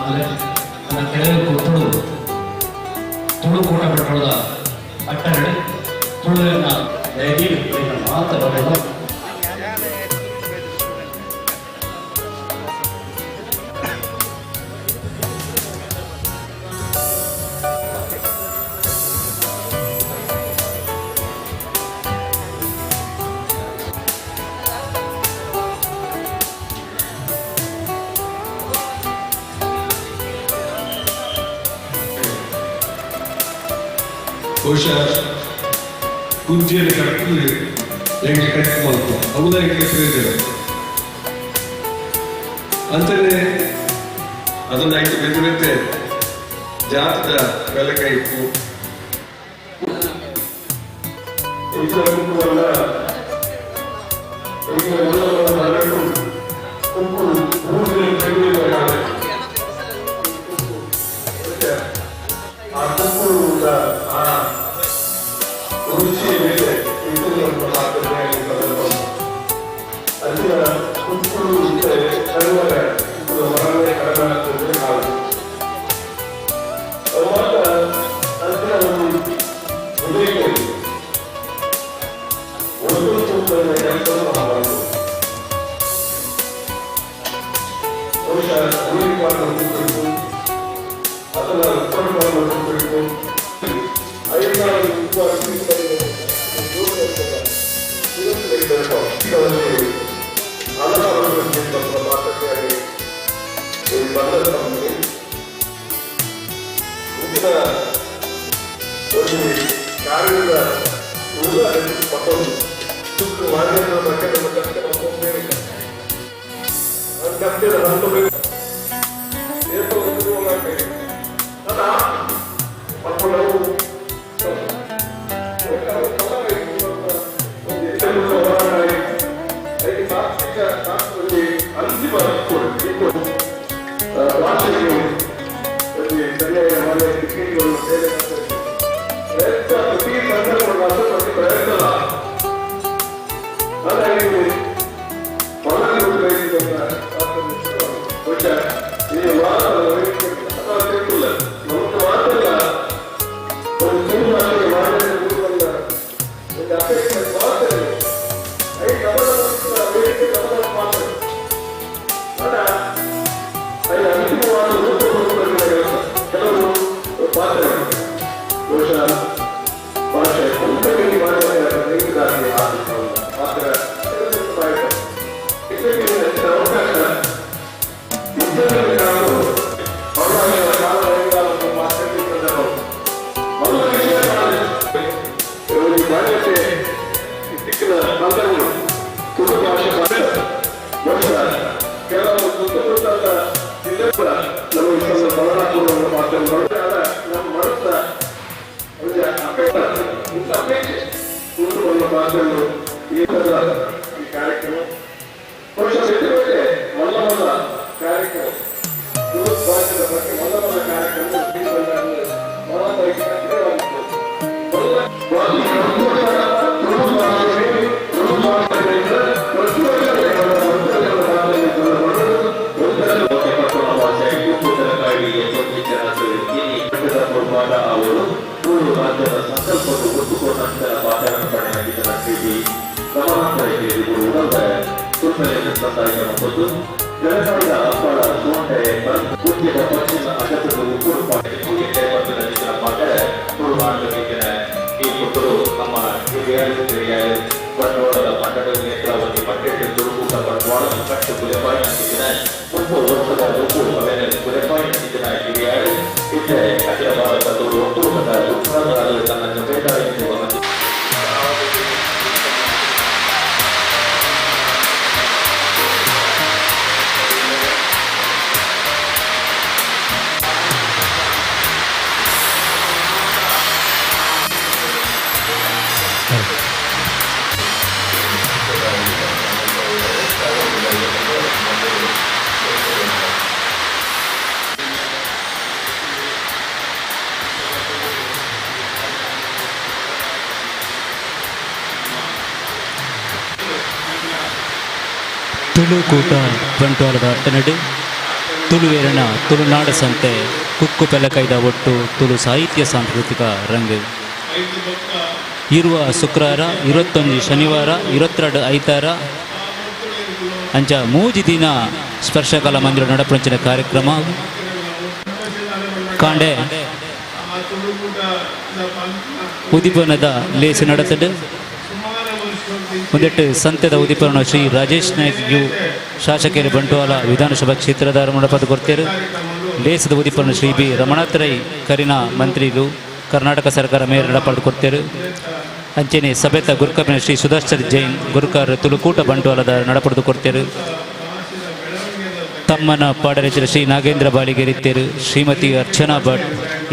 ಮಲ್ಪುಲೆ ನನ್ನ ಕೆಲವು ಕೊಟ್ಟುಡು ತುಳು ಕೂಟ ಬಂಟ್ವಾಳದ ಅಟ್ಟಣೆ ತುಳುವಿನ ದಯದೀವಿ ಮಾತ ಬರೆದ ಬಹುಶಃ ಕುಂಜಿಯಲ್ಲಿ ಕಟ್ಟು ಎಂಗೆ ಕಟ್ಟು ಮಾಡ್ತು ಸಮುದಾಯಕ್ಕೆ ಪ್ರಯೋಜನ ಅಂತಾನೆ ಅದನ್ನ ಆಯ್ತು ಬೇರೆ ಬೇರೆ ಜಾತದ ಬೆಲಕೈಪು ತುಳುಕೂಟ ಬಂಟ್ವಾಳದ ಅಟ್ಟನಡು ತುಳುವೇರನ ತುಳುನಾಡ ಸಂತೆ ಕುಕ್ಕು ಪೆಲಕೈದ ಒಟ್ಟು ತುಳು ಸಾಹಿತ್ಯ ಸಾಂಸ್ಕೃತಿಕ ರಂಗ. ಇರುವ ಶುಕ್ರವಾರ, 21 ಶನಿವಾರ, 22 ಐತಾರ ಅಂಚ ಮೂಜಿ ದಿನ ಸ್ಪರ್ಶಕಲಾ ಮಂದಿರ ನಡಪಂಚಿನ ಕಾರ್ಯಕ್ರಮ. ಕಾಂಡೆ ಉದಿಪನದ ಲೇಸು ನಡತಡು. ಒಂದೆಟ್ಟು ಸಂತೆದ ಉದಿಪನ ಶ್ರೀ ರಾಜೇಶ್ ನಾಯ್ಕ್ you ಶಾಸಕರು ಬಂಟ್ವಾಳ ವಿಧಾನಸಭಾ ಕ್ಷೇತ್ರದ ಮಂಡಪದ ಕೊರ್ತೇರು. ಲೇಸದ ಉದಿಪನ ಶ್ರೀ ಬಿ ರಮಣಾಥ್ ರೈ ಕರಿನ ಮಂತ್ರಿಲು ಕರ್ನಾಟಕ ಸರ್ಕಾರ ಮೇಯರ್ ನಡಪಾಡು ಕೊರ್ತೇರು. ಅಂಚೆನೆ ಸಭೆತ ಗುರುಕರ್ನ ಶ್ರೀ ಸುದರ್ಶನ್ ಜೈನ್ ಗುರುಕಾರ್ ತುಳುಕೂಟ ಬಂಟ್ವಾಳದ ನಡಪಡೆದು ಕೊರ್ತೇರು. ತಮ್ಮನ ಪಾಡರೆಚಿನ ಶ್ರೀ ನಾಗೇಂದ್ರ ಬಾಳಿಗೆರಿತ್ತೇರು. ಶ್ರೀಮತಿ ಅರ್ಚನಾ ಭಟ್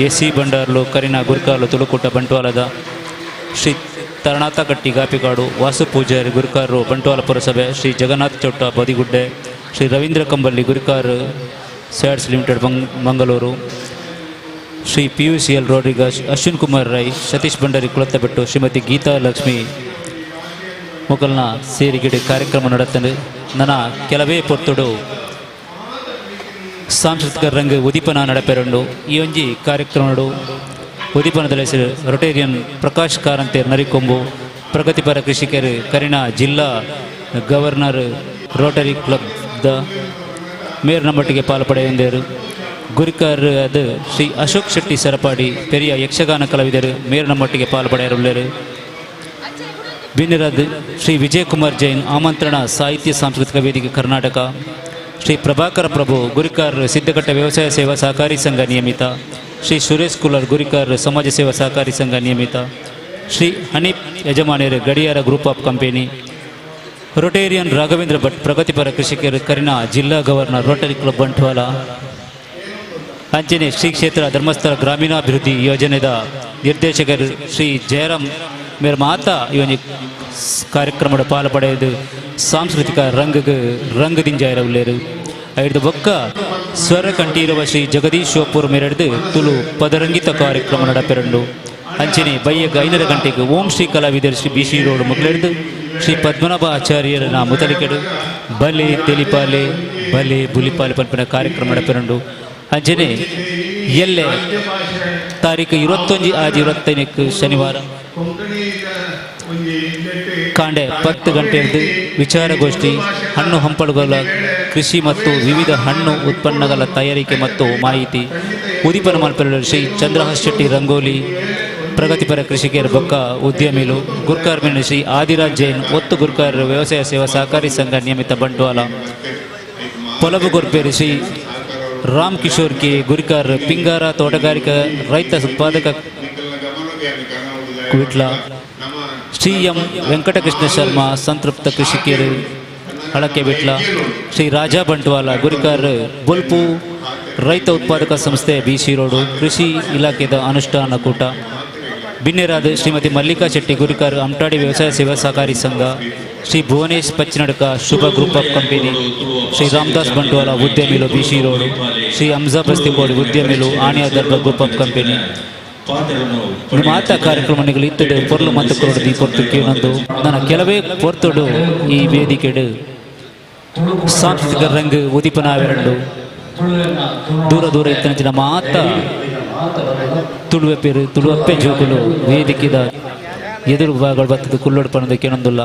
ಎಸ್ ಸಿ ಬಂಡಾರ್ಲು ಕರಿನ ಗುರುಕಾರ್ಲು ತುಳುಕೂಟ ಬಂಟ್ವಾಳದ ಶ್ರೀ ತರಣಾಥ ಕಟ್ಟಿ ಗಾಪಿಕಾಡು ವಾಸು ಪೂಜಾರಿ ಗುರುಕಾರರು ಬಂಟ್ವಾಳ ಪುರಸಭೆ ಶ್ರೀ ಜಗನ್ನಾಥ ಚೌಟ ಬದಿಗುಡ್ಡೆ ಶ್ರೀ ರವೀಂದ್ರ ಕಂಬಲ್ಲಿ ಗುರುಕಾರ್ ಸ್ಯಾಡ್ಸ್ limited Mangaluru Shri P U C L Rodrigues Ashwin Kumar Rai Satish Bhandari Kulathabettu Shrimati Geetha Lakshmi ಮೊಕಲ್ನ ಸೇರಿಗಿಡ ಕಾರ್ಯಕ್ರಮ ನಡೆತಂದು. ನನ್ನ ಕೆಲವೇ ಪೊರ್ತುಡು ಸಾಂಸ್ಕೃತಿಕ ರಂಗ ಉದೀಪನ ನಡಪೆರಂಡು. ಈ ಒಂಜಿ ಕಾರ್ಯಕ್ರಮಡು ಉದೀಪನದ ಹೆಸರು ರೊಟೇರಿಯನ್ ಪ್ರಕಾಶ್ ಕಾರಂತೇರ್ ನರಿಕೊಂಬು ಪ್ರಗತಿಪರ ಕೃಷಿಕರು ಕರಿನ ಜಿಲ್ಲಾ ಗವರ್ನರ್ ರೋಟರಿ ಕ್ಲಬ್ the ಮೇರ್ ನಮ್ಮಟ್ಟಿಗೆ ಪಾಲ್ಪಡೆಯೊಂದೇರು. ಗುರಿಕಾರ್ ಅದು ಶ್ರೀ ಅಶೋಕ್ ಶೆಟ್ಟಿ ಸರಪಾಡಿ ಪೆರಿಯ ಯಕ್ಷಗಾನ ಕಲಾವಿದರು ಮೇರ್ ನಮ್ಮೊಟ್ಟಿಗೆ ಪಾಲ್ಪಡೆಯರುಳ್ಳರು. ಬಿನ್ನಿರದ್ ಶ್ರೀ ವಿಜಯಕುಮಾರ್ ಜೈನ್ ಆಮಂತ್ರಣ ಸಾಹಿತ್ಯ ಸಾಂಸ್ಕೃತಿಕ ವೇದಿಕೆ ಕರ್ನಾಟಕ ಶ್ರೀ ಪ್ರಭಾಕರ ಪ್ರಭು ಗುರಿಕಾರ್ ಸಿದ್ಧಕಟ್ಟೆ ವ್ಯವಸಾಯ ಸೇವಾ ಸಹಕಾರಿ ಸಂಘ ನಿಯಮಿತ ಶ್ರೀ ಸುರೇಶ್ ಕುಲರ್ ಗುರಿಕಾರ್ ಸಮಾಜ ಸೇವಾ ಸಹಕಾರಿ ಸಂಘ ನಿಯಮಿತ ಶ್ರೀ ಹನೀಪ್ ಯಜಮಾನಿಯರು ಗಡಿಯಾರ group of company Rotarian Raghavendra Bhat ಪ್ರಗತಿಪರ ಕೃಷಿಕರು ಕರಿನಾ ಜಿಲ್ಲಾ ಗವರ್ನರ್ ರೋಟರಿ ಕ್ಲಬ್ ಬಂಟ್ವಾಳ ಅಂಚನೆ ಶ್ರೀ ಕ್ಷೇತ್ರ ಧರ್ಮಸ್ಥಳ ಗ್ರಾಮೀಣಾಭಿವೃದ್ಧಿ ಯೋಜನೆದ ನಿರ್ದೇಶಕರು ಶ್ರೀ ಜಯರಾಮ್ ಮೇರ್ ಮಾತಾ ಈ ಒಂಜಿ ಕಾರ್ಯಕ್ರಮದ ಪಾಲು ಪಡೆಯದು ಸಾಂಸ್ಕೃತಿಕ ರಂಗಗ್ ರಂಗದಿಂಜಾಯರ ಉಲ್ಲೇರು. ಐದು ಬೊಕ್ಕ ಸ್ವರ ಕಂಠೀರವ ಶ್ರೀ ಜಗದೀಶ್ ಶಿವಪುರ್ ಮೇರೆಡ್ದು ತುಳು ಪದರಂಗಿತ ಕಾರ್ಯಕ್ರಮ ನಡಪೆರಂಡು. ಅಂಚನೆ ಬಯ್ಯಗ್ 5:30 ಗಂಟೆಗೆ ಓಂ ಶ್ರೀ ಕಲಾವಿದರು ಶ್ರೀ ಬಿ ಸಿ ರೋಡ್ ಮೊದಲೆಡ್ದು ಶ್ರೀ ಪದ್ಮನಾಭ ಆಚಾರ್ಯರನ ಮುತಲಿಕೆಡು ಬಲೆ ತೆಲಿಪಾಲೆ ಬಲೆ ಬುಲಿಪಾಲೆ ಪಲ್ಪಿನ ಕಾರ್ಯಕ್ರಮ ನಡಪೆರಂಡು. ಅಂಚನೆ ಎಲ್ಲೆ ತಾರೀಕು 21 ಆಜಿ 25 ಶನಿವಾರ ಕಾಂಡೆ 10 ಗಂಟೆಯದ್ದು ವಿಚಾರಗೋಷ್ಠಿ ಹಣ್ಣು ಹಂಪಲುಗಳ ಕೃಷಿ ಮತ್ತು ವಿವಿಧ ಹಣ್ಣು ಉತ್ಪನ್ನಗಳ ತಯಾರಿಕೆ ಮತ್ತು ಮಾಹಿತಿ ಉದೀಪನ ಮಲ್ಪೆರಡು ಶ್ರೀ ಚಂದ್ರಹಾಸ್ ಶೆಟ್ಟಿ ರಂಗೋಲಿ ಪ್ರಗತಿಪರ ಕೃಷಿಕರ ಬೊಕ್ಕ ಉದ್ಯಮಿಲು ಗುರ್ಕಾರ್ ಮೇನ ಶ್ರೀ ಆದಿರಾಜ್ ಜೈನ್ ಒತ್ತು ಗುರ್ಕಾರ್ ವ್ಯವಸಾಯ ಸೇವಾ ಸಹಕಾರಿ ಸಂಘ ನಿಯಮಿತ ಬಂಟ್ವಾಳ ಪೊಲಬು ಗೊರ್ಪೇರು ಶ್ರೀ ರಾಮ್ ಕಿಶೋರ್ ಕೆ ಗುರಿಕಾರ್ ಪಿಂಗಾರ ತೋಟಗಾರಿಕಾ ರೈತ ಉತ್ಪಾದಕ ವಿಟ್ಲ ಶ್ರೀ ಎಂ ವೆಂಕಟಕೃಷ್ಣ ಶರ್ಮಾ ಸಂತೃಪ್ತ ಕೃಷಿಕರು ಹಳಕೆ ವಿಟ್ಲ ಶ್ರೀ ರಾಜಾ ಬಂಟ್ವಾಲ ಗುರಿಕಾರ್ ಬೊಲ್ಪು ರೈತ ಉತ್ಪಾದಕ ಸಂಸ್ಥೆ ಬಿ ಸಿ ರೋಡು ಕೃಷಿ ಇಲಾಖೆದ ಅನುಷ್ಠಾನ ಕೂಟ ಬಿನ್ನೆರಾದ ಶ್ರೀಮತಿ ಮಲ್ಲಿಕಾ ಶೆಟ್ಟಿ ಗುರಿಕಾರ್ ಅಮ್ಟಾಡಿ ವ್ಯವಸಾಯ ಸೇವಾ ಸಹಕಾರಿ ಸಂಘ Shri Bhuvanesh Pachinadka Shubha group of company Shri Ramdas Bantwal ಉದ್ಯಮಿಲು B C road Shri Hamza Bastikodi ಉದ್ಯಮಿಲು ಆಣಿಯ Darbar group of company. ಮಾತಾ ಕಾರ್ಯಕ್ರಮಗಳು ಇತ್ತಡು ಪೊರ್ಲು ಮತ್ತು ಕೊರಡು ಈ ಪೊರ್ತು ಕೇಳೊಂದು ನನ್ನ ಕೆಲವೇ ಪೊರ್ತುಡು ಈ ವೇದಿಕೆಡು ಸಾಂಸ್ಕೃತಿಕ ರಂಗ ಉದೀಪನಾವೆರಡು ದೂರ ದೂರ ಇತ್ತನಂಚಿನ ಮಾತ ತುಳುವೆ ಪೇರು ತುಳುವಪ್ಪೆ ಜೋಕುಲು ವೇದಿಕೆದ ಎದುರು ಭಾಗಗಳು ಬರ್ತದೆ ಕುಲ್ಲೋಡು ಪಣದ ಕೇಳೊಂದುಲ್ಲ.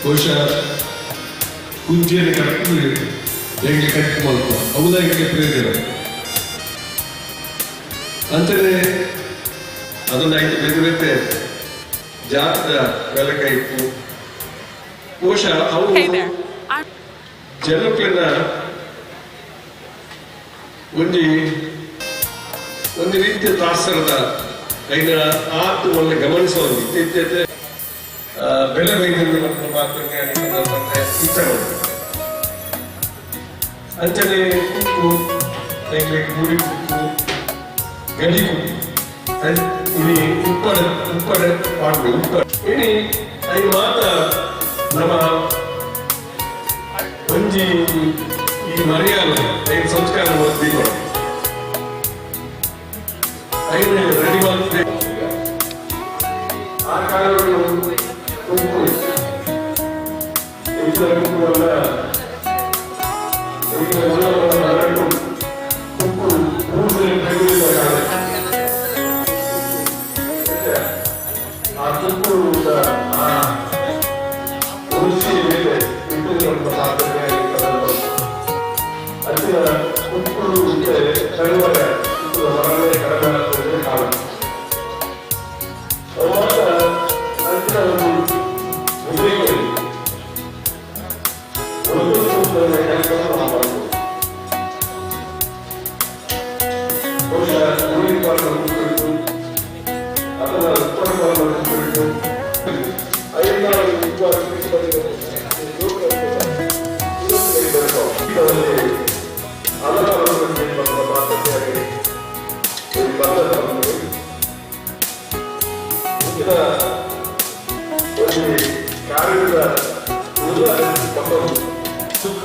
ಬಹುಶಃ ಕುಂಜಿಯನ್ನು ಕರೆಕ್ಟ್ ಹೆಂಗೆ ಕಟ್ ಮಾಡ್ಕೊ ಹೌದಾ ಹೆಂಗೆ ಪ್ರಯೋಜನ ಅಂಚನೆ ಅದನ್ನ ಐತೆ ಬೇರೆ ಬೇರೆ ಜಾತದ ಬೆಲಕೈಪು ಬಹುಶಃ ಅವು ಜನಕ್ಲೆನ ಒಂಜಿ ಒಂದು ರೀತಿಯ ತಾಸರದ ಐನ ಆತು ಒಳ್ಳೆ ಗಮನಿಸೋದು ಇತ್ತೀಚೆ ಬೆಳೆ ಬೈದಿಂದ ಮಾತ್ರ ಅಂಚನೆ ಕುಕ್ಕು ಎಂಗ್ಲಿಗೆ ಮುಡಿ ಕುಕ್ಕು, ಗಡಿ ಕುಕ್ಕು. ಇನಿ ಉಪ್ಪಡ ಉಪ್ಪಡ ಪಾಡ್ಡು ಉಪ್ಪಡ ಇನಿ I ಮಾತ ನಮ್ಮ ಒಂಜಿ ಈ ಮರ್ಯಾದ ಐದು ಸಂಸ್ಕಾರ ದೀಪ ಐದು ರೆಡಿ ಮಾಡ್ತಿದೆ. ಆ ಕಾಲಗಳು ಉಪ್ಪು ಕುಕ್ಕುವಲ್ಲ ಉಪ್ಪು ಆ ಕುಕ್ಕು ಆ ರುಚಿ ಮೇಲೆ ಅಂಚಿನ ಕುಕ್ಕುಳು ತರುವಾಗ ಮರವೇ ಕಡಿಮೆ ಆಗ್ತದೆ ಕಾಲ ಅವಾಗ ಅಂಚಿನ ಒಂದು ಉದ್ರೇಕ ಒಂದು ಕಾರ್ಯಕ್ರಮ ಮಾಡಬಹುದು. ಬಹುಶಃ ಊರಿಗೆ ಕುರಿತು ಅಥವಾ ಉತ್ಪನ್ನ ಕುರಿತು ಐದಾರು ಕಾರ್ಯದ ಸುಕ್ಕ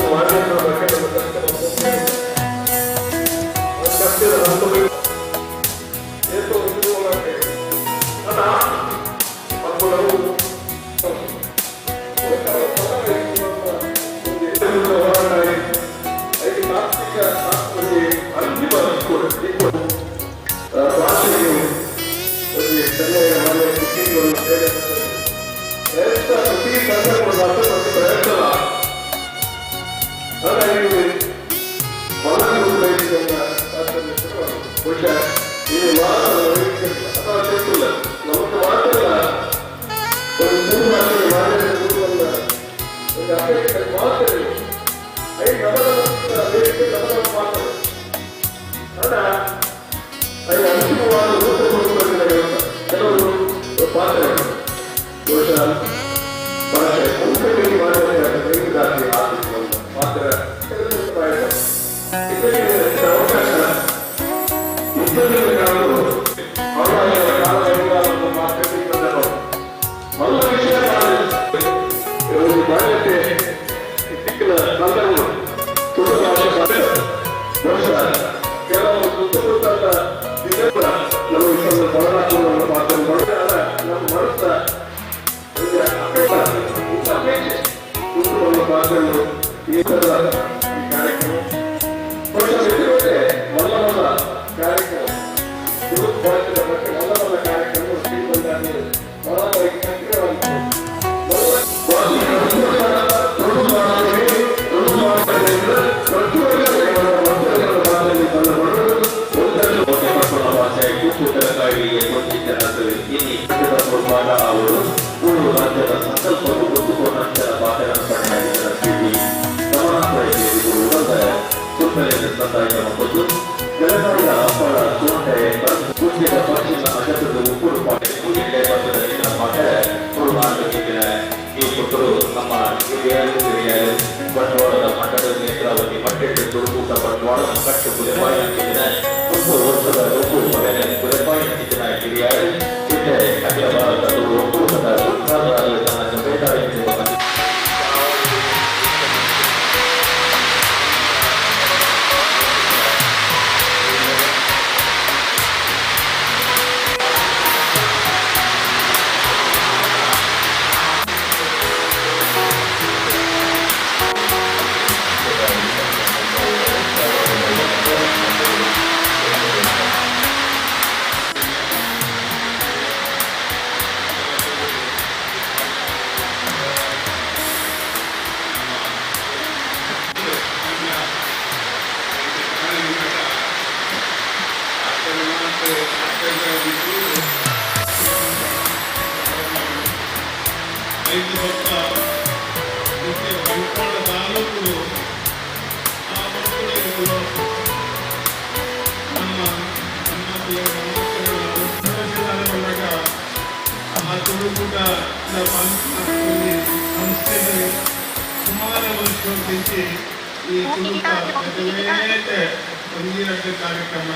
ಕಾರ್ಯಕ್ರಮ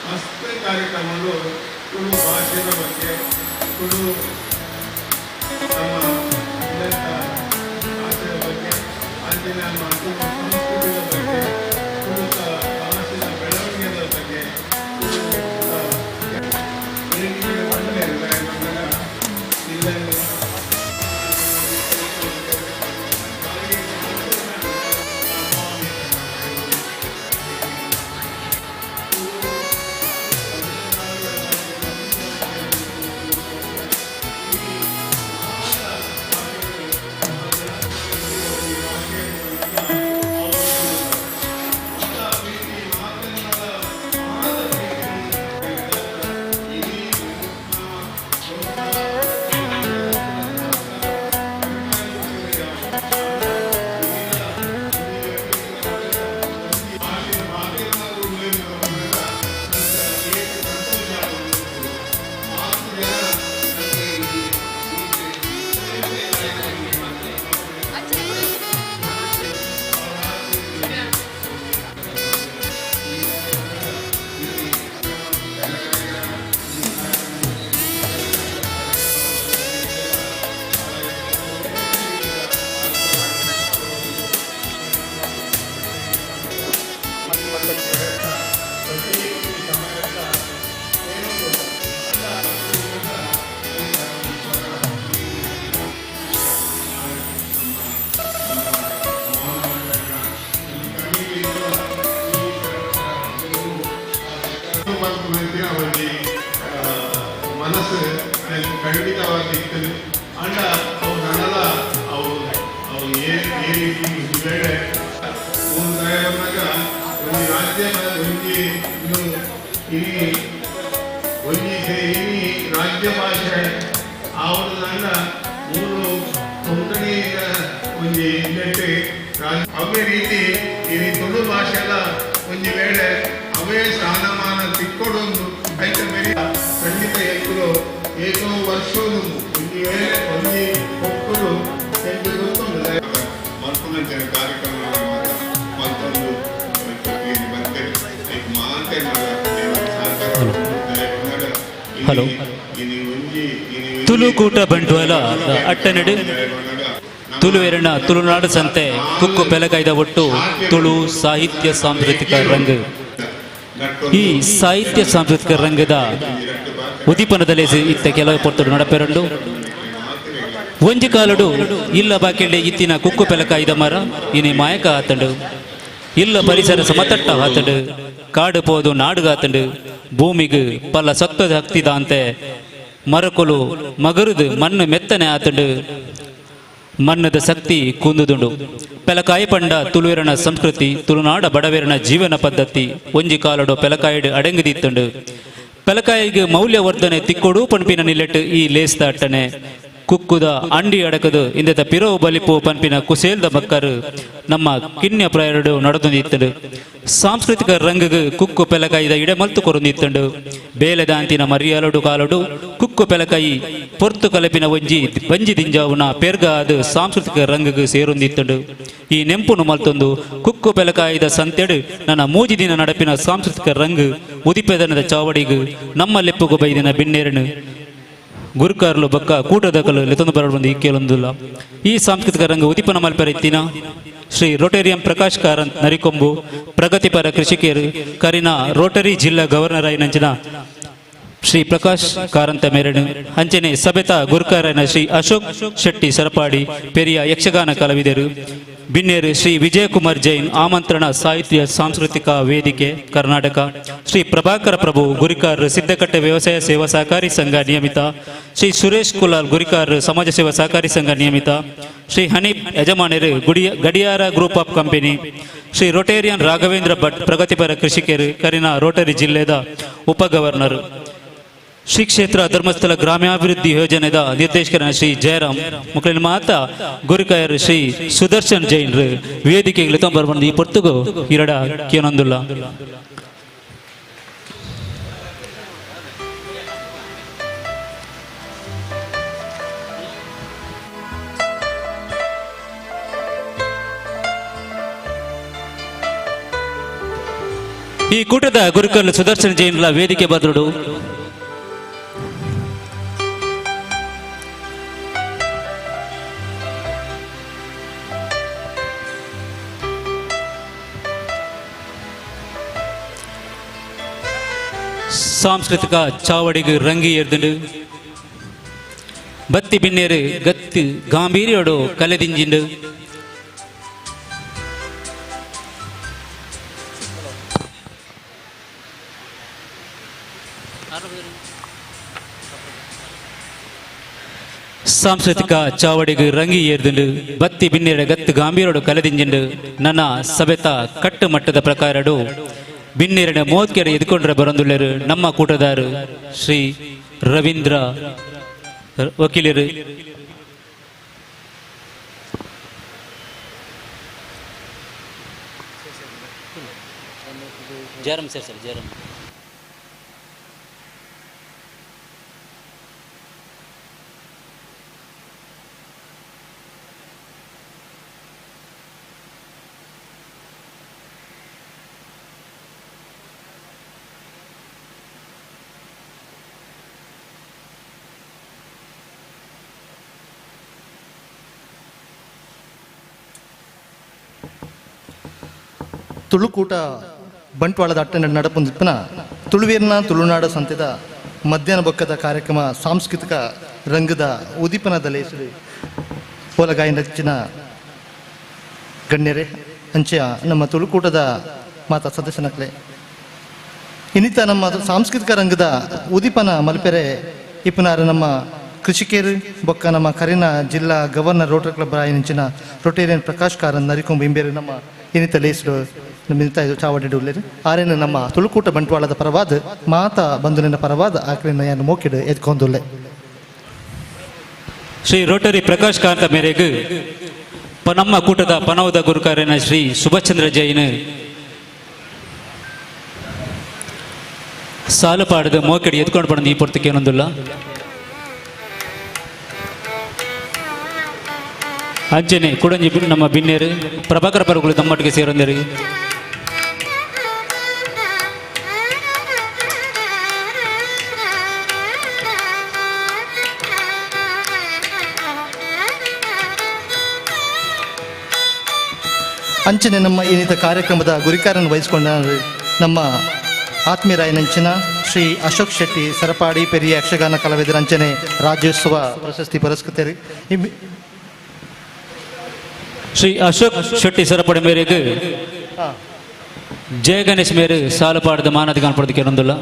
ಮಸ್ತ್ ಕಾರ್ಯಕ್ರಮಗಳು ತುಳು ಭಾಷೆದ ಬಗ್ಗೆ, ತುಳು ನಮ್ಮ ಭಾಷೆಯ ಬಗ್ಗೆ, ಅಂಚಿನ ನಮ್ಮ ತುಳು ಸಂಸ್ಕೃತಿಯ ಬಗ್ಗೆ, ತುಳುತ ಭಾಷೆಯ ಬೆಳವಣಿಗೆದ ಬಗ್ಗೆ ಇಲ್ಲ. ಮನಸ್ಸು ಖಂಡಿತವಾಗಿ ಇರ್ತದೆ. ಅಂಡ ಅವು ನನಲ ಅವು ಅವು ಏ ಏ ರೀತಿ ಬೇಡ ಒಂದು ಒಂಜಿ ರಾಜ್ಯ ಒಂಜಿ ಇನ್ನು ಇನಿ ಒಂಜಿ ಇನಿ ರಾಜ್ಯ ಭಾಷೆ ಆವಡದಾಂಡ ಮೂರು ಕೊಂಕಣಿ ಒಂಜಿ ನೆಟ್ಟು ಅವೇ ರೀತಿ ಈ ತುಳು ಭಾಷೆದ ಒಂಜಿ ವೇಳೆ ಅವೇ ಸ್ಥಾನಮಾನ ತಿಕ್ಕೊಡೊಂದು ಐತ ಬೇರೆ ಖಂಡಿತ ಎಕ್ಕುಲು ಏಕೋ ವರ್ಷೋದು ಒಂಜಿ ವೇಳೆ ಒಂಜಿ ಒಕ್ಕುಲು ಎಂಟು ಗೊತ್ತುಂಡು. ಮಲ್ಪುನಂಚಿನ ಕಾರ್ಯಕ್ರಮ ಮಲ್ತೊಂದು ಬರ್ತೇನೆ ಮಾತೆ. ಹಲೋ. ತುಳುಕೂಟ ಬಂಟ್ವಾಳ ಅಟ್ಟನೆಡು ತುಳುವೆರಣ ತುಳುನಾಡು ಸಂತೆ ಕುಕ್ಕು ಪೆಲಕಾಯ್ದ ಒಟ್ಟು ತುಳು ಸಾಹಿತ್ಯ ಸಾಂಸ್ಕೃತಿಕ ರಂಗ. ಈ ಸಾಹಿತ್ಯ ಸಾಂಸ್ಕೃತಿಕ ರಂಗದ ಉದೀಪನದಲ್ಲಿ ಇತ್ತ ಕೆಲವು ಪೊರ್ತುಡು ನಡಪೆರಂಡು. ಒಂಜಿ ಕಾಲಡು ಇಲ್ಲ ಬಾಕೆಂಡೆ ಇತ್ತಿನ ಕುಕ್ಕು ಪೆಲಕಾಯ್ದ ಮರ ಇನಿ ಮಾಯಕ ಆತಂಡು, ಇಲ್ಲ ಪರಿಸರ ಸಮತಟ್ಟ ಆತಂಡು, ಕಾಡು ಪೋದು ನಾಡುಗಾತಂಡು, ಭೂಮಿಗೆ ಪಲ್ಲ ಸತ್ವದ ಹಕ್ತಿದಾಂತೆ ಮರಕೊಲು ಮಗರುದು ಮಣ್ಣು ಮೆತ್ತನೆ ಆತಂಡು, ಮಣ್ಣದ ಶಕ್ತಿ ಕುಂದುದುಂಡು. ಪೆಲಕಾಯಿ ಪಂಡ ತುಳುವೆರನ ಸಂಸ್ಕೃತಿ, ತುಳುನಾಡ ಬಡವೆರನ ಜೀವನ ಪದ್ಧತಿ. ಒಂಜಿ ಕಾಲಡು ಪೆಲಕಾಯಿಡು ಅಡಂಗಿದಿತ್ತುಂಡು. ಪೆಲಕಾಯಿಗೆ ಮೌಲ್ಯವರ್ಧನೆ ತಿಕ್ಕೊಡು ಪನ್ಪಿನ ನಿಲೆಟ್ಟು ಈ ಲೇಸ್ದ ಅಟ್ಟನೆ. ಕುಕ್ಕುದ ಅಂಡಿ ಅಡಕದು ಇಂದೆತ ಪಿರೋ ಬಲಿಪು ಪನ್ಪಿನ ಕುಸೇಲ್ದ ಮಕ್ಕರು ನಮ್ಮ ಕಿನ್ಯ ಪ್ರಾಯಡು ನಡೆದೊಂದಿತ್ತಂಡು. ಸಾಂಸ್ಕೃತಿಕ ರಂಗಗ್ ಕುಕ್ಕು ಪೆಲಕಾಯಿದ ಇಡಮಲ್ತು ಕೊರೊಂದಿತ್ತಂಡು. ಬೇಲೆದಾಂತಿನ ಮರಿಯಾಲಡು ಕಾಲಡು ಕುಕ್ಕು ಪೆಲಕಾಯಿ ಪೊರ್ತು ಕಲಪಿನ ಒಂಜಿ ಬಂಜಿ ದಿಂಜಾವುನ ಪೆರ್ಗ ಅದು ಸಾಂಸ್ಕೃತಿಕ ರಂಗಗ್ ಸೇರೊಂದಿತ್ತಂಡು. ಈ ನೆಂಪುನು ಮಲ್ತೊಂದು ಕುಕ್ಕು ಪೆಲಕಾಯಿದ ಸಂತೆಡು ನನ್ನ ಮೂಜಿ ದಿನ ನಡಪಿನ ಸಾಂಸ್ಕೃತಿಕ ರಂಗ್ ಉದಿಪೆದನದ ಚಾವಡಿಗು ನಮ್ಮ ಲೆಪ್ಪುಗು ಬೈದಿನ ಬಿನ್ನೇರನು ಗುರುಕಾರ್ಲು ಬಕ್ಕ ಕೂಟದಕಲು ಲೆತೊಂದು ಬರಡು ಬಂದು ಈ ಕೇಳೊಂದುಲ್ಲ. ಈ ಸಾಂಸ್ಕೃತಿಕ ರಂಗ ಉದಿಪನ ಮಲ್ಪೆರೈತಿನ ಶ್ರೀ ರೋಟೇರಿಯಂ ಪ್ರಕಾಶ್ ಕಾರಂತ್ ನರಿಕೊಂಬು, ಪ್ರಗತಿಪರ ಕೃಷಿಕರು, ಕರಿನ ರೋಟರಿ ಜಿಲ್ಲಾ ಗವರ್ನರ್ ಆಯಿನಂಚಿನ ಶ್ರೀ ಪ್ರಕಾಶ್ ಕಾರಂತ ಮೇರನು, ಅಂಚನೆ ಸಭೆತ ಗುರುಕಾರನ ಶ್ರೀ ಅಶೋಕ್ ಶೆಟ್ಟಿ ಸರಪಾಡಿ, ಪೆರಿಯ ಯಕ್ಷಗಾನ ಕಲಾವಿದರು ಬಿನ್ನೇರು ಶ್ರೀ ವಿಜಯಕುಮಾರ್ ಜೈನ್, ಆಮಂತ್ರಣ ಸಾಹಿತ್ಯ ಸಾಂಸ್ಕೃತಿಕ ವೇದಿಕೆ ಕರ್ನಾಟಕ, ಶ್ರೀ ಪ್ರಭಾಕರ ಪ್ರಭು ಗುರಿಕಾರ್ ಸಿದ್ದಕಟ್ಟೆ ವ್ಯವಸಾಯ ಸೇವಾ ಸಹಕಾರಿ ಸಂಘ ನಿಯಮಿತ, ಶ್ರೀ ಸುರೇಶ್ ಕುಲಾಲ್ ಗುರಿಕಾರ್ ಸಮಾಜ ಸೇವಾ ಸಹಕಾರಿ ಸಂಘ ನಿಯಮಿತ, ಶ್ರೀ ಹನೀಫ್ ಯಜಮಾನರು ಗಡಿಯಾರ group of company, Shri Rotarian Raghavendra Bhat ಪ್ರಗತಿಪರ ಕೃಷಿಕರು ಕರಿನ ರೋಟರಿ ಜಿಲ್ಲೆದ ಉಪ ಗವರ್ನರ್, ಶ್ರೀ ಕ್ಷೇತ್ರ ಧರ್ಮಸ್ಥಳ ಗ್ರಾಮ್ಯಾಭಿವೃದ್ಧಿ ಯೋಜನೆದ ನಿರ್ದೇಶಕರ ಶ್ರೀ ಜಯರಾಮ್ ಮುಕ್ಳಿನ ಮಾತ ಗುರುಕಾಯರು ಶ್ರೀ ಸುದರ್ಶನ್ ಜೈನ್ರು ವೇದಿಕೆಗೆ ತೊಂಬರ್ ಈ ಪೊರ್ತುಗು ಇರಡ ಕೇನೊಂದುಲ್ಲ. ಈ ಕೂಟದ ಗುರುಕಲ್ ಸುದರ್ಶನ್ ಜೈನ್ಲ ವೇದಿಕೆ ಬದ್ರುಡು. ಸಾಂಸ್ಕೃತಿಕ ಚಾವಡಿಗೆ ರಂಗಿ ಎರ್ದುಂಡು ಬತ್ತಿ ಬಿನ್ನೇರು ಗತ್ತು ಗಾಂಭೀರ್ಯೋಡು ಕಲೆದಿಂಜಿಂಡು ಸಾಂಸ್ಕೃತಿಕ ಚಾವಡಿಗೆ ರಂಗಿ ಏರ್ದುಂಡು ಬತ್ತಿ ಬಿನ್ನೇರ ಗತ್ತು ಗಾಂಭೀರೋಡು ಕಲೆದಿಂಜಿಂಡು ನನ್ನ ಸಭೆತ ಕಟ್ಟುಮಟ್ಟದ ಪ್ರಕಾರಡು ಬಿನ್ನೇರನ ಮೋದ್ಕೆರೆ ಎದ್ಕೊಂಡ್ರೆ ಬರಂದುಳ್ಳರು ನಮ್ಮ ಕೂಟದಾರು ಶ್ರೀ ರವೀಂದ್ರ ವಕೀಲರು. Jayaram sir, sir Jayaram. ತುಳುಕೂಟ ಬಂಟ್ವಾಳದ ಅಟ್ಟೆ ನಡಪುಂದಿಪ್ಪನ ತುಳುವೇರ್ನ ತುಳುನಾಡ ಸಂತೆದ ಮಧ್ಯಾಹ್ನ ಬೊಕ್ಕದ ಕಾರ್ಯಕ್ರಮ ಸಾಂಸ್ಕೃತಿಕ ರಂಗದ ಉದೀಪನದ ಲೇಸು ಓಲಗಾಯಿ ನಚ್ಚಿನ ಗಣ್ಯರೇ ಅಂಚೆಯ ನಮ್ಮ ತುಳುಕೂಟದ ಮಾತಾ ಸದಸ್ಯನಕ್ಲೆ ಇನ್ನಿತ ನಮ್ಮ ಸಾಂಸ್ಕೃತಿಕ ರಂಗದ ಉದೀಪನ ಮಲ್ಪೆರೆ ಇಪ್ಪನಾರು ನಮ್ಮ ಕೃಷಿಕೇರು ಬೊಕ್ಕ ನಮ್ಮ ಕರಿನ ಜಿಲ್ಲಾ ಗವರ್ನರ್ ರೋಟರಿ ಕ್ಲಬ್ ರಾಯನಂಚಿನ ರೊಟೇರಿಯನ್ ಪ್ರಕಾಶ್ ಕಾರನ್ ನರಿಕೊಂಬ ಇಂಬೇರು ನಮ್ಮ ಇನ್ನಿತ ಲೇಸು ನಮ್ಮ ಚಾವಡಿ ಉಳ್ಳೇರು ಆರೇನು ನಮ್ಮ ತುಳುಕೂಟ ಬಂಟ್ವಾಳದ ಪರವಾದ ಮಾತಾ ಬಂಧುಲಿನ ಪರವಾದ ಆಕಳಿನ ಯಾನು ಮೋಕಿಡು ಎದ್ಕೊಂದುಲ್ಲೆ. ಶ್ರೀ ರೋಟರಿ ಪ್ರಕಾಶ್ ಕಾಂತ ಮೇರೆಗೆ ನಮ್ಮ ಕೂಟದ ಪನವದ ಗುರುಕಾರ್ಯನ ಶ್ರೀ ಸುಭಾಷ್ಚಂದ್ರ ಜೈನ್ ಸಾಲು ಪಾಡದ ಮೋಕಿಡು ಎದ್ಕೊಂಡು ಪಡೆದು ಈ ಪೊರ್ತಕ್ಕೆ ಏನೊಂದಿಲ್ಲ. ಅಂಚನೆ ಕುಡಂಜಿ ನಮ್ಮ ಬಿನ್ನೇರು ಪ್ರಭಾಕರ ಪರಗುಳು ತಮ್ಮಟ್ಟಿಗೆ ಸೇರೊಂದರು. ಅಂಚನೆ ನಮ್ಮ ಇನ್ನಿತ ಕಾರ್ಯಕ್ರಮದ ಗುರಿಕಾರನ್ನು ವಹಿಸಿಕೊಂಡ ನಮ್ಮ ಆತ್ಮೀಯರಾಯನಂಚಿನ ಶ್ರೀ ಅಶೋಕ್ ಶೆಟ್ಟಿ ಸರಪಾಡಿ ಪೆರಿಯ ಯಕ್ಷಗಾನ ಕಲಾವಿದರ ಅಂಚನೆ ರಾಜ್ಯೋತ್ಸವ ಪ್ರಶಸ್ತಿ ಪುರಸ್ಕೃತರು ಶ್ರೀ ಅಶೋಕ್ ಶೆಟ್ಟಿ ಸರಪಡಿ ಮೇರೆಗೆ ಜಯ ಗಣೇಶ್ ಮೇರೆ ಸಾಲು ಪಾಡದ ಮಾನದ ಕಾಣ್ಪಡೋದಕ್ಕೆ ಕೆಲವೊಂದಿಲ್ಲ.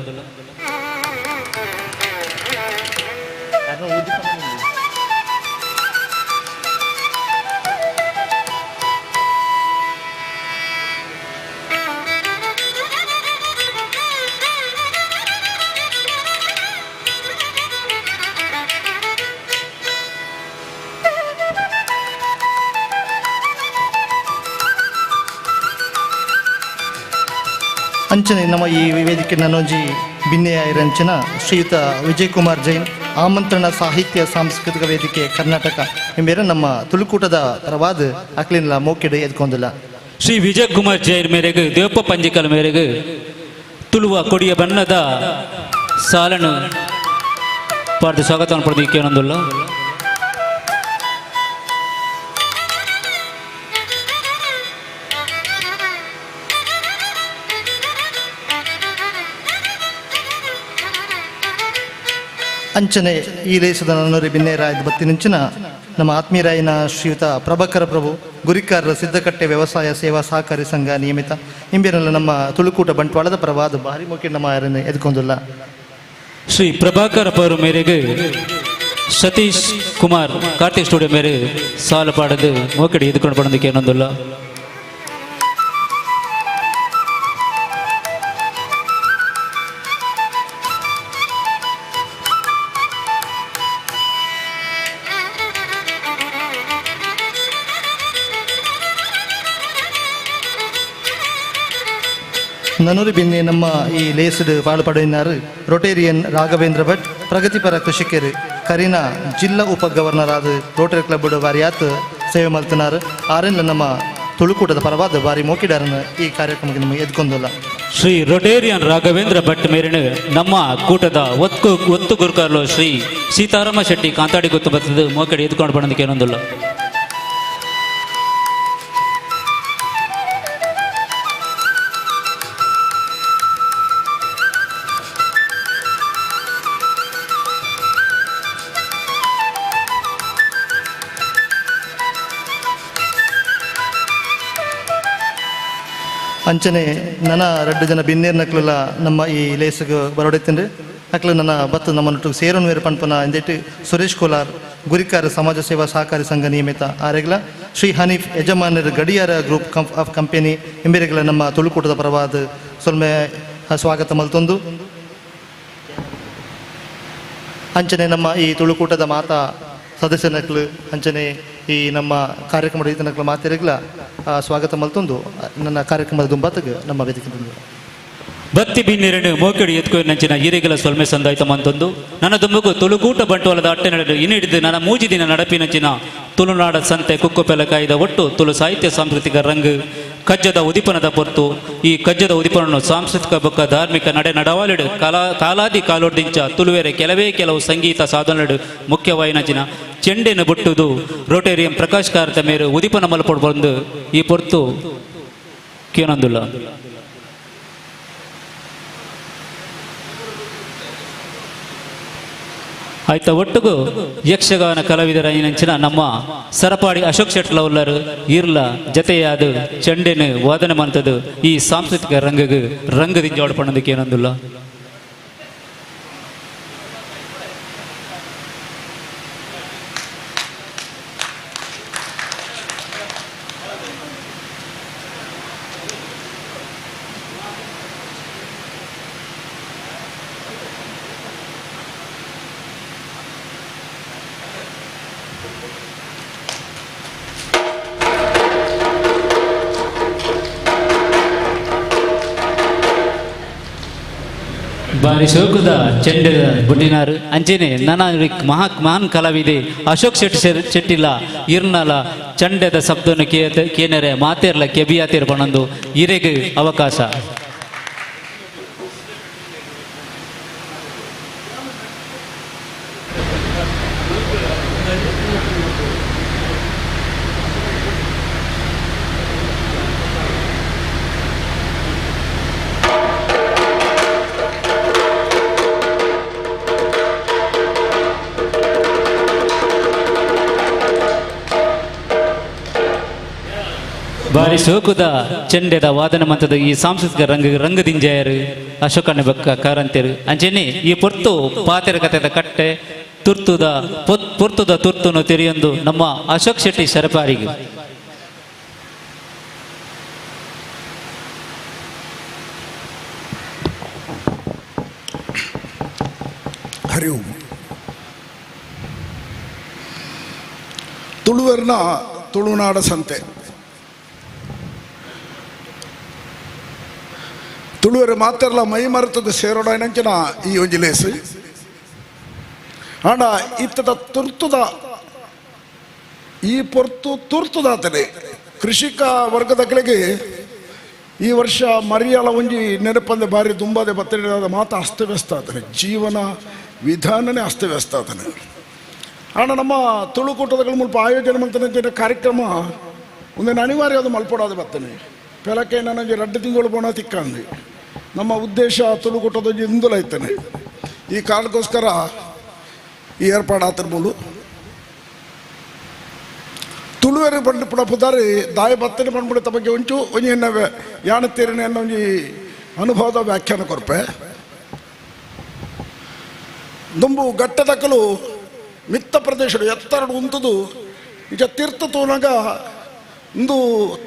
ಅಂಚನೆ ನಮ್ಮ ಈ ವೇದಿಕೆ ನನೊಂಜಿ ಬಿನ್ನೆಯ ರಂಚನ ಶ್ರೀಯುತ ವಿಜಯ್ ಕುಮಾರ್ ಜೈನ್ ಆಮಂತ್ರಣ ಸಾಹಿತ್ಯ ಸಾಂಸ್ಕೃತಿಕ ವೇದಿಕೆ ಕರ್ನಾಟಕ ಎಂಬೇರೆ ನಮ್ಮ ತುಳುಕೂಟದ ಪರವಾದ ಅಕ್ಲಿನ್ಲ ಮೋಕೆಡು ಎದ್ಕೊಂದಿಲ್ಲ. ಶ್ರೀ ವಿಜಯ್ ಕುಮಾರ್ ಜೈನ್ ಮೇರೆಗೆ ದೇವಪ್ಪ ಪಂಜಿಕಲ್ ಮೇರೆಗೆ ತುಳುವ ಕೊಡಿಯ ಬಣ್ಣದ ಸಾಲನ್ನು ಪಾಡ್ದು ಸ್ವಾಗತ ಪಡೆದು ಏನೊಂದಿಲ್ಲ. ಅಂಚನೆ ಈ ಲೇಸದ ನನ್ನೂರಿ ಬಿನ್ನೇರಾಯದ ಬತ್ತಿನಂಚಿನ ನಮ್ಮ ಆತ್ಮೀಯರಾಯನ ಶ್ರೀಯುತ ಪ್ರಭಾಕರ ಪ್ರಭು ಗುರಿಕಾರರ ಸಿದ್ಧಕಟ್ಟೆ ವ್ಯವಸಾಯ ಸೇವಾ ಸಹಕಾರಿ ಸಂಘ ನಿಯಮಿತ ಇಂಬೇರೆಲ್ಲ ನಮ್ಮ ತುಳುಕೂಟ ಬಂಟ್ವಾಳದ ಪರವಾದ ಭಾರಿ ಮುಖ್ಯ ನಮ್ಮ ಯಾರನ್ನು ಎದ್ಕೊಂದಿಲ್ಲ. ಶ್ರೀ ಪ್ರಭಾಕರ ಪರು ಮೇರೆಗೆ ಸತೀಶ್ ಕುಮಾರ್ ಕಾರ್ತಿಕ್ ಸ್ಟುಡಿಯೋ ಮೇರೆ ಸಾಲು ಪಾಡದು ಮೋಕಡಿ ಎದ್ಕೊಂಡು ಪಡೋದಕ್ಕೆ ಏನೊಂದಿಲ್ಲ. ನನೂರು ಬಿನ್ನೆ ನಮ್ಮ ಈ ಲೇಸ್ಡ್ ಪಾಳುಪಡೆಯಿನಾರು ರೊಟೇರಿಯನ್ ರಾಘವೇಂದ್ರ ಭಟ್ ಪ್ರಗತಿಪರ ಕೃಷಿಕರು ಕರೀನಾ ಜಿಲ್ಲಾ ಉಪ ಗವರ್ನರ್ ಆದ ರೋಟರಿ ಕ್ಲಬ್ ವಾರಿಯಾತ್ ಸೇವೆ ಮಲ್ತನಾರು ಆರೆಲ್ಲ ನಮ್ಮ ತುಳುಕೂಟದ ಪರವಾದ ಬಾರಿ ಮೋಕಿಡಾರನ್ನು ಈ ಕಾರ್ಯಕ್ರಮಕ್ಕೆ ನಮಗೆ ಎದ್ಕೊಂದಲ್ಲ. ಶ್ರೀ ರೊಟೇರಿಯನ್ ರಾಘವೇಂದ್ರ ಭಟ್ ಮೇರಿನ ನಮ್ಮ ಕೂಟದ ಒತ್ತು ಒತ್ತು ಗುರುಕಾರ್ಲು ಶ್ರೀ ಸೀತಾರಾಮ ಶೆಟ್ಟಿ ಕಾಂತಾಡಿ ಗೊತ್ತು ಬರ್ತದೆ ಮೋಕಡಿ ಎದ್ಕೊಂಡು ಬಣ್ಣದಕ್ಕೆ ಏನೊಂದಿಲ್ಲ. ಅಂಚನೆ ನನ್ನ ರಡ್ಡು ಜನ ಬಿನ್ನೇರ್ ನಕ್ಲೆಲ್ಲ ನಮ್ಮ ಈ ಲೇಸ್ಗ್ ಬರೋಡೆತ್ತಂಡು ಅಕ್ಲು ನನ್ನ ಬತ್ತು ನಮ್ಮನ್ನೊಟ್ಟು ಸೇರೊನ್ವೇರು ಪನ್ಪುನ ಎಂದೆಟ್ಟು ಸುರೇಶ್ ಕೋಲಾರ್ ಗುರಿಕಾರ ಸಮಾಜ ಸೇವಾ ಸಹಕಾರಿ ಸಂಘ ನಿಯಮಿತ ಆರೆಗ್ಲ ಶ್ರೀ ಹನೀಫ್ ಯಜಮಾನರು ಗಡಿಯಾರ ಗ್ರೂಪ್ ಆಫ್ ಕಂಪನಿ ಎಂಬೆರೆಗ್ಲ ನಮ್ಮ ತುಳುಕೂಟದ ಪರವಾದ ಸೊಲ್ಮೆ ಸ್ವಾಗತ ಮಲ್ತೊಂದು. ಅಂಚನೆ ನಮ್ಮ ಈ ತುಳುಕೂಟದ ಮಾತಾ ಸದಸ್ಯನಕ್ಲು ಅಂಚನೆ ಈ ನಮ್ಮ ಕಾರ್ಯಕ್ರಮದ ರೈತನಕ್ಲು ಮಾತೆರೆಗ್ಲ ಸ್ವಾಗತ ಮಲ್ತೊಂದು ನನ್ನ ಕಾರ್ಯಕ್ರಮದ ದುಂಬಾತಗ್ ನಮ್ಮ ವೇದಿಕೆ ಬಂದು ಬತ್ತಿ ಬಿನ್ನಿರನ್ನು ಮೋಕೆಡು ಎತ್ಕೊ ನಂಚಿನ ಈರೆಗೆಲ ಸೊಲ್ಮೆ ಸಂದಾಯ್ತ ಮಂತೊಂದು. ನನ್ನ ದುಂಬುಗು ತುಳುಕೂಟ ಬಂಟ್ವಾಳದ ಅಟ್ಟೆ ನಡೆದು ಇನ್ನಿಡಿದು ನನ್ನ ಮೂಜಿ ದಿನ ನಡಪಿನಂಚಿನ ತುಳುನಾಡ ಸಂತೆ ಕುಕ್ಕು ಪೆಲಕಾಯ್ದ ಒಟ್ಟು ತುಳು ಸಾಹಿತ್ಯ ಸಾಂಸ್ಕೃತಿಕ ರಂಗು ಕಜ್ಜದ ಉದಿಪನದ ಪೊರ್ತು. ಈ ಕಜ್ಜದ ಉದಿಪನನ್ನು ಸಾಂಸ್ಕೃತಿಕ ಬೊಕ್ಕ ಧಾರ್ಮಿಕ ನಡೆ ನಡವಾಲಿಡು ಕಾಲಾದಿ ಕಾಲೊಡ್ದಿಂಚ ತುಳುವೆರೆ ಕೆಲವೇ ಕೆಲವು ಸಂಗೀತ ಸಾಧನಡು ಮುಖ್ಯವಾಯಿನಂಚಿನ ಚೆಂಡೆನು ಬುಟ್ಟುದು ರೋಟೇರಿಯಂ ಪ್ರಕಾಶ್ ಕಾರತ ಮೇರು ಉದಿಪನ ಮಲ್ಪೊಡು ಬಂದು ಈ ಪೊರ್ತು ಕೇನೊಂದುಲ್ಲ. ಆಯ್ತಾ ಒಟ್ಟುಗು ಯಕ್ಷಗಾನ ಕಲಾವಿದರ ನಂಚಿನ ನಮ್ಮ ಸರಪಾಡಿ ಅಶೋಕ್ ಶೆಟ್ಲ ಉಲ್ಲರು ಇರ್ಲ ಜತೆಯಾದ ಚೆಂಡೆನು ವಾದನೆ ಮಂತದು ಈ ಸಾಂಸ್ಕೃತಿಕ ರಂಗಗೆ ರಂಗದಿಂಜೋಡ ಪಣ್ಣದಕ್ಕೆ ಏನೊಂದಿಲ್ಲ. ಬಾರಿ ಶೋಕದ ಚೆಂಡೆದ ಬುಡ್ಡಿನಾರು ಅಂಚೆನೆ ನನ್ನ ಮಹಾನ್ ಕಲಾವಿದೆ ಅಶೋಕ್ ಶೆಟ್ಟಿ ಶೆಟ್ಟಿಲ್ಲ ಇರ್ನಲ ಚಂಡೆದ ಶಬ್ದವನ್ನು ಕೇನರೆ ಮಾತೇರ್ಲ ಕೆಬಿಯಾತೇರ್ ಪಣಂದು ಇರೆಗ್ ಅವಕಾಶ. ಬಾರಿ ಸೋಕುದ ಚೆಂಡೆದ ವಾದನ ಮಂತದ ಈ ಸಾಂಸ್ಕೃತಿಕ ರಂಗ ರಂಗದಿಂಜಾಯರು ಅಶೋಕಣ್ಣ ಬಕ್ಕ ಕಾರಂತೇರು ಅಂಚೆನೆ ಈ ಪೊರ್ತು ಪಾತೆರ ಕಥೆದ ಕಟ್ಟೆ ತುರ್ತುದ ಪೊರ್ತುದ ತುರ್ತುನು ತೆರೆಯೊಂದು ನಮ್ಮ ಅಶೋಕ್ ಶೆಟ್ಟಿ ಶರಪಾರಿಗೆ. ಹರಿ ಓಂ. ತುಳುವರ್ನ ತುಳುನಾಡ ಸಂತೆ ತುಳುವರು ಮಾತ್ರಲ್ಲ ಮೈ ಮರೆತದ ಸೇರೋಡಂಚಿನ ಈ ಒಂಜಿ ಲೇಸು ಆಂಡ ಇತ್ತದ ತುರ್ತುದ ಈ ಪೊರ್ತು ತುರ್ತುದಾತನೆ ಕೃಷಿಕ ವರ್ಗದಗಳಿಗೆ ಈ ವರ್ಷ ಮರಿಯಾಲ ಒಂಜಿ ನೆನಪಂದೆ ಬಾರಿ ದುಂಬಾದೆ ಬತ್ತಡಿದ ಮಾತು ಅಸ್ತವ್ಯಸ್ತ ಆತನೆ, ಜೀವನ ವಿಧಾನನೇ ಅಸ್ತವ್ಯಸ್ತ ಆತನೆ. ಆಂಡ ನಮ್ಮ ತುಳುಕೂಟದಗಳ ಮುಲ್ಪ ಆಯೋಜನೆ ಮಂತನ ಕಾರ್ಯಕ್ರಮ ಒಂದೇನು ಅನಿವಾರ್ಯವಾದ ಮಲ್ಪಡಾದ ಬರ್ತನೆ ಪೆಲಕ್ಕೆ ನನಗೆ 2 ತಿಂಗಳು ಬೋಣ ತಿಕ್ಕಂದು ನಮ್ಮ ಉದ್ದೇಶ ತುಳುಕೂಟದ ಇಂದುಲೈತಾನೆ. ಈ ಕಾರಣಕ್ಕೋಸ್ಕರ ಈ ಏರ್ಪಾಡು ಆತನ ಮೂಲು ತುಳುವೆರು ಬಂದು ಪುಡಪುದಾರಿ ದಾಯ ಬತ್ತನೆ ಬಂದ್ಬಿಡುತ್ತ ಬಗ್ಗೆ ಒಂಚು ಒಂಜಿ ಎನ್ನ ಯಾಣ ತೀರನೆ ಅನ್ನೋ ಒಂಜಿ ಅನುಭವದ ವ್ಯಾಖ್ಯಾನ ಕೊರ್ಪೆ. ದುಂಬು ಗಟ್ಟದಕ್ಕಲು ಮಿತ್ತ ಪ್ರದೇಶಡು ಎತ್ತರಡು ಉಂತದು ಈಗ ತೀರ್ಥ ತೋನಾಗ ಒಂದು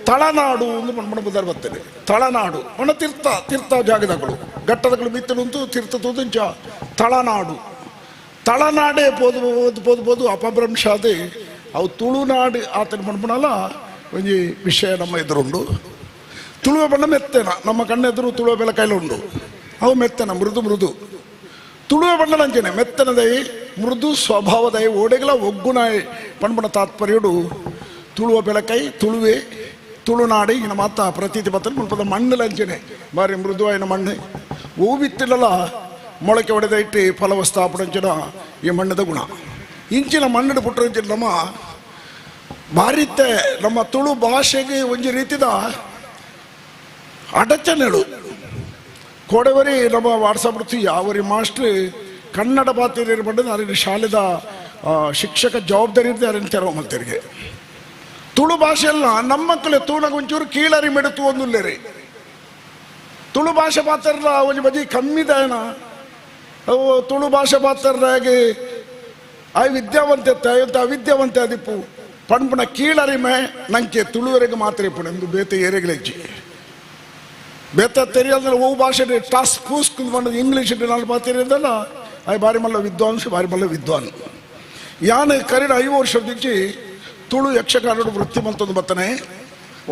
ತಳನಾಡು ಒಂದು ಬಣ್ಣ ಬರ್ತೇನೆ ತಳನಾಡು ಒಣ ತೀರ್ಥ ತೀರ್ಥ ಜಾಗದಗಳು ಘಟ್ಟದಗಳು ಮಿತ್ತಲು ತೀರ್ಥ ತೋದು ಇಂಚ ತಳನಾಡು ತಳನಾಡೇ ಪೋದು ಪೋದು ಪೋದು ಪೋದು ಅಪಭ್ರಂಶ ಅದೇ ಅವು ತುಳುನಾಡು ಆತನ ಬಣ್ಣ ಒಂಜಿ ವಿಷಯ ನಮ್ಮ ಎದುರುಂಡು. ತುಳುವ ಬಣ್ಣ ಮೆತ್ತೇನ ನಮ್ಮ ಕಣ್ಣೆದುರು ತುಳುವ ಬೆಲೆ ಕೈಲ ಉಂಡು ಅವು ಮೆತ್ತನ ಮೃದು ಮೃದು ತುಳುವ ಬಣ್ಣದಂಚನೆ ಮೆತ್ತನದೈ ಮೃದು ಸ್ವಭಾವದೈ ಓಡೆಗಲ ಒಗ್ಗುನಾಯ್ ಪಣ್ಬಣ ತಾತ್ಪರ್ಯಡು ತುಳುವ ಬೆಳಕೈ ತುಳುವೆ ತುಳುನಾಡಿ ಇನ್ನು ಮಾತ ಪ್ರತೀತಿ ಬರ್ತದೆ ಮುಲ್ಪದ ಮಣ್ಣು ಲಂಚನೆ ಬಾರಿ ಮೃದುವಾಯಿನ ಮಣ್ಣು ಹೂವಿತ್ತಿಡಲ ಮೊಳಕೆ ಒಡೆದ ಇಟ್ಟು ಫಲವಸ್ತಾಪಡಂಚಿನ ಈ ಮಣ್ಣದ ಗುಣ ಇಂಚಿನ ಮಣ್ಣು ಪುಟ್ಟರಂಚಿನ ನಮ್ಮ ಬಾರಿತೆ ನಮ್ಮ ತುಳು ಭಾಷೆಗೆ ಒಂಜಿ ರೀತಿದ ಅಡಚಣೆಳು ಕೋಡೆವರಿ ನಮ್ಮ ವಾಟ್ಸಪ್ ಯಾವರಿ ಮಾಸ್ಟ್ರು ಕನ್ನಡ ಬಾತಿರಿ ಬಂದು ಅದನ್ನ ಶಾಲೆದ ಶಿಕ್ಷಕ ಜವಾಬ್ದಾರಿ ಇರ್ತದೆ ಅದನ್ನು ತೆರವು ಮಲ್ತರಿಗೆ ತುಳು ಭಾಷೆಯಲ್ಲ ನಮ್ಮ ಮಕ್ಕಳು ತೂಣಗ ಒಂಚೂರು ಕೀಳರಿ ಮೆಡುತು ಒಂದುಲ್ಲೇರಿ. ತುಳು ಭಾಷೆ ಪಾತ್ರರ ಒಂಜಿ ಬಜಿ ಕಮ್ಮಿದಾಯನ ಅವು ತುಳು ಭಾಷೆ ಪಾತ್ರರಾಗಿ ಆ ವಿದ್ಯಾವಂತೆ ಅಂತ ಅವಿದ್ಯಾವಂತೆ ಅದಿಪ್ಪು ಪಣ್ಪುನ ಕೀಳರಿಮೆ ನಂಗೆ ತುಳುವರೆಗೆ ಮಾತ್ರ ಇಪ್ಪು ಎಂದು ಬೇತೆ ಏರೆಗಲೆಜ್ಜಿ ಬೇತ ತೆರಿಯಲ್ದ್ರೆ ಓ ಭಾಷೆ ಟಾಸ್ ಪೂಸ್ ಬಂದು ಇಂಗ್ಲೀಷ್ ನಾನು ಮಾತಿರಿದಲ್ಲ ಆಯ್ ಬಾರಿ ಮಲ್ಲ ವಿದ್ವಾಂಸ ಬಾರಿ ಮಲ್ಲ ವಿದ್ವಾನ್ ಯಾನು ಕರಿನ 5 ವರ್ಷದಿಂಚಿ ತುಳು ಯಕ್ಷಗಾನಡು ವೃತ್ತಿ ಮಂತೊಂದು ಬತ್ತನೆ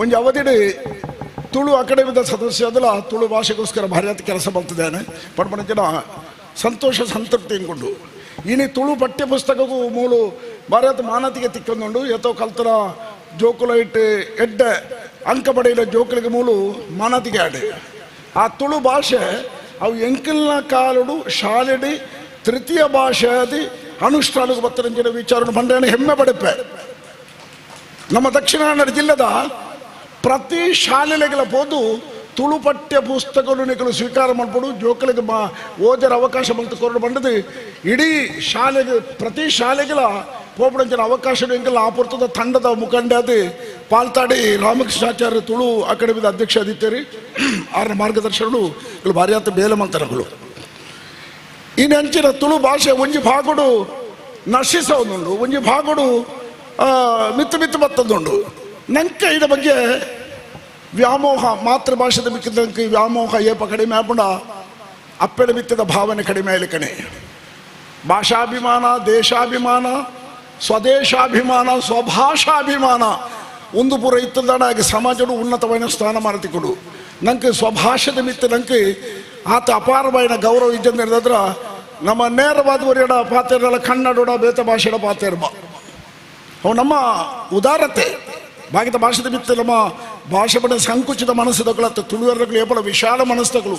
ಒಂಜಿ ಅವಧಿಡು ತುಳು ಅಕಾಡೆಮಿದ ಸದಸ್ಯ ಅದಲ್ಲ ತುಳು ಭಾಷೆಗೋಸ್ಕರ ಭಾರಿ ಆತ ಕೆಲಸ ಮಾಡ್ತಿದ್ದಾನೆ ಪಡ್ಪಣ ಜನ ಸಂತೋಷ ಸಂತೃಪ್ತಿ ಅಂದ್ಕೊಂಡು ಇನಿ ತುಳು ಪಠ್ಯ ಪುಸ್ತಕಕ್ಕೂ ಮೂಲು ಭಾರತ ಮಾನತಿಗೆ ತಿಕ್ಕೊಂದುಂಡು ಏತೋ ಕಲ್ತರ ಜೋಕುಲೈಟ್ ಎಡ್ಡೆ ಅಂಕ ಪಡೆಯಿನ ಜೋಕುಲಿಗೆ ಮೂಲು ಮಾನತಿಗೆ ಆಡೆ ಆ ತುಳು ಭಾಷೆ ಅವು ಎಂಕಿಲ್ನ ಕಾಲುಡು ಶಾಲೆಡಿ ತೃತೀಯ ಭಾಷೆ ಅದು ಅನುಷ್ಠಾನಕ್ಕೆ ಬತ್ತರಂಜಿನ ವಿಚಾರ ಬಂಡಾಣ ಹೆಮ್ಮೆ ಪಡೆಪೆ. ನಮ್ಮ ದಕ್ಷಿಣ ಕನ್ನಡ ಜಿಲ್ಲೆದ ಪ್ರತಿ ಶಾಲೆಗಳ ಪೋದು ತುಳು ಪಠ್ಯ ಪುಸ್ತಕಗಳು ನಿಕಲು ಸ್ವೀಕಾರ ಮಾಡ್ಬೋದು ಜೋಕಲಿಗೆ ಓದರ ಅವಕಾಶ ಬಂತು ಕೊರಡು ಬಂದದ್ದು ಇಡೀ ಶಾಲೆಗೆ ಪ್ರತಿ ಶಾಲೆಗಳ ಪೋಪಡಂಚಿನ ಅವಕಾಶ ಎಂಕೆಲ್ಲ ಆಪುರ್ತದ ತಂಡದ ಮುಖಂಡ ಅದು ಪಾಲ್ತಾಡಿ ರಾಮಕೃಷ್ಣಾಚಾರ್ಯ ತುಳು ಅಕಾಡೆಮಿದ ಅಧ್ಯಕ್ಷ ಆದಿತ್ಯರಿ ಆರನ ಮಾರ್ಗದರ್ಶಕರು ಇಲ್ಲಿ ಭಾರಿ ಆತ ಬೇಲಮಂತರಗಳು. ಈ ಅಂಚಿನ ತುಳು ಭಾಷೆ ಒಂಜಿ ಭಾಗಡು ನಶಿಸೋದುಂಡು ಒಂಜಿ ಭಾಗಡು ಮಿತ್ತು ಮಿತ್ತು ಬತ್ತದುಂಡು. ನಂಗೆ ಇದರ ಬಗ್ಗೆ ವ್ಯಾಮೋಹ ಮಾತೃಭಾಷೆದ ಮಿಕ್ಕಿದಂಗೆ ವ್ಯಾಮೋಹ ಏಪ ಕಡಿಮೆ ಆಪುಂಡ ಅಪ್ಪೆಡ ಮಿತ್ತದ ಭಾವನೆ ಕಡಿಮೆ ಆಯ್ಲಿಕಣೆ. ಭಾಷಾಭಿಮಾನ ದೇಶಾಭಿಮಾನ ಸ್ವದೇಶಾಭಿಮಾನ ಸ್ವಭಾಷಾಭಿಮಾನ ಒಂದು ಪೂರ ಇತ್ತದಾಣ ಹಾಗೆ ಸಮಾಜಡು ಉನ್ನತವಾದ ಸ್ಥಾನಮಾನ ತಿಕ್ಕೊಡು. ನಂಗೆ ಸ್ವಭಾಷೆದ ಮಿತ್ತ ನಂಗೆ ಆತ ಅಪಾರವಾದ ಗೌರವ ಇದ್ದಂದ್ರೆ ನಮ್ಮ ನೇರವಾದ ಒರಿಯಡ ಪಾತೆರಲ್ಲ ಕನ್ನಡೋಡ ಬೇತ ಭಾಷೆಡ ಪಾತೆರ್ಬ ಅವು ನಮ್ಮ ಉದಾರತೆ ಬಾಗಿದ ಭಾಷೆದ ಬಿತ್ತು ನಮ್ಮ ಭಾಷೆ ಬಡ ಸಂಕುಚಿತ ಮನಸ್ಸುದಕ್ಕಳು ತುಳುವರ್ಗಳು ಏಪಲ ವಿಶಾಲ ಮನಸ್ಸುಗಳು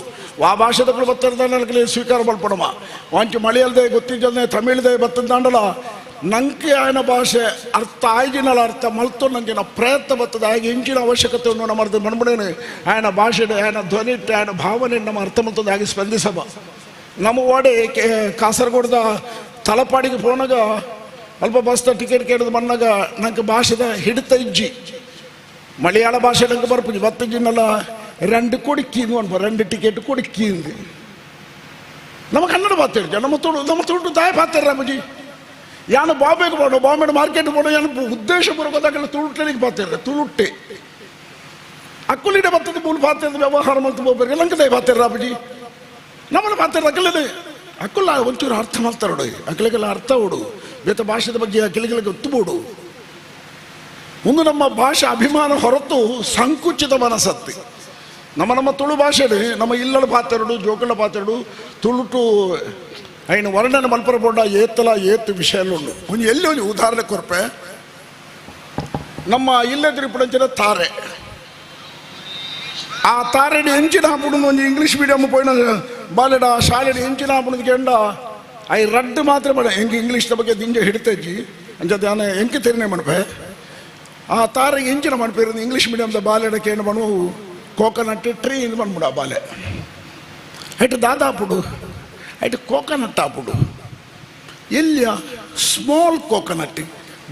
ಆ ಭಾಷೆದಕ್ಕಳು ಬತ್ತರ್ದಾಂಡಲೇ ಸ್ವೀಕಾರ ಮಲ್ಪಡಮ ವಾಂಚು ಮಳೆಯಲ್ದೆ ಗೊತ್ತಿದ್ದಲ್ದೆ ತಮಿಳ್ದೆ ಬತ್ತದಾಂಡಲ ನಂಗೆ ಆಯನ ಭಾಷೆ ಅರ್ಥ ಆಯ್ಜಿನಲ ಅರ್ಥ ಮಲ್ತು ನಂಗಿನ ಪ್ರಯತ್ನ ಬರ್ತದೆ ಹಾಗೆ ಇಂಚಿನ ಅವಶ್ಯಕತೆಯನ್ನು ನಮ್ಮ ಅರ್ಥ ಮನ್ಮಡೇನೆ ಆಯನ ಭಾಷೆ ಆಯನ ಧ್ವನಿ ಆಯನ ಭಾವನೆ ನಮ್ಮ ಅರ್ಥ ಮಲ್ತದ ಹಾಗೆ ಸ್ಪಂದಿಸಬ. ನಮ್ಮ ವಾಡೆ ಕಾಸರಗೋಡ್ದ ತಲಪಾಡಿಗೆ ಪೋನಾಗ ಅಲ್ಪ ಬಸ್ದ ಟಿಕೆಟ್ ಕೇಳಿದ ಬಂದಾಗ ನಂಗೆ ಭಾಷೆದ ಹಿಡಿತ ಇಜ್ಜಿ ಮಲಯಾಳ ಭಾಷೆ ನಂಗೆ ಬರ್ಪುಜಿ ಬತ್ತಜಿನಲ್ಲ 2 ಕೊಡಿಕ್ಕೀಂದು ಅನ್ಪ 2 ಟಿಕೆಟ್ ಕೊಡಿಕ್ಕೀಂದು. ನಮ್ಮ ಕನ್ನಡ ಪಾತಿರ್ಜ ನಮ್ಮ ತುಳು ನಮ್ಮ ತುಳು ತಾಯಿ ಪಾತಿರ ರಾಮಜಿ ಯಾನು ಬಾಂಬೆಗೆ ಬೋಡು ಬಾಂಬೆ ಮಾರ್ಕೆಟ್ ಬೋಡು ಯಾನು ಉದ್ದೇಶಪೂರ್ವಕದಾಗ ತುಳುಟ್ಟನಿಗೆ ಪಾತಿರ ತುಳುಟ್ಟೆ ಅಕ್ಕುಲಿಡ ಬತ್ತದ ಮೂಲ ಪಾತಿರದ ವ್ಯವಹಾರ ಮಾಡ್ತು ಹೋಗ್ಬೇಕು ಲಂಕ ತಾಯಿ ಪಾತಿರ ರಾಮಜಿ ನಮ್ಮನ್ನು ಪಾತಿರ ಅಕ್ಕಲಿದೆ ಅಕ್ಕುಲ್ಲ ಒಂಚೂರು ಅರ್ಥ ಮಾಡ್ತಾರೋಡು ಅಕ್ಕಲಿಗೆಲ್ಲ ಅರ್ಥ ಓಡು ಬೇತ ಭಾಷೆದ ಬಗ್ಗೆ ಅಕ್ಕಲಿಗೆಲ್ಲ ಗೊತ್ತುಬೋಡು. ಒಂದು ನಮ್ಮ ಭಾಷೆ ಅಭಿಮಾನ ಹೊರತು ಸಂಕುಚಿತ ಮನಸ್ಸತ್ತಿ ನಮ್ಮ ನಮ್ಮ ತುಳು ಭಾಷೆಡು ನಮ್ಮ ಇಲ್ಲಳ ಪಾತೆರಡು ಜೋಕಳ ಪಾತೆರಡು ತುಳುಟು ಐನ ವರ್ಣನೆ ಮಲ್ಪರ ಬೋಂಡ ಏತ್ತಲ ಏತ್ತು ವಿಷಯಲ್ಲುಂಡು. ಒಂದು ಎಲ್ಲಿ ಒಂದು ಉದಾಹರಣೆ ಕೊರ್ಪೆ ನಮ್ಮ ಇಲ್ಲೆದುರು ತಾರೆ ಆ ತಾರೆಡಿ ಎಂಚಿನ ಹಾಪುಡು ಒಂಜಿ ಇಂಗ್ಲೀಷ್ ಮೀಡಿಯಮ್ ಪೋಯಿನ ಬಾಲೆಡ ಶಾಲೆಡಿ ಎಂಚಿನ ಹಾಪುಡು ಕೆಂಡ I ರಡ್ಡು ಮಾತ್ರ ಬೇಡ ಎಂಕ್ ಇಂಗ್ಲೀಷ್ದ ಬಗ್ಗೆ ದಿಂಜ ಹಿಡಿತಜ್ಜಿ ಅಂಚ ಧ್ಯಾನ ಎಂಕ್ ತೆರಿನೆ ಮಣಪೆ ಆ ತಾರೆಗೆ ಎಂಚಿನ ಮಣಪೆ ಇಂಗ್ಲೀಷ್ ಮೀಡಿಯಮ್ದ ಬಾಲೆಡ ಕೇಂದ್ರ ಮಣು ಕೋಕೋನಟ್ ಟ್ರೀ ಇಂದು ಮಣ್ಮುಡ ಬಾಲೆ ಐಟ್ ದಾದಾಪುಡು ಐಟ್ ಕೋಕೋನಟ್ ಆಪುಡು ಎಲ್ಲಿಯ ಸ್ಮಾಲ್ ಕೋಕೋನಟ್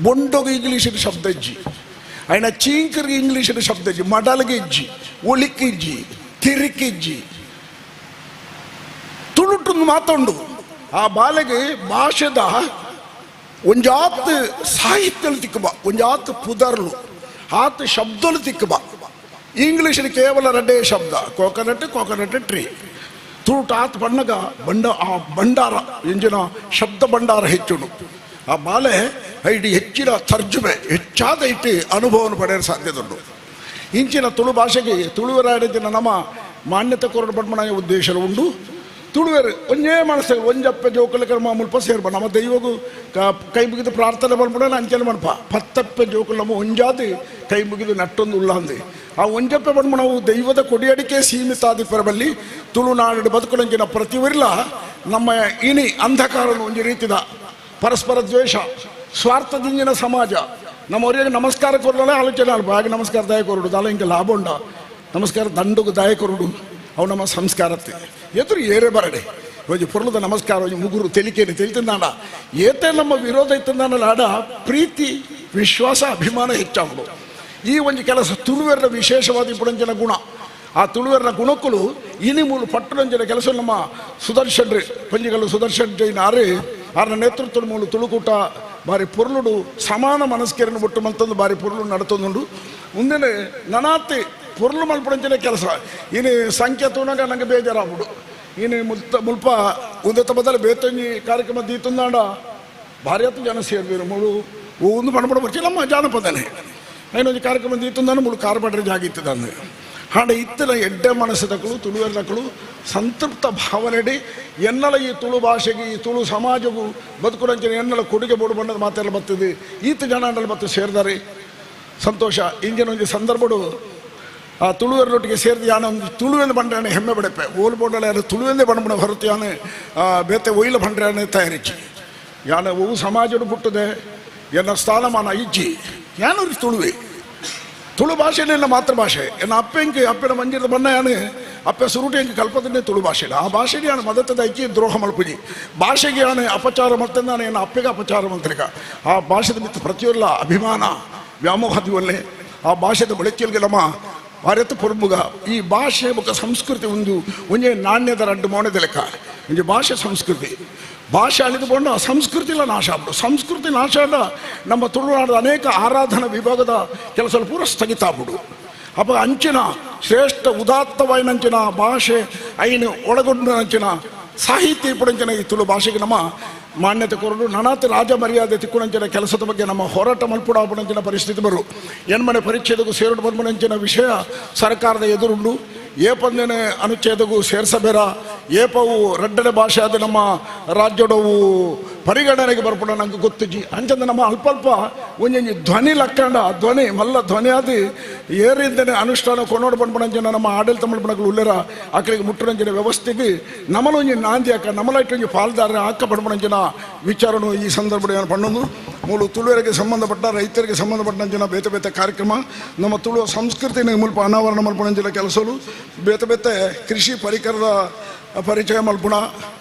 ಬೊಂಡೊಗ ಇಂಗ್ಲೀಷ್ ಶಬ್ದ ಇಜ್ಜಿ అయినా చీంకరికి ఇంగ్లీష్ శబ్ద ఇజ్జి మడలకి ఇజ్జి ఒలికి ఇజ్జి తిరికి ఇజ్జి ತುಳುಟು ಮಾತುಂಡು. ಆ ಬಾಲೆಗೆ ಭಾಷೆದ ಒಂಜಾತ್ ಸಾಹಿತ್ಯలు ತಿಕ್ಕಬ ಒಂಜಾತ್ ಪುದರ್ಲು ಆತ್ ಶಬ್ದలు ತಿಕ್ಕಬ. ಇಂಗ್ಲೀಷ್ ಕೇವಲ ರಡ್ಡೇ ಶಬ್ದ ಕೋಕೋನಟ್ ಕೋಕೋನಟ್ ಟ್ರೀ. ತುಳುಟು ಆತ್ ಬಣ್ಣಗ ಬಂಡ ಆ ಭಂಡಾರ ಎಂಜಿನ ಶಬ್ದ ಭಂಡಾರ ಹೆಚ್ಚುಂಡು. ಆ ಬಾಲೆ ಇಡೀ ಹೆಚ್ಚಿನ ತರ್ಜುಮೆ ಹೆಚ್ಚಾದ ಇಟ್ಟು ಅನುಭವವನ್ನು ಪಡೆಯಲು ಸಾಧ್ಯತೆ ಉಂಟು. ಇಂಚಿನ ತುಳು ಭಾಷೆಗೆ ತುಳುವರಾಡಿನ ನಮ್ಮ ಮಾನ್ಯತೆ ಕೊರಡು ಪಡ್ಮಣ ಉದ್ದೇಶ ಉಂಡು. ತುಳುವೆರು ಒಂಜೇ ಮನಸ್ಸು ಒಂಜಪ್ಪೆ ಜೋಕುಲ ಮುಲ್ಪ ಸೇರ್ಬ ನಮ್ಮ ದೈವಗೂ ಕೈ ಮುಗಿದು ಪ್ರಾರ್ಥನೆ ಮಾಡ್ಬಿಡೋಣ ಅಂಚನೆ ಮಣಪ ಪತ್ತಪ್ಪೆ ಜೋಕುಲು ನಮ್ಮ ಒಂಜಾದಿ ಕೈ ಮುಗಿದು ನಟ್ಟೊಂದು ಉಳ್ಳಂದು ಆ ಒಂಜಪ್ಪೆ ನಾವು ದೈವದ ಕೊಡಿಯಡಿಕೆ ಸೀಮಿತ ಆದಿಪ್ಪರ ಬಲ್ಲಿ ತುಳುನಾಡು ಬದುಕುಲಂಚಿನ ಪ್ರತಿವರಿಲ ನಮ್ಮ ಇನಿ ಅಂಧಕಾರನು ಒಂಜಿ ರೀತಿದ ಪರಸ್ಪರ ದ್ವೇಷ ಸ್ವಾರ್ಥದಿಂಜಿನ ಸಮಾಜ ನಮ್ಮ ಅವರಿಗೆ ನಮಸ್ಕಾರ ಕೊರಡಲೇ ಆಲೋಚನೆ ಅಲ್ಪ ಹಾಗೆ ನಮಸ್ಕಾರ ದಾಯ ಕೊರಡು ದಾಲ ಹಿಂಗೆ ಲಾಭ ಉಂಡ ನಮಸ್ಕಾರ ದಂಡುಗು ದಾಯ ಕೊರಡು ಅವು ನಮ್ಮ ಸಂಸ್ಕಾರತ್ತೆ ಎದುರು ಏರೇ ಬರಡೆ ಒಂಜಿ ಪೊರ್ಲದ ನಮಸ್ಕಾರ ಒಂಜಿ ಮುಗುರು ತೆಲಿಕೇನೆ ತಿಳಿತಿಂದಾಂಡ ಏತೆ ನಮ್ಮ ವಿರೋಧ ಇತ್ತಂದಾಂಡಲ ಪ್ರೀತಿ ವಿಶ್ವಾಸ ಅಭಿಮಾನ ಹೆಚ್ಚಾಗುಡು. ಈ ಒಂಜಿ ಕೆಲಸ ತುಳುವೆರಡ ವಿಶೇಷವಾದ ಇಪ್ಪುಡಂಚಿನ ಗುಣ ಆ ತುಳುವರ ಗುಣಕ್ಕಳು ಇನಿ ಮೂಲು ಪಟ್ಟಣಂಜಿನ ಕೆಲಸ ನಮ್ಮ ಸುದರ್ಶನ್ ಪಂಜಿಗಲ್ಲು ಸುದರ್ಶನ್ ಜೈನ್ ಆರು ಆರನ ನೇತೃತ್ವದ ಮೂಲು ತುಳುಕೂಟ ಬಾರಿ ಪೊರ್ಲುಡು ಸಮಾನ ಮನಸ್ಕೆರನ್ನು ಬಿಟ್ಟು ಮಲ್ತೊಂದು ಬಾರಿ ಪೊರ್ಲು ನಡತೊಂದುಂಡು. ಮುಂದಿನ ನನಾತಿ ಪೊರ್ಲು ಮಲ್ಪಡಂಚಿನ ಕೆಲಸ ಇನ್ನು ಸಂಖ್ಯೆ ತೂನಾಗ ನಂಗೆ ಬೇಜಾರಾಗ್ಬಿಡು. ಇನ್ನು ಮುಲ್ತ ಮುಲ್ಪ ಉಂದೆತ್ತ ಬದಲು ಬೇತೊಂಜಿ ಕಾರ್ಯಕ್ರಮ ದೀತುಂದಾಂಡ ಭಾರಿ ಹತ್ತು ಜನ ಸೇರ್ಬೀರು ಮೂಳು ಒಂದು ಪಣಪಡ ಬರ್ಚಿ ನಮ್ಮ ಜಾನಪದನೆ ಐನೊಂದು ಕಾರ್ಯಕ್ರಮ ದೀತುಂದಾನು ಮೂಳು ಕಾರ್ಪಡ್ರೆ ಜಾಗಿತ್ತದಂದು ಹಾಡ ಇತ್ತಿನ ಎಡ್ಡೆ ಮನಸ್ಸದಕ್ಕಳು ತುಳುವೆರ್ದಕ್ಕಳು ಸಂತೃಪ್ತ ಭಾವನೆಡಿ ಎನ್ನಲ ಈ ತುಳು ಭಾಷೆಗೆ ಈ ತುಳು ಸಮಾಜಗೂ ಬದುಕುರಂಚಿನ ಎನ್ನಲ ಕೊಡುಗೆ ಬೋಡು ಬಣ್ಣದ ಮಾತೆಲ್ಲ ಬರ್ತದೆ. ಈತ ಜನ ಮತ್ತು ಸೇರಿದಾರೆ ಸಂತೋಷ. ಇಂಜಿನ ಒಂದು ಸಂದರ್ಭಡು ಆ ತುಳುವರೊಟ್ಟಿಗೆ ಸೇರಿದ ಯಾನ ಒಂದು ತುಳುವೆಂದು ಬಂಡ್ರಾನೆ ಹೆಮ್ಮೆ ಬಡಪೆ ಓಲ್ ಬೋಡಲ ಯಾರು ತುಳುವೆಂದೇ ಬಂಡ್ಬಣ ಹೊರತು ಯಾನೆ ಬೇತೆ ಒಯ್ಲ ಬಂಡ್ರಾನೆ ತಯಾರಿಸಿ ಯಾನ ಅವು ಸಮಾಜಡು ಪುಟ್ಟದೆ ಎನ್ನ ಸ್ಥಾನಮಾನ ಇಜ್ಜಿ ಯಾನೂರು ತುಳುವೆ ತುಳು ಭಾಷೆಯಲ್ಲಿ ನನ್ನ ಮಾತೃಭಾಷೆ. ಎನ್ನ ಅಪ್ಪೆಂಗೆ ಅಪ್ಪನ ಮಂಜಿರದ ಬಣ್ಣ ಯಾನು ಅಪ್ಪೆ ಸುರುಟಿ ಎಂಗೆ ಕಲ್ಪದನ್ನೇ ತುಳು ಭಾಷೆ. ಆ ಭಾಷೆಗೆ ಯಾನು ಮದತದ ಐಕಿ ದ್ರೋಹ ಮಲ್ಪುಜಿ ಭಾಷೆಗೆ ಯಾನು ಅಪಚಾರ ಮಲ್ತಂದಾನೆ ಎನ್ನ ಅಪ್ಪೆಗೆ ಅಪಚಾರ ಮಲ್ತಲಿಕ. ಆ ಭಾಷೆದ ಮಿತ್ತ ಪ್ರತಿಯೊಲ್ಲ ಅಭಿಮಾನ ವ್ಯಾಮೋಹದಿವಲ್ಲೇ ಆ ಭಾಷೆದ ಬೆಳಕಿಲ್ಗೆ ನಮ್ಮ ಭಾರತ ಪೊರ್ಬುಗ ಈ ಭಾಷೆ ಬೊಕ್ಕ ಸಂಸ್ಕೃತಿ ಒಂದು ಒಂಜೆ ನಾಣ್ಯದ ರಡ್ಡು ಮೋಣದ ಲೆಕ್ಕ. ಒಂಜಿ ಭಾಷೆ ಸಂಸ್ಕೃತಿ ಭಾಷೆ ಅಳಿದುಕೊಂಡು ಆ ಸಂಸ್ಕೃತಿಲ ನಾಶ ಆಗ್ಬಿಡು. ಸಂಸ್ಕೃತಿ ನಾಶ ಆದ ನಮ್ಮ ತುಳುನಾಡದ ಅನೇಕ ಆರಾಧನಾ ವಿಭಾಗದ ಕೆಲಸ ಪೂರ ಸ್ಥಗಿತ ಆಗ್ಬಿಡು. ಅಪ್ಪ ಅಂಚಿನ ಶ್ರೇಷ್ಠ ಉದಾತ್ತವಾಯಿನಂಚಿನ ಭಾಷೆ ಐನು ಒಳಗೊಂಡಂಚಿನ ಸಾಹಿತ್ಯ ಇಪ್ಪಡಂಚಿನ ಈ ತುಳು ಭಾಷೆಗೆ ನಮ್ಮ ಮಾನ್ಯತೆ ಕೊರಡು ನನಾತ ರಾಜ ಮರ್ಯಾದೆ ತಿಕ್ಕುಣಂಚಿನ ಕೆಲಸದ ಬಗ್ಗೆ ನಮ್ಮ ಹೋರಾಟ ಮಲ್ಪುಡಾಪಣಂಚಿನ ಪರಿಸ್ಥಿತಿ ಬರು. ಎನ್ಮನೆ ಪರಿಚ್ಛೇದಕ್ಕೂ ಸೇರುಡು ಬರ್ಮನಂಚಿನ ವಿಷಯ ಸರ್ಕಾರದ ಎದುರುಂಡು. ಏಪಂದೇನೆ ಅನುಚ್ಛೇದಕ್ಕೂ ಸೇರ್ಸಬೇರ ಏಪವು ರಡ್ಡನೆ ಭಾಷೆ ಆದ ನಮ್ಮ ರಾಜ್ಯಡವು ಪರಿಗಣನೆಗೆ ಬರ್ಪಡ ನಂಗೆ ಗೊತ್ತಿಜ್ಜಿ. ಅಂಚಂದ ನಮ್ಮ ಅಲ್ಪ ಅಲ್ಪ ಒಂಜೊಂಜಿ ಧ್ವನಿ ಲಕ್ಕಂಡ ಧ್ವನಿ ಮಲ್ಲ ಧ್ವನಿ ಆದಿ ಏರಿಂದನೆ ಅನುಷ್ಠಾನ ಕೊನೋಡು ಬಂದ್ಬಣಂಚಿನ ನಮ್ಮ ಆಡಳಿತ ಮಲ್ಪಣಗಳು ಉಲ್ಲೇರ ಆಕಳಿಗೆ ಮುಟ್ಟುರಂಚಿನ ವ್ಯವಸ್ಥೆಗೆ ನಮ್ಮಲೊಂಜಿ ನಾಂದಿ ಹಾಕ ನಮ್ಮಲೈಟೊಂಜಿ ಪಾಲ್ದಾರ ಹಾಕ ಬಂದ್ಬಣಂಚಿನ ವಿಚಾರನು ಈ ಸಂದರ್ಭ ಏನು ಪಣ್ಣೊಂದು ಮೂಲು ತುಳುವರಿಗೆ ಸಂಬಂಧಪಟ್ಟ ರೈತರಿಗೆ ಸಂಬಂಧಪಟ್ಟಂಚಿನ ಬೇತೆ ಬೇತೆ ಕಾರ್ಯಕ್ರಮ ನಮ್ಮ ತುಳುವ ಸಂಸ್ಕೃತಿನ ಮುಲ್ಪ ಅನಾವರಣ ಮಲ್ಪಣಂಚಿನ ಕೆಲಸಗಳು ಬೇತೆ ಬೇತೆ ಕೃಷಿ ಪರಿಕರದ ಪರಿಚಯ ಮಲ್ಪುಣ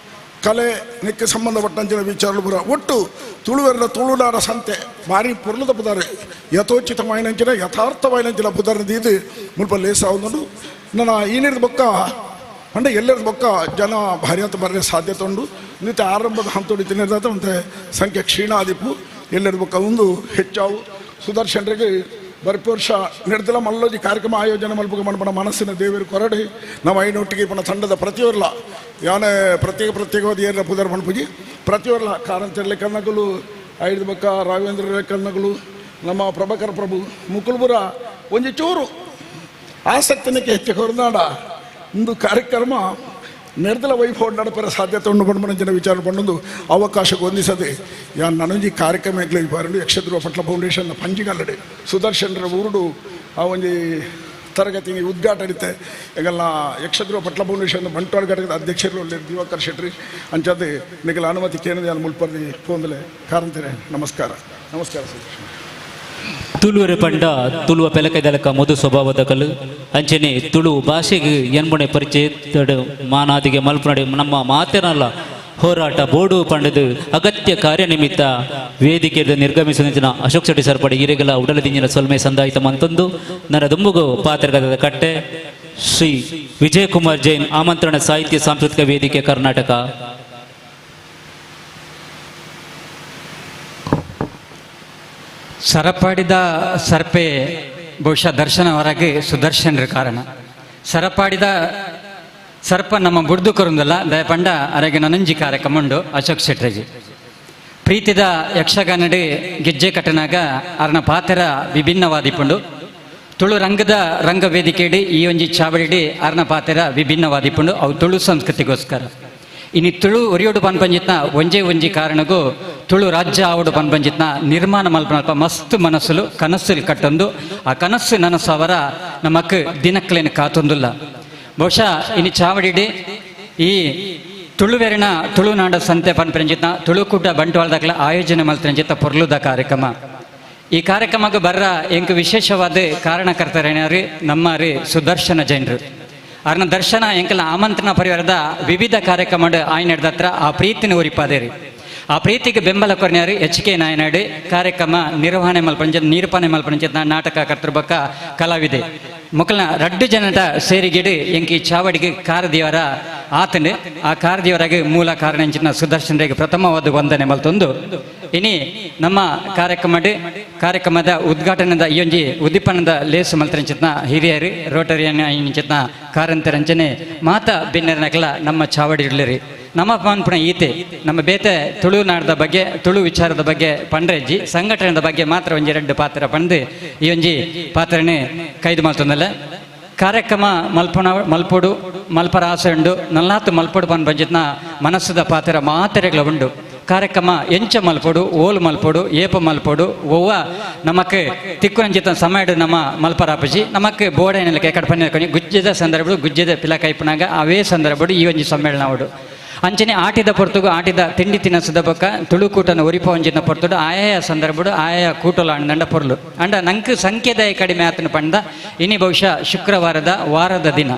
ಕಲೆ ನಿಕ್ಕೆ ಸಂಬಂಧಪಟ್ಟಂಚಿನ ವಿಚಾರಗಳು ಪೂರ ಒಟ್ಟು ತುಳುವೆಲ್ಲ ತುಳುನಾಡ ಸಂತೆ ಭಾರಿ ಪೊರ್ಲುದ ಪುದಾರೆ ಯಥೋಚಿತವಾಯಿನಂಚಿನ ಯಥಾರ್ಥವಾಯಿನಂಚಿನ ಪುದಾರ ದೀದು ಮುಲ್ಪ ಲೇಸ ಆവുಂದು. ನನ್ನ ಈನಿರ್ದ ಬೊಕ್ಕ ಅಂಡ ಎಲ್ಲರದ ಬೊಕ್ಕ ಜನ ಭಾರಿ ಅಂತ ಬರಲೇ ಸಾಧ್ಯತೆ ಉಂಡು. ನಿತ್ಯ ಆರಂಭದ ಹಂತೋಡಿ ತಿನ್ನಿರ್ದಾತ ಮತ್ತು ಸಂಖ್ಯೆ ಕ್ಷೀಣ ಆದಿಪ್ಪು ಎಲ್ಲರ ಬೊಕ್ಕ ಒಂದು ಹೆಚ್ಚಾವು. ಸುದರ್ಶನರಿಗೆ ಬರ್ಪಿ ವರ್ಷ ನಡೆದಿಲ್ಲ ಮಲ್ಲೋಜಿ ಕಾರ್ಯಕ್ರಮ ಆಯೋಜನೆ ಮಲ್ಪುಗ ಮನ್ಪಣ ಮನಸ್ಸಿನ ದೇವರು ಕೊರಡಿ ನಮ್ಮ ಐನೊಟ್ಟಿಗೆ ಪಣ ತಂಡದ ಪ್ರತಿಯೊರ್ಲ ಯಾನೆ ಪ್ರತ್ಯೇಕ ಪ್ರತ್ಯೇಕವಾದ ಏನ ಪುದರ್ ಮನ್ಪುಜಿ ಪ್ರತಿಯೊರ್ಲ ಕಾರಂತರ್ಲೆ ಕನ್ನಗಲು ಐದು ಬಕ್ಕ ರಾಘವೇಂದ್ರ ಕನ್ನಗಲು ನಮ್ಮ ಪ್ರಭಾಕರ್ ಪ್ರಭು ಮುಕುಲ್ಬುರ ಒಂಜಿ ಚೂರು ಆಸಕ್ತಿನಕ್ಕೆ ಹೆಚ್ಚು ಹೊರನಾಡ ಒಂದು ಕಾರ್ಯಕ್ರಮ ನೆರೆದಲ ವೈಭವ ನಡಪರ ಸಾಧ್ಯತೆ ಉಂಡು ಬಂಡ್ಮನಂಚಿನ ವಿಚಾರ ಪಂಡೊಂದು ಅವಕಾಶಕ್ಕೆ ಹೊಂದಿಸದೆ ಯಾನ್ ನನೊಂಜಿ ಕಾರ್ಯಕ್ರಮ ಬಾರಂಡು ಯಕ್ಷಧ್ರುವ ಪಟ್ಲ ಫೌಂಡೇಶನ್ ಪಂಜಿಗಲ್ಲಡೆ ಸುದರ್ಶನರ ಊರುಡು ಆ ಒಂಜಿ ತರಗತಿ ಉದ್ಘಾಟನೆ ಎಂಗಲ್ಲ ಯಕ್ಷಧ್ರುವ ಪಟ್ಲ ಫೌಂಡೇಶನ್ ಬಂಟ್ವಾಳ ಘಟಕದ ಅಧ್ಯಕ್ಷರು ದಿವಾಕರ್ ಶೆಟ್ಟಿ ಅಂಚಾದ ನಿಗಲ ಅನುಮತಿ ಕೇಂದ್ರ ಮುಲ್ಪರ್ದಿ ಪೋಂದಲೆ ಕಾರಂತಾರೆ. ನಮಸ್ಕಾರ ನಮಸ್ಕಾರ ಸುದರ್ಶನ್. ತುಳುವರೆ ಪಂಡ ತುಳುವ ಪೆಲಕೈದಲಕ ಮಧು ಸ್ವಭಾವದ ಕಲ್ಲು ಅಂಚನೆ ತುಳು ಭಾಷೆಗೆ ಎನ್ಮೊಣೆ ಪರಿಚಯ ಮಾನಾದಿಗೆ ಮಲ್ಪನಡೆ ನಮ್ಮ ಮಾತೇನಲ್ಲ ಹೋರಾಟ ಬೋಡು ಪಂಡದು ಅಗತ್ಯ ಕಾರ್ಯನಿಮಿತ್ತ ವೇದಿಕೆಯ ನಿರ್ಗಮಿಸಿದ ಅಶೋಕ್ ಶೆಟ್ಟಿ ಸರ್ಪಡಿ ಹಿರೇಗಲ ಉಡಲದಿಂಜಿನ ಸೊಲ್ಮೆ ಸಂದಾಯಿತ ಮಂತೊಂದು ನನ್ನ ದುಂಬುಗು ಪಾತ್ರಗದ ಕಟ್ಟೆ ಶ್ರೀ ವಿಜಯಕುಮಾರ್ ಜೈನ್ ಆಮಂತ್ರಣ ಸಾಹಿತ್ಯ ಸಾಂಸ್ಕೃತಿಕ ವೇದಿಕೆ ಕರ್ನಾಟಕ. ಸರಪಾಡಿದ ಸರ್ಪೆ ಬಹುಶಃ ದರ್ಶನ ಹೊರಗೆ ಸುದರ್ಶನರ ಕಾರಣ. ಸರಪಾಡಿದ ಸರ್ಪ ನಮ್ಮ ಬುಡ್ದು ಕೊರಂದಲ್ಲ ದಯಪಂಡ ಅರೆಗೆ ನನಂಜಿ ಕಾರ್ಯಕ್ರಮ ಉಂಡು ಅಶೋಕ್ ಶೆಟ್ರಿಗೆ ಪ್ರೀತಿದ ಯಕ್ಷಗಾನಡಿ ಗೆಜ್ಜೆ ಕಟ್ಟನಾಗ ಅರನ ಪಾತ್ರ ವಿಭಿನ್ನವಾದಿಪುಂಡು. ತುಳು ರಂಗದ ರಂಗವೇದಿಕೆಡಿ ಈ ಒಂಜಿ ಚಾವಡಿಡಿ ಅರನ ಪಾತ್ರ ವಿಭಿನ್ನವಾದಿಪುಂಡು ಅವು ತುಳು ಸಂಸ್ಕೃತಿಗೋಸ್ಕರ. ಇನ್ನು ತುಳು ಒರಿಯೋಡು ಪನ್ಪಂಜಿತ್ನ ಒಂಜೇ ಒಂಜಿ ಕಾರಣಗೂ ತುಳು ರಾಜ್ಯ ಆವಡು ಪನ್ಪಂಜಿತ್ನ ನಿರ್ಮಾಣ ಮಲ್ಪನಲ್ಪ ಮಸ್ತ್ ಮನಸ್ಸುಲು ಕನಸ್ಸುಲು ಕಟ್ಟೊಂದು ಆ ಕನಸ್ಸು ನನಸವರ ನಮಕ್ ದಿನಕ್ಲೇನು ಕಾತೊಂದುಲ್ಲ. ಬಹುಶಃ ಇನ್ನು ಚಾವಡಿಡಿ ಈ ತುಳುವೆರಣ ತುಳುನಾಡ ಸಂತೆ ಪನ್ಪಂಜಿತ್ನ ತುಳುಕೂಟ ಬಂಟ್ವಾಳದಾಗಲ ಆಯೋಜನೆ ಮಲ್ತರಂಜಿತ ಪೊರ್ಲುದ ಕಾರ್ಯಕ್ರಮ. ಈ ಕಾರ್ಯಕ್ರಮಕ್ಕೆ ಬರ್ರ ಎಂಕ್ ವಿಶೇಷವಾದ ಕಾರಣಕರ್ತರೇನಾರು ನಮ್ಮರಿ ಸುದರ್ಶನ ಜೈನರು. ಅರ್ನ ದರ್ಶನ ಎಂಕಲ ಆಮಂತ್ರಣ ಪರಿವಾರದ ವಿವಿಧ ಕಾರ್ಯಕ್ರಮ ಆಯ್ನಡ್ದತ್ರ ಆ ಪ್ರೀತಿನ ಉರಿಪಾದೇರಿ. ಆ ಪ್ರೀತಿಗೆ ಬೆಂಬಲ ಕೊರ್ನ್ಯಾರು ಎಚ್ ಕೆ ನಾಯನಾಡು ಕಾರ್ಯಕ್ರಮ ನಿರ್ವಹಣೆ ಮಲ್ಪಂಚ ನಿರೂಪಣೆ ಮಲ್ಪಂಚಿತ ನಾಟಕ ಕರ್ತೃಬಕ್ಕ ಕಲಾವಿದೆ. ಮೊಕಲ್ನ ರಡ್ಡು ಜನಟ ಸೇರಿಗೆಡು ಎಂಕಿ ಚಾವಡಿಗೆ ಕಾರದಿಯವರ ಆತಂಡು ಆ ಕಾರದಿಯವರಾಗಿ ಮೂಲ ಕಾರಣ ಎಂಚಿನ ಸುದರ್ಶನರಿಗೆ ಪ್ರಥಮವಾದ ವಂದನೆ ಮಲ್ತೊಂದು ಇನಿ ನಮ್ಮ ಕಾರ್ಯಕ್ರಮದ ಉದ್ಘಾಟನೆದ ಈ ಒಂಜಿ ಉದ್ದೀಪನದ ಲೇಸು ಮಲ್ತರಂಚಿತ್ನ ಹಿರಿಯರು ರೋಟರಿಯನ್ ಇಂಚಿತ್ನ ಕಾರಂತರಂಚನೆ ಮಾತಾ ಬಿನ್ನರನಕಲ ನಮ್ಮ ಚಾವಡಿ ಇಡ್ಲಿರಿ ನಮ್ಮ ಪನ್ಪುಣ ಈತೆ ನಮ್ಮ ಬೇತೆ ತುಳುನಾಡದ ಬಗ್ಗೆ ತುಳು ವಿಚಾರದ ಬಗ್ಗೆ ಪಂಡ್ರೆಜ್ಜಿ ಸಂಘಟನೆದ ಬಗ್ಗೆ ಮಾತ್ರ ಒಂಜಿ ಎರಡು ಪಾತ್ರ ಪಂದು ಈ ಒಂಜಿ ಪಾತ್ರನೆ ಕೈದು ಮಲ್ತೊಂದಲ್ಲ ಕಾರ್ಯಕ್ರಮ ಮಲ್ಪುಣ ಮಲ್ಪೊಡು ಮಲ್ಪರ ಆಸೆ ಉಂಡು ನಲ್ಲಾತು ಮಲ್ಪೊಡು ಪನ್ ಬಂಜಿತ್ನ ಮನಸ್ಸುದ ಪಾತ್ರ ಮಾತೆರೆಗಳ ಉಂಡು ಕಾರ್ಯಕ್ರಮ ಎಂಚ ಮಲ್ಪೊಡು ಓಲು ಮಲ್ಪೊಡು ಏಪ ಮಲ್ಪೊಡು ಒವ್ವ ನಮಕ್ ತಿಕ್ಕುನಂಚಿತ ಸಮಯ ನಮ್ಮ ಮಲ್ಪರಾಪಜಿ ನಮಕ್ ಬೋಡೈನಲಕ್ಕೆ ಕಡಪನೆ ಗುಜ್ಜದ ಸಂದರ್ಭ ಗುಜ್ಜದ ಪಿಲಕೈಪನಾಗ ಅವೇ ಸಂದರ್ಭಡು ಈ ಒಂಜಿ ಸಮ್ಮೇಳನ ಉಡು ಅಂಚನೆ ಆಟಿದ ಪೊರ್ತುಗು ಆಟಿದ ತಿಂಡಿ ತಿನಸದ ಬೊಕ್ಕ ತುಳುಕೂಟನ ಒರಿಪ ಒಂಜಿನ ಪೊರ್ತುಡು ಆಯಾಯ ಸಂದರ್ಭಡು ಆಯಾಯ ಕೂಟಲ ಅಂಡ ಪೊರ್ಲು ಅಂಡ ನಂಕ್ ಸಂಖ್ಯೆದಾಯ ಕಡಿಮೆ ಆತನ ಪಂಡ ಇನಿ ಬಹುಶಃ ಶುಕ್ರವಾರದ ವಾರದ ದಿನ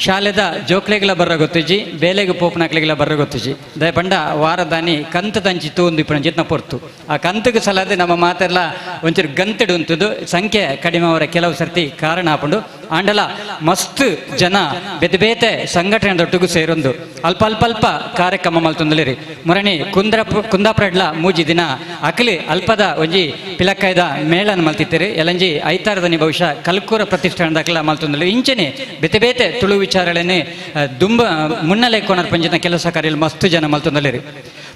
ಶಾಲೆದ ಜೋಕ್ಲೆಗಳ ಬರ್ರ ಗೊತ್ತಿಜಿ ಬೇಲೆಗೆ ಪೋಪನಕ್ಲೆಗಳ ಬರ್ರ ಗೊತ್ತಿಜಿ ದಯ ಪಂಡ ವಾರದಾನಿ ಕಂತದಂಚಿ ತೂಂದು ಇಪ್ಪನ ಜಿತ್ನ ಪೊರ್ತು ಆ ಕಂತಗೆ ಸಲಾದ ನಮ್ಮ ಮಾತೆಲ್ಲ ಒಂಚೂರು ಗಂತಡು ಉಂತುದು ಸಂಖ್ಯೆ ಕಡಿಮೆ ಅವರ ಕೆಲವು ಸರ್ತಿ ಕಾರಣ ಆಪುಂಡು ಆಂಡಲ ಮಸ್ತ್ ಜನ ಬೇತೆ ಬೇತೆ ಸಂಘಟನೆ ಸೇರೊಂದು ಅಲ್ಪ ಅಲ್ಪ ಅಲ್ಪ ಕಾರ್ಯಕ್ರಮ ಮಲ್ತೊಂದಲಿರಿ ಮುರಣಿ ಕುಂದಾಪುರಡ್ಲ ಮೂಜಿ ದಿನ ಅಕಲಿ ಅಲ್ಪದ ಒಂಜಿ ಪಿಲಕ್ಕಾಯ್ದ ಮೇಳನ ಮಲ್ತಿತ್ತಿರಿ ಎಲಂಜಿ ಐತಾರದನಿ ಬಹುಶಃ ಕಲ್ಕೂರ ಪ್ರತಿಷ್ಠಾನದಕ್ಲ ಮಲ್ತೊಂದಲಿ ಇಂಚನೆ ಬೇತೆ ಬೇತೆ ತುಳು ವಿಚಾರಗಳನ್ನೇ ದುಂಬ ಮುನ್ನಲೆ ಕೋಣರ್ ಪಂಜಿನ ಕೆಲಸ ಕಾರ್ಯ ಮಸ್ತ್ ಜನ ಮಲ್ತೊಂದಲಿರಿ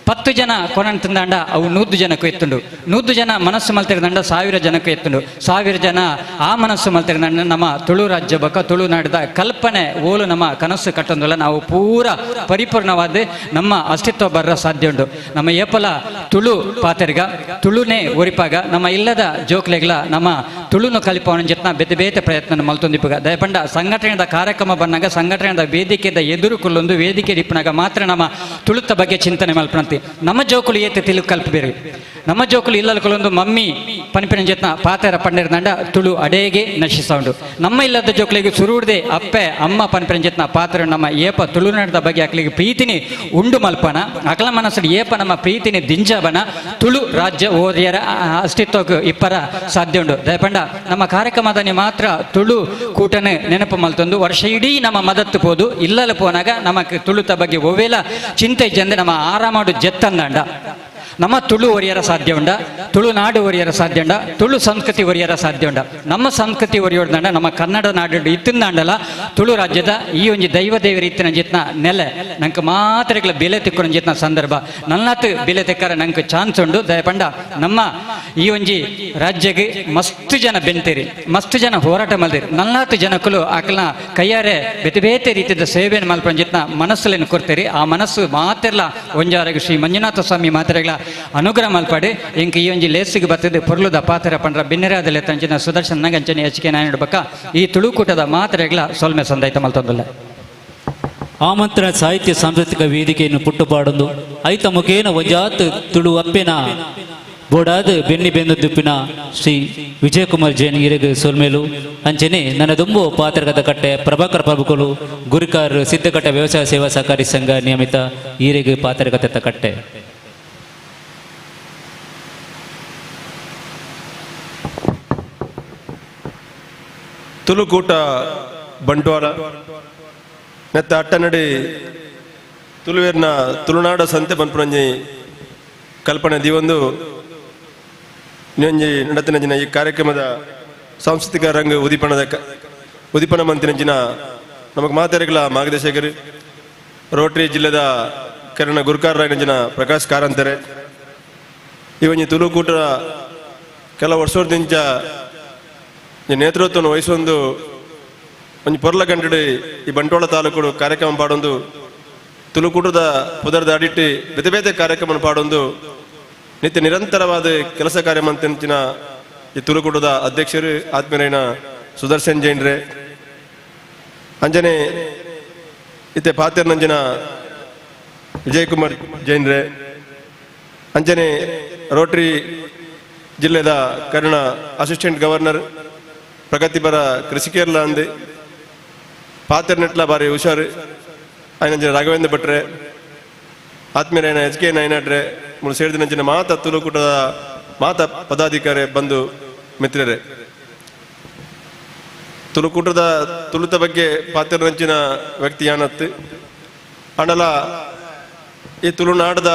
10 ಜನ ಕೊನನ್ ತಂದಾಂಡ ಅವು 100 ಜನಕ್ಕೂ ಎತ್ತುಂಡು 100 ಜನ ಮನಸ್ಸು ಮಲ್ತಿರದಂಡ 1000 ಜನಕ್ಕೂ ಎತ್ತುಂಡು 1000 ಜನ ಆ ಮನಸ್ಸು ಮಲ್ತಿರದಂಡ ನಮ್ಮ ತುಳು ರಾಜ್ಯ ಬಕ್ಕ ತುಳುನಾಡಿದ ಕಲ್ಪನೆ ಓಲು ನಮ್ಮ ಕನಸು ಕಟ್ಟೊಂದಲ್ಲ ನಾವು ಪೂರ ಪರಿಪೂರ್ಣವಾದ ನಮ್ಮ ಅಸ್ತಿತ್ವ ಬರ್ರ ಸಾಧ್ಯ ಉಂಟು. ನಮ್ಮ ಏಪಲ ತುಳು ಪಾತೆರ್ಗ ತುಳುನೇ ಒರಿಪಾಗ ನಮ್ಮ ಇಲ್ಲದ ಜೋಕ್ಲೆಗಳ ನಮ್ಮ ತುಳುನು ಕಲಿಪವನ ಜತ್ನ ಬೇತೆ ಬೇತೆ ಪ್ರಯತ್ನ ಮಲ್ತೊಂದಿಪ್ಪಗ ದಯಪಂಡ ಸಂಘಟನೆದ ಕಾರ್ಯಕ್ರಮ ಬಂದಾಗ ಸಂಘಟನೆದ ವೇದಿಕೆದ ಎದುರು ಕುಲ್ಲೊಂದು ವೇದಿಕೆ ಇಪ್ಪನಾಗ ಮಾತ್ರ ನಮ್ಮ ತುಳುತ್ತ ಬಗ್ಗೆ ಚಿಂತನೆ ಮಲ್ಪನಂತೆ. ನಮ್ಮ ಜೋಕುಲು ಏತೆ ತಿಳು ಕಲ್ಪಬೇರು ನಮ್ಮ ಜೋಕುಲು ಇಲ್ಲಲ್ಕೊಲೊಂದು ಮಮ್ಮಿ ಪನಿಪಿನ ಜತ್ನ ಪಾತೆರ ಪಂಡಿರದಂಡ ತುಳು ಅಡೇಗೆ ನಶಿಸೌಂಡು. ನಮ್ಮ ಇಲ್ಲದ ಜೋಕುಲಿಗೆ ಸುರುಡ್ದೆ ಅಪ್ಪೆ ಅಮ್ಮ ಪನಿಪಿನ ಜತ್ನ ಪಾತ್ರ ನಮ್ಮ ಏಪ ತುಳುನಾಡದ ಬಗ್ಗೆ ಅಕ್ಲಿಗೆ ಪ್ರೀತಿನಿ ಉಂಡು ಮಲ್ಪನ ಅಕಲ ಮನಸ್ಸು ಏಪ ನಮ್ಮ ಪ್ರೀತಿನಿ ದಿಂಜಬನ ತುಳು ರಾಜ್ಯ ಓರಿಯರ ಅಸ್ತಿತ್ವಕ್ಕೆ ಇಪ್ಪರ ಸಾಧ್ಯ ಉಂಡು. ದಯಪಂಡ ನಮ್ಮ ಕಾರ್ಯಕ್ರಮದಲ್ಲಿ ಮಾತ್ರ ತುಳು ಕೂಟನೆ ನೆನಪು ಮಲ್ತೊಂದು ವರ್ಷ ಇಡೀ ನಮ್ಮ ಮದತ್ತು ಪೋದು ಇಲ್ಲಲ್ಲ ಪೋನಾಗ ನಮಕ್ ತುಳುತ ಬಗ್ಗೆ ಒವೇಲ ಚಿಂತೆ ಇಜ್ಜಂದೆ ನಮ್ಮ ಆರಾಮಾಡು ಜೆತ್ತಂದಾಂಡ ನಮ್ಮ ತುಳು ಒರಿಯರ ಸಾಧ್ಯ ಉಂಡ, ತುಳುನಾಡು ಒರಿಯರ ಸಾಧ್ಯ ಉಂಡ, ತುಳು ಸಂಸ್ಕೃತಿ ಒರಿಯರ ಸಾಧ್ಯ ಉಂಡ. ನಮ್ಮ ಸಂಸ್ಕೃತಿ ಒರಿಯೋಡ್ದಂಡ ನಮ್ಮ ಕನ್ನಡ ನಾಡು ಇತ್ತಿಂದಾಂಡಲ ತುಳು ರಾಜ್ಯದ ಈ ಒಂಜಿ ದೈವ ದೇವರ ಇತ್ತಿನ ಜಿತ್ನ ನೆಲೆ ನಂಗೆ ಮಾತ್ರೆಗಳ ಬೆಲೆ ತಿಕ್ಕೊನ ಜಿತ್ನ ಸಂದರ್ಭ ನಲ್ನಾತ್ ಬೆಲೆ ತೆಕ್ಕರ ನಂಗೆ ಚಾನ್ಸ್ ಉಂಡು. ದಯಪಂಡ ನಮ್ಮ ಈ ಒಂಜಿ ರಾಜ್ಯಕ್ಕೆ ಮಸ್ತ್ ಜನ ಬೆಂತೀರಿ, ಮಸ್ತ್ ಜನ ಹೋರಾಟ ಮಲ್ದಿರಿ, ನಲ್ನಾತ್ ಜನಕ್ಕಲು ಆಕಲ್ನ ಕೈಯಾರೆ ಬೇತೆ ಬೇತೆ ರೀತಿಯ ಸೇವೆಯನ್ನು ಮಲ್ಪನ ಜಿತ್ನ ಮನಸ್ಸುಲೇನು ಕೊಡ್ತೀರಿ. ಆ ಮನಸ್ಸು ಮಾತೆಲ್ಲ ಒಂಜಾರೆಗೆ ಶ್ರೀ ಮಂಜುನಾಥ ಸ್ವಾಮಿ ಮಾತ್ರೆಗಳ ಅನುಗ್ರಹ ಮಲ್ಪಾಡಿ ಇಂಕ ಈ ಒಂಜಿ ಲೇಸಿಗೆ ಬರ್ತದೆ ಪೊರ್ಲುದ ಪಾತ್ರ ಪಂಡ್ರ ಬಿನ್ನೆರಾದಲೆ ತಂಚಿನ ಸುದರ್ಶನ್ ನಂಗಂಚನೆ ಎಚ್ ಕೆ ನಾಯಣ ಬಕ್ಕ ಈ ತುಳುಕೂಟದ ಮಾತ್ರೆಗಳ ಸೊಲ್ಮೆ ಸಂದಾಯ್ತ ಮಲ್ತೊಂದಲ್ಲ. ಆಮಂತ್ರಣ ಸಾಹಿತ್ಯ ಸಾಂಸ್ಕೃತಿಕ ವೇದಿಕೆಯನ್ನು ಪುಟ್ಟುಪಾಡೊಂದು ಐತ ಮುಖೇನ ಒಂಜಾತ್ ತುಳು ಅಪ್ಪೆನ ಬೋಡಾದ ಬೆನ್ನಿ ಬೆನ್ನು ದುಪ್ಪಿನ ಶ್ರೀ ವಿಜಯಕುಮಾರ್ ಜೈನ್ ಇರಗು ಸೊಲ್ಮೇಲು ಅಂಚನೆ ನನ್ನ ದುಂಬು ಪಾತ್ರಗತ ಕಟ್ಟೆ ಪ್ರಭಾಕರ್ ಪ್ರಭುಕುಲು ಗುರಿಕಾರ್ ಸಿದ್ಧಕಟ್ಟೆ ವ್ಯವಸಾಯ ಸೇವಾ ಸಹಕಾರಿ ಸಂಘ ನಿಯಮಿತ ಈರೆಗು ಪಾತ್ರಗತ ಕಟ್ಟೆ. ತುಳುಕೂಟ ಬಂಟ್ವಾಳ ನೆತ್ತ ಅಟ್ಟನಡಿ ತುಳುವೇರ್ನ ತುಳುನಾಡ ಸಂತೆ ಪನ್ಪುನಂಜಿ ಕಲ್ಪನೆ ದಿವೊಂದು ಇನ್ನೊಂಜಿ ನಡತಿನಂಜಿನ ಈ ಕಾರ್ಯಕ್ರಮದ ಸಾಂಸ್ಕೃತಿಕ ರಂಗ ಉದೀಪನದ ಉದೀಪನ ಮಂತಿನಂಜಿನ ನಮಗೆ ಮಾತೆರೆಗಳ ಮಾರ್ಗದರ್ಶಕರು ರೋಟರಿ ಜಿಲ್ಲೆದ ಕರಣ ಗುರುಕಾರ ರಾಯನಂಜಿನ ಪ್ರಕಾಶ್ ಕಾರಂತರೆ ಇವೊಂಜಿ ತುಳುಕೂಟ ಕೆಲ ವರ್ಷದಿಂಚ ನೇತೃತ್ವವನ್ನು ವಹಿಸೊಂದು ಒಂಜಿ ಪೊರ್ಲ ಗಂಟೆಡು ಈ ಬಂಟ್ವಾಳ ತಾಲೂಕು ಕಾರ್ಯಕ್ರಮ ಪಾಡೊಂದು ತುಳುಕೂಟದ ಪುದರ್ದ ಅಡಿಟ್ಟು ಬೇತೆ ಬೇತೆ ಕಾರ್ಯಕ್ರಮ ಪಾಡೊಂದು ನಿತ್ಯ ನಿರಂತರವಾದ ಕೆಲಸ ಕಾರ್ಯ ಮಂತಿನ ಈ ತುಳುಕೂಟದ ಅಧ್ಯಕ್ಷರು ಆತ್ಮೀಯನ ಸುದರ್ಶನ್ ಜೈನ್ರೆ ಅಂಜನೆ ಇತ್ತೆ ಪಾತೆರ್ನಂಜಿನ ವಿಜಯಕುಮಾರ್ ಜೈನ್ರೆ ಅಂಜನೆ ರೋಟರಿ ಜಿಲ್ಲೆದ ಕರುಣ ಅಸಿಸ್ಟೆಂಟ್ ಗವರ್ನರ್ ಪ್ರಗತಿಪರ ಕೃಷಿಕೇರ್ಲ ಅಂದೆ ಪಾತೆರ್ನೆಟ್ಲ ಬಾರಿ ಹುಷಾರು ಆಯ್ನಂಜಿನ ರಾಘವೇಂದ್ರ ಭಟ್ರೆ ಆತ್ಮೀಯರಾಯನ ಎಚ್ ಕೆ ನಾಯನಾಡ್ರೆ ಮೂರು ಸೇರಿದಿನಂಚಿನ ಮಾತ ತುಳುಕೂಟದ ಮಾತ ಪದಾಧಿಕಾರಿ ಬಂಧು ಮಿತ್ರರೇ, ತುಳುಕೂಟದ ತುಳುತ ಬಗ್ಗೆ ಪಾತ್ರರಂಚಿನ ವ್ಯಕ್ತಿಯಾನತ್ತು ಆಂಡಲ ಈ ತುಳುನಾಡದ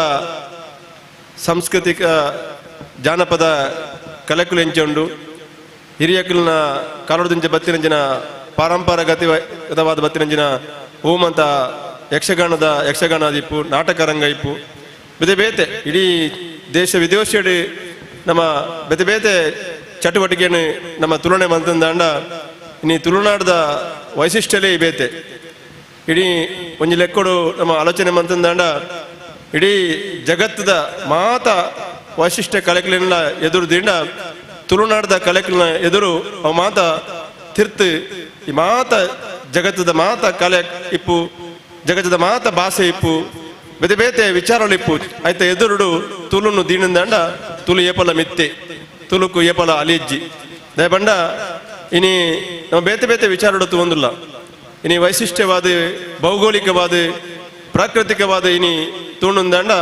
ಸಾಂಸ್ಕೃತಿಕ ಜಾನಪದ ಕಲೆಕುಲು ಎಂಚುಂಡು ಹಿರಿಯಕುಲಿನ ಕಾಲೋಡದಿಂಚ ಬತ್ತಿನಂಚಿನ ಪಾರಂಪರಗತವಾದ ಬತ್ತಿನಂಚಿನ ಹೂಮಂತ ಯಕ್ಷಗಾನದ ಯಕ್ಷಗಾನ ಇಪ್ಪು ನಾಟಕ ರಂಗ ಇಪ್ಪು ಬೇತೆ ಬೇತೆ ಇಡೀ ದೇಶ ವಿದೇಶಡಿ ನಮ್ಮ ಬೇತೆ ಬೇತೆ ಚಟುವಟಿಕೆಯನ್ನು ನಮ್ಮ ತುಳುನೆ ಮಂತಂದಾಂಡ ಇನಿ ತುಳುನಾಡದ ವೈಶಿಷ್ಟ್ಯಲೇ ಬೇತೆ ಇಡೀ ಒಂಜಿ ಲೆಕ್ಕೊಡು ನಮ್ಮ ಆಲೋಚನೆ ಮಂತಂದಾಂಡ ಇಡೀ ಜಗತ್ತದ ಮಾತ ವೈಶಿಷ್ಟ್ಯ ಕಲೆಕಲಿನ ಎದುರು ದಿಂಡ ತುಳುನಾಡದ ಕಲೆಕಲಿನ ಎದುರು ಅವು ಮಾತ ತಿರ್ತು ಈ ಮಾತ ಜಗತ್ತದ ಮಾತ ಕಲೆ ಇಪ್ಪು ಜಗತ್ತದ ಮಾತ ಭಾಷೆ ಇಪ್ಪು ಬೇತೆ ಬೇತೆ ವಿಚಾರಗಳು ಇಪ್ಪು ಆಯ್ತ ಎದುರುಡು ತುಳುನು ದೀನಂದಾಂಡ ತುಳು ಏಪಲ ಮಿತ್ತೆ ತುಳುಕು ಏಪಲ ಅಲಿಜ್ಜಿ ದಯಬಂಡ ಇನಿ ನಮ್ಮ ಬೇತೆ ಬೇತೆ ವಿಚಾರಡು ತೂವೊಂದುಲ್ಲ ಇನಿ ವೈಶಿಷ್ಟ್ಯವಾದ ಭೌಗೋಳಿಕವಾದ ಪ್ರಾಕೃತಿಕವಾದ ಇನಿ ತೂಣುಂದಾಂಡ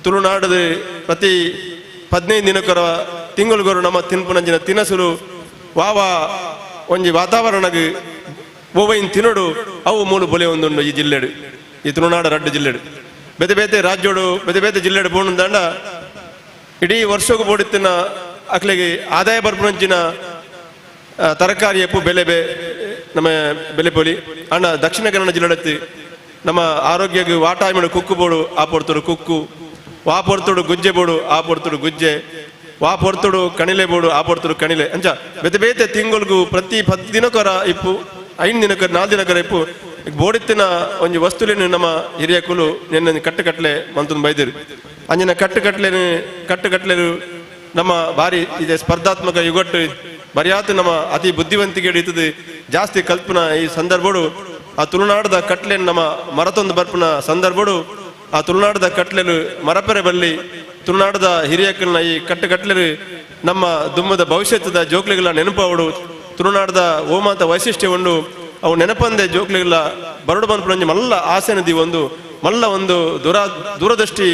ತುಳುನಾಡದ ಪ್ರತಿ 15 ದಿನಕರ ತಿಂಗಳುಗರು ನಮ್ಮ ತಿನ್ಪುನಂಜಿನ ತಿನಸುಲು ವಾವ ಒಂಜಿ ವಾತಾವರಣಗ್ ಓವೈನ್ ತಿನ್ನೋಡು ಅವು ಮೂಲು ಬೊಲೆ ಒಂದುಂಡು ಈ ಜಿಲ್ಲೆಡು ಈ ತುಳುನಾಡ ರಡ್ಡು ಜಿಲ್ಲೆಡು ಬೇತೆ ಬೇತೆ ರಾಜ್ಯೋಡು ಬೇತೆ ಬೇತೆ ಜಿಲ್ಲೆಡು ಬೋಣುಂದಾಂಡ ಇಡೀ ವರ್ಷಕ್ಕೂ ಬೋಡಿತ್ತಿನ ಅಕ್ಲೆಗೆ ಆದಾಯ ಬರ್ಪುನಂಚಿನ ತರಕಾರಿ ಎಪ್ಪು ಬೆಲೆ ಬೆ ನಮ್ಮ ಬೆಲೆ ಪೊಲಿ ಅಣ್ಣ ದಕ್ಷಿಣ ಕನ್ನಡ ಜಿಲ್ಲೆಡತ್ತಿ ನಮ್ಮ ಆರೋಗ್ಯಕ್ಕೆ ವಾಟಾಯ್ಮಡು ಕುಕ್ಕು ಬೋಡು ಆ ಪೊರ್ತುಡು ಕುಕ್ಕು ವಾ ಪೊರ್ತುಡು ಗುಜ್ಜೆ ಬೋಡು ಆ ಪೊರ್ತುಡು ಗುಜ್ಜೆ ವಾ ಪೊರ್ತುಡು ಕಣಿಲೆ ಬೋಡು ಆ ಪೊರ್ತುಡು ಕಣಿಲೆ ಅಂಚ ಬೇತೆ ಬೇತೆ ತಿಂಗಳಿಗೂ ಪ್ರತಿ 10 ದಿನಕರ ಇಪ್ಪು 5 ದಿನಕರ 4 ದಿನಕರ ಇಪ್ಪು ಬೋಡಿತ್ತಿನ ಒಂಜಿ ವಸ್ತುಲೇನು ನಮ್ಮ ಹಿರಿಯ ಕುಲು ನಿನ್ನ ಕಟ್ಟುಕಟ್ಲೆ ಮಂತೊಂದು ಬೈದಿರು ಅಂಜಿನ ಕಟ್ಟುಕಟ್ಲೇನು ಕಟ್ಟುಕಟ್ಲೇನು ನಮ್ಮ ಭಾರಿ ಇದೆ ಸ್ಪರ್ಧಾತ್ಮಕ ಯುಗಟ್ಟು ಬರಿಯಾತು ನಮ್ಮ ಅತಿ ಬುದ್ಧಿವಂತಿಕೆ ಹಿಡಿತದೆ ಜಾಸ್ತಿ ಕಲ್ಪನ ಈ ಸಂದರ್ಭಡು ಆ ತುಳುನಾಡದ ಕಟ್ಲೆನ್ ನಮ್ಮ ಮರತೊಂದು ಬರ್ಪುನ ಸಂದರ್ಭಡು ಆ ತುಳುನಾಡದ ಕಟ್ಲೆಲು ಮರಪೆರೆ ಬಲ್ಲಿ ತುಳುನಾಡದ ಹಿರಿಯಕ್ಕಲ್ನ ಈ ಕಟ್ಟುಕಟ್ಲೆಲು ನಮ್ಮ ದುಮ್ಮದ ಭವಿಷ್ಯದ ಜೋಕ್ಲಿಗಳ ನೆನಪಾವಡು ತುಳುನಾಡದ ಓಮಾತ ವೈಶಿಷ್ಟ್ಯ ಉಂಡು ಅವು ನೆನಪಂದೆ ಜೋಕ್ಲಿಗಳ ಬರಡು ಬಂದ್ಪುನಂಜಿ ಮಲ್ಲ ಆಸೆನದಿ ಒಂದು ಮಲ್ಲ ಒಂದು ದೂರದೃಷ್ಟಿ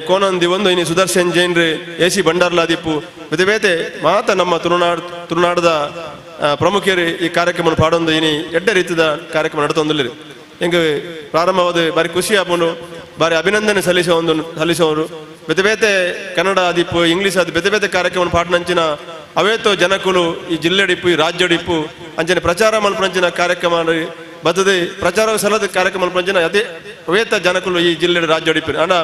ಕೋನಂದಿ ಒಂದು ಇನಿ ಸುದರ್ಶನ್ ಜೈನ್ರಿ ಎ ಸಿ ಭಂಡಾರ್ಲಾದಿಪ್ಪು ಬೇತೆ ಬೇತೆ ಮಾತ ನಮ್ಮ ತುಳುನಾಡದ ಪ್ರಮುಖರು ಈ ಕಾರ್ಯಕ್ರಮ ಪಾಡೊಂದು ಇನಿ ಎಡ್ಡ ರೀತಿಯ ಕಾರ್ಯಕ್ರಮ ನಡತೊಂದಿಲ್ಲ ಹಿಂಗೆ ಪ್ರಾರಂಭವಾದ ಬಾರಿ ಖುಷಿ ಆಪುಂಡು ಬಾರಿ ಅಭಿನಂದನೆ ಸಲ್ಲಿಸುವವರು ಬೇತೆ ಬೇತೆ ಕನ್ನಡ ಆದಿಪ್ಪು ಇಂಗ್ಲೀಷ್ ಆದಿ ಬೇತೆ ಬೇತೆ ಕಾರ್ಯಕ್ರಮ ಪಾಠನಂಚಿನ ಅವೇತೋ ಜನಕುಲು ಈ ಜಿಲ್ಲೆಡಿಪ್ಪು ಈ ರಾಜ್ಯಡಿಪ್ಪು ಅಂಚನೆ ಪ್ರಚಾರ ಮಲ್ಪನಂಚಿನ ಕಾರ್ಯಕ್ರಮ ಬತ್ತದೆ ಪ್ರಚಾರ ಸಲದ ಕಾರ್ಯಕ್ರಮ ಮಲ್ಪನಂಚಿನ ಅದೇ ಅವೇತ ಜನಕುಲು ಈ ಜಿಲ್ಲೆ ರಾಜ್ಯಡಿಪ್ಪು ಅಣ್ಣ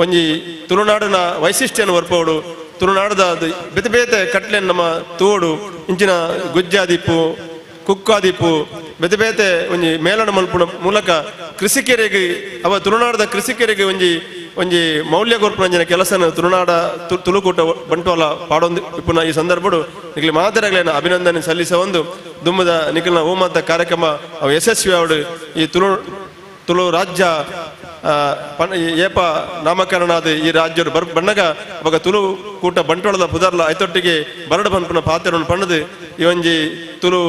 ಒಂಜಿ ತುಳುನಾಡಿನ ವೈಶಿಷ್ಟ್ಯನ ವರ್ಪೋಡು ತುಳುನಾಡದ ಬೇತೆ ಬೇತೆ ಕಟ್ಲೆ ನಮ್ಮ ತೋಡು ಇಂಚಿನ ಗುಜ್ಜಾದಿಪ್ಪು ಕುಕ್ಕಾದಿಪ್ಪು ಬೇತೆ ಬೇತೆ ಒಂಜಿ ಮೇಲಣ ಮಲ್ಪುನ ಮೂಲಕ ಕೃಷಿಕರಿಗೆ ಅವ ತುಳುನಾಡದ ಕೃಷಿಕರಿಗೆ ಒಂಜಿ ಒಂಜಿ ಮೌಲ್ಯ ಕೊರ್ಪುನಂಚಿನ ಕೆಲಸನ ತುಳುನಾಡ ತುಳುಕೂಟ ಬಂಟ್ವಾಳ ಪಾಡೊಂದು ಇಪ್ಪುನ ಈ ಸಂದರ್ಭಡು ನಿಕ್ಲಿ ಮಾತರಗಳೇನ ಅಭಿನಂದನೆ ಸಲ್ಲಿಸ ಒಂದು ದುಮ್ಮದ ನಿಖಿಲ್ನ ಓಮಂತ ಕಾರ್ಯಕ್ರಮ ಅವ ಯಶಸ್ವಿ ಅವಡು ಈ ತುಳು ರಾಜ್ಯ ಏಪ ನಾಮಕರಣ ಆದ ಈ ರಾಜ್ಯರು ಬಣ್ಣಗ ಅವಾಗ ತುಳು ಕೂಟ ಬಂಟ್ವಾಳದ ಪುದರ್ಲ ಐತೊಟ್ಟಿಗೆ ಬರಡು ಪನ್ಪುನ ಪಾತ್ರವನ್ನು ಪಣ್ಣದು ಈ ಒಂಜಿ ತುಳು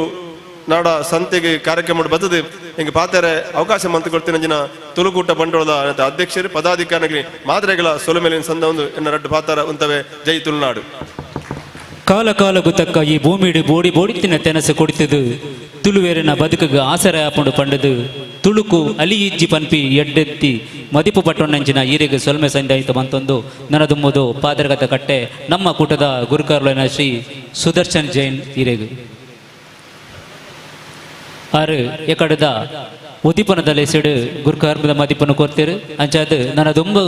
ನಾಡ ಸಂತೆಗೆ ಕಾರ್ಯಕ್ರಮ ಬರ್ತದೆ ಹಿಂಗೆ ಪಾತ್ರೆ ಅವಕಾಶ ಮಂತ್ ಕೊಡ್ತೀನಿ ಅಂಜಿನ ತುಳುಕೂಟ ಬಂಟ್ವಾಳದ ಅಧ್ಯಕ್ಷರು ಪದಾಧಿಕಾರಿಗಳಿಗೆ ಮಾತ್ರೆಗಳ ಸೊಲುಮೇಲಿನ ಸಂದ ಒಂದು ಎನ್ನ ರಡ್ಡು ಪಾತ್ರ ಉಂತವೆ. ಜೈ ತುಳುನಾಡು. ಕಾಲ ಕಾಲ ಗುತಕ್ಕ ಈ ಭೂಮಿಡು ಬೋಡಿ ಬೋಡಿತ್ತಿನ ತೆನಸು ಕೊಡಿತದು ತುಳುವೇರಿನ ಬದುಕುಗ ಆಸರೆ ಆಪುಂಡು ಪಂಡದು ತುಳುಕು ಅಲಿ ಇಜ್ಜಿ ಪನ್ಪಿ ಎಡ್ಡೆತ್ತಿ ಮದಿಪು ಪಟ್ಟೊಣ್ಣಂಚಿನ ಈರೆಗೆ ಸೊಲ್ಮೆ ಸಂದಾಯಿತು ಬಂತೊಂದು ನನದುಂಬುದು ಪಾದರಗತ ಕಟ್ಟೆ ನಮ್ಮ ಕೂಟದ ಗುರುಕಾರ್ಲನ ಶ್ರೀ ಸುದರ್ಶನ್ ಜೈನ್ ಈರೆಗು ಆರು ಎಕಡದ ಉದಿಪನದ ಲೇಸಿಡು ಗುರುಕಾರ್ಮದ ಮದಿಪನು ಕೋರ್ತಿರು ಅಂಚಾದ ನನದುಂಬು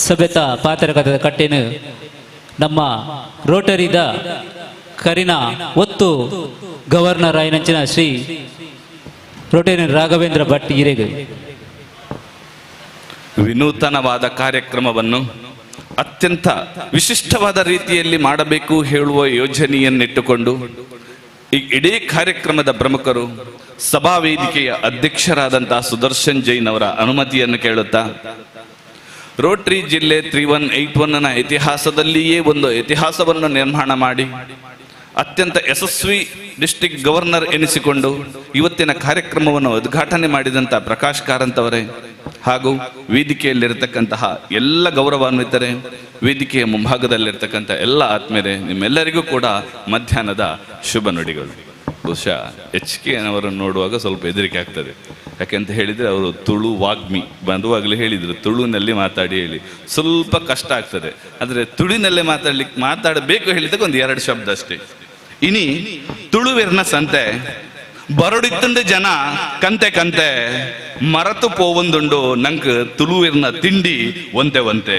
ಸಭೆತ ಪಾತ್ರಗತ ಕಟ್ಟೆನು ನಮ್ಮ ರೋಟರಿದ ಕರಿನ ಒತ್ತು ಗವರ್ನರ್ ಆಯ್ನಂಚಿನ ಶ್ರೀ ರೋಟರಿಯನ್ ರಾಘವೇಂದ್ರ ಭಟ್ ಹಿರೇಗ. ವಿನೂತನವಾದ ಕಾರ್ಯಕ್ರಮವನ್ನು ಅತ್ಯಂತ ವಿಶಿಷ್ಟವಾದ ರೀತಿಯಲ್ಲಿ ಮಾಡಬೇಕು ಹೇಳುವ ಯೋಜನೆಯನ್ನಿಟ್ಟುಕೊಂಡು ಈ ಇಡೀ ಕಾರ್ಯಕ್ರಮದ ಪ್ರಮುಖರು ಸಭಾ ವೇದಿಕೆಯ ಅಧ್ಯಕ್ಷರಾದಂತಹ ಸುದರ್ಶನ್ ಜೈನ್ ಅವರ ಅನುಮತಿಯನ್ನು ಕೇಳುತ್ತಾ ರೋಟರಿ ಜಿಲ್ಲೆ 3181ನ ಇತಿಹಾಸದಲ್ಲಿಯೇ ಒಂದು ಇತಿಹಾಸವನ್ನು ನಿರ್ಮಾಣ ಮಾಡಿ ಅತ್ಯಂತ ಯಶಸ್ವಿ ಡಿಸ್ಟ್ರಿಕ್ಟ್ ಗವರ್ನರ್ ಎನಿಸಿಕೊಂಡು ಇವತ್ತಿನ ಕಾರ್ಯಕ್ರಮವನ್ನು ಉದ್ಘಾಟನೆ ಮಾಡಿದಂಥ ಪ್ರಕಾಶ್ ಕಾರಂತ್ ಅವರೇ ಹಾಗೂ ವೇದಿಕೆಯಲ್ಲಿರತಕ್ಕಂತಹ ಎಲ್ಲ ಗೌರವಾನ್ವಿತರೇ, ವೇದಿಕೆಯ ಮುಂಭಾಗದಲ್ಲಿರ್ತಕ್ಕಂಥ ಎಲ್ಲ ಆತ್ಮೀಯರೇ, ನಿಮ್ಮೆಲ್ಲರಿಗೂ ಕೂಡ ಮಧ್ಯಾಹ್ನದ ಶುಭ ನುಡಿಗಳು. ಬಹುಶಃ ಎಚ್ ಕೆ ಅವರನ್ನು ನೋಡುವಾಗ ಸ್ವಲ್ಪ ಹೆದರಿಕೆ ಆಗ್ತದೆ. ಯಾಕೆಂತ ಹೇಳಿದರೆ ಅವರು ತುಳು ವಾಗ್ಮಿ ಬಂದುವಾಗಲೇ ಹೇಳಿದರು, ತುಳುವಿನಲ್ಲಿ ಮಾತಾಡಿ ಹೇಳಿ ಸ್ವಲ್ಪ ಕಷ್ಟ ಆಗ್ತದೆ. ಆದರೆ ತುಳುವಿನಲ್ಲೇ ಮಾತಾಡಬೇಕು ಹೇಳಿದಾಗ ಒಂದು ಎರಡು ಶಬ್ದ ಅಷ್ಟೇ. ಇನಿ ತುಳುವೆರ್ನ ಸಂತೆ ಬರಡಿತ್ತಂದ ಜನ ಕಂತೆ ಕಂತೆ ಮರತು ಪೋವೊಂದುಂಡು ನಂಕ್ ತುಳುವೆರ್ನ ತಿಂಡಿ ಒಂತೆ ಒಂತೆ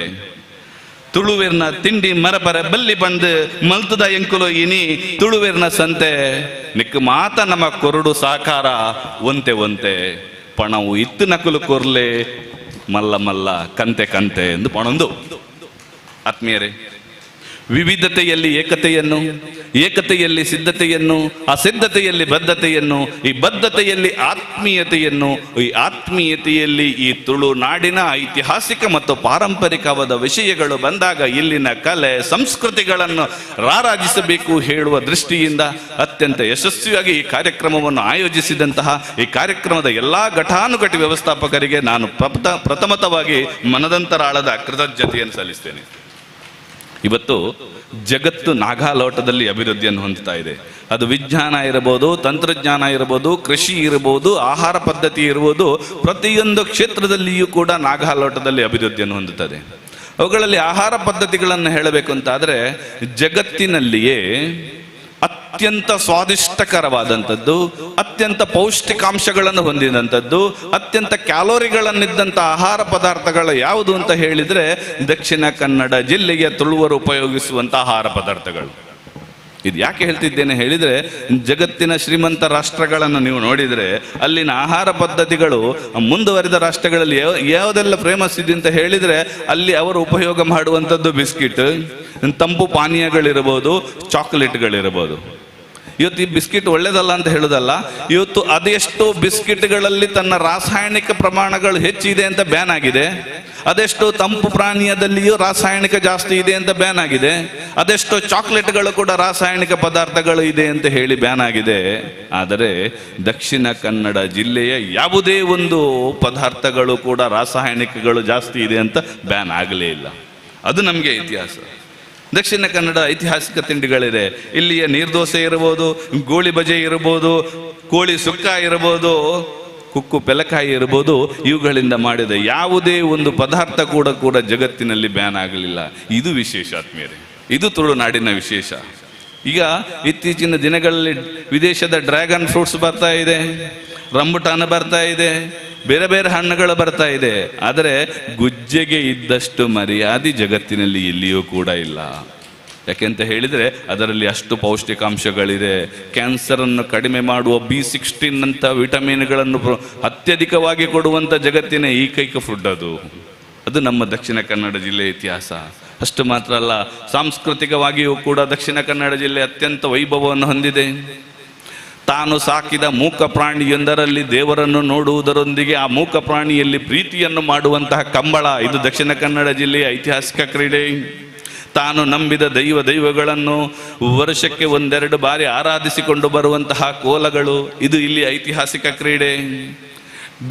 ತುಳುವೆರ್ನ ತಿಂಡಿ ಮರಪರ ಬಲ್ಲಿ ಬಂದು ಮಲ್ತದ ಎಂಕುಲು ಇನಿ ತುಳುವೆರ್ನ ಸಂತೆ ನಿಕ್ ಮಾತ ನಮ್ಮ ಕೊರಡು ಸಾಕಾರ ಒಂತೆ ಒಂತೆ ಪಣವು ಇತ್ತು ನಕಲು ಕೊರ್ಲೆ ಮಲ್ಲ ಮಲ್ಲ ಕಂತೆ ಕಂತೆ ಎಂದು ಪಣೊಂದು. ಆತ್ಮೀಯರೇ, ವಿವಿಧತೆಯಲ್ಲಿ ಏಕತೆಯನ್ನು, ಏಕತೆಯಲ್ಲಿ ಸಿದ್ಧತೆಯನ್ನು, ಆ ಸಿದ್ಧತೆಯಲ್ಲಿ ಬದ್ಧತೆಯನ್ನು, ಈ ಬದ್ಧತೆಯಲ್ಲಿ ಆತ್ಮೀಯತೆಯನ್ನು, ಈ ಆತ್ಮೀಯತೆಯಲ್ಲಿ ಈ ತುಳುನಾಡಿನ ಐತಿಹಾಸಿಕ ಮತ್ತು ಪಾರಂಪರಿಕವಾದ ವಿಷಯಗಳು ಬಂದಾಗ ಇಲ್ಲಿನ ಕಲೆ ಸಂಸ್ಕೃತಿಗಳನ್ನು ರಾರಾಜಿಸಬೇಕು ಹೇಳುವ ದೃಷ್ಟಿಯಿಂದ ಅತ್ಯಂತ ಯಶಸ್ವಿಯಾಗಿ ಈ ಕಾರ್ಯಕ್ರಮವನ್ನು ಆಯೋಜಿಸಿದಂತಹ ಈ ಕಾರ್ಯಕ್ರಮದ ಎಲ್ಲ ಘಟಾನುಘಟಿ ವ್ಯವಸ್ಥಾಪಕರಿಗೆ ನಾನು ಪ್ರಥಮತವಾಗಿ ಮನದಂತರಾಳದ ಕೃತಜ್ಞತೆಯನ್ನು ಸಲ್ಲಿಸ್ತೇನೆ. ಇವತ್ತು ಜಗತ್ತು ನಾಗಾಲೋಟದಲ್ಲಿ ಅಭಿವೃದ್ಧಿಯನ್ನು ಹೊಂದುತ್ತಾ ಇದೆ. ಅದು ವಿಜ್ಞಾನ ಇರಬಹುದು, ತಂತ್ರಜ್ಞಾನ ಇರಬಹುದು, ಕೃಷಿ ಇರಬಹುದು, ಆಹಾರ ಪದ್ಧತಿ ಇರ್ಬೋದು, ಪ್ರತಿಯೊಂದು ಕ್ಷೇತ್ರದಲ್ಲಿಯೂ ಕೂಡ ನಾಗಾಲೋಟದಲ್ಲಿ ಅಭಿವೃದ್ಧಿಯನ್ನು ಹೊಂದುತ್ತದೆ. ಅವುಗಳಲ್ಲಿ ಆಹಾರ ಪದ್ಧತಿಗಳನ್ನು ಹೇಳಬೇಕು ಅಂತಾದರೆ ಜಗತ್ತಿನಲ್ಲಿಯೇ ಅತ್ಯಂತ ಸ್ವಾದಿಷ್ಟಕರವಾದಂಥದ್ದು, ಅತ್ಯಂತ ಪೌಷ್ಟಿಕಾಂಶಗಳನ್ನು ಹೊಂದಿದಂಥದ್ದು, ಅತ್ಯಂತ ಕ್ಯಾಲೋರಿಗಳನ್ನಿದ್ದಂಥ ಆಹಾರ ಪದಾರ್ಥಗಳು ಯಾವುದು ಅಂತ ಹೇಳಿದರೆ ದಕ್ಷಿಣ ಕನ್ನಡ ಜಿಲ್ಲೆಯ ತುಳುವರು ಉಪಯೋಗಿಸುವಂಥ ಆಹಾರ ಪದಾರ್ಥಗಳು. ಇದು ಯಾಕೆ ಹೇಳ್ತಿದ್ದೇನೆ ಹೇಳಿದರೆ, ಜಗತ್ತಿನ ಶ್ರೀಮಂತ ರಾಷ್ಟ್ರಗಳನ್ನು ನೀವು ನೋಡಿದರೆ ಅಲ್ಲಿನ ಆಹಾರ ಪದ್ಧತಿಗಳು ಮುಂದುವರಿದ ರಾಷ್ಟ್ರಗಳಲ್ಲಿ ಯಾವುದೆಲ್ಲ ಫೇಮಸ್ ಇದೆ ಅಂತ ಹೇಳಿದರೆ ಅಲ್ಲಿ ಅವರು ಉಪಯೋಗ ಮಾಡುವಂಥದ್ದು ಬಿಸ್ಕಿಟ್, ತಂಪು ಪಾನೀಯಗಳಿರ್ಬೋದು, ಚಾಕ್ಲೇಟ್ಗಳಿರ್ಬೋದು. ಇವತ್ತು ಈ ಬಿಸ್ಕಿಟ್ ಒಳ್ಳೇದಲ್ಲ ಅಂತ ಹೇಳೋದಲ್ಲ, ಇವತ್ತು ಅದೆಷ್ಟೋ ಬಿಸ್ಕಿಟ್ಗಳಲ್ಲಿ ತನ್ನ ರಾಸಾಯನಿಕ ಪ್ರಮಾಣಗಳು ಹೆಚ್ಚಿದೆ ಅಂತ ಬ್ಯಾನ್ ಆಗಿದೆ, ಅದೆಷ್ಟೋ ತಂಪು ಪ್ರಾಣಿಯದಲ್ಲಿಯೂ ರಾಸಾಯನಿಕ ಜಾಸ್ತಿ ಇದೆ ಅಂತ ಬ್ಯಾನ್ ಆಗಿದೆ, ಅದೆಷ್ಟೋ ಚಾಕ್ಲೇಟ್ಗಳು ಕೂಡ ರಾಸಾಯನಿಕ ಪದಾರ್ಥಗಳು ಇದೆ ಅಂತ ಹೇಳಿ ಬ್ಯಾನ್ ಆಗಿದೆ. ಆದರೆ ದಕ್ಷಿಣ ಕನ್ನಡ ಜಿಲ್ಲೆಯ ಯಾವುದೇ ಒಂದು ಪದಾರ್ಥಗಳು ಕೂಡ ರಾಸಾಯನಿಕಗಳು ಜಾಸ್ತಿ ಇದೆ ಅಂತ ಬ್ಯಾನ್ ಆಗಲೇ ಇಲ್ಲ. ಅದು ನಮಗೆ ಇತಿಹಾಸ. ದಕ್ಷಿಣ ಕನ್ನಡ ಐತಿಹಾಸಿಕ ತಿಂಡಿಗಳಿದೆ. ಇಲ್ಲಿಯ ನೀರ್ದೋಸೆ ಇರ್ಬೋದು, ಗೋಳಿ ಬಜೆ ಇರ್ಬೋದು, ಕೋಳಿ ಸುಕ್ಕ ಇರ್ಬೋದು, ಕುಕ್ಕು ಪೆಲಕಾಯಿ ಇರ್ಬೋದು, ಇವುಗಳಿಂದ ಮಾಡಿದ ಯಾವುದೇ ಒಂದು ಪದಾರ್ಥ ಕೂಡ ಜಗತ್ತಿನಲ್ಲಿ ಬ್ಯಾನ್ ಆಗಲಿಲ್ಲ. ಇದು ವಿಶೇಷ ಆತ್ಮೀಯರೇ, ಇದು ತುಳುನಾಡಿನ ವಿಶೇಷ. ಈಗ ಇತ್ತೀಚಿನ ದಿನಗಳಲ್ಲಿ ವಿದೇಶದ ಡ್ರ್ಯಾಗನ್ ಫ್ರೂಟ್ಸ್ ಬರ್ತಾ ಇದೆ, ರಂಬುಟಾನ ಬರ್ತಾ ಇದೆ, ಬೇರೆ ಬೇರೆ ಹಣ್ಣುಗಳು ಬರ್ತಾ ಇದೆ. ಆದರೆ ಗುಜ್ಜೆಗೆ ಇದ್ದಷ್ಟು ಮರ್ಯಾದೆ ಜಗತ್ತಿನಲ್ಲಿ ಎಲ್ಲಿಯೂ ಕೂಡ ಇಲ್ಲ. ಯಾಕೆಂತ ಹೇಳಿದರೆ ಅದರಲ್ಲಿ ಅಷ್ಟು ಪೌಷ್ಟಿಕಾಂಶಗಳಿದೆ. ಕ್ಯಾನ್ಸರನ್ನು ಕಡಿಮೆ ಮಾಡುವ B16 ಅಂತ ವಿಟಮಿನ್ಗಳನ್ನು ಅತ್ಯಧಿಕವಾಗಿ ಕೊಡುವಂಥ ಜಗತ್ತಿನ ಏಕೈಕ ಫುಡ್ ಅದು. ಅದು ನಮ್ಮ ದಕ್ಷಿಣ ಕನ್ನಡ ಜಿಲ್ಲೆಯ ಇತಿಹಾಸ. ಅಷ್ಟು ಮಾತ್ರ ಅಲ್ಲ, ಸಾಂಸ್ಕೃತಿಕವಾಗಿಯೂ ಕೂಡ ದಕ್ಷಿಣ ಕನ್ನಡ ಜಿಲ್ಲೆ ಅತ್ಯಂತ ವೈಭವವನ್ನು ಹೊಂದಿದೆ. ತಾನು ಸಾಕಿದ ಮೂಕ ಪ್ರಾಣಿಯೊಂದರಲ್ಲಿ ದೇವರನ್ನು ನೋಡುವುದರೊಂದಿಗೆ ಆ ಮೂಕ ಪ್ರಾಣಿಯಲ್ಲಿ ಪ್ರೀತಿಯನ್ನು ಮಾಡುವಂತಹ ಕಂಬಳ, ಇದು ದಕ್ಷಿಣ ಕನ್ನಡ ಜಿಲ್ಲೆಯ ಐತಿಹಾಸಿಕ ಕ್ರೀಡೆ. ತಾನು ನಂಬಿದ ದೈವಗಳನ್ನು ವರ್ಷಕ್ಕೆ ಒಂದೆರಡು ಬಾರಿ ಆರಾಧಿಸಿಕೊಂಡು ಬರುವಂತಹ ಕೋಲಗಳು, ಇದು ಇಲ್ಲಿ ಐತಿಹಾಸಿಕ ಕ್ರೀಡೆ.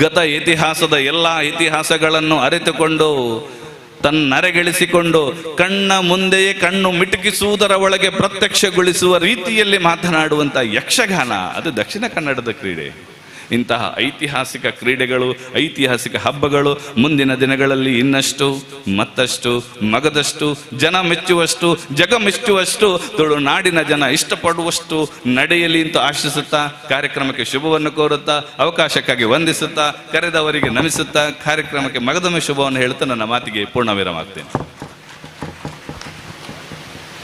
ಗತ ಇತಿಹಾಸದ ಎಲ್ಲ ಇತಿಹಾಸಗಳನ್ನು ಅರಿತುಕೊಂಡು ತನ್ನರೆಗಳಿಸಿಕೊಂಡು ಕಣ್ಣ ಮುಂದೆಯೇ ಕಣ್ಣು ಮಿಟುಕಿಸುವುದರ ಒಳಗೆ ಪ್ರತ್ಯಕ್ಷಗೊಳಿಸುವ ರೀತಿಯಲ್ಲಿ ಮಾತನಾಡುವಂಥ ಯಕ್ಷಗಾನ, ಅದು ದಕ್ಷಿಣ ಕನ್ನಡದ ಕ್ರೀಡೆ. ಇಂತಹ ಐತಿಹಾಸಿಕ ಕ್ರೀಡೆಗಳು, ಐತಿಹಾಸಿಕ ಹಬ್ಬಗಳು ಮುಂದಿನ ದಿನಗಳಲ್ಲಿ ಇನ್ನಷ್ಟು ಮತ್ತಷ್ಟು ಮಗದಷ್ಟು ಜನ ಮೆಚ್ಚುವಷ್ಟು, ಜಗ ಮೆಚ್ಚುವಷ್ಟು, ತುಳುನಾಡಿನ ಜನ ಇಷ್ಟಪಡುವಷ್ಟು ನಡೆಯಲಿ ಅಂತ ಆಶಿಸುತ್ತಾ, ಕಾರ್ಯಕ್ರಮಕ್ಕೆ ಶುಭವನ್ನು ಕೋರುತ್ತಾ, ಅವಕಾಶಕ್ಕಾಗಿ ವಂದಿಸುತ್ತಾ, ಕರೆದವರಿಗೆ ನಮಿಸುತ್ತಾ, ಕಾರ್ಯಕ್ರಮಕ್ಕೆ ಮಗದೊಮ್ಮೆ ಶುಭವನ್ನು ಹೇಳುತ್ತಾ ನನ್ನ ಮಾತಿಗೆ ಪೂರ್ಣ ವಿರಾಮ ಆಗ್ತೇನೆ.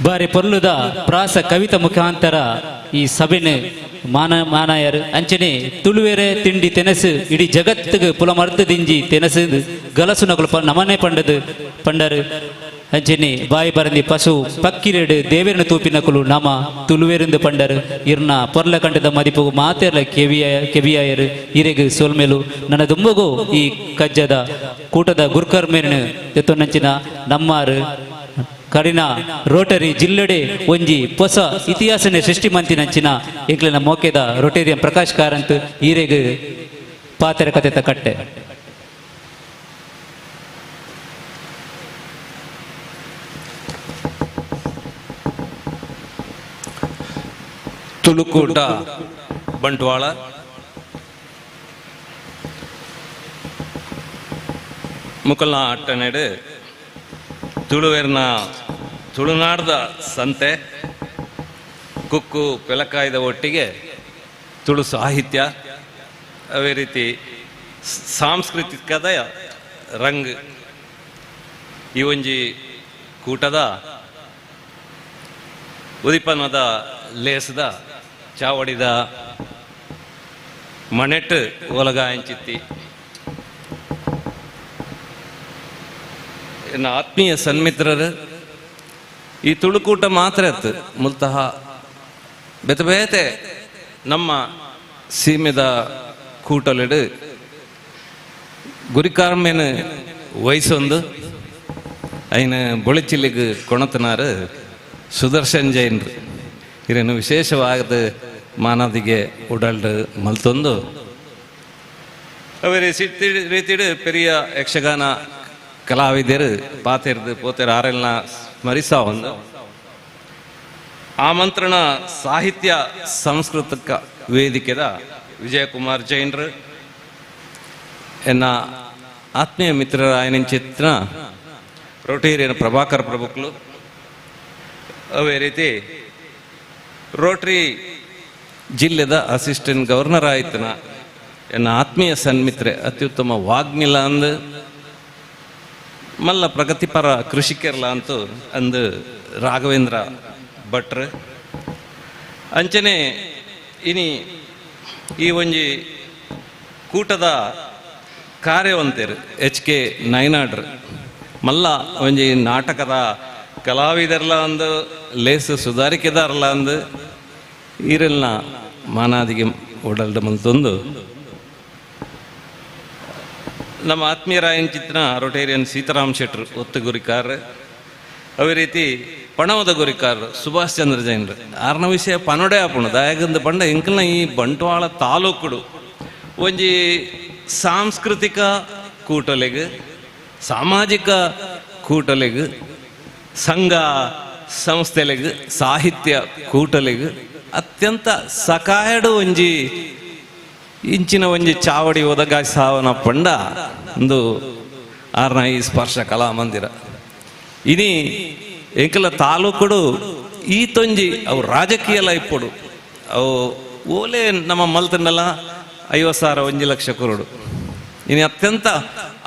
ಬಾರಿ ಪೊರ್ಲುದ ಪ್ರಾಸ ಕವಿತ ಮುಖಾಂತರ ಈ ಸಭೆನೆ ಮಾನಾಯರು ಅಂಚನೆ ತುಳುವೆರೆ ತಿಂಡಿ ತೆನಸು ಇಡೀ ಜಗತ್ತಿಗೆ ಪುಲಮರ್ದ ದಿಂಜಿ ತೆನಸು ಗಲಸು ನಕಲು ನಮನೆ ಪಂಡದು ಪಂಡರು ಅಂಚನೆ ಬಾಯಿ ಬರಂದಿ ಪಶು ಪಕ್ಕಿರೆಡು ದೇವೇರನ ತೂಪಿನಕುಲು ನಮ ತುಳುವೆರಿಂದ ಪಂಡರು ಇರ್ನ ಪೊರ್ಲ ಕಂಠದ ಮದಿಪು ಮಾತೆರ್ಲ ಕೆವಿಯಾಯರು ಇರೆಗು ಸೋಲ್ಮೇಲು ನನ್ನ ದುಂಬಗು ಈ ಕಜ್ಜದ ಕೂಟದ ಗುರ್ಕರ್ಮೇರಿನ ಎತ್ತೊನ್ನಂಚಿನ ನಮ್ಮಾರು ಕಡಿನ ರೋಟರಿ ಜಿಲ್ಲೆಡೆ ಒಂಜಿ ಹೊಸ ಇತಿಹಾಸನೆ ಸೃಷ್ಟಿ ಮಂತಿನಂಚಿನ ಎಂಕ್ಲೆನ ಮೋಕೆದ ರೋಟೇರಿಯನ್ ಪ್ರಕಾಶ್ ಕಾರಂತ್ ಈರೆಗ್ ಪಾತೆರ ಕತೆತ ಕಟ್ಟೆ. ತುಳುಕೂಟ ಬಂಟ್ವಾಳ ಮುಕಲ್ನ ಅಟ್ಟನೆಡು ತುಳುವೆರ್ನ ತುಳುನಾಡ್ದ ಸಂತೆ ಕುಕ್ಕು ಪೆಲಕಾಯ್ದ ಒಟ್ಟಿಗೆ ತುಳು ಸಾಹಿತ್ಯ ಅದೇ ರೀತಿ ಸಾಂಸ್ಕೃತಿಕದ ರಂಗ್ ಈ ಒಂಜಿ ಕೂಟದ ಉದಿಪನದ ಲೇಸದ ಚಾವಡಿದ ಮಣೆಟ್ಟು ಒಲಗಾಯಂಚಿತ್ತಿ ಎನ್ನ ಆತ್ಮೀಯ ಸನ್ಮಿತ್ರರು ಈ ತುಳುಕೂಟ ಮಾತ್ರ ಇತ್ತು ಮೂಲತಃ ಬೇತೆ ಬೇತೆ ನಮ್ಮ ಸೀಮೆದ ಕೂಟಲಿಡು ಗುರಿಕಾರ್ಮೇನ ವಯಸ್ಸೊಂದು ಐನ ಬೊಳಿಚಿಲ್ಲಿಗೆ ಕೊಣತನಾರು ಸುದರ್ಶನ್ ಜೈನ್ರು ಇರೇನು ವಿಶೇಷವಾದ ಮಾನದಿಗೆ ಉಡಲ್ಡು ಮಲ್ತೊಂದು ಅವರೇ ರೀತಿಡು ಪೆರಿಯ ಯಕ್ಷಗಾನ ಕಲಾವಿದರು ಪಾತೆರ್ದು ಪೋತೆರ್ ಆರೆಲ್ನ ಸ್ಮರಿಸ ಒಂದು ಆಮಂತ್ರಣ ಸಾಹಿತ್ಯ ಸಾಂಸ್ಕೃತಿಕ ವೇದಿಕೆದ ವಿಜಯಕುಮಾರ್ ಜೈನ್ರು ಎನ್ನ ಆತ್ಮೀಯ ಮಿತ್ರರ ಚಿತ್ರ ರೋಟೇರಿಯನ್ ಪ್ರಭಾಕರ್ ಪ್ರಭುಕ್ಲು ಅವೇ ರೀತಿ ರೋಟರಿ ಜಿಲ್ಲೆದ ಅಸಿಸ್ಟೆಂಟ್ ಗವರ್ನರ್ ಆಯ್ತನ ಎನ್ನ ಆತ್ಮೀಯ ಸನ್ಮಿತ್ರೆ ಅತ್ಯುತ್ತಮ ವಾಗ್ಮಿಲ ಅಂದು ಮಲ್ಲ ಪ್ರಗತಿಪರ ಕೃಷಿಕರ್ಲ ಅಂತೂ ಅಂದು ರಾಘವೇಂದ್ರ ಭಟ್ರು ಅಂಚನೆ ಇನಿ ಈ ಒಂಜಿ ಕೂಟದ ಕಾರ್ಯವಂತರು ಎಚ್ ಕೆ ನೈನಾಡ್ರು ಮಲ್ಲ ಒಂಜಿ ನಾಟಕದ ಕಲಾವಿದರ್ಲ ಅಂದು ಲೇಸು ಸುಧಾರಿಕೆದಾರಲ್ಲ ಅಂದು ಈರೆಲ್ನ ಮಾನಾದಿಗೆ ಓಡಲ್ದ ಮಲ್ತೊಂದು ನಮ್ಮ ಆತ್ಮೀಯರಾಯನ್ ಚಿತ್ರ ರೊಟೇರಿಯನ್ ಸೀತಾರಾಮ್ ಶೆಟ್ರು ಒತ್ತು ಗುರಿಕಾರ ಅದೇ ರೀತಿ ಪಣವದ ಗುರಿಕಾರರು ಸುಭಾಷ್ ಚಂದ್ರ ಜೈನ್ರು ಆರ್ನ ವಿಷಯ ಪನೊಡೆ ಆಪುಣು ದಾಯಗಂದು ಪಂಡ ಎಂಕಲ್ನ ಈ ಬಂಟ್ವಾಳ ತಾಲೂಕುಡು ಒಂಜಿ ಸಾಂಸ್ಕೃತಿಕ ಕೂಟಲೆಗ್ ಸಾಮಾಜಿಕ ಕೂಟಲೆಗ್ ಸಂಘ ಸಂಸ್ಥೆಲೆಗ್ ಸಾಹಿತ್ಯ ಕೂಟಲೆಗ್ ಅತ್ಯಂತ ಸಕಾಯಡು ಒಂಜಿ ಇಂಚಿನ ಒಂಜಿ ಚಾವಡಿ ಒದಗ ಸಾವನ ಪಂಡ ಒಂದು ಆರ್ನ ಈ ಸ್ಪರ್ಶ ಕಲಾಮಂದಿರ ಇನಿ ಎಂಕಲ ತಾಲೂಕುಡು ಈ ತೊಂಜಿ ಅವು ರಾಜಕೀಯ ಲೈಪುಡು ಅವು ಓಲೆ ನಮ್ಮ ಮಲ್ತಂಡಲ 50,000 1 ಲಕ್ಷ ಕೊರಡು ಇನಿ ಅತ್ಯಂತ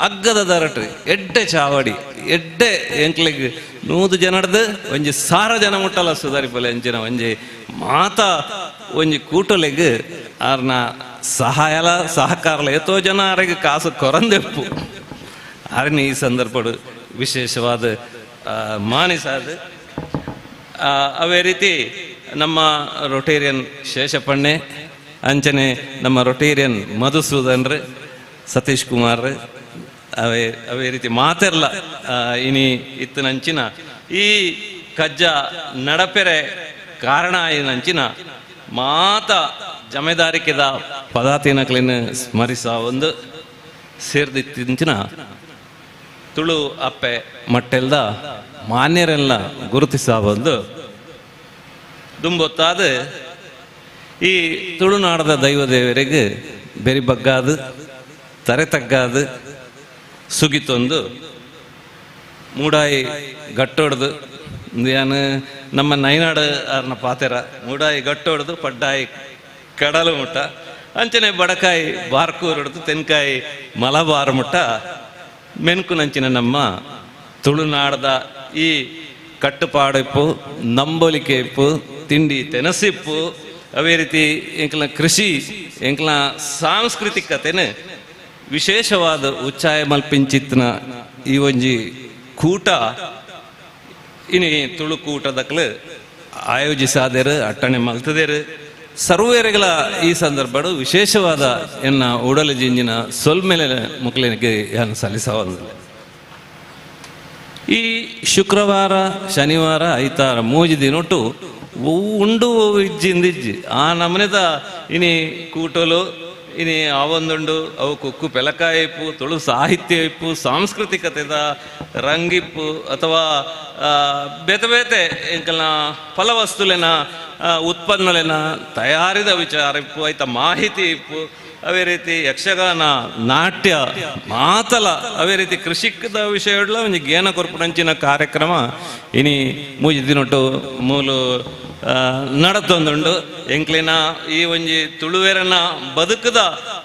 ಅಗ್ಗದ ದರಟು ಎಡ್ಡೆ ಚಾವಡಿ ಎಡ್ಡೆ ಎಂಕ್ಲೆಗ್ 100 ಜನಡ್ದು ಒಂಜಿ 1000 ಜನ ಮುಟ್ಟಲ ಸುಧಾರಿಪಲೆ ಅಂಚಿನ ಒಂಜಿ ಮಾತ ಒಂಜಿ ಕೂಟಲೆಗ್ ಆರ್ನ ಸಹಾಯಲ ಸಹಕಾರಲ ಎತ್ತೋ ಜನ ಆರಿಗೆ ಕಾಸು ಕೊರಂದೆಪ್ಪು ಆರನೇ ಈ ಸಂದರ್ಭಡು ವಿಶೇಷವಾದ ಮಾನಿಸಾದ. ಅವೇ ರೀತಿ ನಮ್ಮ ರೊಟೇರಿಯನ್ ಶೇಷಪಣ್ಣೆ ಅಂಚನೆ ನಮ್ಮ ರೊಟೇರಿಯನ್ ಮಧುಸೂದನ್ರು ಸತೀಶ್ ಕುಮಾರ್ ಅವೇ ಅವೇ ರೀತಿ ಮಾತೆರ್ಲ ಇನಿ ಇತ್ತನಂಚಿನ ಈ ಕಜ್ಜ ನಡಪೆರೆ ಕಾರಣ ಆಯಿನಂಚಿನ ಮಾತ ಜಮೆದಾರಿಕೆದ ಪದಾತಿನಕ್ಲಿನ ಸ್ಮರಿಸ ಒಂದು ಸೇರ್ದಿತ್ತಿಂಚಿನ ತುಳು ಅಪ್ಪೆ ಮಟ್ಟೆಲ್ದ ಮಾನ್ಯರೆಲ್ಲ ಗುರುತಿಸ ಒಂದು ದುಂಬೊತ್ತಾದ ಈ ತುಳುನಾಡದ ದೈವದೇವರಿಗೆ ಬೆರಿ ಬಗ್ಗಾದು ತರೆ ತಗ್ಗಾದು ಸುಗಿತೊಂದು ಮೂಡಾಯಿ ಗಟ್ಟೊಡ್ದು ಏನು ನಮ್ಮ ನೈನಾಡು ಅರ್ನ ಪಾತೆರ ಮೂಡಾಯಿ ಗಟ್ಟೊಡ್ದು ಪಡ್ಡಾಯಿ ಕಡಲು ಮುಟ್ಟ ಅಂಚನೆ ಬಡಕಾಯಿ ಬಾರ್ಕೂರು ಹೊಡೆದು ತೆನ್ಕಾಯಿ ಮಲಬಾರು ಮುಟ್ಟ ಮೆನ್ಕುನಂಚಿನ ನಮ್ಮ ತುಳುನಾಡದ ಈ ಕಟ್ಟುಪಾಡಿಪ್ಪು ನಂಬೊಲಿಕೆ ಇಪ್ಪು ತಿಂಡಿ ತೆನಸಿಪ್ಪು ಅವೇ ರೀತಿ ಎಂಕಲ್ನ ಕೃಷಿ ಎಂಕಲ್ನ ಸಾಂಸ್ಕೃತಿಕತೆನ ವಿಶೇಷವಾದ ಉಚ್ಚಾಯ ಮಲ್ಪಿಂಚಿತ್ನ ಈ ಒಂಜಿ ಕೂಟ ಇನಿ ತುಳುಕೂಟದಕ್ಲು ಆಯೋಜಿಸಾದೇರು ಅಟ್ಟಣೆ ಮಲ್ತದೇರು ಸರ್ವೇರೆಗಳ ಈ ಸಂದರ್ಭಡು ವಿಶೇಷವಾದ ಎನ್ನ ಉಡಲ ಜಿಂಜಿನ ಸೊಲ್ಮೆಲೆ ಮುಕ್ಲಿನಿಗೆ ಯಾನು ಸಲ್ಲಿಸವಂದಿಲ್ಲ. ಈ ಶುಕ್ರವಾರ ಶನಿವಾರ ಐತಾರ ಮೂಜಿ ದಿನೊಟ್ಟು ಉಂಡು ಇಜ್ಜಿಂದಿಜ್ಜಿ ಆ ನಮನೆದ ಇನಿ ಕೂಟಲು ಇನಿ ಆವೊಂದುಂಡು ಅವು ಕುಕ್ಕು ಪೆಲಕಾಯಿಪ್ಪು ತುಳು ಸಾಹಿತ್ಯ ಇಪ್ಪು ಸಾಂಸ್ಕೃತಿಕತೆದ ರಂಗಿಪ್ಪು ಅಥವಾ ಬೇತೆ ಬೇತೆ ಎಂಕಲ್ನ ಫಲವಸ್ತುಲೆನ ಉತ್ಪನ್ನಲೆನ ತಯಾರಿದ ವಿಚಾರ ಇಪ್ಪು, ಐತ ಮಾಹಿತಿ ಇಪ್ಪು. ಅವೇ ರೀತಿ ಯಕ್ಷಗಾನ, ನಾಟ್ಯ, ಮಾತಲ, ಅವೇ ರೀತಿ ಕೃಷಿಕದ ವಿಷಯಗಳ ಒಂಜಿ ಗೇನ ಕೊರ್ಪುನಂಚಿನ ಕಾರ್ಯಕ್ರಮ ಇನಿ ಮೂಜಿ ದಿನೊಟ್ಟು ಮೂಲು ನಡತೊಂದುಂಡು. ಎಂಕ್ಲಿನ ಈ ಒಂಜಿ ತುಳುವೆರನ ಬದುಕದ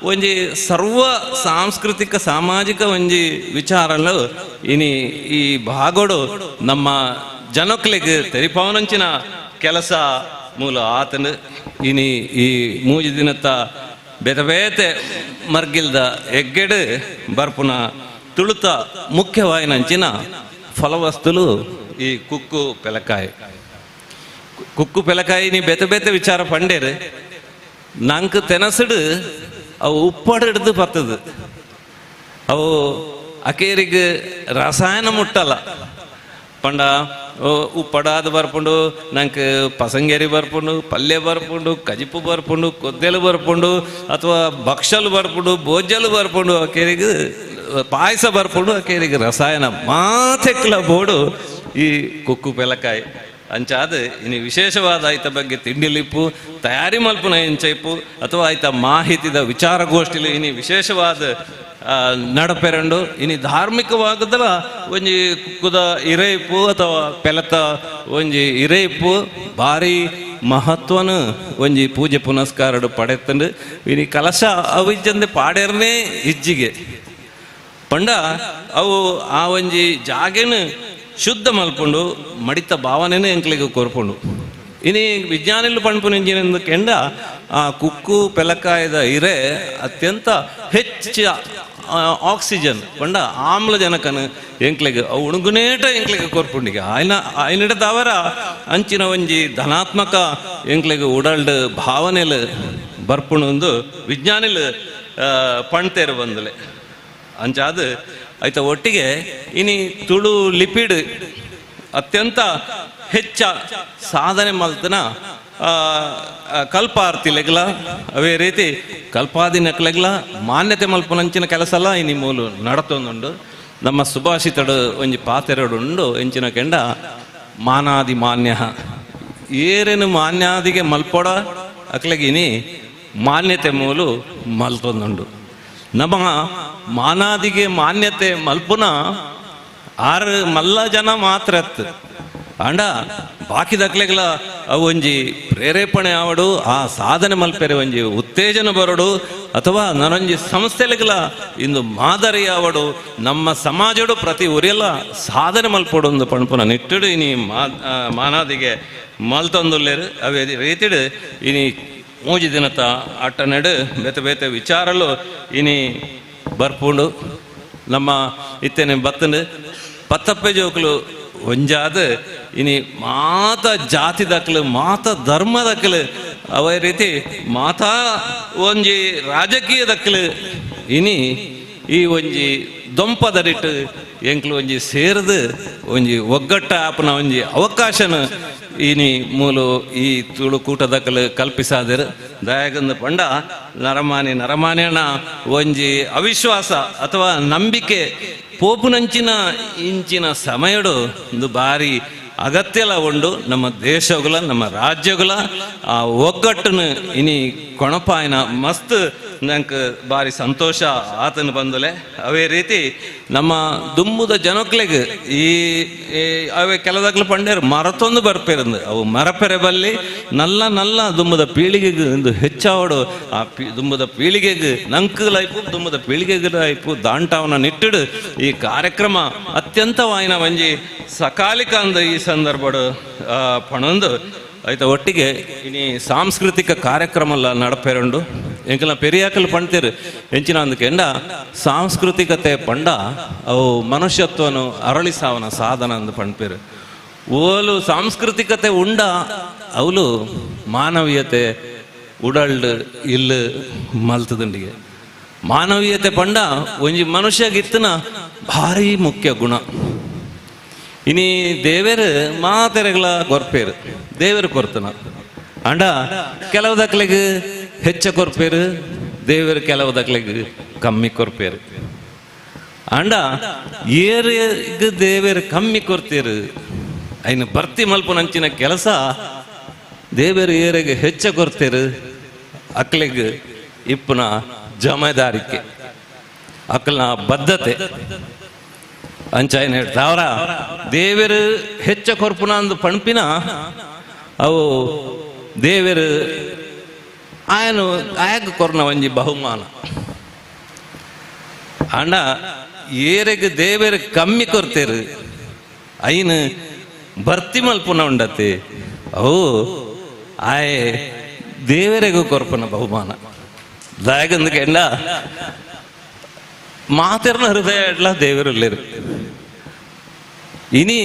ಒಂಜಿ ಸರ್ವ ಸಾಂಸ್ಕೃತಿಕ ಸಾಮಾಜಿಕ ಒಂಜಿ ವಿಚಾರಲು ಇನಿ ಈ ಭಾಗೋಡು ನಮ್ಮ ಜನಕ್ಲೆಗ್ ತೆರಿಪಾವನಂಚಿನ ಕೆಲಸ ಮೂಲ ಆತನು. ಇನಿ ಈ ಮೂಜಿ ದಿನತ್ತ ಬೇತೆ ಬೇತೆ ಮರ್ಗಿಲ್ದ ಎಗ್ಗೆಡು ಬರ್ಪುನ ತುಳುತ ಮುಖ್ಯವಾಯಿನಂಚಿನ ಫಲವಸ್ತುಲು ಈ ಕುಕ್ಕು ಪೆಲಕಾಯಿ. ಕುಕ್ಕು ಪೆಲಕಾಯಿ ನೀ ಬೇತೆ ಬೇತೆ ವಿಚಾರ ಪಂಡೇರು ನಂಗೆ ತೆನಸುಡು ಅವು ಉಪ್ಪಡು ಹಿಡ್ದು ಬರ್ತದೆ. ಅವು ಅಕೇರಿಗೆ ರಸಾಯನ ಮುಟ್ಟಲ್ಲ. ಪಂಡ ಉಪ್ಪಡಾದ ಬರ್ಪುಂಡು, ನಂಗೆ ಪಸಂಗೇರಿ ಬರ್ಪುಂಡು, ಪಲ್ಯ ಬರ್ಪುಂಡು, ಕಜಿಪು ಬರ್ಪುಂಡು, ಕೊದ್ದೆಲು ಬರ್ಪುಂಡು, ಅಥವಾ ಭಕ್ಷಲು ಬರ್ಪುಂಡು, ಭೋಜ್ಯಲು ಬರ್ಪುಂಡು, ಅಕೇರಿಗೆ ಪಾಯಸ ಬರ್ಪುಂಡು, ಅಕೇರಿಗೆ ರಸಾಯನ ಮಾತೆಕ್ಲ ಬೋಡು ಈ ಕುಕ್ಕು ಪೆಲಕಾಯಿ. ಅಂಚಾದ ಇನ್ನು ವಿಶೇಷವಾದ ಆಯ್ತ ಬಗ್ಗೆ ತಿಂಡಿಲಿಪ್ಪು ತಯಾರಿ ಮಲ್ಪುನ ಎಂಚೈಪು ಅಥವಾ ಆಯ್ತ ಮಾಹಿತಿದ ವಿಚಾರಗೋಷ್ಠಿಲಿ ಇನಿ ವಿಶೇಷವಾದ ನಡಪೆರಂಡು. ಇನಿ ಧಾರ್ಮಿಕವಾಗದಲ ಒಂಜಿ ಕುಕ್ಕುದ ಇರೇಪು ಅಥವಾ ಪೆಲತ ಒಂಜಿ ಇರೇಪು ಭಾರಿ ಮಹತ್ವನ ಒಂಜಿ ಪೂಜೆ ಪುನಸ್ಕಾರಡು ಪಡೆತಂಡು. ಇನಿ ಕಲಶ ಅವಿಜ್ಜಂದೆ ಪಾಡೇರ್ನೇ ಇಜ್ಜಿಗೆ ಪಂಡ ಅವು ಆ ಒಂಜಿ ಜಾಗೆನು ಶುದ್ಧ ಮಲ್ಪುಂಡು, ಮಡಿತ ಭಾವನೆನೇ ಎಂಕ್ಲಿಗೆ ಕೋರ್ಪುಂಡು. ಇನಿ ವಿಜ್ಞಾನಿಲು ಪಣ್ಪುನ ಕೆಂಡ ಆ ಕುಕ್ಕು ಪೆಲಕಾಯದ ಇರೆ ಅತ್ಯಂತ ಹೆಚ್ಚ ಆಕ್ಸಿಜನ್ ಪಂಡ ಆಮ್ಲಜನಕನ ಎಂಕ್ಲೆಗ್ ಅವು ಉಣುಗುನೇಟ ಎಂಕ್ಲೆಗ್ ಕೊರ್ಪುಂಡಿಗೆ ಆಯ್ನ ಆಯ್ನಿಡ ತವರ ಅಂಚಿನ ಒಂಜಿ ಧನಾತ್ಮಕ ಎಂಕ್ಲೆಗ್ ಉಡಲ್ಡ್ ಭಾವನೆಲು ಬರ್ಪುಣೊಂದು ವಿಜ್ಞಾನಿಲು ಪಣ್ತೇರು ಬಂದಲೆ. ಅಂಚಾದ ಆಯ್ತ ಒಟ್ಟಿಗೆ ಇನಿ ತುಳು ಲಿಪಿಡ್ ಅತ್ಯಂತ ಹೆಚ್ಚ ಸಾಧನೆ ಮಲ್ತನ ಕಲ್ಪಾರ್ತಿಲೆಗ್ಲ ಅವೇ ರೀತಿ ಕಲ್ಪಾದಿನಕ್ಲೆಗ್ಲ ಮಾನ್ಯತೆ ಮಲ್ಪುನಂಚಿನ ಕೆಲಸಲ್ಲ ಇನಿ ಮೂಲು ನಡತೊಂದುಂಡು. ನಮ್ಮ ಸುಭಾಷಿತಡು ಒಂಜಿ ಪಾತೆರಡು ಉಂಡು ಎಂಚಿನ ಕೆಂಡ ಮಾನಾದಿ ಮಾನ್ಯ ಏರೇನು ಮಾನ್ಯಾದಿಗೆ ಮಲ್ಪೊಡ ಅಕ್ಲೆಗ್ ಇನಿ ಮಾನ್ಯತೆ ಮೂಲು ಮಲ್ತೊಂದುಂಡು. ನಮ್ಮ ಮಾನಾದಿಗೆ ಮಾನ್ಯತೆ ಮಲ್ಪುನ ಆರು ಮಲ್ಲ ಜನ ಮಾತ್ರ ಅತ್ತು ಅಂಡ ಬಾಕಿದಕ್ಲೆಗ್ಲ ಅವು ಒಂಜಿ ಪ್ರೇರೇಪಣೆ ಆವಡು, ಆ ಸಾಧನೆ ಮಲ್ಪೆರೆ ಒಂಜಿ ಉತ್ತೇಜನ ಬರಡು, ಅಥವಾ ನನೊಂಜಿ ಸಂಸ್ಥೆಲೆಗ್ಲ ಇಂದು ಮಾದರಿ ಆವಡು, ನಮ್ಮ ಸಮಾಜಡು ಪ್ರತಿ ಊರೆಲ್ಲ ಸಾಧನೆ ಮಲ್ಪೊಡು ಒಂದು ಪಣಪುನ ನಿಟ್ಟುಡು ಇನಿ ಮಾನಾದಿಗೆ ಮಲ್ತೊಂದುಲ್ಲೇರು. ಅವೇ ರೀತಿಡು ಇನಿ ಮೂಜಿ ದಿನತ ಆಟ ನೆಡು ಬೇತೆ ಬೇತೆ ವಿಚಾರಲು ಇನಿ ಬರ್ಪುಂಡು. ನಮ್ಮ ಇತ್ತೇನೆ ಬತ್ತಂಡು ಪತ್ತಪ್ಪೆ ಜೋಕುಲು ಒಂಜಾದ ಇನಿ ಮಾತ ಜಾತಿ ದಕ್ಲು ಮಾತ ಧರ್ಮ ದಕ್ಲು ಅವೇ ರೀತಿ ಮಾತಾ ಒಂಜಿ ರಾಜಕೀಯ ದಕ್ಲು ಇನಿ ಈ ಒಂಜಿ ದೊಂಪದರಿಟ್ಟು ಎಂಕ್ಲು ಒಂಜಿ ಸೇರ್ದು ಒಂಜಿ ಒಗ್ಗಟ್ಟ ಆಪನ ಒಂಜಿ ಅವಕಾಶನ ಇನಿ ಮೂಲು ಈ ತುಳು ಕೂಟದಕಲು ಕಲ್ಪಿಸಾದರು. ದಯಾಗಂದ ಪಂಡ ನರಮಾನಿ ನರಮಾನಿಯನ ಒಂಜಿ ಅವಿಶ್ವಾಸ ಅಥವಾ ನಂಬಿಕೆ ಪೋಪುನಂಚಿನ ಇಂಚಿನ ಸಮಯಡು ಒಂದು ಭಾರಿ ಅಗತ್ಯಲ ಉಂಡು. ನಮ್ಮ ದೇಶಗಳ ನಮ್ಮ ರಾಜ್ಯಗಳ ಆ ಒಗ್ಗಟ್ಟನ್ನು ಇನಿ ಕೊಣಪಾಯನ ಮಸ್ತ್ ನಂಗೆ ಭಾರಿ ಸಂತೋಷ ಆತನ ಬಂದಲೆ. ಅವೇ ರೀತಿ ನಮ್ಮ ದುಂಬುದ ಜನಕ್ಲೆಗ್ ಈ ಅವೇ ಕೆಲದಾಗ್ಲು ಪಂಡೇರು ಮರತೊಂದು ಬರ್ಪೇರಂದು ಅವು ಮರಪೆರೆ ಬಲ್ಲಿ ನಲ್ಲ ನಲ್ಲ ದುಂಬುದ ಪೀಳಿಗೆಗೆ ಒಂದು ಹೆಚ್ಚಾವಡು ಆ ದುಂಬುದ ಪೀಳಿಗೆಗೆ ನಂಕುಲೈಪು ದುಂಬುದ ಪೀಳಿಗೆಗೆ ಲೈಪು ದಾಂಟಾವನ ನಿಟ್ಟಿಡು ಈ ಕಾರ್ಯಕ್ರಮ ಅತ್ಯಂತವಾಯಿನ ಒಂಜಿ ಸಕಾಲಿಕ ಅಂದ ಈ ಸಂದರ್ಭಡು ಪಣೊಂದು ಆಯ್ತ ಒಟ್ಟಿಗೆ ಇನಿ ಸಾಂಸ್ಕೃತಿಕ ಕಾರ್ಯಕ್ರಮ ಎಲ್ಲ ನಡಪೇರುಂಡು. ಎಂಕಲ ಪೆರಿಯಾಕಲು ಪಣ್ತೇರು ಎಂಚಿನ ಅಂದಕೆಂಡ ಸಾಂಸ್ಕೃತಿಕತೆ ಪಂಡ ಅವು ಮನುಷ್ಯತ್ವನು ಅರಳಿಸಾವನ ಸಾಧನ ಅಂದು ಪಣ್ಪೇರು. ಓಲು ಸಾಂಸ್ಕೃತಿಕತೆ ಉಂಡ ಅವಲು ಮಾನವೀಯತೆ ಉಡಲ್ಡ್ ಇಲ್ಲು ಮಲ್ತದಂಡಿಗೆ. ಮಾನವೀಯತೆ ಪಂಡ ಒಂಜಿ ಮನುಷ್ಯಗಿತ್ತನ ಭಾರಿ ಮುಖ್ಯ ಗುಣ. ಇನಿ ದೇವೇರು ಮಾತೆರೆಗಳ ಕೊರ್ಪೇರು ದೇವರು ಕೊರ್ತನ ಅಂಡ ಕೆಲವು ದಕ್ಲೆಗ್ ಹೆಚ್ಚ ಕೊರ್ಪೇರು ದೇವರು ಕೆಲವು ದಕ್ಲೆಗ್ ಕಮ್ಮಿ ಕೊರ್ಪೇರು. ಆಂಡ ಏರೆಗ್ ದೇವೆರ್ ಕಮ್ಮಿ ಕೊರ್ತೀರು ಐನು ಭರ್ತಿ ಮಲ್ಪುನಂಚಿನ ಕೆಲಸ ದೇವೆರ್ ಏರೆಗ್ ಹೆಚ್ಚ ಕೊರ್ತೀರು ಅಕ್ಲೆಗ್ ಇಪ್ಪುನ ಜಮೆದಾರಿಕೆ ಅಕ್ಲನ ಬದ್ಧತೆ ಅಂಚಾಯನ ಹೇಳ್ತಾವ್ರ ದೇವೆರ್ ಹೆಚ್ಚ ಕೊರ್ಪುನ ಅಂದು ಪಣ್ಪಿನ ಅವು ದೇವೆರ್ ಆಯನು ಆಯಗ್ ಕೊರ್ನ ಒಂಜಿ ಬಹುಮಾನ. ಆಂಡ ಏರೆಗ್ ದೇವೆರ್ ಕಮ್ಮಿ ಕೊರ್ತೇರು ಐನು ಭರ್ತಿ ಮಲ್ಪುನ ಉಂಡತೆ ಅವು ಆಯೆ ದೇವರೆಗೂ ಕೊರ್ಪುನ ಬಹುಮಾನ. ದಾಯಗಂದಕೆಂಡ ಮಾತೆರ್ನ ಹೃದಯ ಎಡ್ಲ ದೇವರುಲ್ಲೇರು ಇನಿ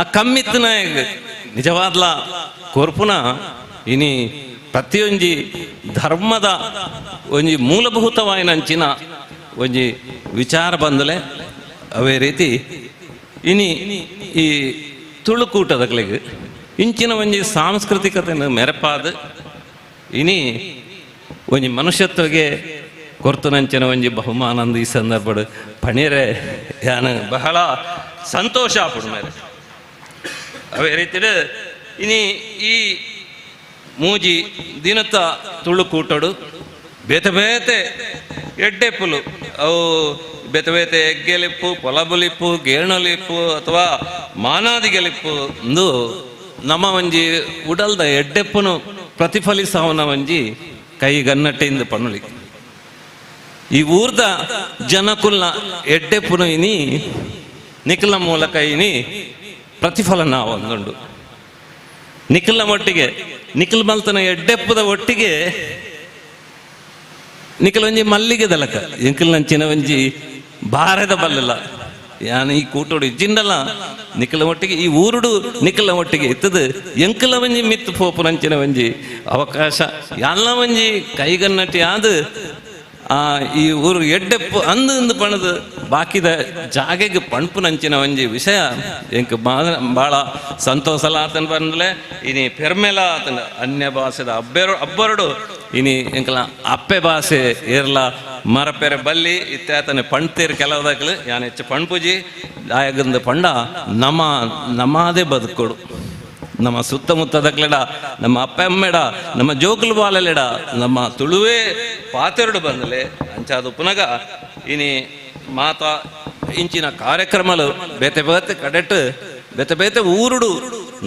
ಆ ಕಮ್ಮಿತ್ತನ ನಿಜವಾದ್ಲ ಕೊರ್ಪುನ ಇನಿ ಪ್ರತಿಯೊಂಜಿ ಧರ್ಮದ ಒಂಜಿ ಮೂಲಭೂತವಾಯಿನಂಚಿನ ಒಂಜಿ ವಿಚಾರ ಬಂದಲೆ. ಅವೇ ರೀತಿ ಇನಿ ಈ ತುಳುಕೂಟದಗಳಿಗೆ ಇಂಚಿನ ಒಂಜಿ ಸಾಂಸ್ಕೃತಿಕತೆಯನ್ನು ಮೆರಪಾದ ಇನಿ ಒಂಜಿ ಮನುಷ್ಯತ್ವಗೆ ಕೊರ್ತುನಂಚಿನ ಒಂಜಿ ಬಹುಮಾನಂದ ಈ ಸಂದರ್ಭ ಪಣೀರೆ ಯಾನು ಬಹಳ ಸಂತೋಷ ಆಪುಡು ಮೇರೆ. ಅವೇ ರೀತಿ ಇನಿ ಈ ಮೂಜಿ ದಿನತ ತುಳುಕೂಟಡು ಬೇತೆ ಬೇತೆ ಎಡ್ಡೆಪ್ಪುಲು ಅವು ಬೇತೆ ಬೇತೆ ಎಗ್ಗೆಲಿಪ್ಪು ಪೊಲಬುಲಿಪ್ಪು ಗೇಣಲಿಪ್ಪು ಅಥವಾ ಮಾನಾದಿಗೆಲಿಪ್ಪು ಒಂದು ನಮ್ಮ ಒಂಜಿ ಉಡಲ್ದ ಎಡ್ಡೆಪ್ಪುನು ಪ್ರತಿಫಲಿಸವನ ಒಂಜಿ ಕೈಗನ್ನಟ್ಟೆಯಿಂದ ಪನ್ನುಲಿ ಈ ಊರ್ದ ಜನಕುಲ್ನ ಎಡ್ಡೆಪ್ಪುನು ಇನಿ ನಿಖಲ ಮೂಲಕ ಇನಿ ಪ್ರತಿಫಲನ ಒಂದುಂಡು. ನಿಖಲ ಒಟ್ಟಿಗೆ ನಿಖಲ್ ಮಲ್ತನ ಎಡ್ಡೆಪ್ಪದ ಒಟ್ಟಿಗೆ ನಿಖಲ್ ಒಂಜಿ ಮಲ್ಲಿಗೆ ದಲಕ ಎಂಕಲ್ ನಂಚಿನ ಒಂಜಿ ಬಾರದ ಬಲ್ಲಲ್ಲ ಯಾನ್ ಈ ಕೂಟೋಡು ಇಜ್ಜಿಂಡಲ್ಲ ನಿಖಲ ಒಟ್ಟಿಗೆ ಈ ಊರುಡು ನಿಖಲ ಒಟ್ಟಿಗೆ ಇತ್ತದು ಎಂಕಲ ಒಂಜಿ ಮಿತ್ತು ಪೋಪು ನಂಚಿನ ಒಂಜಿ ಅವಕಾಶ ಎಲ್ಲ ಒಂಜಿ ಕೈಗನ್ನಟಿ ಆದ ಆ ಈ ಊರು ಎಡ್ಡೆಪ್ಪು ಅಂದು ಅಂದು ಪಣದು ಬಾಕಿದ ಜಾಗೆಗೆ ಪಣಪು ನಂಚಿನ ಒಂಜಿ ವಿಷಯ ಎಂಕ್ ಭಾಳ ಸಂತೋಷಲ ಆತನ ಬಂದಲೆ ಇನಿ ಪೆರ್ಮೆಲ ಆತನ ಅನ್ಯ ಭಾಷೆದ ಅಬ್ಬರಡು ಇನಿ ಎಂಕಲ ಅಪ್ಪೆ ಭಾಷೆ ಏರ್ಲ ಮರಪೆರೆ ಬಲ್ಲಿ ಇತ್ಯಾತನೆ ಪಣ್ತೇರು ಕೆಲವದಾಗಲು ಯಾನ್ ಹೆಚ್ಚು ಪಣ್ಪುಜಿ ಆಯಗಂದ ಪಂಡ ನಮ್ಮ ನಮ್ಮದೇ ಬದುಕೋಡು ನಮ್ಮ ಸುತ್ತಮುತ್ತದಕ್ಲೆಡ ನಮ್ಮ ಅಪ್ಪ ಅಮ್ಮೆಡ ನಮ್ಮ ಜೋಕುಲು ಬಾಲಲೆಡ ನಮ್ಮ ತುಳುವೇ ಪಾತೆರಡು ಬಂದಲೆ ಅಂಚಾದ ಪುನಗ ಇನಿ ಮಾತಾ ಇಂಚಿನ ಕಾರ್ಯಕ್ರಮలు ಬೇತೆ ಬೇತೆ ಕಡೆಟ್ ಬೇತೆ ಬೇತೆ ಊರುಡು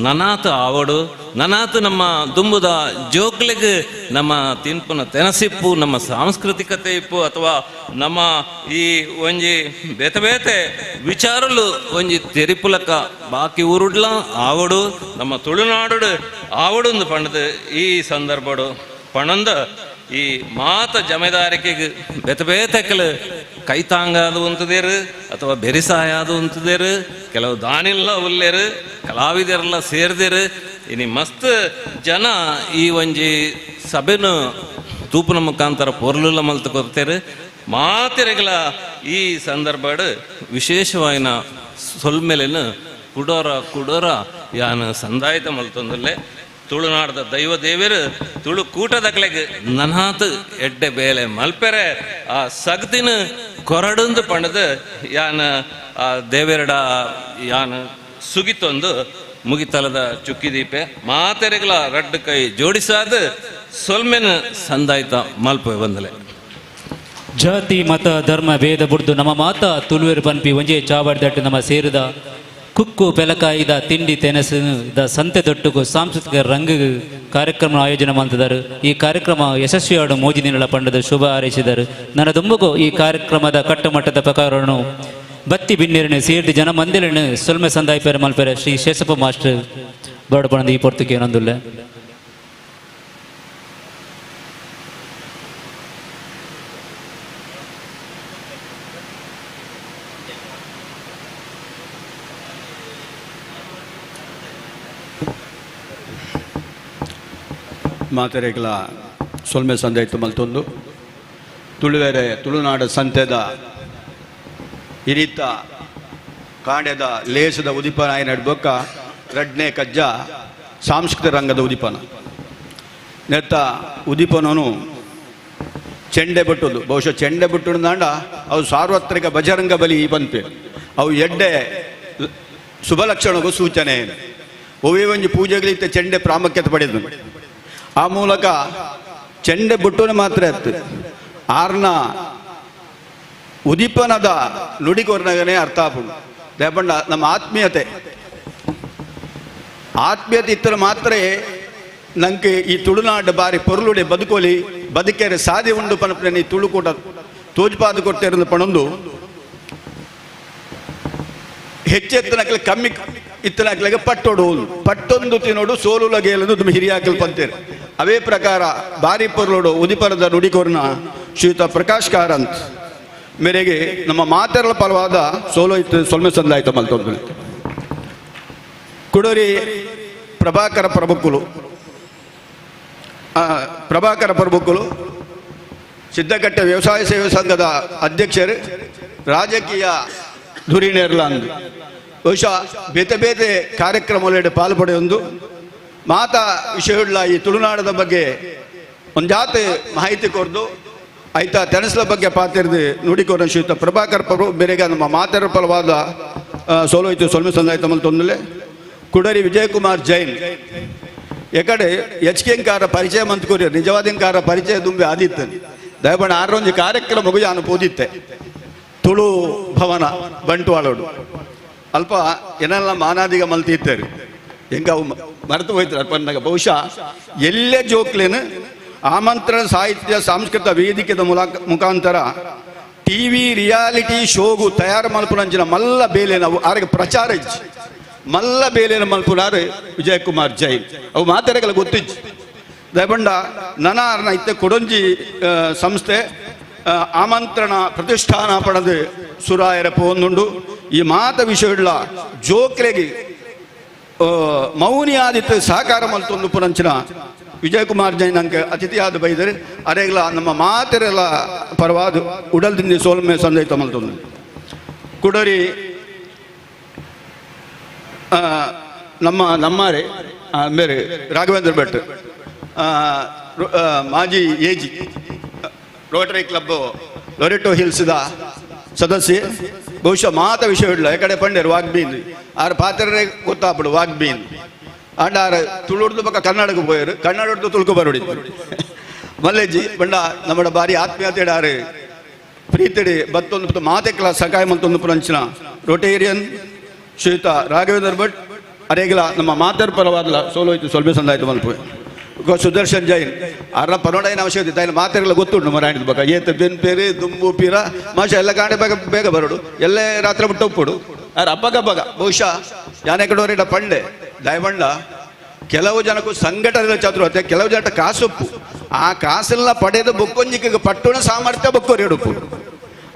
ನನಾತ ಆವಡು ನನಾತ ನಮ್ಮ ದುಂಬುದ ಜೋಕ್ಲೆಗ್ ನಮ್ಮ ತಿನ್ಪುನ ತೆನಸಿಪ್ಪು ನಮ್ಮ ಸಾಂಸ್ಕೃತಿಕತೆ ಇಪ್ಪು ಅಥವಾ ನಮ್ಮ ಈ ಒಂಜಿ ಬೇತೆ ಬೇತೆ ವಿಚಾರಲು ಒಂಜಿ ತೆರಿಪುಲಕ ಬಾಕಿ ಊರುಡ್ಲ ಆವಡು ನಮ್ಮ ತುಳುನಾಡು ಆವಡು ಪಂಡದು ಈ ಸಂದರ್ಭಡು ಪಣಂದ ಈ ಮಾತ ಜಮೆದಾರಿಕೆಗೆ ಬೇತೆ ಬೇತೆಕಲು ಕೈತಾಂಗಾದು ಉಂತದೇರು ಅಥವಾ ಬೆರಿಸಾಯಾದು ಉಂತದೇರು ಕೆಲವು ದಾನಿಲ್ಲ ಉಲ್ಲೇರು ಕಲಾವಿದರೆಲ್ಲ ಸೇರ್ದೇರು ಇನಿ ಮಸ್ತ್ ಜನ ಈ ಒಂಜಿ ಸಭೆನು ತೂಪುನ ಮುಖಾಂತರ ಪೊರ್ಲುಲ ಮಲ್ತು ಕೊರ್ತೇರು ಮಾತೆರೆಗಳ ಈ ಸಂದರ್ಭಡು ವಿಶೇಷವಾಯಿನ ಸೊಲ್ಮೆಲೆನು ಕುಡೋರ ಕುಡೋರ ಯಾನ್ ಸಂದಾಯಿತ ಮಲ್ತೊಂದುಲ್ಲೆ. ತುಳುನಾಡದ ದೈವ ದೇವರು ತುಳು ಕೂಟದಕ್ಲೆಗ್ ನನಾತ್ ಎಡ್ಡೆ ಬೇಲೆ ಮಲ್ಪೆರೆ ಆ ಸಗತಿನ ಕೊರಡಂದು ಪಂಡದು ಯಾನ್ ಆ ದೇವೆರಡ ಯಾನ್ ಸುಗಿತೊಂದು ಮುಗಿತಲದ ಚುಕ್ಕಿದೀಪೆ ಮಾತೆರೆಗಳ ರಡ್ಡು ಕೈ ಜೋಡಿಸಾದ ಸೊಲ್ಮೆನ ಸಂದಾಯ್ತ ಮಲ್ಪೆ ಬಂದಲೆ. ಜಾತಿ ಮತ ಧರ್ಮ ಭೇದ ಬುಡ್ದು ನಮ್ಮ ಮಾತ ತುಳುವೆರು ಪನ್ಪಿ ಒಂಜೇ ಚಾವಡಿದಟ್ಟು ನಮ್ಮ ಸೇರಿದ ಕುಕ್ಕು ಪೆಲಕಾಯಿದ ತಿಂಡಿ ತೆನಸು the ಸಂತೆ ದೊಟ್ಟುಗು ಸಾಂಸ್ಕೃತಿಕ ರಂಗ ಕಾರ್ಯಕ್ರಮ ಆಯೋಜನೆ ಮಾಡ್ತಿದ್ದಾರೆ. ಈ ಕಾರ್ಯಕ್ರಮ ಯಶಸ್ವಿಯಾಡು ಮೋಜಿನಿಗಳ ಪಂಡದ ಶುಭ ಹಾರೈಸಿದರು. ನನ್ನ ದುಂಬುಗು ಈ ಕಾರ್ಯಕ್ರಮದ ಕಟ್ಟುಮಟ್ಟದ ಪ್ರಕಾರವನ್ನು ಬತ್ತಿ ಬಿನ್ನಿರನ್ನು ಸೇರಿದ ಜನ ಮಂದಿರನ್ನು ಸೊಲ್ಮೆ ಸಂದಾಯ ಮಲ್ಪೆರೆ ಶ್ರೀ ಶೇಷಪ್ಪ ಮಾಸ್ಟರ್ ಬೋರ್ಡ್ ಈ ಪೊರ್ತುಗೆ ಏನೊಂದುಲ್ಲ. ಮಾತೆರೆಗಳ ಸೊಲ್ಮೆ ಸಂದಾಯಿತು ಮಲ್ತೊಂದು ತುಳುವೆರೆ ತುಳುನಾಡ ಸಂತೆದ ಹಿರಿತ ಕಾಂಡೆದ ಲೇಸದ ಉದಿಪನ ನಡ್ಬೊಕ್ಕ ರಡ್ನೆ ಕಜ್ಜ ಸಾಂಸ್ಕೃತಿಕ ರಂಗದ ಉದಿಪನ ನೆತ್ತ ಉದಿಪನನು ಚೆಂಡೆ ಬಟ್ಟುದು ಬಹುಶಃ ಚೆಂಡೆ ಬಟ್ಟುಂದಾಂಡ ಅವು ಸಾರ್ವತ್ರಿಕ ಬಜರಂಗ ಬಲಿ ಪನ್ಪೆ ಅವು ಎಡ್ಡೆ ಶುಭ ಲಕ್ಷಣಗೂ ಸೂಚನೆ. ಒವೇ ಒಂಜಿ ಪೂಜೆಗಳಿತ್ತ ಚೆಂಡೆ ಪ್ರಾಮುಖ್ಯತೆ ಪಡೆದು ಆ ಮೂಲಕ ಚೆಂಡೆ ಬುಟ್ಟುನ ಮಾತ್ರ ಅತ್ತು ಆರ್ನ ಉದೀಪನದ ನುಡಿಕೊರ್ನಗನೇ ಅರ್ಥ ಆಪುಂಡು. ದೇಪಂಡ ನಮ್ಮ ಆತ್ಮೀಯತೆ ಆತ್ಮೀಯತೆ ಇತ್ತರ ಮಾತ್ರ ನಂಗೆ ಈ ತುಳುನಾಡು ಬಾರಿ ಪೊರುಳುಡೆ ಬದುಕೋಲಿ ಬದುಕೆರೆ ಸಾಧಿ ಉಂಡು ಪನಪನೆ ಈ ತುಳುಕೂಟ ತೋಜ್ಪಾದ ಕೊಡ್ತೇರಂದು ಪಣೊಂದು ಹೆಚ್ಚೆತ್ತನಕ್ಲೆ ಕಮ್ಮಿ ಇತ್ತನಕ್ಲೆಗೆ ಪಟ್ಟೊಡು ಪಟ್ಟೊಂದು ತಿನ್ನೋಡು ಸೋಲುಲ ಗೇಲದು ತುಂಬ ಹಿರಿಯಾಕಲ್ ಪಂತೇರು. ಅವೇ ಪ್ರಕಾರ ಬಾರಿ ಪೊರುಳೋಡು ಉದಿಪರದ ನುಡಿಕೋರ್ನ ಶ್ರೀಯುತ ಪ್ರಕಾಶ್ ಕಾರಂತ್ ಮೇರೆಗೆ ನಮ್ಮ ಮಾತೆರಳ ಪರವಾದ ಸೋಲು ಇತ್ತು ಸೊಲ್ಮೆ ಸಂದಾಯ್ತು ಮಲ್ತೊಂದು. ಕುಡೋರಿ ಪ್ರಭಾಕರ ಪ್ರಭುಕುಲು ಪ್ರಭಾಕರ ಪ್ರಭುಕುಲು ಸಿದ್ದಕಟ್ಟೆ ವ್ಯವಸಾಯ ಸೇವಾ ಸಂಘದ ಅಧ್ಯಕ್ಷರು ರಾಜಕೀಯ ಧುರೀಣರ್ಲಾಂದು ಬಹುಶಃ ಬೇತೆ ಬೇತೆ ಕಾರ್ಯಕ್ರಮಗಳಲ್ಲಿ ಪಾಲ್ಪಡೆಯೊಂದು ಮಾತಾ ವಿಷಯಗಳ ಈ ತುಳುನಾಡದ ಬಗ್ಗೆ ಒಂಜಾತೆ ಮಾಹಿತಿ ಕೊರ್ದು ಆಯ್ತಾ ತೆನಸಲ ಬಗ್ಗೆ ಪಾತಿರ್ದು ನುಡಿಕೋರ ಶ್ರೀಯುತ ಪ್ರಭಾಕರ್ ಪ್ರಭು ಬೇರೆಗ ನಮ್ಮ ಮಾತೆರ ಫಲವಾದ ಸೋಲು ಇತ್ತು ಸೊಲ್ಮೆ ಸಂದಾಯ್ತು ಮಲ್ತೊಂದಲೆ. ಕುಡರಿ ವಿಜಯಕುಮಾರ್ ಜೈನ್ ಎಕಡೆ ಎಚ್ಕೆಂಕಾರ ಪರಿಚಯ ಮಂತ್ಕೂರಿ ನಿಜವಾದಂಕಾರ ಪರಿಚಯ ದುಂಬೆ ಆದಿತ್ತು ದಯಪಣ ಆರೊಂಜಿ ಕಾರ್ಯಕ್ರಮ ಜಾನು ಪೋದಿತ್ತೆ ತುಳು ಭವನ ಬಂಟ್ವಾಳೋಡು ಅಲ್ಪ ಏನೆಲ್ಲ ಮಾನಾದಿಗ ಮಲ್ತಿತ್ತಾರೆ ಹೆಂಗ ಅವು ಮರೆತು ಹೋಯ್ತಾರೆ ಅಲ್ಪನಾಗ. ಬಹುಶಃ ಎಲ್ಲೇ ಜೋಕ್ಲೇನು ಆಮಂತ್ರಣ ಸಾಹಿತ್ಯ ಸಾಂಸ್ಕೃತಿಕ ವೇದಿಕೆದ ಮುಖಾಂತರ ಟಿ ವಿ ರಿಯಾಲಿಟಿ ಶೋಗು ತಯಾರು ಮಲ್ಪುನಂಚಿನ ಮಲ್ಲ ಬೇಲೆ ನಾವು ಆರಿಗೆ ಪ್ರಚಾರ ಇಜ್ಜಿ ಮಲ್ಲ ಬೇಲೆನ ಮಲ್ಪುನಾರು ವಿಜಯಕುಮಾರ್ ಜೈನ್ ಅವು ಮಾತಾಡಗಲ ಗೊತ್ತಿಜ್ಜಿ. ದಯಬಂಡ ನನ ಅರ್ನ ಇತ್ತೆ ಕೊಡೊಂಜಿ ಸಂಸ್ಥೆ ಆಮಂತ್ರಣ ಪ್ರತಿಷ್ಠಾನ ಪಡೆದು ಸುರಾಯರ ಪೋಂದುಂಡು. ಈ ಮಾತ ವಿಷಯಗಳ ಜೋಕ್ಲೆಗೆ ಮೌನಿಯಾದಿತ್ತು ಸಹಕಾರ ಮಲ್ತೊಂದು ಪುನಂಚಿನ ವಿಜಯಕುಮಾರ್ ಜೈನ್ ಅಂಕ ಅತಿಥಿಯಾದ ಬೈದರೆ ಅರೆಗ್ಲ ನಮ್ಮ ಮಾತೆರೆಲ್ಲ ಪರವಾದ ಉಡಲ್ದಿಂದ ಸೋಲ್ಮೆ ಸಂದೈತ ಮಲ್ತೊಂದು. ಕುಡರಿ ನಮ್ಮ ನಮ್ಮಾರೆ ಬೇರೆ ರಾಘವೇಂದ್ರ ಭಟ್ ಮಾಜಿ A G Rotary club Loreto ಹಿಲ್ಸ್ದ ಸದಸ್ಯೆ ಬಹುಶಃ ಮಾತ ವಿಷಯ ಇಲ್ಲ ಯಾಕಡೆ ಪಂಡೇರು ವಾಗ್ಬೀನ್ ಆರು ಪಾತ್ರೆ ಗೊತ್ತಾಪಡು ವಾಗ್ಬೀನ್ ಅಂಡ ಆರು ತುಳುಡ್ದು ಪಕ್ಕ ಕನ್ನಡಕ್ಕೆ ಪೋಯರು ಕನ್ನಡದ್ದು ತುಳುಕು ಬರೋಡಿ ಮಲ್ಲೇಜಿ ಬಂಡ ನಮ್ಮ ಬಾರಿ ಆತ್ಮೀಯತೆ ಆರು ಪ್ರೀತಿಡಿ ಬತ್ತೊಂದು ಮಾತೆ ಕ್ಲಾಸ್ ಸಕಾಯ ಮತ್ತೊಂದು ಪುರಂಚಿನ ರೋಟೇರಿಯನ್ ಶ್ರೀಯುತ ರಾಘವೇಂದ್ರ ಭಟ್ ಅರೇಗಿಲ ನಮ್ಮ ಮಾತರ್ ಪರವಾದಲ ಸೋಲು ಹೋಯ್ತು ಸೊಲ್ಬೆ ಸಂದಾಯ್ತು ಮಲ್ಪು. ಸುದರ್ಶನ್ ಜೈನ್ ಅರ್ನ ಪರೋಡೈನ ಅವಶ್ಯಕತೆ ತಾಯಿನ ಮಾತೆಲ್ಲ ಗೊತ್ತುಂಟು ಮರಾಣಿದ ಬಕ ಏತ ಬೆನ್ ಪೇರು ದುಂಬು ಪೀರ ಮಾಷ ಎಲ್ಲ ಕಾಣೆ ಬೇಗ ಬೇಗ ಬರೋಡು ಎಲ್ಲೇ ರಾತ್ರಿ ಬಿಟ್ಟು ಒಪ್ಪುಡು ಆರ್ ಹಬ್ಬಗ ಬಹುಶಃ ಯಾನೆ ಕಡೋರಿಡ ಪಂಡೆ ದಯಬಂಡ ಕೆಲವು ಜನಕ್ಕೂ ಸಂಘಟನೆ ಚಾತುರತೆ ಕೆಲವು ಜನ ಕಾಸೊಪ್ಪು ಆ ಕಾಸೆಲ್ಲ ಪಡೆದು ಬೊಕ್ಕೊಂಜಿಗೆ ಪಟ್ಟುಣ ಸಾಮರ್ಥ್ಯ ಬೊಕ್ಕೋರಿ ಉಡುಪು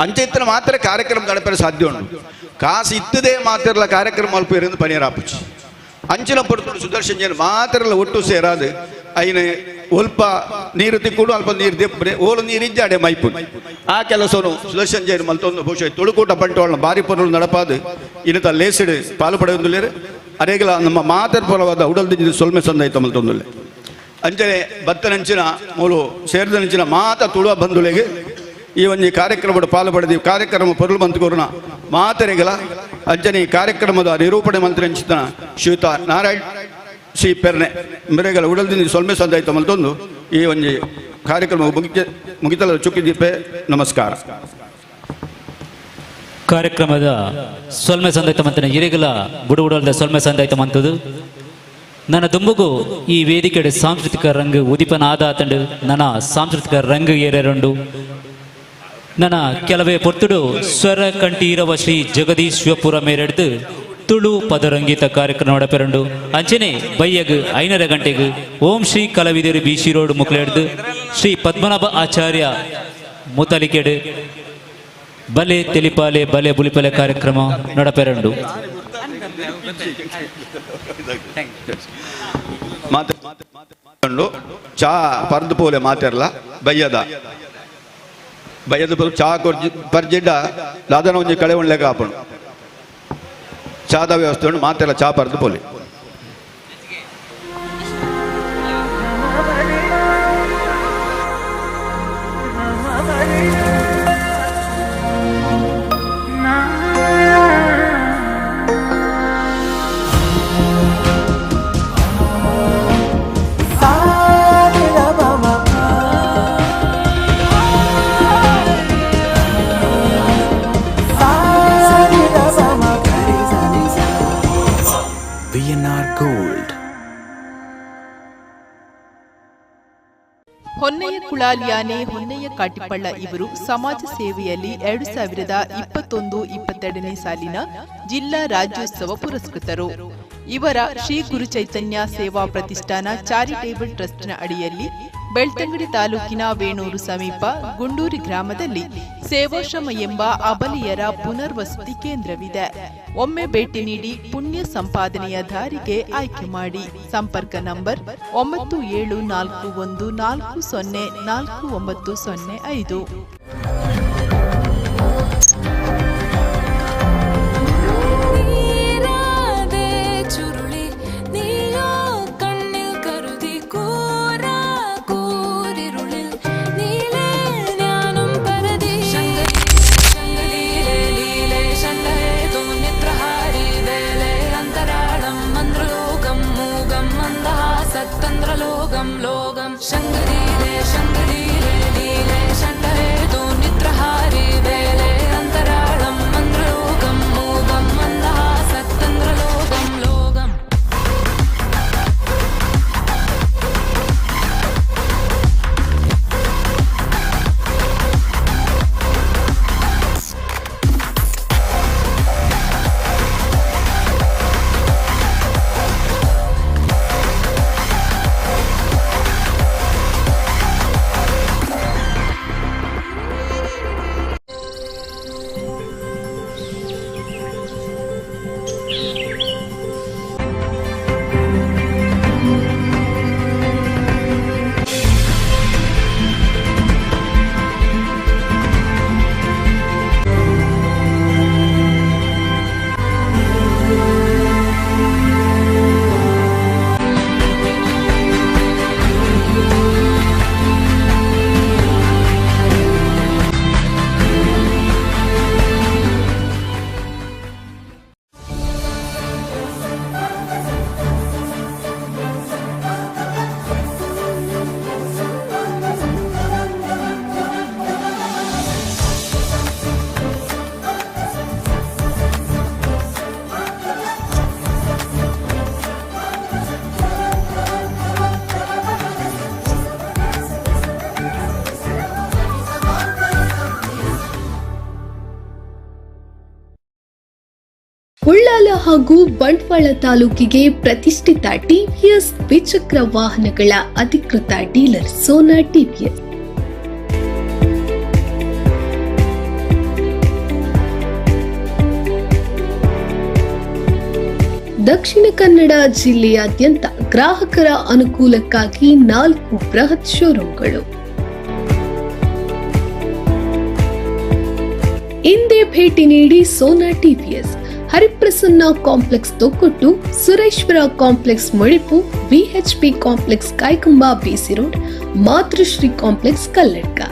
ಅಂಚೆತ್ತನ ಮಾತ್ರ ಕಾರ್ಯಕ್ರಮ ನಡಪರೆ ಸಾಧ್ಯ ಉಂಟು ಕಾಸು ಇತ್ತದೇ ಮಾತ್ರ ಕಾರ್ಯಕ್ರಮ ಅಲ್ಪ ಇರೋದು ಪನಿಯರಾಪುಚಿ ಅಂಚಿನ ಪೊರ್ತುಡು ಸುದರ್ಶನ್ ಜೈನ್ ಮಾತ್ರ ಒಟ್ಟು ಸೇರಾದು ಐನ ಒಲ್ಪ ನೀರು ತಿಕ್ಕುಡು ಅಲ್ಪ ನೀರು ದೆಪ್ಪರೆ ಓಲು ನೀರು ಇಜ್ಜಾಡೆ ಮೈಪು ಆ ಕೆಲಸನು ಸುದರ್ಶನ್ ಜೈನ್ ಮಲ್ತೊಂದು ಬಹುಶಃ ತುಳುಕೂಟ ಬಂಟವಾಳನ ಬಾರಿ ಪೊರುಳು ನಡಪಾದು ಇನ್ನತ ಲೇಸಿಡು ಪಾಲು ಪಡೆಯೊಂದುಲ್ಲೇರು ಅರೇಗಲ ನಮ್ಮ ಮಾತರ್ ಪರವಾದ ಉಡಲ್ದಿಂಜಿನ ಸೊಲ್ಮೆ ಸಂದಾಯ್ತು ಮಲ್ತೊಂದುಲ್ಲೆ. ಅಂಚನೆ ಬತ್ತನಂಚಿನ ಮೂಲು ಸೇರಿದನಂಚಿನ ಮಾತ ತುಳುವ ಬಂಧುಲೆಗೆ ಈ ಒಂದು ಕಾರ್ಯಕ್ರಮದ ಪಾಲು ಪಡೆದು ಕಾರ್ಯಕ್ರಮ ಪೊರುಳು ಮಂತ್ಕೋರ್ನ ಮಾತರೆಗಲ ಅಂಚನೆ ಈ ಕಾರ್ಯಕ್ರಮದ ನಿರೂಪಣೆ ಮಂತ್ರಿ ಅಂಚಿತನ ಶ್ರೀಯುತ ನಾರಾಯಣ್ ಸಿ ಪೆರ್ನೆ ಮೆರೆಗಲ ಉಡಲ್ದಿಂದ ಸೊಲ್ಮೆ ಸಂದಾಯ್ತು ಮಲ್ತೊಂದು ಈ ಒಂದು ಕಾರ್ಯಕ್ರಮ ಮುಗಿತಲ ಚುಕ್ಕಿದೀಪೆ. ನಮಸ್ಕಾರ. ಕಾರ್ಯಕ್ರಮದ ಸೊಲ್ಮೆ ಸಂದಾಯ್ತ ಮಂತನ ಹಿರಿಗಲ ಬುಡುಗುಡಲ್ದ ಸೊಲ್ಮೆ ಸಂದಾಯ್ತ ಮಂತದು ನನ್ನ ದುಂಬುಗು ಈ ವೇದಿಕೆಡೆ ಸಾಂಸ್ಕೃತಿಕ ರಂಗು ಉದಿಪನ ಆದಾತಂಡು ನನ್ನ ಸಾಂಸ್ಕೃತಿಕ ರಂಗು ಏರೆರುಂಡು ನನ್ನ ಕೆಲವೇ ಪೊರ್ತುಡು ಸ್ವರ ಕಂಠೀರವ ಶ್ರೀ ಜಗದೀಶ್ ಶಿವಪುರ ಮೇರೆಡ್ದು ತುಳು ಪದರಂಗೀತ ಕಾರ್ಯಕ್ರಮ ನಡಪೆರಂಡು. ಅಂಚನೆ ಬಯ್ಯಗ್ 5:30 ಗಂಟೆಗೆ ಓಂ ಶ್ರೀ ಕಲಾವಿದರು ಬಿ ಸಿ ರೋಡ್ ಮುಕ್ಲೆಡ್ದು ಶ್ರೀ ಪದ್ಮನಾಭ ಆಚಾರ್ಯ ಮುತಲಿಕೆಡು ಬಲೆ ತೆಲಿಪಾಲೆ ಬಲೆ ಬುಲಿಪಲೆ ಕಾರ್ಯಕ್ರಮ ನಡಪೆರಂಡು. ಚಾ ಪರ್ದು ಪೋಲೆ ಮಾತಿರಲ್ಲ ಬಯ್ಯದ ಬಯ್ಯದ ಪೋಲು ಚಾ ಕೊರ್ಜಿ ಪರ್ಜಿಡ್ಡ ದಾದನ ಒಂಜಿ ಕಳೆ ಉಣ್ಲೆಗ ಆಪುಂಡು ಚಾದ ವ್ಯವಸ್ಥೆ ಉಂಡು ಮಾತೆಲ್ಲ ಚಾ ಪರ್ದು ಪೋಲೆ. ಕುಳಾಲಿಯಾನೆ ಹೊನ್ನಯ್ಯ ಕಾಟಿಪಳ್ಳ ಇವರು ಸಮಾಜ ಸೇವೆಯಲ್ಲಿ 2021-22 ಸಾಲಿನ ಜಿಲ್ಲಾ ರಾಜ್ಯೋತ್ಸವ ಪುರಸ್ಕೃತರು. ಇವರ ಶ್ರೀ ಗುರು ಚೈತನ್ಯ ಸೇವಾ ಪ್ರತಿಷ್ಠಾನ ಚಾರಿಟೇಬಲ್ ಟ್ರಸ್ಟ್ನ ಅಡಿಯಲ್ಲಿ ಬೆಳ್ತಂಗಡಿ ತಾಲೂಕಿನ ವೇಣೂರು ಸಮೀಪ ಗುಂಡೂರಿ ಗ್ರಾಮದಲ್ಲಿ ಸೇವಾಶ್ರಮ ಎಂಬ ಅಬಲೆಯರ ಪುನರ್ವಸತಿ ಕೇಂದ್ರವಿದೆ. ಒಮ್ಮೆ ಭೇಟಿ ನೀಡಿ ಪುಣ್ಯ ಸಂಪಾದನೆಯ ದಾರಿಗೆ ಆಯ್ಕೆ ಮಾಡಿ. ಸಂಪರ್ಕ ನಂಬರ್ 9741404905. ಉಳ್ಳಾಲ ಹಾಗೂ ಬಂಟ್ವಾಳ ತಾಲೂಕಿಗೆ ಪ್ರತಿಷ್ಠಿತ ಟಿವಿಎಸ್ ದ್ವಿಚಕ್ರ ವಾಹನಗಳ ಅಧಿಕೃತ ಡೀಲರ್ ಸೋನಾ ಟಿವಿಎಸ್. ದಕ್ಷಿಣ ಕನ್ನಡ ಜಿಲ್ಲೆಯಾದ್ಯಂತ ಗ್ರಾಹಕರ ಅನುಕೂಲಕ್ಕಾಗಿ 4 ಬೃಹತ್ ಶೋರೂಮ್ಗಳು. ಇಂದೇ ಭೇಟಿ ನೀಡಿ Sona TVS, Hariprasanna complex Thokkottu, Sureshwara complex Modipu, VHP complex Kaikamba BC road, Matrushree complex Kalladka.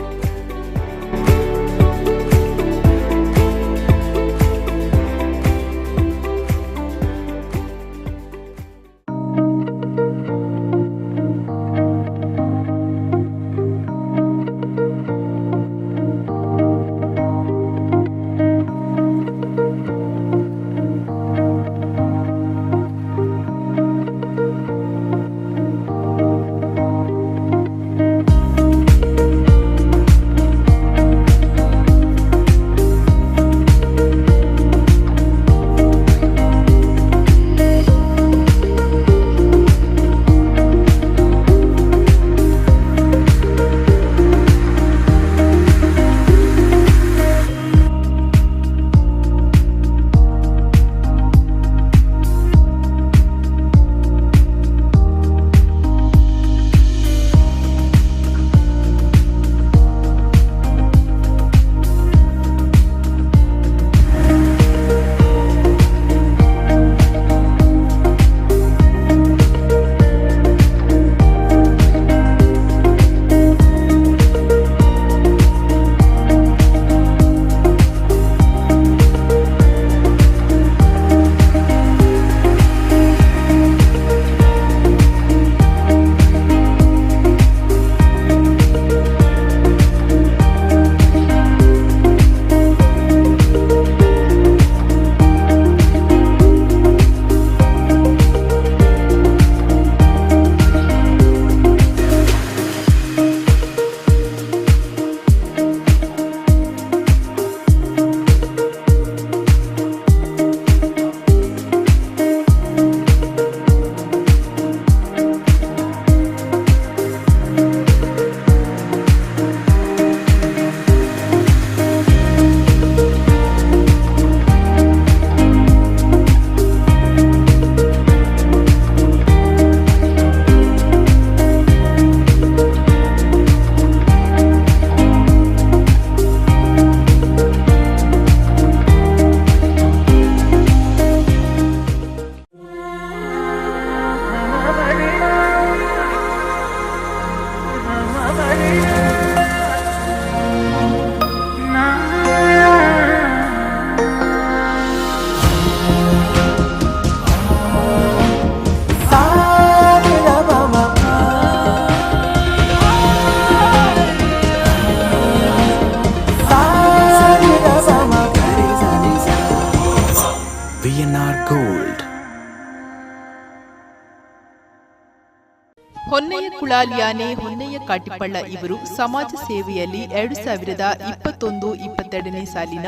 ಕುಳಾಲಿಯಾನೆ Honnaiah Katipalla ಇವರು ಸಮಾಜ ಸೇವೆಯಲ್ಲಿ 2021-22ನೇ ಸಾಲಿನ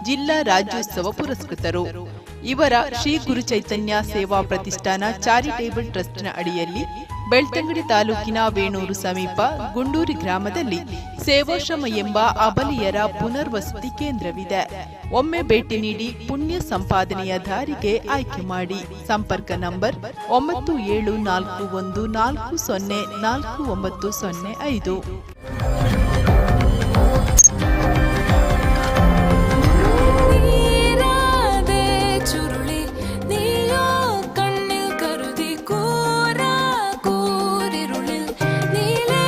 ಜಿಲ್ಲಾ ರಾಜ್ಯೋತ್ಸವ ಪುರಸ್ಕೃತರು. ಇವರ ಶ್ರೀ ಗುರು ಚೈತನ್ಯ ಸೇವಾ ಪ್ರತಿಷ್ಠಾನ ಚಾರಿಟೇಬಲ್ ಟ್ರಸ್ಟ್ನ ಅಡಿಯಲ್ಲಿ ಬೆಳ್ತಂಗಡಿ ತಾಲೂಕಿನ ವೇಣೂರು ಸಮೀಪ ಗುಂಡೂರಿ ಗ್ರಾಮದಲ್ಲಿ ಸೇವಾಶ್ರಮ ಎಂಬ ಅಬಲೆಯರ ಪುನರ್ವಸತಿ ಕೇಂದ್ರವಿದೆ. ಒಮ್ಮೆ ಭೇಟಿ ನೀಡಿ ಪುಣ್ಯ ಸಂಪಾದನೆಯ ದಾರಿಗೆ ಆಯ್ಕೆ ಮಾಡಿ. ಸಂಪರ್ಕ ನಂಬರ್ 9741404905. ചുരുളി നീയോ കണ്ണിൽ കരുതി കൂരാ കൂരിരുളിൽ നീലേ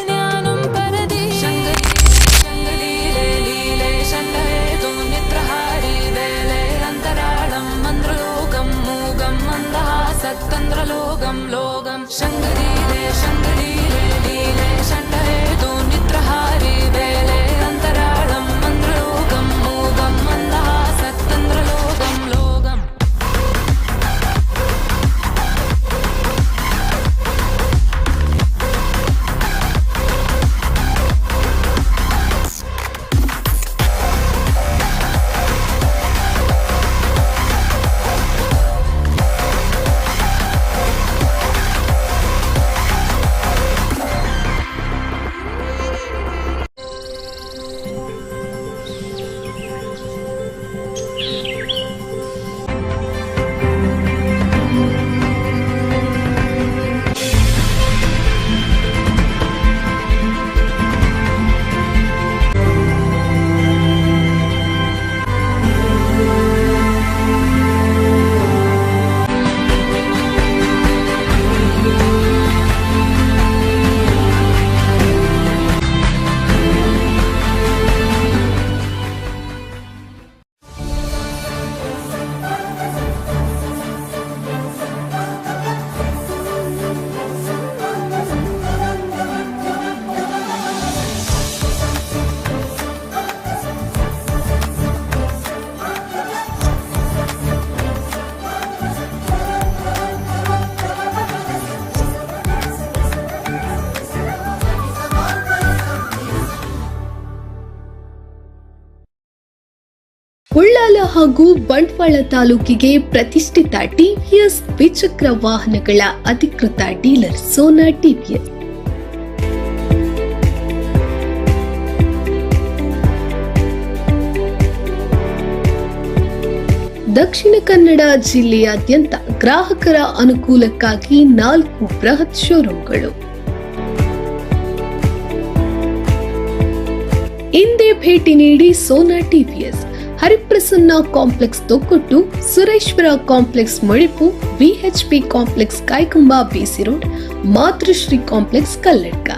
ഞാനും പരതി ശങ്കലീലേ ശണ്ഠേതു നിദ്രഹാരി വേലേ അന്തരാളം മന്ത്രലോകം മൂകം മന്ദഹാസത്തന്ത്രലോകം ലോകം ശങ്കലീലേ ശങ്കലീലേ ലീലേ ശണ്ഠേതു നിദ്രഹാരി വേലേ അന്തരാളം മന്ത്രലോകം മൂകം മന്ദഹാസത്തന്ത്രലോകം ലോകം. ಉಳ್ಳಾಲ ಹಾಗೂ ಬಂಟ್ವಾಳ ತಾಲೂಕಿಗೆ ಪ್ರತಿಷ್ಠಿತ ಟಿವಿಎಸ್ ದ್ವಿಚಕ್ರ ವಾಹನಗಳ ಅಧಿಕೃತ ಡೀಲರ್ ಸೋನಾ ಟಿವಿಎಸ್. ದಕ್ಷಿಣ ಕನ್ನಡ ಜಿಲ್ಲೆಯಾದ್ಯಂತ ಗ್ರಾಹಕರ ಅನುಕೂಲಕ್ಕಾಗಿ 4 ಬೃಹತ್ ಶೋರೂಮ್ಗಳು. ಇಂದೇ ಭೇಟಿ ನೀಡಿ Sona TVS, Hariprasanna complex Thokkottu, Sureshwara complex Modipu, VHP complex Kaikamba BC road, Matrushree complex Kalladka.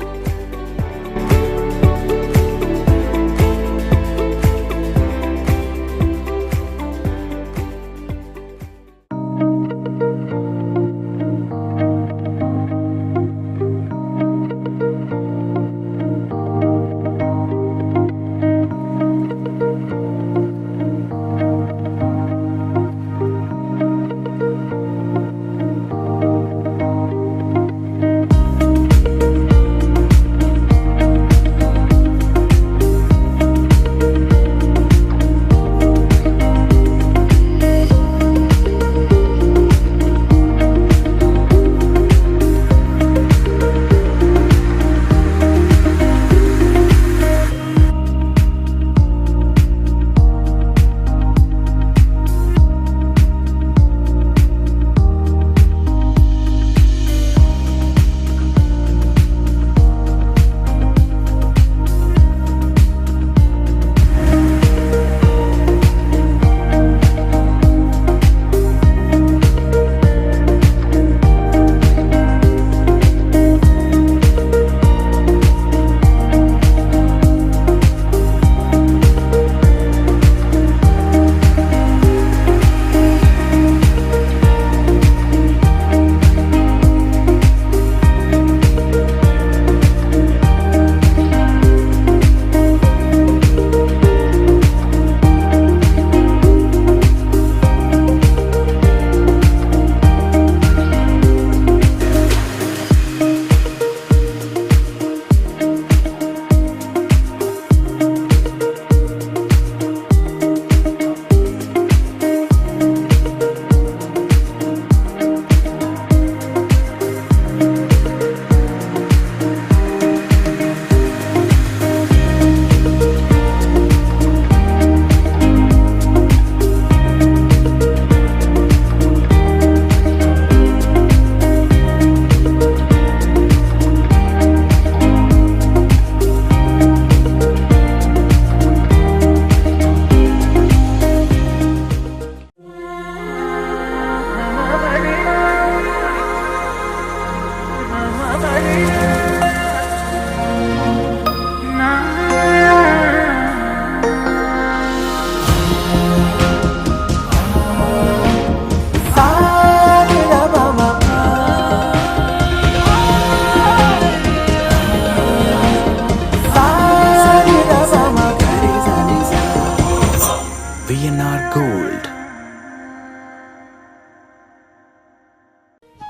VNR Gold.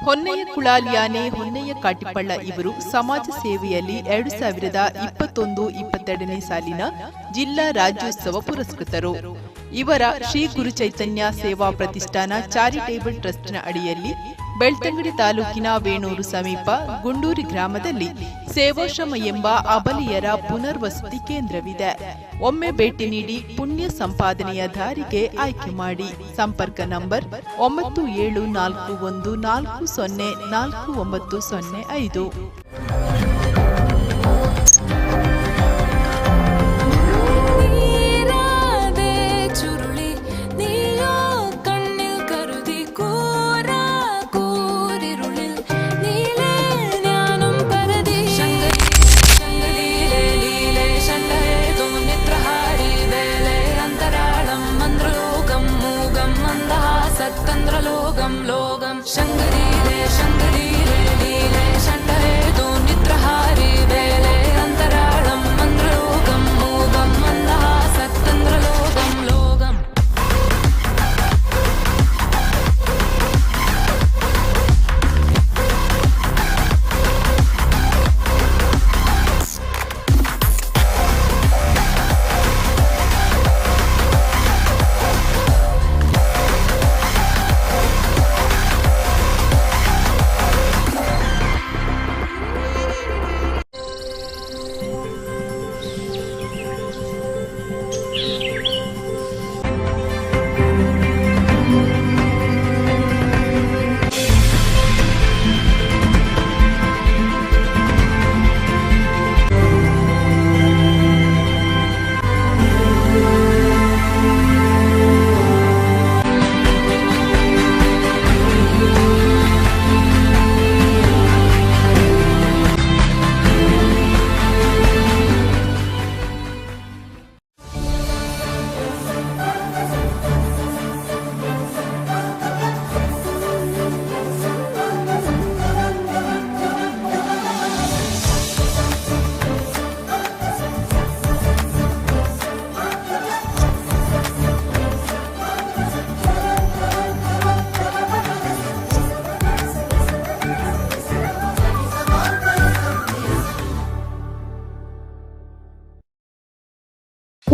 Honnaiah Kulalyane Honnaiah Katipalla ಇವರು ಸಮಾಜ ಸೇವೆಯಲ್ಲಿ 2021-22 ಸಾಲಿನ ಜಿಲ್ಲಾ ರಾಜ್ಯೋತ್ಸವ ಪುರಸ್ಕೃತರು. ಇವರ ಶ್ರೀ ಗುರು ಚೈತನ್ಯ ಸೇವಾ ಪ್ರತಿಷ್ಠಾನ ಚಾರಿಟೇಬಲ್ ಟ್ರಸ್ಟ್ನ ಅಡಿಯಲ್ಲಿ ಬೆಳ್ತಂಗಡಿ ತಾಲೂಕಿನ ವೇಣೂರು ಸಮೀಪ ಗುಂಡೂರಿ ಗ್ರಾಮದಲ್ಲಿ ಸೇವಾಶ್ರಮ ಎಂಬ ಅಬಲೆಯರ ಪುನರ್ವಸತಿ ಕೇಂದ್ರವಿದೆ. ಒಮ್ಮೆ ಭೇಟಿ ನೀಡಿ ಪುಣ್ಯ ಸಂಪಾದನೆಯ ದಾರಿಗೆ ಆಯ್ಕೆ ಮಾಡಿ. ಸಂಪರ್ಕ ನಂಬರ್ 9741404905.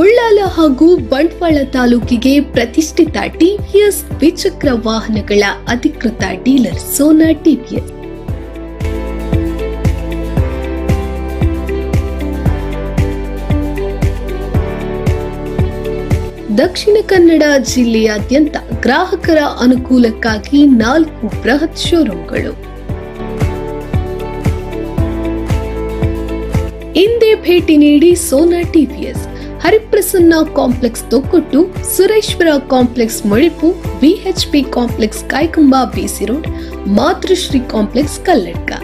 ಉಳ್ಳಾಲ ಹಾಗೂ ಬಂಟ್ವಾಳ ತಾಲೂಕಿಗೆ ಪ್ರತಿಷ್ಠಿತ ಟಿವಿಎಸ್ ದ್ವಿಚಕ್ರ ವಾಹನಗಳ ಅಧಿಕೃತ ಡೀಲರ್ ಸೋನಾ ಟಿವಿಎಸ್. ದಕ್ಷಿಣ ಕನ್ನಡ ಜಿಲ್ಲೆಯಾದ್ಯಂತ ಗ್ರಾಹಕರ ಅನುಕೂಲಕ್ಕಾಗಿ 4 ಬೃಹತ್ ಶೋರೂಮ್ಗಳು. ಇಂದೇ ಭೇಟಿ ನೀಡಿ Sona TVS, Hariprasanna complex Thokkottu, Sureshwara complex Modipu, VHP complex Kaikamba BC road, Matrushree complex Kalladka.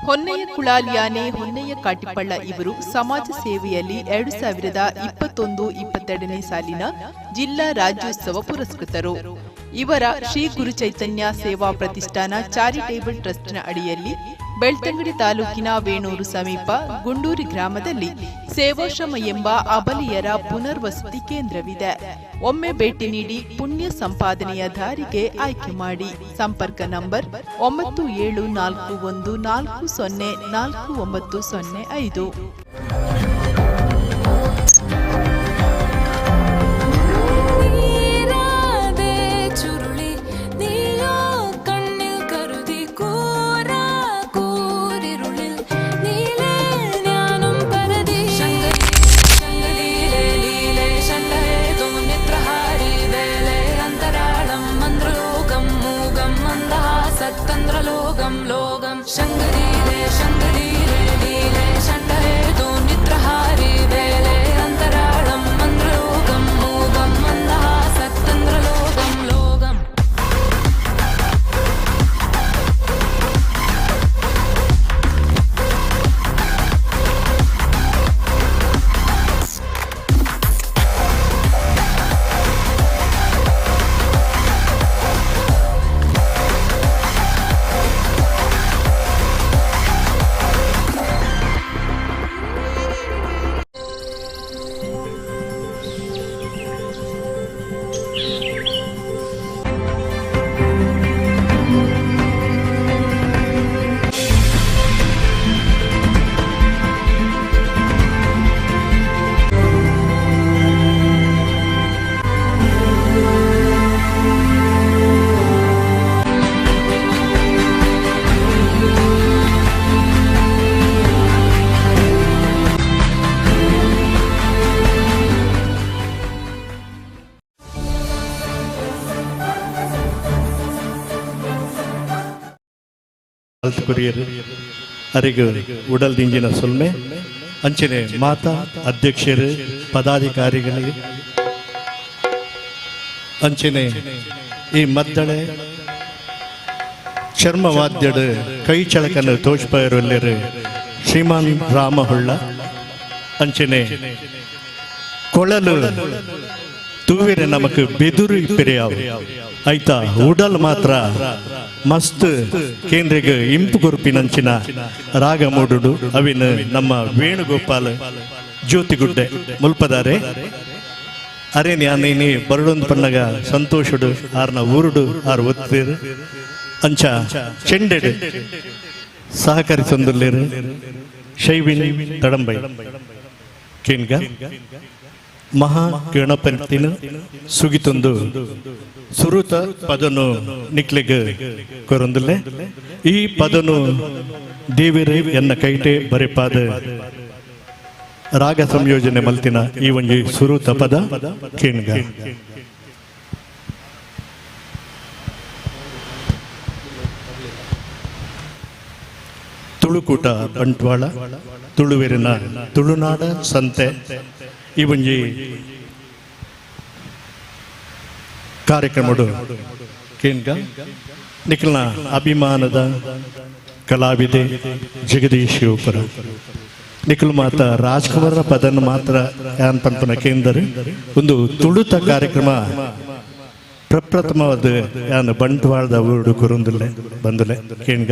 Honnaiah ಕುಳಾಲಿಯಾನೆ ಹೊನ್ನೆಯ ಕಾಟಿಪಳ್ಳ ಇವರು ಸಮಾಜ ಸೇವೆಯಲ್ಲಿ 2021-22ನೇ ಸಾಲಿನ ಜಿಲ್ಲಾ ರಾಜ್ಯೋತ್ಸವ ಪುರಸ್ಕೃತರು. ಇವರ ಶ್ರೀ ಗುರು ಚೈತನ್ಯ ಸೇವಾ ಪ್ರತಿಷ್ಠಾನ ಚಾರಿಟೇಬಲ್ ಟ್ರಸ್ಟ್ನ ಅಡಿಯಲ್ಲಿ ಬೆಳ್ತಂಗಡಿ ತಾಲೂಕಿನ ವೇಣೂರು ಸಮೀಪ ಗುಂಡೂರಿ ಗ್ರಾಮದಲ್ಲಿ ಸೇವಾಶ್ರಮ ಎಂಬ ಅಬಲೆಯರ ಪುನರ್ವಸತಿ ಕೇಂದ್ರವಿದೆ. ಒಮ್ಮೆ ಭೇಟಿ ನೀಡಿ ಪುಣ್ಯ ಸಂಪಾದನೆಯ ದಾರಿಗೆ ಆಯ್ಕೆ ಮಾಡಿ. ಸಂಪರ್ಕ ನಂಬರ್ 9741404905. ಕೊರಿಯರ್ ಅರಿಗು ಉಡಲ್ ದಿಂಜಿನ ಸೊಲ್ಮೆ ಅಂಚನೆ ಮಾತಾ ಅಧ್ಯಕ್ಷರು ಪದಾಧಿಕಾರಿಗಳಿಗೆ ಅಂಚನೆ ಈ ಮದ್ದಳೆ ಚರ್ಮವಾದ್ಯಡು ಕೈ ಚಳಕನ್ನು ತೋಜ್ಪಯರಲ್ಲಿರು ಶ್ರೀಮಾನ್ ರಾಮಹುಳ್ಳ ಅಂಚನೆ ಕೊಳಲು ತೂವಿರೆ ನಮಕ್ ಬೆದುರು ಇಪ್ಪಿರಿಯಾವು ಆಯ್ತಾ ಉಡಲ್ ಮಾತ್ರ ಮಸ್ತ್ ಕೇಂದ್ರಿಗ ಇಂಪು ಗುರುಪಿನಂಚಿನ ರಾಗ ಮೂಡುಡು ಅವಿನ ನಮ್ಮ ವೇಣುಗೋಪಾಲ್ ಜ್ಯೋತಿಗುಡ್ಡೆ ಮುಲ್ಪದಾರೆ ಅರೆ ನ್ಯಾನೇನಿ ಬರಡೊಂದು ಪನ್ನಗ ಸಂತೋಷಡು ಆರ್ನ ಊರುಡು ಆರ್ ಒತ್ತೀರು ಅಂಚ ಚೆಂಡೆಡು ಸಹಕರಿಸೊಂದುಲ್ಲೇರು ಶೈವಿನ್ ತಡಂಬೈ ಕೇನ್ಗ ಮಹಾ ಗಣಪತಿನ ಸುಗಿತೊಂದು ಸುರುತ ಪದನು ನಿಕ್ಲೆಗ್ ಕೊರೊಂದುಲ್ಲೆ ಈ ಪದನು ದೇವಿರು ಎನ್ನ ಕೈಟೆ ಬರೆಪಾದ ರಾಗ ಸಂಯೋಜನೆ ಮಲ್ತಿನ ಈ ಒಂಜಿ ಸುರುತ ಪದ ಕೇಣ್ಗ. ತುಳುಕೂಟ ಬಂಟ್ವಾಳ ತುಳುವೆರಿನ ತುಳುನಾಡ ಸಂತೆ ಈ ಒಂಜಿ ಕಾರ್ಯಕ್ರಮಡು ಕೇನ್ಗ ನಿಖಲ್ನ ಅಭಿಮಾನದ ಕಲಾವಿದೆ ಜಗದೀಶ್ ಶಿವಪುರ ನಿಖಲ್ ಮಾತ ರಾಜ್ಕುಮಾರ ಪದನ್ನು ಮಾತ್ರ ಯಾನ್ ಪನ್ಪನ ಕೇಂದ್ರ ಒಂದು ತುಳುತ ಕಾರ್ಯಕ್ರಮ ಪ್ರಪ್ರಥಮವಾದ ಯಾನ್ ಬಂಟ್ವಾಳದ ಊರುಡು ಕುರುಂದುಲ್ಲೆ ಬಂದುಲೆ ಕೇನ್ಗ.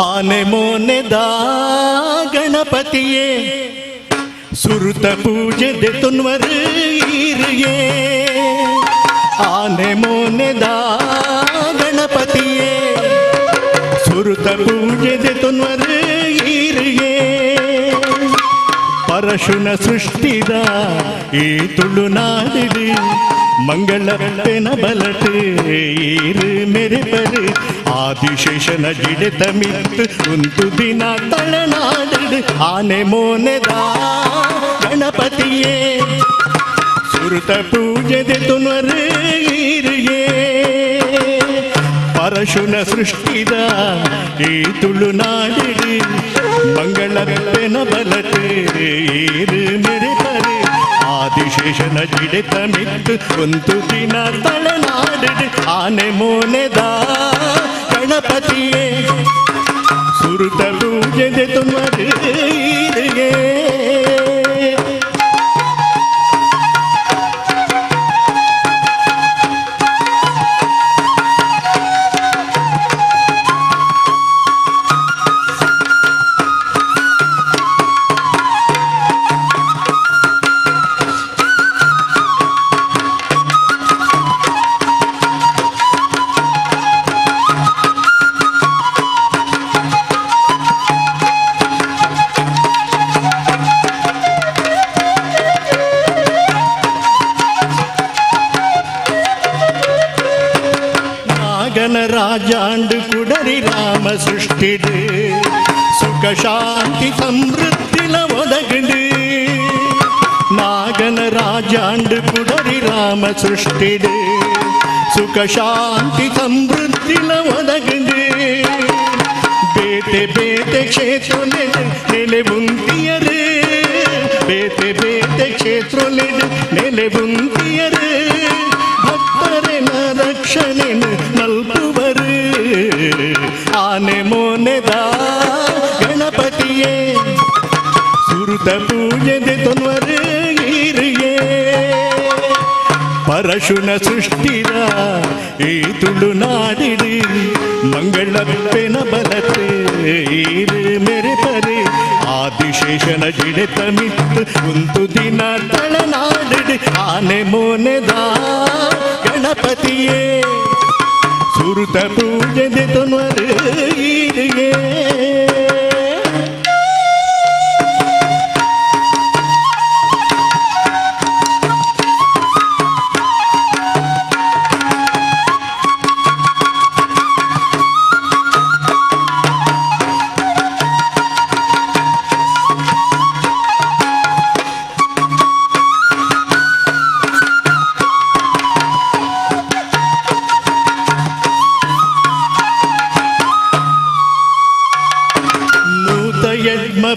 ಆನೆ ಮೋನೆದ ಗಣಪತಿಯೇ ಸುರುತ ಪೂಜೆ ತುನ್ವರು ಈರಿಯೇ ಆನೆ ಮೋನೆದ ಗಣಪತಿಯೇ ಸುರುತ ಪೂಜೆ ತುನ್ವರು ಈರಿಯೇ ಪರಶುನ ಸೃಷ್ಟಿದ ಈ ತುಳುನಾಡಿಡಿ ಮಂಗಳಪ್ಪನ ಬಲಟ್ ಈರು ಮೇರೆ ಪರು ಆದಿಶೇಷನ ಜಿಡೆತ ಮಿತ್ತು ಉಂತು ದಿನ ತಳನಾಡು ಆನೆ ಮೋನೆದ ಗಣಪತಿಯೇ ಸುರುತ ಪೂಜೆದೆ ತುನರು ಈರುಯೇ ಪರಶುನ ಸೃಷ್ಟಿದ ಈ ತುಳುನಾಡಿಡು ಮಂಗಳಪ್ಪನ ಬಲಟ್ ಈರು ಮೇರೆ ಪರು ಆದಿಶೇಷನ ಜಿಡೆತ ಮಿತ್ತು ಒಂದು ದಿನ ತಳನಾಡು ಆನೆ ಮೋನೆದ ಗಣಪತಿಯೇ ಸುರುತ ಪೂಜೆದೆ ತುಮರು ಈರುಯೇ. ನಾಗನ ರಾಜಾಂಡು ಕುಡರಿ ರಾಮ ಸೃಷ್ಟಿಡು ಸುಖ ಶಾಂತಿ ಸಮೃದ್ಧಿಲ ಒದಗಡು ನಾಗನ ರಾಜಾಂಡು ಕುಡರಿ ರಾಮ ಸೃಷ್ಟಿಡು ಸುಖ ಶಾಂತಿ ಸಮೃದ್ಧಿಲ ಒದಗಡು ಬೇತೆ ಬೇತೆ ಕ್ಷೇತ್ರಲೆಡು ನೆಲೆಬುಂತಿಯರು ಬೇತೆ ಬೇತೆ ಕ್ಷೇತ್ರಲೆಡು ನೆಲೆಬುಂತಿಯರು ಭಕ್ತರೆನ ರಕ್ಷಣೆನು ಮಲ್ಪುವರು ಆನೆ ಮೋನೆದ ಗಣಪತಿಯೇ ಸುರುತ ಪೂಜೆದೆ ತೊನ್ವರು ಈರುಯೇ ಪರಶುನ ಸೃಷ್ಟಿದ ಈ ತುಳುನಾಡಿಡು ಮಂಗಳಪ್ಪನ ಬಲತೆ ಈರು ಮೇರೆ ಪರಿ ಆದಿಶೇಷನ ಜಿಡೆತ ಮಿತ್ತು ಉಂತು ದಿನ ತಳನಾಡಿಡು ಆನೆ ಮೋನೆದ ಗಣಪತಿಯೇ ಸುರುತ ಪೂಜೆದೆ ತೊನ್ವರು ಈರುಯೇ.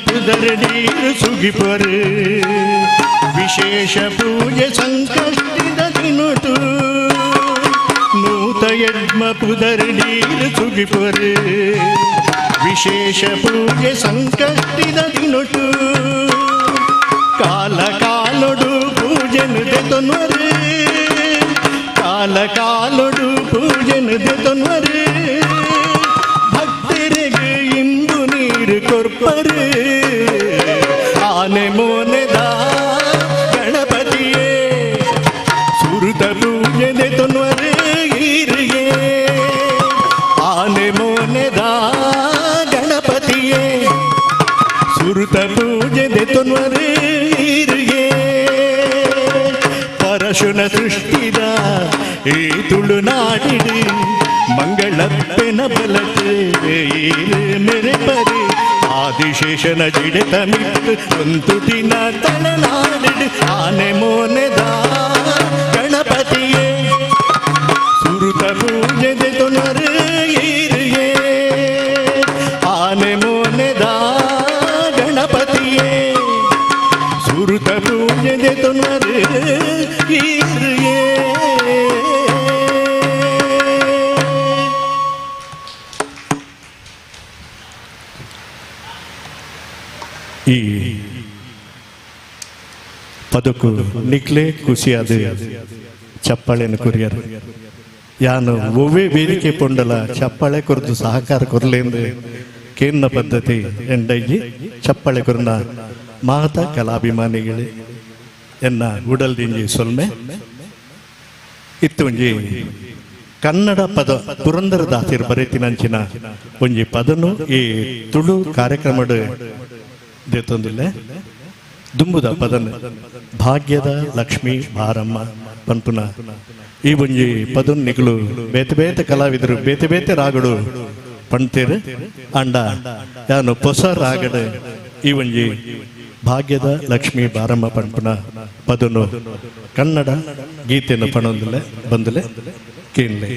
ಪುದರಡೀರು ಸುಗಿಪರು ವಿಶೇಷ ಪೂಜೆ ಸಂಕಷ್ಟಿದ ದಿನಟು ನೂತ ಯಜ್ಮ ಪುದರಡೀರು ಸುಗಿಪರು ವಿಶೇಷ ಪೂಜೆ ಸಂಕಷ್ಟಿದ ದಿನಟು ಕಾಲ ಕಾಲೊಡು ಪೂಜೆನು ದೆತೊನ್ವರು ಕಾಲ ಕಾಲೊಡು ಪೂಜೆನು ದೆತೊನ್ವರು ಭಕ್ತರಿಗೆ ಇಂಬು ನೀರು ಕೊರ್ಪರು ಆನೆ ಮೋನೆದ ಗಣಪತಿಯೇ ಸುರುತ ಪೂಜೆದೆ ತೊನ್ವರು ಈರುಯೇ ಆನೆ ಮೋನೆದ ಗಣಪತಿಯೇ ಸುರುತ ಪೂಜೆದೆ ತೊನ್ವರು ಈರುಯೇ ಪರಶುನ ಸೃಷ್ಟಿದ ಈ ತುಳುನಾಡಿಡು ಮಂಗಳಪ್ಪನ ಬಲತೆ ಈರು ಮೇರೆ ಪರಿ ಆದಿಶೇಷನ ಜಿಡೆತ ಮಿತ್ತು ಒಂದು ದಿನ ತಳನಾಡಿಡು ಆನೆ ಮೋನೆದ ಗಣಪತಿಯೇ ಸುರುತ ಪೂಜೆದೆ ತೊನರು ಈರುಯೇ ಆನೆ ಮೋನೆದ ಗಣಪತಿಯೇ ಸುರುತ ಪೂಜೆದೆ ತೊನರು ಈರುಯೇ. ಈ ಪದಕ್ಕೂ ನಿಕ್ಲೆ ಖುಷಿಯಾದ ಚಪ್ಪಾಳೆಯನ್ನು ಕೊರಿಯರು ಯಾನು ಒವ್ವೇ ವೇದಿಕೆ ಪೊಂಡಲ ಚಪ್ಪಾಳೆ ಕೊರದು ಸಹಕಾರ ಕೊರಲೆಂದು ಕೇಂದ್ರ ಪದ್ಧತಿ ಎಂಡೈಜಿ ಚಪ್ಪಾಳೆ ಕೊರನ ಮಾತ ಕಲಾಭಿಮಾನಿಗಳೇ ಎನ್ನ ಉಡಲ್ದಿಂಜಿ ಸೊಲ್ಮೆ ಇತ್ತು ಒಂಜಿ ಕನ್ನಡ ಪದ ಪುರಂದರ ದಾಸಿರ್ ಬರೆತಿನಂಚಿನ ಒಂಜಿ ಪದನು ಈ ತುಳು ಕಾರ್ಯಕ್ರಮದ ದೇತೊಂದಿಲ್ಲ ದುಂಬುದ ಪದನು ಭಾಗ್ಯದ ಲಕ್ಷ್ಮೀ ಭಾರಮ್ಮ ಪನ್ಪುನ ಈ ಒಂಜಿ ಪದನ್ ನಿಕುಲು ಬೇತೆ ಬೇತೆ ಕಲಾವಿದರು ಬೇತೆ ಬೇತೆ ರಾಗಡು ಪಣ್ತೇರು. ಅಂಡ ಯಾನು ಹೊಸ ರಾಗಡು ಈ ಒಂಜಿ ಭಾಗ್ಯದ ಲಕ್ಷ್ಮೀ ಬಾರಮ್ಮ ಪನ್ಪುನ ಪದನು ಕನ್ನಡ ಗೀತೆಯನ್ನು ಪಣೊಂದುಲೆ ಬಂದುಲೆ ಕೇಳಲೆ.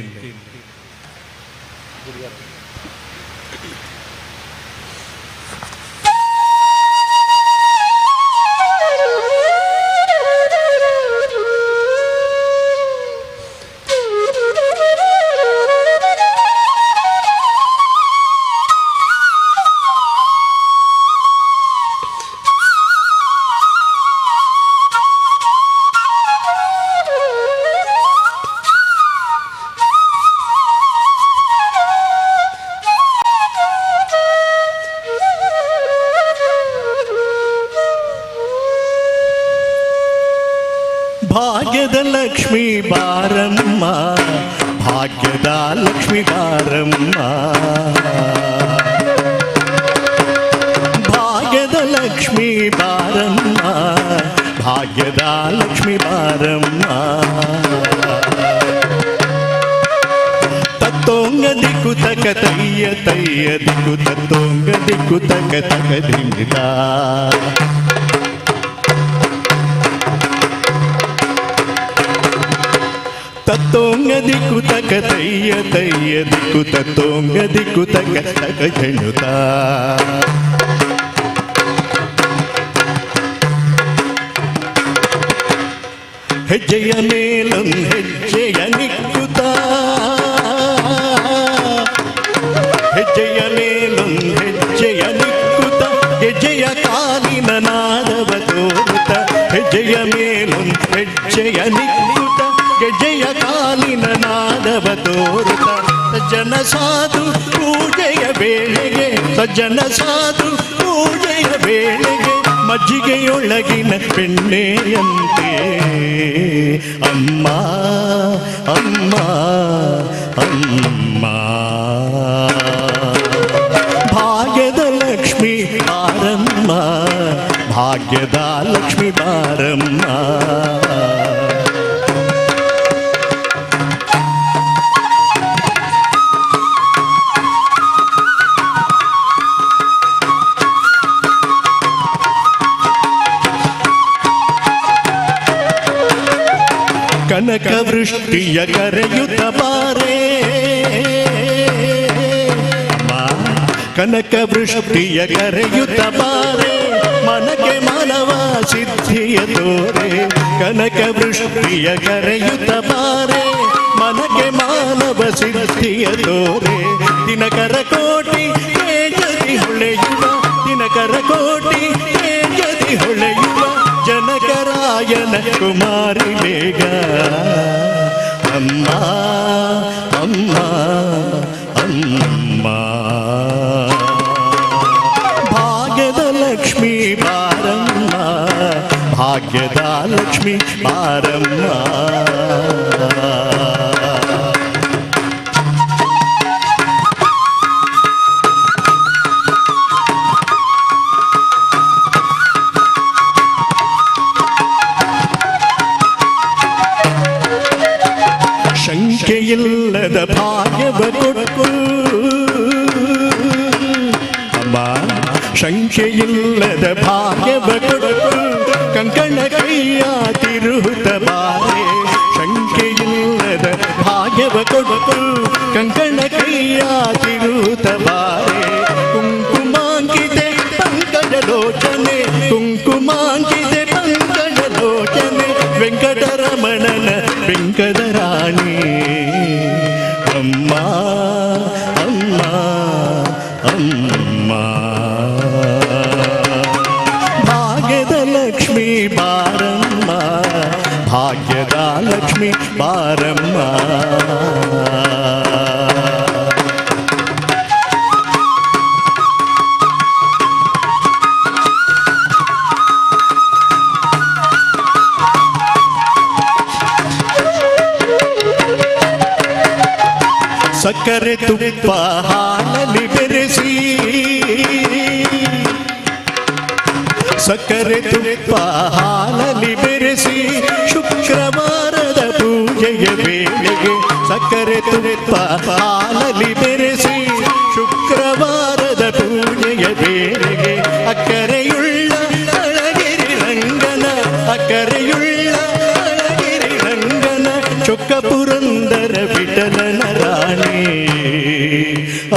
ಭಾಗ್ಯದ ಲಕ್ಷ್ಮೀ ಬಾರಮ್ಮ, ಭಾಗ್ಯದ ಲಕ್ಷ್ಮೀ ಬಾರಮ್ಮ, ಭಾಗ್ಯದ ಲಕ್ಷ್ಮೀ ಬಾರಮ್ಮ, ಭಾಗ್ಯದ ಲಕ್ಷ್ಮೀ ಬಾರಮ್ಮ. ತತ್ತೋಂಗ ದಿಕ್ಕು ತಕ ತಯ್ಯ ತಯ್ಯ ದಿಕ್ಕು ತತ್ತೋಂಗ ದಿಕ್ಕು ತಕ ತಕ ಧಿಮಿತ. ತತ್ತೋಂಗ ದಿಕ್ಕು ತಕ ತಯ್ಯ ತಯ್ಯ ದಿಕ್ಕು ತತ್ತೋಂಗ ದಿಕ್ಕು ತಕ ತಕ ಝಣುತ. ಹೆಜ್ಜೆಯ ಮೇಲೊಂದು ಹೆಜ್ಜೆಯ ನಿಕ್ಕುತ, ಹೆಜ್ಜೆಯ ಮೇಲೊಂದು ಹೆಜ್ಜೆಯ ನಿಕ್ಕುತ, ಹೆಜ್ಜೆಯ ಕಾಲಿನ ನಾದವ ತೋರುತ, ಹೆಜ್ಜೆಯ ಮೇಲೊಂದು ಹೆಜ್ಜೆಯ ನಿಕ್ಕುತ, ಗೆಜ್ಜೆಯ ಕಾಲಿನ ನಾದವ ತೋರುತ. ಸಜ್ಜನ ಸಾಧು ಪೂಜೆಯ ವೇಳೆಗೆ, ಸಜ್ಜನ ಸಾಧು ಪೂಜೆಯ ವೇಳೆಗೆ, ಮಜ್ಜಿಗೆಯೊಳಗಿನ ಬೆಣ್ಣೆಯಂತೆ ಅಮ್ಮ ಅಮ್ಮ ಅಮ್ಮ. ಭಾಗ್ಯದ ಲಕ್ಷ್ಮೀ ಬಾರಮ್ಮ, ಭಾಗ್ಯದ ಲಕ್ಷ್ಮೀ ಬಾರಮ್ಮ. ಕನಕವೃಷ್ಟಿಯ ಕರೆಯುತ್ತ ಬಾರೇ, ಕನಕವೃಷ್ಟಿಯ ಕರೆಯುತ್ತ ಬಾರೆ, ಮನಕ್ಕೆ ಮಾನವ ಸಿದ್ಧಿಯ ತೋರೆ. ಕನಕವೃಷ್ಟಿಯ ಕರೆಯುತ್ತ ಬಾರೆ, ಮನಕ್ಕೆ ಮಾನವ ಸಿದ್ಧಿಯ ತೋರೆ. ದಿನಕರ ಕೋಟಿ ತೇಜದಿ ಹೊಳೆಯುವ, ದಿನಕರ ಕೋಟಿ ತೇಜದಿ ಹೊಳೆಯುವ, ಜನಕರಾಯನ ಕುಮಾರಿ ಬೇಗ ಅಮ್ಮ ಅಮ್ಮ ಅಮ್ಮ. ಭಾಗ್ಯದ ಲಕ್ಷ್ಮೀ ಬಾರಮ್ಮ, ಭಾಗ್ಯದ ಲಕ್ಷ್ಮೀ ಬಾರಮ್ಮ. ಶಂಕೆಯಿಲ್ಲದ ಭಾಗ್ಯವ ಕೊಟ್ಟು ಅಮ್ಮ, ಶಂಕೆಯಿಲ್ಲದ ಭಾಗ್ಯವ ಕೊಟ್ಟು, ಕಂಕಣ ಕೈಯ ತಿರುತ ಬಾರೆ. ಶಂಕೆಯಿಲ್ಲದ ಭಾಗ್ಯವ ಕೊಟ್ಟು, ಕಂಕಣ ಕೈಯ ತಿರುತ ಬಾರೆ. ಕುಂಕುಮಾಂಕಿತೆ ಪಂಕಜಲೋಚನೆ, ಕುಂಕುಮಾಂಕಿತೆ ಪಂಕಜಲೋಚನೆ, ವೆಂಕಟರಮಣನ ವೆಂಕಟ ರಾಣಿ ಅಮ್ಮ ಅಮ್ಮ ಅಮ್ಮ. ಭಾಗ್ಯದ ಲಕ್ಷ್ಮೀ ಬಾರಮ್ಮ, ಭಾಗ್ಯದ ಲಕ್ಷ್ಮೀ ಬಾರಮ್ಮ. ಸಕ್ಕರೆ ತುಪ್ಪ ಹಾಲಲ್ಲಿ ಬೆರೆಸಿ, ಸಕ್ಕರೆ ತುಪ್ಪ ಹಾಲಲ್ಲಿ ಬೆರೆಸಿ, ಶುಕ್ರವಾರದ ಪೂಜೆಯ ವೇಳೆಗೆ ಸಕ್ಕರೆ ತುಪ್ಪ ಹಾಲಲ್ಲಿ ಬೆರೆಸಿ ಶುಕ್ರವಾರದ ಪೂಜೆಯ ವೇಳೆಗೆ ಅಕ್ಕರೆಯುಳ್ಳ ಅಳಗಿರಿ ರಂಗನ ಅಕ್ಕರೆಯುಳ್ಳ ಅಳಗಿರಿ ರಂಗನ ಚೊಕ್ಕ ಪುರಂದರ ವಿಠಲನ ರಾಣಿ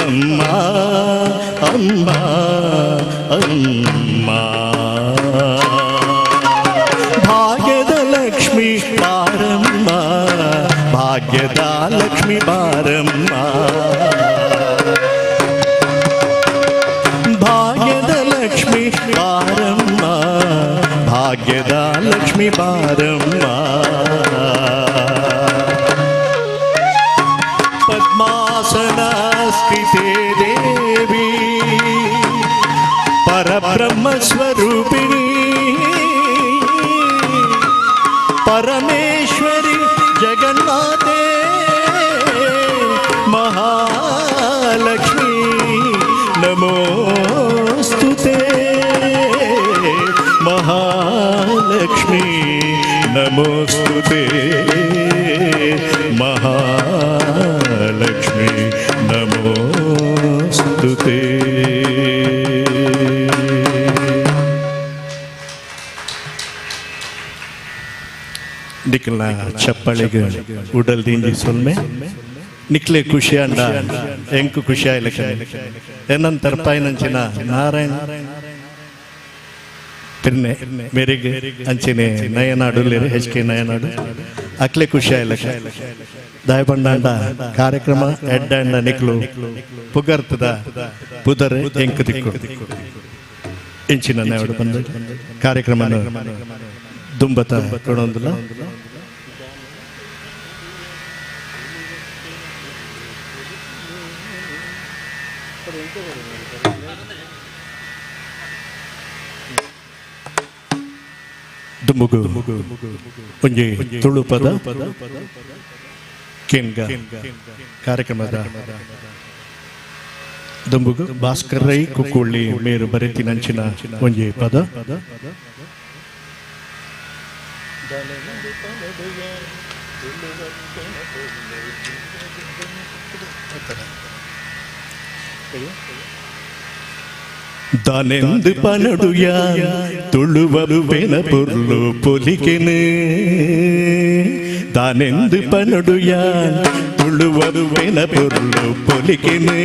ಅಮ್ಮ ಅಮ್ಮ ಅಮ್ಮ ಭಾಗ್ಯದ ಲಕ್ಷ್ಮಿ ಬಾರಮ್ಮ ಭಾಗ್ಯದ ಲಕ್ಷ್ಮಿ ಬಾರಮ್ಮ ಭಾಗ್ಯದ ಲಕ್ಷ್ಮಿ ಬಾರಮ್ಮ ಭಾಗ್ಯದ ಲಕ್ಷ್ಮಿ ಬಾರಮ್ಮ ಪದ್ಮಾಸನ ಸ್ಥಿತೇ ದೇವಿ ಪರಬ್ರಹ್ಮ ಸ್ವರೂಪಿಣಿ ಪರಮೇಶ್ವರಿ ಜಗನ್ಮಾತೆ ಮಹಾಲಕ್ಷ್ಮಿ ನಮೋಸ್ತುತೆ ಮಹಾಲಕ್ಷ್ಮಿ ನಮೋಸ್ತುತೆ ಮಹಾಲಕ್ಷ್ಮಿ ನಮೋಸ್ತುತೆ. ನಿಕ್ಲ ಚಪ್ಪಳಿಗೆ ಉಡಲ್ ದಿಂಜಿ ಸೊಲ್ಮೆ ನಿಕ್ಲೆ ಖುಷಿ ಅಂಡ ಎಂಕು ಖುಷಿ ಆಯ್ಲಕ್ಕ ಏನಂತ ತರ್ಪಾಯಿನಂಚಿನ ನಾರಾಯಣ ತಿನ್ನೆ ಮೇರೆಗೆ ಅಂಚಿನೆ ನಯನಾಡು ಹೆಚ್ ಕೆ ನಯನಾಡು ಅಕ್ಲೆ ಖುಷಿ ಆಯ್ಲಕ್ಕ ದಾಯಬಂಡಾಂಡ ಕಾರ್ಯಕ್ರಮ ಎಡ್ಡಂಡ ನಿಕ್ಲು ಪುಗರ್ತದ ಪುದರ್ ಎಂಕು ದಿಕ್ಕು ಇಂಚಿನ ನಾಡು ಬಂದ ಕಾರ್ಯಕ್ರಮ ದುಂಬತ ಕೊಡೊಂದಿಲ್ಲ. ದುಂಬುಗು ಒಂಜಿ ತುಳುಪದ ಕೆಂಗ ಕಾರ್ಯಕ್ರಮದ ದುಂಬುಗು ಭಾಸ್ಕರ್ ರೈ ಕುಕ್ಕುಳ್ಳಿ ಮೇರು ಬರೆತಿನಂಚಿನ ಒಂಜಿ ಪದ. ದಾನೆಂದು ಪನಡುಯ ತುಳುವ ಬೆನ ಪೊರ್ಲು ಪೊಲಿಕೆನೆ ದಾನೆಂದು ಪನಡುಯ ತುಳುವ ಬೆನ ಪೊರ್ಲು ಪೊಲಿಕೆನೆ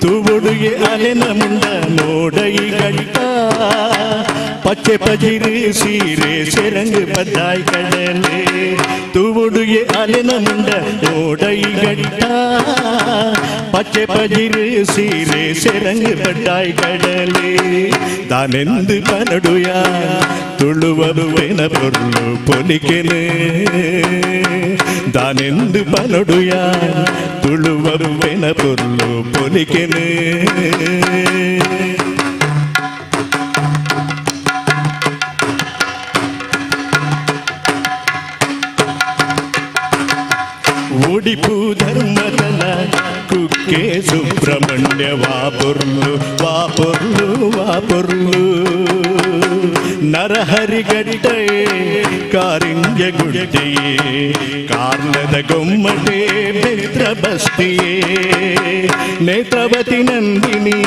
ತುಳುಡುಗೆ ಅಲೆನ ಮುಂಡ ನೋಡೈ ಗಟ್ಟ ಪಚ್ಚೆ ಪಜಿರು ಸೀರೆ ಸೆರಂಗು ಬದ್ದಾಯ್ ಕಡಲೆ ತುಳುಡುಗೆ ಅಲೆನ ಮುಂಡ ನೋಡೈ ಗಟ್ಟ ಪಚ್ಚೆ ಪಜಿರು ಸೀರೆ ಸೆರಂಗು ಬದ್ದಾಯ್ ಕಡಲೆ தானெந்து பனடுயா ತುಳುವರುವೆನ ಪೊರ್ಲು ಪೊಲಿಕೆನೆ தானெந்து பனடுயா ತುಳುವರುವೆನ ಪೊರ್ಲು ಪೊಲಿಕೆನೆ. ಉಡಿಪು ಧರ್ಮದಲ ಕುಕ್ಕೆ ಸುಬ್ರಹ್ಮಣ್ಯ ವಾಪೊರ್ಲು ವಾಪೊರ್ಲು ವಾಪೊರ್ಲು ನರಹರಿಗಟ್ಟೆ ಕಾರಿಂಜ ಗುಡ್ಡೆಯೇ ಕಾರ್ಲದ ಗೊಮ್ಮಟೆ ಮಿತ್ರ ಬಸ್ತಿಯೇ ನೇತ್ರಾವತಿ ನಂದಿನಿ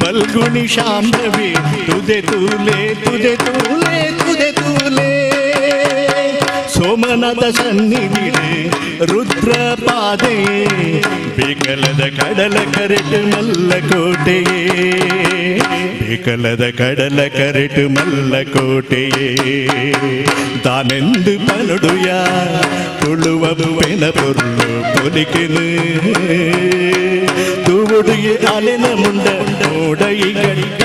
ಫಲ್ಗುಣಿ ಶಾಂಭವಿ ತುದೆ ತೂಲೆ ತುದೆ ತೂಲೆ ತುದೆ ತೂಲೆ ಸೋಮನಾಥ ಸನ್ನಿಧಿಡೆ ರುದ್ರ ಪಾದೆ ಬೇಕಲದ ಕಡಲ ಕರೆಟು ಮಲ್ಲಕೋಟೆಯೇ ಬೇಕಲದ ಕಡಲ ಕರೆಟು ಮಲ್ಲಕೋಟೆಯೇ ತಾನೆಂದು ಪನುಡುಯ ತುಳುವದು ಪೆನ ಪೊರ್ಲು ಪೊಲಿಕೆನು ತುಳುಡುಗೆ ಅಲೆನ ಮುಂಡ ನೋಡೈ ಗಟ್ಟ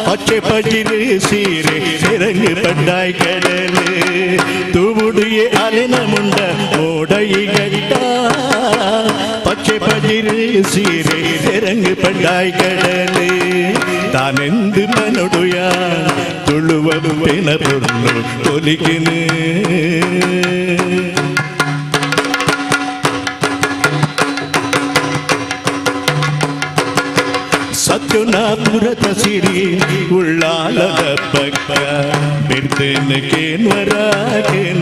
பச்சை பஜிரு சீரே சிறங்கு பட்டாய் கடலே தூவுடைய அலின முண்ட ஓடை கட்டா பச்சை பஜிரு சீரே சிறங்கு பட்டாய் கடலே தானெந்து மனுடுயா துಳುவது பென பொருள் பொலிக்கினு. ಸತ್ಯನಾಪುರದ ಸಿರಿ ಉಳ್ಳಾಲದ ಪಕ್ಕ ಬಿರ್ತೇನ ಕೇನ್ವರ ಕೇನ್ವರ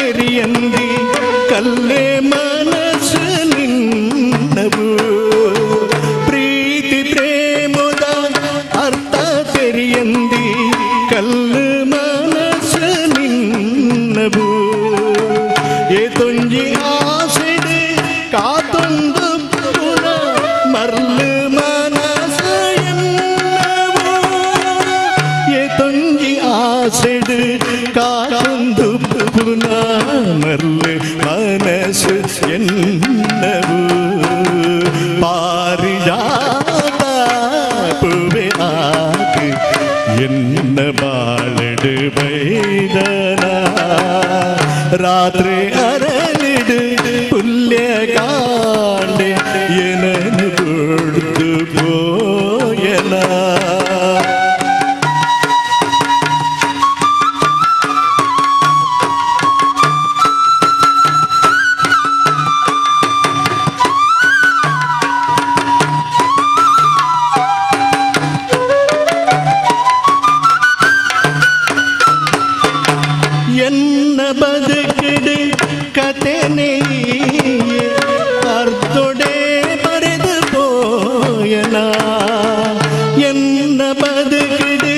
ತೆರಿಯಂದಿ ಕಲ್ಲೆ ಮನಸ್ಸು ನಿನ್ನವು ಪ್ರೀತಿ ಪ್ರೇಮದ ಅರ್ಥ ತೆರಿಯಂದಿ ಕಲ್ಲು ಮನಸ್ಸು ನಿನ್ನವು ಏತೊಂಜಿ ಆಸೆಡೆ ಕಾತೊಂದು ಪುನ ಮರ್ಲು ಮನಸ್ಸು ಎನ್ನವು ಏತೊಂಜಿ ಆಸೆಡು ಕಾತೊಂದು ಪುನ ಮರ್ಲು ಮನಸ್ಸು ಎನ್ನವು ಪಾರಿಜಾತ ಪುವೆ ಆಗ ಎನ್ನ ಬಾಳಡು ಬೈದನ ರಾತ್ರಿ ಅರಳಿಡು ಪುಲ್ಯ ಕಾಂಡೆ ಏನನು ಬಿಡ್ದು ಪೋಯನ. ಎನ್ನ ಬದುಕಿಡು ಕತೆನೇ ಅರ್ಧೊಡೆ ಬರೆದು ಪೋಯನ ಎನ್ನ ಬದುಕಿಡು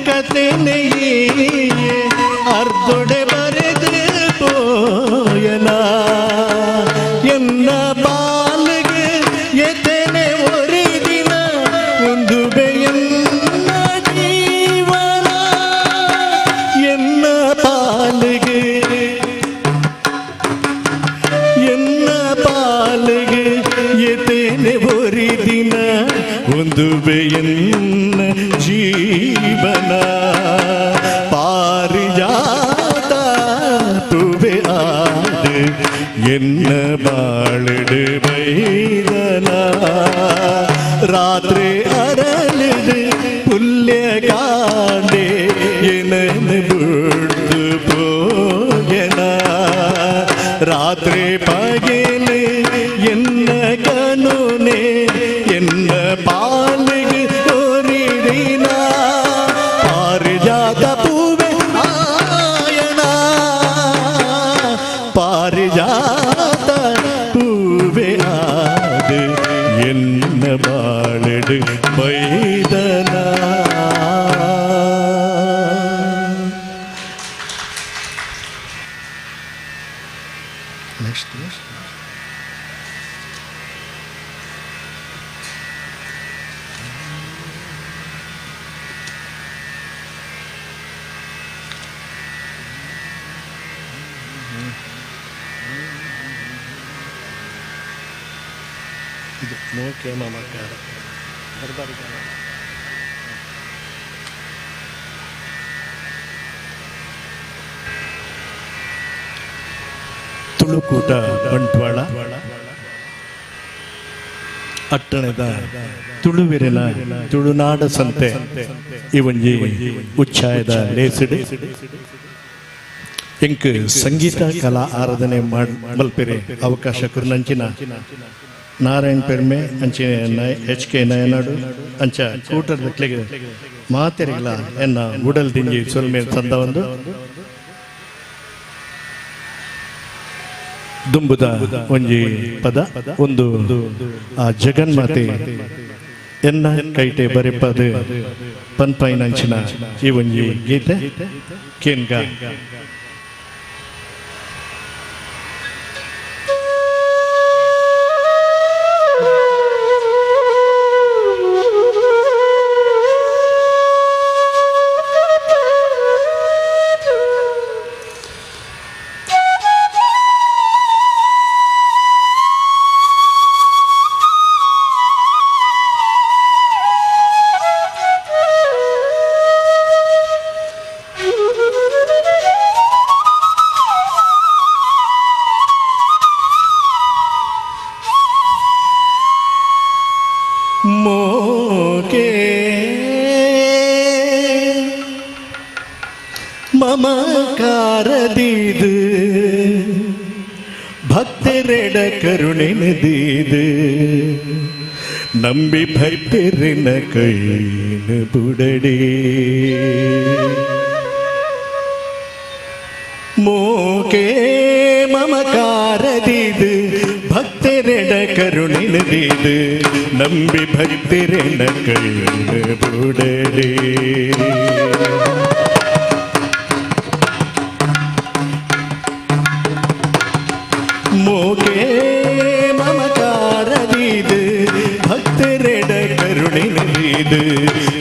ಕತೆನೇ ಅರ್ಧೊಡೆ ಬರೆದು ಪೋಯನ ಎನ್ನ ಬಾಲಿಗೆ ಎತೆನೆ ஒரு ದಿನ ಒಂದು ಎನ್ನ ಜೀವನ ಎನ್ನ ಪಾಲಿಗೆ ಎನ್ನ ಪಾಲಿಗೆ ಎತೇನೆ ஒரு ದಿನ ಒಂದು ಎನ್ನ ಜೀವನ ಪಾರಿಜಾತ ತುವೆ ಆದ ಎನ್ನ ಬಾಳಿಡು ಬೈದನ ರಾತ್ರಿ ಅರಳಿಡು ಪುಲ್ಯ ಕಾಂಡೆ ಏನನ್ನು ಬಿಡ್ದು ಪೋಯನ ರಾತ್ರಿ ಪಗಲು ಎನ್ನ ಕನುನೆ ಎನ್ನ ಪಾಲಿಗೆ ಕೋರಿದಿನ ಪಾರಿಜಾತ ಪೂವೆ ಆಯನ ಪಾರಿಜಾತ ಪೂವೆ ಆದ ಎನ್ನ ಬಾಳಿಡು ಬೈದನ. ನೆಕ್ಸ್ಟ್ ಇದು ಮೋಕೆ ಮಮಕಾರ ದರ್ಬಾರಿಗಾರ. ತುಳುಕೂಟ ಬಂಟ್ವಾಳ ಅಟ್ಟಣದ ತುಳುವಿರಿನ ತುಳುನಾಡ ಸಂತೆ ಈ ಒಂಜಿ ಉಚ್ಚಾಯದ ಲೇಸಿಡು ಎಂಕ್ ಸಂಗೀತ ಕಲಾ ಆರಾಧನೆ ಮಲ್ಪೆರೆ ಅವಕಾಶ ಕುರ್ನಂಚಿನ ನಾರಾಯಣ್ ಪೆರ್ಮೆ ಅಂಚಿನ ಎಚ್ ಕೆ ನಯನಾಡು ಅಂಚ ಕೂಟದ ಕ್ಲಿಗೆ ಮಾತೆರಿಗಲ ಎನ್ನ ಉಡಲ್ ದಿಂಜಿ ಸೊಲ್ಮೆ ತಂದ ಒಂದು ದುಂಬುದ ಒಂಜಿ ಪದ ಒಂದು ಆ ಜಗನ್ಮಾತೆ ಎನ್ನ ಕೈಟೆ ಬರೆಪದ ಪನ್ಪೈನಂಚಿನ ಈ ಒಂಜಿ ಗೀತೆ ಕೇನ್ಗ. ಮೋಕೆ ಮಮಕಾರದೀದು ಭಕ್ತರೆಡ ಕರುಣಿನದೀದು ನಂಬಿ ಭಕ್ತರಿನ ಕೈನ ಬುಡಡಿ ಮೋಕೆ. ಕರುಣೆ ನಂಬಿ ಭಕ್ತರೆನ ಕೈನ ಬುಡಡೆ. ಮೋಕೆ ಮಮಕಾರದೀದು ಭಕ್ತರೆಡ ಕರುಣೆ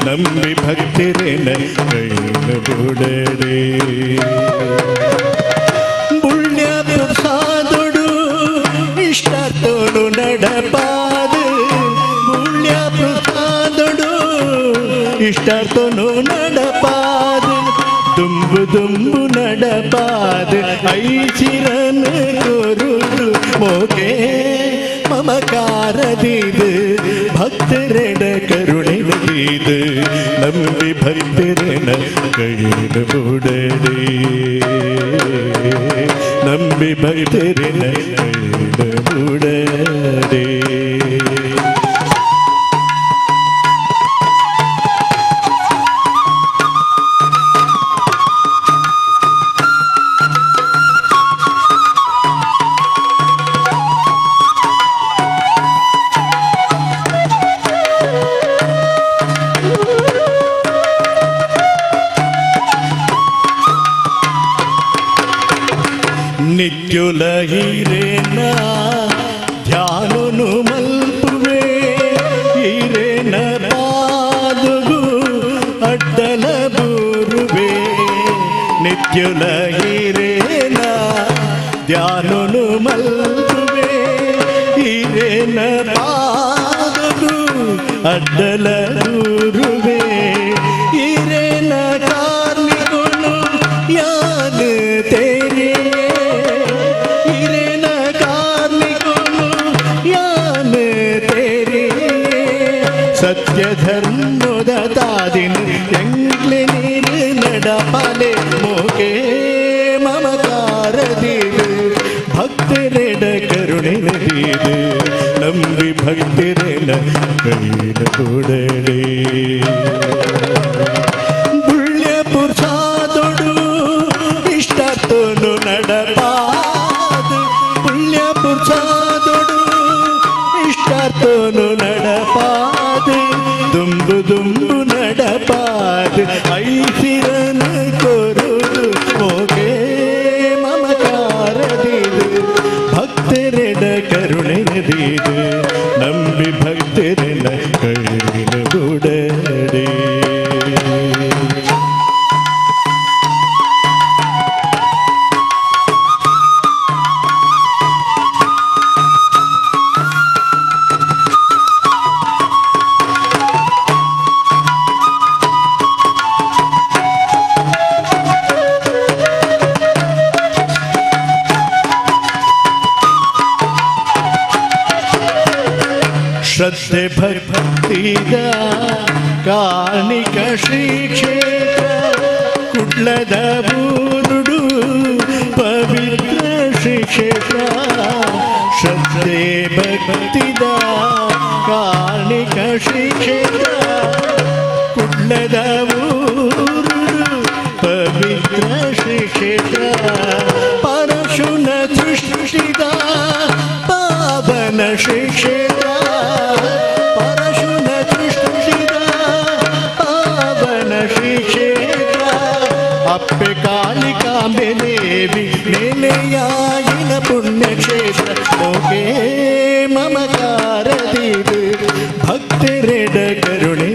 ನಂಬಿ ಭಕ್ತರೆನ ಕೈನ ಬುಡಡೆ. ಪುಣ್ಯ ಪ್ರಸಾದೊಡು ಇಷ್ಟತೋಡು ನಡಪಾದು, ಪುಣ್ಯ ಪ್ರಸಾದೊಡು ಇಷ್ಟತೋನು ನಡಪಾದು, ದುಂಬು ದುಂಬು ನಡಪಾದು ಐಚಿರನ್ ಕೊರುದು ಮೋಕೆ ಮಮಕಾರದೀದು ಭಕ್ತರೆಡ ಕರುಣೆ ನಂಬಿ ಭಕ್ತರೆನ ಕೈನ ಬುಡಡೆ, ನಂಬಿ ಭಕ್ತರೆನ ಕೈನ ಬುಡಡೆ. ನಿತ್ಯುಲಹಿರೇನ ಧ್ಯಾನನು ಮಲ್ಪುವೆ, ಹಿರೇನ ಪಾದುಗು ಅಡ್ಡಲ ಬೂರುವೆ. ನಿತ್ಯುಲಹಿರೇನ ಧ್ಯಾನನು ಮಲ್ಪುವೆ, ಹಿರೇನ ಪಾದುಗು ಅಡ್ಡಲ ಬೂರುವೆ. ಹಿರೇನ ಕಾರ್ಮಿಕನು ಯಾನು ತೇರಿ, ಸತ್ಯ ಧರ್ಮದ ತಾದಿನ ಎಂಗ್ಲೆ ನೀರು ನಡಪಾಲೆ ಮೋಕೆ ಮಮಕಾರದೀದು ಭಕ್ತರೆಡ ಕರುಣೆ ನಂಬಿ ಭಕ್ತರೆನ ಕೈನ ಬುಡಡೆ. ಪುಣ್ಯ ಪುರುಷಾದೊಡು ಇಷ್ಟತೋನು ನಡಪಾದು, ಪುಣ್ಯ ಪುರುಷಾದೊಡು ಇಷ್ಟತೋನು ನಡಪಾದು, ದುಂಬು ದುಂಬು ನಡಪಾದು ಐಸಿರನ ಕೊರುದು ಮೋಕೆ ಮಮಕಾರದೀದು ಭಕ್ತರೆಡ ಕರುಣೆ ನಂಬಿ ಭಕ್ತರೆನ ಕೈನ ಬುಡಡೆ. ಶ್ರದ್ಧೆ ಭಕ್ತಿದ ಕಾಣಿಕ ಶ್ರೀ ಕ್ಷೇತ್ರ ಕುಡ್ಲದ ಬೂರುಡು ಪವಿತ್ರ ಶ್ರೀ ಕ್ಷೇತ್ರ. ಶ್ರದ್ಧೆ ಭಕ್ತಿದ ಕಾಣಿಕ ಶ್ರೀ ಕ್ಷೇತ್ರ ಕುಡ್ಲದ ಬೂರುಡು ಪವಿತ್ರ ಶ್ರೀ ಕ್ಷೇತ್ರ. ಪರಶುನ ಸೃಷ್ಟಿದ ಪಾವನ ಶ್ರೀ ಕ್ಷೇತ್ರ, ಪರಶುನ ಸೃಷ್ಟಿದ ಪಾವನ ಶ್ರೀ ಕ್ಷೇತ್ರ. ಅಪ್ಪೆ ಕಾಳಿಕಾಂಬೆ ದೇವಿ ನೆಲೆಯಾಯಿನ ಪುಣ್ಯಕ್ಷೇತ್ರ ಮೋಕೆ ಮಮಕಾರದೀದು ಭಕ್ತರೆಡ ಕರುಣೆ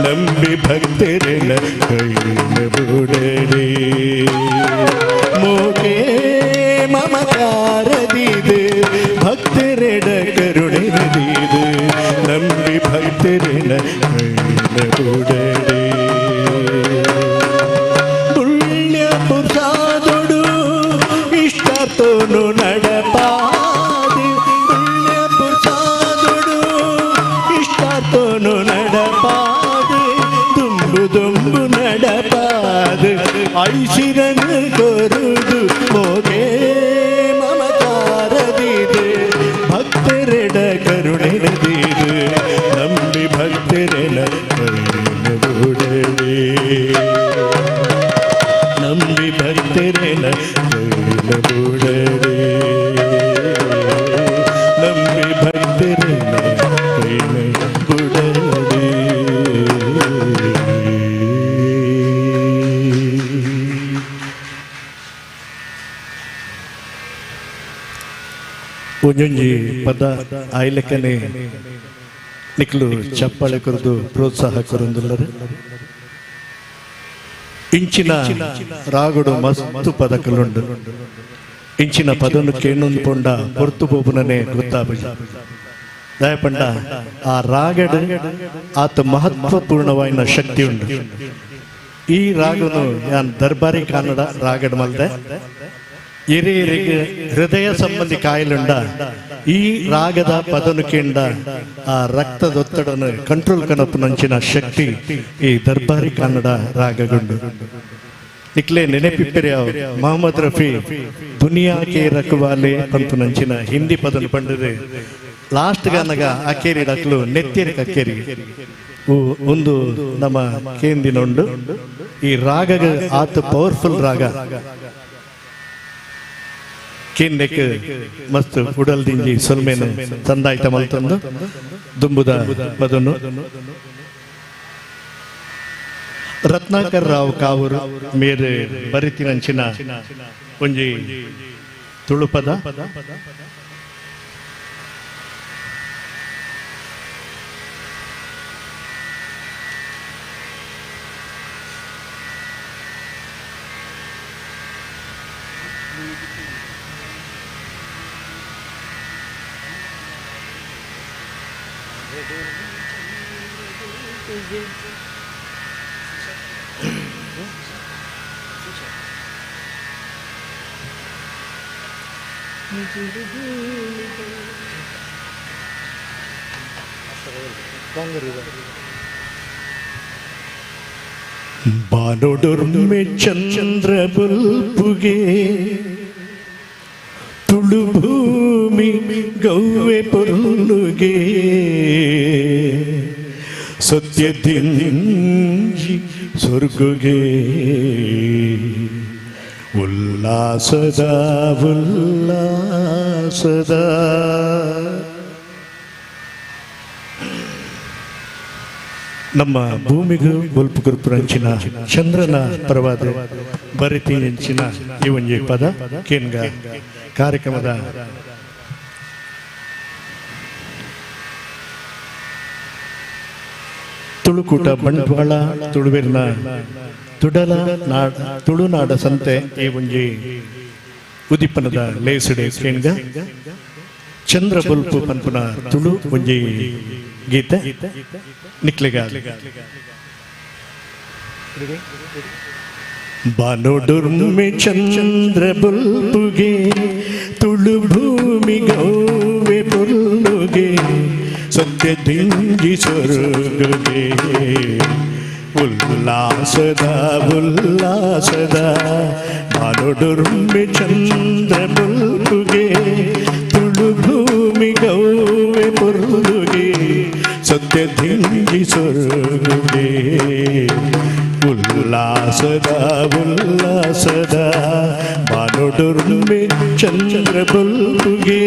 ನಂಬಿ ಭಕ್ತರೆನ ಕೈನ ಬುಡಡೆ. ಮೋಕೆ ಮಮಕಾರದೀದು ಭಕ್ತರೆಡ ಕರುಣೆ ನಂಬಿ ಭಕ್ತರೆನ ಕೈನ ಬುಡಡೆ. ಪುಣ್ಯ ಪುರುಷಾದೊಡು ಇಷ್ಟತೋನು ನಡಪಾದು, ಪುಣ್ಯ ಪುರುಷಾದೊಡು ಇಷ್ಟತೋನು ನಡಪಾದು, ದುಂಬು ದುಂಬು ನಡಪಾದು ಐಸಿರನ್ ಕೊರುದು ಮೋಗೆ ಮಮಕಾರದೀದು ಭಕ್ತರೆಡ ಕರುಣೆ ನಂಬಿ ಭಕ್ತರೆನ ಕೈನ ಬುಡಡೆ, ನಂಬಿ ಭಕ್ತರೆನ ಕೈನ ಬುಡಡೆ, ನಂಬಿ ಭಕ್ತರೆನ ಒಂಜೊಂಜಿ ಪದ ಆಯ್ಲೆಕ್ಕನೆ ನಿಕ್ಲು ಚಪ್ಪಾಳೆ ಕೊರದು ಪ್ರೋತ್ಸಾಹ ಕೊರೊಂದುಲ್ಲರು. ಇಂಚಿನ ರಾಗುಡು ಮಸ್ತು ಪದಕಲುಂಡು. ಇಂಚಿನ ಪದನು ಕೇಣೊಂದು ಪೊಂಡ ಪೊರ್ತು ಪೋಪುನನೆ ಗೊತ್ತಾಪುಜಿ. ದಯಪಂಡ ಆ ರಾಗಡು ಆತ ಮಹತ್ವಪೂರ್ಣವಾಯಿನ ಶಕ್ತಿ ಉಂಡು. ಈ ರಾಗನು ಯಾನ್ ದರ್ಬಾರಿ ಕನ್ನಡ ರಾಗಡ್ ಮಲ್ದೆ ಹಿರಿಯರಿಗೆ ಹೃದಯ ಸಂಬಂಧಿ ಕಾಯಿಲುಂಡ ಈ ರಾಗದ ಪದನು ಕೇಂಡ ಆ ರಕ್ತದೊತ್ತಡನು ಕಂಟ್ರೋಲ್ ಕನಪುನಂಚಿನ ಶಕ್ತಿ ಈ ದರ್ಬಾರಿ ಕನ್ನಡ ರಾಗಗುಂಡು. ನಿಕ್ಲೆ ನೆನಪಿಪ್ಪೆರೆ ಮೊಹಮ್ಮದ್ ರಫಿ ದುನಿಯಾ ಕೆ ರಕವಾಲೆ ಪಂಪುನಂಚಿನ ಹಿಂದಿ ಪದನು ಪಂಡದು ಲಾಸ್ಟ್ ಗಾನಗ ಅಕೇರಿ ಡಕ್ಲು ನೆತ್ತೇರಿ ಕಕ್ಕೇರಿ ಒಂದು ನಮ್ಮ ಕೇಂದಿನ ಉಂಡು. ಈ ರಾಗಗ ಆತ ಪವರ್ಫುಲ್ ರಾಗ ಕೇಂದ್ರಕ್ಕೆ ಮಸ್ತ್ ಉಡಲ್ ದಿಂಜಿ ಸೊಲ್ಮೇನು ತಂದಾಯ್ತ ಮಲ್ತಂದು ದುಂಬುದ ಪದನು ರತ್ನಾಕರ್ ರಾವ್ ಕಾವೂರು ಮೇರೆ ಬರಿತಿನಂಚಿನ ಒಂಜಿ ತುಳುಪದ. ಬಾನೊಡೊರ್ಮೆ ಚಂದ್ರ ಬಲ್ಪುಗೆ ತುಳುಭೂಮಿ ಗೌವೆ ಪೊರ್ಲುಗೆ ಸತ್ಯದಿಂಜಿ ಸ್ವರ್ಗುಗೆ ಉಲ್ಲಾಸದ ಉಲ್ಲಾಸದ. ನಮ್ಮ ಭೂಮಿಗೂ ಬೊಲ್ಪು ಕುರುಪುರಂಚಿನ ಚಂದ್ರನ ಪರವಾದ ಬರಿತಿ ಅಂಚಿನ ಈ ಒಂಜಿ ಪದ ಕೇನ್ಗ ಕಾರ್ಯಕ್ರಮದ ತುಳುಕೂಟ ಬಂಟ್ವಾಳ ತುಳುವಿನ ತುಡಲ ನಾಡ ತುಳುನಾಡ ಸಂತೆ ಈ ಒಂಜಿ ಉದಿಪ್ಪನದ ಲೇಸುಡೆ ಕೇನ್ಗ ಚಂದ್ರ ಬೊಲ್ಪು ಪನ್ಪುನ ತುಳು ಒಂಜಿ ಗೀತೆ ನಿಕ್ಲೆಗ. ಬಾನೊಡುರ್ಮೆ ಚಂದ್ರ ಬೊಲ್ಪುಗೆ ತುಳು ಭೂಮಿ ಗೌವೆ ಪೊರ್ಲುಗೆ ಸತ್ಯದಿಂಜಿ ಸೊರ್ಗುಗೆ ಉಲ್ಲಾಸದ ಉಲ್ಲಾಸದ. ಬಾನೊಡುರ್ಮೆ ಚಂದ್ರ ಬೊಲ್ಪುಗೆ ತುಳು ಭೂಮಿ ಗೌವೆ ಪೊರ್ಲುಗೆ ಸತ್ಯದಿಂಜಿ ಸೊರ್ಗುಗೆ ಉಲ್ಲಾಸದ ಉಲ್ಲಾಸದ. ಬಾನೊಡುರ್ಮೆ ಚಂದ್ರ ಬೊಲ್ಪುಗೆ.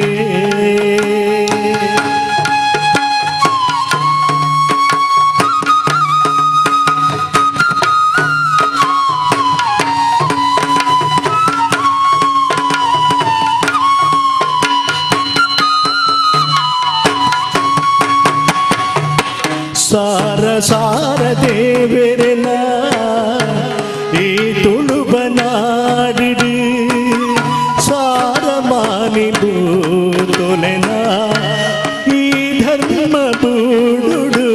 ಸಾರ ಸಾರ ದೇವರನ ಈ ತುಳುಬನಾಡಿಡಿ ಸಾರ ಮಾನಿ ಬೂತೊಲೆನ ಈ ಧರ್ಮ ಬೂಡುಡು.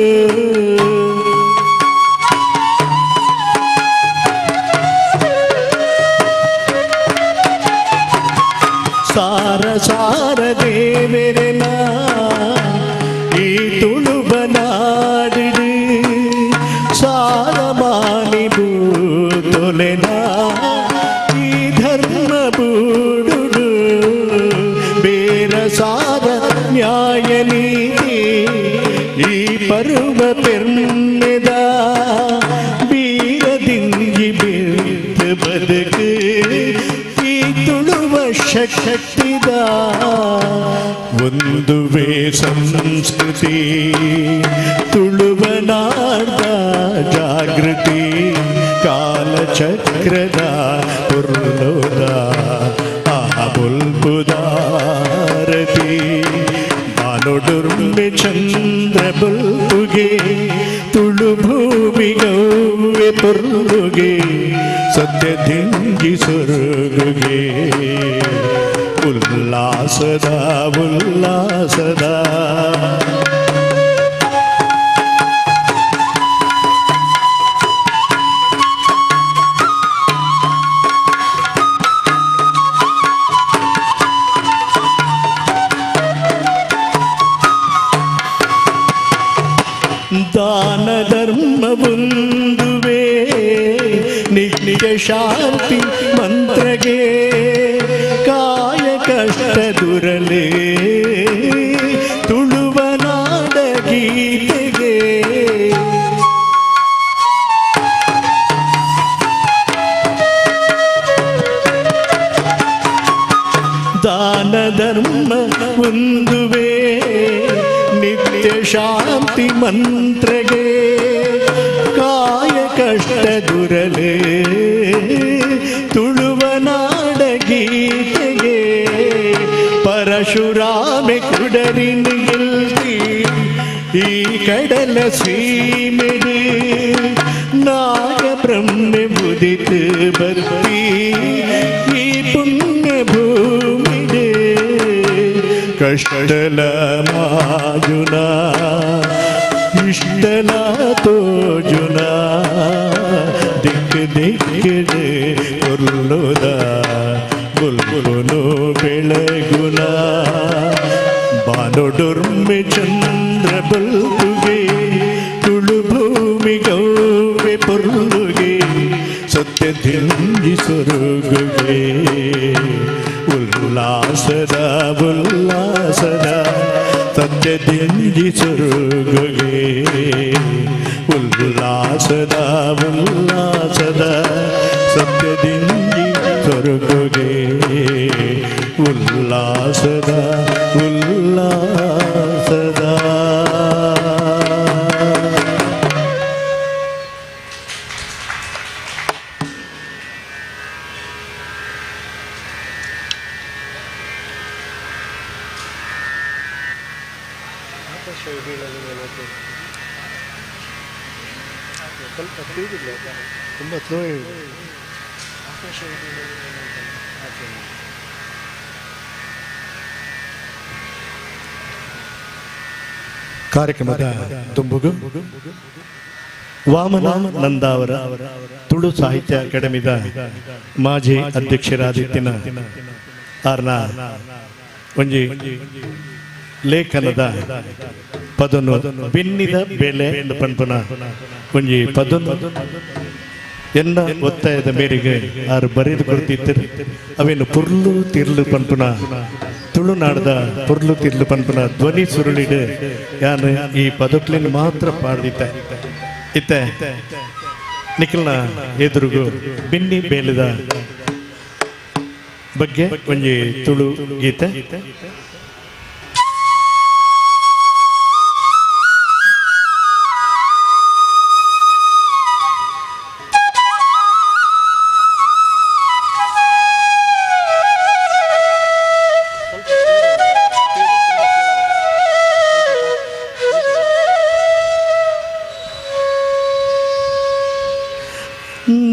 ಸಾರ ಸಾರ ದೇವರನ ಈ ತುಳುಬನಾಡಿಡಿ ಸಾರಮಾನಿ ಬೂತೊಲೆನ ಈ ಧರ್ಮ ಬೂಡುಡು. ಬೇರ ಸಾರ ನ್ಯಾಯ ನೀತಿ ಈ ಪರ್ವ ಪೆರ್ಮೆದ ಬೀರದಿಂಗಿ ಬಿರ್ತ ಬದುಕು ಈ ತುಳುವ ಶಕ್ತಿದ ಒಂದುವೇ ಸಂಸ್ಕೃತಿ ತುಳುವನಾಡ ಜಾಗೃತಿ ಕಾಲಚಕ್ರದ ಪೊರ್ಲುದ ಆ ಬೊಲ್ಪುದಾರತಿ. ಪೊರ್ಲುಗೆ ಸತ್ಯ ದಿಂಜಿ ಸೊರಗುಗೆ ಉಲ್ಲಾಸದ ಉಲ್ಲಾಸದ. ದಾನ ಧರ್ಮವೊಂದುವೇ ನಿತ್ಯ ಶಾಂತಿ ಮಂತ್ರಗೆ ಕಾಯ ಕಷ್ಟ ದುರಲೇ ತುಳುವನಾಡ ಗೀತೆಗೆ. ದಾನ ಧರ್ಮ ಒಂದುವೇ ನಿತ್ಯ ಶಾಂತಿ ಮಂತ್ರಗೆ ಕಾಯ ಕಷ್ಟ ದುರಲೇ ತುಳುವನಾಡ ಗೀತೆಗೆ. ಪರಶುರಾಮೆ ಕುಡರಿನ ಗೆಲ್ತಿ ಈ ಕಡಲ ಸೀಮೆಗೆ ನಾಗ ಬ್ರಹ್ಮೆ ಉದಿತ ಬರ್ತಿ ಈ ಪುಣ್ಯ ಭೂಮಿಗೆ. ಕಷ್ಟಲ ಮಾಜುನ ಇಷ್ಟಲ ತೋಜುನ ದಿಕ್ ದಿಕ್ಕಿಡೆ ಕೊಲ್ಲುದ ಬುಲ್ಬುಲು ಬೆಳಗುನ ಬಾನುಡುರ್ಮೆ ಚಂದ್ರ ಬಲ್ಬುಗೆ ತುಳು ಭೂಮಿ ಗೌವೆ ಪೊರ್ಲುಗೆ ಸತ್ಯ ದಿಂಜಿ ಸೊರಗುಗೆ ಉಲ್ಲಾಸದ ಉಲ್ಲಾಸದ ಸತ್ಯ ದಿಂಜಿ ಸೊರಗುಗೆ ಉಲ್ಲಾಸದ ಉಲ್ಲಾಸದ ಸತ್ಯ ದಿಂಜಿ ಸೊರಗುಗೆ ಉಲ್ಲಾಸದ ಉಲ್ಲಾಸದ. ತುಂಬ ಸ್ಲೋ ಕಾರ್ಯಕ್ರಮದ ತುಂಬುಗು ವಾಮನ ನಂದಾವರ ತುಳು ಸಾಹಿತ್ಯ ಅಕಾಡೆಮಿದ ಮಾಜಿ ಅಧ್ಯಕ್ಷರಾದಿತ್ತಿನ ಆರ್ನ ಒಂಜಿ ಲೇಖನದ ಪದನು ಬೆನ್ನಿದ ಬೆಲೆ ಎಂದು ಪನ್ಪುನ ಒಂಜಿ ಪದನು ಎನ್ನ ಒತ್ತಾಯದ ಮೇರೆಗೆ ಆರು ಬರೆದು ಕೊಡ್ತಿದ್ದರು. ಅವೇನು ಪುರ್ಲು ತಿರ್ಲು ಪನ್ಪುನ ತುಳುನಾಡದ ಪುರ್ಲು ತಿರ್ಲು ಪನ್ಪುನ ಧ್ವನಿ ಸುರುಳಿಡು ಯಾನು ಈ ಪದಕ್ಲಿನ ಮಾತ್ರ ಪಾಡ್ದಿತ್ತ ಇತ್ತ ನಿಖಲ್ನ ಎದುರುಗು ಬೆನ್ನಿ ಬೇಲದ ಬಗ್ಗೆ ಒಂಜಿ ತುಳು ಗೀತೆ.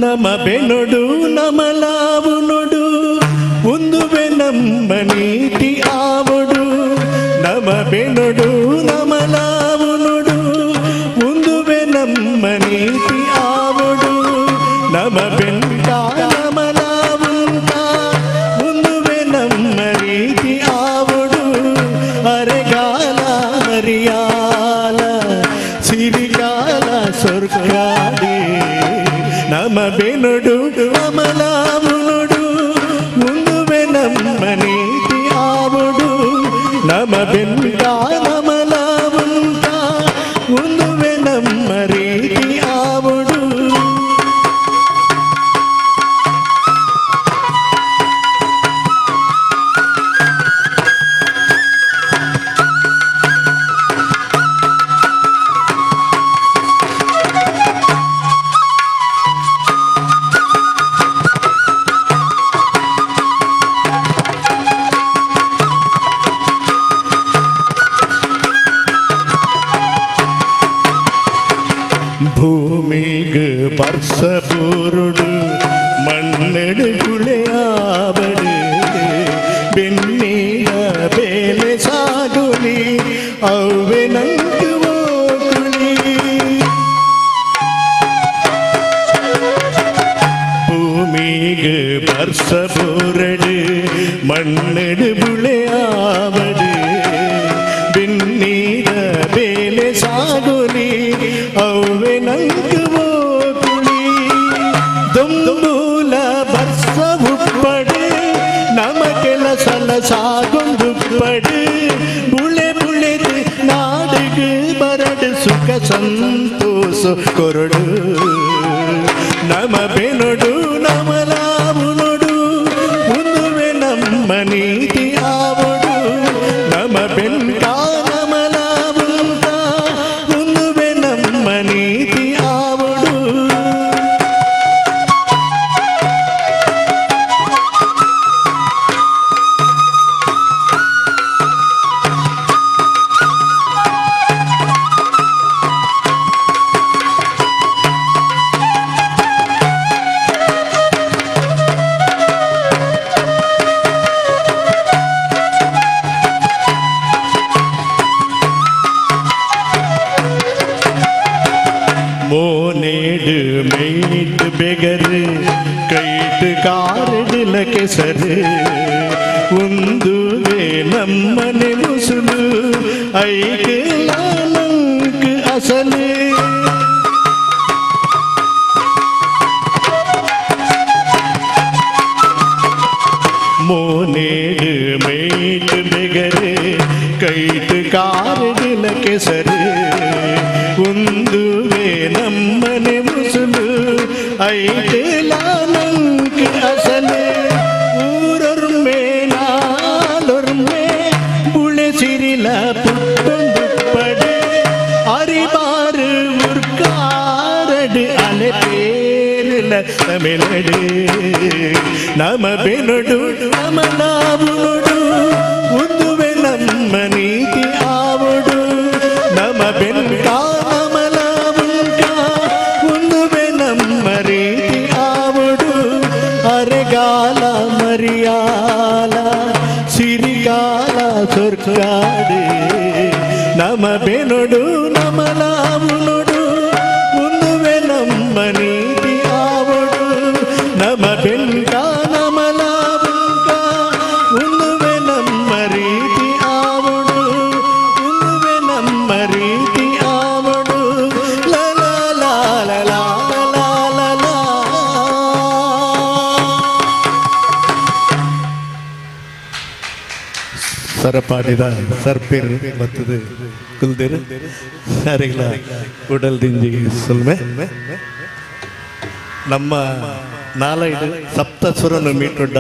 ನಮ ಬೆನೊಡು ನಮಲಾವು ನೊಡು ಉಂದುವೆ ನಮ್ಮ ನೀತಿ ಆವೊಡು. ನಮ ಬೆನೊಡು ನಮಲಾವು ನೊಡು ಉಂದುವೆ ನಮ್ಮ ನೀತಿ ಆವೊಡು. ನಮ ಬೆಂಟ ನಮಲಾವುಂಟ ಉಂದುವೆ ನಮ್ಮ ನೀತಿ ಆವೊಡು. ಅರೆಗಾಲ ಮರಿಯಾಲ ಸಿರಿಗಾಲ ಸೊರ್ಗಾಡಿ ನಮ ಬೆನೊಡು ನಮಲಾವುನೊಡು ಉಂದುವೆ ನಮ್ಮ ನೀತಿ ಆವೊಡು. ನಮ ಬೆಂಟ ನಮಲಾವುಂಟ ಉಂದುವೆ ನಮ್ಮ ರೀತಿ ಆವೊಡು. ಬೆನ್ನಿದ ಬೇಲೆ ಸಾಗುಲಿ ಅವ್ವೆ ನಂಗೆ ಓಕುಳಿ ಭೂಮಿಗೆ ಬರ್ಸ ಬೋರಡು ಮಣ್ಣಡು ಬುಳೆಯಾವಡು ಬೆನ್ನಿದ ಬೇಲೆ ಸಾಗುಲಿ ಅವ್ವೆ ನಂಗೆ ಓಕುಳಿ ದುಂಬೂಲ ಬರ್ಸ ಉಪ್ಪಡು ನಮ ಕೆಲಸಲ ಸಾಗೊಂದುಪ್ಪಡು ಬುಳೆ ಬುಳೆದು ನಾಡಿಗೆ ಬರಡು ಸುಖ ಸಂತೋಷ ಕೊರಡು ನಮ ಬೆನೊಡು ನಮಲಾವುನೊಡು ಉಂದುವೆ ನಮ್ಮ ನೀತಿ ಆವಡು ನಮ ಬೆಂಕ ನಮಲಾವುಂತ ಉಂದುವೆ ನಮ್ಮ ನೀತಿ ಆವಡು ಮೋನೇಡು ಮೈಟ್ ಬೆಗರು ಕೈಟ್ ಕಾರಡಿಲ ಕೆಸರು ಒಂದುವೆ ನಮ್ಮನೆ ಮುಸುಲು ಐಕ್ ಲಾಲಂಕ್ ಅಸಲು ಮೋನೇಡು ಮೈಟ್ ಬೆಗರು ಕೈಟ್ ಕಾರಡಿಲ ಕೆಸರು ಉಂದುವೆ ನಮ್ಮನೆ ಮುಸುಲು ಐಟ್ ಲಾಲಂಕ್ ಅಸಲು ಊರೊರ್ಮೆ ನಾಲೊರ್ಮೆ ಬುಳೆಸಿರಿಲ ಪುಟ್ಟೊಂದು ಪಡೆ ಅರಿಬಾರು ಉರ್ಕಾರಡು ಅಲೆ ಪೇರಿಲ ತಮಿಳಡು ನಮ ಬೆನೊಡು ನಮ ನಾವುನೊಡು ಉಂದುವೆ ನಮ್ಮ ನೀತಿ ಆವಡು ನಮ ಬೆಂಕ ನಮಲಾವುಂಕ ಉಂದುವೆ ನಮ್ಮ ರೀತಿ ಆವಡು ಅರೆಗಾಲ ಮರಿಯಾಲ ಸಿರಿಗಾಲ ಸೊರ್ಕಾಡೆ ನಮ ಬೆನೊಡು ನಮಲಾವುನೊಡು ಉಂದುವೆ ನಮ್ಮ ನೀತಿ ಆವಡು ನಮ ಬೆಂಕ ನಮಲಾವುಂಕ ಉಂದುವೆ ನಮ್ಮ ರೀತಿ ಆವಡು ಉಂದುವೆ ನಮ್ಮ ರೀತಿ ಆವಡು ಲಾ ಲಾ ಲಾ ಲಾ ಲಾ ಲಾ ಲಾ. ಸರಪಾಡಿದ ಸರ್ಪಿರ್ ಬತ್ತದು ಕುಲ್ದಿರು ಯಾರಿಗ್ಲ ಉಡಲ್ ದಿಂಜಿಗೆ ಸುಲ್ಮೆ ನಮ್ಮ ನಾಲೈಡು ಸಪ್ತಸುರನು ಮೀಟುಡ್ಡ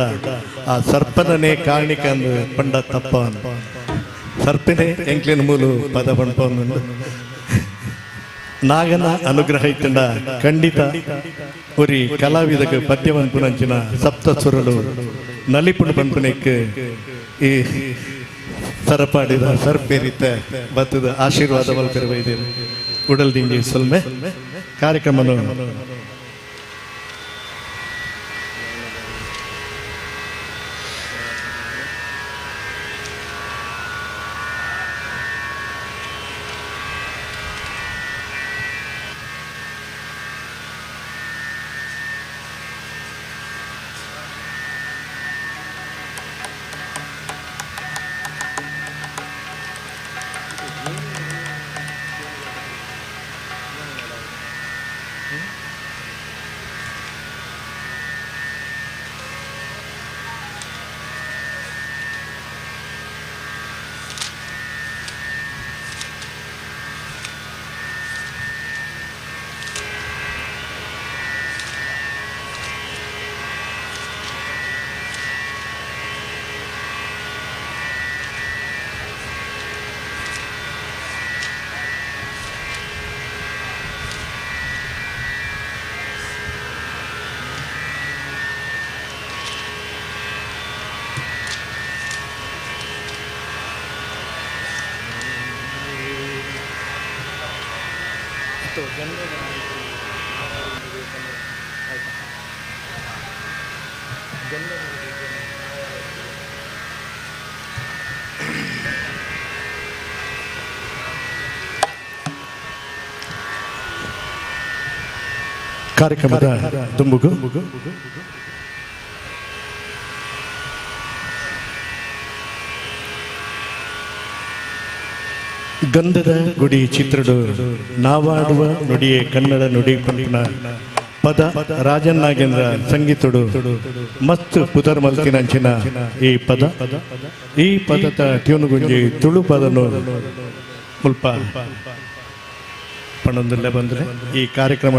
ಆ ಸರ್ಪನನೇ ಕಾಣಿಕ ಅಂದು ಪಂಡ ತಪ್ಪವನು ಸರ್ಪಿನೇ ಎಂಕ್ಲಿನ ಮೂಲು ಪದ ಪಂಪವನು ನಾಗನ ಅನುಗ್ರಹ ಇತ್ತಂಡ ಖಂಡಿತ ಉರಿ ಕಲಾವಿದಕ್ಕೆ ಪದ್ಯವನ್ಪುನಂಚಿನ ಸಪ್ತಸುರಲು ನಲಿಪುಣು ಪನ್ಪುನೆಕ್ ಈ ಸರಪಾಡಿದ ಸರ್ಪೇರಿತ ಬತ್ತದ ಆಶೀರ್ವಾದ ಮಲ್ಪೆರ ವೈದ್ಯರು ಉಡಲ್ ದಿಂಜಿ ಸೊಲ್ಮೆ ಕಾರ್ಯಕ್ರಮನು ಕಾರ್ಯಕ್ರಮದ ದುಂಬುಗು ಗಂಧದ ಗುಡಿ ಚಿತ್ರಡು ನಾವಾಡುವ ನುಡಿಯೇ ಕನ್ನಡ ನುಡಿ ಪಂಪಿನ ಪದ ರಾಜನ್ ನಾಗೇಂದ್ರ ಸಂಗೀತಡು ಮಸ್ತ್ ಪುದರ್ ಮಲ್ತಿನಂಚಿನ ಈ ಪದ ಈ ಪದದ ಟ್ಯೂನುಗುಂಜಿ ತುಳು ಪದನು ಮುಲ್ಪ ಪಣೊಂದುಲ್ಲೆ ಬಂದರೆ ಈ ಕಾರ್ಯಕ್ರಮ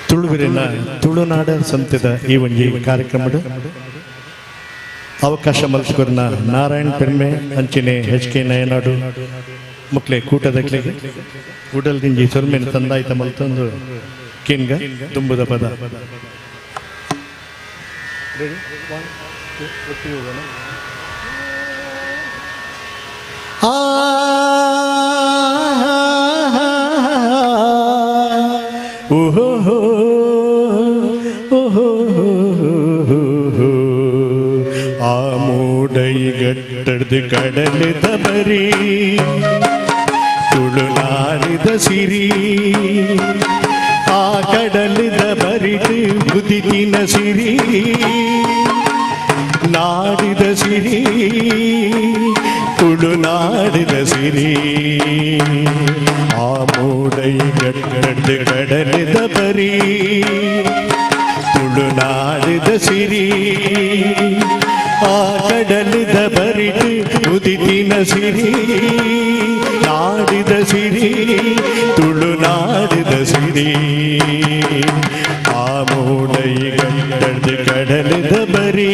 ತುಳುವಿರಿನ ತುಳುನಾಡ ಸಂತೆದ ಈ ಒಂಜಿ ಕಾರ್ಯಕ್ರಮಡು ಅವಕಾಶ ಮಲ್ಸ್ಕೊರ್ನ ನಾರಾಯಣ್ ಪೆರ್ಮೆ ಅಂಚಿನೆ ಎಚ್ ಕೆ ನಯನಾಡು ಮುಕ್ಲೆ ಕೂಟದಕ್ಲೆಗೆ ಉಡಲ್ದಿಂಜಿ ಸೊಲ್ಮೆನ್ ತಂದಾಯ್ತ ಮಲ್ತೊಂದು ಕಿನ್ಗ ತುಂಬುದ ಪದ. ಓಹೋ ಓಹೋ ಆ ಮೂಡೈ ಗಟ್ಟದ ಕಡಲಿದ ಬರಿ ತುಳುನಾಡಿದ ಸಿರಿ ಆ ಕಡಲಿದ ಬರಿದು ಉದಿತಿನ ಸಿರಿ ನಾಡಿದ ಸಿರಿ ತುಳುನಾಡಿದ ಸಿರಿ ಆ ಮೂಡೈ ಗಟ್ಟದ ಕಡಲಿದ ಬರಿ ತುಳುನಾಡಿದ ಸಿರಿ ಆ ಕಡಲಿದ ಬರಿದು ಉದಿತಿನ ಸಿರಿ ನಾಡಿದ ಸಿರಿ ತುಳುನಾಡಿದ ಸಿರಿ ಆ ಮೂಡೈ ಗಟ್ಟದ ಕಡಲಿದ ಬರಿ.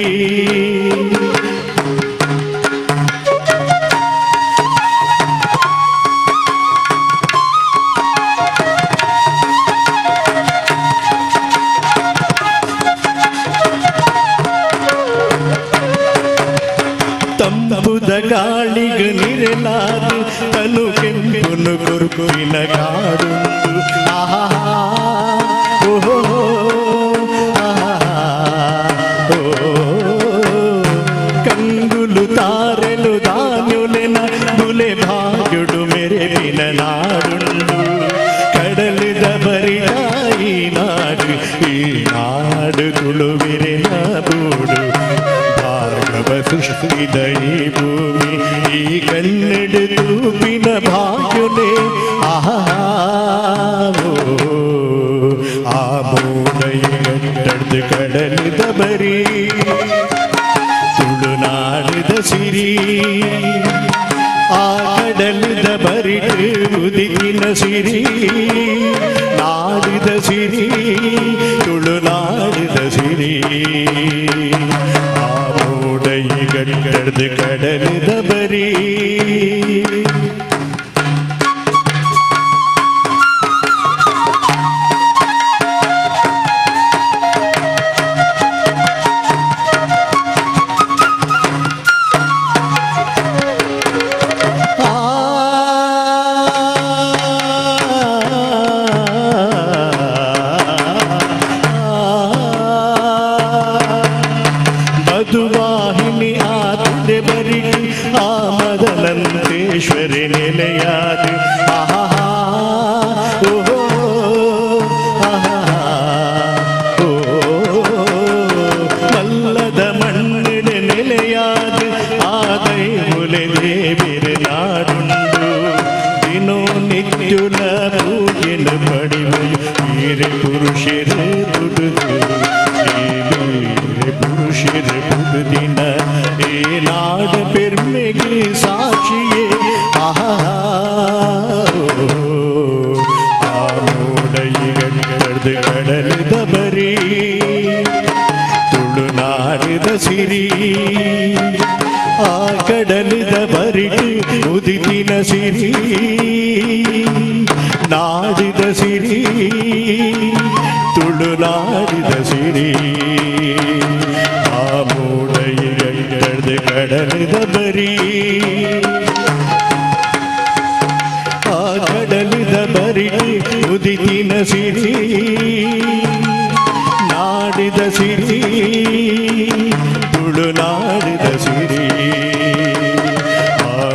ತಂಪುದ ಗಾಳಿಗ ನಿರಲಾದ ತನು ಕೆಂಪುನು ಕುರುಕುವಿನ ಕಾಡುಂಡು ಆಹಾ ಓಹೋ ಆಹಾ ಓ ಕಂಗುಲು ತಾರೆಲು ಧಾನ್ಯುಲೆನ ಬುಲೆ ಭಾಗ್ಯುಡು ಮೆರೆವಿನ ನಾಡುಂಡು ಕಡಲಿದ ಬರಿದಾಯಿ ನಾಡು ಈ ನಾಡು ತುಳುವಿರಿನ ಬೂಡು ಭಾರ್ಗವ ಸೃಷ್ಟಿದ ಈ ಭೂಮಿ ಈ ಕನ್ನಡ ತೂಪಿನ ಭಾಗ್ಯುಲೆ ಆಹಾ ಆ ಮೂಡೈ ಗಟ್ಟದ ಕಡಲಿದ ಬರಿ ತುಳುನಾಡಿದ ಸಿರಿ ಆ ಕಡಲಿದ ಬರಿಟು ಉದಿತಿನ ಸಿರಿ ನಾಡಿದ ಸಿರಿ ತುಳುನಾಡಿದ ಸಿರಿ ಆ ಮೂಡೈ ಗಟ್ಟದ ಕಡಲಿದ ಬರಿ. ಮಧುವಾಹಿನಿ ಆತುದೆ ಬರಿ ಆ ಮದನಂತೇಶ್ವರಿ ನೆಲೆಯಾದ ಆಹಾ ಓಹೋ ಆಹಾ ಓ ಮಲ್ಲದ ಮಣ್ಣಿನ ನೆಲೆಯಾದ ಆ ದೈವುಲೆ ದೇವಿರ ನಾಡುಂಡು ದಿನೋ ನಿತ್ಯುಲ ಪೂಜೆನ ಪಡಿವೆಯು ವೀರ ಪುರುಷರ ದುಡುದು ಪುರುಷರ ಪುಡುದಿನ ಏ ನಾಡ ಪೆರ್ಮೆಗೆ ಸಾಕ್ಷಿಯೇ ಆಹಾ ಆ ಮೂಡೈ ಗಟ್ಟದ ಕಡಲಿದ ಬರಿ ತುಳುನಾಡಿದ ಸಿರಿ ಆ ಕಡಲಿದ ಬರಿಟು ಉದಿತಿನ ಸಿರಿ ನಾಡಿದ ಸಿರಿ ತುಳುನಾಡಿದ ಸಿರಿ ಆ ಮೂಡೈ ಗಟ್ಟದ ಕಡಲಿದ ಬರಿ ಆ ಕಡಲಿದ ಬರಿಟು ಉದಿತಿನ ಸಿರಿ ನಾಡಿದ ಸಿರಿ ತುಳುನಾಡಿದ ಸಿರಿ ಆ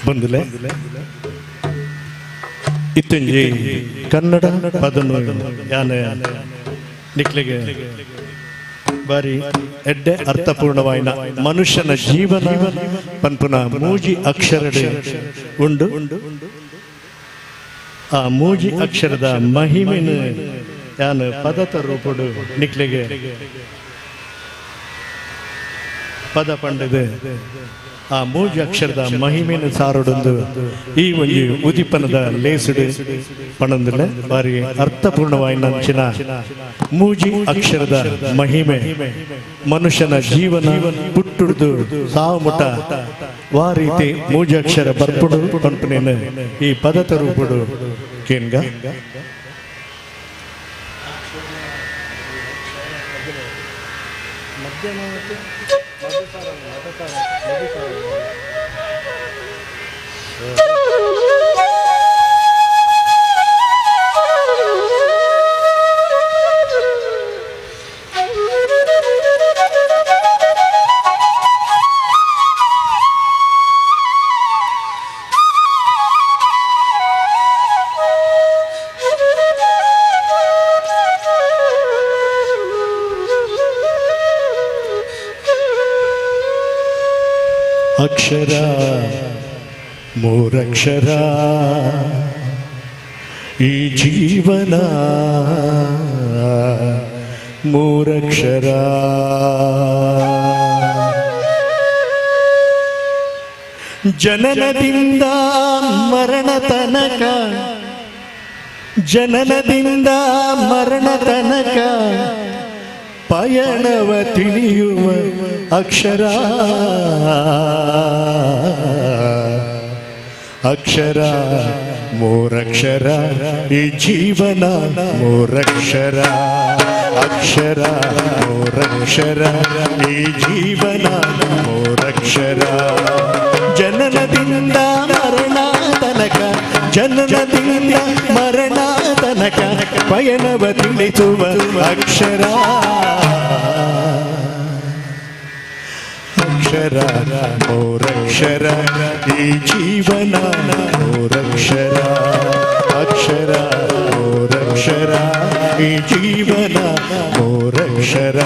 ಬಂದುಲೆ ಇತ್ತಂಜಿ ಕನ್ನಡ ಪದನು ಯಾನೆ ನಿಕ್ಲಿಗೆ ಬಾರಿ ಎಡ್ಡೆ ಅರ್ಥಪೂರ್ಣವಾಯಿನ ಮನುಷ್ಯನ ಜೀವನ ಪನ್ಪುನ ಮೂಜಿ ಅಕ್ಷರಡೆ ಉಂಡು. ಆ ಮೂಜಿ ಅಕ್ಷರದ ಮಹಿಮೆನ ಯಾನು ಪದತ ರೂಪಡು ನಿಕ್ಲಿಗೆ ಪದ ಪಂಡದೆ ಆ ಮೂಜಿ ಅಕ್ಷರದ ಮಹಿಮೆನ ಸಾರಡೊಂದು ಈ ಒಂಜಿ ಉದಿಪನದ ಲೇಸುಡು ಪಣಂದಿಲ್ಲ ಬಾರಿ ಅರ್ಥಪೂರ್ಣವಾಯಿನ ಅಂಚಿನ ಮೂಜಿ ಅಕ್ಷರದ ಮಹಿಮೆ ಮನುಷ್ಯನ ಜೀವನ ಪುಟ್ಟುಡ್ದು ಸಾವು ಮುಟ ವಾ ರೀತಿ ಮೂಜಿ ಅಕ್ಷರ ಬರ್ಪುಡು ಪಂಪನೇನು ಈ ಪದತ ರೂಪುಡು ಕೇನ್ಗ. ಅಕ್ಷರ ಮೂರಕ್ಷರ ಈ ಜೀವನ ಮೂರಕ್ಷರ ಜನನದಿಂದ ಮರಣ ತನಕ ಜನನದಿಂದ ಮರಣ ತನಕ ಪಯಣವ ತಿಳಿಯುವ ಅಕ್ಷರ ಅಕ್ಷರ ಮೂರಕ್ಷರ ಈ ಜೀವನ ಮೂರಕ್ಷರ ಅಕ್ಷರ ಮೂರಕ್ಷರ ಈ ಜೀವನ ಮೂರಕ್ಷರ ಜನನದಿಂದ ಮರಣ ತನಕ ಜನನದಿಂದ ಮರಣ ತನಕ ಪಯಣವ ತಿಳಿಸುವ ಅಕ್ಷರ ಅಕ್ಷರ ಮೂರಕ್ಷರ ಈ ಜೀವನ ಮೂರಕ್ಷರ ಅಕ್ಷರ ಮೂರಕ್ಷರ ಈ ಜೀವನ ಮೂರಕ್ಷರ.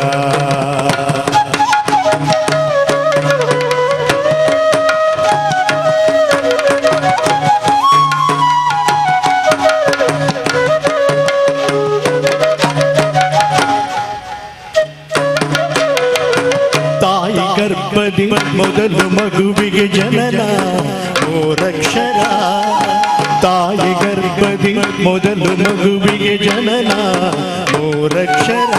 ಗರ್ಭದಿ ಮೊದಲು ಮಗುವಿಗೆ ಜನನ ಮೂರಕ್ಷರ ತಾಯಿ ಗರ್ಭದಿ ಮೊದಲು ಮಗುವಿಗೆ ಜನನ ಮೂರಕ್ಷರ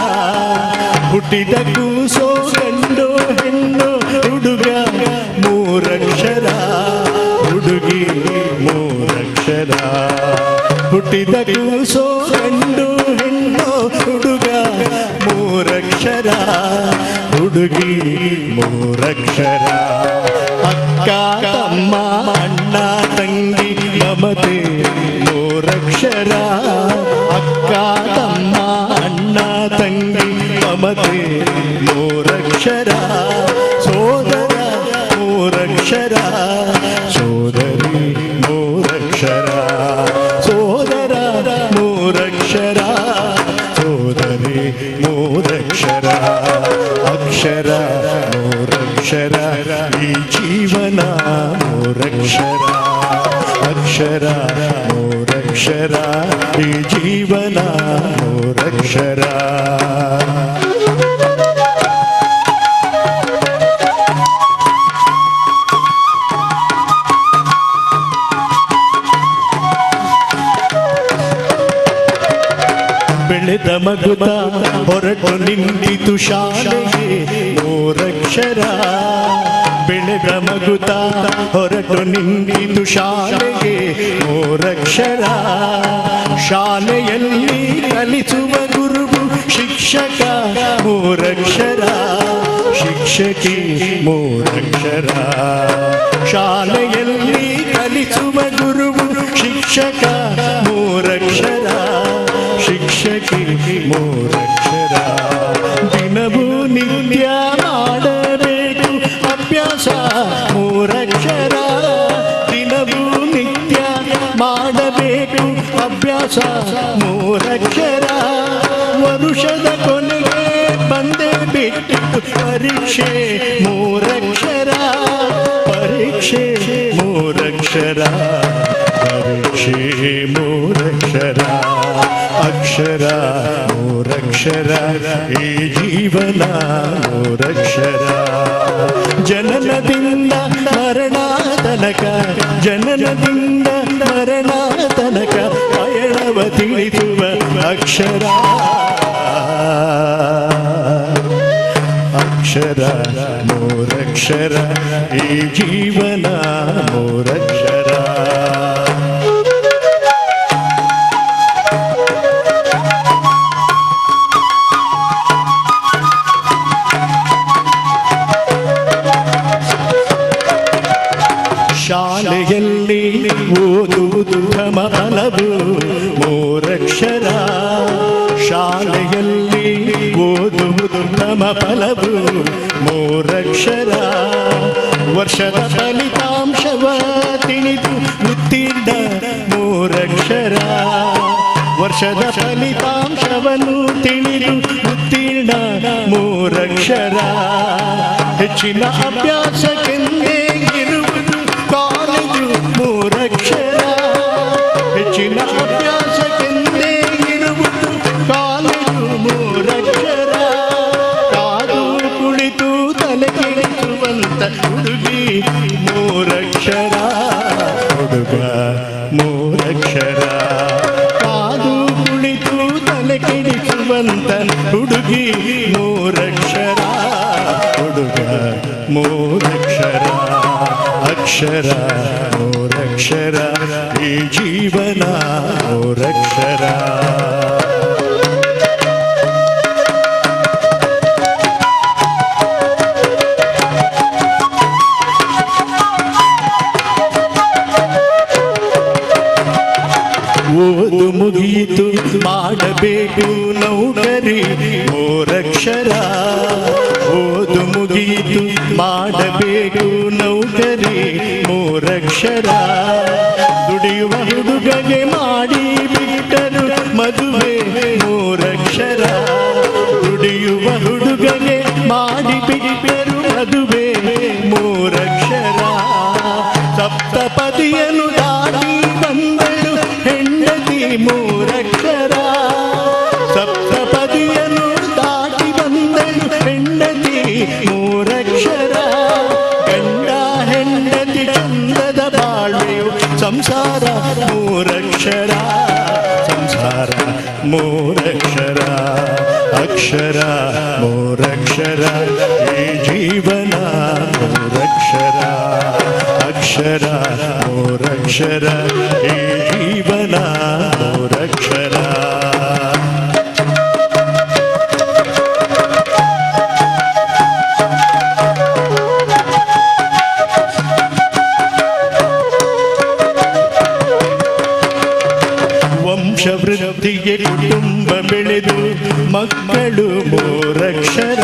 ಹುಟ್ಟಿದ ಕೂಸೋ ಗಂಡು ಹೆಣ್ಣು ಹುಡುಗ ಮೂರಕ್ಷರ ಹುಡುಗಿ ಮೂರಕ್ಷರ ಹುಟ್ಟಿದ ಕೂಸೋ ಗಂಡು ಹೆಣ್ಣು ಹುಡುಗ ಮೂರಕ್ಷರ ಹುಡುಗಿ ಮೂರಕ್ಷರ ಅಕ್ಕ ತಮ್ಮ ಅಣ್ಣ ತಂಗಿ ಮಮತೆ ಮೂರಕ್ಷರ ಅಕ್ಕ ತಮ್ಮ ಅಣ್ಣ ತಂಗಿ ಮಮತೆ ಮೂರಕ್ಷರ ಸೋದರ ಮೂರಕ್ಷರ ಸೋದರಿ ಮೂರಕ್ಷರ ಸೋದರ ಮೂರಕ್ಷರ ಸೋದರಿ ಮೂರಕ್ಷರ ಅಕ್ಷರ ಮೂರಕ್ಷರ ಈ ಜೀವನ ಮೂರಕ್ಷರ ಅಕ್ಷರ ಮೂರಕ್ಷರ ಈ ಜೀವನ ಮೂರಕ್ಷರ. ಬೆಳೆದ ಮಗುತ ಹೊರಟು ನಿಂತಿತು ಶಾಲೆಗೆ ಮೂರಕ್ಷರ ಬೆಳೆದ ಮಗುತ ಹೊರಟು ನಿಂತಿತು ಶಾಲೆಗೆ ಮೂರಕ್ಷರ ಶಾಲೆಯಲ್ಲಿ ಕಲಿಸುವ ಗುರುವು ಶಿಕ್ಷಕ ಮೂರಕ್ಷರ ಶಿಕ್ಷಕಿ ಮೂರಕ್ಷರ ಶಾಲೆಯಲ್ಲಿ ಕಲಿಸುವ ಗುರುವು ಶಿಕ್ಷಕ ಮೂರಕ್ಷರ ಶಿಕ್ಷಕಿ ಮೂರಕ್ಷರ ದಿನವೂ ನಿತ್ಯ ಮಾಡಬೇಕು ಅಭ್ಯಾಸ ಮೂರಕ್ಷರ ದಿನ ವಿನ್ಯಾಸ ಮೂರಕ್ಷರ. ವರುಷದ ಕೊನೆಗೆ ಬಂದೇ ಬಿಟ್ಟಿತು ಪರೀಕ್ಷೆ ಮೂರಕ್ಷರ. ಪರೀಕ್ಷೆ ಮೂರಕ್ಷರ, ಪರೀಕ್ಷೆ ಮೂರಕ್ಷರ. ಅಕ್ಷರ ಮೂರಕ್ಷರ, ಈ ಜೀವನ ಮೂರಕ್ಷರ. ಜನನದಿಂದ ಮರಣ ತನಕ, ಜನನದಿಂದ ಮರಣ ತನಕ ಪಯಣವ ತಿಳಿಸುವ ಅಕ್ಷರ. ಅಕ್ಷರ ಮೂರಕ್ಷರ, ಈ ಜೀವನ ಮೂರಕ್ಷರ. ಶಾಲೆಯಲ್ಲಿ ಓದುವುದು ಫಲವು ಮೂರಕ್ಷರ. ಶಾಲೆಯಲ್ಲಿ ಓದುವುದು ಫಲವು ಮೂರಕ್ಷರ. ವರ್ಷದ ಫಲಿತಾಂಶವ ತಿಳಿದು ಉತ್ತೀರ್ಣ ಮೂರಕ್ಷರ. ವರ್ಷದ ಫಲಿತಾಂಶವನ್ನು ತಿಳಿದು ಉತ್ತೀರ್ಣ ಮೂರಕ್ಷರ. ಹೆಚ್ಚಿನ ಅಭ್ಯಾಸಕ್ಕೆಂದೇ ಇರುವುದು ಕಾಲೇಜು ಮೂರಕ್ಷರ. ಹೆಚ್ಚಿನ ಅಭ್ಯಾಸಕ್ಕೆಂದೇ ಇರುವುದು ಕಾಲೇಜು ಮೂರಕ್ಷರ. ಕಾದು ಕುಳಿತು ತಲೆ ಕೆಡಿಸುವಂತ ಹುಡುಗಿ ಮೂರಕ್ಷರ. ಹುಡುಗ ಮೂರಕ್ಷರ. ಕಾದು ಕುಳಿತು ತಲೆ ಕೆಡಿಸುವಂತ ಹುಡುಗಿ ಮೂರಕ್ಷರ. ಹುಡುಗ ಮೂರಕ್ಷರ. ಅಕ್ಷರ ಮೂರಕ್ಷರ, ಈ ಜೀವನ ಮೂರಕ್ಷರ. ಓದು ಮುಗಿಯಿತು ಮಾಡಬೇಕು ನೌಕರಿ ಮೂರಕ್ಷರ. ಓದು ಮುಗಿಯಿತು ಮಾಡಬೇಕು ನೌಕರಿ ಮೂರಕ್ಷರ. ದುಡಿಯುವ ಹುಡುಗಗೆ ಮಾಡಿ ಬಿಟ್ಟರು ಮದುವೆ ಮೂರಕ್ಷರ. ದುಡಿಯುವ ಹುಡುಗಗೆ ಮಾಡಿ ಬಿಟ್ಟರು ಮದುವೆ ಮೂರಕ್ಷರ. ಸಪ್ತಪದಿಯನ್ನು ದಾಟಿ ಬಂದಳು ಹೆಂಡತಿ ಮೂರಕ್ಷರ. ಸಪ್ತಪದಿಯನ್ನು ದಾಟಿ ಬಂದಳು ಹೆಂಡತಿ ಮೂರಕ್ಷರ. ಗಂಡ ಹೆಂಡತಿ ಚಂದದ ಬಾಳ್ವೆಯು ಸಂಸಾರ ಮೂರಕ್ಷರ. ಸಂಸಾರ ಮೂರಕ್ಷರ. ಅಕ್ಷರ ಮೂರಕ್ಷರ, ಈ ಜೀವನ ಮೂರಕ್ಷರ. ಅಕ್ಷರ ಮೂರಕ್ಷರ, ಈ ಜೀವನ ಮೂರಕ್ಷರ. ವಂಶವೃದ್ಧಿಗೆ ಕುಟುಂಬ ಬೆಳೆದು ಮಕ್ಕಳು ಮೂರಕ್ಷರ.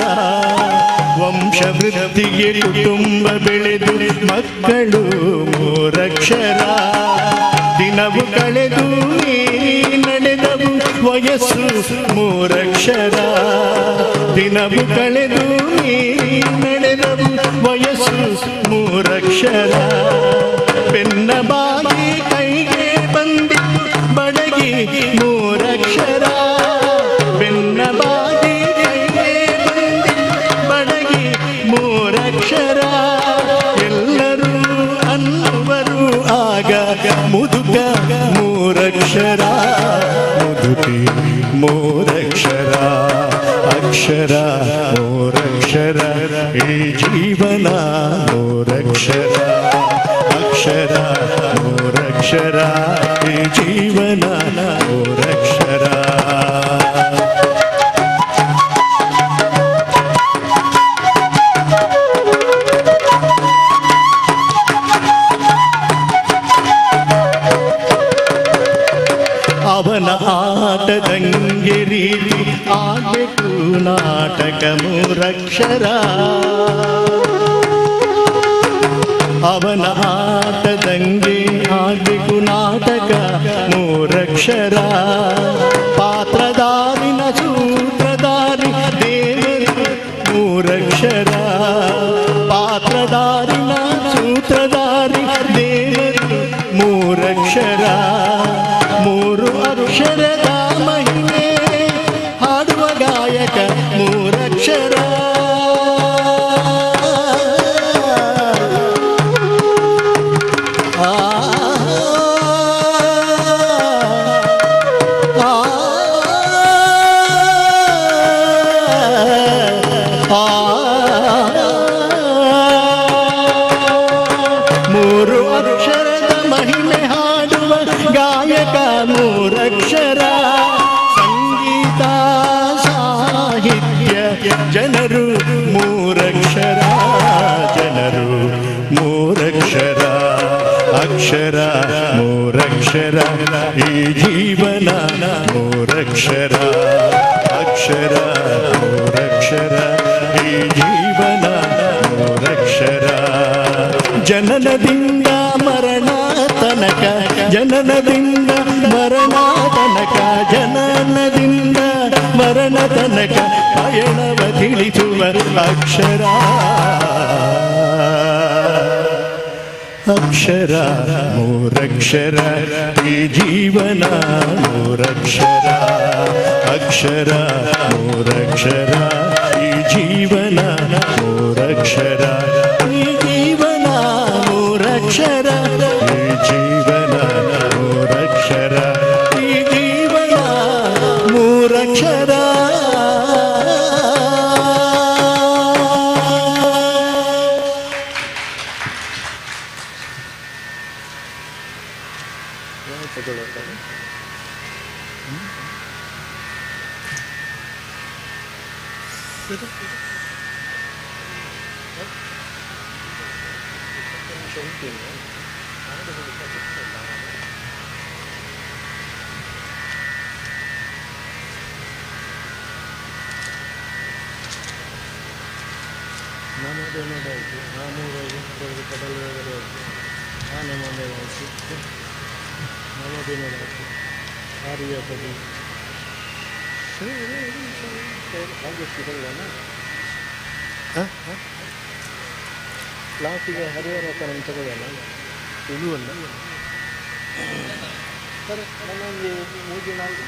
ವಂಶವೃದ್ಧಿಗೆ ಕುಟುಂಬ ಬೆಳೆದು ಮಕ್ಕಳು ಮೂರಕ್ಷರ. ದಿನವು ಕಳೆದು ಮೀರಿ ನಡೆದವು ವಯಸ್ಸು ಮೂರಕ್ಷರ. ದಿನವು ಕಳೆದು ಮೀರಿ ನಡೆದವು ವಯಸ್ಸು ಮೂರಕ್ಷರ. ಬೆನ್ನ ಬಾಗಿ ಕೈಗೆ ಬಂದಿತ್ತು ಬಡಗಿ ಮೂರಕ್ಷರ. ಬೆನ್ನ ಬಾಗಿ ಕೈಗೆ ಬಂದಿತ್ತು ಬಡಗಿ ಮೂರಕ್ಷರ. ಎಲ್ಲರೂ ಅನ್ನುವರು ಆಗ ಮುದುಕ ಮೂರಕ್ಷರ. ಮುದುಕಿ ಮೂರಕ್ಷರ. ಅಕ್ಷರ ಮೂರಕ್ಷರ, ಈ ಜೀವನ ಮೂರಕ್ಷರ. ಅಕ್ಷರ ಮೂರಕ್ಷರ, ಈ ಜೀವನ ಮೂರಕ್ಷರ. ಅವನ ಆಟದಂಗೆ ರೀತಿ ಆಗಬೇಕು ನಾಟಕ ಮೂರಕ್ಷರ. ಅವನ ಆಟದಂಗೆ ಆಗಬೇಕು ನಾಟಕ ಮೂರಕ್ಷರ. ಮೂರಕ್ಷರ ಪಾತ್ರಧಾರಿನ ಸೂತ್ರಧಾರಿ ದೇವರು ಮೂರಕ್ಷರ ಪಾತ್ರಧಾರಿನ ಸೂತ್ರಧಾರಿ ದೇವರು ಮೂರಕ್ಷರ ಮೂರು ಅಕ್ಷರದ ಮಹಿಮೆ ಹಾಡುವ ಗಾಯಕ ಮೂರಕ್ಷರ ಆ ಆ ಆ ಮೂರು ಅಕ್ಷರದ ಮಹಿಮೆ ಹಾಡುವ ಗಾಯಕ ಮೂರಕ್ಷರ ಸಂಗೀತ ಸಾಹಿತ್ಯ ಜನರು ಮೂರಕ್ಷರ ಜನರು ಮೂರಕ್ಷರ ಅಕ್ಷರ ಮೂರಕ್ಷರ ಈ ಜೀವನ ಮೂರಕ್ಷರ ಅಕ್ಷರ ಮೂರಕ್ಷರ ಈ ಜೀವನ ಮೂರಕ್ಷರ ಜನನದಿಂದ ಮರಣ ತನಕ ಜನನದಿಂದ ಮರಣ ತನಕ ಜನನದಿಂದ ಮರಣ ತನಕ ಪಯಣವ ತಿಳಿಸುವ ಅಕ್ಷರ ಅಕ್ಷರ ಮೂರಕ್ಷರ ಈ ಜೀವನ ಮೂರಕ್ಷರ ಅಕ್ಷರ ಮೂರಕ್ಷರ ಈ ಜೀವನ ಮೂರಕ್ಷರ ಈ ಜೀವನ ಮೂರಕ್ಷರ ಈ ಜೀವನ ಮೂರಕ್ಷರ ಈ ಜೀವನ ಮೂರಕ್ಷರ. ಲಾಸ್ಟಿಗೆ ಹರಿಹರ ತಗೊಳ್ಳೋಣ ತುಳುವಲ್ಲ ಸರ್, ನನ್ನೊಂದು ಮೂರು ನಾಲ್ಕು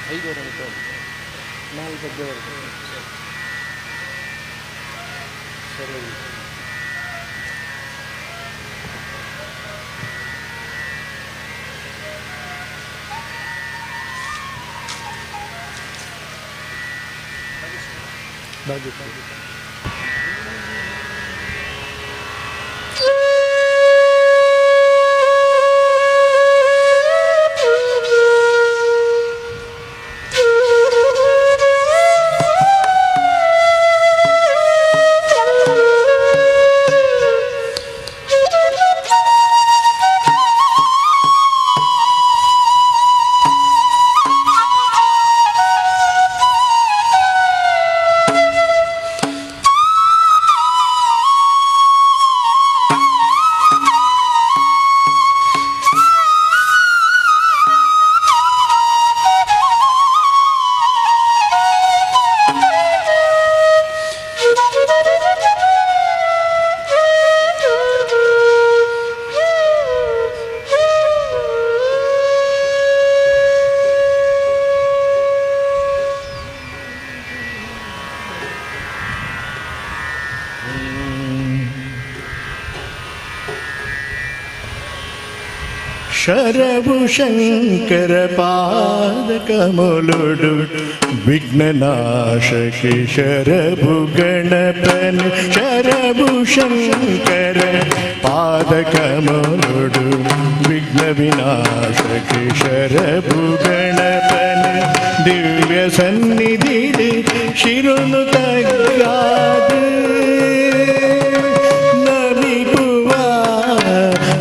ಐದುವರೆ ಗಂಟೆ ನಾಲ್ಕು ಪದ್ಯ ಬರ್ತದೆ. ಸರಿ. ಬಾಜು. ಶರವು ಶಂಕರ ಪಾದ ಕಮಲುಡು ವಿಘ್ನನಾಶಕಿ ಶರಭು ಗಣಪನ ಶರಭು ಶಂಕರ ಪಾದ ಕಮಲುಡು ವಿಘ್ನ ವಿನಾಶಕಿ ಶರಭು ಗಣಪನ ದಿವ್ಯ ಸನ್ನಿಧಿ ಶಿರುನು ತಗ್ಗಾದು ನಮಿಪುವ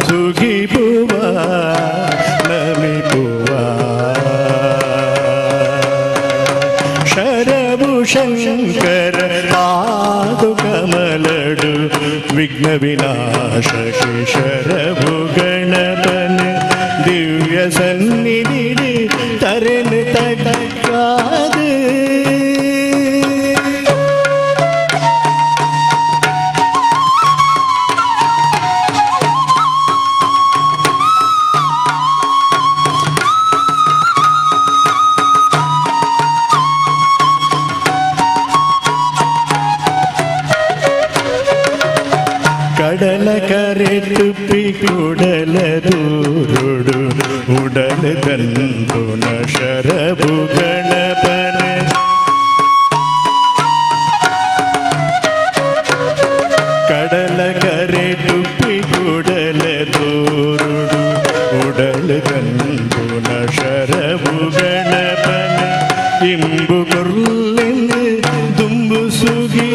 ಸುಗಿಪುವ ನಮಿಪುವ ಶರಭು ಶಂಕರ ಪಾದು ಕಮಲಡು ವಿಘ್ನ ವಿನಾಶಕಿ ಶರಭು ಗಣಪನ ಸನ್ನಿಧಿಡು ತರೆನು ತಗ್ಗಾದು. ಕಡಲ ಕರೆಟುಪ್ಪಿ ಕುಡಲ ದೂರುಡು ಉಡಲ ತಂದುನ ಶರಬು ಗಣಪನ. ಕಡಲ ಕರೆಟುಪ್ಪಿ ಕುಡಲ ದೂರುಡು ಉಡಲ ತಂದುನ ಶರಬು ಗಣಪನ. ಇಂಬು ಕೊರ್ಲೆಂದು ದುಂಬು ಸುಗಿ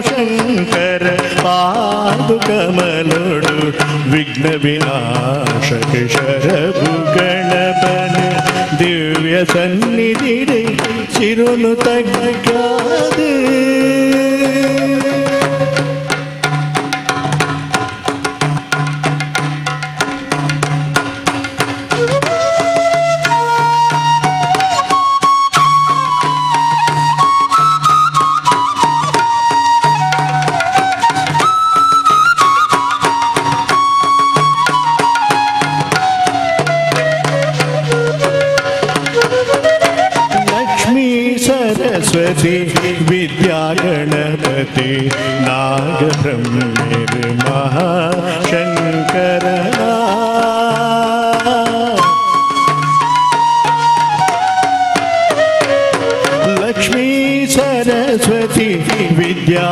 ಶಂಕರ ಪಾದುಕಮಲೊಡು ವಿಘ್ನ ವಿನಾಶಕ ಶರಬು ಗಣಪನ. ದಿವ್ಯ ಸನ್ನಿಧಿಡೆ ಚಿರುನು ತಗ್ಗಾದು. ಸರಸ್ವತಿ ವಿದ್ಯಾ ಗಣಪತಿ ನಾಗಬ್ರಹ್ಮೇರು ಮಹಾಶಂಕರ. ಲಕ್ಷ್ಮೀ ಸರಸ್ವತಿ ವಿದ್ಯಾ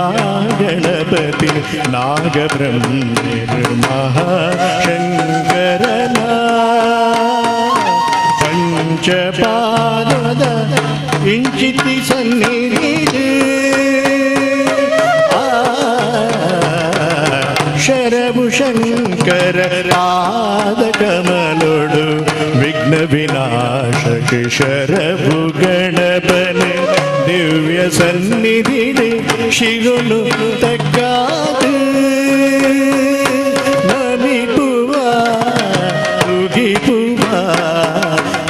ಗಣಪತಿ ನಾಗಬ್ರಹ್ಮೇರು ಮಹಾಶಂಕರನ. ಪಂಚಪಾದದ ಇಂಚಿತಿ ಸನ್ನಿಧಿ ಶರಭು ಶಂಕರ ಪಾದ ಕಮಲೊಡು ವಿಘ್ನ ವಿನಾಶಕ ಶರಭು ಗಣಪನ. ದಿವ್ಯ ಸನ್ನಿಧಿ ಶಿರುನು ತಗ್ಗಾದು. ನಮಿಪುವ ತುಗಿಪುವ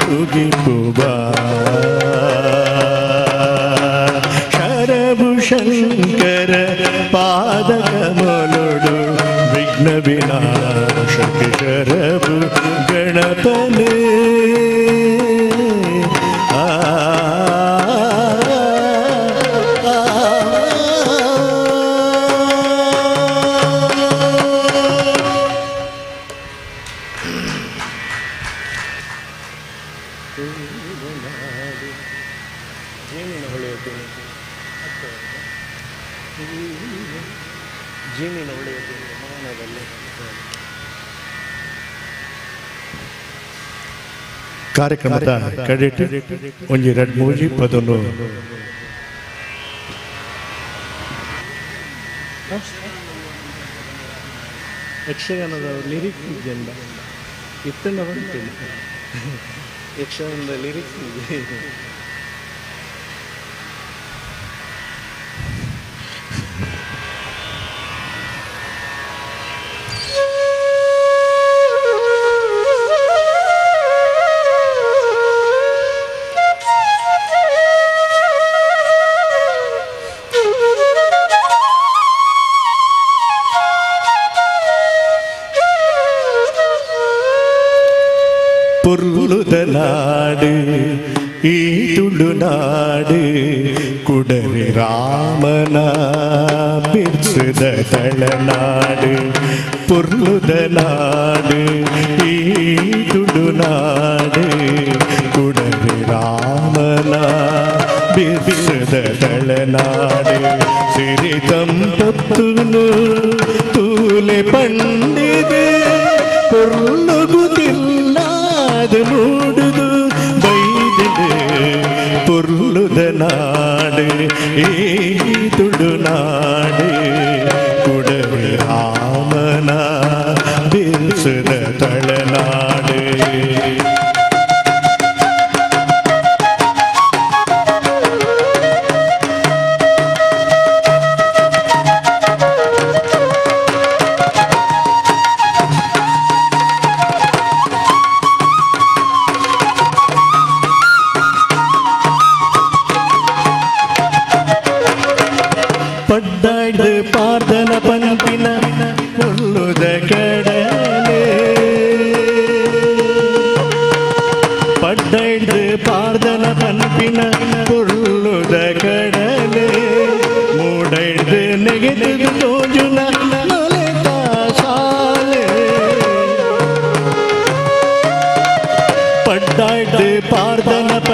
ತುಗಿಪುವ ಶರಭು ಶಂಕರ ಪಾದ ಕಮಲೊಡು ವಿಘ್ನ ವಿನಾಶಕ ಶರಭು ಗಣಪನೇ. ಆ ಕಾರ್ಯಕ್ರಮದ ಕ್ರೆಡಿಟ್ ಒಂಜಿ ರಡ್ ಮೂಜಿ ಪದಲು ಯಕ್ಷಗಾನದ ಲಿರಿಕ್ಸ್ ಇದೆಯಲ್ಲ ಇತ್ತಂಡ ಬಂತಿಲ್ಲ ಯಕ್ಷಗಾನದ ಲಿರಿಕ್ಸ್ ಇದೆ. ಪೊರ್ಲುದ ನಾಡು ಈ ತುಳುನಾಡು ಕುಡರಿ ರಾಮನ ಬಿರ್ಸುದ ತಳನಾಡು. ಪೊರ್ಲುದ ನಾಡು ಈ ತುಳುನಾಡು ಕುಡರಿ ರಾಮನ ಬಿರ್ಸುದ ತಳನಾಡು. ಸಿರಿ ತಂಪತ್ತುನು ತೂಲೆ ಪಂಡಿದೆ ಪೊರ್ಲುಗುದಿಲ್ಲ ಮೂಡುದು ಬೈದಿದೆ. ಪೊರ್ಲುದ ನಾಡು ಈ ತುಳುನಾಡು ಕುಡರಿ ರಾಮನ ಬಿರ್ಸುದ ತಳನಾಡು.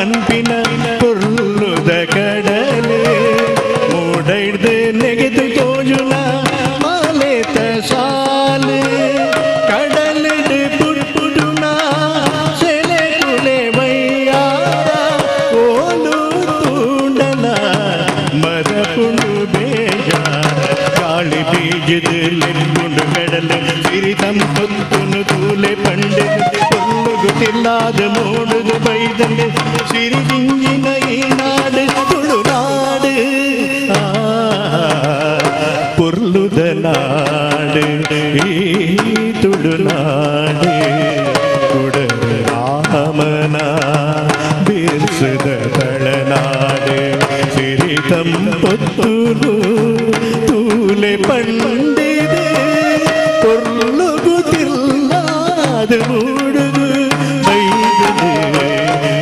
ಪನ್ಪಿನ ಪೊರ್ಲುದ ಕಡಲೆ ಮೂಡೈಡ್ದು ನೆಗೆದು ತೋಜುನ ಮಾಲೆತ ಸಾಲು ಕಡಲಿಡು ಪುಟ್ಟುನ ಸೆಲೆ ಕುಲೆ ವೈಯಾರ ಓಲು ತೂಂಡಲ ಮರಪುಂಡು ಬೇಜಾರ ಗಾಳಿ ಬೀಜಿದು ಲೆಂಬುಂಡು ಕಡಲೆ ಸಿರಿತಂ ಪೊತ್ತುನು ತೂಲೆ ಪಂಡೆದು ಪೊಲ್ಲುಗು ತಿಲ್ಲಾದ ಮೂಡುದು ಬೈದಂಡು ಸಿರಿದಿಂಜಿನ ಈ ನಾಡು ತುಳುನಾಡು ಪೊರ್ಲುದ ನಾಡು ಈ ತುಳುನಾಡು ಕುಡಲ ರಾಮನ ಬಿರ್ಸುದ ತಳನಾಡು ಸಿರಿತಂ ಪೊತ್ತುನು ತೂಲೆ ಪಂಡಿದೆ ಪೊರ್ಲುಗು ತಿಲ್ಲಾದ ಮೂಡುದು ಬೈದುದು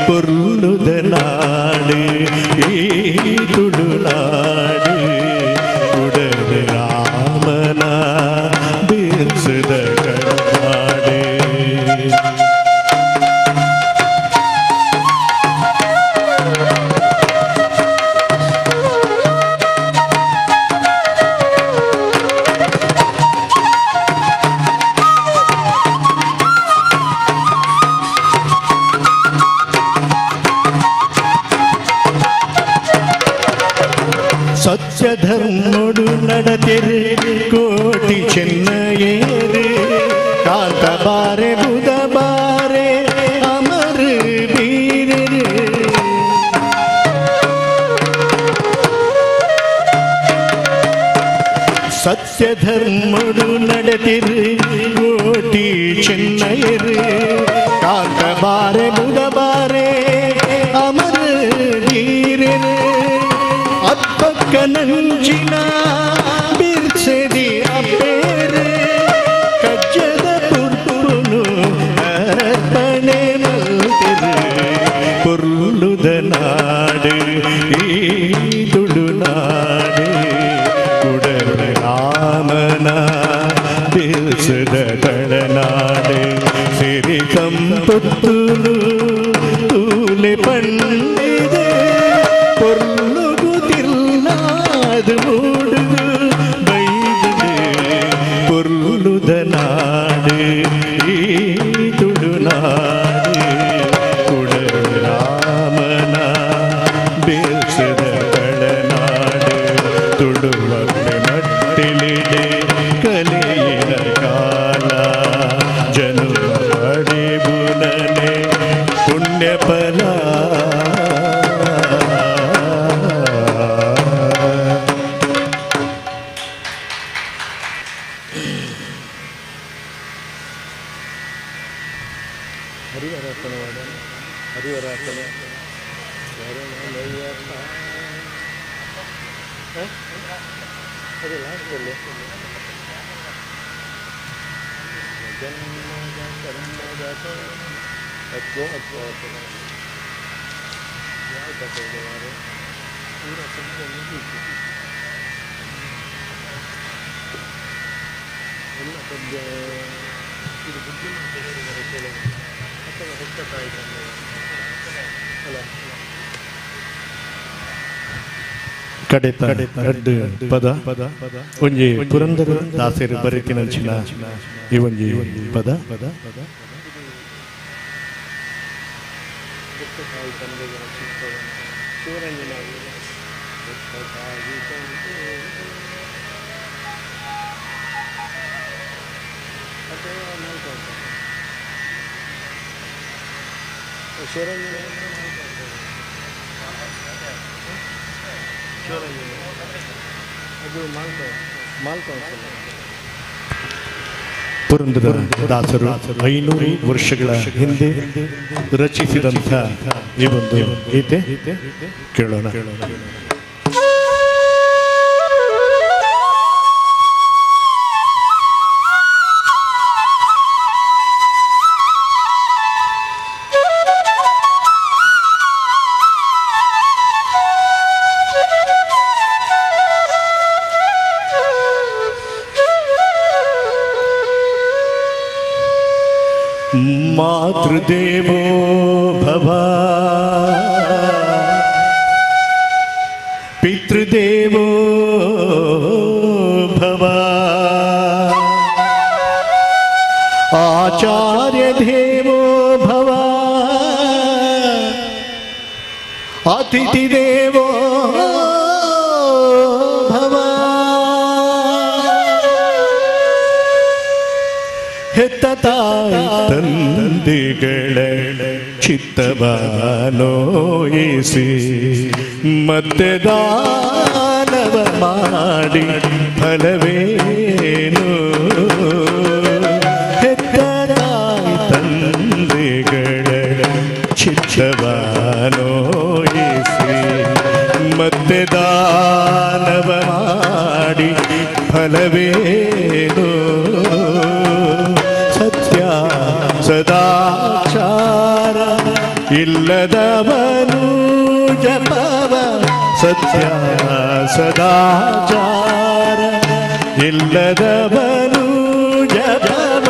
ಪೊರ್ಲುದ ನಾಡು ಈ ತುಳುನಾಡು ಕುಡಲ ರಾಮನ ಬಿರ್ಸುದ ಕಡನಾಡು. ಸತ್ಯಧರ್ಮಡು ನಡತೆರು ಕೋಟಿ ಚೆನ್ನಯೇರು ಕಾಂತ ಬಾರೆ ಬುಧ ಬಾರೆ ಅಮರ ಬೀರರು ಸತ್ಯಧರ್ಮಡು ನಡತಿರು ಕೋಟಿ ಚೆನ್ನಯರು ಕಾಂತ ಬಾರೆ ಬುಧ ಬಾರೆ ಅಮರ ಬೀರರು ಅಪ್ಪಕ್ಕ ನಂಜಿನ ಬಿರ್ಸೆದಿ ಅಪ್ಪೇರೆ ಕಜ್ಜದ ಪುರ್ಪುನು ಅರ್ಪಣೆ ಮಲ್ತಿರು ಪೊರ್ಲುದ ನಾಡು ಈ ತುಳುನಾಡು ಕುಡಲ ರಾಮನ ಬಿರ್ಸದ ತಳನಾಡು ಸಿರಿ ಸಂಪತ್ತುನು ತೂಲೆ ಪಂಡಿದೆ ಪೊರ್ಲುಗು ತಿಲ್ಲಾದ ಮೂಡುದು ಬೈದುದು ಪೊರ್ಲುದ ನಾಡು ಈ ತುಳುನಾಡು ಕುಡಲ ರಾಮನ ಬಿರ್ಸದ ತಳನಾಡು ತುಳುವಪ್ಪೆ ಮಟ್ಟಿಲಿಡೆ ಕಲೆಯಿನ ಕಾಲ ಜನುಮ ಪಡೆಬುನನೆ ಪುಣ್ಯ ಫಲ. ಕಡೆತ ರಡ್ಡು ಪದ ಒಂಜಿ ಪುರಂದರ ದಾಸರು ಬರೆತಿನಂಚಿನ ಈ ಒಂಜಿ ಪದ. ಪುರಂದರ ದಾಸರು 500 ವರ್ಷಗಳ ಹಿಂದೆ ರಚಿಸಿದಂಥ ಈ ಒಂದು ಗೀತೆ ಕೇಳೋಣ. ಮಾತೃದೇವೋ ಭವ ಪಿತೃದೇವೋ ಭವ ಆಚಾರ್ಯ ದೇವೋ ಭವ ಅತಿಥಿ ದೇವೋ ಭವ ಹೆತ್ತ ತಾಯಿ ತಂದೆಗಳ ಚಿತ್ತವ ನೋಯಿಸಿ ಮತ್ತೆ ದಾನವ ಮಾಡಿ ಫಲವೇನು. ಹೆತ್ತ ತಾಯಿ ತಂದೆಗಳ ಚಿತ್ತವ ನೋಯಿಸಿ ಮತ್ತೆ ದಾನವ ಮಾಡಿ ಫಲವೇನು. ಸತ್ಯ ಸದಾಚಾರ ಇಲ್ಲದವನು ಜಪವ ಸತ್ಯ ಸದಾಚಾರ ಇಲ್ಲದವನು ಜಪವ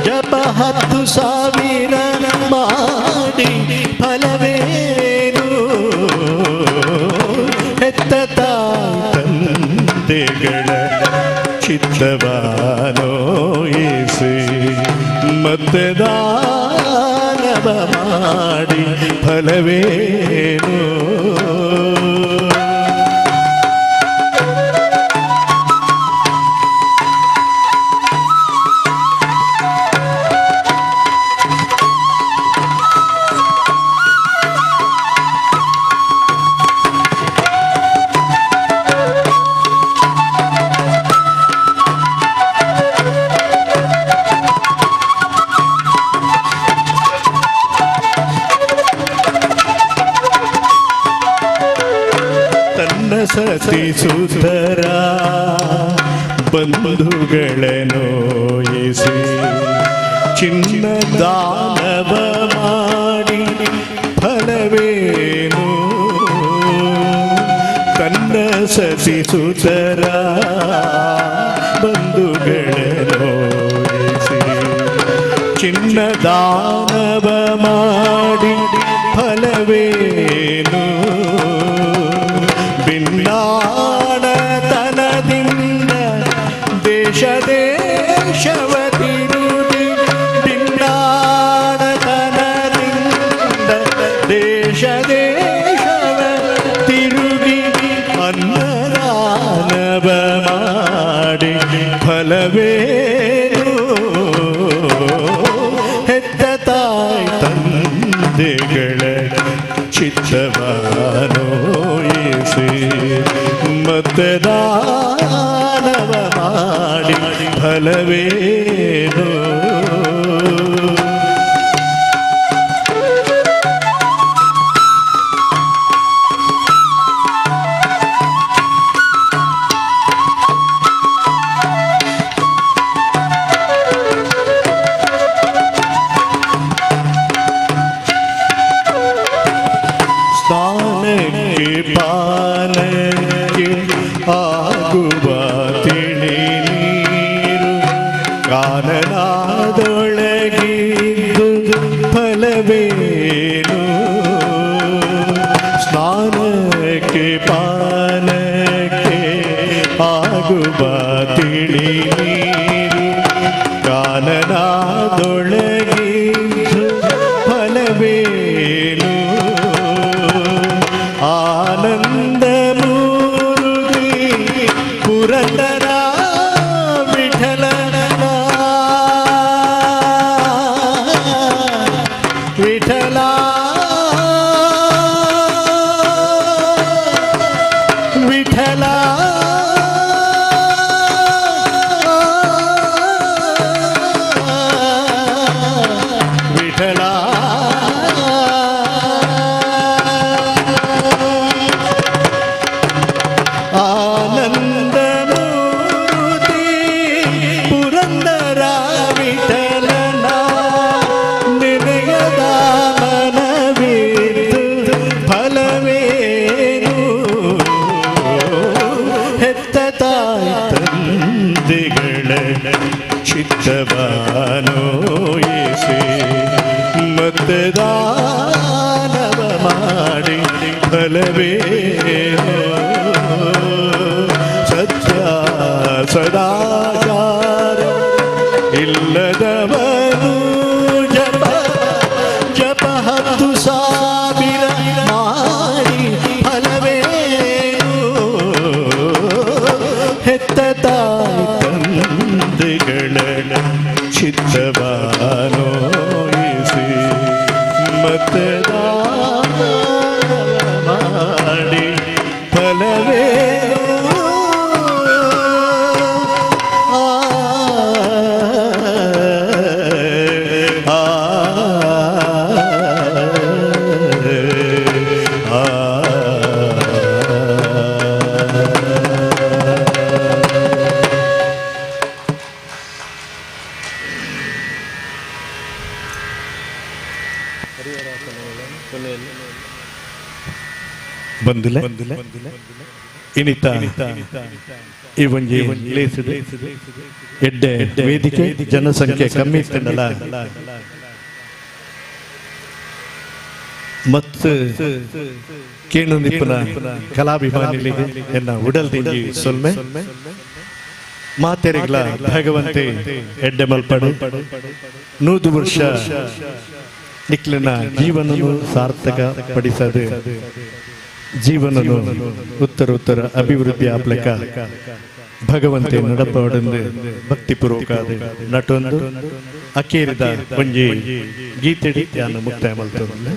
ಜಪ 10,000 ಮಾಡಿ ಫಲವೇನು. ಹೆತ್ತ ತಂದೆಗಳ ಚಿತ್ತವ ನೋಯಿಸಿ ಮತ್ತೆ ದಾನವ ಮಾಡಿ ಫಲವೇನು. ಸತಿ ಸುಧರ ಬಂಧುಗಳನೋಯಿಸಿ ಚಿನ್ನ ದಾನವ ಮಾಡಿ ಫಲವೇನು. ತನ್ನ ಸತಿ ಸುಧರ ಬಂಧುಗಳನೋಯಿಸಿ ಚಿನ್ನ ದಾನವ ಮಾಡಿ ಫಲವೇನು. ಭಿನ್ನಾಣತನದಿಂದ ದೇಶ ದೇಶವ ತಿರುಗಿ ಭಿನ್ನಾಣತನದಿಂದ ದೇಶ ದೇಶವ ತಿರುಗಿ ಅನ್ನದಾನವ ಮಾಡಿ ಫಲವೇನು. ಹೆತ್ತ ತಾಯಿ ತಂದೆಗಳ ಚಿತ್ತವ ನೋಯಿಸಿ ಮತ್ತೆ ದಾನವ ಮಾಡಿ ಫಲವೇನು. ಸ್ನಾನಕ್ಕೆ ಪಾನಕ್ಕೆ ಆಗುವ ತಿಳಿ ನೀರು ಕಾನನಾದೊಳಗಿದ್ದು ಫಲವೇನು. ಸ್ನಾನಕ್ಕೆ ಪಾನಕ್ಕೆ ಆಗುವ ತಿಳಿ ನೀರು ಕಾನನಾದೊಳಗಿದ್ದು ಫಲವೇನು. ಆನಂದ ಮೂರುತಿ ಪುರಂದರ ವಿಠಲ ವಿಠಲ ವಿಠಲ ಚಿತ್ತವನೋಯಿಸಿ ಮತದಾನವ ಮಾಡಿ ಫಲವೇನು ಸತ್ಯ ಸದಾಚಾರ ಇಲ್ಲದವನು ಜಪ ಜಪ 10,000 ಮಾಡಿ ಫಲವೇನು ಹೆತ್ತ ತಾಯಿ ತಂದೆಗಳ ಚಿತ್ತವನೋಯಿಸಿ ಮತದಾನ ಮಾಡಿ ಫಲವೇನು ಆ ಆ ಬಂದಿಲ್ಲ ಇನಿತ ಈ ಒಂಜಿ ಲೇಸಿದೆ ಎಡ್ಡೆ ವೇದಿಕೆ ಜನಸಂಖ್ಯೆ ಕಮ್ಮಿ ಇತ್ತಂಡಲ್ಲ ಮತ್ತು ಕೇಣುನಿಪ್ಪನ ಕಲಾಭಿಮಾನಿಗಳಿಗೆ ಎನ್ನ ಉಡಲ್ದಿಂಜಿ ಸೊಲ್ಮೆ ಮಾತೆರಿಗ್ಲ ಭಗವಂತೆ ಎಡ್ಡೆ ಮಲ್ಪಡು 100 ವರ್ಷ ನಿಕ್ಲಿನ ಜೀವನನು ಸಾರ್ಥಕ ಪಡಿಸದೆ ಜೀವನನು ಉತ್ತರ ಉತ್ತರ ಅಭಿವೃದ್ಧಿ ಆಪ್ಲಕ ಭಗವಂತೆ ನಡಪಡೆಂದು ಭಕ್ತಿಪೂರ್ವಕ ನಟೊಂದು ಅಕೇರಿದ ಒಂಜಿ ಗೀತೆಡಿ ಧ್ಯಾನ ಮುಕ್ತಾಯ ಮಲ್ತೊಂದು.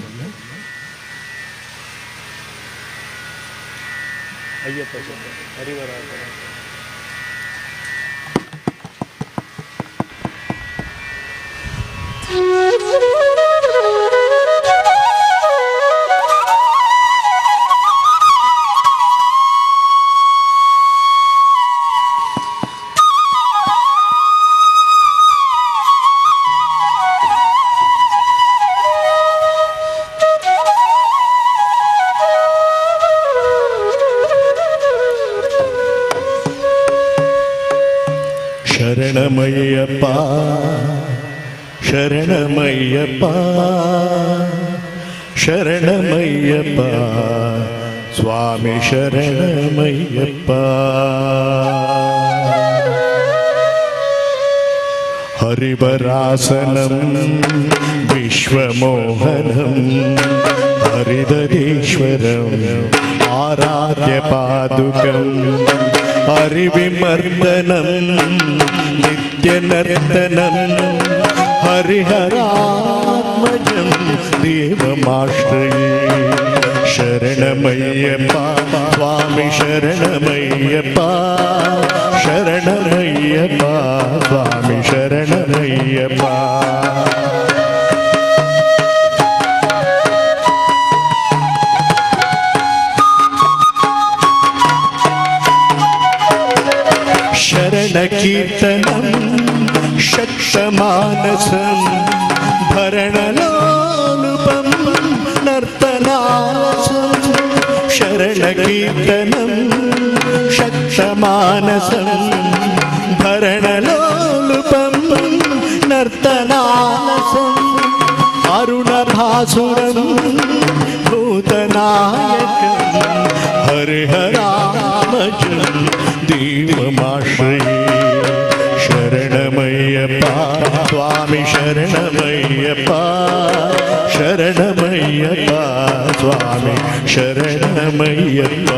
ಅಯ್ಯಪ್ಪ ಹರಿವರಾಜ. ಶರಣಮಯ್ಯಪ್ಪ ಶರಣಮಯ್ಯಪ್ಪ ಶರಣಮಯ್ಯಪ್ಪ ಸ್ವಾಮಿ ಶರಣಮಯ್ಯಪ್ಪ ಹರಿವರಾಸನಂ ವಿಶ್ವಮೋಹನಂ ಹರಿದರೀಶ್ವರಂ ಆರಾಧ್ಯ ಪಾದುಕಂ ಹರಿವಿಮರ್ದನಂ ನಿತ್ಯನರ್ತನಂ ಹರಿಹರಾತ್ಮಜಂ ದೇವಮಾಶ್ರಯೇ ಶರಣಮಯ್ಯಪ್ಪ ಸ್ವಾಮಿ ಶರಣಮಯ್ಯಪ್ಪ ಶರಣಮಯ್ಯಪ್ಪ ಸ್ವಾಮಿ ಶರಣಮಯ್ಯಪ್ಪ. ಶರಣಕೀರ್ತನಂ ಶಕ್ತಮಾನಸಂ ಭರಣಲೋಲುಪಂ ನರ್ತನಾಲಸಂ ಶರಣಕೀರ್ತನಂ ಶಕ್ತಮಾನಸಂ ಭರಣಲೋಲುಪಂ ನರ್ತನಾಲಸಂ ಅರುಣಭಾಸುರಂ ಭೂತನಾಯಕಂ ಹರಿಹರಾಮಜಂ ದೇವಮಾಶ್ರಯೇ ಶರಣಮಯ್ಯಪ್ಪ ಸ್ವಾಮಿ ಶರಣಮಯ್ಯಪ್ಪ ಶರಣಮಯ್ಯಪ್ಪ ಸ್ವಾಮಿ ಶರಣಮಯ್ಯಪ್ಪ.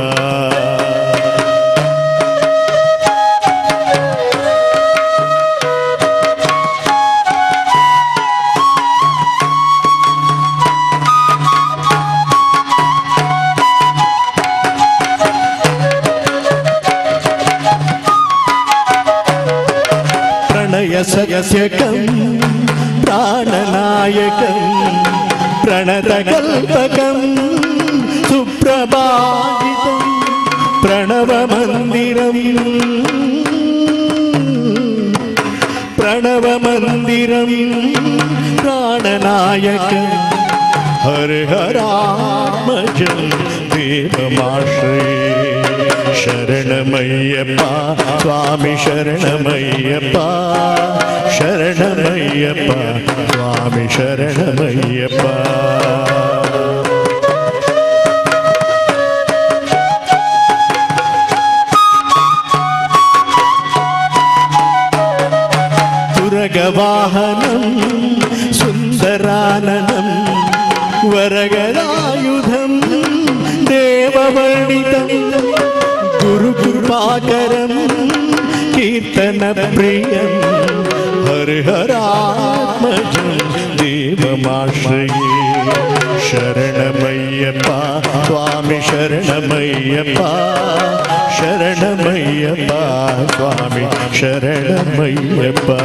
ಸಸ್ಯಕಂ ಪ್ರಾಣನಾಯಕಂ ಪ್ರಣತಕಲ್ಪಕಂ ಸುಪ್ರಭಾಜಿತಂ ಪ್ರಣವಮಂದಿರಂ ಪ್ರಣವಮಂದಿರಂ ಪ್ರಾಣನಾಯಕಂ ಹರಿಹರಾಮಜಂ देवमाश्रये शरणमय्यप्पा स्वामी शरणमय्यप्पा शरणमय्यप्पा स्वामी शरणमय्यप्पा. तुरगवाहनं सुन्दराननं वरगदायुधं देववर्णितं गुरुकृपाकरं कीर्तनप्रियं हरिहरात्मजं देवमाश्रये शरणमय्यप्पा स्वामी शरणमय्यप्पा शरणमय्यप्पा स्वामी शरणमय्यप्पा.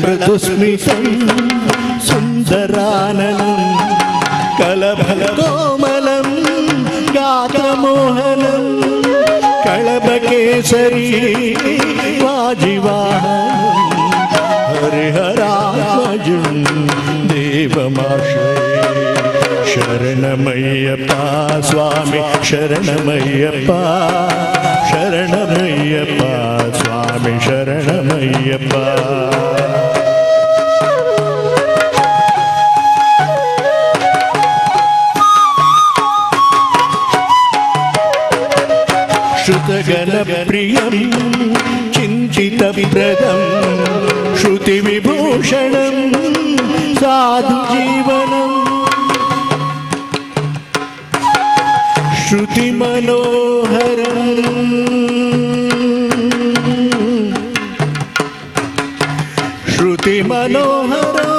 मृदुस्मितं सुन्दराननं कलभकोमलं गात्रमोहनं कळबकेसरी वाजिवाहनं हरिहरात्मजं देवमाश्रये शरणमय्यप्पा स्वामी शरणमय्यप्पा शरणमय्यप्पा स्वामी शरणमय्यप्पा. श्रुतगणप्रियं चिन्तितप्रदं श्रुतिविभूषणं साधुजीवनं श्रुतिमनोहरं श्रुतिमनोहरं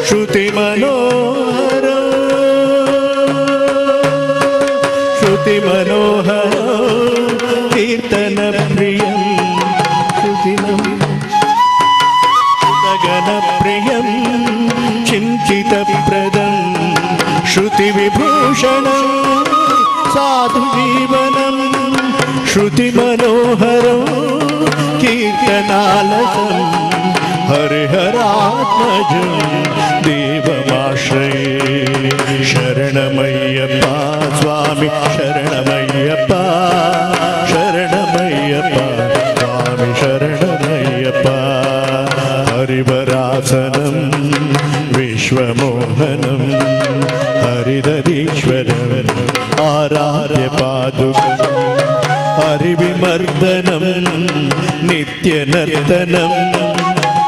श्रुतिमनोहर श्रुतिमनोहर कीर्तनप्रियं श्रुतिगणप्रियं चिन्तितप्रदं श्रुतिविभूषणं साधुजीवनं श्रुतिमनोहरं कीर्तनालसं हरिहरात्मजं देवमाश्रये शरणमय्यप्पा स्वामी शरणमय्यप्पा शरणमय्यप्पा स्वामी शरणमय्यप्पा. हरिवरासनं विश्वमोहनं हरिदधीश्वरं आराध्यपादुकं हरिविमर्दनं नित्यनर्तनं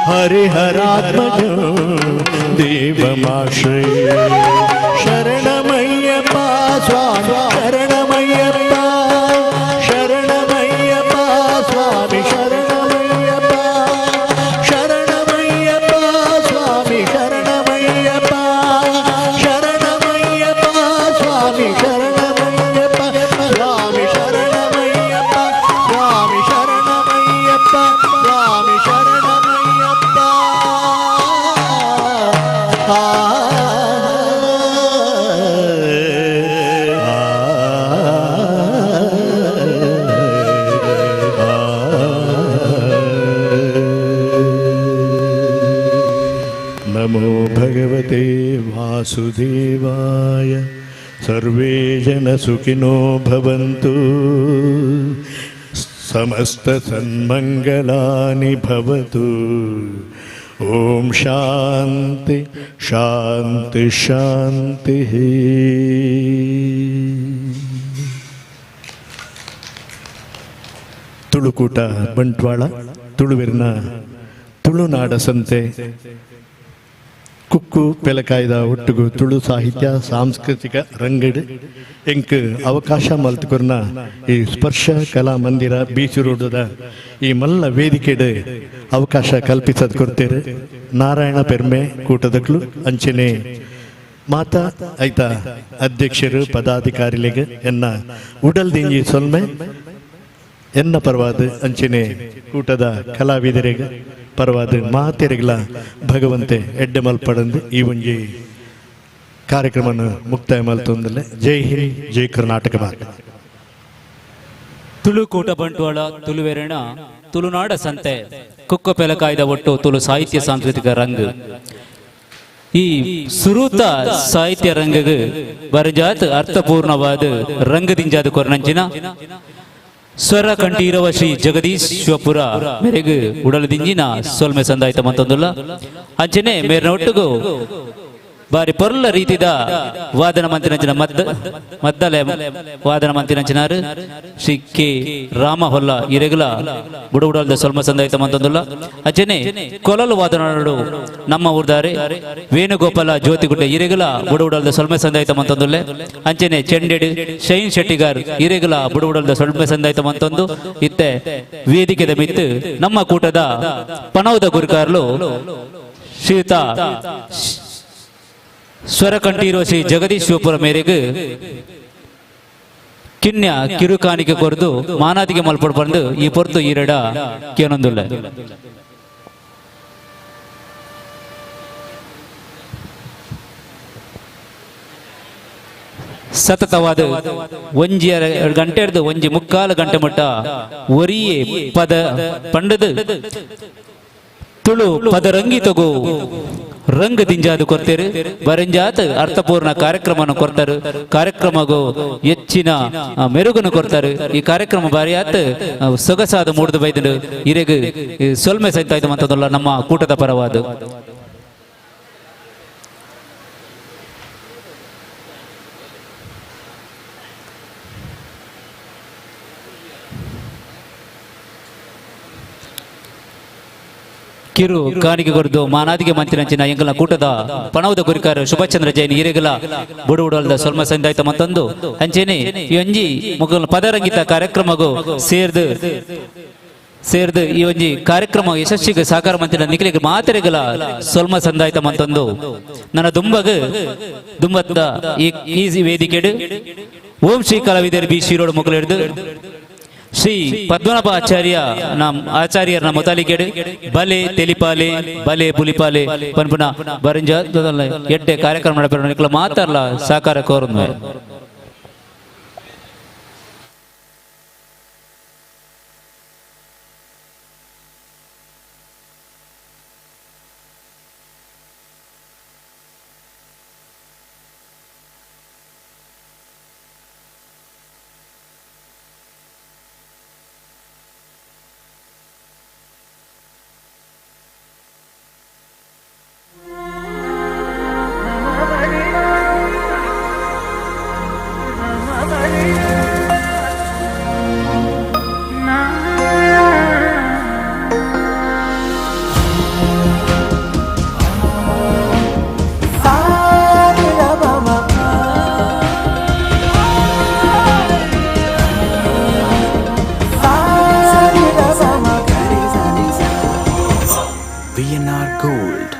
हरिहरात्मजं देवमाश्रये शरणमय्यप्पा स्वामी शरणमय्यप्पा शरणमय्यप्पा स्वामी शरणमय्यप्पा शरणमय्यप्पा स्वामी शरणमय्यप्पा शरणमय्यप्पा स्वामी शरणमय्यप्पा स्वामी शरणमय्यप्पा स्वामी शरणमय्यप्पा स्वामी शरणमय्यप्पा. नमो भगवते वासुदेवाय सर्वे जन सुखिनो भवन्तु समस्तसन्मङ्गलानि भवतु. ॐ शान्ति शान्ति शान्तिः. ತುಳುಕೂಟ ಬಂಟ್ವಾಳ ತುಳುವಿರ್ನ ತುಳುನಾಡ ಸಂತೆ ಕುಕ್ಕು ಪೆಲಕಾಯ್ದ ಒಟ್ಟುಗು ತುಳು ಸಾಹಿತ್ಯ ಸಾಂಸ್ಕೃತಿಕ ರಂಗಡ್ ಎಂಕ್ ಅವಕಾಶ ಮಲ್ತುಕೊರ್ನ ಈ ಸ್ಪರ್ಶ ಕಲಾ ಮಂದಿರ ಬೀಚ್ ರೋಡದ ಈ ಮಲ್ಲ ವೇದಿಕೆಡ್ ಅವಕಾಶ ಕಲ್ಪಿಸದ್ ಕೊರ್ತೇರು. ನಾರಾಯಣ ಪೆರ್ಮೆ ಕೂಟದಕ್ಲು ಅಂಚನೆ ಮಾತಾ ಐತ ಅಧ್ಯಕ್ಷರು ಪದಾಧಿಕಾರಿಗಳಿಗೆ ಎನ್ನ ಉಡಲ್ ದಿಂಜಿ ಸೊಲ್ಮೆ ಎನ್ನ ಪರವಾದ ಅಂಚಿನೆ ಕೂಟದ ಕಲಾವಿದರಿಗೆ ಪರವಾದ ಮಾತೆರೆಗ್ಲ ಭಗವಂತೆ ಎಡ್ಡೆ ಮಲ್ಪಡಂದು ಈ ಒಂಜಿ ಕಾರ್ಯಕ್ರಮನ ಮುಕ್ತಾಯ ಮಲ್ತೊಂದಲ್ಲ. ಜೈ ಹಿಂದ್, ಜೈ ಕರ್ನಾಟಕ ಮಾತೆ. ತುಳುಕೂಟ ಬಂಟ್ವಾಳ ತುಳುವೆರಣ ತುಳುನಾಡ ಸಂತೆ ಕುಕ್ಕ ಪೆಲಕಾಯ್ದ ಒಟ್ಟು ತುಳು ಸಾಹಿತ್ಯ ಸಾಂಸ್ಕೃತಿಕ ರಂಗ್ ಈ ಸುರೂತ ಸಾಹಿತ್ಯ ರಂಗಗ್ ಬರಜಾತ್ ಅರ್ಥಪೂರ್ಣವಾದ ರಂಗದಿಂಜಾದ ಕೊರನಂಚಿನ ಸ್ವರ ಕಂಠೀರವ ಶ್ರೀ ಜಗದೀಶ್ ಶಿವಪುರ ಮೇರೆಗ್ ಉಡಲದಿಂಜಿನ ಸೊಲ್ಮೆ ಸಂದಾಯ್ತ ಮತ್ತೊಂದುಲ್ಲ. ಅಂಚನೆ ಮೇರಿನ ಒಟ್ಟುಗು ಬಾರಿ ಪೊರ್ಲ ರೀತಿದ ವಾದನ ಮಂತಿನಂಚಿನ ಮದ್ದಲೆ ವಾದನ ಮಂತಿನಂಚಿನಾರು ಶ್ರೀ ಕೆ ರಾಮ ಹೊಲ್ಲ ಇರೆಗುಲ ಬುಡಬುಡಲ್ದ ಸೊಲ್ಮ ಸಂದಾಯ್ತ ಮಂತೊಂದುಲ್ಲ. ಅಂಚನೆ ಕೊಲಲು ವಾದನಡು ನಮ್ಮ ಊರ್ದಾರೆ ವೇಣುಗೋಪಾಲ ಜ್ಯೋತಿಗುಡ್ಡೆ ಇರೆಗುಲ ಬುಡಬುಡಲ್ದ ಸೊಲ್ಮೆ ಸಂದಾಯ್ತ ಮಂತೊಂದುಲ್ಲೆ. ಅಂಚನೆ ಚೆಂಡೆಡು ಶೈನ್ ಶೆಟ್ಟಿಗಾರ್ ಇರೆಗುಲ ಬುಡಬುಡಲ್ದ ಸೊಲ್ಮೆ ಸಂದಾಯ್ತ ಮಂತೊಂದು ಇತ್ತೆ ವೇದಿಕೆದ ಮಿತ್ತು ನಮ್ಮ ಕೂಟದ ಪಣೌದ ಗುರುಕಾರ್ಲು ಶ್ರೀಯುತ ಸ್ವರಕಂಠೀರೋ ಶ್ರೀ ಜಗದೀಶ್ ಶಿವಪುರ ಮೇರೆಗೆ ಕಿನ್ಯ ಕಿರುಕಾಣಿಕೆ ಕೊರದು ಮಾನಾದಿಗೆ ಮಲ್ಪಡ್ ಬಂದು ಈ ಪೊರ್ತು ಈರಡ ಕೇನೊಂದುಲ್ಲ. ಸತತವಾದ ಒಂಜಿ ಗಂಟೆ ಹಿಡ್ದು ಒಂಜಿ ಮುಕ್ಕಾಲು ಗಂಟೆ ಮಟ್ಟ ಒರಿಯೇ ಪದ ಪಂಡದು ತುಳು ಪದರಂಗಿ ತಗೋ ರಂಗ ದಿಂಜಾದು ಕೊರ್ತೇರು ಬರಂಜಾತ್ ಅರ್ಥಪೂರ್ಣ ಕಾರ್ಯಕ್ರಮವನ್ನು ಕೊರ್ತಾರೆ, ಕಾರ್ಯಕ್ರಮಗೂ ಹೆಚ್ಚಿನ ಮೆರುಗನ್ನು ಕೊರ್ತಾರೆ. ಈ ಕಾರ್ಯಕ್ರಮ ಬಾರಿಯಾತ್ ಸೊಗಸಾದ ಮೂಡ್ದು ಬೈದು ಇರೆಗ್ ಸೊಲ್ಮೆ ಸಹಿತ ಮಂತದಲ್ಲ ನಮ್ಮ ಕೂಟದ ಪರವಾದ. ಕಿರು ಕಾಣಿಕೆ ಕೊರದು ಮಾನಾದಿಗೆ ಮಂತಿನಂಚಿನ ಎಂಗಲ ಕೂಟದ ಪಣವದ ಗುರಿಕಾರ ಶುಭಚಂದ್ರ ಜೈನ್ ಹಿರೇಗಲ ಬುಡುಬುಡಲ್ದ ಸೊಲ್ಮ ಸಂದಾಯ್ತ ಮತ್ತೊಂದು ಅಂಚೆನೆ ಈ ಒಂಜಿ ಮುಗಲ್ ಪದರಂಗಿತ ಕಾರ್ಯಕ್ರಮಗೂ ಸೇರ್ದು ಸೇರ್ದು ಈ ಒಂಜಿ ಕಾರ್ಯಕ್ರಮ ಯಶಸ್ವಿಗೆ ಸಾಕಾರ ಮಂತಿನ ನಿಖಲಿಗೆ ಮಾತೆರೆಗಲ ಸೊಲ್ಮ ಸಂದಾಯ್ತ ಮತ್ತೊಂದು ನನ್ನ ದುಂಬಗ ದುಂಬತ್ತ ಈ ವೇದಿಕೆಡು ಓಂ ಶ್ರೀ ಕಲಾವಿದರು ಬಿ ಶಿರೋಡು ಮುಗಲು ಹಿಡಿದು ಶ್ರೀ ಪದ್ಮನಾಭ ಆಚಾರ್ಯ ನಮ್ ಆಚಾರ್ಯರ ಮೊದಲಿಗೆಡು ಬಲೆ ತೆಲಿಪಾಲೆ ಬಲೆ ಬುಲಿಪಾಲೆ ಪನ್ಪುನ ಬರಂಜ ಎಡ್ಡೆ ಕಾರ್ಯಕ್ರಮ ನಡೆಪರ ಮಾತಾರಲ್ಲ ಸಾಕಾರ ಕೋರ್ನು. VNR Gold.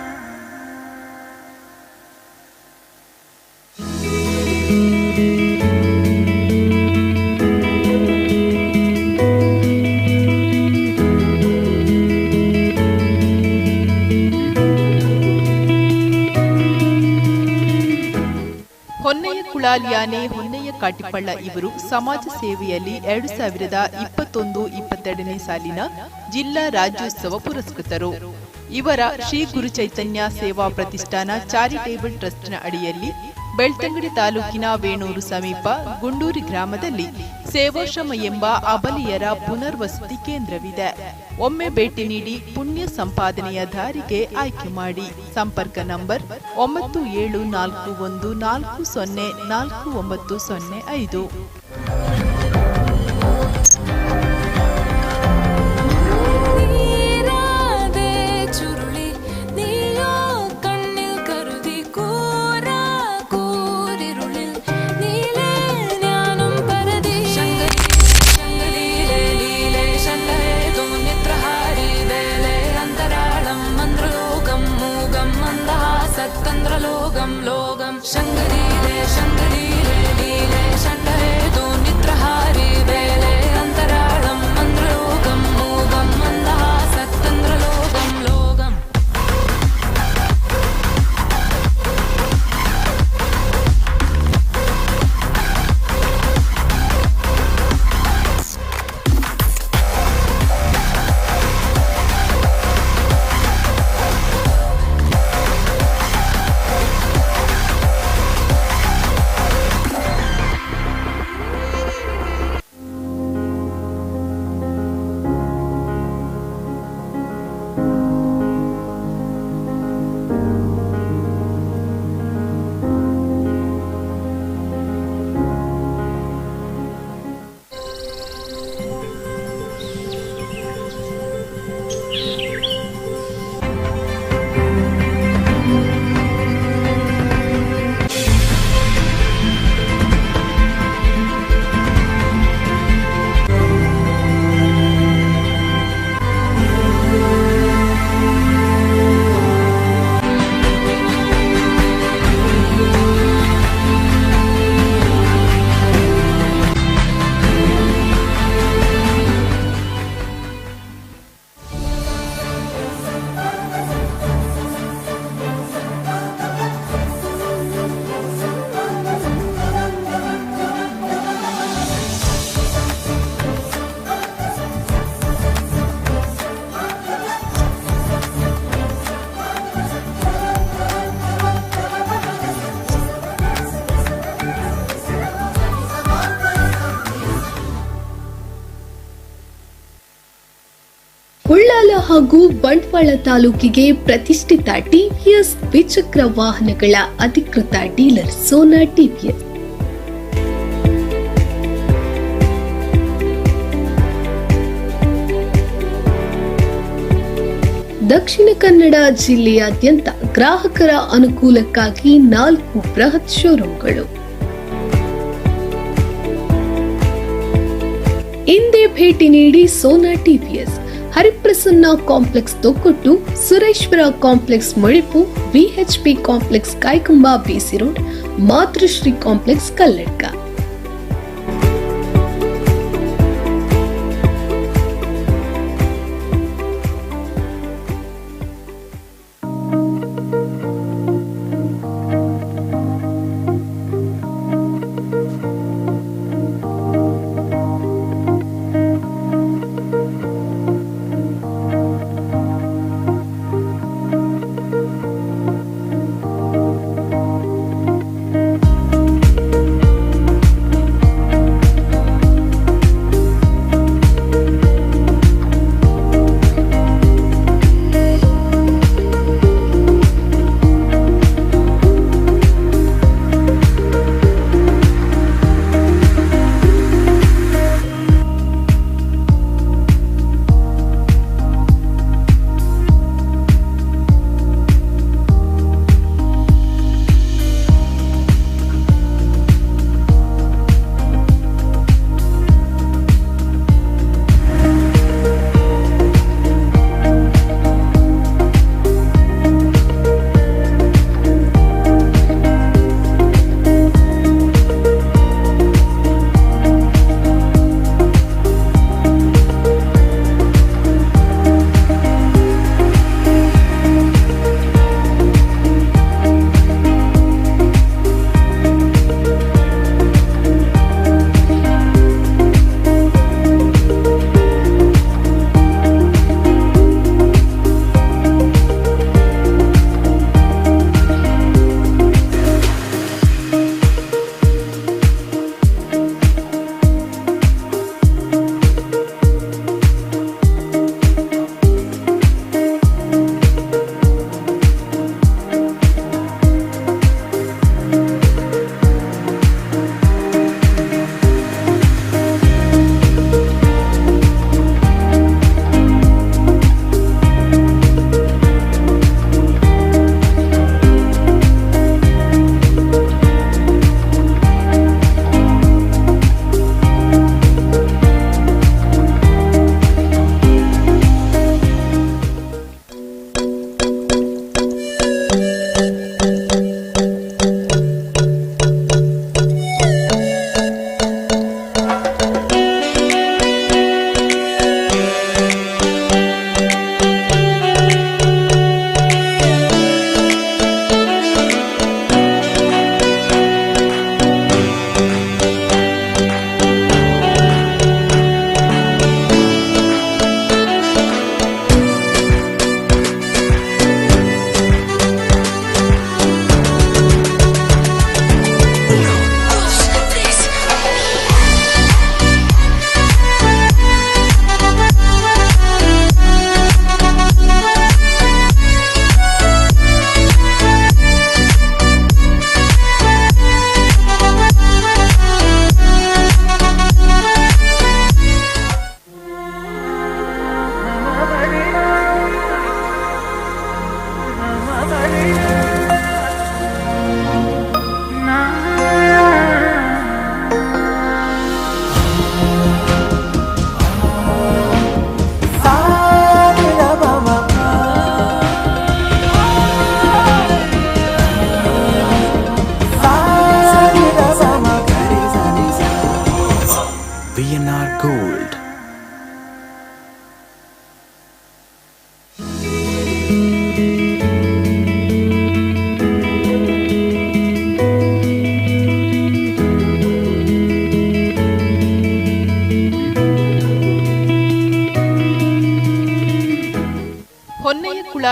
Honnaiah ಕುಳಾಲಿಯಾನೆ ಹೊನ್ನಯ್ಯ ಕಾಟಿಪಳ್ಳ ಇವರು ಸಮಾಜ ಸೇವೆಯಲ್ಲಿ 2021-22 ಸಾಲಿನ ಜಿಲ್ಲಾ ರಾಜ್ಯೋತ್ಸವ ಪುರಸ್ಕೃತರು. ಇವರ ಶ್ರೀ ಗುರು ಚೈತನ್ಯ ಸೇವಾ ಪ್ರತಿಷ್ಠಾನ ಚಾರಿಟೇಬಲ್ ಟ್ರಸ್ಟ್ನ ಅಡಿಯಲ್ಲಿ ಬೆಳ್ತಂಗಡಿ ತಾಲೂಕಿನ ವೇಣೂರು ಸಮೀಪ ಗುಂಡೂರಿ ಗ್ರಾಮದಲ್ಲಿ ಸೇವಾಶ್ರಮ ಎಂಬ ಅಬಲೆಯರ ಪುನರ್ವಸತಿ ಕೇಂದ್ರವಿದೆ. ಒಮ್ಮೆ ಭೇಟಿ ನೀಡಿ ಪುಣ್ಯ ಸಂಪಾದನೆಯ ದಾರಿಗೆ ಆಯ್ಕೆ ಮಾಡಿ. ಸಂಪರ್ಕ ನಂಬರ್ 9741404905. ಮಂದಹಾಸತ್ತಂದ್ರಲೋಕಂ ಲೋಕಂ ಶಂಕರೀಲೆ ಶಂಕರೀಲೆ ಲೀಲೆ ಷಂಡಹೇತು ನಿದ್ರಹಾರಿ ವೇಲೆ ಅಂತರಾಳಂ ಮಂದ್ರಲೋಕಂ ಮೂಗಂ ಮಂದಹಾಸತ್ತಂದ್ರಲೋಕಂ ಲೋಕಂ. ಉಳ್ಳಾಲ ಹಾಗೂ ಬಂಟ್ವಾಳ ತಾಲೂಕಿಗೆ ಪ್ರತಿಷ್ಠಿತ ಟಿವಿಎಸ್ ದ್ವಿಚಕ್ರ ವಾಹನಗಳ ಅಧಿಕೃತ ಡೀಲರ್ ಸೋನಾ ಟಿವಿಎಸ್. ದಕ್ಷಿಣ ಕನ್ನಡ ಜಿಲ್ಲೆಯಾದ್ಯಂತ ಗ್ರಾಹಕರ ಅನುಕೂಲಕ್ಕಾಗಿ 4 ಬೃಹತ್ ಶೋರೂಮ್ಗಳು. ಇಂದೇ ಭೇಟಿ ನೀಡಿ Sona TVS, Hariprasanna complex Thokkottu, Sureshwara complex Modipu, VHP complex Kaikamba BC road, Matrushree complex Kalladka.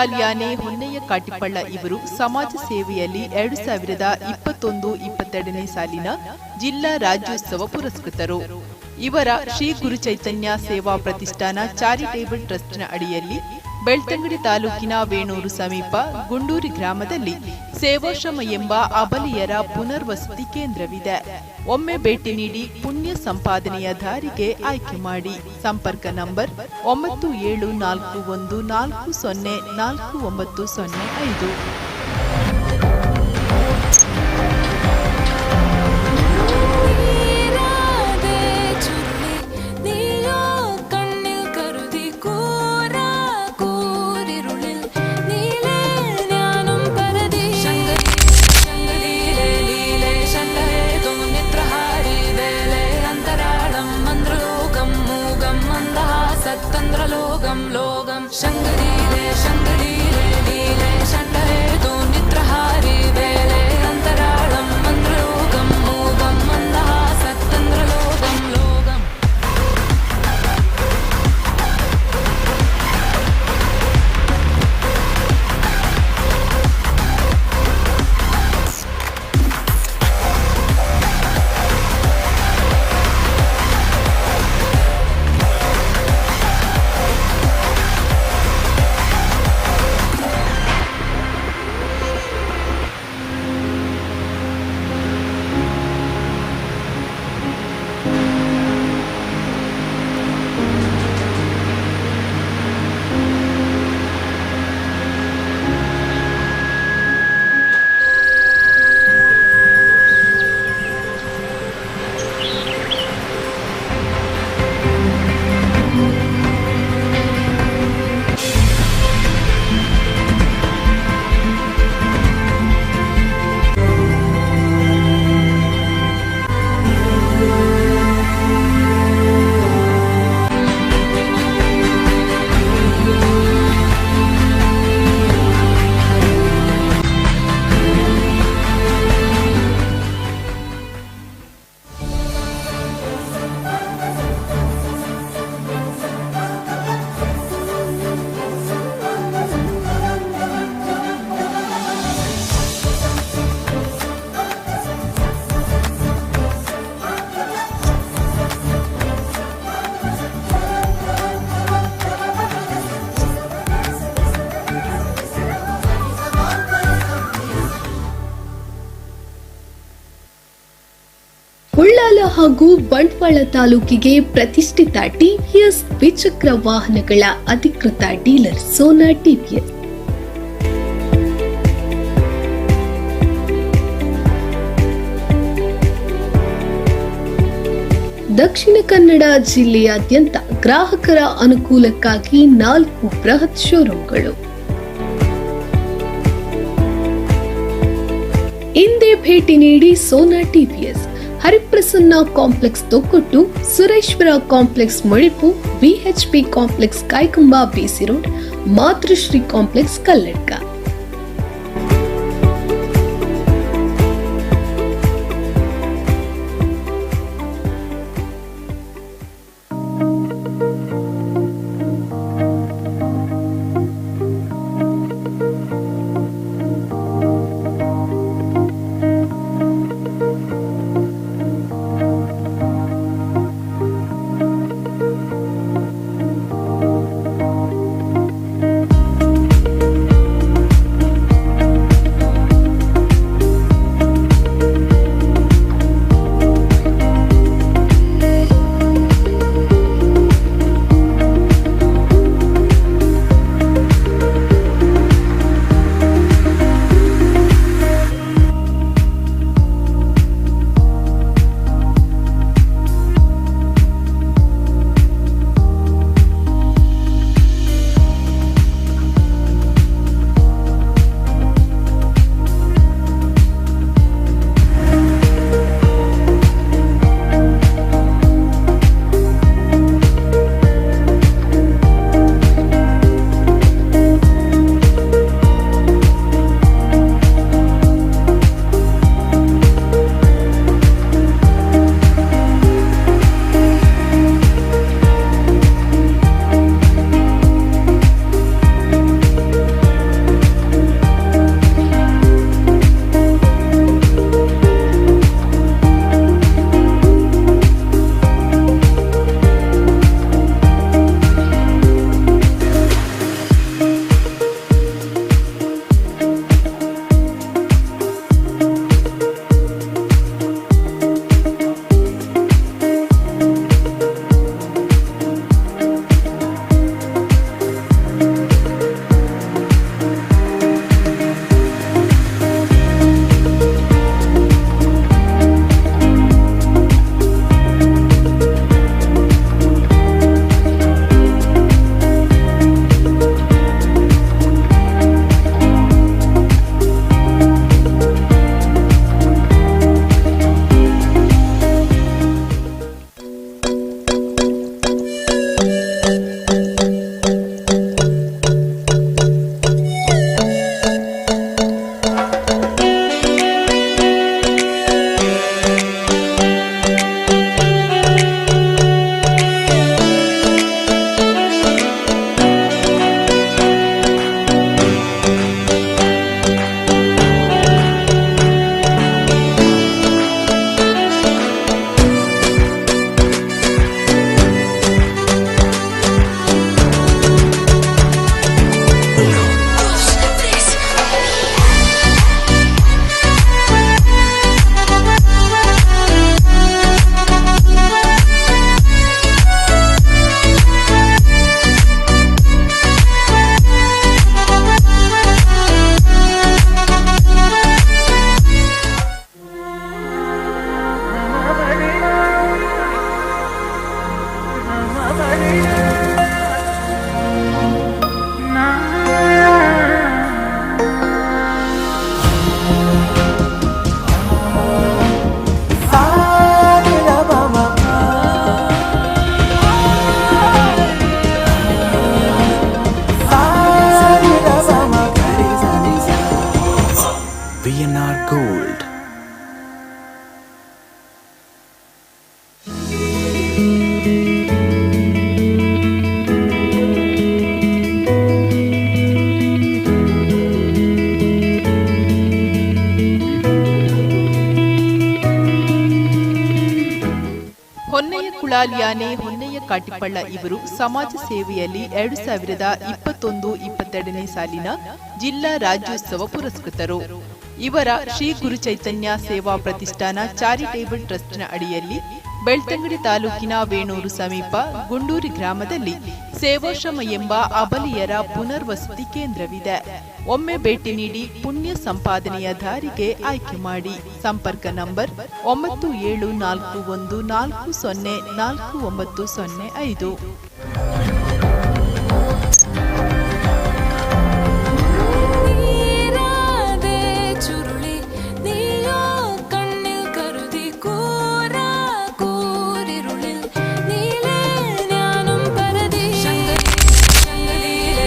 ಸಾಲ್ಯಾನೆ Honnaiah Katipalla ಇವರು ಸಮಾಜ ಸೇವೆಯಲ್ಲಿ 2021-22ನೇ ಸಾಲಿನ ಜಿಲ್ಲಾ ರಾಜ್ಯೋತ್ಸವ ಪುರಸ್ಕೃತರು. ಇವರ ಶ್ರೀ ಗುರು ಚೈತನ್ಯ ಸೇವಾ ಪ್ರತಿಷ್ಠಾನ ಚಾರಿಟೇಬಲ್ ಟ್ರಸ್ಟ್ನ ಅಡಿಯಲ್ಲಿ ಬೆಳ್ತಂಗಡಿ ತಾಲೂಕಿನ ವೇಣೂರು ಸಮೀಪ ಗುಂಡೂರಿ ಗ್ರಾಮದಲ್ಲಿ ಸೇವಾಶ್ರಮ ಎಂಬ ಅಬಲೆಯರ ಪುನರ್ವಸತಿ ಕೇಂದ್ರವಿದೆ. ಒಮ್ಮೆ ಭೇಟಿ ನೀಡಿ ಪುಣ್ಯ ಸಂಪಾದನೆಯ ದಾರಿಗೆ ಆಯ್ಕೆ ಮಾಡಿ. ಸಂಪರ್ಕ ನಂಬರ್ 9741404905. ಉಳ್ಳಾಲ ಹಾಗೂ ಬಂಟ್ವಾಳ ತಾಲೂಕಿಗೆ ಪ್ರತಿಷ್ಠಿತ ಟಿವಿಎಸ್ ದ್ವಿಚಕ್ರ ವಾಹನಗಳ ಅಧಿಕೃತ ಡೀಲರ್ ಸೋನಾ ಟಿವಿಎಸ್. ದಕ್ಷಿಣ ಕನ್ನಡ ಜಿಲ್ಲೆಯಾದ್ಯಂತ ಗ್ರಾಹಕರ ಅನುಕೂಲಕ್ಕಾಗಿ 4 ಬೃಹತ್ ಶೋರೂಮ್ಗಳು. ಇಂದೇ ಭೇಟಿ ನೀಡಿ Sona TVS, Hariprasanna complex Thokkottu, Sureshwara complex Modipu, VHP complex Kaikamba BC road, Matrushree complex Kalladka. Gold. Honnaiah Kulalyane Honnaiah Katipalla ಇವರು ಸಮಾಜ ಸೇವೆಯಲ್ಲಿ 2021-22ನೇ ಸಾಲಿನ ಜಿಲ್ಲಾ ರಾಜ್ಯೋತ್ಸವ ಪುರಸ್ಕೃತರು. ಇವರ ಶ್ರೀ ಗುರು ಚೈತನ್ಯ ಸೇವಾ ಪ್ರತಿಷ್ಠಾನ ಚಾರಿಟೇಬಲ್ ಟ್ರಸ್ಟ್ನ ಅಡಿಯಲ್ಲಿ ಬೆಳ್ತಂಗಡಿ ತಾಲೂಕಿನ ವೇಣೂರು ಸಮೀಪ ಗುಂಡೂರಿ ಗ್ರಾಮದಲ್ಲಿ ಸೇವಾಶ್ರಮ ಎಂಬ ಅಬಲಿಯರ ಪುನರ್ವಸತಿ ಕೇಂದ್ರವಿದೆ. ಒಮ್ಮೆ ಭೇಟಿ ನೀಡಿ ಪುಣ್ಯ ಸಂಪಾದನೆಯ ದಾರಿಗೆ ಆಯ್ಕೆ ಮಾಡಿ. ಸಂಪರ್ಕ ನಂಬರ್ 9741404905. നീരാതെ ചുരുളി നീയോ കണ്ണിൽ കരുതി കൂരാ കൂരിരുളിൽ നീലേ ഞാനും പരതി ശങ്കലീലേ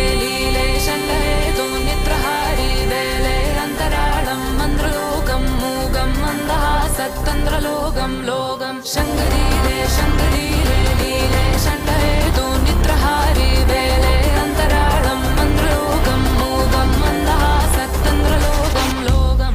ശങ്കഹേതു നിദ്രഹാരി വേലേ അന്തരാളം മന്ത്രലോകം മൂകം മന്ദഹാസത്തന്ത്രലോകം ലോകം ശങ്കലീലേ ശങ്കലീലേ ലീലേ ശണ്ഠഹേതു നിദ്രഹാരി വേലേ അന്തരാളം മന്ത്രലോകം മൂകം മന്ദഹാസത്തന്ത്രലോകം ലോകം.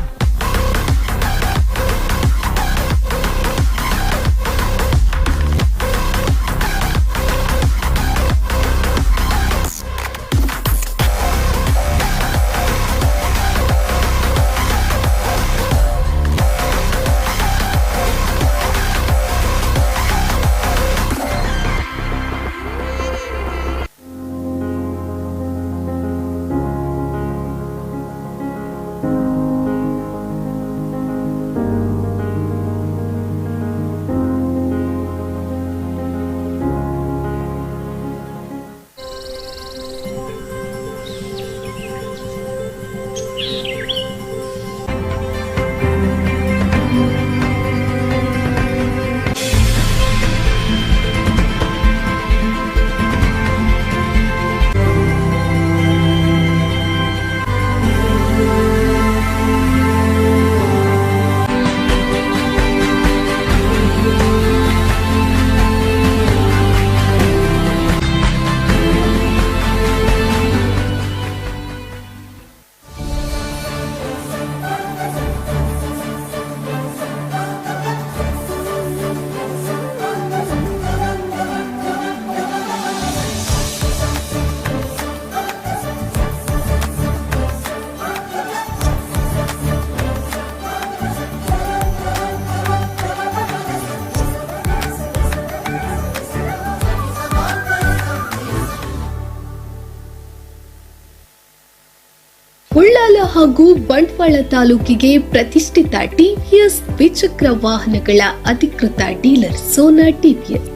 ಉಳ್ಳಾಲ ಹಾಗೂ ಬಂಟ್ವಾಳ ತಾಲೂಕಿಗೆ ಪ್ರತಿಷ್ಠಿತ ಟಿವಿಎಸ್ ದ್ವಿಚಕ್ರ ವಾಹನಗಳ ಅಧಿಕೃತ ಡೀಲರ್ ಸೋನಾ ಟಿವಿಎಸ್.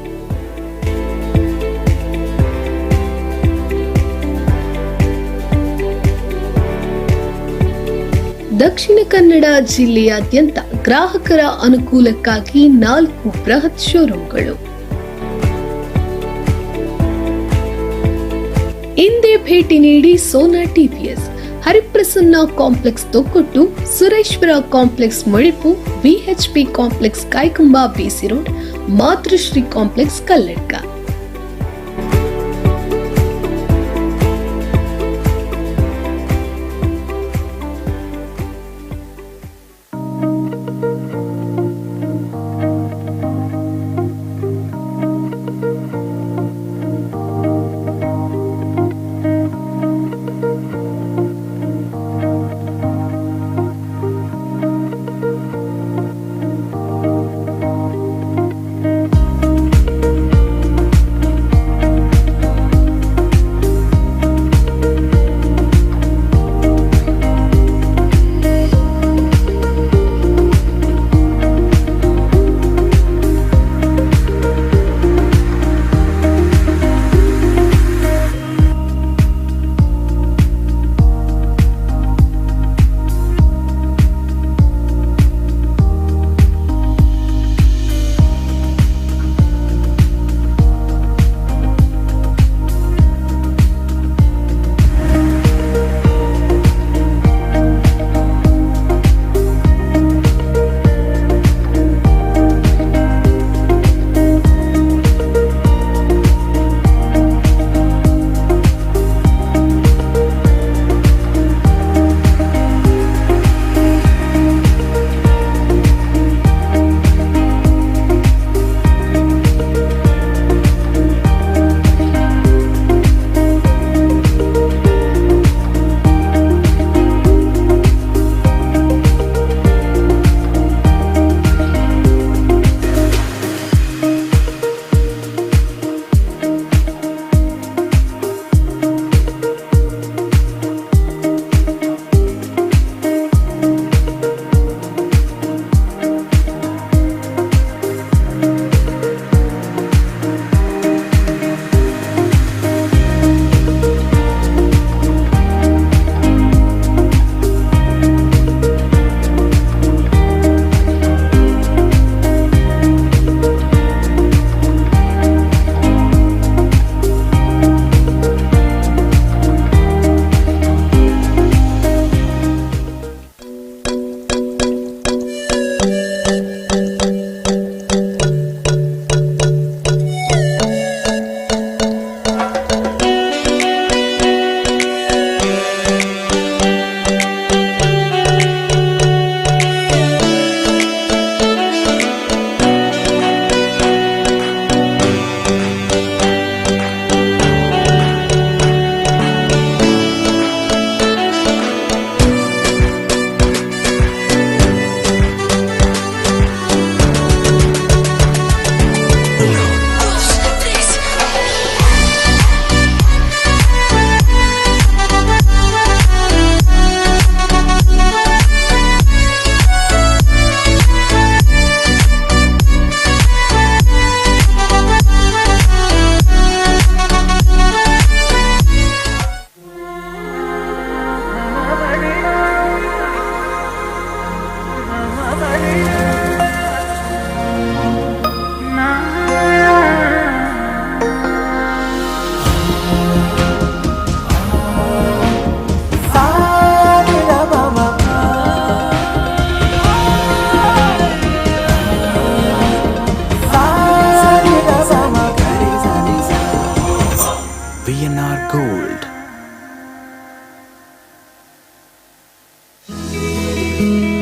ದಕ್ಷಿಣ ಕನ್ನಡ ಜಿಲ್ಲೆಯಾದ್ಯಂತ ಗ್ರಾಹಕರ ಅನುಕೂಲಕ್ಕಾಗಿ 4 ಬೃಹತ್ ಶೋರೂಮ್ಗಳು. ಇಂದೇ ಭೇಟಿ ನೀಡಿ Sona TVS, Hariprasanna complex Thokkottu, Sureshwara complex Modipu, VHP complex Kaikamba BC road, Matrushree complex Kalladka.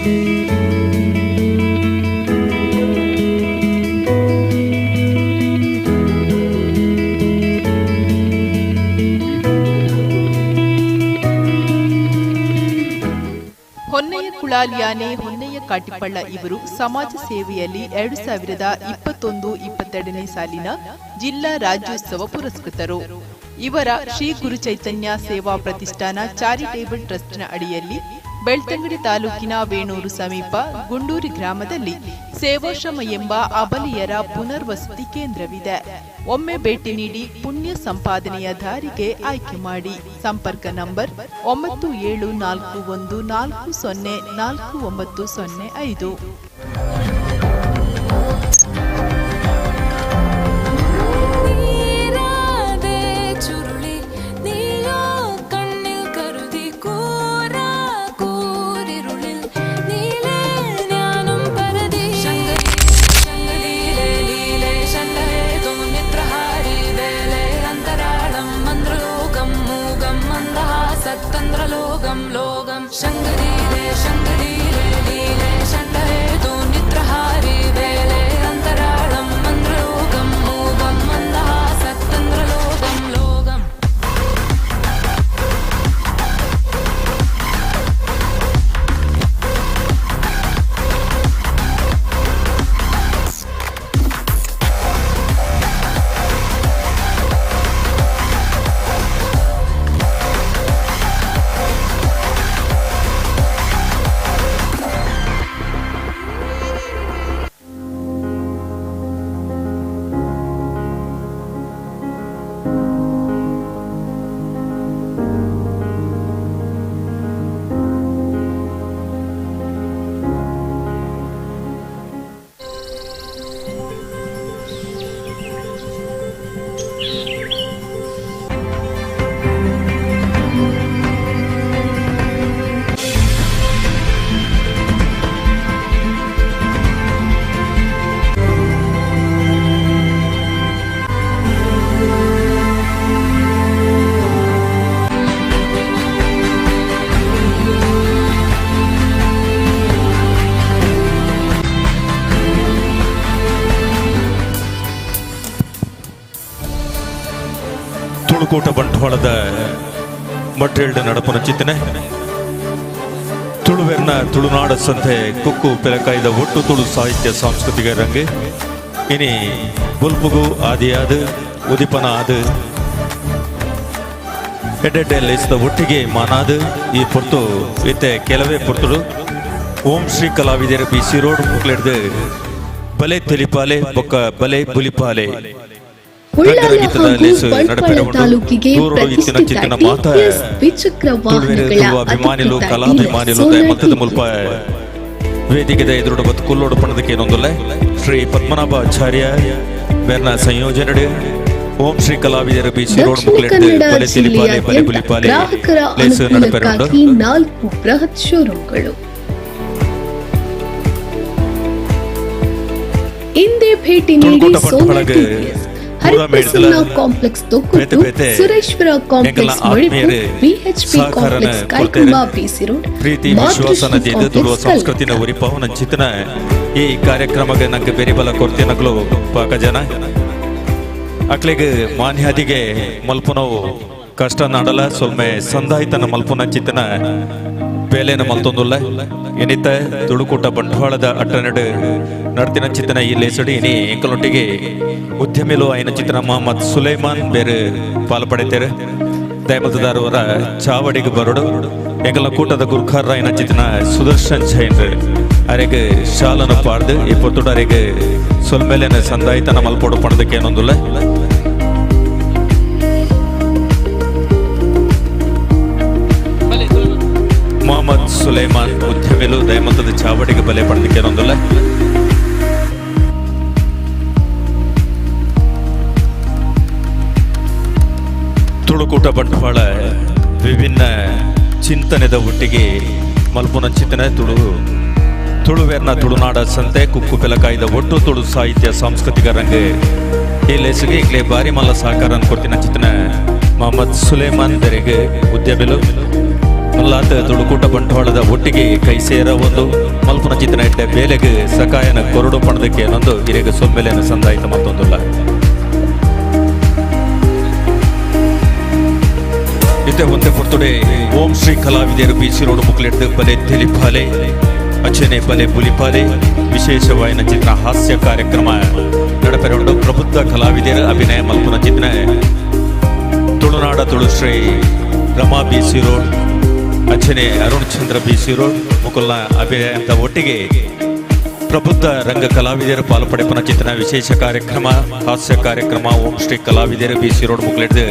Honnaiah ಕುಳಾಲಿಯಾನೆ ಹೊನ್ನೆಯ ಕಾಟಿಪಳ್ಳ ಇವರು ಸಮಾಜ ಸೇವೆಯಲ್ಲಿ 2021-22 ಸಾಲಿನ ಜಿಲ್ಲಾ ರಾಜ್ಯೋತ್ಸವ ಪುರಸ್ಕೃತರು. ಇವರ ಶ್ರೀ ಗುರು ಚೈತನ್ಯ ಸೇವಾ ಪ್ರತಿಷ್ಠಾನ ಚಾರಿಟೇಬಲ್ ಟ್ರಸ್ಟ್ನ ಅಡಿಯಲ್ಲಿ ಬೆಳ್ತಂಗಡಿ ತಾಲೂಕಿನ ವೇಣೂರು ಸಮೀಪ ಗುಂಡೂರಿ ಗ್ರಾಮದಲ್ಲಿ ಸೇವಾಶ್ರಮ ಎಂಬ ಅಬಲೆಯರ ಪುನರ್ವಸತಿ ಕೇಂದ್ರವಿದೆ. ಒಮ್ಮೆ ಭೇಟಿ ನೀಡಿ ಪುಣ್ಯ ಸಂಪಾದನೆಯ ದಾರಿಗೆ ಆಯ್ಕೆ ಮಾಡಿ. ಸಂಪರ್ಕ ನಂಬರ್ 9741404905. ತುಳುಕೂಟ ಬಂಟ್ವಾಳದ ಮಟ್ಟೆಲ್ಡ್ ನಡಪನ ಚಿತ್ತನೆ ತುಳುವೆರ್ನ ತುಳುನಾಡ ಸಂತೆ ಕುಕ್ಕು ಪೆಲಕಾಯ್ದ ಒಟ್ಟು ತುಳು ಸಾಹಿತ್ಯ ಸಾಂಸ್ಕೃತಿಕ ರಂಗೆ ಇನಿ ಬುಲ್ಪುಗು ಆದಿಯಾದ ಉದಿಪನ ಆದ ಎಡ್ಡೆಡ್ಡೆ ಲೇಸಿದ ಒಟ್ಟಿಗೆ ಮಾನಾದ ಈ ಪೊರ್ತು ಇತ್ತೆ ಕೆಲವೇ ಪೊರ್ತುಡು ಓಂ ಶ್ರೀ ಕಲಾವಿದರ ಬಿ ಸಿ ರೋಡ್ ಮುಕ್ಲೆಡ್ದು ಬಲೆ ತೆಲಿಪಾಲೆ ಬೊಕ್ಕ ಬಲೆ ಬುಲಿಪಾಲೆ ಉಳ್ಳಾಲ ಹಾಗೂ ಬಂಟ್ವಾಳ ತಾಲೂಕಿಗೆ ಪ್ರತಿಷ್ಠಿತ ಟಿಪಿಎಸ್ ದ್ವಿಚಕ್ರ ವಾಹನಗಳ ಅಭಿಮಾನಿಲು ಅಧಿಕೃತ ಕಲಾಭಿಮಾನಿಲು ಡೀಲರ್ ಸೋನಾ ಮತದ ಮುಲ್ಪ ವೇದಿಕೆದ ಎದುರುಡ ಬತ್ತು ಕುಲ್ಲೋಡು ಪಣದಕ್ಕೆ ಏನೊಂದುಲ್ಲ ಶ್ರೀ ಪದ್ಮನಾಭ ಆಚಾರ್ಯ ಬೇರ್ನ ಸಂಯೋಜನೆಡು ಓಂ ಶ್ರೀ ಕಲಾವಿದರ ಬಿ ಸಿ ರೋಡ್ ದಕ್ಷಿಣ ಮುಕ್ಲೆಡ್ದು ಕನ್ನಡ ಬಲೆ ತೆಲಿಪಾಲೆ ಬಲೆ ಜಿಲ್ಲೆಯಾದ್ಯಂತ ಬುಲಿಪಾಲೆ ಗ್ರಾಹಕರ ಲೇಸು ನಡಪೆರುಂಡು. ಅನುಕೂಲಕ್ಕಾಗಿ 4 ಬೃಹತ್ ಶೋರೂಮ್ಗಳು. ಇಂದೇ ಭೇಟಿ ನೀಡಿ ತುಳುಕೂಟ ಸೋನಾ ಬಂಟ್ವಾಳಗ್ ಟಿಪಿಎಸ್ ಪೂರ ಹರಿಪ್ರಸನ್ನ ಮೇಡ್ದಲ ಕಾಂಪ್ಲೆಕ್ಸ್ ಬೇತೆ ತೊಕ್ಕೊಟ್ಟು, ಬೇತೆ ಸುರೇಶ್ವರ ಎಂಕಲ್ನ ಕಾಂಪ್ಲೆಕ್ಸ್ ಮಣಿಪು, ಆತ್ಮೀಯರು ವಿಎಚ್ಪಿ ಸಹಕಾರನ ಕಾಂಪ್ಲೆಕ್ಸ್ ಕೊಡ್ತೇವೆ. ಕಾಯ್ಕುಂಬ ಬಿಸಿ ರೋಡ್, ಪ್ರೀತಿ ವಿಶ್ವಾಸನ ಮಾತೃಶ್ರೀ ಜೇದು ತುಳುವ ಕಾಂಪ್ಲೆಕ್ಸ್ ಸಂಸ್ಕೃತಿನ ಉರಿಪಾವನ ಚಿತನ ಈ ಕಾರ್ಯಕ್ರಮಕ್ಕೆ ನಂಗೆ ಬೇರೆ ಬಲ ಕೊಡ್ತೀನಗ್ಲು ಪಾಕ ಜನ ಅಕ್ಲೆಗ್ ಮಾನ್ಯಾದಿಗೆ ಮಲ್ಪುನವು ಕಷ್ಟ ನಾಡಲ ಸೊಲ್ಮೆ ಸಂದಾಯಿತನ ಮಲ್ಪುನ ಚಿತನ ಬೇಲೆನ ಮಲ್ತೊಂದುಲ್ಲ ಎನಿತ ತುಳುಕೂಟ ಬಂಟ್ವಾಳದ ಅಟ್ಟನಡು ನಡ್ತಿನ ಚಿತನ ಈ ಲೇಸಡಿ ಇನಿ ಎಂಕಲೊಟ್ಟಿಗೆ ಉದ್ಯಮಿಲು ಐನ ಚಿತನ ಮೊಹಮ್ಮದ್ ಸುಲೈಮಾನ್ ಬೇರೆ ಪಾಲು ಪಡೆತೇರು ದಯಮತದಾರವರ ಚಾವಡಿಗೆ ಬರಡು ಎಂಕಲ್ನ ಕೂಟದ ಗುರ್ಖಾರ್ ಐನ ಚಿತನ ಸುದರ್ಶನ್ ಜೈನ್ ಅರೆಗೆ ಶಾಲನ ಪಾಡ್ದು ಈ ಪೊರ್ತುಡು ಅರೆಗೆ ಸೊಲ್ಮೇಲೆನ ಸಂದಾಯಿತನ ಮಲ್ಪೋಡು ಪಣದಕ್ಕೆ ಏನೊಂದುಲ್ಲ. ಮೊಹಮ್ಮದ್ ಸುಲೈಮಾನ್ ಉದ್ಯಮಿಲು ದಯಮತದ ಚಾವಡಿಗೆ ಬಲೆ ಪಡೆದಕ್ಕೆ ಏನೊಂದುಲ್ಲ. ತುಳುಕೂಟ ಬಂಟ್ವಾಳ ವಿಭಿನ್ನ ಚಿಂತನೆದ ಒಟ್ಟಿಗೆ ಮಲ್ಪುನ ಚಿಂತನೆ ತುಳು ತುಳುವೆರ್ನ ತುಳುನಾಡ ಸಂತೆ ಕುಕ್ಕು ಪೆಲಕಾಯ್ದ ಒಟ್ಟು ತುಳು ಸಾಹಿತ್ಯ ಸಾಂಸ್ಕೃತಿಕ ರಂಗ ಈ ಲೇಸಿಗೆ ಈಗಲೇ ಬಾರಿ ಮಲ್ಲ ಸಹಕಾರ ಕೊಡ್ತಿನ ಚಿಂತನೆ ಮೊಹಮ್ಮದ್ ಸುಲೇಮಾನ್ ಬೆರೆಗೆ ಉದ್ಯಮಿಲು ಮಲ್ಲಾತ ತುಳುಕೂಟ ಬಂಟ್ವಾಳದ ಒಟ್ಟಿಗೆ ಕೈ ಸೇರ ಒಂದು ಮಲ್ಪುನ ಚಿತ್ರನ ಎಡ್ಡೆ ಬೇಲೆಗೆ ಸಕಾಯನ ಕೊರಡು ಪಣದಕ್ಕೆ ಏನೊಂದು ಇರೆಗೆ ಸೊಮ್ಮೆಲೆಯನ್ನು ಸಂದಾಯಿತ ಮತ್ತೊಂದುಲ್ಲ. ಇತ್ತೆ ಒಂತೆ ಪೊರ್ತುಡೆ ಓಂ ಶ್ರೀ ಕಲಾವಿದರು ಬಿ ಸಿ ರೋಡ್ ಮುಕ್ಲೆಡ್ದು ಬಲೆ ತೆಲಿಪಾಲೆ ಅಚನೆ ಬಲೆ ಬುಲಿಪಾಲೆ ವಿಶೇಷವಾಯಿನ ಚಿತ್ರ ಹಾಸ್ಯ ಕಾರ್ಯಕ್ರಮ ನಡಪೆರೊಂಡು. ಪ್ರಬುದ್ಧ ಕಲಾವಿದರ ಅಭಿನಯ ಮಲ್ಪುನ ಚಿತ್ರ ತುಳುನಾಡ Tulushree Rama B C road ಅಚನೆ Arun Chandra B C road ಮುಕುಲ್ನ ಅಭಿನಯದ ಒಟ್ಟಿಗೆ ಪ್ರಬುದ್ಧ ರಂಗ ಕಲಾವಿದರ ಪಾಲ್ಪಡೆಪನ ಚಿತ್ರಣ ವಿಶೇಷ ಕಾರ್ಯಕ್ರಮ ಹಾಸ್ಯ ಕಾರ್ಯಕ್ರಮ ಓಂ ಶ್ರೀ ಕಲಾವಿದರ ಬಿ ಸಿ ರೋಡ್ ಮುಕ್ಲೆಡ್ದು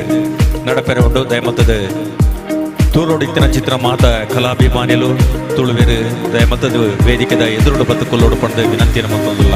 ನಡಪೆರೊಂಡು. ದಯಮತದ ತೂರೋಡಿತ್ತಿನ ಚಿತ್ರ ಮಾತ ಕಲಾಭಿಮಾನಿಲು ತುಳುವೆರು ದಯಮತದ ವೇದಿಕೆದ ಎದುರುಡು ಬತ್ತು ಕೊಲ್ಲೋಡು ಪಡೆದ ವಿನಂತಿಯನ್ನು ಮತ್ತೊಂದುಲ್ಲ.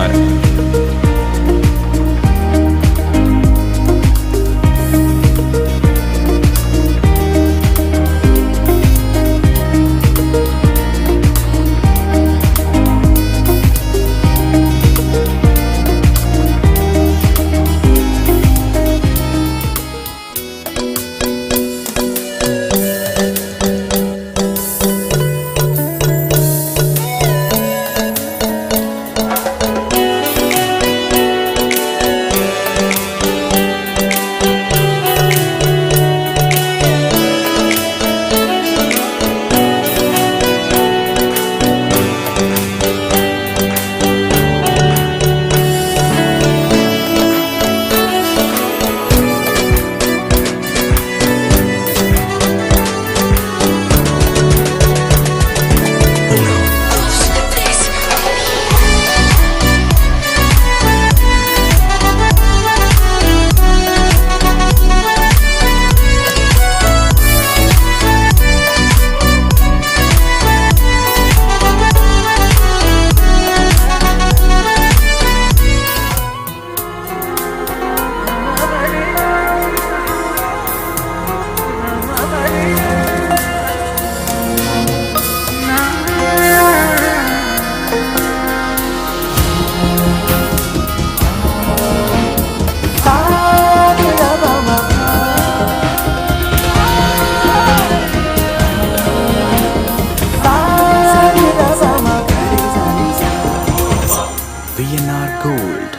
VNR Gold.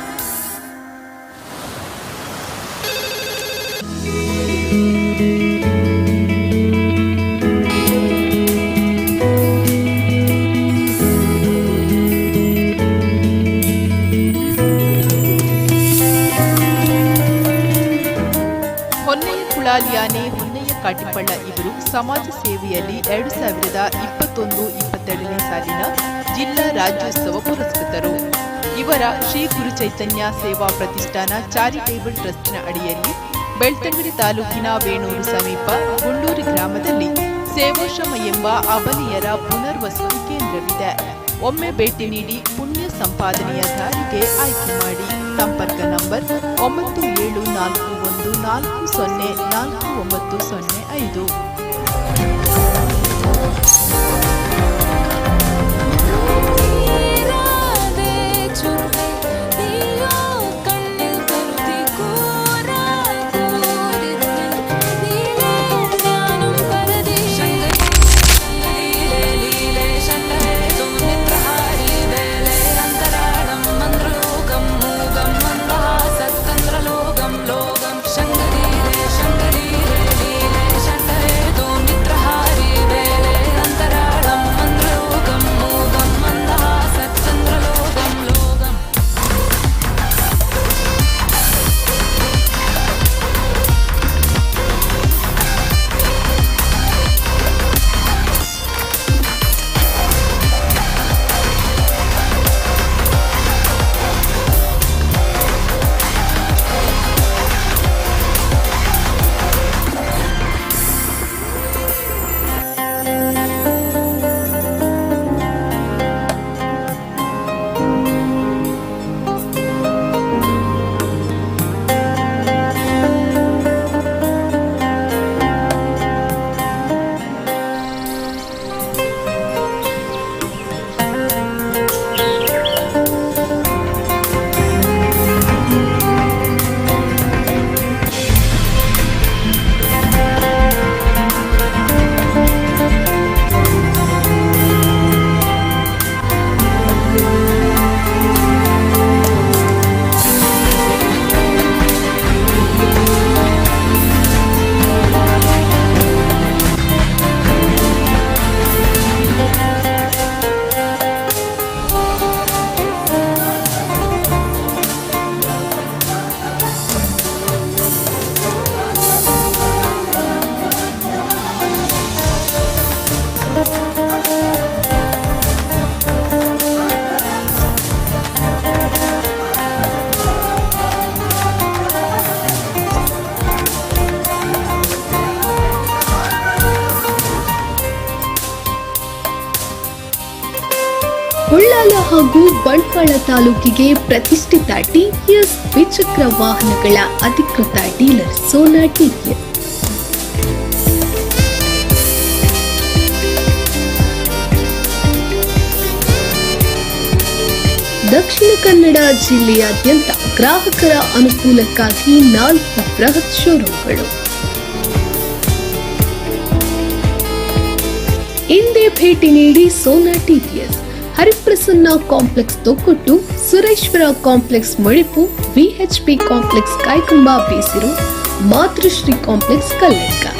Honnaiah Kulaliyane Honnaiah Katipalla ಇವರು ಸಮಾಜ ಸೇವೆಯಲ್ಲಿ 2021-22 ಸಾಲಿನ ಜಿಲ್ಲಾ ರಾಜ್ಯೋತ್ಸವ ಪುರಸ್ಕೃತರು. ಇವರ ಶ್ರೀ ಗುರು ಚೈತನ್ಯ ಸೇವಾ ಪ್ರತಿಷ್ಠಾನ ಚಾರಿಟೇಬಲ್ ಟ್ರಸ್ಟ್ನ ಅಡಿಯಲ್ಲಿ ಬೆಳ್ತಂಗಡಿ ತಾಲೂಕಿನ ವೇಣೂರು ಸಮೀಪ ಗುಂಡೂರು ಗ್ರಾಮದಲ್ಲಿ ಸೇವಾಶ್ರಮ ಎಂಬ ಅಬಲೆಯರ ಪುನರ್ವಸತಿ ಕೇಂದ್ರವಿದೆ. ಒಮ್ಮೆ ಭೇಟಿ ನೀಡಿ ಪುಣ್ಯ ಸಂಪಾದನೆಯ ದಾರಿಗೆ ಆಯ್ಕೆ ಮಾಡಿ. ಸಂಪರ್ಕ ನಂಬರ್ 9741404905. शङ्करी ಉಳ್ಳಾಲ ಹಾಗೂ ಬಂಟ್ವಾಳ ತಾಲೂಕಿಗೆ ಪ್ರತಿಷ್ಠಿತ ಟಿವಿಎಸ್ ದ್ವಿಚಕ್ರ ವಾಹನಗಳ ಅಧಿಕೃತ ಡೀಲರ್ ಸೋನಾ ಟಿವಿಎಸ್. ದಕ್ಷಿಣ ಕನ್ನಡ ಜಿಲ್ಲೆಯಾದ್ಯಂತ ಗ್ರಾಹಕರ ಅನುಕೂಲಕ್ಕಾಗಿ 4 ಬೃಹತ್ ಶೋರೂಮ್ಗಳು. ಇಂದೇ ಭೇಟಿ ನೀಡಿ Sona TVS, Hariprasanna complex Thokkottu, Sureshwara complex Modipu, VHP complex Kaikamba BC road, Matrushree complex Kalladka.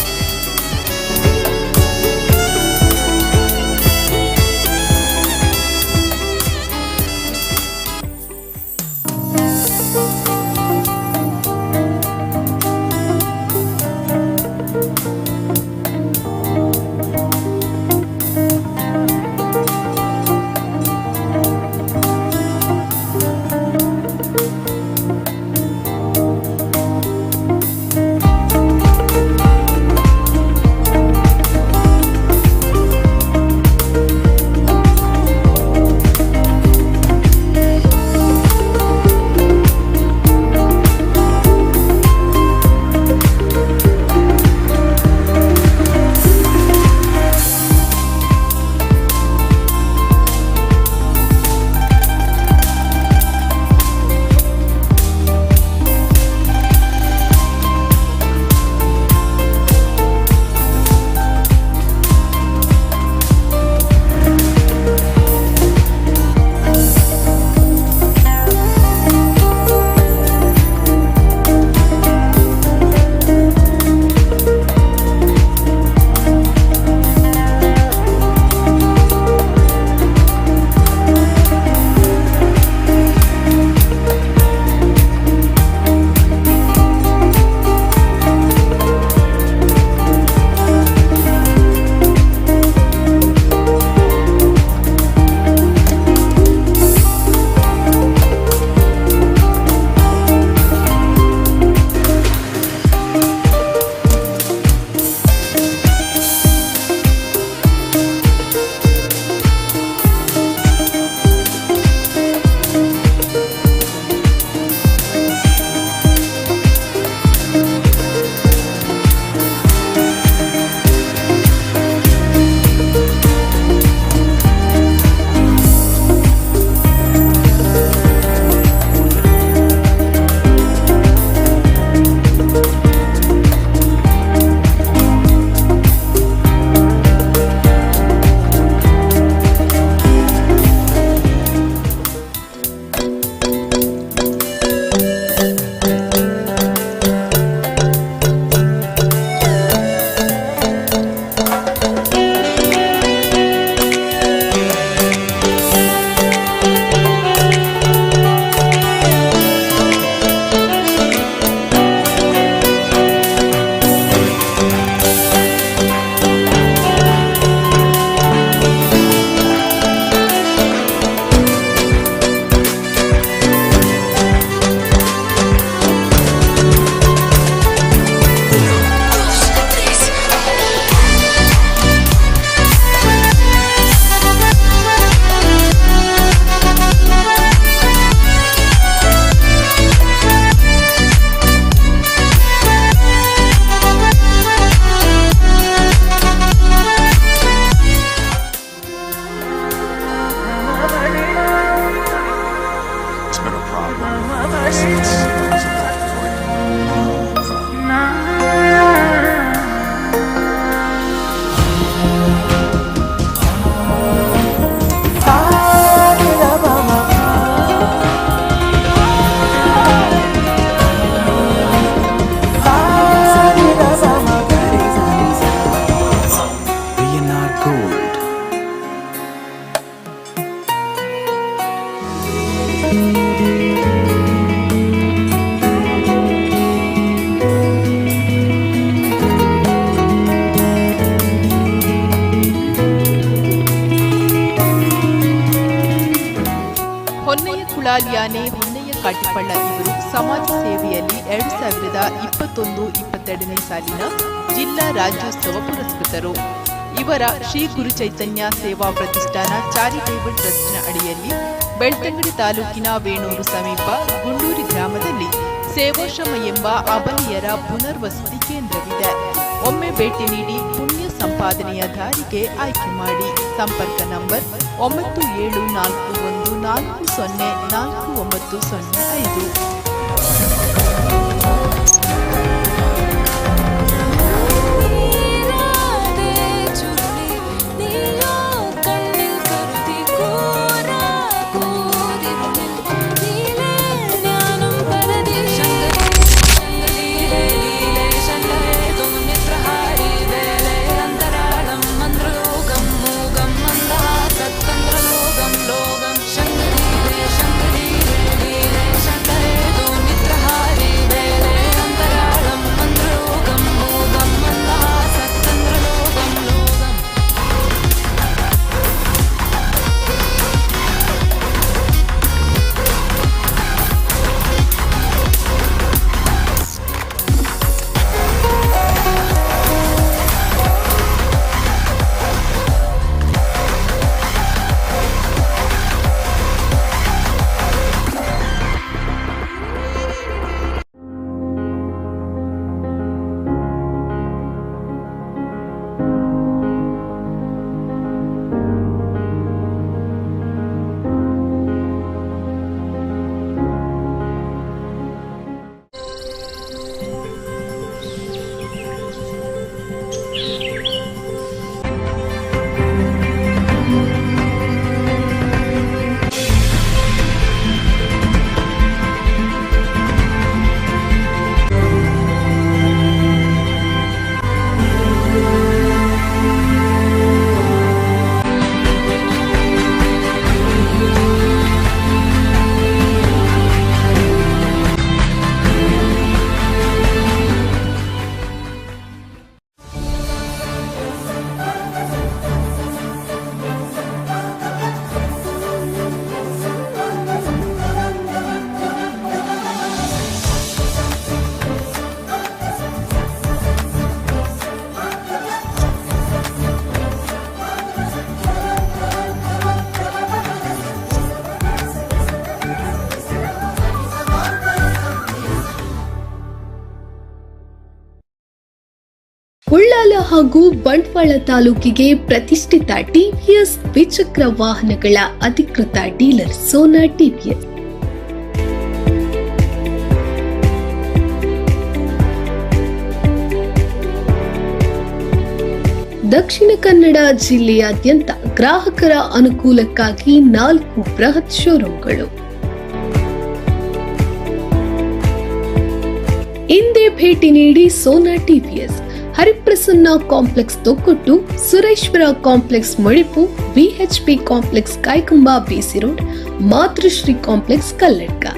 Kulaliyane Honnaiah Katipalla ಇವರು ಸಮಾಜ ಸೇವೆಯಲ್ಲಿ 2021-22 ಸಾಲಿನ ಜಿಲ್ಲಾ ರಾಜ್ಯೋತ್ಸವ ಪುರಸ್ಕೃತರು. ಇವರ ಶ್ರೀ ಗುರು ಚೈತನ್ಯ ಸೇವಾ ಪ್ರತಿಷ್ಠಾನ ಚಾರಿಟೇಬಲ್ ಟ್ರಸ್ಟ್ನ ಅಡಿಯಲ್ಲಿ ಬೆಳ್ತಂಗಡಿ ತಾಲೂಕಿನ ವೇಣೂರು ಸಮೀಪ ಗುಂಡೂರಿ ಗ್ರಾಮದಲ್ಲಿ ಸೇವಾಶ್ರಮ ಎಂಬ ಅಬಲೆಯರ ಪುನರ್ವಸತಿ ಕೇಂದ್ರವಿದೆ. ಒಮ್ಮೆ ಭೇಟಿ ನೀಡಿ ಪುಣ್ಯ ಸಂಪಾದನೆಯ ದಾರಿಗೆ ಆಯ್ಕೆ ಮಾಡಿ. ಸಂಪರ್ಕ ನಂಬರ್ 9741404905. നീരാതെ ചുരുളി നീയോ കണ്ണിൽ കരുതി കൂരാ കൂരിരുളിൽ നീലേ ഞാനും പരതി ശങ്കരീലേ ശങ്കരേതും നിദ്രഹാരി വേലേ അന്തരാളം മന്ത്രലോകം മൂകം മന്ദഹാസത്തന്ത്രലോകം ലോകം ശങ്കരീലേ ശങ്കരീലേ ശങ്കരേതും നിദ്രഹാരി വേലേ അന്തരാളം മന്ത്രലോകം മൂകം മന്ദഹാസത്തന്ത്രലോകം ലോകം. ಉಳ್ಳಾಲ ಹಾಗೂ ಬಂಟ್ವಾಳ ತಾಲೂಕಿಗೆ ಪ್ರತಿಷ್ಠಿತ ಟಿವಿಎಸ್ ದ್ವಿಚಕ್ರ ವಾಹನಗಳ ಅಧಿಕೃತ ಡೀಲರ್ ಸೋನಾ ಟಿವಿಎಸ್. ದಕ್ಷಿಣ ಕನ್ನಡ ಜಿಲ್ಲೆಯಾದ್ಯಂತ ಗ್ರಾಹಕರ ಅನುಕೂಲಕ್ಕಾಗಿ 4 ಬೃಹತ್ ಶೋರೂಮ್ಗಳು. ಇಂದೇ ಭೇಟಿ ನೀಡಿ Sona TVS, Hariprasanna complex Thokkottu, Sureshwara complex Modipu, VHP complex Kaikamba BC road, Matrushree complex Kalladka.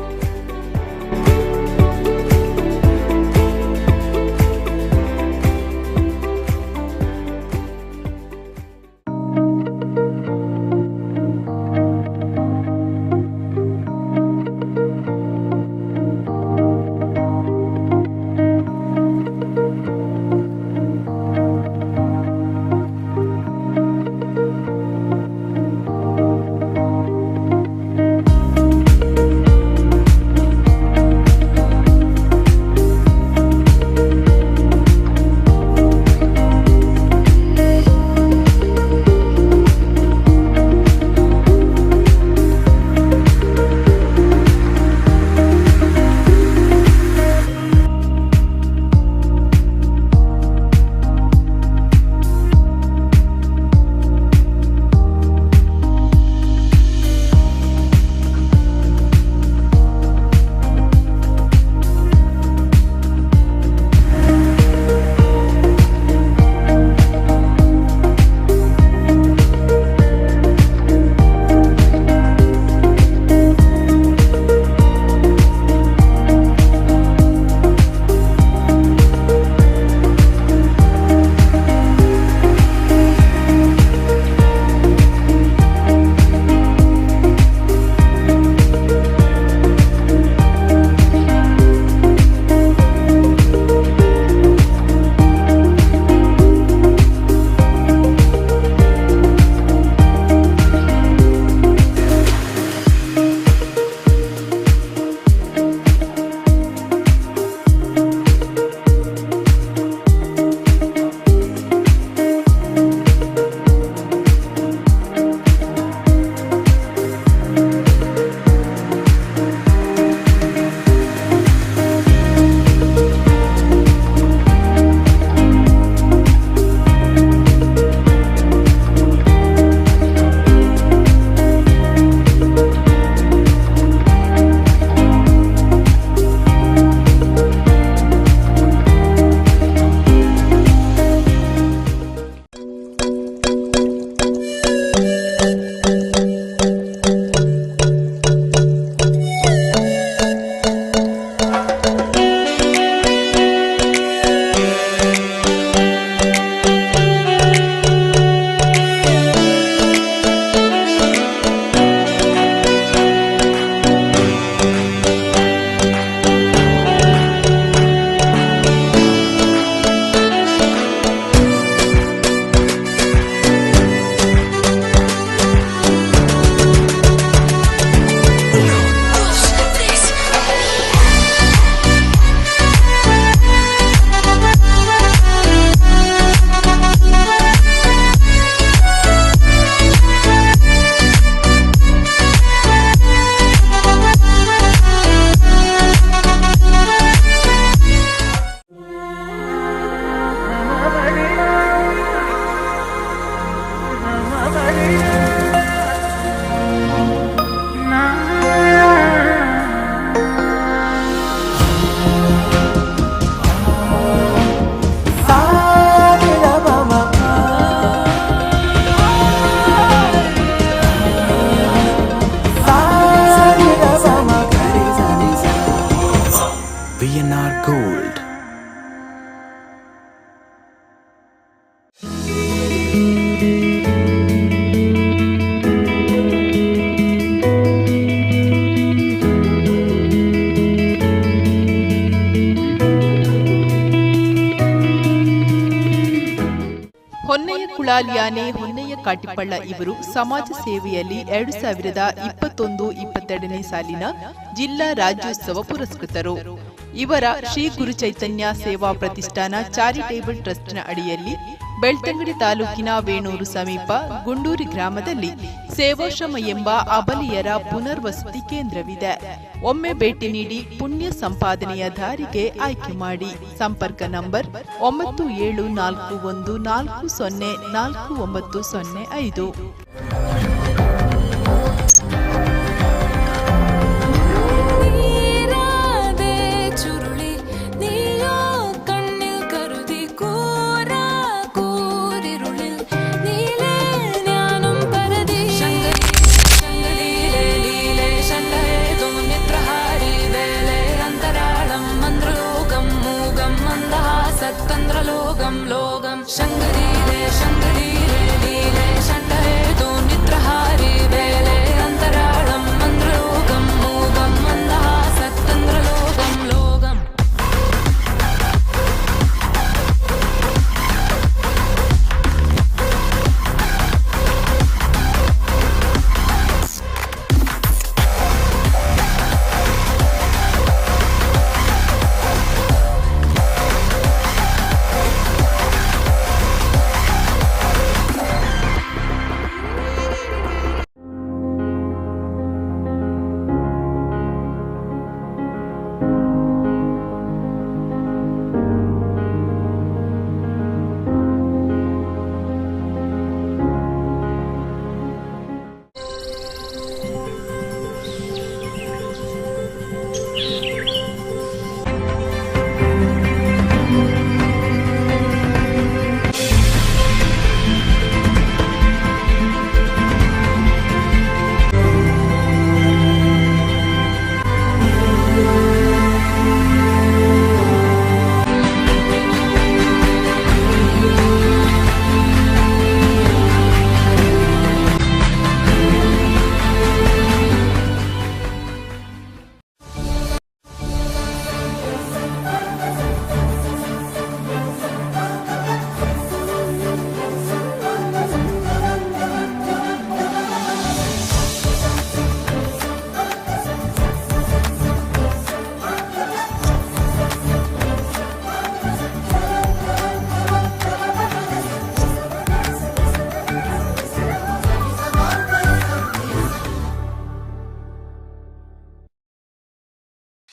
ಲಾಲ್ಯಾನೆ Honnaiah Katipalla ಇವರು ಸಮಾಜ ಸೇವೆಯಲ್ಲಿ 2021-22ನೇ ಸಾಲಿನ ಜಿಲ್ಲಾ ರಾಜ್ಯೋತ್ಸವ ಪುರಸ್ಕೃತರು. ಇವರ ಶ್ರೀ ಗುರು ಚೈತನ್ಯ ಸೇವಾ ಪ್ರತಿಷ್ಠಾನ ಚಾರಿಟೇಬಲ್ ಟ್ರಸ್ಟ್ನ ಅಡಿಯಲ್ಲಿ ಬೆಳ್ತಂಗಡಿ ತಾಲೂಕಿನ ವೇಣೂರು ಸಮೀಪ ಗುಂಡೂರಿ ಗ್ರಾಮದಲ್ಲಿ ಸೇವಾಶ್ರಮ ಎಂಬ ಅಬಲೆಯರ ಪುನರ್ವಸತಿ ಕೇಂದ್ರವಿದೆ. ಒಮ್ಮೆ ಭೇಟಿ ನೀಡಿ ಪುಣ್ಯ ಸಂಪಾದನೆಯ ದಾರಿಗೆ ಆಯ್ಕೆ ಮಾಡಿ. ಸಂಪರ್ಕ ನಂಬರ್ 9741404905. നീരാതെ ചുരുളി നീയോ കണ്ണിൽ കരുതി കൂരാ കൂരിരുളിൽ നീലേ ഞാനും പരതി ശങ്കരീലേ ശണ്ഠേതും നിദ്രഹാരി വേലേ അന്തരാളം മന്ത്രലോകം മൂകം മന്ദഹാസത്തന്ത്രലോകം ലോകം ശങ്കരീലേ ശങ്കരീലേ ലീലേ ശണ്ഠേതും നിദ്രഹാരി വേലേ അന്തരാളം മന്ത്രലോകം മൂകം മന്ദഹാസത്തന്ത്രലോകം ലോകം.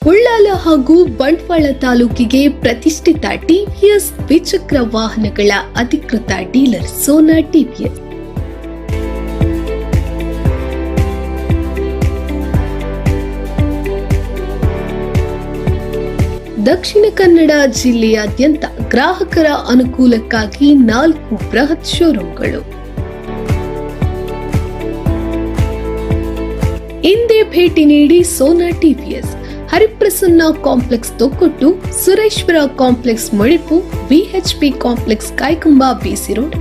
ಉಳ್ಳಾಲ ಹಾಗೂ ಬಂಟ್ವಾಳ ತಾಲೂಕಿಗೆ ಪ್ರತಿಷ್ಠಿತ ಟಿವಿಎಸ್ ದ್ವಿಚಕ್ರ ವಾಹನಗಳ ಅಧಿಕೃತ ಡೀಲರ್ ಸೋನಾ ಟಿವಿಎಸ್. ದಕ್ಷಿಣ ಕನ್ನಡ ಜಿಲ್ಲೆಯಾದ್ಯಂತ ಗ್ರಾಹಕರ ಅನುಕೂಲಕ್ಕಾಗಿ 4 ಬೃಹತ್ ಶೋರೂಮ್ಗಳು. ಇಂದೇ ಭೇಟಿ ನೀಡಿ Sona TVS, Hariprasanna complex Thokkottu, Sureshwara complex Modipu, VHP complex Kaikamba BC road,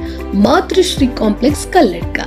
Matrushree complex Kalladka.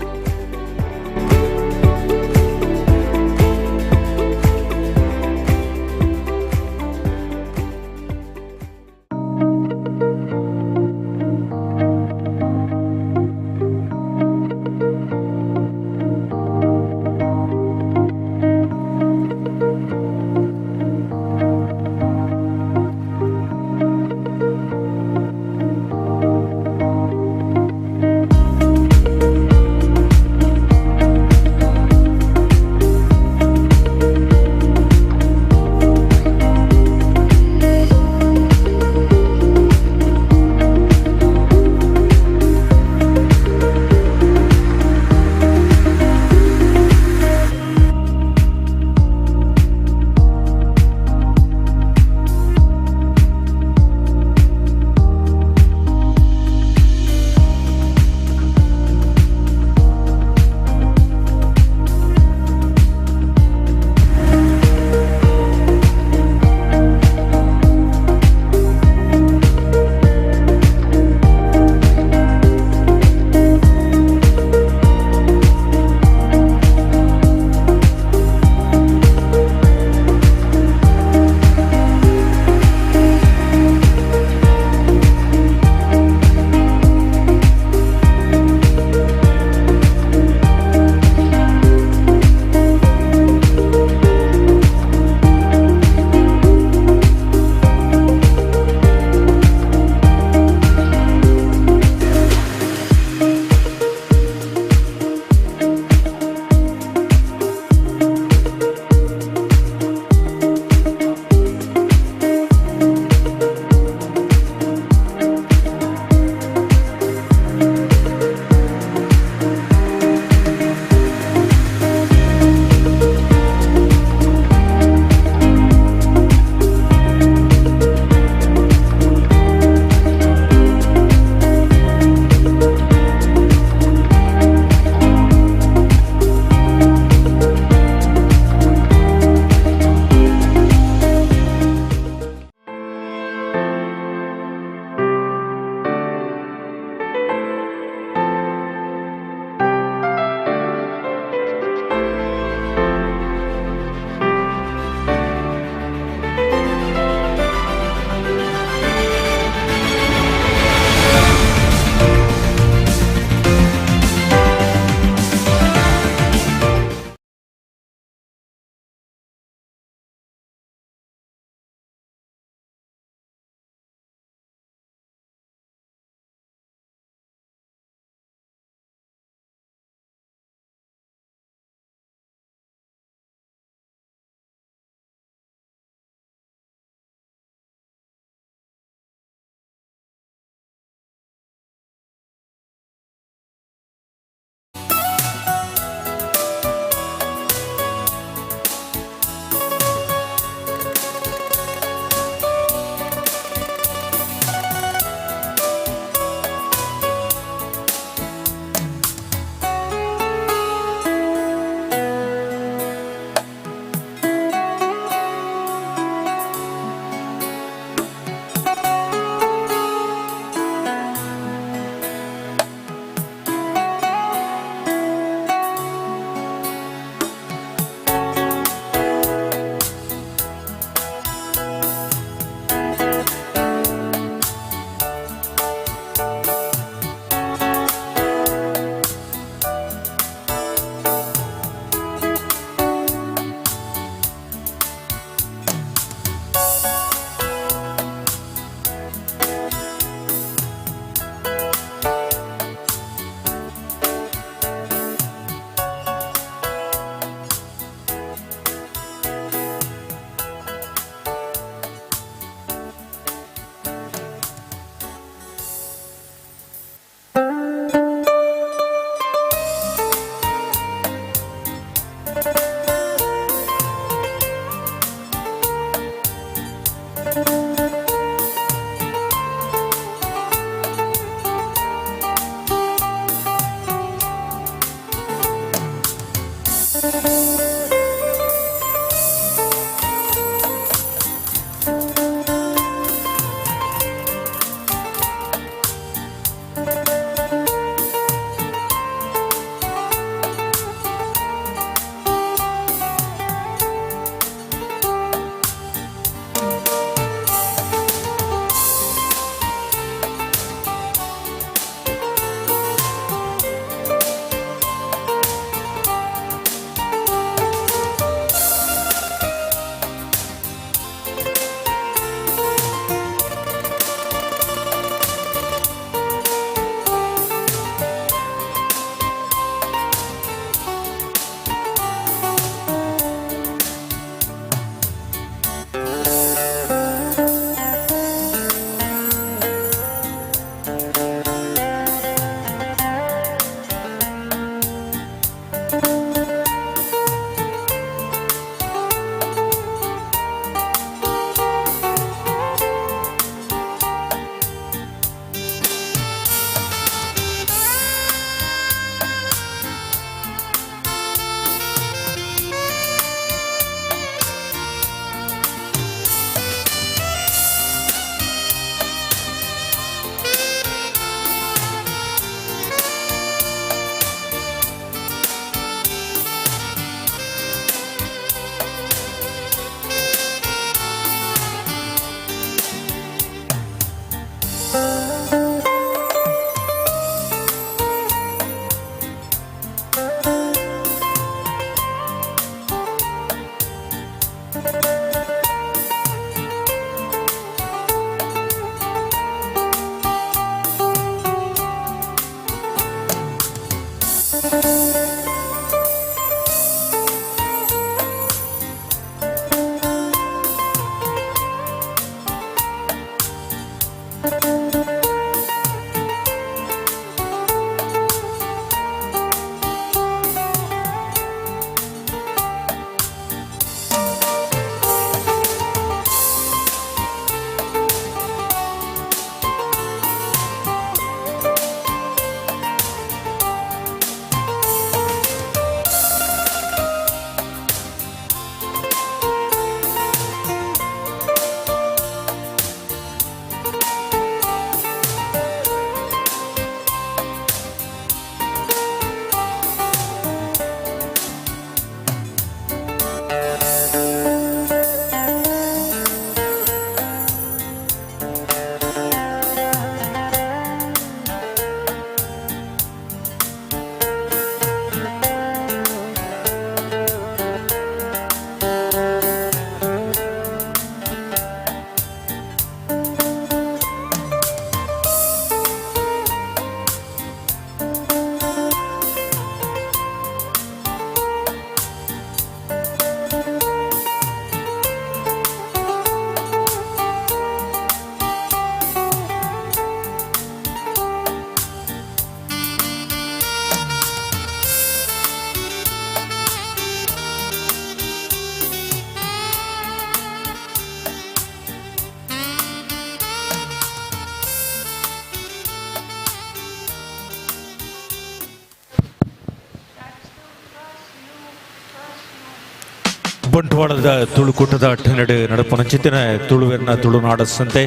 ಬಂಟ್ವಾಳದ ತುಳುಕೂಟದ ಅಟ್ಟನಡು ನಡಪನ ಚಿತ್ತಿನ ತುಳುವೆರ್ನ ತುಳುನಾಡ ಸಂತೆ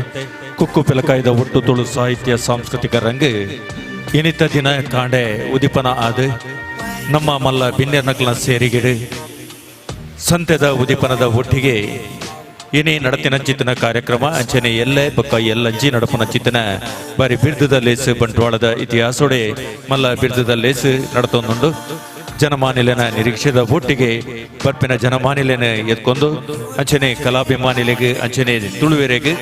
ಕುಕ್ಕು ಪಿಲಕಾಯ್ದ ಒಟ್ಟು ತುಳು ಸಾಹಿತ್ಯ ಸಾಂಸ್ಕೃತಿಕ ರಂಗು ಇನಿತ ದಿನ ಕಾಂಡೆ ಉದಿಪನ ಆದ ನಮ್ಮ ಮಲ್ಲ ಬಿನ್ನೆರ್ನಕ್ಲ ಸೇರಿಗಿಡು ಸಂತೆದ ಉದಿಪನದ ಒಟ್ಟಿಗೆ ಇನಿ ನಡತಿನ ಚಿತ್ತಿನ ಕಾರ್ಯಕ್ರಮ ಅಂಚನೆ ಎಲ್ಲೆ ಬೊಕ್ಕ ಎಲ್ಲಂಜಿ ನಡಪನ ಚಿತ್ತಿನ ಬಾರಿ ಬಿರ್ದದ ಲೇಸು ಬಂಟ್ವಾಳದ ಇತಿಹಾಸೋಡೆ ಮಲ್ಲ ಬಿರ್ದದ ಲೇಸು ನಡತೊಂದುಂಡು. ಜನಮಾನಿಲೆನ ನಿರೀಕ್ಷೆದ ಒಟ್ಟಿಗೆ ಬರ್ಪಿನ ಜನಮಾನಿಲೆನ ಎತ್ಕೊಂಡು ಅಂಚನೆ ಕಲಾಭಿಮಾನಿಲೆಗೆ ಅಂಚನೆ ತುಳುವೆರೆಗೆ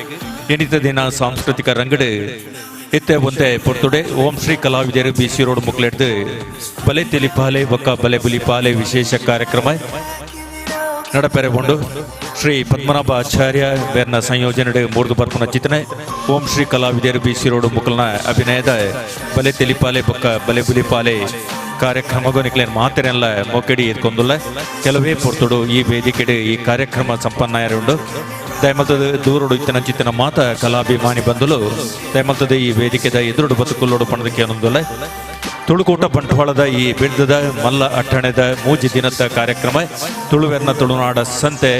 ಎಣಿತ ದಿನ ಸಾಂಸ್ಕೃತಿಕ ರಂಗಡು ಇತ್ತೆ ಒಂತೆ ಪೊರ್ತುಡೆ ಓಂ ಶ್ರೀ ಕಲಾವಿದರು ಬಿ ಸಿ ರೋಡ್ ಮುಕ್ಲೆಡ್ದು ಬಲೆ ತಿಳಿಪಾಲೆ ಬೊಕ್ಕ ಬಲೆ ಬುಲಿಪಾಲೆ ವಿಶೇಷ ಕಾರ್ಯಕ್ರಮ ನಡಪೆರೆಗೊಂಡು ಶ್ರೀ ಪದ್ಮನಾಭ ಆಚಾರ್ಯ ಬೇರ್ನ ಸಂಯೋಜನೆ ಮೂರ್ದು ಬರ್ಪನ ಚಿತನೆ ಓಂ ಶ್ರೀ ಕಲಾವಿದರು ಬಿ ಸಿ ರೋಡ್ ಮುಕಲ್ನ ಅಭಿನಯದ ಬಲೆ ತಿಳಿಪಾಲೆ ಬೊಕ್ಕ ಬಲೆ ಬುಲಿಪಾಲೆ ಕಾರ್ಯಕ್ರಮಗೂ ನಿಕ್ಲೇನ್ ಮಾತೆರೆಲ್ಲ ಮೊಕ್ಕಡಿ ಎತ್ಕೊಂದುಲ್ಲ ಕೆಲವೇ ಪೊರ್ತುಡು ಈ ವೇದಿಕೆಡು ಈ ಕಾರ್ಯಕ್ರಮ ಸಂಪನ್ನ ಉಂಡು. ದಯಮಲ್ತದ ದೂರುಡು ಇತ್ತನ ಚಿತ್ತನ ಮಾತ ಕಲಾಭಿಮಾನಿ ಬಂದುಲು ದಯಮಲ್ತದ ಈ ವೇದಿಕೆದ ಎದುರುಡು ಬದುಕುಲ್ಲೋಡು ಪಣದಕ್ಕೆ ಅನ್ನೊಂದುಲ್ಲ. ತುಳುಕೂಟ ಬಂಟ್ವಾಳದ ಈ ಬಿಡ್ದದ ಮಲ್ಲ ಅಟ್ಟಣೆದ ಮೂಜಿ ದಿನದ ಕಾರ್ಯಕ್ರಮ ತುಳುವೆರ್ನ ತುಳುನಾಡ ಸಂತೆ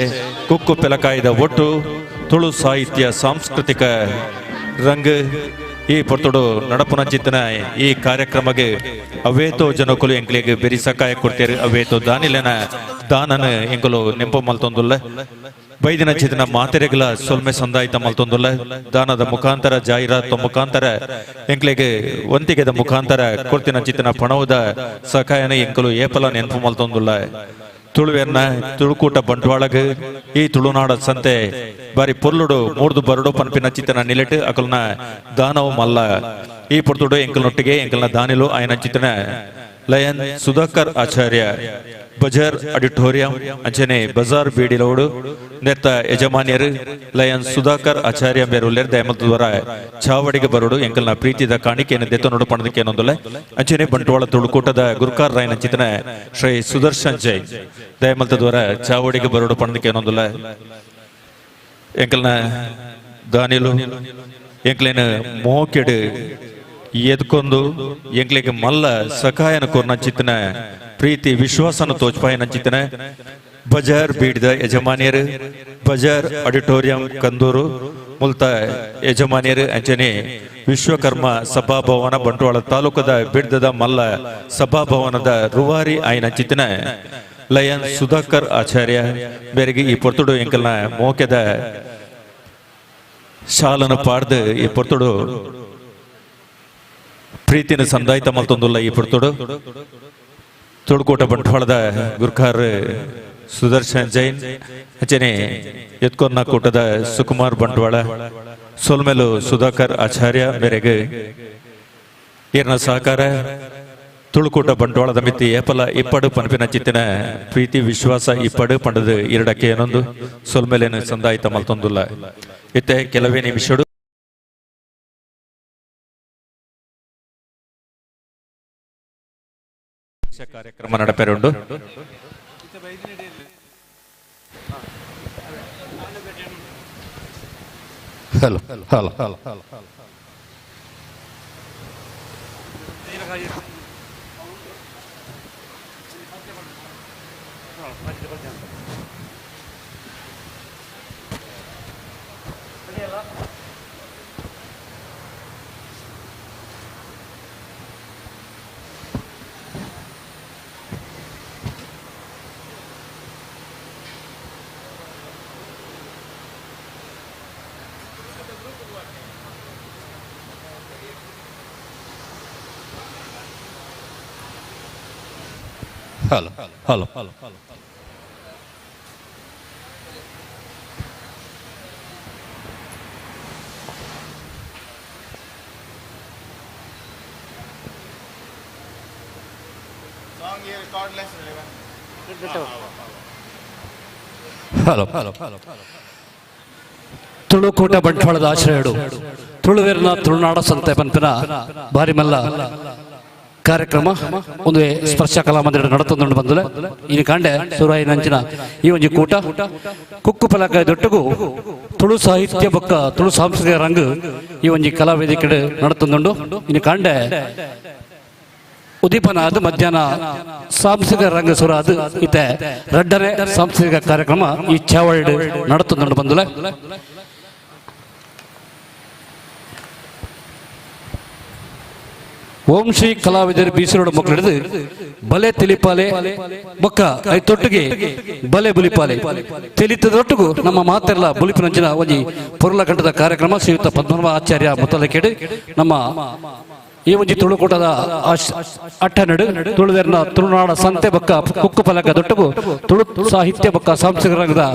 ಕುಕ್ಕು ಪೆಲಕಾಯಿದ ಒಟ್ಟು ತುಳು ಸಾಹಿತ್ಯ ಸಾಂಸ್ಕೃತಿಕ ರಂಗ್ ಈ ಪೊರ್ತುಡು ನಡಪುನಂಚಿತ್ತನ ಈ ಕಾರ್ಯಕ್ರಮಕ್ಕೆ ಅವೇತೋ ಜನಕುಲು ಎಂಕ್ಲೆಗ್ ಬೆರಿ ಸಕಾಯ ಕೊಡ್ತೇರು ಅವೇತೋ ದಾನಿಲೆನ ದಾನನ ಎಂಕುಲು ನೆಂಪು ಮಲ್ತೊಂದುಲ್ಲ ಬೈದಿನ ಚಿತ್ತಿನ ಮಾತೆರೆಗಳ ಸೊಲ್ಮೆ ಸಂದಾಯಿತ ಮಲ್ತೊಂದುಲ್ಲ ದಾನದ ಮುಖಾಂತರ ಜಾಹೀರಾತು ಮುಖಾಂತರ ಎಂಕ್ಲೆಗ್ ವಂತಿಗೆದ ಮುಖಾಂತರ ಕೊಡ್ತಿನ ಚಿತ್ತಿನ ಪಣವುದ ಸಕಾಯನ ಎಂಕುಲು ಏಪಲ ನೆನಪು ಮಲ್ತೊಂದುಲ್ಲ ತುಳುವೆರ್ನ ತುಳುಕೂಟ ಬಂಟ್ವಾಳಗ್ ಈ ತುಳುನಾಡ ಸಂತೆ ಬಾರಿ ಪೊರ್ಲುಡು ಮೂರ್ದು ಬರಡು ಪನ್ಪಿನ ಚಿತ್ತನ ನಿಲೆಟ್ ಅಕಲ್ನ ದಾನವು ಮಲ್ಲ ಈ ಪೊರ್ತುಡು ಎಂಕಲ್ನೊಟ್ಟಿಗೆ ಎಂಕಲ್ನ ದಾನಿಲು ಆಯನ ಚಿತ್ತನ ಲಯನ್ ಸುಧಾಕರ್ ಆಚಾರ್ಯ ಬಜಾರ್ ಆಡಿಟೋರಿಯಂ ಅಂಚನೆ ಬಜಾರ್ ಬೀಡಿಲೋಡು ನೆತ್ತ ಯಜಮಾನ್ಯರು ಲಯನ್ ಸುಧಾಕರ್ ಆಚಾರ್ಯ ಮೇರುಲ್ಲೇರ್ ದಯಮಲ್ತದವರ ಚಾವಡಿಗೆ ಬರೋಡು ಎಂಕಲ್ನ ಪ್ರೀತಿದ ಕಾಣಿಕೆಯನ್ನು ದೆತ್ತನೋಡು ಪಣದಕ್ಕೇನೊಂದುಲ್ಲ ಅಂಚನೆ ಬಂಟ್ವಾಳ ತುಳುಕೂಟದ ಗುರುಕಾರ್ ರಾಯನ ಚಿತನ ಶ್ರೀ ಸುದರ್ಶನ್ ಜೈನ್ ದಯಮಲ್ತದವರ ಚಾವಡಿಗೆ ಬರೋಡು ಪಣದಕ್ಕೇನೊಂದುಲ್ಲ ಎಂಕಲ್ನ ದಾನಿಲು ಎಂಕ್ಲೇನ ಮೋಕೆಡು ಎದ್ಕೊಂಡು ಎಂಕ್ಲೆಗೆ ಮಲ್ಲ ಸಕಾಯನ ಕೋರ್ನ ಚಿತ್ತನ ಪ್ರೀತಿ ವಿಶ್ವಾಸನ ತೋಚ್ಪಾಯನ ಚಿತ್ತನ ಬಜಾರ್ ಬೀಡಿದ ಯಜಮಾನಿಯರು ಬಜಾರ್ ಆಡಿಟೋರಿಯಂ ಕಂದೂರು ಮುಲ್ತ ಯಜಮಾನಿಯರು ಅಂಚನೆ ವಿಶ್ವಕರ್ಮ ಸಭಾಭವನ ಬಂಟ್ವಾಳ ತಾಲೂಕದ ಬಿಡ್ದದ ಮಲ್ಲ ಸಭಾಭವನದ ರುವಾರಿ ಆಯನ ಚಿತ್ತನ ಲಯನ್ ಸುಧಾಕರ್ ಆಚಾರ್ಯ ಬೇರೆಗೆ ಈ ಪೊರ್ತುಡು ಎಂಕಲ್ನ ಮೋಕೆದ ಶಾಲನ ಪಾಡ್ದು ಈ ಪೊರ್ತುಡು ಪ್ರೀತಿನ ಸಂದಾಯಿತ ಮಲ್ತೊಂದುಲ್ಲ ಈ ಪೊರ್ತುಡು ತುಳುಕೋಟ ಬಂಟ್ವಾಳದ ಗುರ್ಖಾರ್ ಸುದರ್ಶನ್ ಜೈನ್ ಅಂಚನೆ ಎತ್ಕೊನ್ನ ಕೂಟದ ಸುಕುಮಾರ್ ಬಂಟ್ವಾಳ ಸೊಲ್ಮೆಲು ಸುಧಾಕರ್ ಆಚಾರ್ಯ ಮೇರೆಗೆ ಈರ್ನ ಸಹಕಾರ ತುಳುಕೂಟ ಬಂಟ್ವಾಳದ ಮಿತಿ ಏಪಲ ಇಪ್ಪಡು ಪನ್ಪಿನ ಚಿತ್ತಿನ ಪ್ರೀತಿ ವಿಶ್ವಾಸ ಇಪ್ಪಡು ಪಂಡದು ಎರಡಕ್ಕೆ ಏನೊಂದು ಸೊಲ್ಮೆಲೇನು ಸಂದಾಯಿತ ಮಲ್ತೊಂದುಲ್ಲ ಇತ್ತೆ ಕೆಲವೇ ನಿಮಿಷಡು ಕಾರ್ಯಕ್ರಮ ನಡಪೆರುಂಡು. Hello hello hello hello hello hello hello ತುಳುಕೂಟ ಬಂಟ್ವಾಳದ ಆಶ್ರಯಡು ತುಳುವೆರ್ನ ತುಳುನಾಡ ಸಂತೆ ಪನ್ಪಿನ ಬಾರಿಮಲ್ಲ ಕಾರ್ಯಕ್ರಮ ಒಂದು ಸ್ಪರ್ಶ ಕಲಾಮಂದಿರ ನಡತೊಂದು ಬಂದಲೆ ಇನ್ನು ಕಾಂಡೆ ಸುರಾಯಿ ನಂಚಿನ ಈ ಒಂದು ಕೂಟ ಕುಕ್ಕು ಫಲಕ ದೊಟ್ಟಗು ತುಳು ಸಾಹಿತ್ಯ ಬೊಕ್ಕ ತುಳು ಸಾಂಸ್ಕೃತಿಕ ರಂಗು ಈ ಒಂದು ಕಲಾವೇದಿಕೆ ನಡತೊಂದುಂಡು. ಇನ್ನು ಕಾಂಡೆ ಉದೀಪನ ಅದು ಮಧ್ಯಾಹ್ನ ಸಾಂಸ್ಕೃತಿಕ ರಂಗ ಸುರ ಅದು ಇತ್ತೆ ರಡ್ಡನೆ ಸಾಂಸ್ಕೃತಿಕ ಕಾರ್ಯಕ್ರಮ ಈ ಚಾವಳಿ ನಡತೊಂದುಂಡು ಬಂದಲೆ. ಓಂ ಶ್ರೀ ಕಲಾವಿದರು ಬೀಸರೋಡು ಮಕ್ಕಳಿಡಿದು ಬಲೆ ತಿಳಿಪಾಲೆ ಬೊಕ್ಕ ಐತೊಟ್ಟಿಗೆ ಬಲೆ ಬುಲಿಪಾಲೆ ತಿಳಿತದೊಟ್ಟಿಗೂ ನಮ್ಮ ಮಾತೆಲ್ಲ ಬುಲಿಪಿನಂಚಿನ ಒಂಜಿ ಪೊರುಲಕಂಠದ ಕಾರ್ಯಕ್ರಮ ಶ್ರೀಯುತ ಪದ್ಮನಾಭ ಆಚಾರ್ಯ ಮುತ್ತಲಕೇಡು ನಮ್ಮ ಈ ಒಂಜಿ ತುಳುಕೂಟದ ಅಟ್ಟನಡು ತುಳುವೆರ್ನ ತುಳುನಾಡ ಸಂತೆ ಬೊಕ್ಕ ಕುಕ್ಕು ಫಲಕ ದೊಟ್ಟಗು ತುಳು ಸಾಹಿತ್ಯ ಬೊಕ್ಕ ಸಾಂಸ್ಕೃತಿಕ ರಂಗದ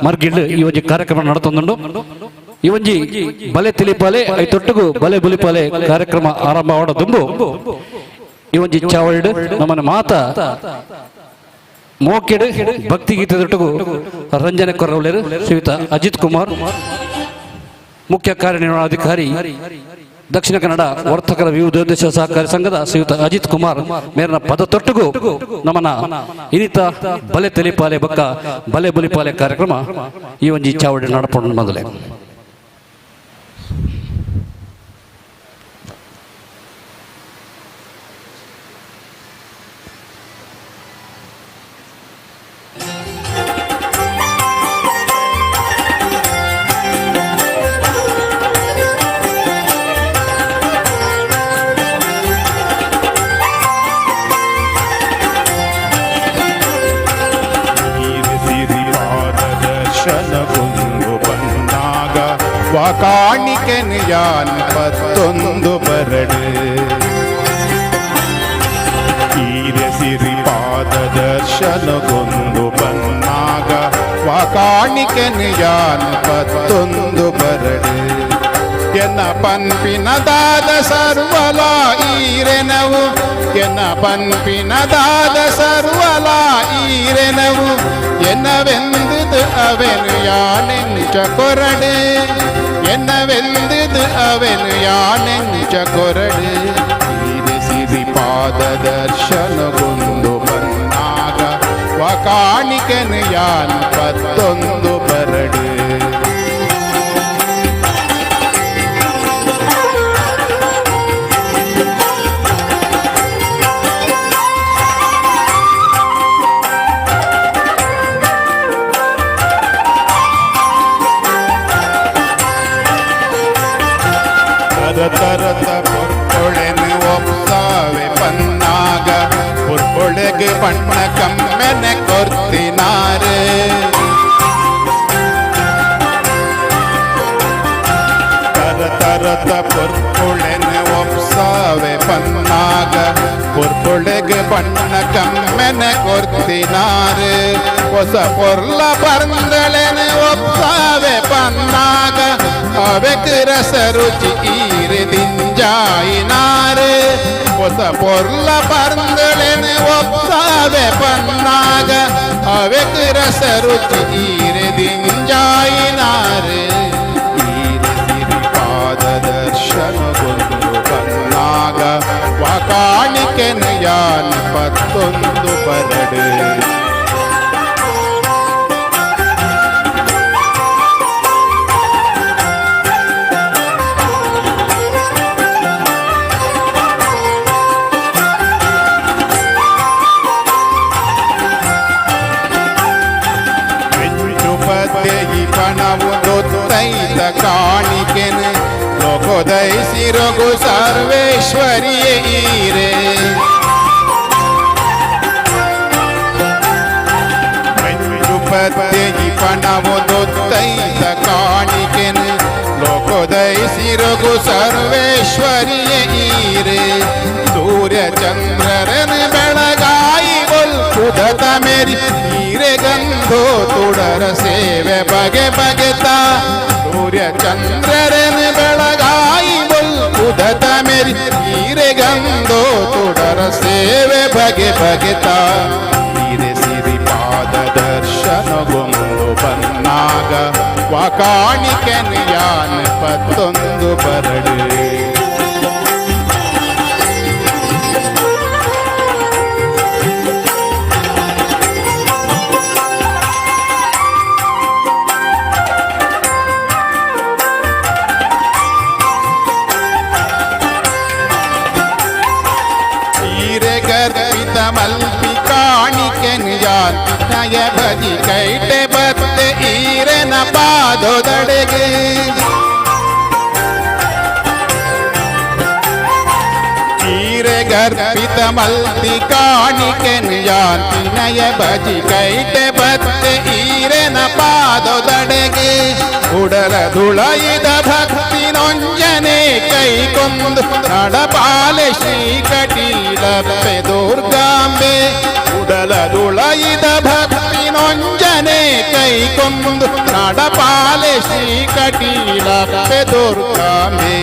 ಮರ್ಗಿಲ್ಡು ಈ ಒಂಜಿ ಕಾರ್ಯಕ್ರಮ ನಡತೊಂದುಂಡು. ಈ ಒಂಜಿ ಬಲೆ ತಿಳಿಪಾಲೆ ಐತೊಟ್ಟಿಗೂ ಬಲೆ ಬುಲಿಪಾಲೆ ಕಾರ್ಯಕ್ರಮ ಆರಂಭ ದುಂಬು ಈ ಒಂಜಿ ಚಾವಳಿಡು ನಮ್ಮನ್ನ ಮಾತ ಮೋಕೆಡು ಭಕ್ತಿ ಗೀತೆದೊಟ್ಟಿಗೂ ರಂಜನೆ ಕೊರವಲೇರು ಶ್ರೀಯುತ ಅಜಿತ್ ಕುಮಾರ್ ಮುಖ್ಯ ಕಾರ್ಯನಿರ್ವಹಣಾಧಿಕಾರಿ ದಕ್ಷಿಣ ಕನ್ನಡ ವರ್ತಕರ ವಿವಿಧೋದ್ದೇಶ ಸಹಕಾರಿ ಸಂಘದ ಶ್ರೀಯುತ ಅಜಿತ್ ಕುಮಾರ್ ಮೇರಿನ ಪದ ತೊಟ್ಟಿಗೂ ನಮ್ಮನ್ನ ಇನ್ನಿತ ಬಲೆ ತಿಳಿಪಾಲೆ ಬೊಕ್ಕ ಬಲೆ ಬುಲಿಪಾಲೆ ಕಾರ್ಯಕ್ರಮ ಈ ಒಂಜಿ ಚಾವಡಿ ನಡಪೊಂಡು ಮೊದಲೇ. ವಾಕಾಣಿಕೆನು ಯಾನ್ ಪತ್ತೊಂದು ಬರಡು ಈರೆ ಸಿರಿ ಪಾದ ದರ್ಶನಗೊಂದು ಬನ್ನಾಗ ವಾಕಾಣಿಕೆನು ಯಾನ್ ಪತ್ತೊಂದು ಬರಡು ಎನ್ನ ಪನ್ಪಿನದಾದ ಸರ್ವಲ ಈರೆನವು ಎನ್ನ ಪನ್ಪಿನದಾದ ಸರ್ವಲ ಈರೆನವು ಎನ್ನವೆಂದುದು ಅವೆನು ಯಾನೆಂಚ ಕೊರಡು ಎನ್ನವೆಂದುದು ಅವೆನು ಯಾನೆಂಚ ಕೊರಡು ಈರೆ ಸಿರಿ ಪಾದ ದರ್ಶನಗೊಂದು ಬನ್ನಾಗ ವಾಕಾಣಿಕೆನು ಯಾನ್ ಪತ್ತೊಂದು ಬರಡು ತರತ ಪುರ್ಪೊಳೆನು ಒಪ್ಸಾವೆ ಪನ್ನಾಗ ಪುರ್ಪೊಳೆಗೆ ಬಣ್ಣ ಕಮ್ಮೆನೆ ಕೊರ್ತಿನಾರೆ ತರತ ಪುರ್ಪೊಳೆನು ಒಪ್ಸಾವೆ ಪನ್ನಾಗ ಪುರ್ಪೊಳೆಗೆ ಬಣ್ಣ ಕಮ್ಮೆನೆ ಕೊರ್ತಿನಾರೆ ಹೊಸ ಪೊರ್ಲ ಪರ್ಂದಳೆನು ಒಪ್ಸಾವೆ ಪನ್ನಾಗ ಅವೆಕ್ ರಸ ರುಚಿ ಈರೆ ದಿಂಜಾಯಿನಾರೆ ಹೊಸ ಪೊರ್ಲ ಪರ್ಂದಳೆನು ಒಪ್ಸಾವೆ ಪನ್ನಾಗ ಅವೆಕ್ ರಸ ರುಚಿ ಈರೆ ದಿಂಜಾಯಿನಾರೆ ಈರೆ ಸಿರಿ ಪಾದ ದರ್ಶನಗೊಂದು ಬನ್ನಾಗ ವಾಕಾಣಿಕೆನು ಯಾನ್ ಪತ್ತೊಂದು ಬರಡು ಪಣವು ಕಾಣಿಕೆನು ಲೋಕೋದಯಿಸಿರಗು ಸರ್ವೇಶ್ವರಿಯೇ ಈರೆ ಪತ್ತೆಯಿ ಪಣವು ದೊತ್ತೈತ ಕಾಣಿಕೆನು ಲೋಕೋದಯಿಸಿರಗು ಸರ್ವೇಶ್ವರಿಯೇ ಈರೆ ಸೂರ್ಯ ಚಂದ್ರರನು ಬೆಳಗಾಯಿ ಬೊಲ್ಪುದತ ಮೇರಿ ಈರೆ ಗಂಧೋ ತುಡರ ಸೇವೆ ಬಗೆ ಬಗೆತ ಸೂರ್ಯ ಚಂದ್ರರನು ಬೆಳಗಾಯಿ ಬೊಲ್ಪುದತ ಮೇರಿ ಈರೆ ಗಂಧೋ ತುಡರ ಸೇವೆ ಬಗೆ ಬಗೆತ ಈರೆ ಸಿರಿ ಪಾದ ದರ್ಶನಗೊಂದು ಬನ್ನಾಗ ವಾಕಾಣಿಕೆನು ಯಾನ್ ಪತ್ತೊಂದು ಬರಡು ಮಲ್ಪಿ ಕಾಣಿಕೆನು ಯಾನ್ ನಯ ಬದಿ ಕೈಟೆ ಬತ್ತೆ ಈರೆನ ಪಾದೊದಡೆಗೆ ಈರೆ ಗರ್ಭಿತ ಮಲ್ಪಿ ಕಾಣಿಕೆನು ಯಾನ್ ನಯ ಬಜಿ ಕೈಟೆ ಬತ್ತೆ ಈರೆನ ಪಾದೊದಡೆಗೆ ಉಡಲ ದುಳೈದ ಭಕ್ತಿ ನೊಂಜನೆ ಕೈಕೊಂದು ನಡಪಾಲೆ ಶ್ರೀ ಕಟೀಲಪ್ಪೆ ದುರ್ಗಾಂಬೆ ಉಡಲ ದುಳೈದ ಭಕ್ತಿ ನೊಂಜನೆ ಕೈಕೊಂದು ನಡಪಾಲೆ ಶ್ರೀ ಕಟೀಲಪ್ಪೆ ದುರ್ಗಾಂಬೆ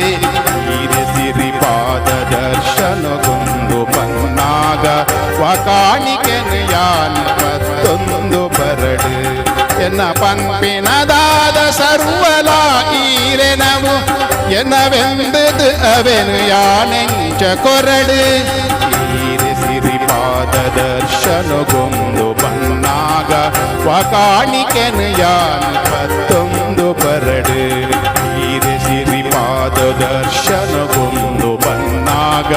ಈರೆ ಸಿರಿ ಪಾದ ದರ್ಶನಗೊಂದು ಬನ್ನಾಗ ವಾಕಾಣಿಕೆನು ಯಾನ್ ಪತ್ತೊಂದು ಬರಡು ಎನ್ನ ಪನ್ಪಿನದಾದ ಸರ್ವಲ ಈರೆನವು ಎನ್ನವೆಂದುದು ಅವೆನು ಯಾನೆಂಚ ಕೊರಡು ಈರೆ ಸಿರಿ ಪಾದ ದರ್ಶನಗೊಂದು ಬನ್ನಾಗ ವಾಕಾಣಿಕೆನು ಯಾನ್ ಪತ್ತೊಂದು ಬರಡು ಈರೆ ಸಿರಿ ಪಾದ ದರ್ಶನಗೊಂದು ಬನ್ನಾಗ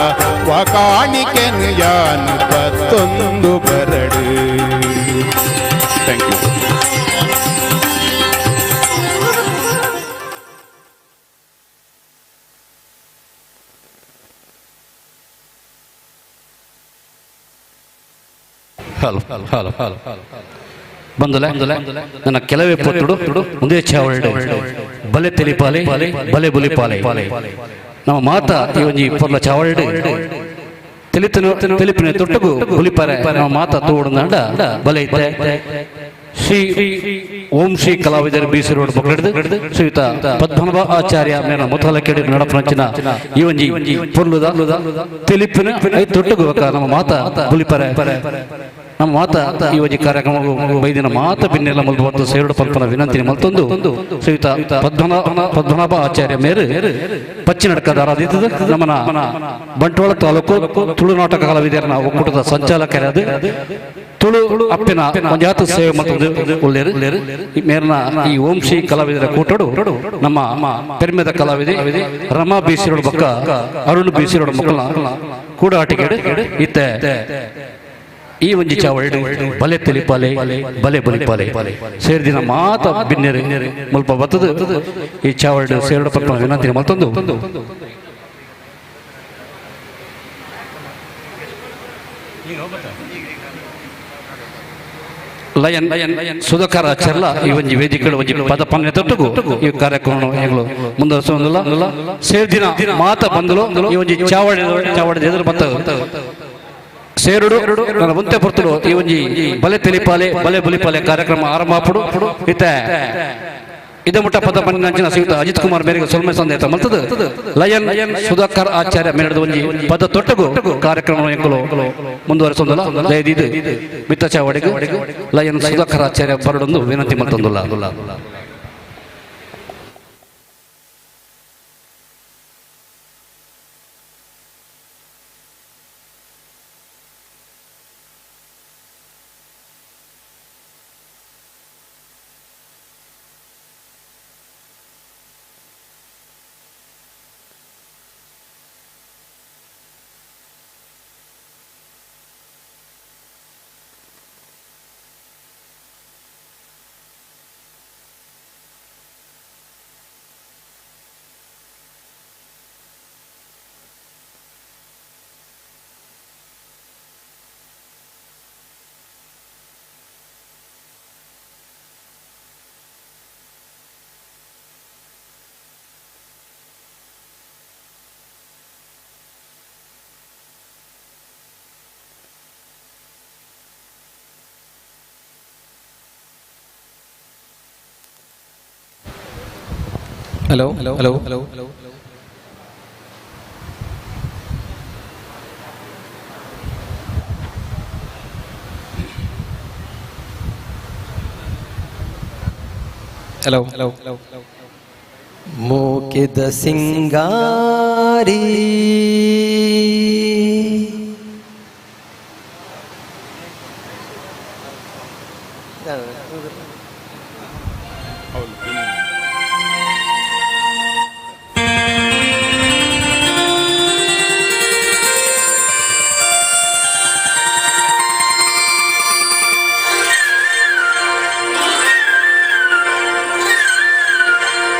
ವಾಕಾಣಿಕೆನು ಯಾನ್ ಪತ್ತೊಂದು ಬರಡು. Thank you. Hello hello hello ಬಂದಲೆ ನನ್ನ ಕೆಲವೇ ಪೊತ್ತುಡು ಮುಂದೆ ಚಾವಳಿ ಬಲೆ ತೆಲಿಪಾಲೆ ಬಲೆ ಬುಲಿಪಾಲೆ ನಮ್ಮ ಮಾತ ಈ ಒಂಜಿ ಪೊರ್ಲ ಚಾವಳಿಡ್ ತೆಲಿತನ ತೆಲಿಪಿನ ತೊಟ್ಟುಗು ಬುಲಿಪಾರೆ ನಮ್ಮ ಮಾತ ತೋಡುಂದಾಂಡ ಬಲೆ ಇತ್ತೆ ಶ್ರೀ ಓಂ ಶ್ರೀ ಕಲಾವಿದರು ಬಿ ಸಿ ರೋಡ್ ಬೊಕ್ಕಡಿದು ಶ್ರೀಯುತ ಪದ್ಮನಾಭ ಆಚಾರ್ಯ ಮೇನ ಮುತಾಲಕ್ಕೆಡೆ ನಡಪನಂಚಿನ ಈ ಒಂಜಿ ಪೊರ್ಲುದ ತೆಲಿಪಿನ ತೊಟ್ಟುಗು ನಮ್ಮ ಮಾತ ಬುಲಿಪಾರೆ ನಮ್ಮ ಮಾತ ಈ ಒಂಜಿ ಕಾರ್ಯಕ್ರಮ ಬೈದಿನ ಮಾತ ಬಿನ್ನೆಲ್ಲ ಮಲ್ದು ಮತ್ತು ಸೇರುಡು ಪಲ್ಪನ ವಿನಂತಿ ಮಲ್ತೊಂದು ಶ್ರೀಯುತ ಪದ್ಮನಾಭ ಆಚಾರ್ಯ ಮೇರು ಪಚ್ಚಿನಡ್ಕದಾರಾದಿತ್ತದ ನಮ್ಮನ ಬಂಟ್ವಾಳ ತಾಲೂಕು ತುಳುನಾಟಕ ಕಲಾವಿದರನ ಒಕ್ಕೂಟದ ಸಂಚಾಲಕರಾದ ತುಳು ಅಪ್ಪಿನ ಒಂಜಾತ ಸೇವೆ ಮತ್ತೊಂದು ಉಳ್ಳೇರು ಮೇರ್ನ ಈ ಓಂ ಶ್ರೀ ಕಲಾವಿದರ ಕೂಟಡು ನಮ್ಮ ಪೆರ್ಮೆದ ಕಲಾವಿದೆ ರಮಾ ಬೀಸಿರೋಡ್ ಬಕ್ಕ ಅರುಣ್ ಬೀಸಿರೋಡ್ ಮಕ್ಕಳ ಕೂಡ ಆಟಿಕೆಡು ಇತ್ತೆ ಈ ಒಂಜಿ ಚಾವಳಿಡು ಬಲೆ ತೆಲಿಪಾಲೆ ಬಲೆ ಬಲಿಪಾಲೆ ಸೇರಿದಿನ ಮಾತ ಬಿನ್ನೆರು ಮುಲ್ಪ ಬತ್ತದು ಈ ಚಾವಳಿಡು ಸೇರುಡ ಪಕ್ಕ ವಿನಂತಿ ಮಲ್ತೊಂದು ಲಯನ್ ಸುಧಾಕರ ಚರ್ಲ ಈ ಒಂಜಿ ವೇದಿಕೆಗಳು ಒಂಜಿ ಪದ ಪನ್ನೆ ತೊಟ್ಟುಗು ಈ ಕಾರ್ಯಕ್ರಮ ಮುಂದುವರಿಸುವುದಿಲ್ಲ ಸೇರ್ದಿನ ಮಾತ ಬಂದಲು ಈ ಒಂಜಿ ಚಾವಡಿ ಚಾವಡಿ ಎದುರು ಬತ್ತ ಸೇರುಡು ನನ್ನ ಮುಂತೆ ಪೊರ್ತುಡು ಈ ಒಂಜಿ ಬಲೆ ತೆಲಿಪಾಲೆ ಬಲೆ ಬಲಿಪಾಲೆ ಕಾರ್ಯಕ್ರಮ ಆರಂಭ ಆಪುಡು ಇತ್ತೆ ಇದೇ ಮುಟ್ಟ ಪದ ಪನ್ನಿನಂಚಿನ ಶ್ರೀಯುತ ಅಜಿತ್ ಕುಮಾರ್ ಮೇರೆಗೆ ಸೊಲ್ಮೆ ಸಂದೇಶ ಮಲ್ತದು ಲಯನ್ ಸುಧಾಕರ್ ಆಚಾರ್ಯ ಮೇರೆದ ಒಂಜಿ ಪದ ತೊಟ್ಟಗು ಕಾರ್ಯಕ್ರಮ ಎಂಕುಲು ಮುಂದುವರಿಸೊಂದಲ್ಲ ದಯದೀದು ಮಿತ್ತ ಚಾವಡಿಗೆ ಲಯನ್ ಸುಧಾಕರ್ ಆಚಾರ್ಯ ಬರಡೊಂದು ವಿನಂತಿ ಮಲ್ತೊಂದುಲ್ಲ. Hello hello hello hello hello hello ಮೋಕೆದ ಸಿಂಗಾರಿ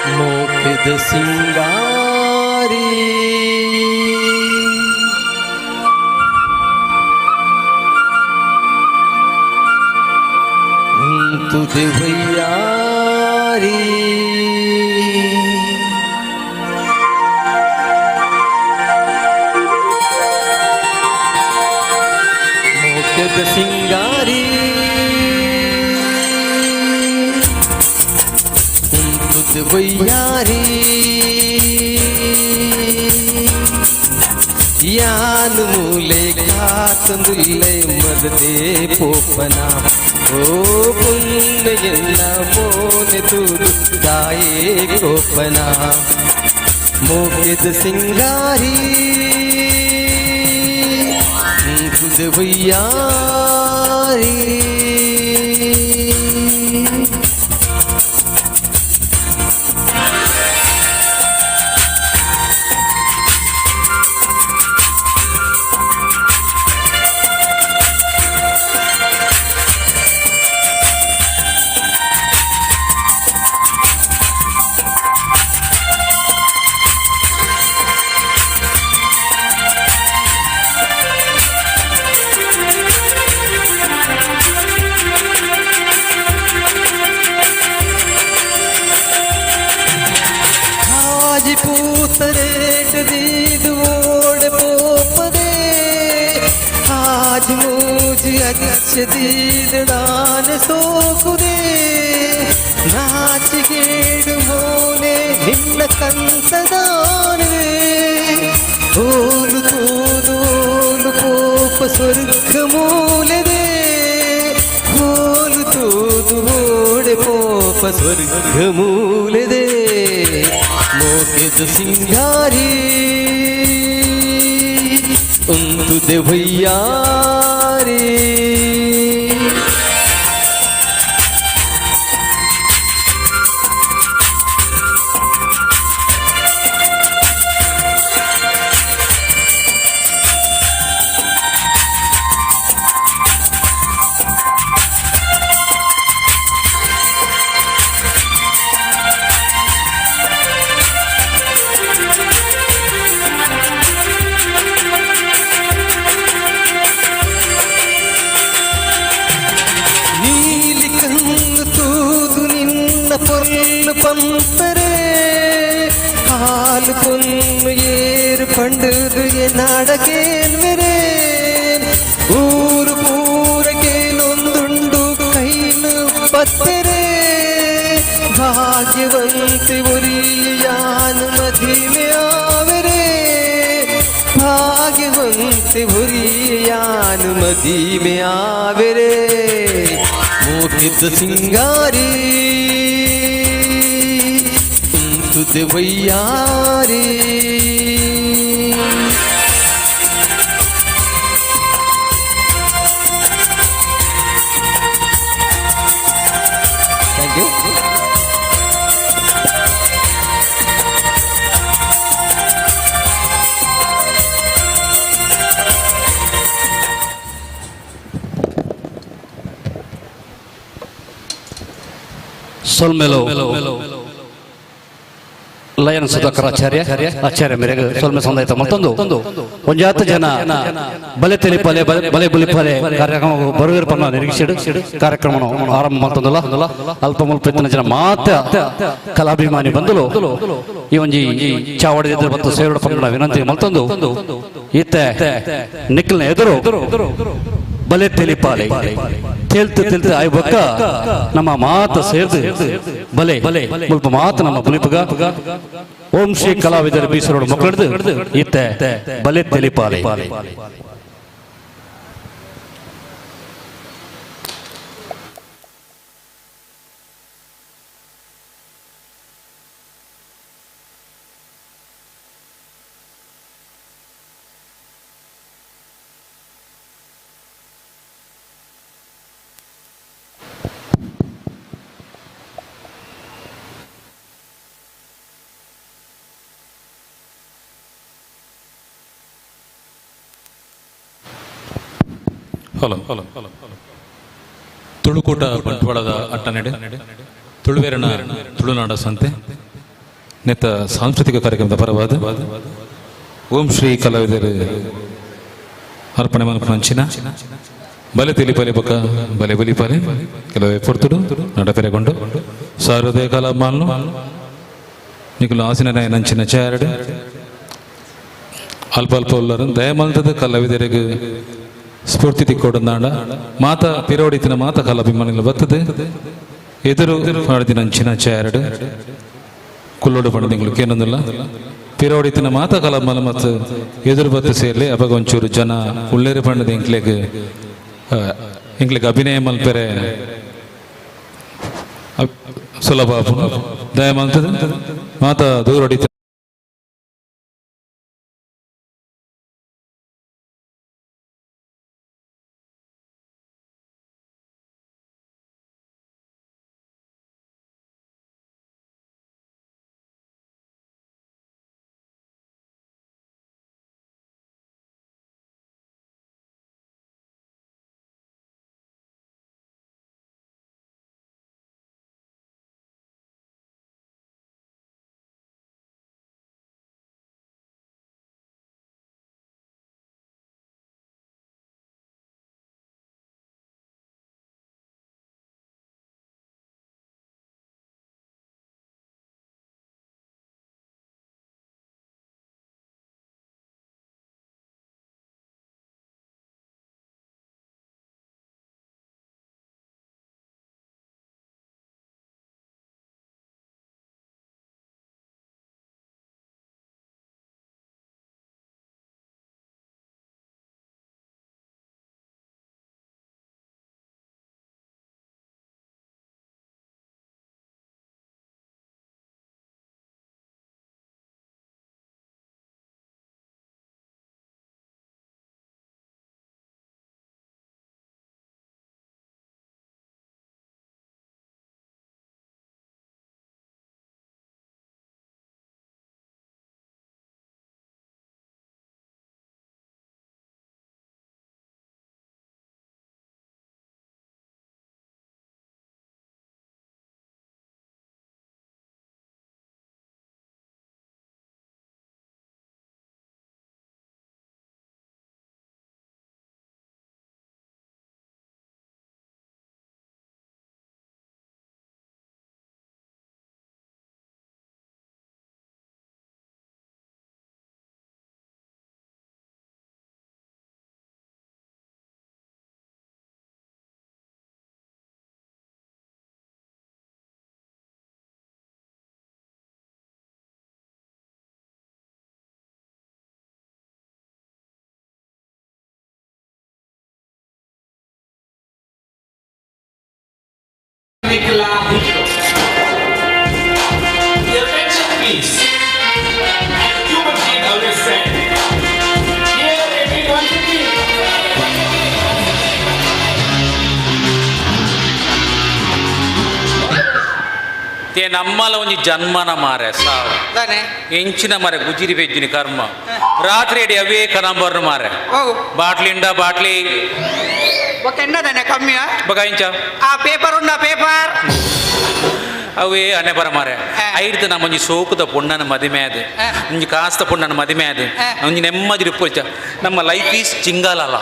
ಮೋಕೆದ ಸಿಂಗಾರಿ ತುದೆ ವೈಯಾರಿ ಮೋಕೆದ ಸಿಂಗಾರಿ ತುದೆ ವೈಯಾರಿ ಯಾನ್ ಮೂಲೆ ಕಾತಂದುಲ್ಲೆ ಮದದೆ ಪೋಪನ ಓ ಪುಣ್ಯ ಮೋನೆ ತೂದು ದಾಯೇ ಗೋಪನ ಮೋಕೆದ ಸಿಂಗಾರಿ ತುದೆ ವೈಯಾರಿ Thank you. ಲಕ್ಷ್ಯದೀದಾನ ಸೋಕುದೆ ನಾಚಿಗೇಡು ಮೋನೆ ನಿನ್ನ ಕಂತದಾನವೇ ಓಲು ತೋದು ಓಲು ಕೋಪ ಸ್ವರ್ಗ ಮೂಲೆದೆ ಓಲು ತೋದು ಓಡೆ ಕೋಪ ಸ್ವರ್ಗ ಮೂಲೆದೆ ಮೋಕೆದ ಸಿಂಗಾರಿ ಉಂದು ದೇವಯ್ಯಾರಿ. ನೀಲಿ ಕಣ್ಣು ತೂದು ನಿನ್ನ ಪೊರ್ಲು ಪಂಪರೆ ಹಾಲು ಪೊನ್ನು ಏರು ಪಂಡುದು ಎನ್ನಾಡಕೇನ್ಮೆರೆ ಊರು ಪೂರಕೇನೊಂದುಂಡು ಕೈನು ಪತ್ತೆರೆ ಭಾಗ್ಯವಂತಿ ಒರಿಯಾನು ಮದಿಮೆ ಆವರೆ ಭಾಗ್ಯವಂತಿ ಒರಿಯಾನು ಮದಿಮೆ ಆವರೆ ಮೋಹಿತ ಸಿಂಗಾರಿ ಉಂತುದೆ ವಯ್ಯಾರಿ. Thank you. ಸೊಲ್ಮೆಲು lion Sudhakar ಆಚಾರ್ಯ ಆಚಾರ್ಯ ಮೇರೆಗೆ ಸೊಲ್ಮೆ ಸಂದಾಯಿತ. ಮತ್ತೊಂದು ಒಂಜಾತ ಜನ ಬಲೆ ತೆಲಿಪಲೆ ಬಲೆ ಬಲಿಪಲೆ ಕಾರ್ಯಕ್ರಮ ಬರುವಿರ್ಪನ್ನ ನಿರೀಕ್ಷೆ ಕಾರ್ಯಕ್ರಮ ಆರಂಭ ಮತ್ತೊಂದಲ್ಲ ಅಲ್ಪ ಮುಲ್ಪ ಇತ್ತಿನ ಜನ ಮಾತ್ರ ಕಲಾಭಿಮಾನಿ ಬಂದಲು ಈ ಒಂಜಿ ಚಾವಡಿ ಎದುರು ಮತ್ತು ಸೇರುಡ ಪಂಗಡ ವಿನಂತಿ ಮತ್ತೊಂದು ಇತ್ತೆ ನಿಖಲ್ನ ಎದುರು ಬಲೆ ತೆಲಿಪಾಲೆ ತೇಲ್ತು ತೆಲ್ತು ಆಯ್ ಬೊಕ್ಕ ನಮ್ಮ ಮಾತ ಸೇರ್ದು ಬಲೆ ಮುಲ್ಪ ಮಾತು ನಮ್ಮ ಬುಲಿಪುಗ ಓಂ ಶ್ರೀ ಕಲಾವಿದರು ಬೀಸರೋಡು ಮಕ್ಕಳದು ಇತ್ತೆ ಬಲೆ ತೆಲಿಪಾಲೆ. ಹಲೋ ಹಲೋ ತುಳುಕೂಟ ಬಂಟ್ವಾಳದ ಅಟ್ಟನೆಡೆ ತುಳುವೇರನ ತುಳುನಾಡ ಸಂತೆ ನೆತ್ತ ಸಾಂಸ್ಕೃತಿಕ ಕಾರ್ಯಕ್ರಮದ ಪರವಾದ ಓಂ ಶ್ರೀ ಕಲಾವಿದರು ಅರ್ಪಣೆ ಮನ್ಪುನಂಚಿನ ಬಲೆ ತಿಳಿಪಲೆ ಬೊಕ ಬಲೆ ಬಲಿಪಲೆ ಕೆಲವೇ ಪೊರ್ತುಡು ನಡಪೆರೆಗೊಂಡು ಸಾರೋದಯ ಕಲಾಮಾಲ್ನು ನಿಕುಲು ಆಸಿನ ನಂಚಿನ ಚಾರಡು ಅಲ್ಪ ಅಲ್ಪ ಉಲ್ಲರು ದಯಮಲ್ತದ ಕಲಾವಿದರಿಗೆ ಸ್ಫೂರ್ತಿ ತಿಕ್ಕೋಡಂದಾಂಡ ಮಾತ ಪಿರೋಡಿತಿನ ಮಾತ ಕಲಾಭಿಮಾನಿಗಳು ಬರ್ತದೆ ಎದುರು ಮಾಡಿದಿನ ಅಂಚಿನ ಚಾರಡು ಕುಲ್ಲೋಡು ಪಂಡ ಕೇನೊಂದಿಲ್ಲ ಪಿರೋಡಿತಿನ ಮಾತ ಕಲಾಮಲ ಮತ್ತು ಎದುರು ಬತ್ತು ಸೇರ್ಲಿ ಅವಾಗ ಒಂಚೂರು ಜನ ಉಳ್ಳೇರು ಪಂಡದ ಎಂಕ್ಲೆಗ್ ಎಂಕ್ಲೆಗ್ ಅಭಿನಯ ಮಲ್ಪೆರೆ ಸುಲಭ ದಯಮಲ್ತದ ಮಾತ ದೂರೊಡಿತ ಇತ್ತೆ ನಮ್ಮಲ ಒಂಜಿ ಜನ್ಮನ ಮಾರೆ ಸಾವು ಎಂಚಿನ ಮಾರೆ ಗುಜಿರಿ ಬೆಜ್ಜಿನಿ ಕರ್ಮ ರಾತ್ರಿ ಅಡಿ ಅವೇ ಕನಂಬರ್ನು ಮಾರೆ ಬಾಟ್ಲಿಂಡ ಬಾಟ್ಲಿ ಎನ್ನದಾನೆ ಕಮ್ಮಿಯ ಬಗ ಇಂಚ ಆ ಪೇಪರ್ ಉಂಡ ಪೇಪರ್ ಅವೇ ಅನೆ ಬರ ಮಾರೆ ಐಡ್ದು ನಮ್ಮ ಒಂಜಿ ಸೋಕುದ ಪೊಣ್ಣನ ಮದಿಮೆ ಅದು ಒಂಜಿ ಕಾಸ್ತ ಪೊಣ್ಣನ ಮದಿಮೆ ಅದು ಒಂಜಿ ನೆಮ್ಮದಿ ರಿಪ್ಪೊಚ್ಚ ನಮ್ಮ ಲೈಫ್ is ಚಿಂಗಾಲಲ್ಲ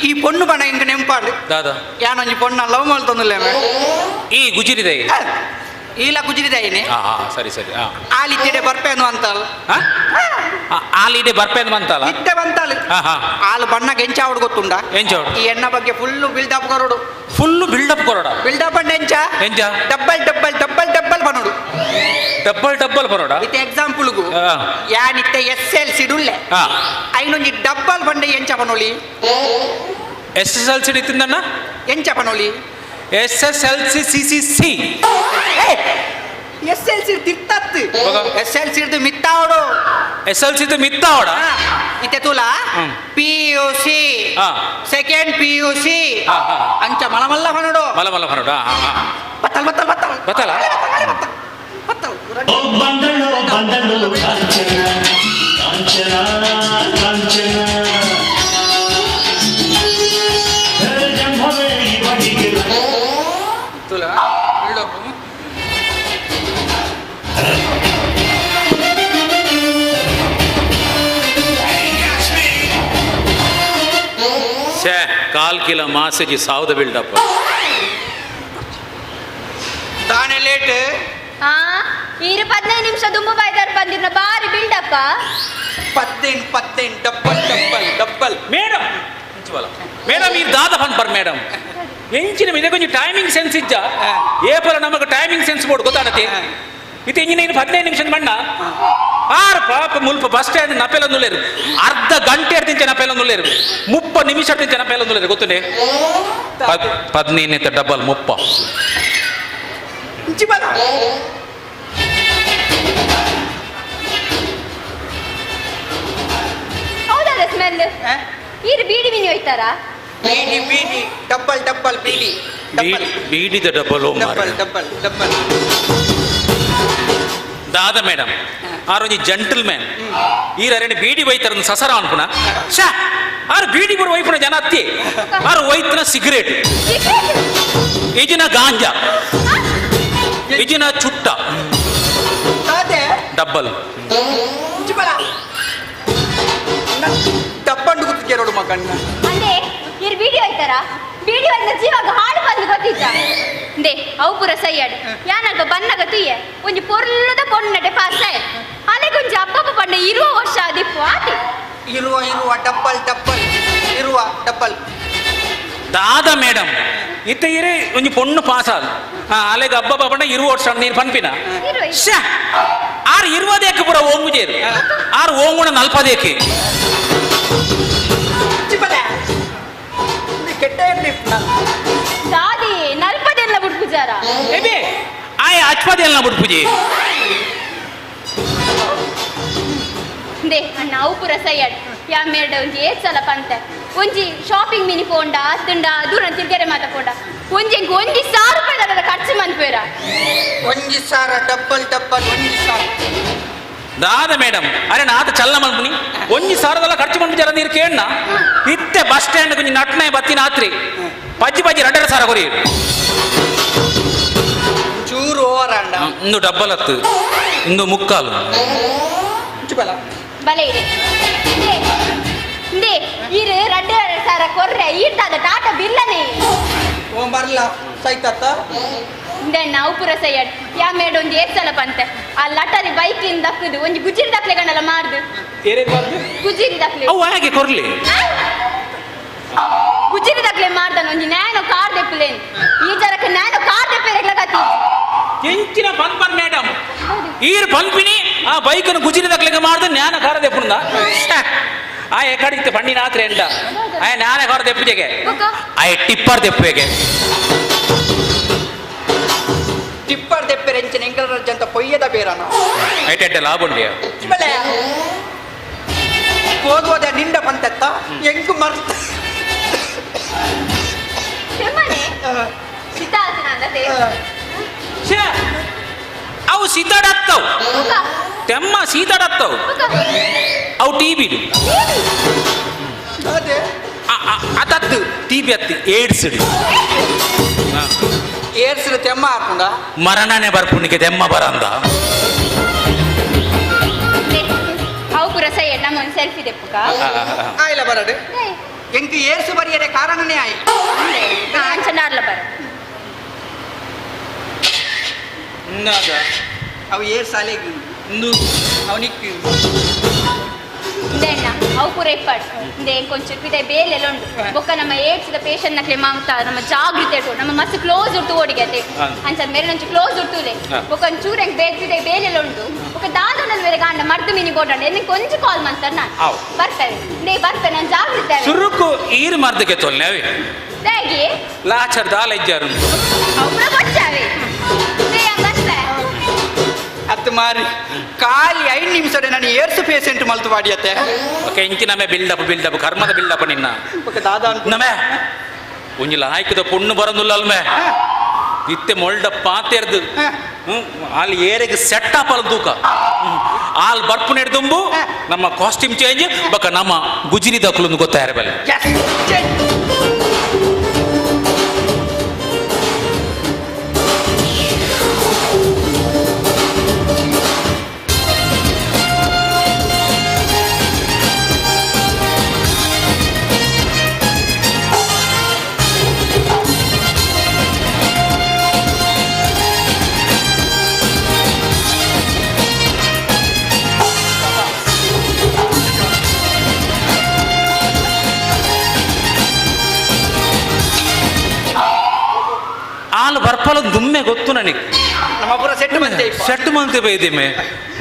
ಈ ಪೊಣ್ಣು ಬಣ್ಣ ಇಂಕ ನೆಂಪಾಡು ದಾದಾ ಯಾನೊಂಜಿ ಪೊಣ್ಣ ಲವ್ ಮಲ್ತೊಂದುಲ್ಲ ಈ ಗುಜಿರಿದೆ ಈಲ ಗುಜಿರಿದಾಯಿನಿ ಹಾ ಹಾ ಸರಿ ಸರಿ ಹಾ ಆಲಿತ್ತಿಡೆ ಬರ್ಪೇನು ಅಂತಲ್ಲ ಆಲಿಡೆ ಬರ್ಪೇನು ಅಂತಲ್ಲ ಇತ್ತೆ ಬಂತಲ್ಲ ಆಲು ಬಣ್ಣ ಎಂಚಾವಡು ಗೊತ್ತುಂಡ ಎಂಚಾವಡು ಈ ಎಣ್ಣ ಬಗ್ಗೆ ಫುಲ್ಲು ಬಿಲ್ಡಪ್ ಕೊರಡು ಫುಲ್ಲು ಬಿಲ್ಡಪ್ ಕೊರಡ ಬಿಲ್ಡಪ್ ಅಂಡ ಎಂಚ ಎಂಚ ಡಬ್ಬಲ್ ಡಬ್ಬಲ್ ಡಬ್ಬಲ್ ಡಬ್ಬಲ್ ಬನೋಡು ಡಬ್ಬಲ್ ಡಬ್ಬಲ್ ಬರೋಡ ಇತ್ತೆ ಎಕ್ಸಾಂಪಲ್ಗು ಯಾನಿತ್ತೆ ಎಸ್ ಎಲ್ ಸಿ ಡುಲ್ಲೆ ಐನೊಂಜಿ ಡಬ್ಬಲ್ ಬಂಡೆ ಎಂಚ ಬನೋಲಿ ಎಸ್ ಎಸ್ ಎಲ್ ಸಿ ಇತ್ತಿಂದಣ್ಣ ಎಂಚ ಬನೋಲಿ S S L C C C C S L C ತಿತ್ತತ್ತು S L C ಮಿತ್ತಾವಡು S L C ಮಿತ್ತಾವಡ ಇತ್ತೆ ತುಲಾ P U C second P U C ಅಂಚ ಮಲಮಲ್ಲ ಬನೋಡು ಮಲಮಲ್ಲ ಬನೋಡ ಬತ್ತಲ್ ಬತ್ತಲ್ ಬತ್ತಲ್ ಬತ್ತಲ ಬತ್ತಲ್ ಬಂದಳು ಬಂದಳು ಕಾಂಚನ ಕಾಂಚನ ಕಾಂಚನ ತುಲಾ ಛೇ ಕಾಲ್ ಕಿಲೋ ಮಾಸಜಿ ಸಾವ್ದ ಬಿಲ್ಡಪ್ ತಾನೇ ಲೇಟ್ ಆ ಈರು 15 ನಿಮಿಷ ದುಂಬು ಬಾಯ್ದಾರ್ ಬಂದಿರ್ನ ಬಾರಿ ಬಿಲ್ಡಪ್ಪ 15 15 double double double madam madam ಈ ದಾದ ಫನ್ ಬರ್ ಮೇಡಮ್ ಎಂಚಿನ ಇದೆ ಕೊಂಚ ಟೈಮಿಂಗ್ ಸೆನ್ಸ್ ಇಜ್ಜ ಏಪಲ ನಮಗೆ ಟೈಮಿಂಗ್ ಸೆನ್ಸ್ ಬೋರ್ಡ್ ಗೊತ್ತಾಡತ್ತೆ ಇದು ಇಂಜಿನ 15 ನಿಮಿಷದ ಮಣ್ಣ ಆರು ಪಾಪ ಮುಲ್ಪ ಬಸ್ ಸ್ಟ್ಯಾಂಡ್ ನಪೆಲ ನುಲ್ಲೇರು ಅರ್ಧ ಗಂಟೆ ತಿಂಚ ನಪೆಲ ನುಲ್ಲೇರು 30 ನಿಮಿಷ ತಿಂಚ ನಪೆಲ ನುಲ್ಲೇರು ಗೊತ್ತುಂಡೆ 15 ಡಬಲ್ 30 ಹೌದಾ ಸ್ಮೆಲ್ ಈರು ಬೀಡಿ ಮಿನಿ ಹೋಯ್ತಾರಾ ಬೀಡಿ ಬೀಡಿ ಡಬ್ಬಲ್ ಡಬ್ಬಲ್ ಬೀಡಿ ಡಬ್ಬಲ್ ಬೀಡಿದ ಡಬ್ಬಲ್ ಡಬ್ಬಲ್ ಡಬ್ಬಲ್ ಡಬ್ಬಲ್ ದಾದ ಮೇಡಮ್ ಆರೊಂಜಿ ಜಂಟಲ್ ಮ್ಯಾನ್ ಈರ ಬೀಡಿ ವೈತರ ಸಸರ ಅನ್ಪುನ ಶಾ ಆರು ಬೀಡಿ ಕೂಡ ವೈಪುನ ಜನ ಅತ್ತಿ ಆರು ವೈತನ ಸಿಗರೇಟ್ ಇಜಿನ ಗಾಂಜಾ ಇಜಿನ ಚುಟ್ಟ ಡಬ್ಬಲ್ ಡಬ್ಬಂಡು ಗುತ್ತಿಗೆ ಮಗಣ್ಣ ಅಂದೆ ಇರ್ ಬೀಡಿ ಹೋಯ್ತಾರಾ ಬೀಡಿ ಹೋಯ್ತ ಜೀವಾಗ ಹಾಡು ಬಂದು ಗೊತ್ತಿದ್ದ they ಅವು ಪೂರ ಸೈಯಾಡು ಯಾನಲ್ಪ ಬನ್ನಗ ತುಯ್ಯೆ ಒಂಜಿ ಪೊರ್ಲದ ಪೊಣ್ಣಡೆ ಪಾಸ್ ಆಯ್ ಅಲೆಗೊಂಜಿ ಅಪ್ಪಪ್ಪ ಪಂಡ ಇರುವ ವರ್ಷ ಅದಿಪ್ಪು ಆತಿ ಇರುವ ಇರುವ ಡಬ್ಬಲ್ ಡಬ್ಬಲ್ ಇರುವ ಡಬ್ಬಲ್ ದಾದ ಮೇಡಮ್ ಇತ್ತ ಇರೇ ಒಂಜಿ ಪೊಣ್ಣು ಪಾಸ್ ಆದ ಅಲೆಗ ಅಬ್ಬಬ್ಬ ಪಂಡ ಇರುವ ವರ್ಷ ನೀರು ಪನ್ಪಿನ ಶ್ಯಾ ಆರು ಇರುವುದೇಕೆ ಪೂರ ಓಂಗುಜೇರು ಆರು ಓಂಗುಣ ನಲ್ಪದೇಕೆ ದಾದಿ ನಲ್ಪದೆಲ್ಲ ಬಿಡ್ಪುಜಾರ ಏಬೆ ಆಯ್ ಅಚ್ಪದೆಲ್ಲ ಬಿಡ್ಪುಜಿ they ಅಣ್ಣ ಅವು ಪೂರ ಸೈಯಾಡ್ ಯಾ ಮೇಡ ಒಂಜಿ ಏತ್ ಸಲ ಪಂತೆ ಒಂಜಿ ಶಾಪಿಂಗ್ ಮಿನಿ ಪೋಂಡ ಅತ್ತುಂಡ ದೂರ ತಿರ್ಗೆರೆ ಮಾತ ಪೋಂಡ ಒಂಜಿ ಎಂಕ್ 1,000 ರೂಪಾಯಿ ದಾದ ಖರ್ಚು ಮನ್ಪೇರ 1,000 ಡಬ್ಬಲ್ ಡಬ್ಬಲ್ 1,000 ದಾದ ಮೇಡಮ್ ಅರೆ ನಾತ ಚಲ್ಲ ಮನ್ಪುನಿ 1,000 ಖರ್ಚು ಮನ್ಪುಜಾರ ನೀರು ಕೇಳಣ್ಣ ಇತ್ತೆ ಬಸ್ ಸ್ಟ್ಯಾಂಡ್ ಕೊಂಚ ನಟ್ನೆ ಬತ್ತಿನ ಆತ್ರಿ ಪಜ್ಜಿ ಪಜ್ಜಿ 2,500 ಕೊರಿ ಚೂರು ಓವರ್ ಅಂಡ ಇಂದು ಡಬ್ಬಲ್ ಹತ್ತು ಇಂದು ಮುಕ್ಕಾಲು ಬಲೆ ಇದೆ ಇಂದೇ ಇರು 2,500 ಕೊರ್ರೆ ಈರ್ದಾದ ಟಾಟಾ ಬಿಲ್ಲನೆ ಓ ಬರ್ಲ ಸೈತತ್ತ ಇಂದೆ ನಾವು ಪೂರ ಸೈಯಡ್ ಯಾ ಮೇಡ ಒಂಜಿ ಏತ್ ಸಲ ಪಂತೆ ಆ ಲಟರಿ ಬೈಕ್ ಇಂದ ದಕ್ಕದು ಒಂಜಿ ಗುಜಿರಿ ದಾಖಲೆ ಗಣಲ ಮಾರ್ದು ಗುಜಿರಿ ದಾಖಲೆ ಅವು ಹಾಗೆ ಕೊರ್ಲಿ ಗುಜಿರಿ ದಾಖಲೆ ಮಾಡ್ದನ ಒಂಜಿ ನ್ಯಾನೋ ಕಾರ್ ದೆಪ್ಪುಲೇನ್ ಈ ಜರಕ್ಕೆ ನ್ಯಾನೋ ಕಾರ್ ದೆಪ್ಪೇರೆಗ್ಲ ಕತಿ ಎಂಚಿನ ಪನ್ಪನ್ ಮೇಡಮ್ ಈರ್ ಪನ್ಪಿನಿ ಆ ಬೈಕನ್ನು ಗುಜಿರಿ ದಾಖಲೆಗೆ ಮಾಡ್ದು ನ್ಯಾನ ಕಾರ ದೆಪ್ಪುಂದ ಆ ಎಕಡಿತ್ತು ಪಂಡಿನ ಆತ್ರ ಎಂಡ ಆ ನ್ಯಾನ ಕಾರ ದೆಪ್ಪುಜೆಗೆ ಆ ಟಿಪ್ಪರ್ ದೆಪ್ಪುಗೆ ಟಿಪ್ಪರ್ ದೆಪ್ಪೆರೆ ಎಂಚಿನ ಎಂಕಲ್ ರಜ್ಜಂತ ಪೊಯ್ಯದ ಬೇರನ ಐಟೆಡ್ಡ ಲಾಭ ಉಂಡಿಯ ಹೋಗುವುದ ನಿಂಡ ಪಂತೆತ್ತ ಎಂಕು ಮರ್ತ ಅವು ಸೀತಾಡತ್ತವು ತೆಮ್ಮ ಸೀತಾಡತ್ತವು ಅವು ಟಿ ಬಿ ಅದತ್ತು ಟಿ ಬಿ ಅತ್ತಿ ಏಡ್ಸ್ ಏಡ್ಸ್ ತೆಮ್ಮ ಹಾಕೊಂಡ ಮರಣನೆ ಬರ್ಪುಣಿಗೆ ತೆಮ್ಮ ಬರಂದ ಅವು ಪೂರ ಸೈ ನಮ್ಮ ಒಂದು ಸೆಲ್ಫಿ ದೆಪ್ಪುಕ ಆಯ್ಲ ಬರಡು ಎಂಕ್ ಏರ್ಸು ಬರಿಯರೆ ಕಾರಣನೇ ಆಯ್ ಅಂಚ ನಾರ್ಲ ಬರ ಅವು ಏರ್ಸ್ ಅಲೆಗ್ ಅವನಿಕ್ ಇಂದೆಣ್ಣ ಅವು ಪೂರ ಇಪ್ಪಾಡು ಇಂದೆ కొంచెం ಪಿದೆ ಬೇಲೆಲ್ಲ ಉಂಡು ಬೊಕ್ಕ ನಮ್ಮ ಏಡ್ಸ್ ದ ಪೇಷಂಟ್ ನಕ್ಲೆ ಮಾಂತ ನಮ್ಮ ಜಾಗೃತಿ ಇಟ್ಟು ನಮ್ಮ ಮಸ್ತ್ ಕ್ಲೋಸ್ ಉಂಟು ಓಡಿಗತೆ ಅಂಚ ಮೇರೆ ನಂಚು ಕ್ಲೋಸ್ ಉಂಟುಲೆ ಬೊಕ್ಕ ಒಂಚೂರು ಎಂಕ್ ಬೇರೆ ಪಿದೆ ಬೇಲೆಲ್ಲ ಉಂಡು ಬೊಕ್ಕ ದಾದೊಂಡಲ್ ಬೇರೆ ಗಾಂಡ ಮರ್ದು ಮಿನಿ ಬೋಡಂಡ ಎನ್ನ ಕೊಂಚ ಕಾಲ್ ಮಾಡ್ತಾರೆ ನಾನು ಬರ್ತೇವೆ ಇಂದೆ ಬರ್ತೇವೆ ನಾನು ಜಾಗೃತಿ ಸುರುಕು ಈರು ಮರ್ದಕ್ಕೆ ತೊಲ್ನೆ ಅವಿ ಹೇಗೆ ಲಾಚರ್ ದಾಲ ಇಜ್ಜಾರು ಅವು ಬಚ್ಚಾವೆ ಬರ್ತೆ ಅತ್ತು ಮಾರಿ ಖಾಲಿ 5 ನಿಮಿಷ ನಾನು ಏರ್ಸ್ ಪೇಷಂಟ್ ಮಲ್ತು ವಾಡಿಯತ್ತೆ ಓಕೆ ಇಂಚಿ ನಮೆ ಬಿಲ್ಡಪ್ ಬಿಲ್ಡಪ್ ಕರ್ಮದ ಬಿಲ್ಡಪ್ ನಿನ್ನ ದಾದಾ ನಮೆ ಒಂಜಿಲ ಹಾಕಿದ ಪುಣ್ಣು ಬರಂದುಲ್ಲ ಅಲ್ಮೆ ಇತ್ತೆ ಮೊಳ್ಡ ಪಾತೆರ್ದು ಅಲ್ಲಿ ಏರೆಗೆ ಸೆಟ್ ಅಪ್ ಅಲ್ಲ ತೂಕ ಆಲ್ ಬರ್ಪು ನೆಡ್ದುಂಬು ನಮ್ಮ ಕಾಸ್ಟ್ಯೂಮ್ ಚೇಂಜ್ ಬಕ್ಕ ನಮ್ಮ ಗುಜಿರಿ ದಕ್ಕಲೊಂದು ಗೊತ್ತಾರ ಬಲೆ ಆಲ್ ಬರ್ಪಲ ದುಮ್ಮೆ ಗೊತ್ತು ನನಗೆ ನಮ್ಮಪುರ ಸೆಟ್ ಮಂತೆ ಸೆಟ್ ಮಂತೆ ಬೈದಿಮ್ಮೆ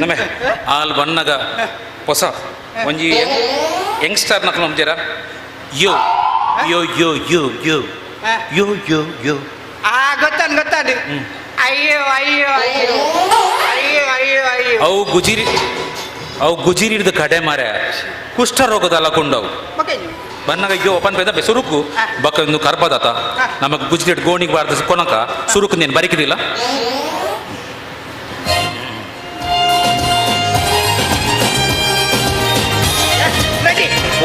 ನಮೆ ಆಲ್ ಬಣ್ಣಗ ಹೊಸ ಒಂಜಿ ಯಂಗ್ಸ್ಟರ್ ನಕಲು ನಮ್ಜರ ಯೋ ಯೋ ಯೋ ಯೋ ಯೋ ಯೋ ಯೋ ಯೋ ಆ ಗೊತ್ತಾನು ಗೊತ್ತಾನು ಅಯ್ಯೋ ಅಯ್ಯೋ ಅಯ್ಯೋ ಅಯ್ಯೋ ಅಯ್ಯೋ ಅಯ್ಯೋ ಅವು ಗುಜಿರಿ ಅವು ಗುಜಿರಿ ಹಿಡಿದು ಕಡೆ ಮಾರೆ ಕುಷ್ಠರೋಗದ ಅಲಕೊಂಡವು ಬನ್ನಾಗ ಅಯ್ಯೋ ಓಪನ್ ಪೈದ ಸುರುಕು ಬಕ್ಕ ಒಂದು ಕರ್ಬದಾತ ನಮಗೆ ಗುಜ್ರೇಟ್ ಗೋಣಿಗೆ ಬಾರ್ದ ಕೊನಕ ಸುರುಕು ನೀನು ಬರಿಕಿದಿಲ್ಲ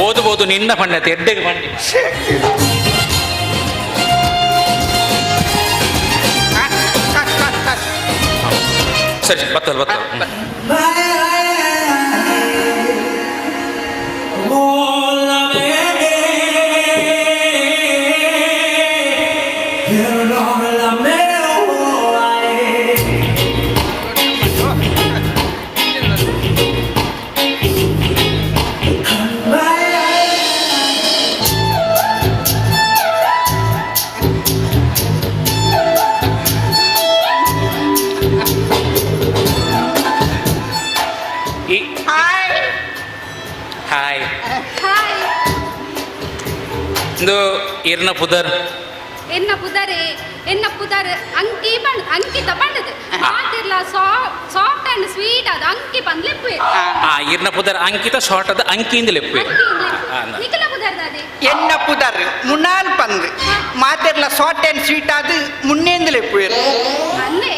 ಓದಬಹುದು ನಿನ್ನ ಪಣ್ಣತೆ ಎಡ್ಡೆಗೆ ಪಣ್ಣೆ ಸರಿ ಬತ್ತಲ್ ಬತ್ತಲ್ ಹಾಯ್ ಹಾಯ್ ಇಂದು ಇರ್ನ ಪುದರ್ ಎನ್ನ ಪುದರ್ ಎನ್ನ ಪುದರ್ ಅಂಕಿ ಬಣ್ಣ ಅಂಕಿತ ಬಣ್ಣದ ಮಾತಿರ್ಲ ಸಾಫ್ಟ್ ಅಂಡ್ ಸ್ವೀಟ್ ಅದು ಅಂಕಿ ಬಂದ್ ಲೆಪ್ಪು ಆ ಇರ್ನ ಪುದರ್ ಅಂಕಿತ ಶಾರ್ಟ್ ಅದ ಅಂಕಿಯಿಂದ ಲೆಪ್ಪು ನಿಖಲ ಪುದರ್ ದಾದೆ ಎನ್ನ ಪುದರ್ ಮುನ್ನಾಲ್ ಪಂದ್ ಮಾತಿರ್ಲ ಸಾಫ್ಟ್ ಅಂಡ್ ಸ್ವೀಟ್ ಅದು ಮುನ್ನೇಂದು ಲೆಪ್ಪು ಅನ್ನೆ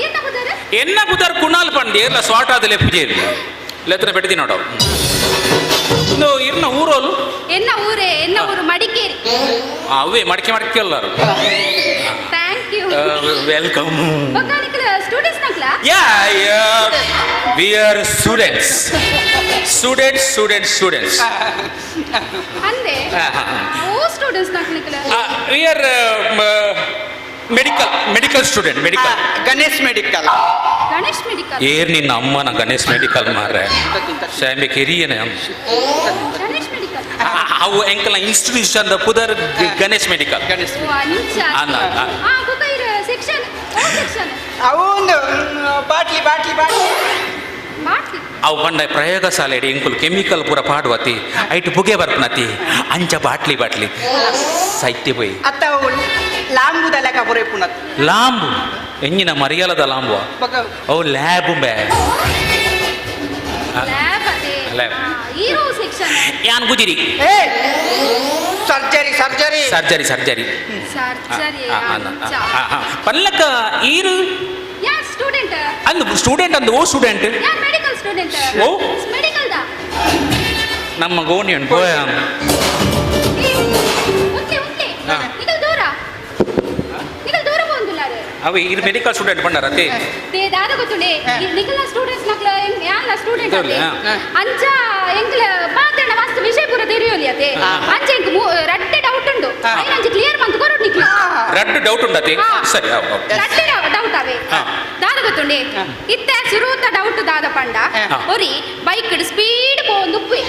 ಎನ್ನ ಪುದರ್ ಎನ್ನ ಪುದರ್ ಕುಣಾಲ್ ಪಂದ್ ಇರ್ಲ ಶಾರ್ಟ್ ಆದ ಲೆಪ್ಪು ಜೇರಿ ಲೆತ್ತನ ಬೆಟ್ಟದಿ ನೋಡವು ಇಂದು ಇರ್ನ ಊರೋಲು ಎನ್ನ ಊರೇ ಎನ್ನ ಊರು ಮಡಿಕೇರಿ ಅವೇ ಮಡಿಕೆ ಮಡಿಕೆ ಎಲ್ಲಾರು thank you welcome ಬೊಕ್ಕ ಸ್ಟೂಡೆಂಟ್ಸ್ ನಕ್ಲಾ yeah we are students students students students ಅಂದೆ ಓ ಸ್ಟೂಡೆಂಟ್ಸ್ ನಕ್ಲಿಕ್ಲ we are medical medical student medical Ganesh medical Ganesh medical ಏರ್ ನಿನ್ನ ಅಮ್ಮನ ಗಣೇಶ್ ಮೆಡಿಕಲ್ ಮಾರ್ರೆ ಸ್ವಾಮಿ ಕಿರಿಯನೆ ಗಣೇಶ್ ಮೆಡಿಕಲ್ ಅವು ಎಂಕಲ ಇನ್ಸ್ಟಿಟ್ಯೂಷನ್ ಪುದರ್ ಗಣೇಶ್ ಮೆಡಿಕಲ್ ಗಣೇಶ್ ಓ ಅಂಚ ಅಲ್ಲ, ಅಲ್ಲ. ಆ ಬೊಕ್ಕ ಇರ ಸೆಕ್ಷನ್ ಓ ಸೆಕ್ಷನ್ ಅವನು ಬಾಟ್ಲಿ ಬಾಟ್ಲಿ ಬಾಟ್ಲಿ ಬಾಟ್ಲಿ ಅವು ಪಂಡ ಪ್ರಯೋಗಶಾಲೆ ಎಂಕುಲು ಕೆಮಿಕಲ್ ಪೂರ ಪಾಡುವತಿ ಐಟ್ ಪುಗೆ ಬರ್ಪನತಿ ಅಂಚ ಬಾಟ್ಲಿ ಬಾಟ್ಲಿ ಸೈತ್ಯ ಪೋಯಿ ಅತ್ತ ಅವು ಲಾಂಬುದ ಲೆಕ್ಕ ಪುರೈಪುನತ್ ಲಾಂಬು ಎಂಜಿನ ಮರಿಯಾಲದ ಲಾಂಬು ಬೊಕ್ಕ ಅವು ಲ್ಯಾಬ್ ಬೇ ಲ್ಯಾಬ್ ಅದೇ ಲ್ಯಾಬ್. ಈರೋ ಸೆಕ್ಷನ್ ಯಾನ್ ಗುಜಿರಿ ಏ surgery surgery surgery surgery surgery ಪಲ್ಲಕ್ಕ ಈರು ಯಾ ಸ್ಟೂಡೆಂಟ್ ಸ್ಟೂಡೆಂಟ್. ಅಂದು ಸ್ಟೂಡೆಂಟ್ ಅಂದು ಓ ಸ್ಟೂಡೆಂಟ್? ಯಾನ್ ಮೆಡಿಕಲ್ ಸ್ಟೂಡೆಂಟ್. ಓ? ಮೆಡಿಕಲ್ ದಾ. ನಮ್ಮ ಗೋಣಿ ಉಂಟು ಗೋಯ. ಉತ್ತೆ ಉತ್ತೆ. ಹಾ. ನಿಕಲ್ ದೂರ. ನಿಕಲ್ ದೂರ ಪೋಂದುಲ್ಲಾರು. ಅವ ಇದು ಮೆಡಿಕಲ್ ಸ್ಟೂಡೆಂಟ್ ಬಂಡಾರ ಅತ್ತೆ. They ದಾದ ಗೊತ್ತುಂಡೆ ನಿಕಲ್ನ ಸ್ಟೂಡೆಂಟ್ಸ್ ನಕ್ಲ ಯಾನ್ಲ ಸ್ಟೂಡೆಂಟ್ ಅತ್ತೆ. ಅಂಚ ಎಂಕ್ಲ ಪಾತೆರ್ನ ಮಸ್ತ್ ವಿಷಯ ಪೂರ ತೆರಿಯೋಲಿ ಅತ್ತೆ. ಅಂಚ ಎಂಕ್ ರಡ್ಡೆ ಡೌಟ್ ಉಂಡು. ಐನ ಅಂಚ ಕ್ಲಿಯರ್ ಮಂತ್ ಕೊರೊಡು ನಿಕ್ಲ. ರಡ್ಡು ಡೌಟ್ ಉಂಡತೆ. ಸರಿ ಅವ್ ಅವ್. ರಡ್ಡೆ ಡೌಟ್ ಅವೇ. ದಾದ ಗೊತ್ತುಂಡೆ ಇತ್ತೆ ಸುರೂತ ಡೌಟ್ ದಾದ ಪಂಡ ಒರಿ ಬೈಕ್ ಸ್ಪೀಡ್ ಪೋಂದು ಉಪ್ಪಿ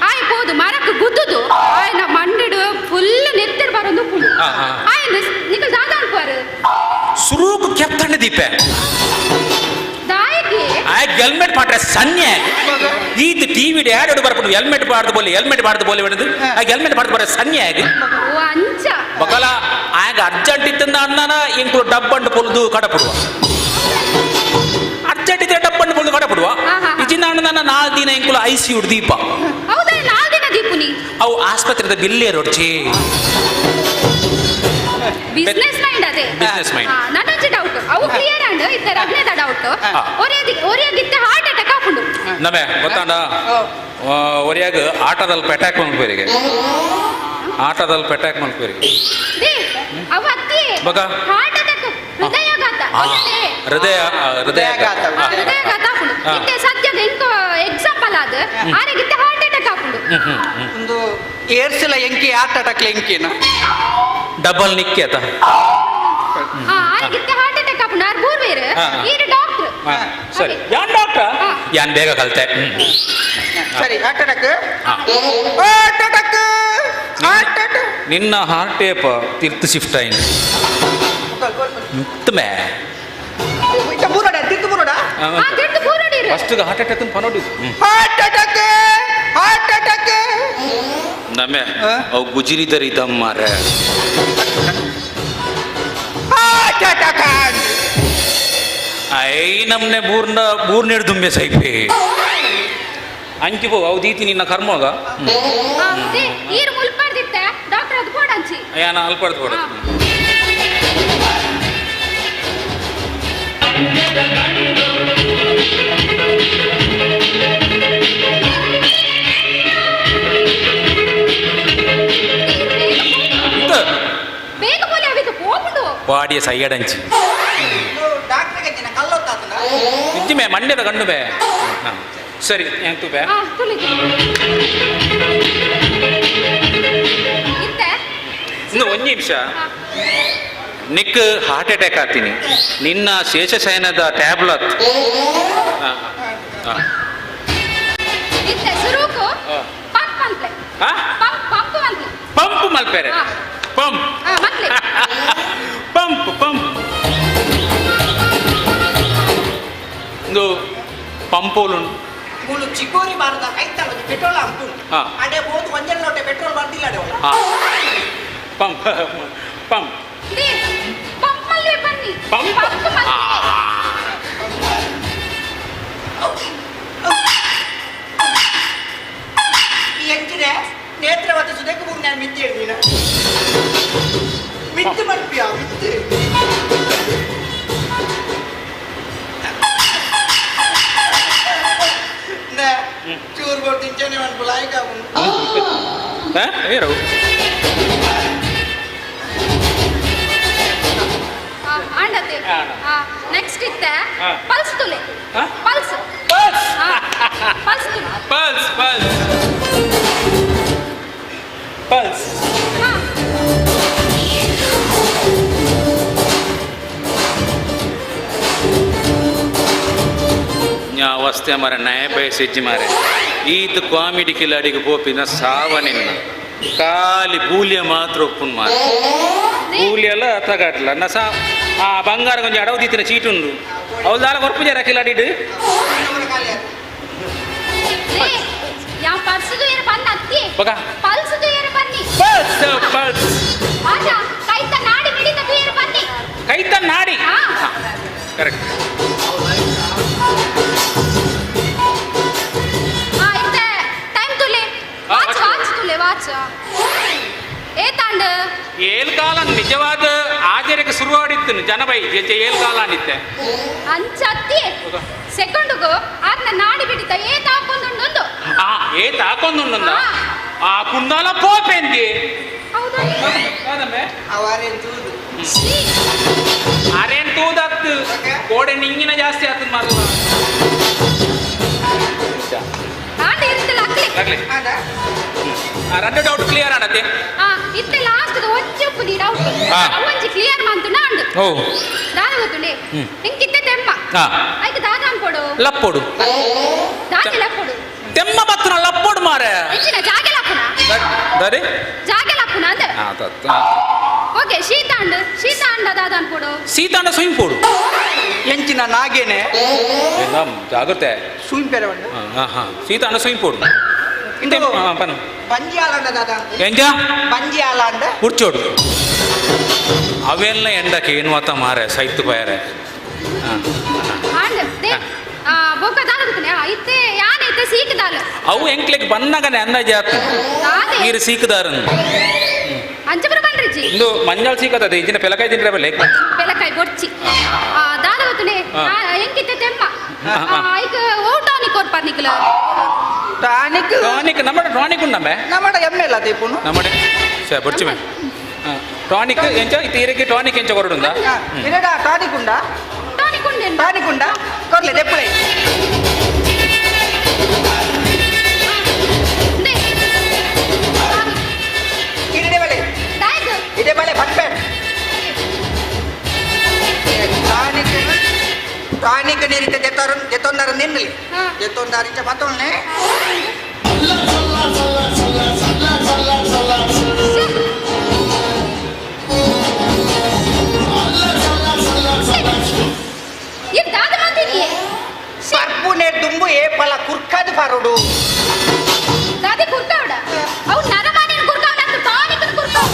ಆಯ್ ಪೋದು ಮರಕ್ ಗುದ್ದುದು ಆಯ್ನ ಮಂಡಿಡು ಫುಲ್ ನೆತ್ತೆರ್ ಬರೊಂದು ಉಪ್ಪುಂಡು. ಆಯ್ನ ನಿಕಲ್ ದಾದ ಅನ್ಪುವರು ಸುರೂಕು ಕೆತ್ತಣ್ಣ ದೀಪೆ ದಾಯಕ್ಕೆ ಆ ಹೆಲ್ಮೆಟ್ ಪಾಟ್ರೆ ಸನ್ನೆ ಈತ ಟಿವಿ ಆಡ್ ಬರ್ಪುಂಡು ಹೆಲ್ಮೆಟ್ ಪಾಡ್ದು ಬೋಲೆ ಹೆಲ್ಮೆಟ್ ಪಾಡ್ದು ಬೋಲೆ ಬೇಡದು ಆ ಹೆಲ್ಮೆಟ್ ಪಾಡ್ದು ಬರ ಸನ್ನೆ ಆಗಿ ಓ ಅಂಚ ಬಕಲ ಆಗ ಅರ್ಜೆಂಟ್ ಇತ್ತಂದ ಅಣ್ಣನ ಇಂಕು ಡಬ್ಬಂಡು ಪೊಲ್ದು ಕಡಪುಡುವ ಅರ್ಜೆಂಟ್ ಇದ್ರೆ ಡಬ್ಬಂಡು ಪೊಲ್ದು ಕಡಪುಡುವ ಇಜಿನ ಅಣ್ಣನ 4 ದಿನ ಇಂಕುಲು I C you ದೀಪ. ಹೌದಾ 4 ದಿನ ದೀಪುನಿ ಅವು ಆಸ್ಪತ್ರೆದ ಬಿಲ್ಲೆ ರೋಡ್ಚಿ. ಬಿಸ್ನೆಸ್ ಮೈಂಡ್ ಅದೇ. Business mind. ನನೊಂಜಿ ಡೌಟ್ ಅವು ಕ್ಲಿಯರ್ ಅಂಡ್ ಇತ್ತೆ ರಡ್ನೇದ ಡೌಟ್. ಒರಿಯಾಗಿತ್ತೆ ಹಾರ್ಟ್ ಅಟ್ಯಾಕ್ ಆಪುಂಡು. ನಮೆ ಗೊತ್ತಾಂಡ ಒರಿಯಾಗ ಆಟೋದಲ್ಲಿ ಪೆಟ್ಯಾಕ್ ಮಲ್ಪೇರಿಗೆ ಆಟೋದಲ್ಲಿ ಪೆಟ್ಯಾಕ್ ಮಲ್ಪೇರಿಗೆ they ಅವು ಅತ್ತಿ ಬಗ ಹಾರ್ಟ್ ಅಟ್ಯಾಕ್ ಹೃದಯಾಘಾತ ಹೃದಯ ಹೃದಯಾಘಾತ ಹೃದಯಾಘಾತ ಆಪುಂಡು. ಇತ್ತೆ ಸದ್ಯದ ಎಂಕ ಎಕ್ಸಾಂಪಲ್ ಆದ ಆರೆಗಿತ್ತೆ ಹಾರ್ಟ್ ಅಟ್ಯಾಕ್ ಆಪುಂಡು. ಒಂದು ಏರ್ಸಿಲ ಎಂಕಿ ಹಾರ್ಟ್ ಅಟ್ಯಾಕ್ ಎಂಕಿನ ಡಬಲ್ ನಿಕ್ಕಿ ಆತ. ಆರೆಗಿತ್ತೆ ಹಾರ್ಟ್ ಅಟ್ಯಾಕ್ ಆಪುಂಡು. ಆರ್ ಬೂರ್ವೇರು ಈರು ಡಾಕ್ಟರ್. ಸರಿ ಯಾನ್ ಡಾಕ್ಟರ್ ಯಾನ್ ಬೇಗ ಕಲ್ತೆ. ಸರಿ ಹಾರ್ಟ್ ಅಟ್ಯಾಕ್ ಹಾರ್ಟ್ ಅಟ್ಯಾಕ್ ನಿನ್ನ ಹಾರ್ಟ್ ಟೇಪ್ ತಿರ್ತು ಶಿಫ್ಟ್ ಆಯ್ತು ಮೇ ಫಸ್ಟ್ ಹಾರ್ಟ್ ಅಟ್ಯಾಕ್ ಅಂತ ಪನೋಡಿ ಹಾರ್ಟ್ ಅಟ್ಯಾಕ್ ಹಾರ್ಟ್ ಅಟ್ಯಾಕ್ ನಮೆ ಅವು ಗುಜಿರಿದರಿ ದಮ್ಮಾರ ಹಾರ್ಟ್ ಅಟ್ಯಾಕ್ I ನಮ್ನೆ ಬೂರ್ನ ಬೂರ್ನೇಡು ದುಂಬೆ ಸೈಪೆ ಅಂಕಿ ಪೋ ಅವು ದೀತಿ ನಿನ್ನ ಕರ್ಮಗ ಈರು ಮುಲ್ಪಾರ್ದಿತ್ತೆ ಡಾಕ್ಟರ್ ಅದು ಬೋಡಂಚಿ ಯಾನ ಅಲ್ಪಾರ್ದು ಬೋಡ. ಬೇಗ ಬೋಲೆ ಅವಿಗೆ ಪೋಪುಂಡು ಬಾಡಿಯ ಸೈಯಡಂಚಿ ಇಜ್ಜಿ ಮೇ ಮಂಡ್ಯದ ಗಂಡು ಬೇ. ಸರಿ ಎಂತು ಬೇ ಇನ್ನು ಒಂದು ನಿಮಿಷ ನಿಕ್ ಹಾರ್ಟ್ ಅಟ್ಯಾಕ್ ಆಗ್ತೀನಿ ನಿನ್ನ ಶೇಷಶಯನದ ಟ್ಯಾಬ್ಲೆಟ್ ಪಂಪ್ ಮಲ್ಪೇರೆ ಪಂಪ್ ಪಂಪ್ ಪಂಪ್ ಒಂದು ಪಂಪೋಲು ಮೂಲು ಚಿಗೋರಿ ಬಾರದ ಕೈತಲ್ಲ ಪೆಟ್ರೋಲ್ ಅಂಪು ಅಡೆ ಬೋದು ಒಂಜಲ್ ಲೋಟೆ ಪೆಟ್ರೋಲ್ ಬರ್ದಿಲ್ಲ ಅಡೆ ಪಂಪ್ ಪಂಪ್ ಪಂಪ್ ಮಲ್ಲೆ ಬನ್ನಿ ಪಂಪ್ ಈ ಎಂಜಿನೆ ನೇತ್ರವತಿ ಸುದೇಕು ಮೂರು ನಾನು ಮಿತ್ತಿ ಹೇಳಿನ ಮಿತ್ತು ಮಲ್ಪಿಯ ಮಿತ್ತು ಚೂರು ಬೋರ್ಡ್ ತಿಂಚಾನೆ ಮನ್ಪುಲ ಆಯ್ಕ ಏರವು ಆಂಡತೆ ನೆಕ್ಸ್ಟ್ ಇತ್ತೆ ಪಲ್ಸ್ ತುಲೆ ಪಲ್ಸ್ ಪಲ್ಸ್ ಪಲ್ಸ್ ತುಲೆ ಪಲ್ಸ್ ಪಲ್ಸ್ ಪಲ್ಸ್ ಅವಸ್ಥೆ ಮಾರೆ ನಯ ಬಯಸಿಜ್ಜಿ ಮಾರೆ ಈತ ಕಾಮಿಡಿ ಕಿಲಾಡಿಗೆ ಪೋಪಿನ ಸಾವ ನಿನ್ನ ಖಾಲಿ ಬೂಲಿಯ ಮಾತ್ರ ಒಪ್ಪುನ್ ಮಾರೆ ಬೂಲಿಯಲ್ಲ ತಗಟ್ಲ ನ ಸಾ ಆ ಬಂಗಾರ ಕೊಂಚ ಅಡವು ದೀತಿನ ಚೀಟ್ ಉಂಡು ಅವಳು ದಾಲ ಕೊರ್ಪು ಜರ ಕಿಲಾಡಿಡು ಕೈತ ನಾಡಿ ಕರೆಕ್ಟ್. ವಾಚ್ ವಾಚ್ ತುಲೆ ವಾಚ್. ಏತಾಂಡ್ ಏಲ್ ಕಾಲ ನಿಜವಾದ ಆಜರಿಗೆ ಶುರುವಾಡಿತ್ತು ಜನಬೈ ಏಲ್ ಕಾಲ ಅನಿತ್ತೆ ಅಂಚತ್ತಿ ಸೆಕೆಂಡ್ಗು ಆರ್ನ ನಾಡಿ ಬಿಡಿತ ಏತ್ ಹಾಕೊಂದುಂಡು ಆ ಏತ್ ಹಾಕೊಂದುಂಡ ಆ ಕುಂದಾಲ ಪೋಪೆಂದಿ ಹೌದಾ ಅವಾರೇನ್ ತೂದು ಅರೇನ್ ತೂದಾತ್ ಕೋಡೆ ನಿಂಗಿನ ಜಾಸ್ತಿ ಆತದ ಮಾರ್ಲ ಆಂಡ ಇರ್ತಲ್ಲ ಅಕ್ಲೆ ಆಗ್ಲಿ ಆ ರಡ್ಡು ಡೌಟ್ ಕ್ಲಿಯರ್ ಆಡತ್ತೆ ಆ ಇತ್ತೆ ಲಾಸ್ಟ್ ಒಂಜಿ ಉಪ್ಪುದಿ ಡೌಟ್ ಒಂಜಿ ಕ್ಲಿಯರ್ ಮಂತು ನಾಂಡು ಓ ದಾದ ಗೊತ್ತುಂಡೆ ಇಂಕಿತ್ತೆ ತೆಮ್ಮ ಐಕ್ ದಾದ ಅನ್ಪೊಡು ಲಪ್ಪೊಡು ದಾದೆ ಲಪ್ಪೊಡು ತೆಮ್ಮ ಬತ್ತನ ಲಪ್ಪೊಡು ಮಾರೆ ಎಂಚಿನ ಜಾಗೆ ಲಪ್ಪುನ ದಾರೆ ಜಾಗೆ ಲಪ್ಪುನ ಅಂದ ಓಕೆ ಶೀತಾಂಡ್ ಶೀತಾಂಡ ದಾದ ಅನ್ಪೊಡು ಶೀತಾಂಡ ಸುಯಿಂ ಪೋಡು ಎಂಚಿನ ನಾಗೇನೆ ಜಾಗ್ರತೆ ಸುಯಿಂ ಪೆರವಂಡ ಶೀತಾಂಡ ಸುಯಿಂ ಪೋಡು ಇಂದು ಬಂಜಿ ಆಲಾಂಡ ದಾದ ಎಂಜ ಬಂಜಿ ಆಲಾಂಡ ಕುರ್ಚೋಡು ಅವೆಲ್ಲ ಎಂಡಕ್ಕೆ ಏನು ಮಾತ ಮಾರೆ ಸೈತು ಬಾಯರೆ ಆಂಡ್ they ಆ ಬೊಕ ದಾದ ಗೊತ್ತುಂಡೆ ಇತ್ತೆ ಯಾನೆ ಇತ್ತೆ ಸೀಕದಾಲ ಅವು ಎಂಕ್ಲೆಗ್ ಬನ್ನಗನೆ ಅಂದಾಜೆ ಆತು ನೀರು ಸೀಕದಾರನ್ ಅಂಚಪುರ ಬಂಡ್ರಿಜಿ ಇಂದು ಮಂಜಾಳ್ ಸೀಕತದೆ ಇಂಜಿನ ಪೆಲಕಾಯಿ ತಿಂದ್ರೆ ಬಲ್ಲೆ ಪೆಲಕಾಯಿ ಬೊಡ್ಚಿ ದಾದ ಗೊತ್ತುಂಡೆ ಎಂಕಿತ್ತೆ ತೆಮ್ಮ ಐಕ್ ಓ ಟಾನಿಕ್ ಕೊರ್ಪಾರ್ ನಿಕ್ಲ ಟಾನಿಕ್ ಟಾನಿಕ್ ನಮ್ಮಡ ಟಾನಿಕ್ ಉಂಡಮ್ಮೆ ನಮ್ಮಡ ಎಮ್ಮೆ ಇಲ್ಲ ತೇಪುನು ನಮ್ಮಡೆ ಸೇ ಬೊಡ್ಚಿ ಮೆ ಟಾನಿಕ್ ಎಂಚ ಇತ್ತೆ ಟಾನಿಕ್ ಎಂಚ ಕೊರಡುಂದ ಇರಡ ಟಾನಿಕ್ ಉಂಡಾ ಟಾನಿಕ್ ಉಂಡೆ ಟಾನಿಕ್ ಉಂಡಾ ಕೊರ್ಲೆ ದೆಪ್ಪಲೆ ಇರಡೆ ಬಲೆ ಇದೇ ಬಲೆ ಪಟ್ಪೆ ಟಾನಿಕ್ ಟಾನಿಕ್ ನೀರಿತ ದೆತೊಂದಾರ ನಿನ್ನಲಿ ದೆತೊಂದಾರಿಂಚ ಬತ್ತೊನ್ನೆ ಪರ್ಪುನೆ ದುಂಬು ಏ ಪಲ ಕುರ್ಕಾದ ಫಾರೋಡು ದಾದೆ ಕುರ್ಕಾವಡ ಅವು ನರಮಾನಿನ ಕುರ್ಕಾವಡ ಅಂತ ಟಾನಿಕ್ ಕುರ್ಕಾವ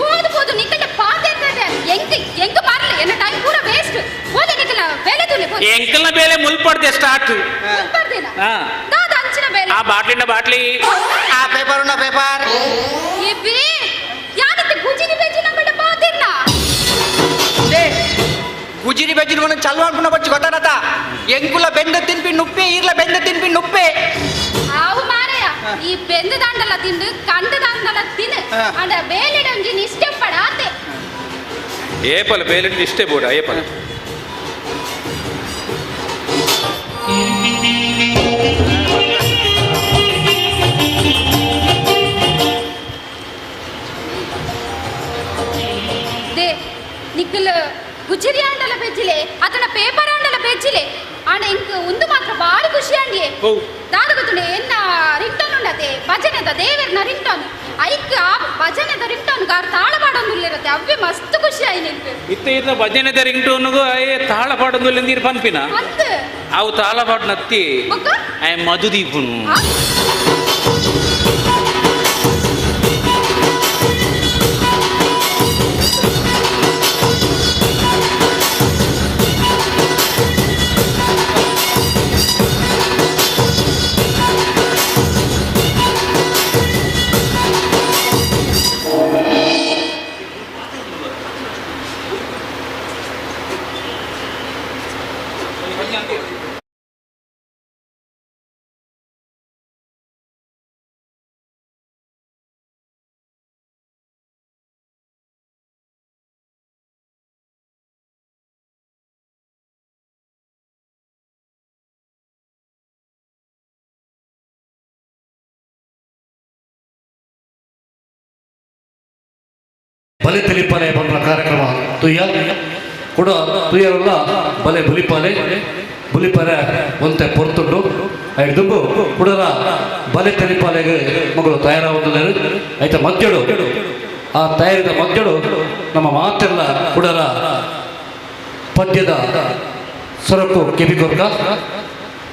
போது போது ನಿಕ್ಕಲ್ಲ ಪಾತೆ ಎಂಕ್ ಎಂಕ್ ಮಾರಲ್ಲ ಎನ್ನ ಟೈಮ್ ಪೂರ ವೇಸ್ಟ್ ಹೋದೆ ನಿಕ್ಕಲ್ಲ ಬೇಲೆ ತುಲೆ ಪೋ ಎಂಕಲ್ನ ಬೇಲೆ ಮುಲ್ಪಡ್ದೆ ಸ್ಟಾರ್ಟ್ ಮುಲ್ಪಡ್ದೇನ ದಾದ ಅಂಚಿನ ಬೇಲೆ ಆ ಬಾಟ್ಲಿಂದ ಬಾಟ್ಲಿ ಆ ಪೇಪರ್ ಉಂಡ ಪೇಪರ್ ಎಬ್ಬಿ ಯಾನಿತ್ತೆ ಗುಜಿರಿ ಬೆಜ್ಜಿ ನಂಗಡ ಪಾತೆರ್ನ they ಗುಜಿರಿ ಬೆಜ್ಜಿ ಮನ ಚಲ್ವ ಅನ್ಪುನ ಬಚ್ಚಿ ಗೊತ್ತಾನತ ಎಂಕುಲ ಬೆಂದ ತಿನ್ಪಿ ನುಪ್ಪೆ ಈರ್ಲ ಬೆಂದ ತಿನ್ಪಿ ನುಪ್ಪೆ ಆವು ಮಾರಯ್ಯ ಈ ಬೆಂದ ದಾಂಡಲ ತಿಂದು ಕಂಡ ದಾಂಡಲ ತಿನ್ನು ಅಂಡ ಬೇಲೆಡಂಜಿ ನಿಷ್ಠೆ ಪಡಾತೆ ಏಪಲ್ ಬೇಲೆಡ್ ನಿಷ್ಠೆ ಬೋಡ ಏಪಲ್ they ನಿಕ್ಕಲ ಗುಜಿರಿ ಆಂಡಲ ಬೆಜ್ಜಿಲೆ ಅದನ್ನ ಪೇಪರ್ ಆಂಡಲ ಬೆಜ್ಜಿಲೆ ಆಂಡ ಇಂಕ್ ಒಂದು ಮಾತ್ರ ಬಾರಿ ಖುಷಿ ಆಂಡಿಯೇ ದಾದ ಗೊತ್ತುಂಡೆ ಎನ್ನ ರಿಂಗ್ಟೋನ್ ಉಂಡತೆ ಭಜನೆದ ದೇವರ್ನ ರಿಂಗ್ಟೋನ್ ಐಕ್ ಆ ಭಜನೆದ ರಿಂಗ್ಟೋನ್ ಗಾರ್ ತಾಳ ಪಾಡೊಂದುಲ್ಲಿರತ್ತೆ ಅವ್ವೆ ಮಸ್ತ್ ಖುಷಿ ಆಯಿ ನಿಂತು ಇತ್ತೆ ಇತ್ತ ಭಜನೆದ ರಿಂಗ್ಟೋನ್ಗು ಅಯ್ಯ ತಾಳ ಪಾಡೊಂದುಲ್ಲ ನೀರು ಪನ್ಪಿನ ಅಂತ್ ಅವು ತಾಳ ಪಾಡ್ನತ್ತಿ ಆಯ್ ಮಧುದೀಪುನು ಬಲೆ ತಿಳಿಪಾಲೆ ಬಂದ ಕಾರ್ಯಕ್ರಮ ತುಯ್ಯ ಕೂಡ ತುಯ್ಯರಲ್ಲ ಬಲೆ ಬುಲಿಪಾಲೆ ಬುಲಿಪಾಲೆ ಒಂತೆ ಪೊರ್ತುಂಡು ಐದುಂಬು ಕುಡಲ ಬಲೆ ತಿಳಿಪಾಲೆಗೆ ಮಗಳು ತಯಾರಾಗುತ್ತಿದ್ದಾರೆ. ಆಯ್ತ ಮಧ್ಯಡು ಆ ತಯಾರಿದ ಮಧ್ಯಡು ನಮ್ಮ ಮಾತೆಲ್ಲ ಕುಡಲ ಪದ್ಯದ ಸೊರಕು ಕೆಬಿಕೊರ್ಕ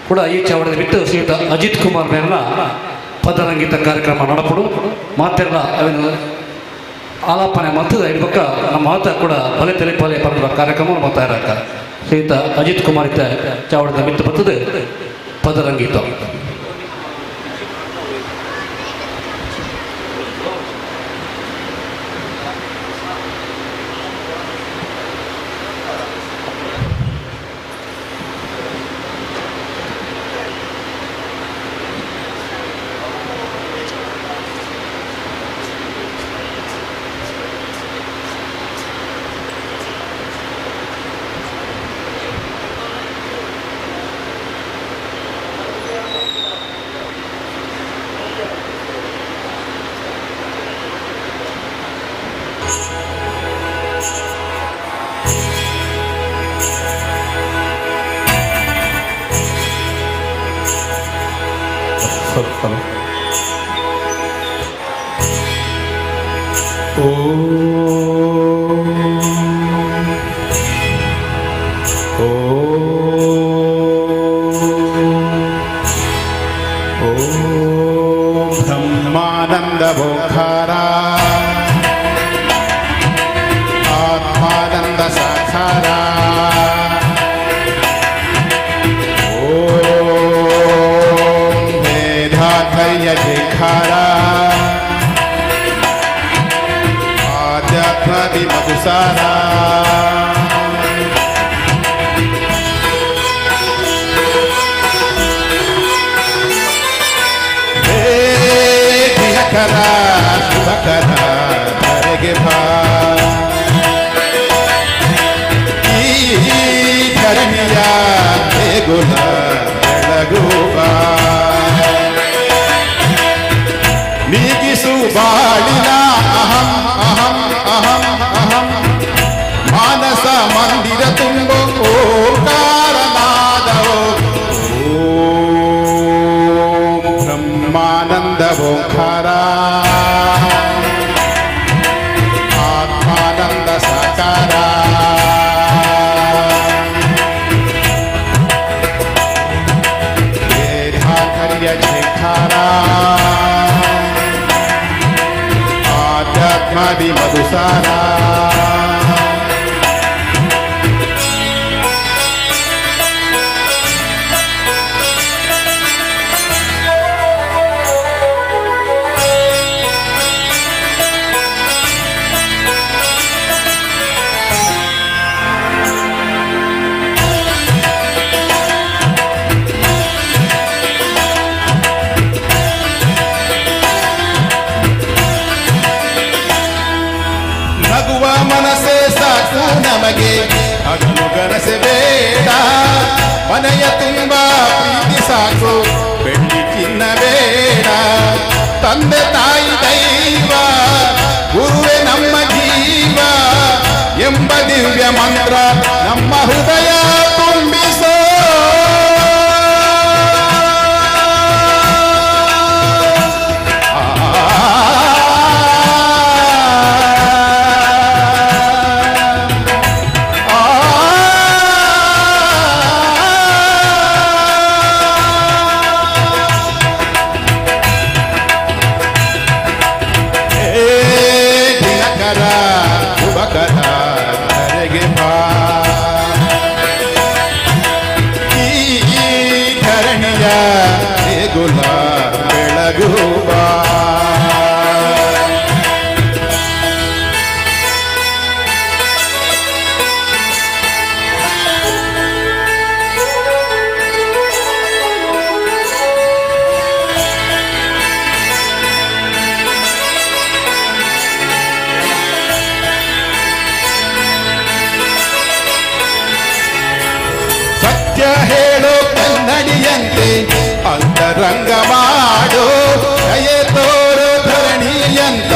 ಕೂಡ ಈ ಚಾವಡಿದ ಬಿಟ್ಟು ಶ್ರೀಯುತ ಅಜಿತ್ ಕುಮಾರ್ ಮೇಲಿನ ಪದರಂಗಿತ ಕಾರ್ಯಕ್ರಮ ನಡಪಡು ಮಾತೆಲ್ಲ ಅವಿನ ಆಲಾಪನೆ ಮತ್ತದ ಇಡ್ಬೇಕ ನಮ್ಮ ಮಾತ ಕೂಡ ಬಲೆ ತಲೆ ಪಾಲೆ ಪಡೆದ ಕಾರ್ಯಕ್ರಮ ನಮ್ಮ ತಯಾರಾಕ ಶ್ರೀಯುತ ಅಜಿತ್ ಕುಮಾರ್ ಇತ್ತ ಚಾವಡದ ಮಿತ್ತು ಬರ್ತದೆ ಪದರಂಗೀತ. Hello hello. ಓಂ ಬ್ರಹ್ಮಾನಂದ ಓಂಕಾರ ಆತ್ಮಾನಂದ ಸಾಕಾರ ಓಂ ಮೇಧಾಧೈರ್ಯ ಧಿಖಾರ ಆಧ್ಯಾತ್ಮ ವಿಮಧುಸಾರ. ಹೇ ದಿನಕರ ಶುಭಕರ ಧರೆಗೆ ಬಾ, ಈ ಧರಣಿಯ ದೇಗುಲ ಬೆಳಗುವ, ನೀಗಿಸು ಬಾಳಿನ ಅಹಂ ಅಹಂ ಅಹಂ ಅಹಂ, ಮಾನಸ ಮಂದಿರ ತುಂಬೋ ಓಂಕಾರನಾದವೋ. ಓಂ ಬ್ರಹ್ಮಾನಂದ ಓಂಕಾರ ಆತ್ಮಾನಂದ ಸಾಕಾರ. ವೇದಾಧರ್ಯ ಝೇಖಾರ ಆಧ್ಯಾತ್ಮ ವಿಮಧುಸಾರ. ನಗುವ ಮನಸ್ಸೇ ಸಾಕು ನಮಗೆ, ಹಗಲು ಗನಸೆ ಬೇಡ, ಮನೆಯ ತುಂಬ ಪ್ರೀತಿ ಸಾಕು, ಬೆಳ್ಳಿ ಚಿನ್ನ ಬೇಡ, ತಂದೆ ತಾಯಿ ದೈವ ಗುರುವೇ ನಮ್ಮ ಜೀವ ಎಂಬ ದಿವ್ಯ ಮಂತ್ರ ನಮ್ಮ ಹೃದಯ ತುಂಬಿಸೋ. ಹೇ ದಿನಕರ ಶುಭಕರ ಧರೆಗೆ ಬಾ, ಈ ಧರಣಿಯ ದೇಗುಲ ಬೆಳಗುವ. ಸತ್ಯ ಹೇಳೋ ಕನ್ನಡಿಯಂತೆ ಅಂತರಂಗ ಮಾಡೋ, ದಯೆ ತೋರೋ ಧರಣಿಯಂತ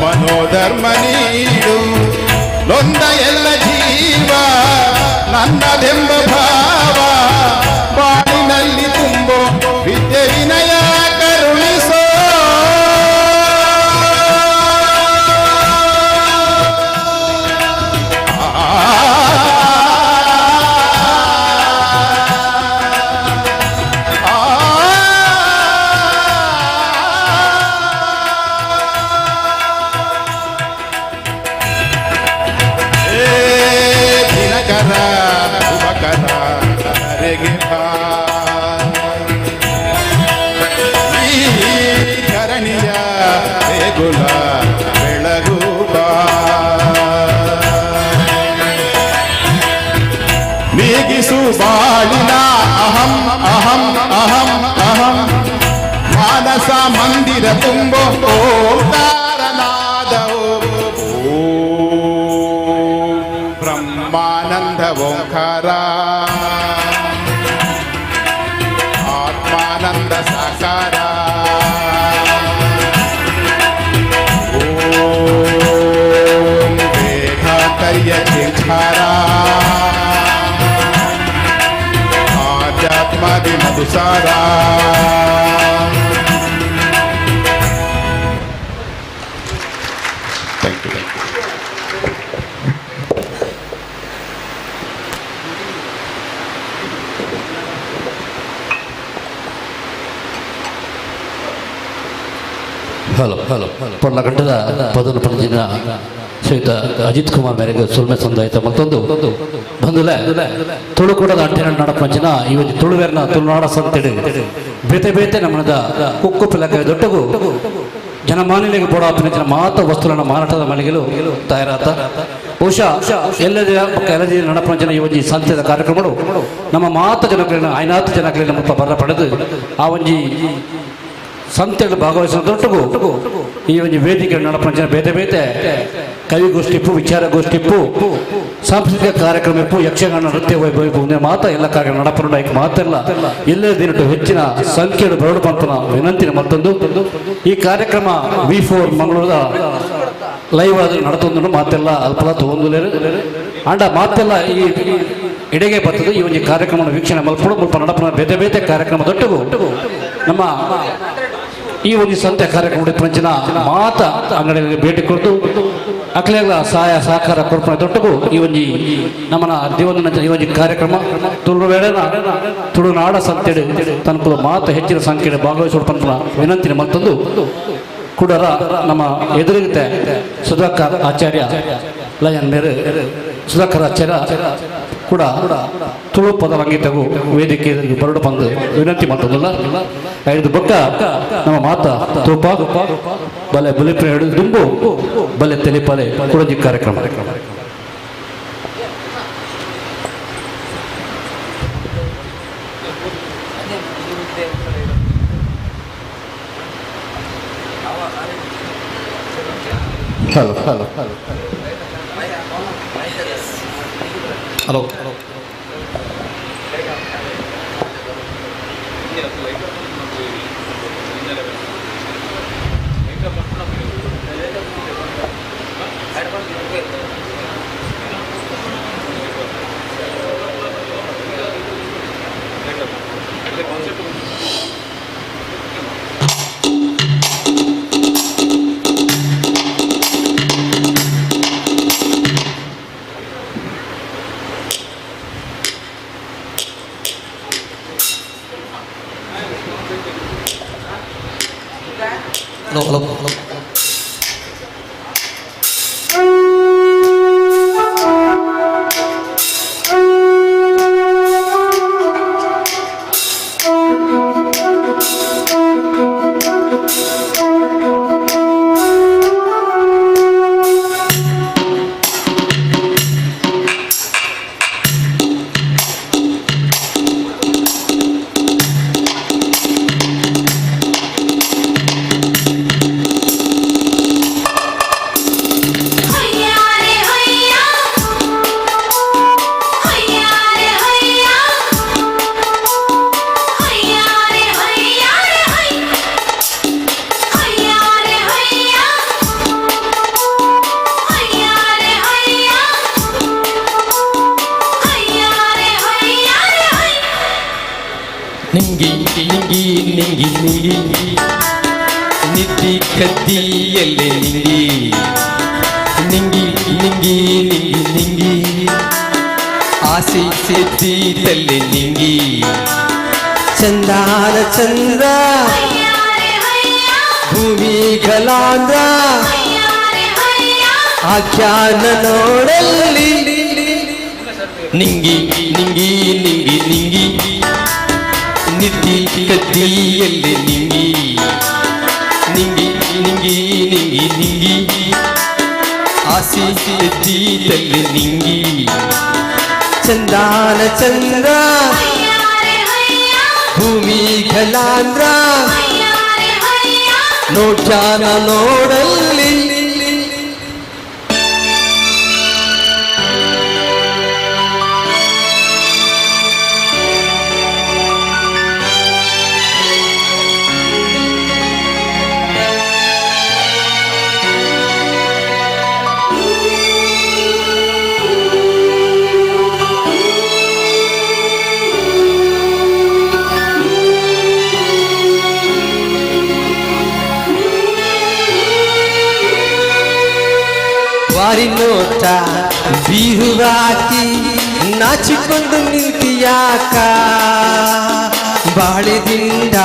ಮನೋಧರ್ಮ ನೀಡು, ನೊಂದ ಎಲ್ಲ ಜೀವ ನನ್ನದೆಂಬ ಭಾವ ಬಾಳಿನಲ್ಲಿ ತುಂಬೋ ವಿದ್ಯೆ ವಿನಯ ಕರುಣಿಸೋ. ಹೇ ದಿನಕರ ಶುಭಕರ ಧರೆಗೆ ಬಾ, ಈ ಧರಣಿಯ ದೇಗುಲ ಬೆಳಗುವ, ನೀಗಿಸು ಬಾಳಿನ ಅಹಂ ಅಹಂ ಅಹಂ ಅಹಂ, ಮಾನಸ ಮಂದಿರ ತುಂಬೋ ಓಂಕಾರನಾದವೋ. ಓಂ ಬ್ರಹ್ಮಾನಂದ ಓಂಕಾರ ಆತ್ಮಾನಂದ ಸಾಕಾರ. ಓಂ ವೇದಾಂತರ್ಯ ಝೇಂಕಾರ ಆಧ್ಯಾತ್ಮ ವಿಮಧುಸಾರ. ಹಲೋ ಹಲೋ ಪೊರ್ಲಗಂಟದ ಪದನ ಪಂಜಿನ ಶ್ರೀಯುತ ಅಜಿತ್ ಕುಮಾರ್ ಮೇರೆಗೆ ಸುಲ್ಮೆ ಸಂದಾಯಿತ ಮತ್ತೊಂದು ಬಂದುಲೆ ತುಳುಕೂಡದ ಅಂಟಿನ ನಡಪಂಚಿನ ಈ ಒಂದು ತುಳುವೇರ್ನ ತುಳುನಾಡ ಸಂತೆಡು ಬೇತೆ ಬೇತೆ ನಮ್ಮನದ ಕುಕ್ಕು ಪಿಲಕ ದೊಟ್ಟಗು ಜನಮಾನ್ಯರಿಗೆ ಬೋಡಾಪಿನ ಮಾತ ವಸ್ತುಗಳನ್ನು ಮಾರಾಟದ ಮಳಿಗೆಲು ತಯಾರಾತ. ಬಹುಶಃ ಎಲ್ಲದ ಎಲ್ಲದ ನಡಪಂಚಿನ ಈ ಒಂಜಿ ಸಂತೆದ ಕಾರ್ಯಕ್ರಮಗಳು ನಮ್ಮ ಮಾತ ಜನಕ್ಲೆನ ಐನಾತ ಜನಕ್ಲೆನ ಮುತ್ತ ಬರ ಪಡೆದು ಆ ಒಂಜಿ ಸಂತೆಗಳು ಭಾಗವಹಿಸಿದ ದೊಟ್ಟಗು ಈ ಒಂದು ವೇದಿಕೆ ನಡಪಂಚಿನ ಬೇತೆ ಬೇತೆ ಕವಿಗೋಷ್ಠಿಪ್ಪು, ವಿಚಾರಗೋಷ್ಠಿಪ್ಪು, ಸಾಂಸ್ಕೃತಿಕ ಕಾರ್ಯಕ್ರಮ ಇಪ್ಪು, ಯಕ್ಷಗಾನ ನೃತ್ಯ ವೈಭವ ಮಾತ ಎಲ್ಲ ಕಾರ್ಯಕ್ರಮ ನಡಪನ ಮಾತೆಲ್ಲ ಎಲ್ಲೇ ದಿನಟ್ಟು ಹೆಚ್ಚಿನ ಸಂಖ್ಯೆಯನ್ನು ಬರಡು ಪಂತನ ವಿನಂತಿನ ಮತ್ತೊಂದು ಈ ಕಾರ್ಯಕ್ರಮ V4 ಮಂಗಳೂರದ ಲೈವ್ ಆದ ನಡತೊಂದು ಮಾತೆಲ್ಲ ಅಲ್ಪಲ ತಗೊಂದುಲೇರು ಅಂಡ ಮಾತೆಲ್ಲ ಈ ಇಡೆಗೆ ಬರ್ತದೆ. ಈ ಒಂದು ಕಾರ್ಯಕ್ರಮವನ್ನು ವೀಕ್ಷಣೆ ಮಲ್ಪಡು ಮುಲ್ಪ ನಡಪನ ಬೇತೆ ಬೇತೆ ಕಾರ್ಯಕ್ರಮ ದೊಟ್ಟಗು ನಮ್ಮ ಈ ಒಂದು ಸಂತೆ ಕಾರ್ಯಕ್ರಮ ಪಂಚಿನ ಮಾತ ಅಂಗಡಿಗಳಿಗೆ ಭೇಟಿ ಕೊಡ್ತು ಅಕ್ಲೆಗಳ ಸಹಾಯ ಸಹಕಾರ ಕೊರ್ಪಣ ದೊಟ್ಟಗು ಈ ಒಂಜಿ ನಮ್ಮನ ದೇವನ ಈ ಒಂಜಿ ಕಾರ್ಯಕ್ರಮ ತುಳುವೇಳನ ತುಳುನಾಡ ಸಂತೆಡು ತನಕುಲ ಮಾತ ಹೆಚ್ಚಿನ ಸಂಖ್ಯೆಯಲ್ಲಿ ಭಾಗವಹಿಸುವ ಪಂಪನ ವಿನಂತಿನ ಮತ್ತೊಂದು ಕುಡರ ನಮ್ಮ ಎದುರಿಗುತ್ತೆ ಸುಧಾಕರ್ ಆಚಾರ್ಯ ಲಯನ್ ಮೇರೆ ಸುಧಾಕರ್ ಆಚಾರ್ಯ ಕೂಡ ತುಳು ಪದರಂಗಿತಗೂ ವೇದಿಕೆ ಬರಡು ಬಂದು ವಿನಂತಿ ಮಾಡ್ತದಲ್ಲ. ಐದು ಬೊಕ್ಕ ನಮ್ಮ ಮಾತ ತೂಪ ಬಲೆ ಬಲಿಪ್ರೆ ಹಿಡಿದು ದುಂಬು ಬಲೆ ತೆಲಿಪಲೆ ಕುಡಜಿ ಕಾರ್ಯಕ್ರಮ. Hello hello hello hello hello. ನಿಂಗಿ ನಿಂಗಿ ನಿಂಗಿ ನಿಂಗಿ ನಿದ್ದಿ ಕದ್ದಿಯಲ್ಲೇ ನಿಂಗಿ ನಿಂಗಿ ನಿಂಗಿ ನಿಂಗಿ ನಿಂಗಿ ಆಸೆ ಸಿದ್ದಿತಲ್ಲೇ ನಿಂಗಿ ಚಂದಾನ ಚಂದ್ರ ಭೂಮಿ ಗಲಾಂದ್ರ ಆಖ್ಯಾನ ನೋಡಲ್ಲಿ ನಿಂಗಿ ನಿಂಗಿ ನಿಂಗಿ ನಿಂಗಿ ನಿದ್ದಿ ಕದ್ದಿಯಲ್ಲಿ ನಿಂಗಿ ನಿಂಗಿ ನಿಂಗಿ ನಿಂಗಿ ನಿಂಗಿ ಆಸೆ ಸಿದ್ದಿತಲ್ಲಿ ನಿಂಗಿ ಚಂದಾನ ಚಂದ್ರ ಭೂಮಿ ಘಲಾಂದ್ರ ನೋಡ್ಯಾನ ನೋಡಲ್ಲಿ ನೋಟ ಬೀರುವಾಕಿ ನಾಚಿಕೊಂಡು ನಿಂತಿಯಾಕ ಬಾಳೆದಿಂದ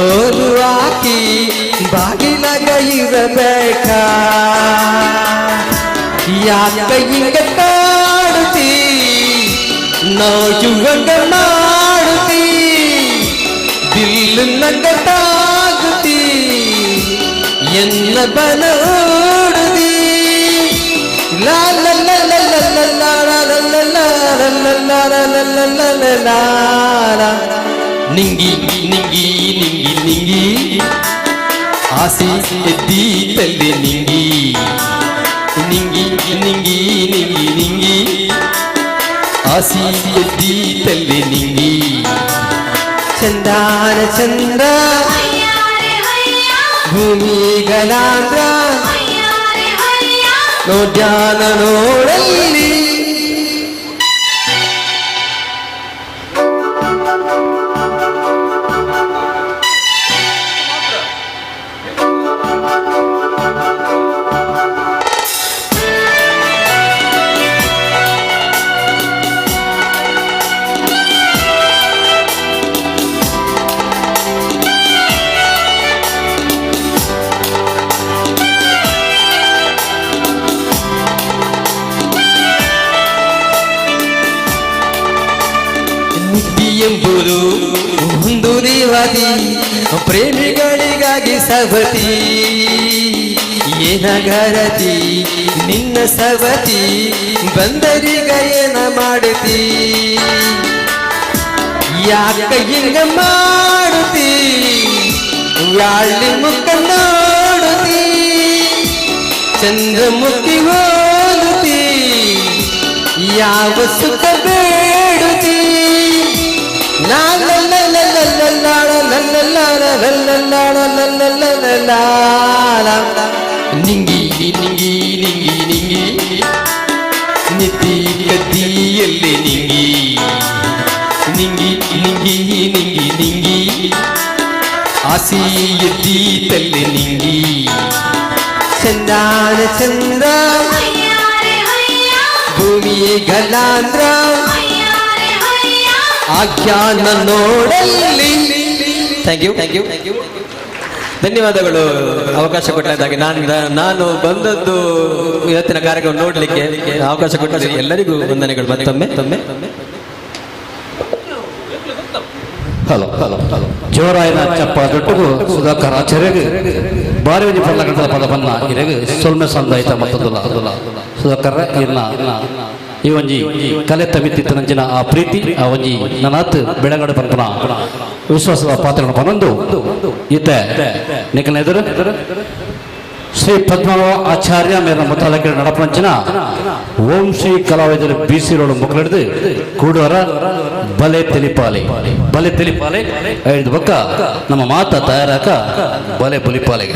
ಓಲು ಹಾಕಿ ಬಾಗಿಲಗ ಇರಬೇಕ ಯಾಕ ಹಿಂಗ ಕಾಡುತ್ತಿ ನೋಯುವಂಗ ಮಾಡುತ್ತಿ ದಿಲ್ಲು ನಂಗ ತಾಗುತ್ತಿ ಎನ್ನ ಬನೋಡುದಿ ಲಾ ಲಾ ಲಾ ಲಾ ಲಾ ಲಾ ಲಾ ಲಾ ಲಾ ಲಾ ಲಾ ಲಾ ಲಾ ಲಾ ಲಾ. ನಿಂಗಿ ನಿಂಗಿ ನಿಂಗಿ ನಿಂಗಿ ಆಸೆ ಎದ್ದೀತಲ್ಲಿ ನಿಂಗಿ ನಿಂಗಿ ನಿಂಗಿ ನಿಂಗಿ ನಿಂಗಿ ಆಸೆ ಎದ್ದೀತಲ್ಲಿ ನಿಂಗಿ ಚಂದಾನ ಚಂದ ಭೂಮಿಗಳಾಂದ್ರ ನೋಡ್ಯಾನ ನೋಡಲ್ಲಿ. ಎಂಬುದು ಒಂದು ದೇವತಿ ಪ್ರೇಮಿಗಳಿಗಾಗಿ ಸವತಿ ಏನಗರತಿ ನಿನ್ನ ಸವತಿ ಬಂದರಿಗ ಏನ ಮಾಡುತ್ತಿ ಯಾಕ ಹಿಂಗ ಮಾಡುತ್ತಿ ವ್ಯಾಳಿ ಮುಖ ನೋಡುತ್ತಿ ಚಂದ್ರಮುಖಿ ಹೋಲುತ್ತಿ ಯಾವ ಸುಖ ಬೇಡುತ್ತಿ ಲಾ ಲಾ ಲಾ ಲಾ ಲಾ ಲಾ ಲಾ ಲಾ ಲಾ ಲಾ ಲಾ ಲಾ ಲಾ ಲಾ ಲಾ ಲಾ. ನಿಂಗಿ ನಿಂಗಿ ನಿಂಗಿ ನಿಂಗಿ ನಿತ್ತಿ ಕದ್ದಿಯಲ್ಲಿ ನಿಂಗಿ ನಿಂಗಿ ನಿಂಗಿ ನಿಂಗಿ ನಿಂಗಿ ಆಸೆ ಎದ್ದೀತಲ್ಲಿ ನಿಂಗಿ ಚಂದಾನ ಚಂದ ಭೂಮಿಯೇ ಗಲಾಂದ್ರ ಆಖ್ಯಾನ ನೋಡಲ್ಲಿ. Thank you thank you thank you, ಧನ್ಯವಾದಗಳು ಅವಕಾಶ ಕೊಟ್ಟದ್ದಾಗಿ. ನಾನು ಬಂದದ್ದು ಇವತ್ತಿನ ಕಾರ್ಯಕ್ರಮ ನೋಡಲಿಕ್ಕೆ ಅವಕಾಶ ಕೊಟ್ಟ ಎಲ್ಲರಿಗೂ ವಂದನೆಗಳು ಮತ್ತೊಮ್ಮೆ. ತಮ್ಮೆ ಹಲೋ ಹಲೋ ಹಲೋ ಜೋರಾಯನ ಚಪ್ಪ ದೊಡ್ಡಗು ಸುಧಾಕರ್ ಆಚಾರ್ಯಗೆ ಬಾರಿ ಒಂಜಿ ಪರ್ಲಗಂಟದ ಪದ ಬನ್ನ ಇರೆಗ್ ಸೊಲ್ಮೆ ಸಂದಾಯಿತ ಮತ್ತೊಂದುಲ ಸುಧಾಕರ್ ಇರ್ನ ಈ ಒಂಜಿ ಕಲೆ ತಮಿತಿತ್ತನಂಚಿನ ಆ ಪ್ರೀತಿ ಆ ಒಂಜಿ ನನಾತ್ ಬೆಳಗಡೆ ಪನ್ಪನ ವಿಶ್ವಾಸದ ಪಾತ್ರ ಪನೊಂದು ಈತ ನಿಕನ ಎದುರು ಶ್ರೀ ಪದ್ಮನಾಭ ಆಚಾರ್ಯ ಮೇಲಿನ ಮುತಾಲಕ್ಕೆ ನಡಪಂಚಿನ ಓಂ ಶ್ರೀ ಕಲಾವಿದರು ಬಿ ಸಿ ರೋಡ್ ಮುಖಲಿಡಿದು ಕೂಡುವರ ಬಲೆ ತಿಳಿಪಾಲೆ ಬಲೆ ತಿಳಿಪಾಲೆ ಐದು ಬಕ್ಕ ನಮ್ಮ ಮಾತ ತಯಾರಾಕ ಬಲೆ ಬುಲಿಪಾಲೆಗೆ.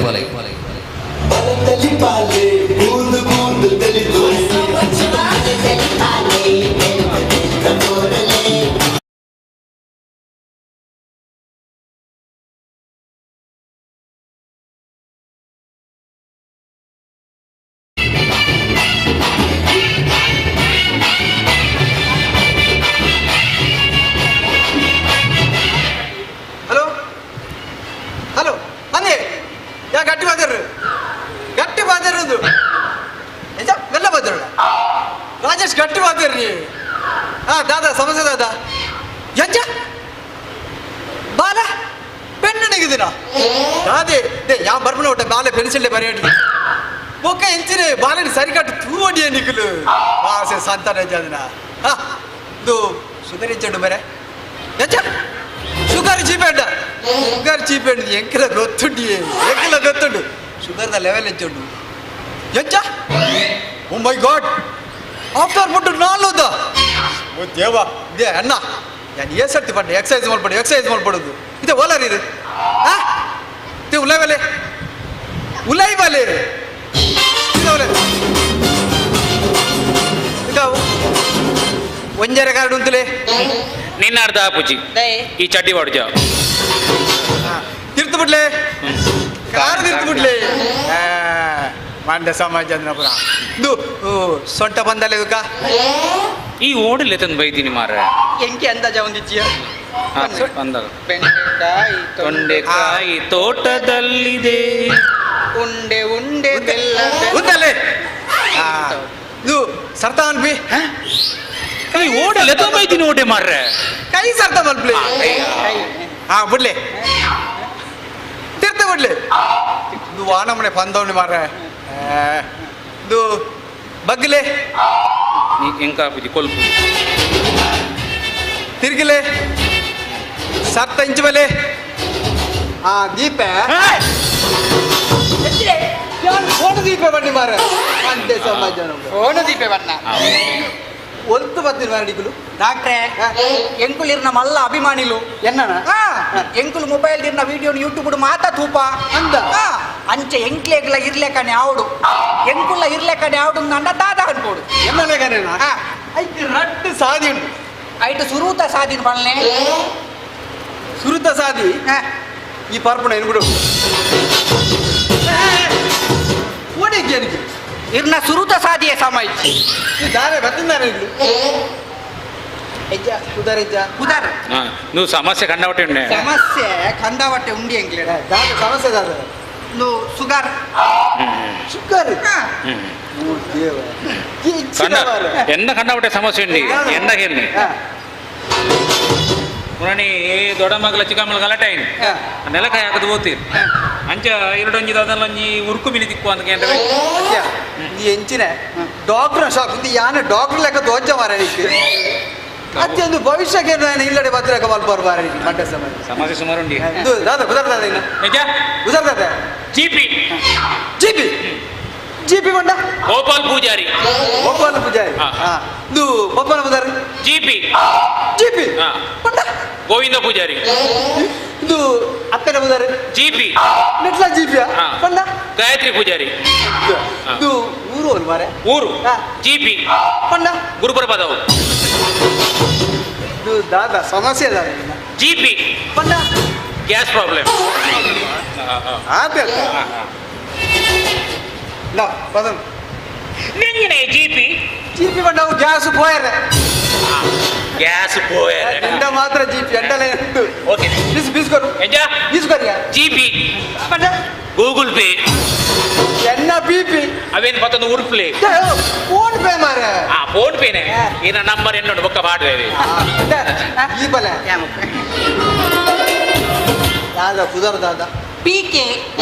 ಹಲೋ ಹಲೋ ಅಂದೆ ಯಾ ಗಟ್ಟಿ ಬಾದರು ಗಟ್ಟಿ ಬಾದರು ನಿಜ ಮೆಲ್ಲ ಬಾದರು ರಾಜೇಶ್ ಗಟ್ಟಿ ಬಾದರು. ಹಾ ದಾದಾ ಸಮಸ್ಯೆ ದಾದಾ ಎಂಜ ಬಾಲ ಪೆನ್ನು ನಿಗಿದಿನ ದಾದೆ they ಯಾ ಬರ್ಪಣ ಒಟ್ಟ ಬಾಲೆ ಪೆನ್ಸಿಲ್ ಬರೆಯಡಿ ಬೊಕ್ಕ ಎಂಚಿನೆ ಬಾలని ಸರಿಕಟ್ಟು ತೂವಡಿಯ ನಿಗುಲು ಆಸೆ ಸಂತಾನ ಜಾದಿನ. ಹಾ ಇದು ಶುಗರ್ ಎಂಚುಂಡು ಬರೆ ಎಂಚ ಶುಗರ್ ಚೀಪೆಂಡ ಶುಗರ್ ಚೀಪೆಂಡು ಎಂಕಲ ಗೊತ್ತುಂಡಿ ಎಂಕಲ ಗೊತ್ತುಂಡು ಶುಗರ್ದ ಲೆವೆಲ್ ಎಂಚುಂಡು ಎಂಚ. ಓ ಮೈ ಗಾಡ್ ಆಫ್ಟರ್ ಮುಟ್ಟು ನಾಲ್ದ ಓ ದೇವ they ಅಣ್ಣ ನಾನು ಏ ಸರ್ತಿ ಪಂಡೆ ಎಕ್ಸಸೈಸ್ ಮಾಡ್ಬೇಡು ಎಕ್ಸಸೈಸ್ ಮಾಡ್ಬಿಡೋದು ಇದೆ ಓಲಾರಿ ಇದು ಆ ತೆ ಉಲೈ ಬಲೆ ಉಲೈ ಬಲೆ ಒಂಜರೆ ಕಾರ್ಡ್ ಉಂತುಲೆ ನಿನ್ನ ಅರ್ಧ ಪೂಜಿ ಈ ಚಡ್ಡಿ ಹೊಡ್ಜ ತಿರ್ತು ಬಿಡ್ಲೆ ಕಾರ್ ತಿರ್ತು ಬಿಡ್ಲೆ ಮಂಡ್ಯ ಸಮಾಜ ಪುರ ಇದು ಸೊಂಟ ಬಂದಲ್ಲ ಇದಕ್ಕ ಈ ಓಡಲೆ ತಂದು ಬೈತೀನಿ ಮಾರ ಎಂಕಿ ಅಂದಾಜ ಒಂದಿಚ್ಚಿಯ ಬಂದಾಗ ಬೆಂಡೆಕಾಯಿ ತೊಂಡೆಕಾಯಿ ತೋಟದಲ್ಲಿದೆ. ಉಂಡೆ ಉಂಡೆ ಬೆಲ್ಲ. ಉಂದಲ್ಲೇ ಇದು ಸರ್ತ ಮಲ್ಪಿ. ಓಡೆ ಲೆತ ಬೈತೀನಿ ಓಡೆ ಮಾರ್ರೆ. ಕೈ ಸರ್ತ ಮಲ್ಪಿ. ಹಾ ಬಿಡ್ಲೆ ತೀರ್ಥ ಬಿಡ್ಲೆ. ಇದು ವಾನಮನೆ ಪಂದವನಿ ಮಾರ್ರೆ. ಇದು ಬಗ್ಲೆ ಎಂಕ ಪೂಜಿ ಕೊಲ್ಪು ತಿರ್ಗಿಲೆ ಸರ್ತ ಇಂಚು ಬಲೆ. ಆ ದೀಪ ಫೋನ್ ದೀಪ ಬನ್ನಿ ಮಾರ ಅಂತೆ ಸಮಾಜ ಫೋನ್ ದೀಪೆ ಬಣ್ಣ ಒಲ್ತು ಬರ್ತೀನಿ ಮಾರಡಿಕುಲು. ಡಾಕ್ಟ್ರೆ ಎಂಕುಲು ಇರ್ನ ಮಲ್ಲ ಅಭಿಮಾನಿಲು ಎನ್ನಣ ಎಂಕುಲು ಮೊಬೈಲ್ ಇರ್ನ ವಿಡಿಯೋ ಯೂಟ್ಯೂಬ್ ಮಾತಾ ತೂಪ ಅಂದ ಅಂಚೆ ಎಂಕ್ಲೇಗ್ಲ ಇರ್ಲೇಕನೆ ಆವಡು ಎಂಕುಲ ಇರ್ಲೇಕನೆ ಆವಡು ಅಂಡ ದಾದ ಅನ್ಕೋಡು ಎನ್ನಲೇಕನೆ ಐಕ್ ರಟ್ಟು ಸಾದಿ ಉಂಟು. ಐಟು ಸುರೂತ ಸಾದಿನ ಬಲ್ನೆ ಸುರೂತ ಸಾದಿ ಈ ಪಾರ್ಪಣ ಏನು ಬಿಡು ಓಡಿಗೆ ಇರ್ನ ಸುರೂತ ಸಾದಿಯೇ ಸಮಯ ದಾರೆ ಬರ್ತಿದ್ದಾರೆ ಉದಾರ నువ్వు ಸಮಸ್ಯೆ ಕಂಡವಟ್ಟೆ ಉಂಡೆ. ಸಮಸ್ಯೆ ಕಂಡವಟ್ಟೆ ಉಂಡಿ ಎಂಗ್ಲೇಡ ಸಮಸ್ಯೆ ದಾದ నువ్వు ಸುಗರ್ ಶುಗರ್ ಎನ್ನ ಕಂಡವಟ್ಟೆ ಸಮಸ್ಯೆ ಉಂಡಿ ಎಂಡಗೆನ್ನಿ ಮುರಣಿ ದೊಡ್ಡ ಮಗಲ ಚಿಕ್ಕಮ್ಮల ಗಲಾಟೆ ಅయింది ನೆಲಕಾಯಿ ಹಾಕದು పోತೀರಿ ಅಂಚ ಎರಡೊಂಜಿ ದಾದಲ್ಲೊಂಜಿ ಉರುಕು ಮಿನಿ ತಿಕ್ಕು ಅಂತ ಕೇಂದ್ರ ಈ ಎಂಚಿನ ಡಾಕ್ಟರ್ ಶಾಕ್ ಇದು ಯಾನ ಡಾಕ್ಟರ್ ಲೆಕ್ಕ ದೋಚ ಮಾರ ಅತ್ಯಂತ ಭವಿಷ್ಯಕ್ಕೆ ಇಲ್ಲಡೆ ಭದ್ರಕ ಮಲ್ಪರ್ ಬಾರ ಮಂಡ್ಯ ಸಮಯ ಸಮಸ್ಯೆ ಸುಮಾರು ಉಂಡಿ ದಾದ ಉದಾರ ದಾದ ಇನ್ನ ಉದಾರ ದಾದ ಜಿಪಿ ಜಿಪಿ ಜಿಪಿ ಮಂಡ ಗೋಪಾಲ್ ಪೂಜಾರಿ ಗೋಪಾಲ್ ಪೂಜಾರಿ ಇದು ಪಪ್ಪನ ಪೂಜಾರಿ ಜಿಪಿ ಜಿಪಿ ಮಂಡ ಗೋವಿಂದ ಪೂಜಾರಿ ಇದು ಅಪ್ಪನ ಪೂಜಾರಿ ಜಿಪಿ ನೆಟ್ಲ ಜಿಪಿಯಾ ಮಂಡ ಗಾಯತ್ರಿ ಪೂಜಾರಿ ಇದು ಊರು ಅಲ್ ಮಾರೆ ಊರು ಜಿಪಿ ಮಂಡ ಗುರುಪುರ ಪದವು ಇದು ದಾದಾ ಸಮಸ್ಯೆ ದಾದ ಜಿಪಿ ಮಂಡ ಗ್ಯಾಸ್ ಪ್ರಾಬ್ಲಮ್ ಆತ ಲಾ ಪದಂ ನೆಂಗಿನೇ ಜಿಪಿ ಜಿಪಿ ಮಂಡ ಅವು ಗ್ಯಾಸ್ ಪೋಯರೆ ಗ್ಯಾಸ್ ಪೋಯರೆ ಎಂಡ ಮಾತ್ರ ಜಿಪಿ ಎಂಡಲೇ ಉಂಟು ಓಕೆ ಬೀಸ್ ಬೀಸ್ಕೊರು ಎಂಜ ಬೀಸ್ಕೊರಿಯಾ ಜಿಪಿ ಮಂಡ ಗೂಗಲ್ ಪೇ ಎನ್ನ ಪಿ ಪಿ ಅವೇನು ಮತ್ತೊಂದು ಉರುಪ್ಲೆ ಫೋನ್ ಪೇ ಮಾರೆ ಆ ಫೋನ್ ಪೇನೆ ಇನ್ನ ನಂಬರ್ ಎನ್ನೋಡು ಬೊಕ್ಕ ಪಾಡುವೆ ಈ ಬಲೆ ದಾದಾ ಪುದರ್ ದಾದಾ ಪಿ ಕೆ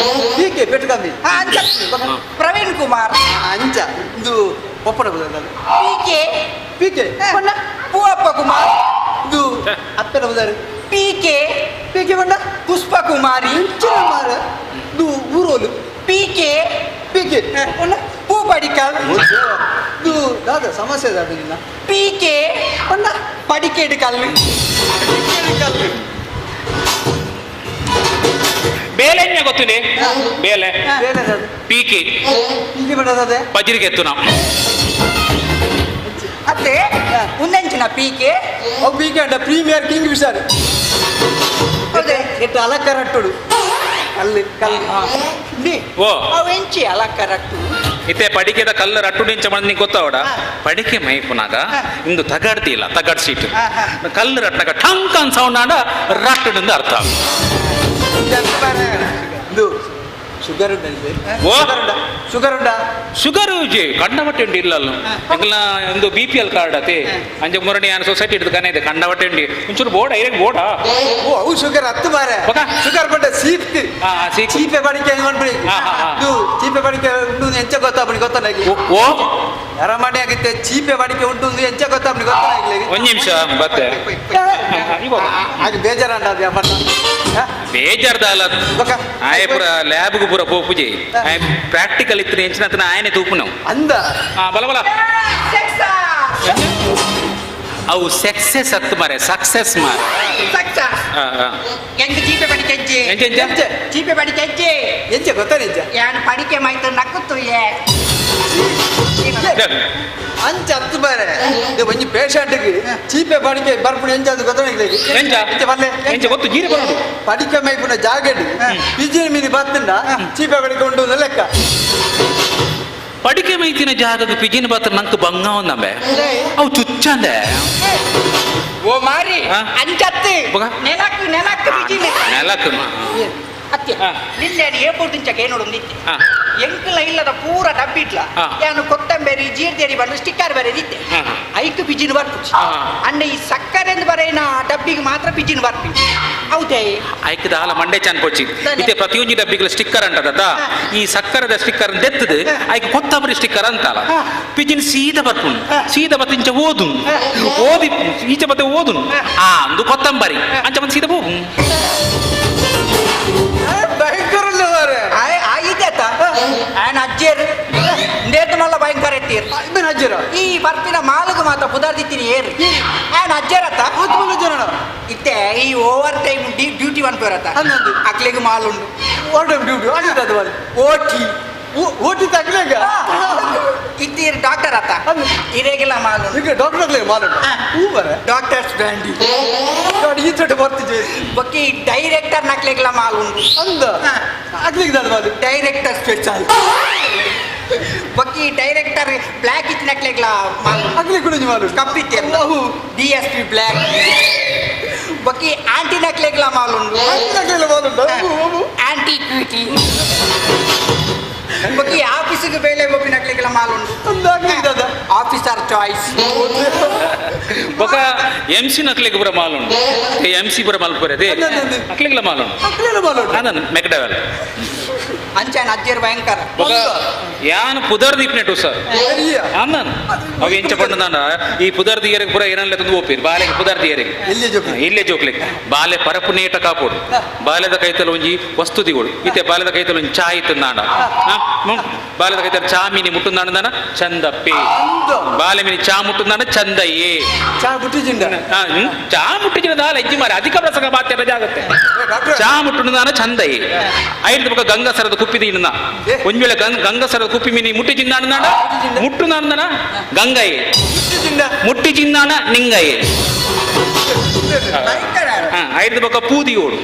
ಪಿ ಕೆ ಪೆಟ್ಟು ಕಮ್ಮಿ ಅಂಚ ಪ್ರವೀಣ್ ಕುಮಾರ್ ಅಂಚ ಇದು ಪಪ್ಪನ ಪುದರ್ ದಾದಾ ಪಿ ಕೆ ಪಿ ಕೆ ಬಣ್ಣ ಪೂವಪ್ಪ ಕುಮಾರ್ ಇದು ಅಪ್ಪನ ಪುದರ್ ಪಿ ಕೆ ಪಿ ಕೆ ಬಣ್ಣ ಪುಷ್ಪ ಕುಮಾರಿ ಇಂಚಿನ ಮಾರ ಇದು ಊರೋಲು ಪಿ ಕೆ ಪಿ ಕೆ ಬಣ್ಣ ಪೂ ಪಡಿಕಲ್ ಇದು ದಾದಾ ಸಮಸ್ಯೆ ದಾದಾ ನಿನ್ನ ಪಿ ಕೆ ಬಣ್ಣ ಪಡಿಕೇಡು ಕಲ್ಲು ಕಲ್ಲು ಬೇಲೆ ಗೊತ್ತಿದೆ ಬೇಲೆ ಪಿ ಕೆ ಬಜ್ರಿಗೆ ಎತ್ತು ನಾವು ಅತ್ತೆ ಉಂದಂಚಿನ ಪಿ ಕೆ ಅವು ಪಿ ಕೆ ಅಂಟ ಪ್ರೀಮಿಯರ್ ಕಿಂಗ್ ಫಿಶರ್ ಎಟ್ಟು ಅಲಕ್ಕರಟ್ಟುಡು ಕಲ್ಲು ಕಲ್ಲು ಓ ಅವು ಎಂಚಿ ಅಲಕ್ಕರಟ್ಟು ಇತ್ತೆ ಪಡಿಕೆದ ಕಲ್ಲು ರಟ್ಟು ನಿಂಚ ಮಂದಿ ಗೊತ್ತಾವಡ ಪಡಿಕೆ ಮೈಪುನಾಗ ಇಂದು ತಗಡ್ತಿಲ್ಲ ತಗಡ್ ಸೀಟ್ ಕಲ್ಲು ರಟ್ಟನಾಗ ಠಂಕ್ ಅನ್ ಸೌಂಡ್ ಆಂಡ ರಟ್ಟುಡಿಂದ ಅರ್ಥ ಇದು ಶುಗರ್ ಉಂಡ ಶುಗರ್ ಉಂಡ ಶುಗರ್ ಜಿ ಕಂಡಮಟ್ಟೆ ಉಂಡು ಇಲ್ಲ ಎಂಕಲ್ನ ಒಂದು ಬಿ ಪಿ ಎಲ್ ಕಾರ್ಡ್ ಅತಿ ಅಂಚೆ ಮುರಣಿ ಯಾನ್ ಸೊಸೈಟಿ ಹಿಡಿದು ಕನೆ ಇದೆ ಕಂಡವಟ್ಟೆ ಉಂಡಿ ಒಂಚೂರು ಬೋಡ ಐರಗ್ ಬೋಡ ಓ ಅವು ಶುಗರ್ ಹತ್ತು ಮಾರೆ ಶುಗರ್ ಪಂಡ ಸೀಪ್ ಚೀಪೆ ಪಡಿಕೆ ಮನ್ಪುಡಿ ಇದು ಚೀಪೆ ಪಡಿಕೆ ಉಂಟು ಎಂಚ ಗೊತ್ತಾಪಣಿ ಗೊತ್ತಾಗಿ ಓ ಅರಮನೆ ಆಗಿತ್ತೆ ಚೀಪೆ ಪಡಿಕೆ ಉಂಟು ಎಂಚ ಗೊತ್ತಾಪಣಿ ಗೊತ್ತಾಗ್ಲಿ ಒಂದ್ ನಿಮಿಷ ಬತ್ತೆ ಅದು ಬೇಜಾರಂಡ ಅದು ಬೇಜಾರ್ದ ಅಲ್ಲ ಆಯ್ ಪೂರ ಲ್ಯಾಬ್ಗೆ ಪೂರ ಪೋಪುಜಿ ಆಯ್ ಪ್ರಾಕ್ಟಿಕಲ್ ಇತ್ತು ಎಂಚಿನ ಆಯನೆ ತೂಪು ನಾವು ಅಂದ ಬಲ ಬಲ ಅವು ಸಕ್ಸಸ್ ಅತ್ತು ಮಾರೆ ಸಕ್ಸಸ್ ಮಾರೆ ಸಕ್ಸಸ್ ಎಂಕ್ ಚೀಪೆ ಪಡಿಕೆ ಎಂಚೆ ಎಂಚೆ ಚೀಪೆ ಪಡಿಕೆ ಎಂಚೆ ಎಂಚೆ ಗೊತ್ತಾ ನಿಜ ಯಾನ್ ಪಡಿಕೆ ಮಾಯ್ತು ನಕ್ಕುತ್ತು ಏ ಅಂಚ ಹತ್ತು ಬಾರೆ ಇದು ಒಂಜಿ ಪೇಷಂಟ್ಗೆ ಚೀಪೆ ಪಡಿಕೆ ಬರ್ಪುಣ ಎಂಚ ಅದು ಗೊತ್ತ ಎಂಚ ಎಂಚ ಬಲ್ಲೆ ಎಂಚ ಗೊತ್ತು ಜೀರೆ ಬರೋದು ಪಡಿಕೆ ಮೈಪುನ ಜಾಗೆಡ್ ಬಿಜಿನ ಮೀನಿ ಬತ್ತಂಡ ಚೀಪೆ ಪಡಿಕೆ ಉಂಟು ಲೆಕ್ಕ ಪಡಿಕೆ ಮೈತಿನ ಜಾಗದ ಪಿಜಿನ ಬಾತ್ರ ನಂಗೆ ಬಂಗ ಒಂದಂಬೆ ಅವು ಚುಚ್ಚಂದೆ ಓ ಮಾರಿ ಅಂಚತ್ತು ನೆಲಕ್ ನೆಲಕ್ ಪಿಜಿನ ನೆಲಕ್ ಅತ್ತೆ ನಿನ್ನೆ ಏಪೋರ್ದಿಂಚ ಕೇನೋಡು ಎಂಕಲ ಇಲ್ಲದ ಪೂರ ಡಬ್ಬಿಟ್ಲ ಯಾನು ಕೊತ್ತಂಬರಿ ಜೀರ್ದೇರಿ ಬಂದು ಸ್ಟಿಕ್ಕರ್ ಬರೆದಿತ್ತೆ ಐಕ್ ಪಿಜಿನ ಬರ್ಪುಜಿ ಅಣ್ಣ ಈ ಸಕ್ಕರೆ ಎಂದು ಬರೆಯಿನ ಡಬ್ಬಿಗೆ ಮಾತ್ರ ಪಿಜಿನ ಬರ್ಪಿ ಹೌದೇ ಐಕ್ ದಾಲ ಮಂಡೆ ಚಾನ್ ಪೊಚ್ಚಿ ಇತ್ತೆ ಪ್ರತಿಯೊಂಜಿ ಡಬ್ಬಿಗಳ ಸ್ಟಿಕ್ಕರ್ ಅಂತದ ಈ ಸಕ್ಕರೆದ ಸ್ಟಿಕ್ಕರ್ ದೆತ್ತದು ಐಕ್ ಕೊತ್ತಂಬರಿ ಸ್ಟಿಕ್ಕರ್ ಅಂತಲ್ಲ ಪಿಜಿನ್ ಸೀದಾ ಬರ್ಪುಂಡು ಸೀದಾ ಬತ್ತಿಂಚ ಓದು ಓದಿ ಈಚೆ ಬತ್ತೆ ಓದು ಆ ಅಂದು ಕೊತ್ತಂಬರಿ ಅಂಚ ಬಂದು ಸೀದಾ ಹೋಗು ಭಯಂಕರ ಆಯ್ನ ಅಜ್ಜೇರು ಇಂದೇತು ಮಲ್ಲ ಭಯಂಕರ ಎತ್ತೀರ್ ಅಜ್ಜರ ಈ ಬರ್ಪಿನ ಮಾಲುಗು ಮಾತ್ರ ಪುದರ್ದಿತ್ತೀನಿ ಏರು ಆಯ್ನ ಅಜ್ಜರತ್ತ ಇತ್ತೆ ಈ ಓವರ್ ಟೈಮ್ ಡ್ಯೂಟಿ ಪನ್ಪೇರತ್ತ ಅಕ್ಲೆಗ್ ಮಾಲುಂಡು overtime duty OT OT ತಗ್ಲೇಗ ಇತ್ತೀರ್ ಡಾಕ್ಟರ್ ಅತ್ತ ಇರೇಗಿಲ್ಲ ಮಾಲು ಈಗ ಡಾಕ್ಟರ್ ಆಗ್ಲೇ ಮಾಲುಂಡು ಹೂ ಬರ ಡಾಕ್ಟರ್ಸ್ ಬ್ಯಾಂಡಿ ಈ ಚೋಟ ಬರ್ತಿದ್ದೆ ಬೊಕ್ಕಿ ಡೈರೆಕ್ಟರ್ ನಕ್ಲೆಗ್ಲ ಮಾಲುಂಡು ಅಂದ ಅಗ್ಲಿಗೆ ಮಾಲು ಡೈರೆಕ್ಟರ್ ಸ್ಪೆಷಲ್ ಬೊಕ್ಕಿ ಡೈರೆಕ್ಟರ್ ಬ್ಲ್ಯಾಕ್ ಇತ್ತು ನಕ್ಲೆಗ್ಲ ಮಾಲು ಅಗ್ಲಿ ಕೂಡ ಮಾಲು ಕಪ್ಪಿತ್ತೆ ಡಿ ಎಸ್ ಪಿ ಬ್ಲ್ಯಾಕ್ ಬೊಕ್ಕಿ ಆಂಟಿ ನಕ್ಲೆಗ್ಲ ಮಾಲುಂಡು ಮಾಲುಂಡು ಆಂಟಿ ಕ್ಯೂಟಿ ಬೊಕ್ಕಿ ಆಫೀಸಿಗೆ ಬೇಲೆ ಗೋಪಿನಕ್ಲೆಗ್ಲ ಮಾಲುಂಡು ಆಫೀಸರ್ ಚಾಯ್ಸ್ ಬೊಕ ಎಂ ಸಿ ನಕ್ಲೆಗ್ ಪೂರ ಮಾಲುಂಡು ಎಂ ಸಿ ಪೂರ ಮಲ್ಪುರದೆ ಅಕ್ಲೆಗ್ಲ ಮಾಲುಂಡು ಅದನ್ನು ಮೆಕ್ಡವೆಲ್ ಅಂಚಾನ ಅಜ್ಜೇರ್ ಭಯಂಕರ ಬೊಕ ಯಾನ್ ಪುದರ್ ದೀಪ್ನೆಟು ಸರ್ ಅಂದನ್ ಅವು ಎಂಚ ಪಂಡದಾಂಡ ಈ ಪುದರ್ ದಿಯರಿಗೆ ಪೂರ ಏನಲ್ಲ ತಂದು ಓಪಿರ್ ಬಾಲೆಗೆ ಪುದರ್ ದಿಯರಿಗೆ ಇಲ್ಲೇ ಜೋಕ್ಲಿಕ್ ಬಾಲೆ ಪರಪು ನೇಟ ಕಾಪೋಡು ಬಾಲೆದ ಕೈತಲ ಒಂಜಿ ವಸ್ತು ದಿಗೋಡು ಇತ್ತೆ ಬಾಲೆದ ಕೈತಲ ಒಂಜಿ ಚಾ ಇತ್ತಂದಾಂಡ ಬಾಲೆದ ಕೈತಲ ಚಾ ಮೀನಿ ಮುಟ್ಟುಂದಾಂಡ ಚಂದಪ್ಪೆ ಬಾಲೆ ಮೀನಿ ಚಾ ಮುಟ್ಟುಂದಾಂಡ ಚಂದಯ್ಯೇ ಚಾ ಮುಟ್ಟಿಜಿಂಡ ಚಾ ಮುಟ್ಟಿಜಿನ ದಾಲ ಹೆಜ್ಜೆ ಮಾರಿ ಅಧಿಕ ಪ್ರಸಂಗ ಮಾತೆ ರಜೆ ಆಗುತ್ತೆ ಚಾ ಮುಟ್ಟುಂದಾನ ಚಂದಯ್ಯೆ ಐದು ಬೊಕ ಗಂಗಸರದ ಕುಪ್ಪಿ ದಿನ ಒಂದ್ ವೇಳೆ ಗಂಗಸರದ ಕುಪ್ಪಿ ಮೀನಿ ಮುಟ್ಟಿ ಚಿಂದಾಣ ಮುಟ್ಟು ನಾಂದನ ಗಂಗಯ್ಯೆ ಮುಟ್ಟಿ ಚಿಂದಾಣ ನಿಂಗಯ್ಯೆ ಐದು ಬೊಕ ಪೂದಿ ಓಡು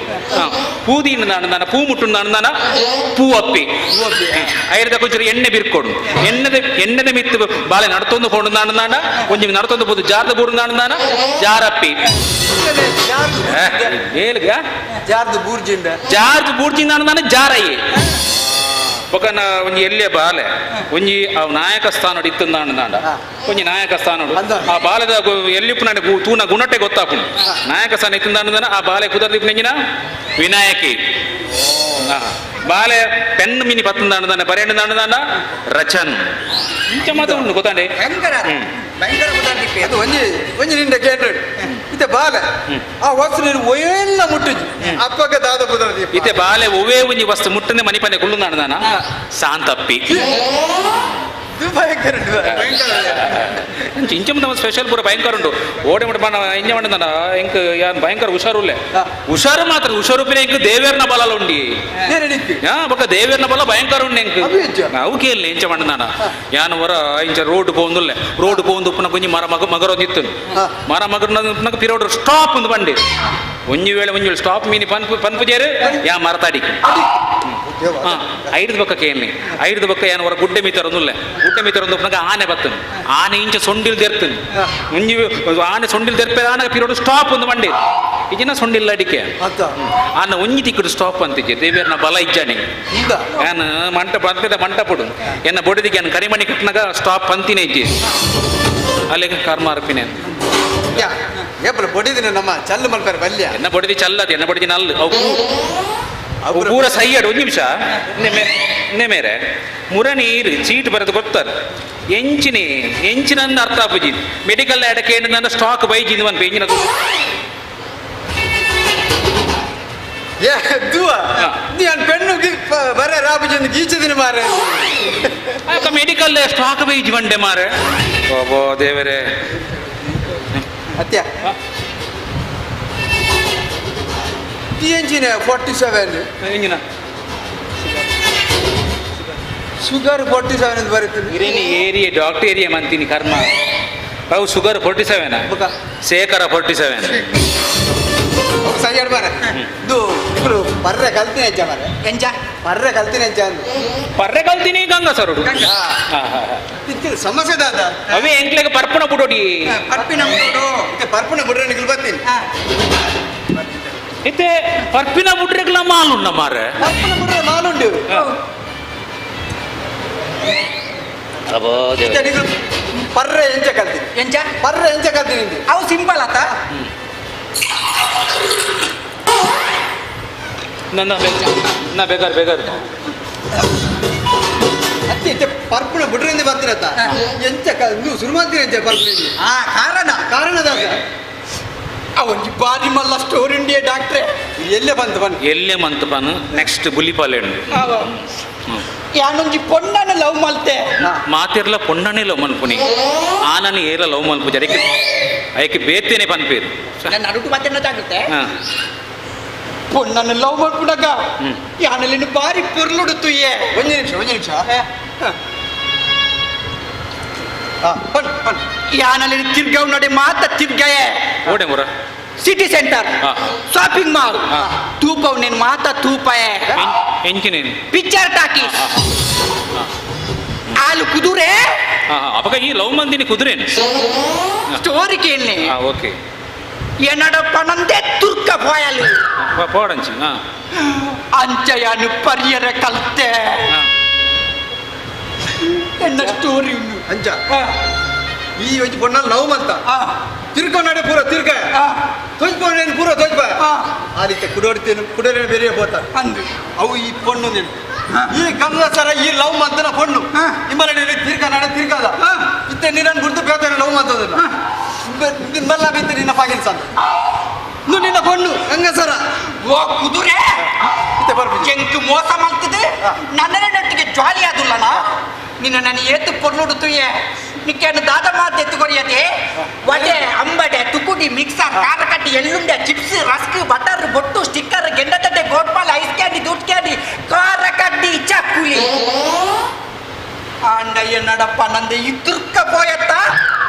ಪೂದಿ ನಾನ ಪೂ ಮುಟ್ಟು ನಾನ ಪೂ ಅಪ್ಪಿ ಐರದ ಕೊಂಚರು ಎಣ್ಣೆ ಬಿರ್ಕೊಡು ಎಣ್ಣೆದ ಎಣ್ಣೆದ ಮಿತ್ತು ಬಾಳೆ ನಡ್ತೊಂದು ಕೊಂಡು ನಾನ ಒಂಜಿ ನಡ್ತೊಂದು ಬೋದು ಜಾರ್ದ ಬೂರು ನಾನ ಜಾರಪ್ಪಿ ಏಲ್ಗ ಜಾರ್ದು ಬೂರ್ಜಿಂಡ ಜಾರ್ದು ಬೂರ್ಜಿಂದ ನಾನ ಜಾರಯ್ಯೆ ಬೊಕ ಒಂಜಿ ಎಲ್ಲೆ ಬಾಲೆ ಒಂಜಿ ಆ ನಾಯಕ ಸ್ಥಾನ ಇತ್ತಂದಾಂಡ ಒಂಜಿ ನಾಯಕ ಸ್ಥಾನ ಆ ಬಾಲೆದ ಎಲ್ಲಿಪ್ಪು ತೂನ ಗುಣಟೆ ಗೊತ್ತಾಪುಂಡು ನಾಯಕ ಸ್ಥಾನ ಇತ್ತಂದಾಂಡ ಆ ಬಾಲೆ ಕುದರ್ದಿಪ್ಪು ವಿನಾಯಕಿ ಬಾಲೆ ಪೆನ್ ಮಿನಿ ಪತ್ತಂದಾಂಡ ಬರೆಂಡ ರಚನ್ ಇಂಚ ಮಾತ್ರ ಉಂಡು ಗೊತ್ತಾಂಡೆ ಅದು ಒಂಜಿ ಒಂಜಿ ನಿಂಡ ಕೇಂದ್ರ ಇತ್ತೆ ಬಾಲೆ ಆ ವಸ್ತು ನೀನು ಒಯ್ಯೆಲ್ಲ ಮುಟ್ಟುಜಿ ಅಪ್ಪಗ ದಾದ ಪುದರ್ದಿ ಇತ್ತೆ ಬಾಲೆ ಒವೇ ಒಂಜಿ ವಸ್ತು ಮುಟ್ಟನೆ ಮನಿಪನೆ ಕುಳ್ಳುಂದಾಂಡ ಶಾಂತಪ್ಪಿ ಭಯಂಕರ ಇಂಚ ನಮ್ಮ ಸ್ಪೆಷಲ್ ಪೂರ ಭಯಂಕರ ಉಂಟು ಓಡೆ ಮುಟ್ಟ ಬಣ್ಣ ಇಂಜ ಮಂಡ ಎಂಕ್ ಯಾನ್ ಭಯಂಕರ ಹುಷಾರುಲ್ಲೆ ಹುಷಾರು ಮಾತ್ರ ಹುಷಾರು ಪಿನ ಎಂಕ್ ದೇವೇರ್ನ ಬಲ ಉಂಡಿ ಬೊಕ ದೇವೇರ್ನ ಬಲ ಭಯಂಕರ ಉಂಡು ಎಂಕ್ ಅವು ಕೇಳಿ ಇಂಚ ಮಂಡನ ಯಾನ್ ಹೊರ ಇಂಚ ರೋಡ್ ಪೋಂದುಲ್ಲೆ ರೋಡ್ ಪೋಂದು ಉಪ್ಪುನ ಕೊಂಜಿ ಮರ ಮಗ ಮಗರ ನಿತ್ತು ಮರ ಮಗರ ಪಿರೋಡ್ ಸ್ಟಾಪ್ ಒಂದು ಬಂಡಿ ಒಂಜಿ ವೇಳೆ ಒಂಜಿ ವೇಳೆ ಸ್ಟಾಪ್ ಮೀನಿ ಪನ್ಪು ಪನ್ಪುಜೇರು ಯಾ ಮರತಾಡಿ ಐದು ಬೊಕ್ಕ ಕೇಳಿ ಐದು ಬೊಕ್ಕ ಯಾನ್ ಹೊರ ಗುಡ್ಡೆ ಮೀತರೊಂದುಲ್ಲೆ ಗುಡ್ಡೆ ಮೀತರೊಂದು ಉಪ್ಪುನಗ ಆನೆ ಬತ್ತನು ಆನೆ ಇಂಚ ಸೊಂಡಿಲ್ ದೆರ್ತನು ಒಂಜಿ ಆನೆ ಸೊಂಡಿಲ್ ದೆರ್ಪೆ ಆನೆ ಪಿರೋಡು ಸ್ಟಾಪ್ ಒಂದು ಬಂಡಿ ಇಜಿನ ಸೊಂಡಿಲ್ಲ ಅಡಿಕೆ ಆನ ಒಂಜಿ ತಿಕ್ಕಡು ಸ್ಟಾಪ್ ಅಂತಿದ್ದೆ ದೇವಿಯರ್ನ ಬಲ ಇಜ್ಜಾನೆ ಯಾನ್ ಮಂಟಪ ಅಂತಿದ ಮಂಟಪಡು ಎನ್ನ ಬೊಡಿದಿಗೆ ಯಾನ್ ಕರಿಮಣಿ ಕಟ್ಟನಾಗ ಸ್ಟಾಪ್ ಅಂತಿನೇ ಇಜ್ಜಿ ಅಲ್ಲಿಗೆ ಕರ್ಮ ಅರ್ಪಿನೆ ಏಪಲ ಬೊಡಿದಿನ ನಮ್ಮ ಚಲ್ಲು ಮಲ್ಪರೆ ಬಲ್ಯ ಎನ್ನ ಬೊಡಿದಿ ಚಲ್ಲದು ಎನ್ನ ಬೊಡಿದಿನ ಅಲ್ಲು ಅವು ಪೂರ ಸೈಯಡು ಒಂದು ನಿಮಿಷ ಮೇರೆ ಮುರ ನೀರು ಚೀಟ್ ಬರೆದು ಕೊಡ್ತಾರೆ ಎಂಚಿನಿ ಎಂಚಿನ ಅರ್ಥ ಆಪುಜಿ ಮೆಡಿಕಲ್ ಎಡಕ್ಕೆ ನನ್ನ ಸ್ಟಾಕ್ ಬೈಜಿಂದು ಒಂದು ಎಂಜಿನ ಪೆಣ್ಣು ಬರ ರಾಬುಜಿಂದು ಗೀಚದಿನ ಮಾರೆ ಮೆಡಿಕಲ್ ಸ್ಟಾಕ್ ಬೈಜಿ ಬಂಡೆ ಮಾರೆ ಓಬೋ ದೇವರೇ ಅತ್ಯ ಎಂಜಿನ 47 ಎಂಜಿನ ಶುಗರ್ 47 ಅಂತ ಬರೀತೀನಿ ಇರೇನಿ ಏರಿಯಾ ಡಾಕ್ಟರ್ ಏರಿಯಾ ಮಂತೀನಿ ಕರ್ಮ ಅವು ಶುಗರ್ 47 ಶೇಖರ 47 ಸರಿ ಮಾರ ಇದು ಇಬ್ರು ಪರ್ರೆ ಕಲ್ತಿನ ಹೆಜ್ಜ ಮಾರೆ ಎಂಜ ಪರ್ರೆ ಕಲ್ತಿನ ಹೆಜ್ಜ ಅಂದು ಪರ್ರೆ ಕಲ್ತಿನಿ ಗಂಗಾ ಸರುಡು ಸಮಸ್ಯೆ ದಾದ ಅವೇ ಎಂಕ್ಲೆಗೆ ಪರ್ಪುಣ ಬುಡೋಡಿ ಪರ್ಪಿನ ಬುಡೋಡು ಪರ್ಪುಣ ಬುಡ್ರೆ ನಿಗ್ಲು ಬರ್ತೀನಿ ಇತ್ತೆ ಪರ್ಪಿನ ಬುಡ್ರೆಗ್ಲ ಮಾಲುಂಡ ಮಾರೆ. ಪರ್ಪಿನ ಬುಡ್ರೆ ಮಾಲುಂಡು. ಅಬ್ಬೋ ಇತ್ತೆ ನಿಗು ಪರ್ರೆ ಎಂಚ ಕಲ್ತೀನಿ? ಎಂಚ? ಪರ್ರೆ ಎಂಚ ಕಲ್ತೀನಿ? ಅವು ಸಿಂಪಲ್ ಆತ. ನನ್ನ ನಾ ಬೇಕಾರ್ ಬೇಕಾರ್ ಅತ್ತೆ ಇತ್ತೆ ಪರ್ಪುನ ಬುಡ್ರಿಂದ ಬರ್ತೀರತ್ತ ಎಂಚ ನೀವು ಶುರು ಮಾಡ್ತೀರ ಎಂಚ ಪರ್ಪುನ? ಆ ಕಾರಣ ಕಾರಣದಾಗ ಅವೊಂಜಿ ಬಾರಿ ಮಲ್ಲ ಸ್ಟೋರಿ ಇಂಡಿಯಾ ಡಾಕ್ಟ್ರೆ. ಎಲ್ಲೇ ಬಂತು ಬನ್ನಿ. ಎಲ್ಲೇ ಮಂತ್ ಪನ್ ನೆಕ್ಸ್ಟ್ ಬುಲಿಪಾಲೆ ಉಂಡು. ಯಾನೊಂಜಿ ಪೊಣ್ಣನ ಲವ್ ಮಲ್ತೆ. ಮಾತಿರ್ಲ ಪೊಣ್ಣನೇ ಲವ್ ಮನ್ಪುನಿ, ಆನನಿ ಏರ್ಲ ಲವ್ ಮನ್ಪು ಜರಕ್ಕೆ ಐಕೆ ಬೇತೇನೆ ಪನ್ಪೇರು. ನನ್ನ ಅಡುಟು ಮತ್ತೆ ಜಾಗ್ರತೆ. ಪೊಣ್ಣನ ಲವ್ ಮಲ್ಪುನಗ ಯಾನಲ್ಲಿ ಬಾರಿ ಪೊರ್ಲುಡು ತುಯ್ಯೆ. ಒಂಜಿ ನಿಮಿಷ ಒಂಜಿ ನಿಮಿಷ. ಯಾನಲ್ಲಿ ತಿರ್ಗವ್ ನಡೆ ಮಾತ ತಿರ್ಗಯೆ. ಓಡೆ ಮುರ ಸಿಟಿ ಸೆಂಟರ್ ಶಾಪಿಂಗ್ ಮಾಲ್ ತೂಪವ್ ನೇನು ಮಾತ ತೂಪಯೆ. ಎಂಚಿನೇನು ಪಿಕ್ಚರ್ ಟಾಕೀಸ್ ಆಲು ಕುದುರೆ. ಅಪಗ ಈ ಲವ್ ಮಂದಿನಿ ಕುದುರೇನು ಸ್ಟೋರಿ ಕೇಳಿ. ಓಕೆ. ಎನ್ನಡಪ್ಪ ನಂದೇ ತುರ್ಕ ಪೋಯಲು ಪೋಡಂಚಿ ಅಂಚಯಾನು ಪರಿಯರ ಕಲ್ತೆ ಎನ್ನ ಸ್ಟೋರಿ. ಅಂಚ ಈ ಒಂಜಿ ಪೊಣ್ಣ ಲವ್ ಮಂತ ತಿರ್ಕೊಂಡೆ ಪೂರ ತಿರ್ಗ ತೊಜ್ಪೊಂಡೇನು ಪೂರ ತೊಜ್ಪ ಆ ರೀತಿ ಕುಡೋಡ್ತೇನು ಕುಡೋರೇನು ಬೇರೆ ಪೋತ ಅಂದು ಅವು ಈ ಪೊಣ್ಣು ನೀನು ಈ ಗಂಗಾಸರ ಈ ಲವ್ ಮಂತನ ಪೊಣ್ಣು ನಿಮ್ಮಲ್ಲಿ ತಿರ್ಗ ನಾಡೆ ತಿರ್ಗದ ಇತ್ತೆ ನೀರನ್ನು ಗುರ್ತು ಬೇತಾನೆ ಲವ್ ಮಂತದಿಲ್ಲ ನಿಮ್ಮಲ್ಲ ಬಿತ್ತು ನಿನ್ನ ಪಾಗಿನ ಸಂದ ನಿನ್ನ ಪೊಣ್ಣು ಗಂಗಾಸರ. ಓ ಕುದುರೆ ಇತ್ತೆ ಬರ್ಪು ಕೆಂಕು ಮೋಸ ಮಾಡ್ತದೆ ನನ್ನೊಟ್ಟಿಗೆ ಜಾಲಿ ಆದುಲ್ಲನ ನಿನ್ನ ನಾನು ಏತು ಪೊರ್ಲುಡುತ್ತುಯೆ ನಿಕ್ಕೇನು ದಾದ ಮಾತು ಎತ್ತುಕೊರಿಯದೆ. ವಡೆ ಅಂಬಡೆ ತುಕುಡಿ ಮಿಕ್ಸರ್ ಖಾರಕಟ್ಟಿ ಎಳ್ಳುಂಡೆ ಚಿಪ್ಸ್ ರಸ್ಕ್ ಬಟರ್ ಬೊಟ್ಟು ಸ್ಟಿಕ್ಕರ್ ಗೆಂಡತಡ್ಡೆ ಗೋಟ್ಪಾಲ್ ಐಸ್ ಕ್ಯಾಂಡಿ ದುಡ್ಡು ಕ್ಯಾಂಡಿ ಖಾರಕಡ್ಡಿ ಚಕ್ಕುಲಿ ಆಂಡ ಎನ್ನಡಪ್ಪ ನಂದು ಇದ್ರುಕ್ಕ ಪೋಯತ್ತ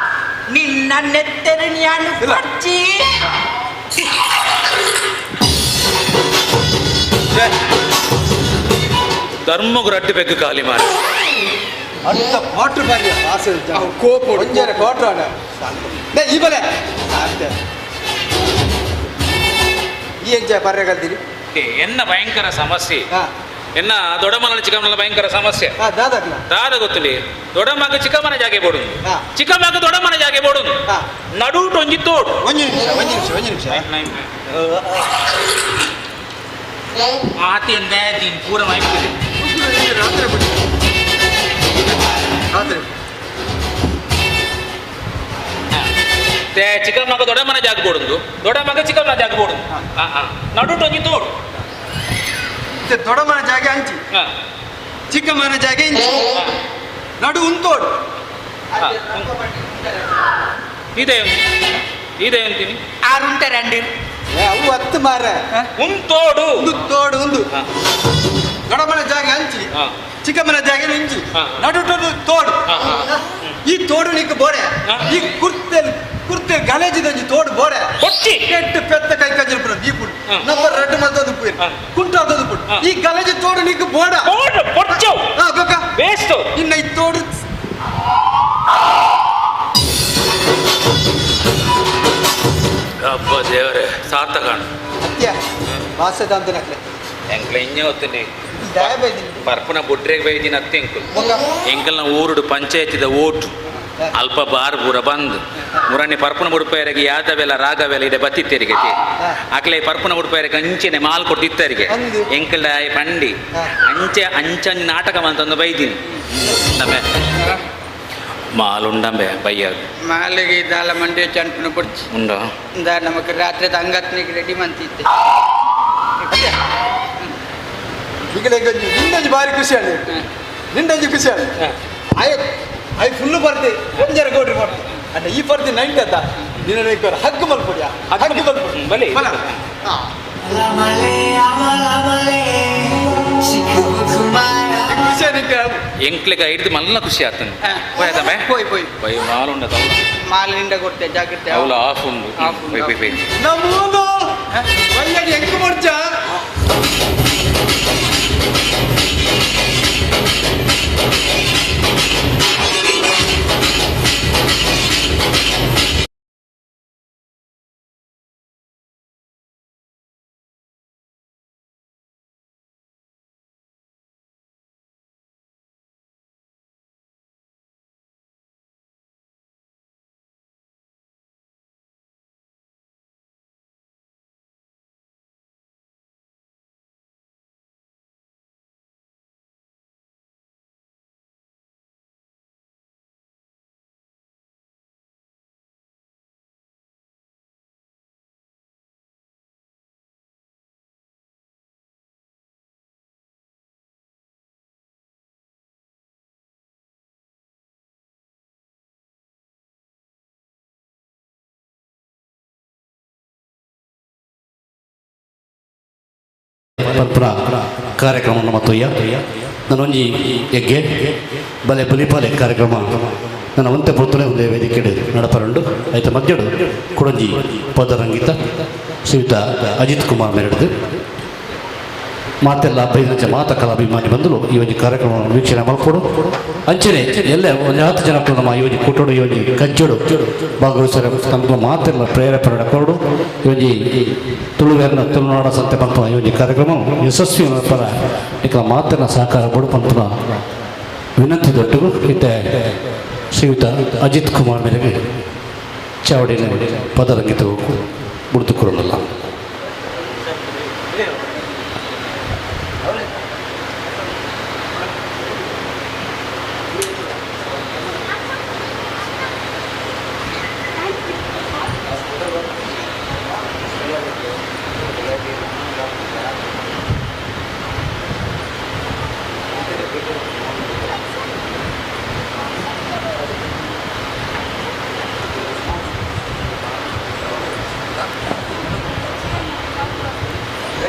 ನಿನ್ನ ನೆತ್ತೆರು ನಾನು ಪರ್ಚಿ. ಧರ್ಮಗು ರಡ್ಡು ಬೆಗ್ಗು ಖಾಲಿ ಮಾರ ಅಂತ ಕ್ವಾಟ್ರ್ ಬಾರಿ ಆಸೆ ಕೋಪ ಒಂಜಾರೆ ಕ್ವಾಟ್ರ್ ಆಡ ಈ ಬಲೆ ಈ ಎಂಚ ಪರ್ರೆ ಕಲ್ತೀರಿ. ಎನ್ನ ಭಯಂಕರ ಸಮಸ್ಯೆ ಎನ್ನ ದೊಡ್ಡಮ್ಮನ ಚಿಕ್ಕಮ್ಮನ ಭಯಂಕರ ಸಮಸ್ಯೆ ದಾದ ಗೊತ್ತಿಲ್ಲ. ದೊಡ್ಡಮ್ಮಗ ಚಿಕ್ಕಮ್ಮನ ಜಾಗೆ ಬೋಡು, ಚಿಕ್ಕಮ್ಮಗ ದೊಡ್ಡಮ್ಮನ ಜಾಗೆ ಬೋಡು, ನಡುಟು ಒಂಜಿ ತೋಡು. ಒಂಜಿ ನಿಮಿಷ ಒಂಜಿ ನಿಮಿಷ ಒಂಜಿ ನಿಮಿಷ. ಆತಿ ಪೂರ ಮಾಹಿತಿ ರಾತ್ರಿ ರಾತ್ರಿ ಚಿಕ್ಕಮ್ಮಗ ದೊಡ್ಡಮ್ಮನ ಜಾಗ ಬೋಡುದು, ದೊಡ್ಡಮ್ಮಗ ಚಿಕ್ಕಮ್ಮನ ಜಾಗ ಬೋಡುದು, ನಡುಟು ಒಂಜಿ ತೋಡು. ದೊಡ್ಡಮ್ಮನ ಜಾಗೆ ಅಂಚಿ, ಚಿಕ್ಕಮ್ಮನ ಜಾಗೆ ಇಂಚಿ, ನಡು ಉಂತೋಡು. ಇದೆ ಇದೆ ಅಂತೀನಿ ಆರುಂಟೆ ರಂಡಿ ಅವು ಹತ್ತು ಮಾರ ಉಂತೋಡು ಒಂದು ತೋಡು ಒಂದು ದೊಡ್ಡಮ್ಮನ ಜಾಗೆ ಅಂಚಿ, ಚಿಕ್ಕಮ್ಮನ ಜಾಗೆ ಇಂಚಿ, ನಡುಟು ತೋಡು. ಈ ತೋಡು ನಿಕ್ಕ ಬೋಡೆ ಈ ಕುರ್ತೆ ಕುರ್ತೆ ಗಲೇಜಿದಂಜಿ ತೋಡು ಬೋಡೆ ಕೊಚ್ಚಿ ಕೆಟ್ಟು ಪೆತ್ತ ಕೈ ಕಜ್ಜಲ್ ಈ ಪುಡ್ ನಂಬರ್ ರೆಡ್ ಮಲ್ತದು ಪುಡ್ ಕುಂಟಾದದು ಪುಡ್ ಈ ಗಲೇಜಿ ತೋಡು ನಿಕ್ಕ ಬೋಡ ಗೊಕ್ಕ ವೇಸ್ಟ್ ಇನ್ನ ಈ ತೋಡು. ಅಬ್ಬ ದೇವರೇ ಸಾರ್ಥಕ ಅತ್ಯ ವಾಸದ ಅಂತ ನಕ್ಲೆ ಎಂಕ್ಲ ಇಂಜೆ ಹೊತ್ತುಂಡಿ ಪರ್ಪುನ ಬುಡ್ರೆಗ್ ಬೈದಿನ ಅತ್ತೆ ಎಂಕುಲ್ ಎಂಕಲ್ನ ಊರುಡು ಪಂಚಾಯತಿದ ಓಟು ಅಲ್ಪ ಬಾರ್ ಪೂರ ಬಂದ್ ಮುರಣ್ಣಿ ಪರ್ಪುನ ಬುಡ್ಪೇರಿಗೆ ಯಾದವೆಲ್ಲ ರಾಗವೆಲ್ಲ ಇದೆ ಬತ್ತಿತ್ತೇರಿಗೆ ಅಕ್ಲೆ ಪರ್ಪುನ ಬುಡ್ಪೇರಿಗೆ ಅಂಚೆನೆ ಮಾಲ್ ಕೊಡ್ತಿತ್ತರಿಗೆ ಎಂಕಲ್ಡ ಪಂಡಿ ಅಂಚೆ ಅಂಚಂಜ್ ನಾಟಕ ಮಂತಂದು ಬೈದಿನಿ ನಮ್ಮೆ ಮಾಲುಂಡಂಬೆ ಬಯ್ಯ ಮಾಲಿಗೆ ದಾಲ ಮಂಡಿ ಚಂಪನ ಪೊಡ್ಚಿ ಉಂಡು ಇಂದ ನಮಕ್ ರಾತ್ರಿ ಅಂಗತ್ನಿಗೆ ರೆಡಿ ಮಂತಿತ್ತೆ. ಈಗಲೇ ನಿಂಡಂಜಿ ಭಾರಿ ಖುಷಿ ಆಂಡ್ ನಿಂಡಂಜಿ ಖುಷಿ ಆಂಡ್ I I full ಬರ್ತಿ ಒಂಜರ ಕೋಟಿ ಬರ್ತಿ ಅಂಡ ಈ ಬರ್ತಿ ನೈಂಟ್ ಅತ್ತ ನಿನ್ನ ಹಗ್ಗು ಮಲ್ಪುಡಿಯ ಹಗ್ಗು ಮಲ್ಪುಡಿ ಬಲಿ ಖುಷಿ ನಿಕ್ಕ ಎಂಕ್ಲೆಗ ಹಿಡ್ದು ಮಲ್ಲ ಖುಷಿ ಆತನ ಹೋಯ್ ಪೋಯ್ ಪೋಯ್ ಬೈ ಮಾಲುಂಡ ಮಾಲ್ ನಿಂಡ ಕೊಡ್ತೆ ಜಾಗ್ರತೆ ಅವಲ ಆಫ್ ಉಂಡು ಬೈ ಬೈ ಬೈ ನಮ್ಮದು ಬಯ್ಯಡಿ ಎಂಕು ಮೊರ್ಚ. ಪನ್ಪುನ ಕಾರ್ಯಕ್ರಮ ನಮ್ಮ ತೊಯ್ಯ ನನ್ನೊಂಜಿ ಎಗ್ಗೆ ಬಲೆ ಬಲಿಪಾಲೆ ಕಾರ್ಯಕ್ರಮ ನನ್ನ ಒಂತೆ ಪೊರ್ತುನೆ ಒಂದು ವೇದಿಕೆ ನಡಪರಂಡು ಆಯ್ತ ಮಧ್ಯಡು ಕುಡಂಜಿ ಪದರಂಗಿತ ಶ್ರೀಯುತ ಅಜಿತ್ ಕುಮಾರ್ ಮೇರೆಡ್ದು ಮಾತೆಲ್ಲ ಬೈದಂಚ ಮಾತ ಕಲಾಭಿಮಾನಿ ಬಂದರು ಈ ಒಂದು ಕಾರ್ಯಕ್ರಮವನ್ನು ವೀಕ್ಷಣೆ ಮಲ್ಕೊಡು ಅಂಚನೆ ಎಲ್ಲ ಒಂದು 10 ಜನ ನಮ್ಮ ಈ ಒಂದು ಕೂಟೋಡು ಈ ಒಂದು ಕಜ್ಜೋಡು ಭಾಗವಹಿಸ್ತಾರೆ ತಮ್ಮ ಮಾತೆಲ್ಲ ಪ್ರೇರೇಪಣೆ ಕೊಡು ಈ ಒಂದು ತುಳುವೆರ್ನ ತುಳುನಾಡ ಸಂತೆ ಪಂಪನ ಈ ಒಂದು ಕಾರ್ಯಕ್ರಮ ಯಶಸ್ವಿ ಪರ ಇಕ್ಕ ಮಾತೆಲ್ಲ ಸಹಕಾರ ಕೊಡು ಪಂಪನ ವಿನಂತಿ ದೊಡ್ಡಗು ಇತ್ತೆ ಶ್ರೀಯುತ ಅಜಿತ್ ಕುಮಾರ್ ಮೇರೆಗೆ ಚಾವಡಿನ ಪದರಂಗಿತ ಬುಡ್ದು ಕೊಡೋಲ್ಲ.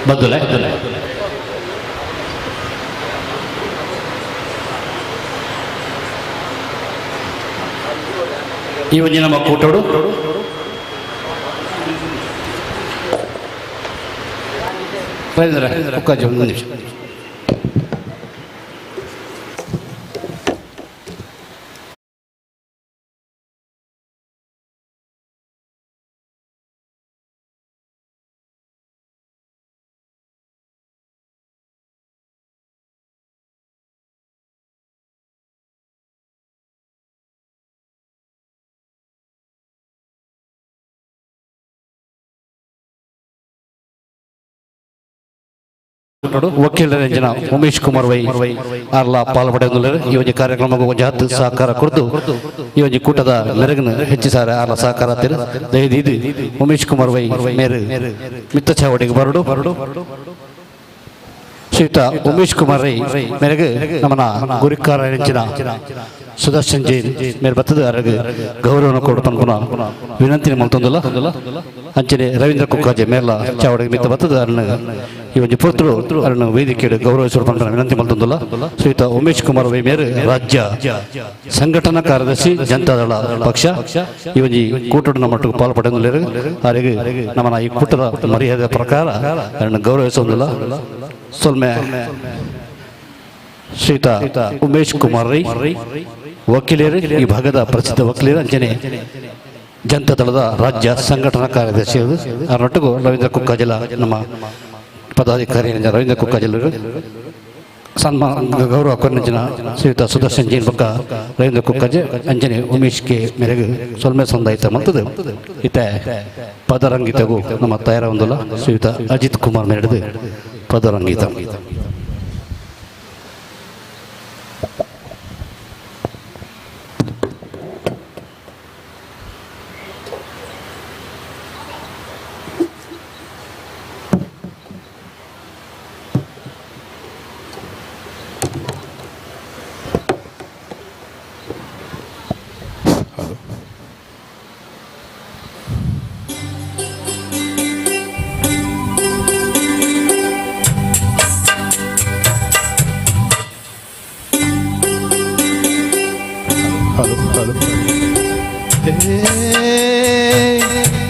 ಬದಲೆ ಈ ಒಂಜಿ ನಮ್ಮ ಕೂಟೋಡು ಒಂದು ನಿಮಿಷ. ವಕೀಲರ ಜನ ಉಮೇಶ್ ಕುಮಾರ್ ವೈ ಆರ್ಲ ಪಾಲ್ಪಡೆಯುತ್ತಿದ್ದಾರೆ. ಈ ಒಂದು ಕಾರ್ಯಕ್ರಮಕ್ಕೆ ಒಂದು ಹತ್ತು ಸಹಕಾರ ಕೊಡ್ದು ಈ ಒಂದು ಕೂಟದ ಮೆರಗನ್ನು ಹೆಚ್ಚಿಸಾರ ಆರ್ಲ ಸಹಕಾರ ದಯದೀದು ಉಮೇಶ್ ಕುಮಾರ್ ವೈ ಮೇರು ಮಿತ್ತ ಚಾವಡಿಗೆ ಬರಡು ಶ್ರೀಯುತ ಉಮೇಶ್ ಕುಮಾರ್ ರೈ ಮೇರೆಗೆ ನಮ್ಮನ ಗುರಿಕಾರ ಹೆಂಚಿನ ಸುದರ್ಶನ್ ಜೈನ್ ಮೇರೆ ಬತ್ತದ ಅರಗ ಗೌರವನ ಕೊಡು ಪನ್ಪುನ ವಿನಂತಿ ಮಲ್ತೊಂದುಲ್ಲ. ಅಂಚನೆ ರವೀಂದ್ರ ಕುಕ್ಕಾಜೆ ಮೇರ್ಲ ಚಾವಡಿಗೆ ಮಿತ್ತ ಬತ್ತದ ಅರಣ ಈ ಒಂದು ಪುತ್ರರು ಅರಣ ವೇದಿಕೆ ಗೌರವಿಸುವ ಪನ್ಪುನ ವಿನಂತಿ ಮಲ್ತೊಂದುಲ್ಲ. ಶ್ರೀಯುತ ಉಮೇಶ್ ಕುಮಾರ್ ವೈ ಮೇರೆ ರಾಜ್ಯ ಸಂಘಟನಾ ಕಾರ್ಯದರ್ಶಿ ಜನತಾದಳ ಪಕ್ಷ ಈ ಒಂದು ಕೂಟದ ಮಟ್ಟಿಗೆ ಪಾಲು ಪಡೆದುಳ್ಳರು. ಅವರಿಗೆ ನಮ್ಮನ ಈ ಕೂಟದ ಮರ್ಯಾದೆ ಪ್ರಕಾರ ಅರಣ ಗೌರವಿಸೊಂದಿಲ್ಲ. ಸೊಲ್ಮೆ ಶ್ರೀಯುತ ಉಮೇಶ್ ಕುಮಾರ್ ರೈ ವಕೀಲರು, ಈ ಭಾಗದ ಪ್ರಸಿದ್ಧ ವಕೀಲರು, ಅಂಚನೆ ಜನತಾದಳದ ರಾಜ್ಯ ಸಂಘಟನಾ ಕಾರ್ಯದರ್ಶಿ ಅವರೊಟ್ಟಿಗೂ ರವೀಂದ್ರ ಕುಕ್ಕಾಜಲ ನಮ್ಮ ಪದಾಧಿಕಾರಿ ರವೀಂದ್ರ ಕುಕ್ಕಾಜಲರು ಸನ್ಮಾನ ಗೌರವ ಕೊರಂಜಿನ ಶ್ರೀಯುತ ಸುದರ್ಶನ್ ಜೈನ್ ಬೊಕ್ಕ ರವೀಂದ್ರ ಕುಕ್ಕಾಜೆ ಅಂಜನೆ ಉಮೇಶ್ ಕೆ ಮೇರೆಗೆ ಸೊಲ್ಮೆ ಸಂದಾಯಿತ ಮಂತದು ಇತ್ತೆ ಪದರಂಗಿತಗೂ ನಮ್ಮ ತಯಾರ ಒಂದಲ್ಲ ಶ್ರೀಯುತ ಅಜಿತ್ ಕುಮಾರ್ ಮೇರೆದು ಪದರಂಗಿತ.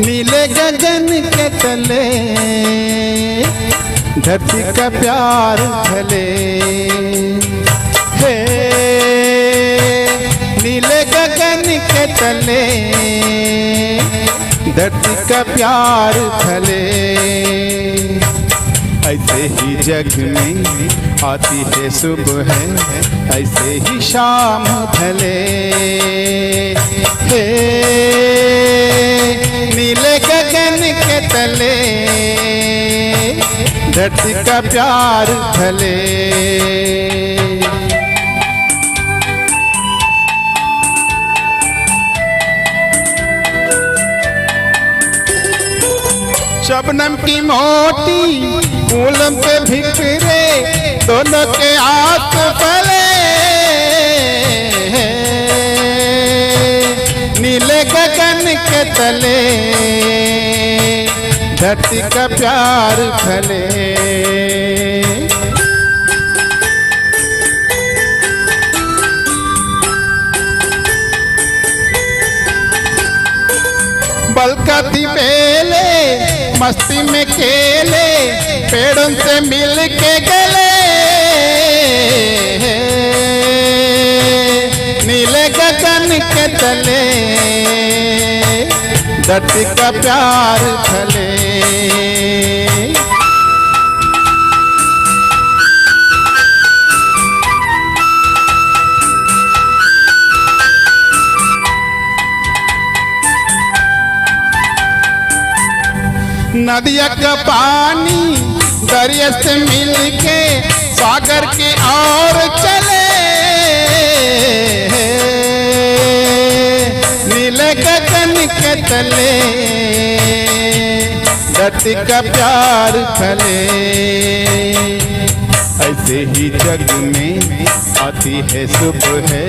नीले गगन के तले धरती का प्यार फले, हे नीले गगन के तले धरती का प्यार फले। ऐसे ही जग में आती है सुबह, ऐसे ही शाम ढले, हे नीले गगन के तले धरती का प्यार फले। शबनम की मोटी फूलन पे बिखरे दोनों के हाथ फले, नीले गगन के तले धरती का प्यार फले। बलकती बेले मस्ती में केले, पेड़ों से मिल के गले, नीले गगन के तले धरती का प्यार फले। नदिया का पानी दरिया से मिल के सागर के और चले, नीले गगन के तले धरती का प्यार फले। ऐसे ही जग में आती है सुबह है,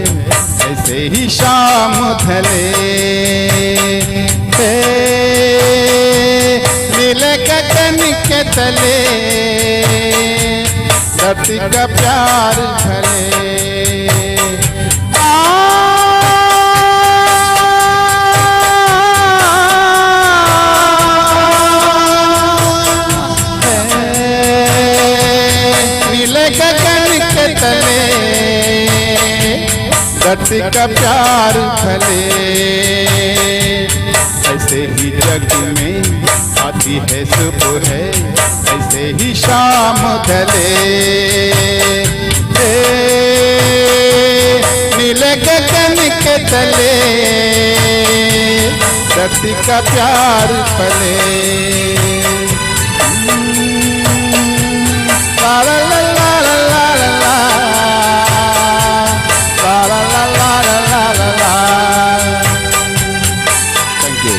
ऐसे ही शाम ढले, नीले गगन के तले धरती का प्यार फले। नीले गगन के तले धरती का प्यार फले। ऐसे ही जग में आती है सुबह है, ऐसे ही शाम ढले, नीले गगन के तले धरती का प्यार फले। ला ला ला ला ला ला ला ला ला ला ला ला ला। Thank you.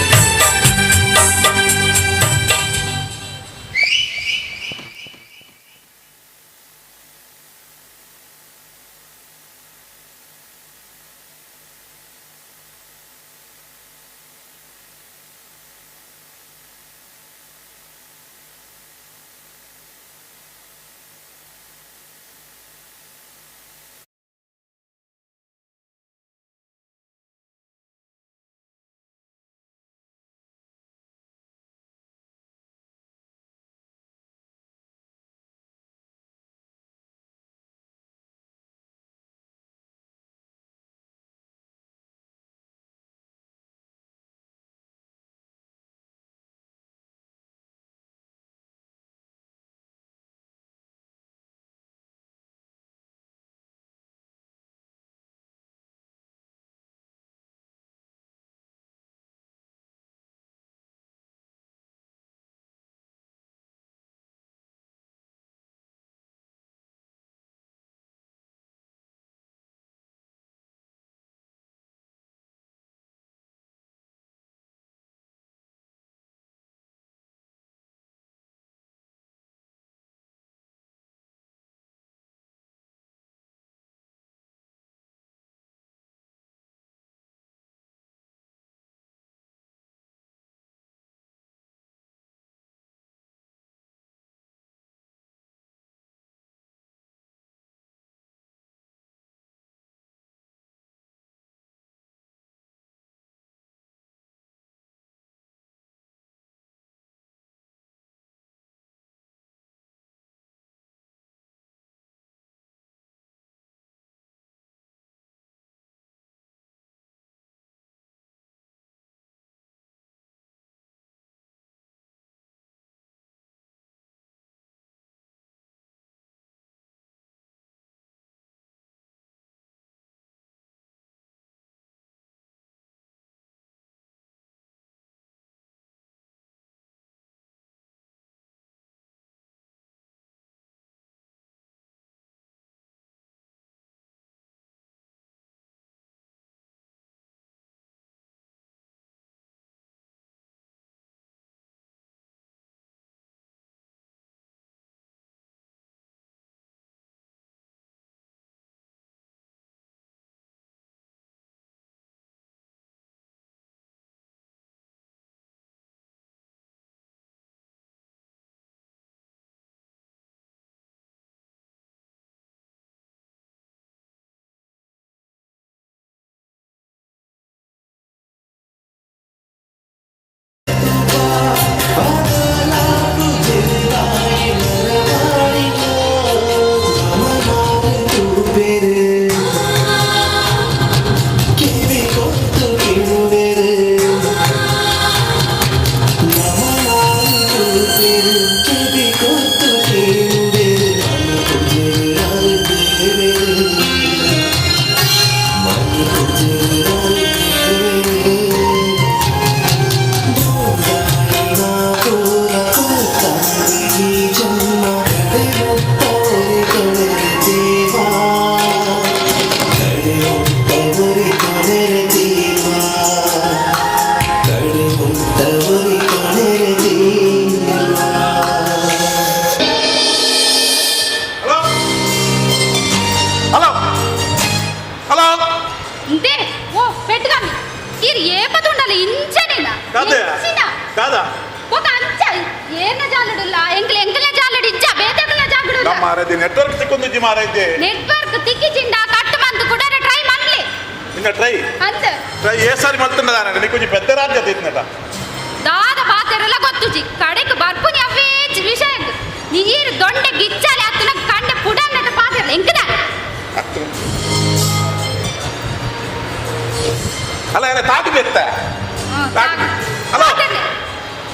ದಾದ ಬೊಕ ಅಂಚ ಏನ ಜಾಲಡುಲ್ಲ ಎಂಕ್ಲೆ ಎಂಕ್ಲೆ ಜಾಲಡು ಇಜ್ಜ ಬೇತೆಕಲ ಜಾಗಡುಲ್ಲ ನಮ್ಮ ಮಾರೈತಿ ನೆಟ್ವರ್ಕ್ ಸಿಕ್ಕೊಂದಿಜ್ಜಿ ಮಾರೈತಿ ನೆಟ್ವರ್ಕ್ ತಿಕ್ಕಿಜಿಂಡ ಕಟ್ ಮಂತು ಕೂಡ ಟ್ರೈ ಮನ್ಲಿ ಇಂಗ ಟ್ರೈ ಅಂತ ಟ್ರೈ ఏ సారి ಮಲ್ತುಂಡದ నీకు కొంచెం పెద్ద రాజ్య తీసినట ದಾದ ಬಾತೆರೆಲ್ಲ ಗೊತ್ತುಜಿ ಕಡೆಕ್ ಬರ್ಪುನಿ ಅವೇ ವಿಷಯ ನೀರು ದೊಂಡೆ ಗಿಚ್ಚಾಲೆ ಅತ್ತನ ಕಂಡ ಪುಡನ್ನಟ ಪಾತೆರ್ಲ ಎಂಕದ ಅಲ್ಲ ಎಲ್ಲ ತಾಕು ಬೆತ್ತ ಹಲೋ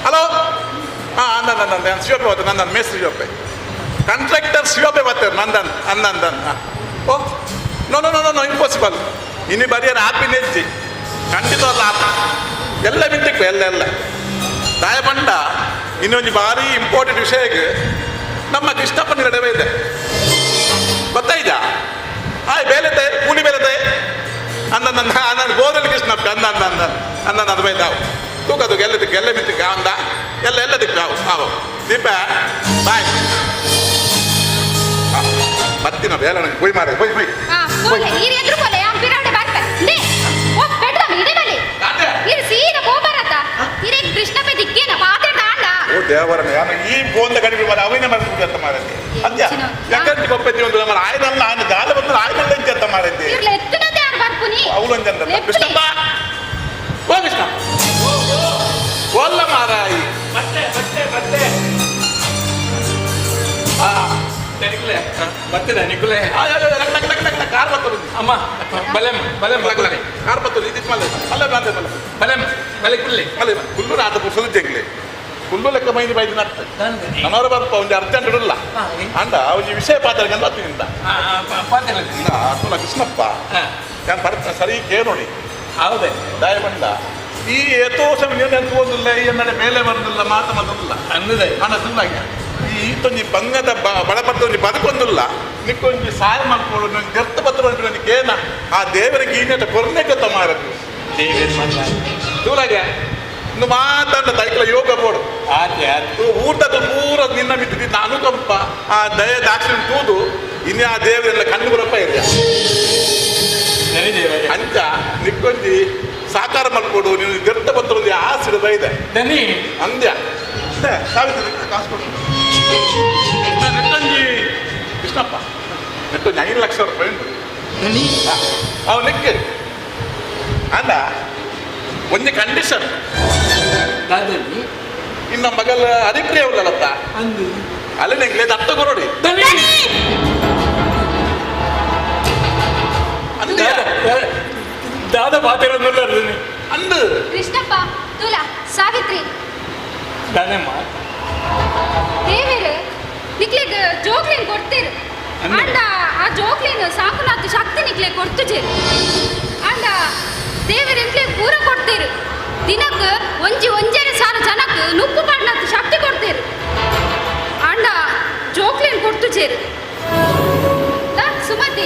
ಹಲೋ ಹಾಂ ಅಂದ ಅಂದ ನಾನು ಶಿವಪ್ಪೆ ಬರ್ತೆ ನಂದನ್ ಮೇಸ್ತ್ರಿ ಶಿವಪ್ಪೆ ಕಾಂಟ್ರಾಕ್ಟರ್ ಶಿವಪ್ಪೆ ಬರ್ತಾರೆ Nandan ಅಂದನ್ oh no no no no impossible ಇನ್ನು ಬರಿಯರ್ ಆಪಿನ ಹೆಜ್ಜೆ ಖಂಡಿತ ಅಲ್ಲ ಆಪ ಎಲ್ಲ ಬಿಂತಿಕ್ಕು ಎಲ್ಲ ಎಲ್ಲ ದಾಯ ಬಂಡ ಇನ್ನೊಂದು ಭಾರಿ ಇಂಪಾರ್ಟೆಂಟ್ ವಿಷಯಕ್ಕೆ ನಮ್ಮ ಕೃಷ್ಣಪ್ಪನ ನಡುವೆ ಇದೆ ಗೊತ್ತಾಯ್ತಾ ಆಯ್ ಬೇಲೆ ತಾಯಿ ಕೂಲಿ ಬೇಲೆ ತಾಯಿ ಅಂದ ನನ್ನ ನನ್ನ ಬೋದಲ್ಲಿ ಕೃಷ್ಣಪ್ಪ ಅಂದ ಅಂದ ಅಂದ ಅಂದ ಅದು ಬೈದಾವು ತೂಕ ತೂಕ ಎಲ್ಲ ದಿಕ್ಕು ಎಲ್ಲ ಬಿತ್ತಿಕ್ಕ ಅಂದ ಎಲ್ಲ ಎಲ್ಲ ದಿಕ್ಕು ಆವು ಆವು ದೀಪ ಬಾಯ್ ಮತ್ತಿನ ಬೇಲೆ ನನಗೆ ಪೊಯ್ ಮಾರೆ ಪೊಯ್ ಪೊಯ್ ಪೋಲೆ ಈರ್ ಎದ್ರು ಪೋಲೆ ಆಂ ಪಿರಾಡೆ ಬರ್ತೆ ನೇ ಓ ಬೆಡ್ದಮ್ ಇಡೆ ಬಲಿ ಈರ್ ಸೀದಾ ಗೋಬರತ ಈರೆ ಕೃಷ್ಣಪ್ಪೆ ದಿಕ್ಕೇನ ಪಾತೆ ದಾಂಡ ಓ ದೇವರನ್ನ ಯಾರು ಈ ಫೋನ್ದ ಕಡಿಮೆ ಮಾರ ಅವನೇ ಮಾಡ್ತಿದ್ದೆ ಅಂತ ಮಾರೈತಿ ಅದ್ಯಾ ಯಾಕಂತ ಗೊಪ್ಪೈತಿ ಒಂದು ನಮ್ಮ ಆಯ್ನಲ್ಲ ಆಯ್ನ ಜಾಲ ಬಂದ್ರೆ ಆಯ್ನಲ್ಲ ಇಂಚ ಮಾರೈತಿ ಈರ್ಲ ಎತ್ತನತೆ ಯಾರು ಬರ್ಪುನಿ ಅವಳು ಅಂಜಂತ ಕೃಷ್ಣಪ್ಪ ಓ ಕೃಷ್ಣ ಓಲ್ಲ ಮಾರಾಯಿ ಬತ್ತೆ ಬತ್ತೆ ಬತ್ತೆ ಬರ್ತದೆ ನಿಕುಲೆ ಕಾರ್ ಬರ್ತದೆ ಅಮ್ಮ ಬಲೆ ಬಲೆ ಬಲೆ ಕಾರ್ ಬರ್ತದೆ ಇದು ಮಲ್ಲೆ ಅಲ್ಲ ಬಲೆ ಬಲೆ ಬಲೆ ಕುಲ್ಲೆ ಮಲ್ಲೆ ಕುಲ್ಲು ಆತ ಪುಸಲು ಜಂಗ್ಲೆ ಕುಲ್ಲು ಲೆಕ್ಕ ಮೈದಿ ಬೈದಿ ನಡ್ತೆ ನನ್ನವರು ಬರ್ಪ ಒಂದು ಅರ್ಜೆಂಟ್ ಇಡಲ್ಲ ಅಂಡ ಒಂದು ವಿಷಯ ಪಾತ್ರ ಅತ್ತಿನಿಂದ ಅತ್ತುಲ ಕೃಷ್ಣಪ್ಪ ನಾನು ಬರ್ತ ಸರಿ ಕೇ ನೋಡಿ ಹೌದೇ ದಯಬಂಡ ಈ ಏತೋ ಸಮಯ ತೋದಿಲ್ಲ ಈ ಎನ್ನಡೆ ಮೇಲೆ ಬರೋದಿಲ್ಲ ಮಾತು ಮಾತಾಡಿಲ್ಲ ಅನ್ನದೆ ಅಣ್ಣ ಸುಳ್ಳಾಗಿ ಈ ಈತೊಂಜಿ ಬಂಗದ ಬಡಪಟ್ಟ ಒಂಜಿ ಬದುಕೊಂದಿಲ್ಲ ನಿಕ್ಕೊಂಜಿ ಸಹಾಯ ಮಾಡ್ಕೊಳ್ಳು ನಂಗೆ ವ್ಯರ್ಥ ಪತ್ರ ನನಗೆ ಏನ ಆ ದೇವರಿಗೆ ಈನೇಟ ಕೊರನೆ ಗೊತ್ತ ಮಾರದ್ದು ತೂಲಾಗೆ ಇನ್ನು ಮಾತಾಡ ತೈಕಲ ಯೋಗ ಬೋಡು ಊಟದ ಪೂರ ನಿನ್ನ ಮಿತ್ತಿದ್ದ ಅನುಕಂಪ ಆ ದಯ ದಾಕ್ಷಿಣ ತೂದು ಇನ್ನು ಆ ದೇವರೆಲ್ಲ ಕಣ್ಣು ಬರಪ್ಪ ಇರ್ಯ ಅಂಚ ನಿಕ್ಕೊಂಜಿ ಸಾಕಾರ ಮಾಡ್ಕೊಡು ನೀನು ವ್ಯರ್ಥ ಪತ್ರ ಒಂದು ಆಸಿಡ ಬೈದೆ ಅಂದ್ಯ ಸಾವಿತ್ರಿ ಕಾಸು ಕೊಡು ನೆಟ್ಟೊಂಜಿ ಕೃಷ್ಣಪ್ಪ ನೆಟ್ಟೊಂಜಿ 5 ಲಕ್ಷ ರೂಪಾಯಿ ಉಂಟು ಅವು ನಿಕ್ಕೆ ಅಂದ ಒಂಜಿ ಕಂಡೀಷನ್ ಇನ್ನ ಮಗಲ ಹರಿಪ್ರಿಯ ಉಳ್ಳಲತ್ತ ಅಲ್ಲಿ ನಂಗೆ ದತ್ತ ಕೊರಡಿ ದಾದ ಪಾತಿರ ಅಂದು ಕೃಷ್ಣಪ್ಪ ತುಲಾ ಸಾವಿತ್ರಿ ದಾದಮ್ಮ ದೇವೇರು ನಿಕ್ಲೆಗ್ ಜೋಕ್ಲಿನ್ ಕೊಡ್ತೀರು ಅಂಡ ಆ ಜೋಕ್ಲಿನ್ ಸಾಕುನಾತು ಶಕ್ತಿ ನಿಕ್ಲೆ ಕೊಡ್ತುಜೇರು ಅಂಡ ದೇವೇರು ಎಂಕ್ಲೆ ಪೂರ ಕೊಡ್ತೀರು ದಿನಕ್ಕೆ ಒಂಜಿ ಒಂಜರೆ ಸಾರ ಜನಕ್ಕೆ ನುಪ್ಪು ಪಾಡ್ನಾತು ಶಕ್ತಿ ಕೊಡ್ತೀರು ಅಂಡ ಜೋಕ್ಲಿನ್ ಕೊಡ್ತುಜೇರು ಸುಮತಿ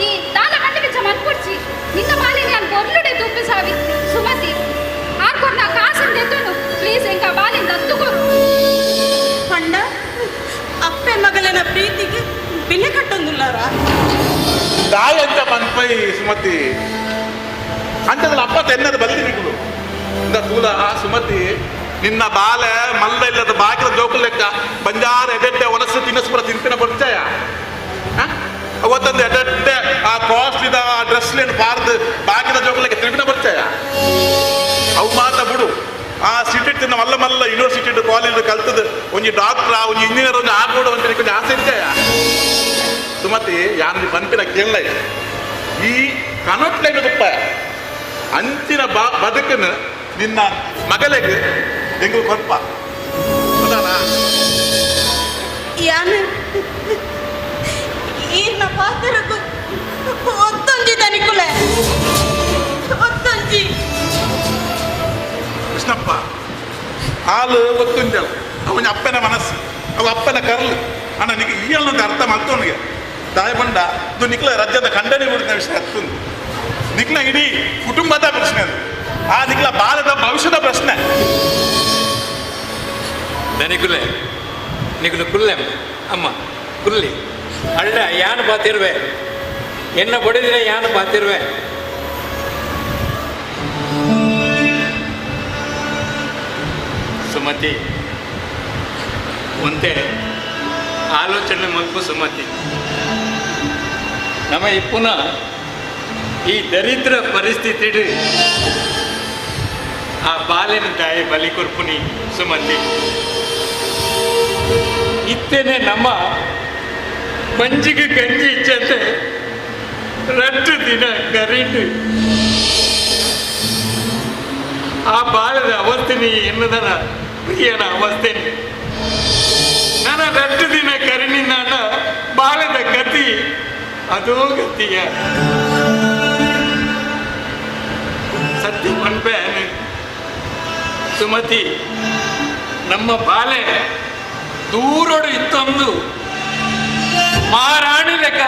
ಈ ದಾನ ಕಂಡು ಮನ್ಕೊಡ್ಚಿ ನಿನ್ನ ಬಾಲಿನ ನಾನು ಬೊರ್ಲುಡೆ ತುಪ್ಪು ಸಾವಿತ್ರಿ ಸುಮತಿ ಆರ್ಕೊಡ್ನ ಕಾಸನ್ನು ಎತ್ತೋನು ಪ್ಲೀಸ್ ಎಂಕ ಬಾಲಿನ ದತ್ತುಕೊರು ಪಂಡ ಅಪ್ಪೆ ಮಗಲನ ಪ್ರೀತಿಗೆ ಬೆಲೆ ಕಟ್ಟೊಂದುಲ್ಲಾರ ದಾಯ ಅಂತ ಪನ್ಪೈ ಸುಮತಿ ಅಂತದಲ್ಲ ಅಪ್ಪ ತೆನ್ನದ ಬಲ್ಲಿ ನಿಕ್ಕುಲು ಇಂದ ತೂಲ ಆ ಸುಮತಿ ನಿನ್ನ ಬಾಲೆ ಮಲ್ಲ ಇಲ್ಲದ ಬಾಗಿಲ ಜೋಕು ಲೆಕ್ಕ ಬಂಜಾರ ಎಡೆಡ್ಡೆ ಒನಸು ತಿನ್ನಸ್ಪುರ ತಿಂತಿನ ಪರಿಚಯ ಅವತ್ತೊಂದು ಎಡೆಡ್ಡೆ ಆ ಕಾಸ್ಟ್ಲಿದ ಆ ಡ್ರೆಸ್ಲೇನು ಪಾರ್ದು ಬಾಗಿಲ ಜೋಕು ಲೆಕ್ಕ ತಿರುಗಿನ ಪರಿಚಯ ಅವು ಮಾತ ಬಿಡು ಆ ಸಿಟಿ ತಿನ್ನ ಮಲ್ಲ ಮಲ್ಲ ಯೂನಿವರ್ಸಿಟಿ ಕಾಲೇಜ್ ಕಲ್ತದ ಒಂಜಿ ಡಾಕ್ಟ್ರ ಒಂಜಿ ಇಂಜಿನಿಯರ್ ಒಂಜಿ ಆಗೋಡು ಅಂತ ಒಂಜಿ ಆಸೆ ಇರ್ತಾಯ ಸುಮತಿ ಯಾರು ಪನ್ಪಿನ ಕೇಳಲ ಈ ಕನೊಟ್ಲೆಗೆ ತುಪ್ಪ ಅಂಚಿನ ಬದುಕನ್ನು ನಿನ್ನ ಮಗಲಿಗೆ ಎಂಗು ಕೊರ್ಪ ಯಾನು ಈರ್ನ ಪಾತ್ರಕ್ಕೂ ಒತ್ತೊಂಜಿ ತನಿಕುಲೆ ಒತ್ತೊಂಜಿ ಕೃಷ್ಣಪ್ಪ ಹಾಲು ಒತ್ತುಂಜಲ್ ಅವನ ಅಪ್ಪನ ಮನಸ್ಸು ಅವ ಅಪ್ಪನ ಕರ್ಲು ಅಣ್ಣ ನಿಗೆ ಈ ಅನ್ನೋದು ಅರ್ಥ ಮಾಡ್ತವನಿಗೆ ತಾಯಿ ಬಂಡ ಇದು ನಿಕ್ಲ ರಾಜ್ಯದ ಖಂಡನೆ ಬಿಡಿದ ವಿಷಯ ಹತ್ತುಂದು ನಿಕ್ಲ ಇಡೀ ಕುಟುಂಬದ ಪ್ರಶ್ನೆ ಅದು ಆ ನಿಕ್ಲ ಬಾಲದ ಭವಿಷ್ಯದ ಪ್ರಶ್ನೆ ದನಿಕುಲೆ ನಿಕುಲು ಕುಲ್ಲೆ ಅಮ್ಮ ಕುಲ್ಲಿ ಅಳ್ಳ ಯಾನು ಬಾತಿರುವೆ ಎನ್ನ ಬಡಿದ್ರೆ ಯಾನು ಬಾತಿರುವೆ ಸುಮತಿ ಒಂತೆ ಆಲೋಚನೆ ಮಲ್ಪು ಸುಮತಿ. ನಮ್ಮ ಇಪ್ಪುನ ಈ ದರಿದ್ರ ಪರಿಸ್ಥಿತಿ ಆ ಬಾಲಿನ ತಾಯಿ ಬಲಿ ಕೊರ್ಪುನಿ ಸುಮತಿ. ಇತ್ತೇನೆ ನಮ್ಮ ಬಂಜಿಗೆ ಗಂಜಿ ಇಚ್ಚಂತೆ ರಟ್ಟು ದಿನ ಕರೆಂಟ್ ಆ ಬಾಲದ ಅವಸ್ಥೆನಿ ಎನ್ನುದನ ಪ್ರಿಯನ ಅವಸ್ಥೆನಿ. ನನ್ನ ರಟ್ಟು ದಿನ ಕರೆನಿಂದ ಬಾಲದ ಗತಿ ಅದೋ ಗತಿಯ ಸತ್ಯ ಪನ್ಪೇನು ಸುಮತಿ. ನಮ್ಮ ಬಾಲೆ ದೂರೋಡು ಇತ್ತೊಂದು ಮಾರಾಣಿ ಲೆಕ್ಕ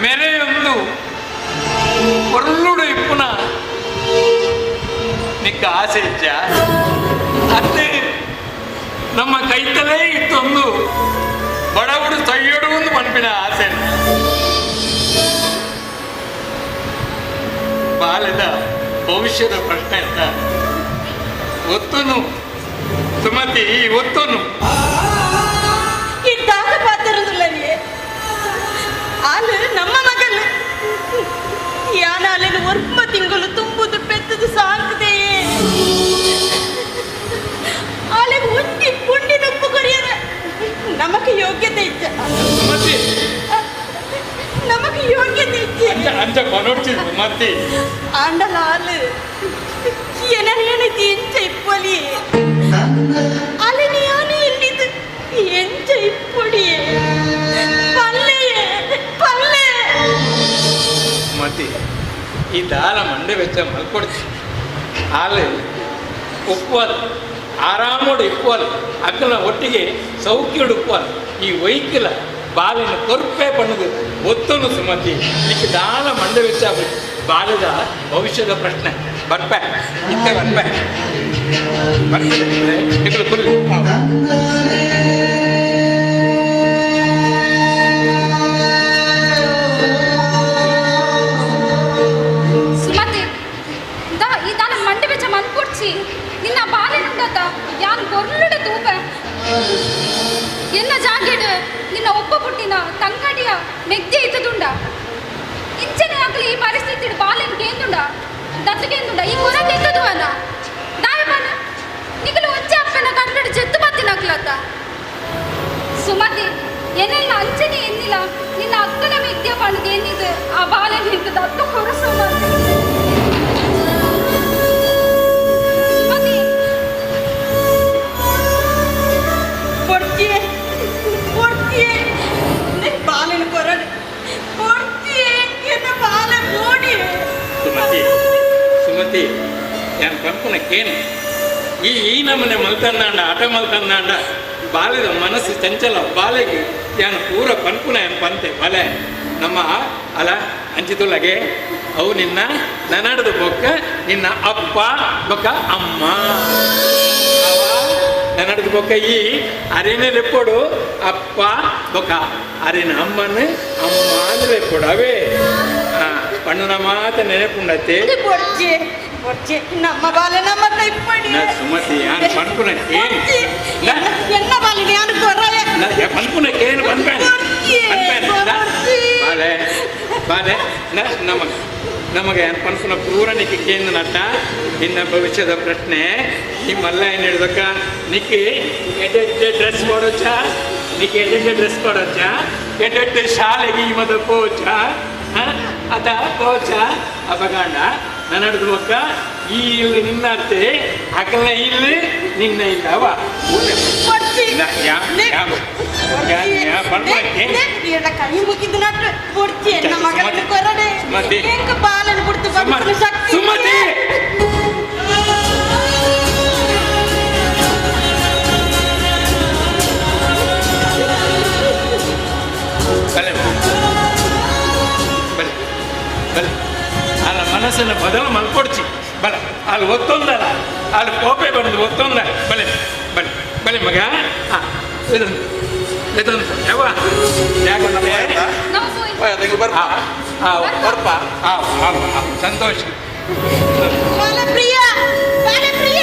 ಮೆರೆಯೊಂದು ಕೊರ್ಲುಡು ಇಪ್ಪುನ ನಿಕ್ಕ ಆಸೆ ಇಚ್ಚ ಅತ್ತೆ ನಮ್ಮ ಕೈತಲೇ ಇತ್ತೊಂದು ಬಡವರು ಸೈಯಡು ಒಂದು ಮನ್ಪಿನ ಆಸೆ. ಬಾಲ್ಯದ ಭವಿಷ್ಯದ ಪ್ರಶ್ನೆ ಅಂತ ಒತ್ತುನು ಸುಮತಿ, ಒತ್ತುನು. ಇದ್ದಾಗ ಪಾತಿರುದಿಲ್ಲವೇ ಆಲು ನಮ್ಮ ಮಗನು ಯಾನಾಲಿನ ಒರ್ಮ ತಿಂಗಳು ತುಂಬುದು ಪೆತ್ತದು ಸಾಕದೆಯೇ ಆಲೆ ಒಂಜಿ ಪುಂಡಿ ನುಪ್ಪು ಕೊರಿಯದ ನಮಕ್ಕೆ ಯೋಗ್ಯತೆ ಇಚ್ಚ, ನಮಕ್ಕೆ ಯೋಗ್ಯತೆ ಇಚ್ಚ ಅಂಚ ಕೊನೊಡ್ಚಿ ಸುಮತಿ. ಆಂಡಲ ಆಲು ಏನೈತಿ ಎಂಚ ಇಪ್ಪಲಿ ಅಲೆ ಯಾನು ಎಲ್ಲಿದ್ದು ಎಂಚ ಇಪ್ಪೊಡಿಯೇ ಪಲ್ಲೆಯೇ ಪಲ್ಲೆ. ಸುಮತಿ ಈ ದಾಲ ಮಂಡೆ ವೆಚ್ಚ ಮಲ್ಕೊಡ್ಚಿ ಆಲೆ ಉಪ್ಪುವಲ್ ಆರಾಮೋಡು ಇಪ್ಪುವಲ್ ಅಕ್ಕನ ಒಟ್ಟಿಗೆ ಸೌಖ್ಯಡು ಉಪ್ಪುವಲ್ ಈ ವೈಕಿಲ ಬಾಲಿನ ಕೊರ್ಪೆ ಪಣ್ಣದು ಒತ್ತನು ಸುಮತಿ. ನಿಕ್ಕೆ ದಾಲ ಮಂಡೆ ವೆಚ್ಚ ಬಾಲ್ಯದ ಭವಿಷ್ಯದ ಪ್ರಶ್ನೆ. ಬರ್ಪೆ ಇತ್ತೆ ಬರ್ಪೆ ಬರ್ಪೆ ನಿಕ್ಕಲು ಕುಲ್ಲಿ. ಸುಮತಿ ದಾ ಈ ದಾನ ಮಂಡೆ ಬೆಚ್ಚ ಮನ್ಪುಡ್ಚಿ ನಿನ್ನ ಬಾಲೆನುಂಡತ ಯಾನ್ ಗೊರ್ಲುಡ ತೂಪ ಎನ್ನ ಜಾಗೆಡ್ ನಿನ್ನ ಒಪ್ಪ ಪುಟ್ಟಿನ ತಂಗಡಿಯ ಮೆಗ್ದೆ ಇತ್ತದುಂಡ ಇಂಚನೆ ಆಗಲಿ ಈ ಪರಿಸ್ಥಿತಿ ಬಾಲೆನ್ ಕೇಂದುಂಡ ದತ್ತುಕೇಂದುಂಡ ಈ ಕೊರತೆ ಇತ್ತದು ಅನ್ನ ದಾಯ ಬನ ನಿಗಲು ಒಂಚೆ ಅಪ್ಪನ ಕಣ್ಣಡು ಜೆತ್ತು ಬತ್ತಿನಕ್ಲತ್ತ. ಸುಮತಿ ಏನೆಲ್ಲ ಅಂಚನೆ ಎನ್ನಿಲ್ಲ ನಿನ್ನ ಅಕ್ಕನ ಮೆಗ್ದೆ ಪಣ್ಣದು ಏನಿದೆ ಆ ಬಾಲೆನ್ ಹಿಂಗೆ ದತ್ತು ಕೊರ ಸುಮತಿ. ಸುಮತಿ ಕೊಡ್ತೀಯೇ ಕೊಡ್ತೀಯೇ ಬಾಲಿನ ಕೊರಡು ಕೊಡ್ತೀಯೇ ಎನ್ನ ಬಾಲೆ ಮೋಡಿ. ಸುಮತಿ ಸುಮತಿ ಯಾನ್ ಪನ್ಪುನ ಕೇನು ಈ ಈ ನಮ್ಮನೆ ಮಲ್ತಂದಾಂಡ ಆಟ ಮಲ್ತಂದಾಂಡ ಬಾಲ್ಯದ ಮನಸ್ಸು ಚಂಚಲ ಬಾಲೆಗೆ ಯಾನ್ ಪೂರ ಪನ್ಪುನ ಯಾನ್ ಪಂತೆ ಬಲೆ ನಮ್ಮ ಅಲ ಅಂಚಿತುಲ್ಲಗೆ ಅವು ನಿನ್ನ ನನ್ನಡದ ಬೊಕ್ಕ ನಿನ್ನ ಅಪ್ಪ ಬೊಕ್ಕ ಅಮ್ಮ ನನ್ನಡದ ಬೊಕ್ಕ ಈ ಅರೇನೆ ರೆಪ್ಪೋಡು ಅಪ್ಪ ಬೊಕ್ಕ ಅರೇನ ಅಮ್ಮನ ಅಮ್ಮ ಅಂದ್ರೆ ರೆಪ್ಪೋಡು ಅವೇ ಪಣ್ಣನ ಮಾತ ನೆನಪುಂಡತ್ತೆ. ನಮ್ಮ ಬಾಲೆ ನಮ್ಮ ಇಪ್ಪಡಿ ಸುಮತಿ ಯಾನ್ ಪನ್ಪುನ ಕೇನು ಎನ್ನ ಬಾಲೆ ಯಾನ್ ಕೊರಲೆ ಪನ್ಪುನ ಕೇನು ಪನ್ಪೇನೆ ಪನ್ಪೇನೆ ಬಾಲೆ ಬಾಲೆ ನಮಗ ನಮಗೆ ಯಾನ್ ಪನ್ಪುನ ಪೂರ ನಿಕ್ಕಿ ಕೇಂದ್ರ ನಟ್ಟ ನಿನ್ನ ಭವಿಷ್ಯದ ಪ್ರಶ್ನೆ. ನಿಮ್ಮಲ್ಲ ಏನು ಹಿಡ್ದಕ್ಕ ನಿಕ್ಕಿ ಎಡ್ಡೆಡ್ಡೆ ಡ್ರೆಸ್ ಕೊಡೋಚ ನಿಕ್ಕಿ ಎಡ್ಡೆಡ್ಡೆ ಡ್ರೆಸ್ ಕೊಡೋಚ ಎಡ್ಡೆಡ್ಡೆ ಶಾಲೆಗೆ ಈ ಮದ ಪೋಚ ಅದ ಪೋಚ ಅಪಗಾಂಡ ನನ್ನ ಬೊಕ್ಕ ಈ ಇಲ್ಲಿ ನಿನ್ನ ಅತ್ತೆ ಅಕಲ ಇಲ್ಲಿ ನಿನ್ನ ಇಲ್ಲ ಅವ ಕೈ ಮುಗಿದು ನಟ್ಟು ಕೊಡ್ತಿ ನಮ್ಮ ಮಗನ ಕೊರಡೆ ಎಂಕ ಬಾಲನ ಬಿಡ್ತು ಬದುಕಲು ಶಕ್ತಿ ಸುಮತಿ. ಬಲೆ ಬಲೆ ಬಲೆ ಅಲ್ಲ ಮನಸ್ಸನ್ನು ಬದಲು ಮಲ್ಕೊಡ್ಚಿ ಬಲ ಅಲ್ಲಿ ಒತ್ತೊಂದಲ್ಲ ಅಲ್ಲಿ ಕೋಪೆ ಬಂದು ಒತ್ತೊಂದ ಬಲೆ ಬಲೆ ಬಲೆ ಮಗ. ಹಾಂ ಇದೊಂದು ಇದೊಂದು ಯಾವ ಸಂತೋಷ. ಬಾಲಪ್ರಿಯ ಬಾಲಪ್ರಿಯ.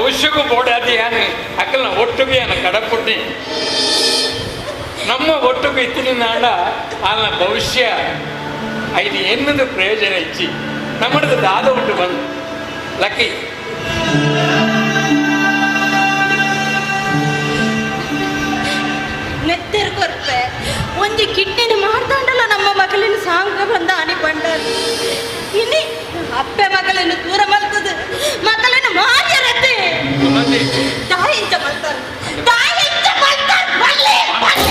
ಭವಿಷ್ಯಕ್ಕೂ ಬೋಡಾದಿ ಯಾನು ಅಕ್ಕಲ್ನ ಒಟ್ಟುಗೆ ಯಾನು ಕಡಪುಟ್ಟಿ ನಮ್ಮ ಒಟ್ಟುಗು ಇತ್ತಿನ ನಾಡ ಆಲ್ನ ಭವಿಷ್ಯ ಐದು ಎನ್ನದು ಪ್ರಯೋಜನ ಇಚ್ಚಿ ನಮ್ಮದು ದಾದ ಉಂಟು ಬಂದು ಲಕ್ಕಿ ನೆತ್ತೆರ್ ಕೊರ್ಪೆ ಒಂಜಿ ಕಿಡ್ನಿನ ಮಾಡ್ತಾಂಡಲ್ಲ ನಮ್ಮ ಮಗಳಿನ ಸಾಂಗ ಬಂದ ಅನಿ ಪಂಡಾರು ಇನಿ ಅಪ್ಪೆ ಮಗಳನ್ನು ದೂರ ಮಲ್ತದ ಮಗಳನ್ನು ಮಾರ್ಯರತ್ತೆ ತಾಯಿ ಇಂಚ ಮಲ್ತಾರ ತಾಯಿ ಇಂಚ ಮಲ್ತಾರ ಬಲ್ಲೆ ಬಲ್ಲೆ.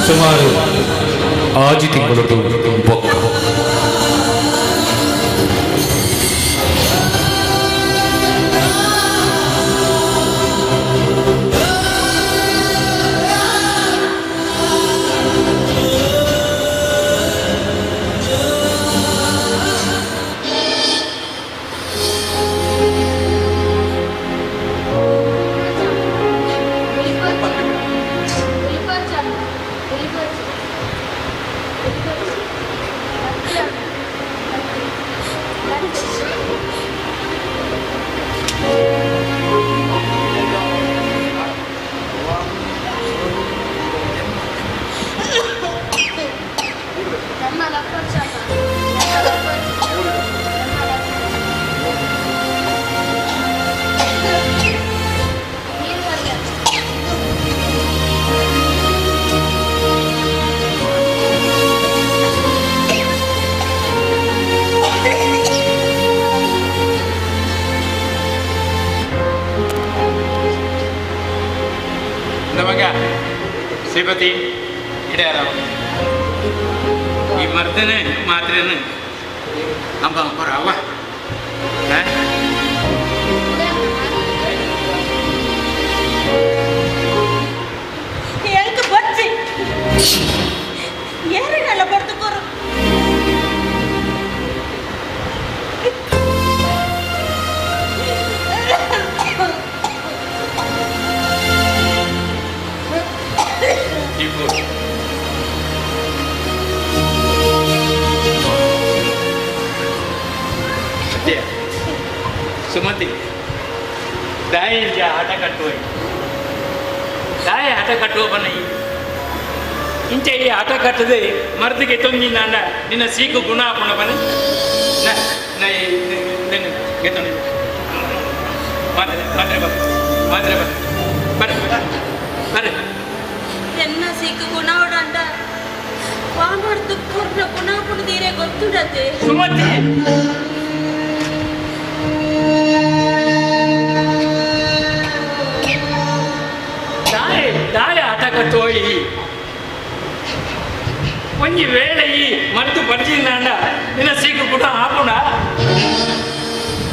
ಸುಮಾರು ಆಜಿ ತಿಂಗಳದ್ದು ಬೊಕ್ಕ ನಮಗ ಶ್ರೀಪತಿ ಇಡಾರ ಈ ಮರ್ದನೆ ಮಾತ್ರೇನು ಅಂಬ ಅಂಬರ ಅವ್ವ ಎಂಕ್ ಬಚ್ಚಿ ಏರಿಗಲ್ಲ ಬಡ್ದುಕೋರು ಸತ್ಯ ಸುಮತಿ ದಾಯಿ ಆಟ ಕಟ್ಟುವ ದಾಯ ಆಟ ಕಟ್ಟುವ ಬನ್ನ ಇಂಚ ಈ ಆಟ ಕಟ್ಟದೆ ಮರ್ದಿಗೆ ತೊಂದಿನ ನಿನ್ನ ಸೀಕು ಗುಣ ಹಾಕೊಂಡು ಬನ್ನಿ ಮಾತ್ರೆ ಮಾತ್ರೆ ಬರ್ ಮಾತ್ರೆ ಬರ್ ಬರ್ರಿ ಬರ್ರಿ ಎನ್ನ ಸೀಕು ಗುಣ ಹೊಡಂಡ ವಾಮರ್ದು ಪೂರ್ಣ ಗುಣ ಪುಣದೀರೆ ಗೊತ್ತುಡತೆ ಸುಮತಿ ದಾಯ ದಾಯ ಆಟ ಕಟ್ಟುವ ಈ ಒಂಜಿ ವೇಳೆ ಈ ಮದ್ದು ಬರ್ಜಿಂದ ನಿನ್ನ ಸೀಕು ಕೂಡ ಹಾಪುಣ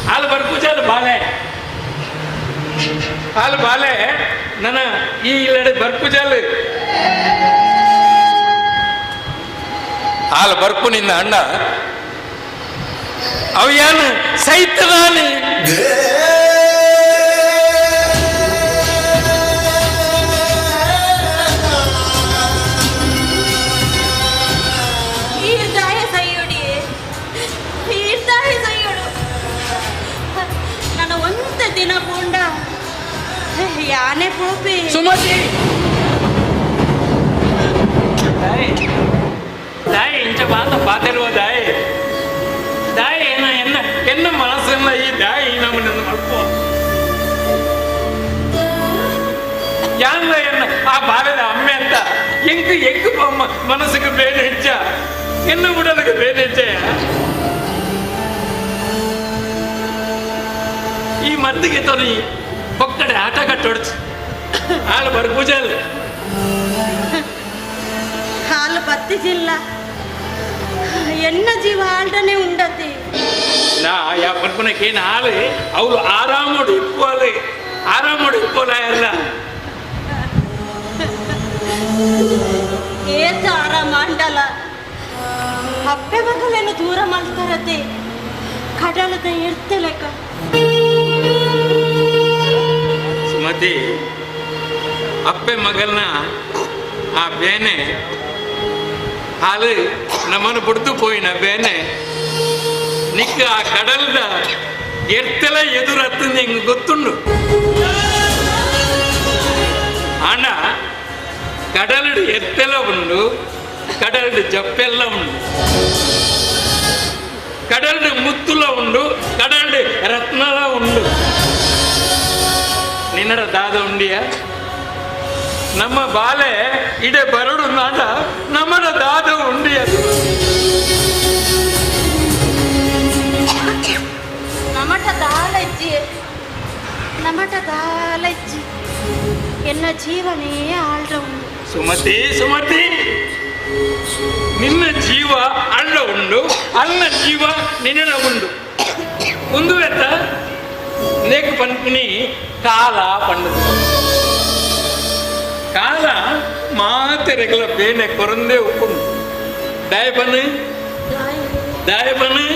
ಹಾಲು ಬರ್ಪುಜಾಲು ಬಾಲೆ ಹಾಲು ಬಾಲೆ ನನ್ನ ಈ ಇಲ್ಲಡೆ ಬರ್ಪುಜಾಲು ಹಾಲು ಬರ್ಪು ನಿನ್ನ ಅಣ್ಣ ಅವ ಏನು ಸೈತದಾನೆ ಈರ್ದಾಯ ಸೈಯೋಡಿ ಈರ್ದಾಯ ಸೈಯೋಡು ನನ್ನ ಒಂದ ದಿನ ಪೂಂಡ ಯಾನೆ ಪೋಪಿ ಸುಮತಿ ದಾಯಿ ದಾಯಿ ಇಂಚ ಬಾತ ಪಾತಿರುವ ದಾಯಿ ದಾಯಿ ಏನ ಎನ್ನ ಎನ್ನ ಮನಸ್ಸನ್ನ ಈ ದಾಯಿ ನಮ್ಮನ್ನು ಮಲ್ಪೋ ಯಾನ್ಲ ಎನ್ನ ಆ ಬಾಲದ ಅಮ್ಮೆ ಅಂತ ಎಂಕ್ ಎಂಕ್ ಮನಸ್ಸಿಗೆ ಬೇರೆ ಹೆಚ್ಚ ಎನ್ನ ಉಡಲಿಗೆ ಬೇರೆ ಹೆಚ್ಚ ಈ ಮದ್ದಿಗೆ ತೊನಿ ಒಕ್ಕಡೆ ಆಟ ಕಟ್ಟೊಡ್ಚು ಹಾಲು ಬರ್ಪೂಜಲ್ ಹಾಲು ಬತ್ತಿಜಿಲ್ಲ ಎನ್ನ ಜೀವ ಆಲ್ಡನೆ ಉಂಡತಿ ನಾ ಯಾ ಪನ್ಪುನಕೇನು ಹಾಲು ಅವಳು ಆರಾಮೋಡು ಇಪ್ಪೋಲೆ ಆರಾಮೋಡು ಇಪ್ಪೋಲ ಎಲ್ಲ ಏತ ಆರಾಮ ಅಂಡಲ ಅಪ್ಪೆ ಮಗಲೇನು ದೂರ ಮಲ್ತಾರತೆ ಕಡಲದ ಎಡ್ತಲೆಕ್ಕ ಸುಮತಿ ಅಪ್ಪೆ ಮಗಲ್ನ ಆ ಬೇನೆ ಹಾಲು ನಮ್ಮನ್ನು ಬುಡ್ದು ಪೋಯಿನ ಬೇನೆ ನಿಕ್ಕ ಆ ಕಡಲ್ದ ಎರ್ತಲ ಎದುರತ್ತಂದು ಹೆಂಗೆ ಗೊತ್ತುಂಡು. ಆಂಡ ಕಡಲುಡು ಎರ್ತೆಲ ಉಂಡು, ಕಡಲುಡು ಜಪ್ಪೆಲ್ಲ ಉಂಡು, ಕಡಲುಡು ಮುತ್ತುಲ ಉಂಡು, ಕಡಲುಡು ರತ್ನಲ ಉಂಡು. ನಿನ್ನಡ ದಾದ ಉಂಡಿಯ ನಮ್ಮ ಬಾಲೆ ಇಡೆ ಬರಡು ನಾಡ ನಮ್ಮನ ದಾದ ಉಂಡಿಯ. ನಮಟ ದಾಲಜ್ಜಿ, ನಮಟ ದಾಲಜ್ಜಿ, ಎನ್ನ ಜೀವನೇ ಆಳ್ರ ಉಂಡು. ಸುಮತಿ ಸುಮತಿ, ನಿನ್ನ ಜೀವ ಅಳ್ಳ ಉಂಡು, ಅನ್ನ ಜೀವ ನಿನ್ನ ಉಂಡು. ಒಂದು ಎತ್ತ ನೇಕು ಪನ್ಪುನಿ ಕಾಲ ಪಂಡದು. ಕಾಲ ಮಾತೆರೆಗಳ ಬೇನೆ ಕೊರಂದೇ ಉಪ್ಪುಂಡು. ದಾಯಪನು ದಾಯಪನು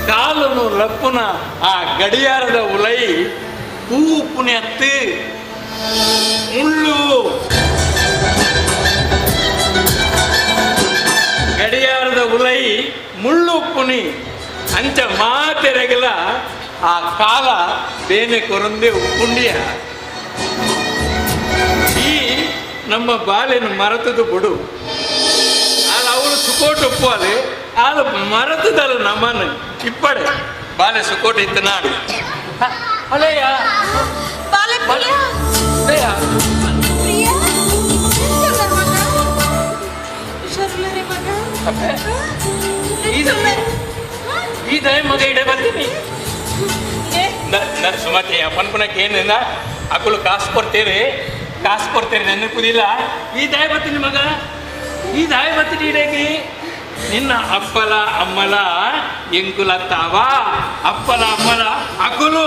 ಕಾಲನು ಲಪ್ಪುನ ಆ ಗಡಿಯಾರದ ಉಲೈ ಪೂ ಉಪ್ಪುನಿ ಅತ್ತು ಮುಳ್ಳು. ಗಡಿಯಾರದ ಉಲೈ ಮುಳ್ಳು ಉಪ್ಪುನಿ ಅಂಚ ಮಾತೆರೆಗಳ ಆ ಕಾಲ ಬೇನೆ ಕೊರಂದೇ ಉಪ್ಪುಂಡಿಯ. ಈ ನಮ್ಮ ಬಾಲೆನ ಮರತದ ಬಿಡು, ಆಲ ಅವಳು ಸುಕೋಟ್ ಉಪ್ಪುವಲೆ ಆಲ ಮರತದಲ್ಲ ನಮ್ಮನ್ನು ಇಪ್ಪಡೆ ಬಾಲೆ ಸುಕೋಟ್ ಇತ್ತು ನಾಡು. ಅಲೆಯ ಈ ದಯ ಮಗ ಇಡೆ ಬರ್ತೀನಿ ಸುಮತಿ ಪನ್ಪುನಕ್ಕೆ ಏನಿಲ್ಲ, ಅಕುಲು ಕಾಸು ಕೊಡ್ತೇವೆ ಕಾಸು ಕೊಡ್ತೇನೆ ನೆನಪುದಿಲ್ಲ. ಈ ದಾಯ ಬರ್ತೀನಿ ಮಗ, ಈ ದಾಯ ಬರ್ತೀನಿ ಇಡಕ್ಕೆ. ನಿನ್ನ ಅಪ್ಪಲ ಅಮ್ಮಲ ಎಂಕುಲ ತಾವ, ಅಪ್ಪಲ ಅಮ್ಮಲ ಅಕುಲು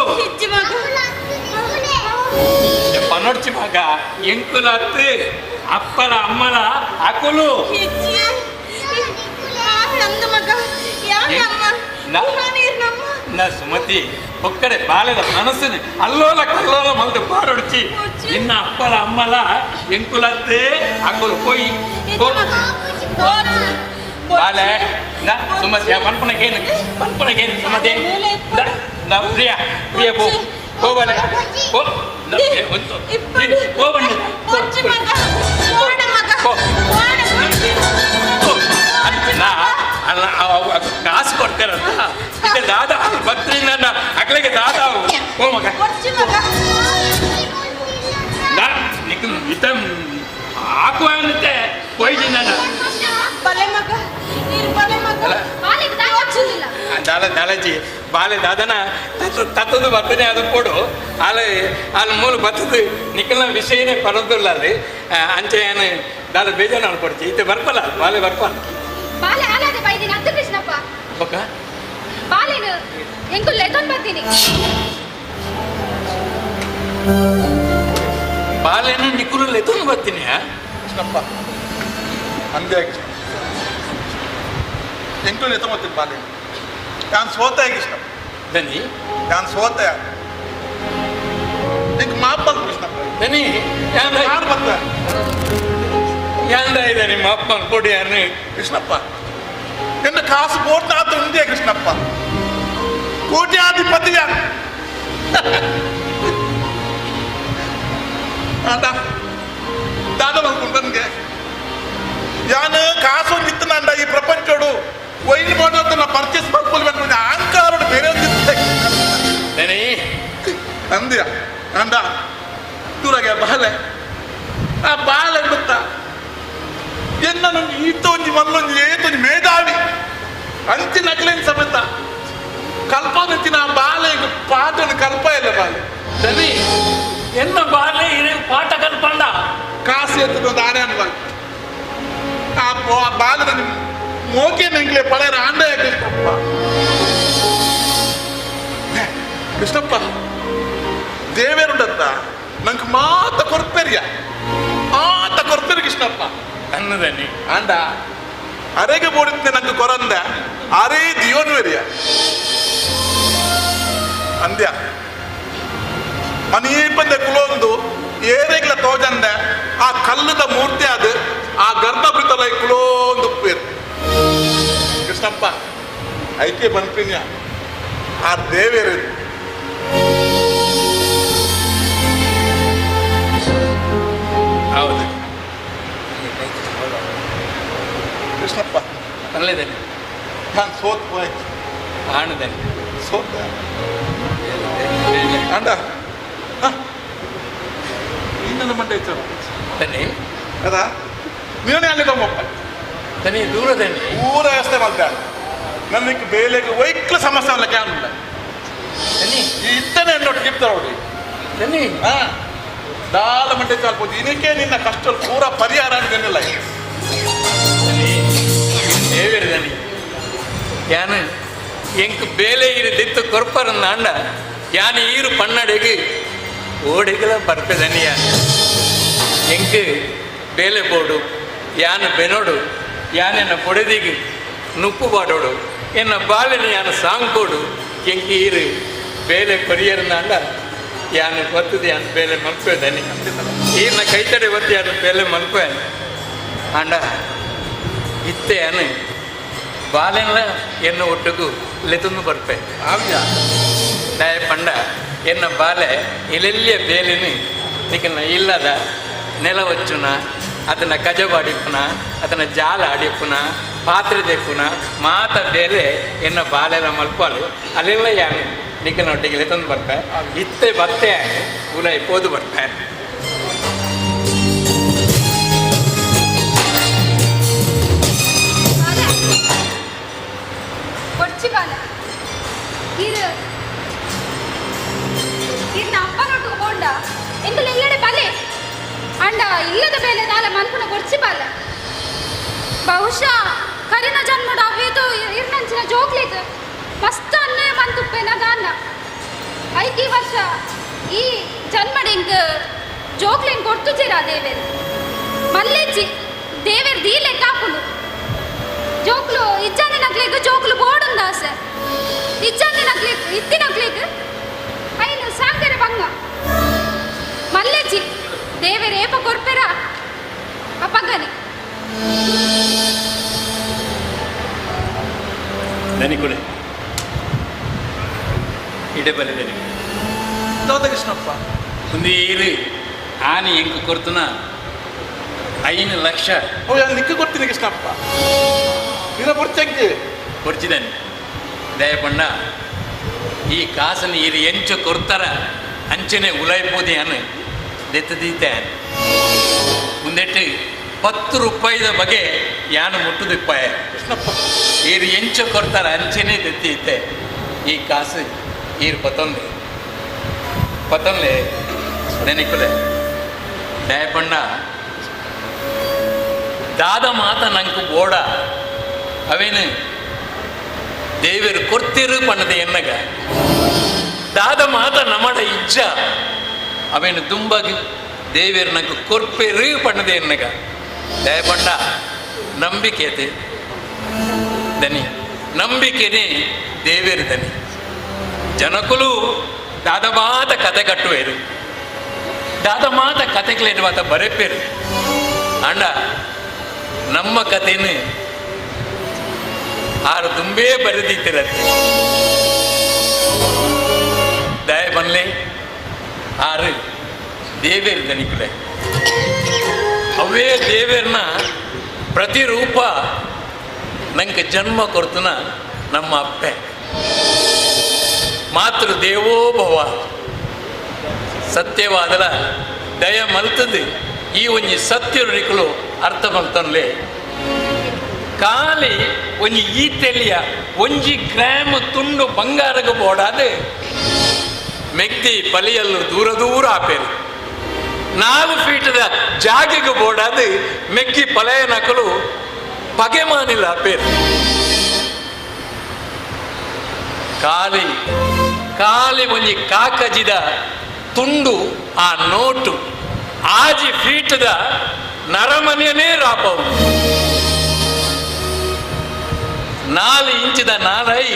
ಪನೊಡ್ಚಿ ಮಗ ಎಂಕುಲತ್ತು ಅಪ್ಪಲ ಅಮ್ಮಲ ಅಕುಲು. ಸುಮತಿ ಒಕ್ಕಡೆ ಬಾಲೆದ ಮನಸ್ಸಿನ ಅಲ್ಲೋಲ ಕಲ್ಲೋಲ ಮಲ್ದು ಪಾಡೊಡ್ಚಿ. ನಿನ್ನ ಅಪ್ಪಲ ಅಮ್ಮಲ ಎಂಕುಲತ್ತೆ ಅಕುಲು ಪೋಯಿ ಬಾಲೆ. ಸುಮತಿ ಪನ್ಪುನಕೇನು ಪನ್ಪುನಕೇನು ಸುಮತಿ ಪ್ರಿಯ ಪ್ರಿಯ ಪೋ ಪೋ ಬಾಲೆ ಪೋ ಪೋ ಬಣ್ಣ ಕಾಸು ಕೊಡ್ತಾರಂತ ಇದೆ ದಾದಾ ಬತ್ರಿ ನನ್ನ ಅಗಲಿಗೆ ದಾದಾ ಓ ಮಗ ಇತ ಹಾಕುವ ಅನ್ನತ್ತೆ ಪೊಯ್ಜಿ ನನ್ನ ದಾಲ ದಾಲಜಿ ಬಾಲೆ ದಾದನ ತತ್ತದು ಬರ್ತದೆ ಅದು ಕೊಡು ಆಲೆ ಅಲ್ಲಿ ಮೂಲ ಬರ್ತದೆ ನಿಕ್ಕಲ್ನ ವಿಷಯನೇ ಪರದಿಲ್ಲ ಅಲ್ಲಿ ಅಂಚೆ ಏನು ದಾಲ ಬೇಜಾರು ಅನ್ಕೊಡ್ತಿ ಇತ್ತೆ ಬರ್ಪಲ್ಲ ಬಾಲೆ ಬರ್ಪಲ್ಲ ಬಾಲೆ ಆಲಾದೆ ಬೈದಿನಿ ಅತ್ತು ಕೃಷ್ಣಪ್ಪ ಬಕ್ಕ ಬಾಲೇನು ಎಂಕು ಲೆತೊಂದು ಬರ್ತೀನಿ ಬಾಲೇನು ನಿಕ್ಕುಲು ಲೆತೊಂದು ಬರ್ತೀನಿ. ಕೃಷ್ಣಪ್ಪ ಅಂದೇ ಕೃಷ್ಣ ಎಂಟು ಲೆತೊಂಬತ್ತೀನಿ ಬಾಲೆ. ನಾನು ಸೋತೆ ಕೃಷ್ಣಪ್ಪ ದನಿ, ನಾನು ಸೋತೆ ನಿಂಗೆ ಮಾಪ್ ಬಂದು ಕೃಷ್ಣಪ್ಪ ದನಿ ಯಾರು ಬಂದ ಯಾಂದ ಇದೆ ನಿಮ್ಮ ಅಪ್ಪ ಕೊಡಿ ಯಾರು ಕೃಷ್ಣಪ್ಪ ಎನ್ನ ಕಾಸು ಬೋರ್ನಾಥ ಉಂದೆ ಕೃಷ್ಣಪ್ಪ ಕೋಟ್ಯಾಧಿಪತಿಯ ದಾದ ಮಲ್ಕೊಂಡು ಯಾನು ಕಾಸು ಒಂದಿತ್ತು ನಂಡ ಈ ಪ್ರಪಂಚೋಡು ವೈನ್ ಮಾಡೋದನ್ನ ಪರ್ಚೇಸ್ ಮಾಡ್ಕೊಳ್ಬೇಕು ಅಹಂಕಾರೋಡು ಬೇರೆ ಒಂದಿತ್ತು ಅಂದ್ಯ ಅಂದ ದೂರಾಗೆ ಬಾಲೆ ಆ ಬಾಲೆ ಗೊತ್ತಾ ಎನ್ನ ಈತೊಂಜಿ ಮಲ್ಲೊಂಜಿ ಏತೊಂಜಿ ಮೇಧಾವಿ ಅಂಚಿನ ಅಗಲೇನು ಸಮೇತ ಕಲ್ಪನಂಚಿನ ಆ ಬಾಲೆ ಪಾಠನ ಕಲ್ಪ ಇಲ್ಲ ಬಾಲೆ ಸರಿ ಎನ್ನ ಬಾಲೆ ಇರೇ ಪಾಠ ಕಲ್ಪಂಡ ಕಾಸು ಎತ್ತದ ಆನೆ ಅನ್ಬಾರ್ದು ಆ ಬಾಲದ ಮೋಕೆ ನಂಗ್ಲೆ ಪಳೆರ ಆಂಡ ಕೃಷ್ಣಪ್ಪ ಕೃಷ್ಣಪ್ಪ ದೇವೇರುಂಡತ್ತ ನಂಗೆ ಮಾತ ಕೊರ್ಪೆರಿಯ ಮಾತ ಕೊರ್ಪೆರಿ ಕೃಷ್ಣಪ್ಪ ಅನ್ನದನಿ ಆಂಡ ಅರೆಗೆ ಬೋಡಿದ್ದೆ ನಂಗೆ ಕೊರಂದ ಅರೇ ದಿಯೋನ್ವೆರಿಯ ಅಂದ್ಯ ಮನೀಪಂದೆ ಕುಲೊಂದು ಏರೆಗ್ಲ ತೋಜಂದೆ ಆ ಕಲ್ಲುದ ಮೂರ್ತಿ ಅದು ಆ ಗರ್ಭಗೃತಲ ಕುಲೋಂದು ಉಪ್ಪೇರು ಕೃಷ್ಣಪ್ಪ ಐಕೆ ಬನ್ಪಿನ್ಯ ಆ ದೇವೇರು ಹೌದು ಕೃಷ್ಣಪ್ಪ ಅಲ್ಲಿದ್ದೇನೆ ನಾನು ಸೋತ್ ಹೋಯ್ತು ಆಣದೇನೆ ಸೋತ ಅಂಡ ಇನ್ನೊಂದು ಮಂಡೆ ಇತ್ತು ತನ್ನಿ ಅದ ನೀನೇ ಅಲ್ಲಿ ತಮ್ಮಪ್ಪ ತನ್ನಿ ದೂರದಲ್ಲಿ ಪೂರ ವ್ಯವಸ್ಥೆ ಮಾಡ್ತಾರೆ ನನಗೆ ಬೇಲೆಗೆ ವೈಕ್ಲ ಸಮಸ್ಯೆ ಅಲ್ಲ ಕ್ಯಾನಿಲ್ಲ ಇತ್ತನೇ ನೋಡಿ ಗಿಪ್ತ ನೋಡಿ ತನ್ನಿ ಹಾ ದಾಲ ಮಂಡೆ ಚಾಲ್ಬೋದು ಇದಕ್ಕೆ ನಿನ್ನ ಕಷ್ಟ ಪೂರ ಪರಿಹಾರ ಅನ್ನೋದೇನಿಲ್ಲ ದೇವಿರದನಿ ಯಾನು ಎಂಕ್ ಬೇಲೆ ಇರು ದಿತ್ತು ಕೊರ್ಪರನ್ನ ಅಂಡ ಯಾನು ಈರು ಪನ್ನಡೆಗೆ ಓಡಿಗಲ ಬರ್ಪೆದನಿ ಯಾನು ಎಂಕ್ ಬೇಲೆ ಬೋಡು ಯಾನು ಬೆನೋಡು ಯಾನೆನ್ನ ಪೊಡೆದಿಗೆ ನುಪ್ಪು ಬಾಡೋಡು ಎನ್ನ ಬಾಲೆನ ಯಾನು ಸಾಂಕೋಡು ಎಂಕ್ ಈರು ಬೇಲೆ ಕೊರಿಯರ್ನ ಅಂಡ ಯಾನು ಗೊತ್ತದ ಯಾನು ಬೇಲೆ ಮಲ್ಪೆದನಿ ಈರ್ನ ಕೈತಡೆ ಒತ್ತಿ ಯಾನು ಬೇಲೆ ಮಲ್ಪೆ ಅಂಡ ಇತ್ತೆ ಯಾನು ಬಾಲೆನ್ಲ ಎನ್ನ ಒಟ್ಟುಗು ಲೆತೊಂದು ಬರ್ಪೆ ದಾಯ ಪಂಡ ಎನ್ನ ಬಾಲೆ ಇಲೆಲ್ಲಿಯ ಬೇಲಿನ ನಿಕಲ್ನ ಇಲ್ಲದ ನೆಲ ಒಚ್ಚುನ ಅದನ್ನ ಕಜಬ ಅಡಿಪುನ ಅದನ್ನ ಜಾಲ ಅಡಿಪುನ ಪಾತ್ರೆ ದೆಪ್ಪುನ ಮಾತ ಬೇಲೆ ಎನ್ನ ಬಾಲೆಲ ಮಲ್ಪಾಲು ಅಲ್ಲೆಲ್ಲ ಯಾನು ನಿಕಲ್ನ ಒಟ್ಟಿಗೆ ಲೆತೊಂದು ಬರ್ಪೆ ಇತ್ತೆ ಬತ್ತೆ ಉಲಾಯಿ ಪೋದು ಬರ್ಪೆ. ಕೊಡ್ಚಿ ಬಾಲ ಇರು ಇರ್ನ ಅಪ್ಪನೊಟ್ಟಿಗೆ ಬೋಂಡ ಎಂಕಲ್ ಎಲ್ಲೆಡೆ ಬಲೆ ಅಂಡ ಇಲ್ಲದ ಬೇಲೆ ದಾಲ ಮನ್ಪುನ ಕೊಡ್ಚಿ ಬಾಲ ಬಹುಶಃ ಕರಿನ ಜನ್ಮಡು ಅವೇತೋ ಇರ್ನಂಚಿನ ಜೋಕ್ಲಿಗ್ ಮಸ್ತ್ ಅನ್ಯಾಯ ಮಂತುಪ್ಪೇನ ದಾನ್ನ ಐಕಿ ವರ್ಷ ಈ ಜನ್ಮಡ್ ಎಂಕ್ ಜೋಕ್ಲಿನ್ ಕೊಡ್ತುಜಿರ ದೇವೇರ್ ಮಲ್ಲೆಜ್ಜಿ ದೇವೇರ್ ದೀಲೆ ಕಾಪುಂಡು ಜೋಕ್ಲು ಇಜ್ಜಾನೆ ನಕ್ಲಿಗ್ ಜೋಕ್ಲು ಬೋಡುಂದ ಆಸೆ ಇಜ್ಜಾನೆ ನಕ್ಲಿಗ್ ಇತ್ತಿನಕ್ಲಿಗ್ ಐನು ಸಾಂಕರೆ ಬಂಗ ಮಲ್ಲೆಜ್ಜಿ ದೇವೇರ್ ಏಪ ಕೊರ್ಪೆರ ಅಪ್ಪಗನಿ ದನಿ ಕೊಡೆ ಇಡೆ ಬಲೆ ದನಿ ಹೌದ ಕೃಷ್ಣಪ್ಪ ಒಂದು ಆನಿ ಎಂಕ್ ಕೊರ್ತುನ 5 ಲಕ್ಷ ಓ ಯಾರು ನಿಕ್ಕ ಕೊಡ್ತೀನಿ ಕೃಷ್ಣಪ್ಪ ನಿನ್ನ ಕೊಡ್ಚಂಗೆ ಕೊಡ್ಚಿದ್ದಾನೆ ದಯಪಣ್ಣ ಈ ಕಾಸನ್ನು ಇದು ಎಂಚು ಕೊರ್ತಾರ ಅಂಚನೆ ಉಲಾಯ್ಪೋದಿ ಅನ್ನು ದೆತ್ತದೀತೆ ಮುಂದೆಟ್ಟು 10 ರೂಪಾಯಿದ ಬಗೆ ಯಾನು ಮುಟ್ಟುದಿಪ್ಪಾಯ ಕೃಷ್ಣಪ್ಪ ಈರು ಎಂಚು ಕೊರ್ತಾರ ಅಂಚನೆ ದೆತ್ತೀತೆ ಈ ಕಾಸು ಈರು ಪತ್ತೊಂದೆ ಪತ್ತೊಂದೆ ನೆನಕುಲೆ ದಯಪಣ್ಣ ದಾದ ಮಾತ ನಂಗೆ ಬೋಡ ಅವೇನು ದೇವರು ಕೊರ್ತಿರು ಪಣ್ಣದ ಎನ್ನಗ ದಾದ ಮಾತ ನಮಡ ಇಜ್ಜ ಅವೇನು ತುಂಬಾಗಿ ದೇವರು ನಂಗೆ ಕೊರ್ಪೆರು ಪಣ್ಣದ ಎನ್ನಗ ದಯಪಂಡ ನಂಬಿಕೆ ದನಿ ನಂಬಿಕೆನೇ ದೇವೇರು ದನಿ ಜನಕುಲು ದಾದ ಮಾತ ಕತೆ ಕಟ್ಟುವೇರು ದಾದ ಮಾತ ಕತೆಗಳೇನು ಮಾತ ಬರೆಪೇರು ಅಂಡ ನಮ್ಮ ಕಥೆನು ಆರು ತುಂಬೇ ಬರೆದಿತ್ತಿರತ್ತೆ ದಯ ಬನ್ಲೆ ಆರು ದೇವೇರು ದನಿಕುಲೆ ಅವೇ ದೇವೇರ್ನ ಪ್ರತಿರೂಪ ನಂಗೆ ಜನ್ಮ ಕೊಡ್ತನ ನಮ್ಮ ಅಪ್ಪೆ ಮಾತೃ ದೇವೋ ಭವ ಸತ್ಯವಾದಲ ದಯ ಮಲ್ತದೆ ಈ ಒಂಜಿ ಸತ್ಯರುಡಿಕಲು ಅರ್ಥ ಮಲ್ತನ್ಲೆ ಖಾಲಿ ಒಂಜಿ ಈ ತೆಲಿಯ ಒಂಜಿ ಗ್ರಾಮ್ ತುಂಡು ಬಂಗಾರಗ ಬೋಡಾದೆ ಮೆಗ್ದಿ ಪಲಿಯಲ್ಲು ದೂರ ದೂರ ಆಪೇರು 4 ಫೀಟದ ಜಾಗೆಗೆ ಬೋಡಾದು ಮೆಗ್ಗಿ ಪಲೆಯ ನಕಲು ಪಗೆ ಮಾನಿಲ್ಲ ಆಪೇರು ಖಾಲಿ ಖಾಲಿ ಒಂಜಿ ಕಾಕಜಿದ ತುಂಡು ಆ ನೋಟು 6 ಫೀಟದ ನರಮನೆಯನೇ ರಾಪವು 4 ಇಂಚಿದ ನಾರೈ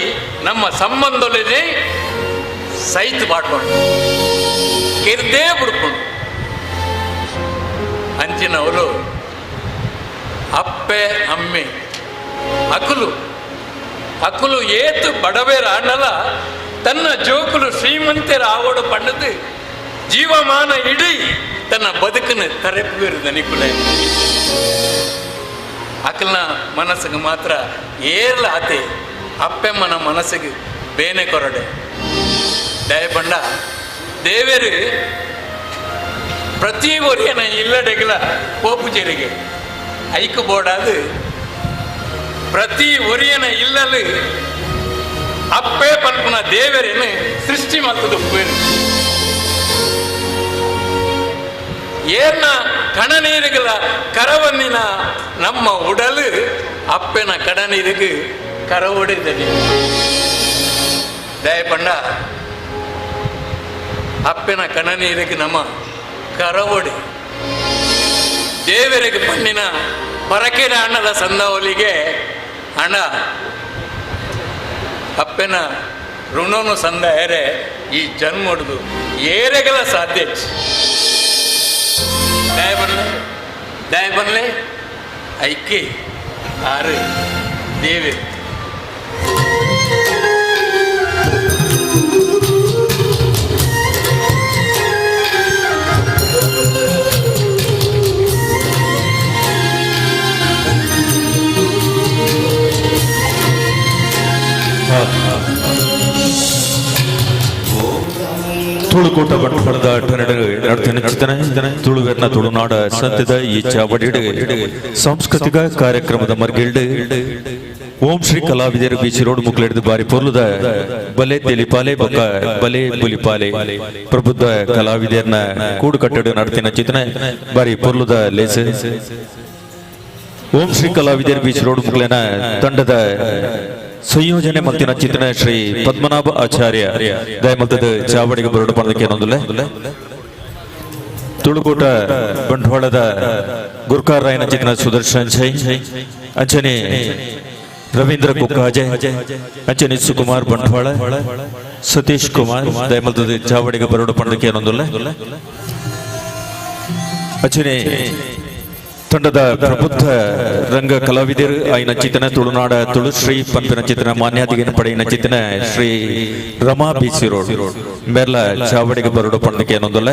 ನಮ್ಮ ಸಂಬಂಧೊಲೇ ಸೈತ್ ಬಾಡ್ಕೊಂಡು ಕೆರ್ದೇ ಬಿಡ್ಕೊಂಡು ಅಂಚಿನವರು ಅಪ್ಪೆ ಅಮ್ಮೆ ಅಕುಲು ಅಕುಲು ಏತು ಬಡವೇರ ಅಣ್ಣಲ ತನ್ನ ಜೋಕುಲು ಶ್ರೀಮಂತರ ಆವಡು ಪಣ್ಣದು ಜೀವಮಾನ ಇಡೀ ತನ್ನ ಬದುಕನ್ನು ತರೆಪುವೇರು ದನಿಕುಲೆ. ಅಕಲ್ನ ಮನಸ್ಸಿಗೆ ಮಾತ್ರ ಏರ್ಲ ಆತೆ ಅಪ್ಪೆಮ್ಮನ ಮನಸ್ಸಿಗೆ ಬೇನೆ ಕೊರಡೆ. ದಯಪಂಡ ದೇವರು ಪ್ರತಿ ಒರಿಯನ ಇಲ್ಲಡೆಗಳ ಪೋಪುಜರಿಗೆ ಐಕು ಬೋಡಾದು ಪ್ರತಿ ಒರಿಯನ ಇಲ್ಲಲು ಅಪ್ಪೆ ಪನ್ಪುನ ದೇವರೇನು ಸೃಷ್ಟಿ ಮಲ್ತದ ಉಪ್ಪೇರು. ಏರ್ನ ಕಣನೀರುಗಳ ಕರವನ್ನಿನ ನಮ್ಮ ಉಡಲು ಅಪ್ಪೆನ ಕಣನೀರಿಗೆ ಕರವೊಡೆದನಿ. ದಯಪಂಡ ಅಪ್ಪೆನ ಕಣನೀರಿಗೆ ನಮ್ಮ ಕರವೊಡೆ. ದೇವರಿಗೆ ಪಣ್ಣಿನ ಪರಕೆನ ಅಣ್ಣದ ಸಂದವಲಿಗೆ ಅಣ್ಣ ಅಪ್ಪೆನ ಋಣನು ಸಂದ ಏರೆ ಈ ಜನ್ಮೊಡ್ದು ಏರೆಗಳ ಸಾಧ್ಯ. ದಯ ಬನ್ಲೆ ದಯ ಬನ್ಲೆ ಐಕೆ ಆರು ದೇವೆ. ತುಳುಕೂಟ ಬಂಟ್ವಾಳದ ನಡತಿನ ತುಳುವೆರ್ನ ತುಳುನಾಡ ಸಂತದ ಈ ಚಾವಡಿಡು ಸಾಂಸ್ಕೃತಿಕ ಕಾರ್ಯಕ್ರಮದ ಮರ್ಗಿಲ್ಡು ಓಂ ಶ್ರೀ ಕಲಾವಿದರು ಬೀಚ್ ರೋಡ್ ಮುಕ್ಲೆಡ್ದು ಬಾರಿ ಪೊರ್ಲುದ ಬಲೆ ತೆಲಿಪಾಲೆ ಬೊಕ್ಕ ಬಲೆ ಬುಲಿಪಾಲೆ ಪ್ರಬುದ್ಧ ಕಲಾವಿದರ್ನ ಕೂಡು ಕಟ್ಟಡ ನಡತಿನ ಚಿತನ ಬಾರಿ ಪೊರ್ಲುದ ಲೇಸ್. ಓಂ ಶ್ರೀ ಕಲಾವಿದರ್ ಬೀಚ್ ರೋಡ್ ಮುಕ್ಲೆನ ತಂಡದ ಸಂಯೋಜನೆ ಮಲ್ತಿನ ಚಿತ್ರಣ ಶ್ರೀ ಪದ್ಮನಾಭ ಆಚಾರ್ಯ ದಯಮಲ್ತದ ಚಾವಡಿಗೆ ಬರಡು ಪಣದಕ್ಕೆ ಏನೊಂದುಲೆ. ತುಳುಕೂಟ ಬಂಟ್ವಾಳದ ಗುರ್ಕಾರ್ ರಾಯನ ಚಿತ್ರಣ ಸುದರ್ಶನ್ ಜೈ, ಅಂಚನೆ ರವೀಂದ್ರ ಕುಕ್ಕಾಜೆ, ಅಂಚನೆ ಸುಕುಮಾರ್ ಬಂಟ್ವಾಳ, ಸತೀಶ್ ಕುಮಾರ್ ದಯಮಲ್ತದ ಚಾವಡಿಗೆ ಬರಡು ಪಣದಕ್ಕೆ ಏನೊಂದುಲೆ. ಅಂಚನೆ ತಂಡದ ಪ್ರಬುದ್ಧ ರಂಗ ಕಲಾವಿದರು ಐನ ಚಿತನ ತುಳುನಾಡ ತುಳುಶ್ರೀ ಪನ್ಪಿನ ಚಿತನ ಮಾನ್ಯಾದಿಗೆನ ಪಡೆಯಿನ ಚಿತನ ಶ್ರೀ ರಮಾ ಬಿಸಿ ರೋಡ್ ಮೇರ್ಲ ಚಾವಡಿಗೆ ಬರಡು ಪಣ್ಣಕ್ಕೆ ಏನೊಂದಲ್ಲ.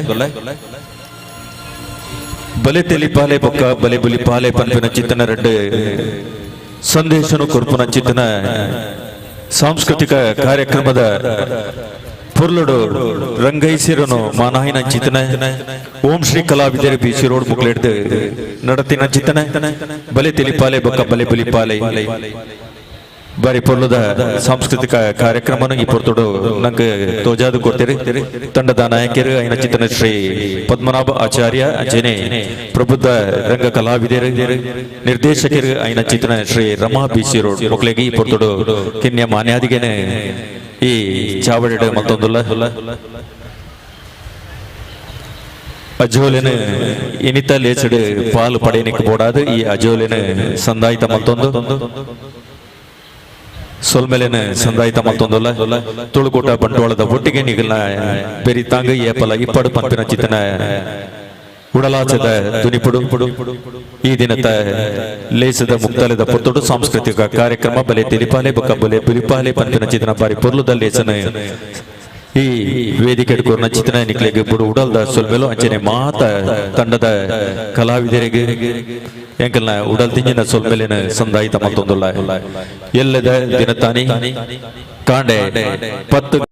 ಬಲೆ ತೆಲಿಪಾಲೆ ಬೊಕ್ಕ ಬಲೆ ಬುಲಿ ಪಾಲೆ ಪನ್ಪಿನ ಚಿತನ ರಡ್ಡು ಸಂದೇಶನು ಕೊರ್ಪುನ ಚಿತನ ಸಾಂಸ್ಕೃತಿಕ ಕಾರ್ಯಕ್ರಮದ ಪೊರ್ಲುಡು ರಂಗೈಸಿರನು ಮಾನಾಯಿನ ಚಿತನ ಓಂ ಶ್ರೀ ಕಲಾವಿದರು ಬಿಸಿ ರೋಡ್ ಮುಕ್ಲೆಡ್ದು ನಡತಿನ ಚಿತನ ಬಲೆ ತಿಳಿಪಾಲೆ ಬೊಕ್ಕ ಬಲೆ ಬುಲಿಪಾಲೆ ಬಾರಿ ಪೊರ್ಲುದ ಸಾಂಸ್ಕೃತಿಕ ಕಾರ್ಯಕ್ರಮನು ಈ ಪೊರ್ತುಡು ನಂಗೆ ತೋಜಾದು ಕೊಡ್ತೀರಿ. ತಂಡದ ನಾಯಕರು ಐನ ಚಿತನ ಶ್ರೀ ಪದ್ಮನಾಭ ಆಚಾರ್ಯ, ಅಂಚನೆ ಪ್ರಬುದ್ಧ ರಂಗ ಕಲಾವಿದರು ನಿರ್ದೇಶಕರು ಐನ ಚಿತನ ಶ್ರೀ ರಮಾ ಬಿಸಿ ರೋಡ್ ಮುಕ್ಲೆಗೆ ಈ ಪೊರ್ತುಡು ಕಿನ್ಯ ಮಾನ್ಯಾದಿಗೆನೆ ಈ ಚಾವಡಿಡು ಮತ್ತೊಂದುಲ್ಲ. ಅಜೋಲೆನ ಇನಿತ ಲೇಚಡು ಪಾಲು ಪಡೆಯನಿಕ್ ಬೋಡಾದು ಈ ಅಜೋಲೆನ ಸಂದಾಯಿತ ಮತ್ತೊಂದು ಸೊಲ್ಮೆಲೆನ ಸಂದಾಯಿತ ಮತ್ತೊಂದುಲ್ಲ. ತುಳುಕೂಟ ಬಂಟ್ವಾಳದ ಒಟ್ಟಿಗೆ ನಿಗಲ್ನ ಬೆರಿತಾಂಗ ಏಪಲ ಇಪ್ಪಡು ಪಂಪಿನ ಚಿತನ ಉಡಲಾಚದ ದುನಿಪುಡು ಈ ದಿನದ ಲೇಸದ ಮುಕ್ತಲದ ಪೊರ್ತುಡು ಸಾಂಸ್ಕೃತಿಕ ಕಾರ್ಯಕ್ರಮ ಬಲೆ ತಿಳಿಪಾಲೆ ಬೊಕ್ಕ ಬಲೆ ಬುಲಿಪಾಲೆ ಪಂಪಿನ ಚಿತನ ಬಾರಿ ಪೊರ್ಲುದ ಲೇಸನ ಈ ವೇದಿಕೆ ಕೊರ್ನ ಚಿತನ ನಿಕ್ಲೆಗೆ ಬುಡು ಉಡಲ್ದ ಸೊಲ್ಮೆಲು ಅಂಚನೆ ಮಾತ ತಂಡದ ಕಲಾವಿದರಿಗೆ ಎಂಕಲ್ನ ಉಡಲ್ ತಿಂಜಿನ ಸೊಲ್ಮೆಲಿನ ಸಂದಾಯಿತ ಮತ್ತೊಂದುಲ್ಲ. ಎಲ್ಲದ ದಿನತಾನಿ ಕಾಂಡೆ 10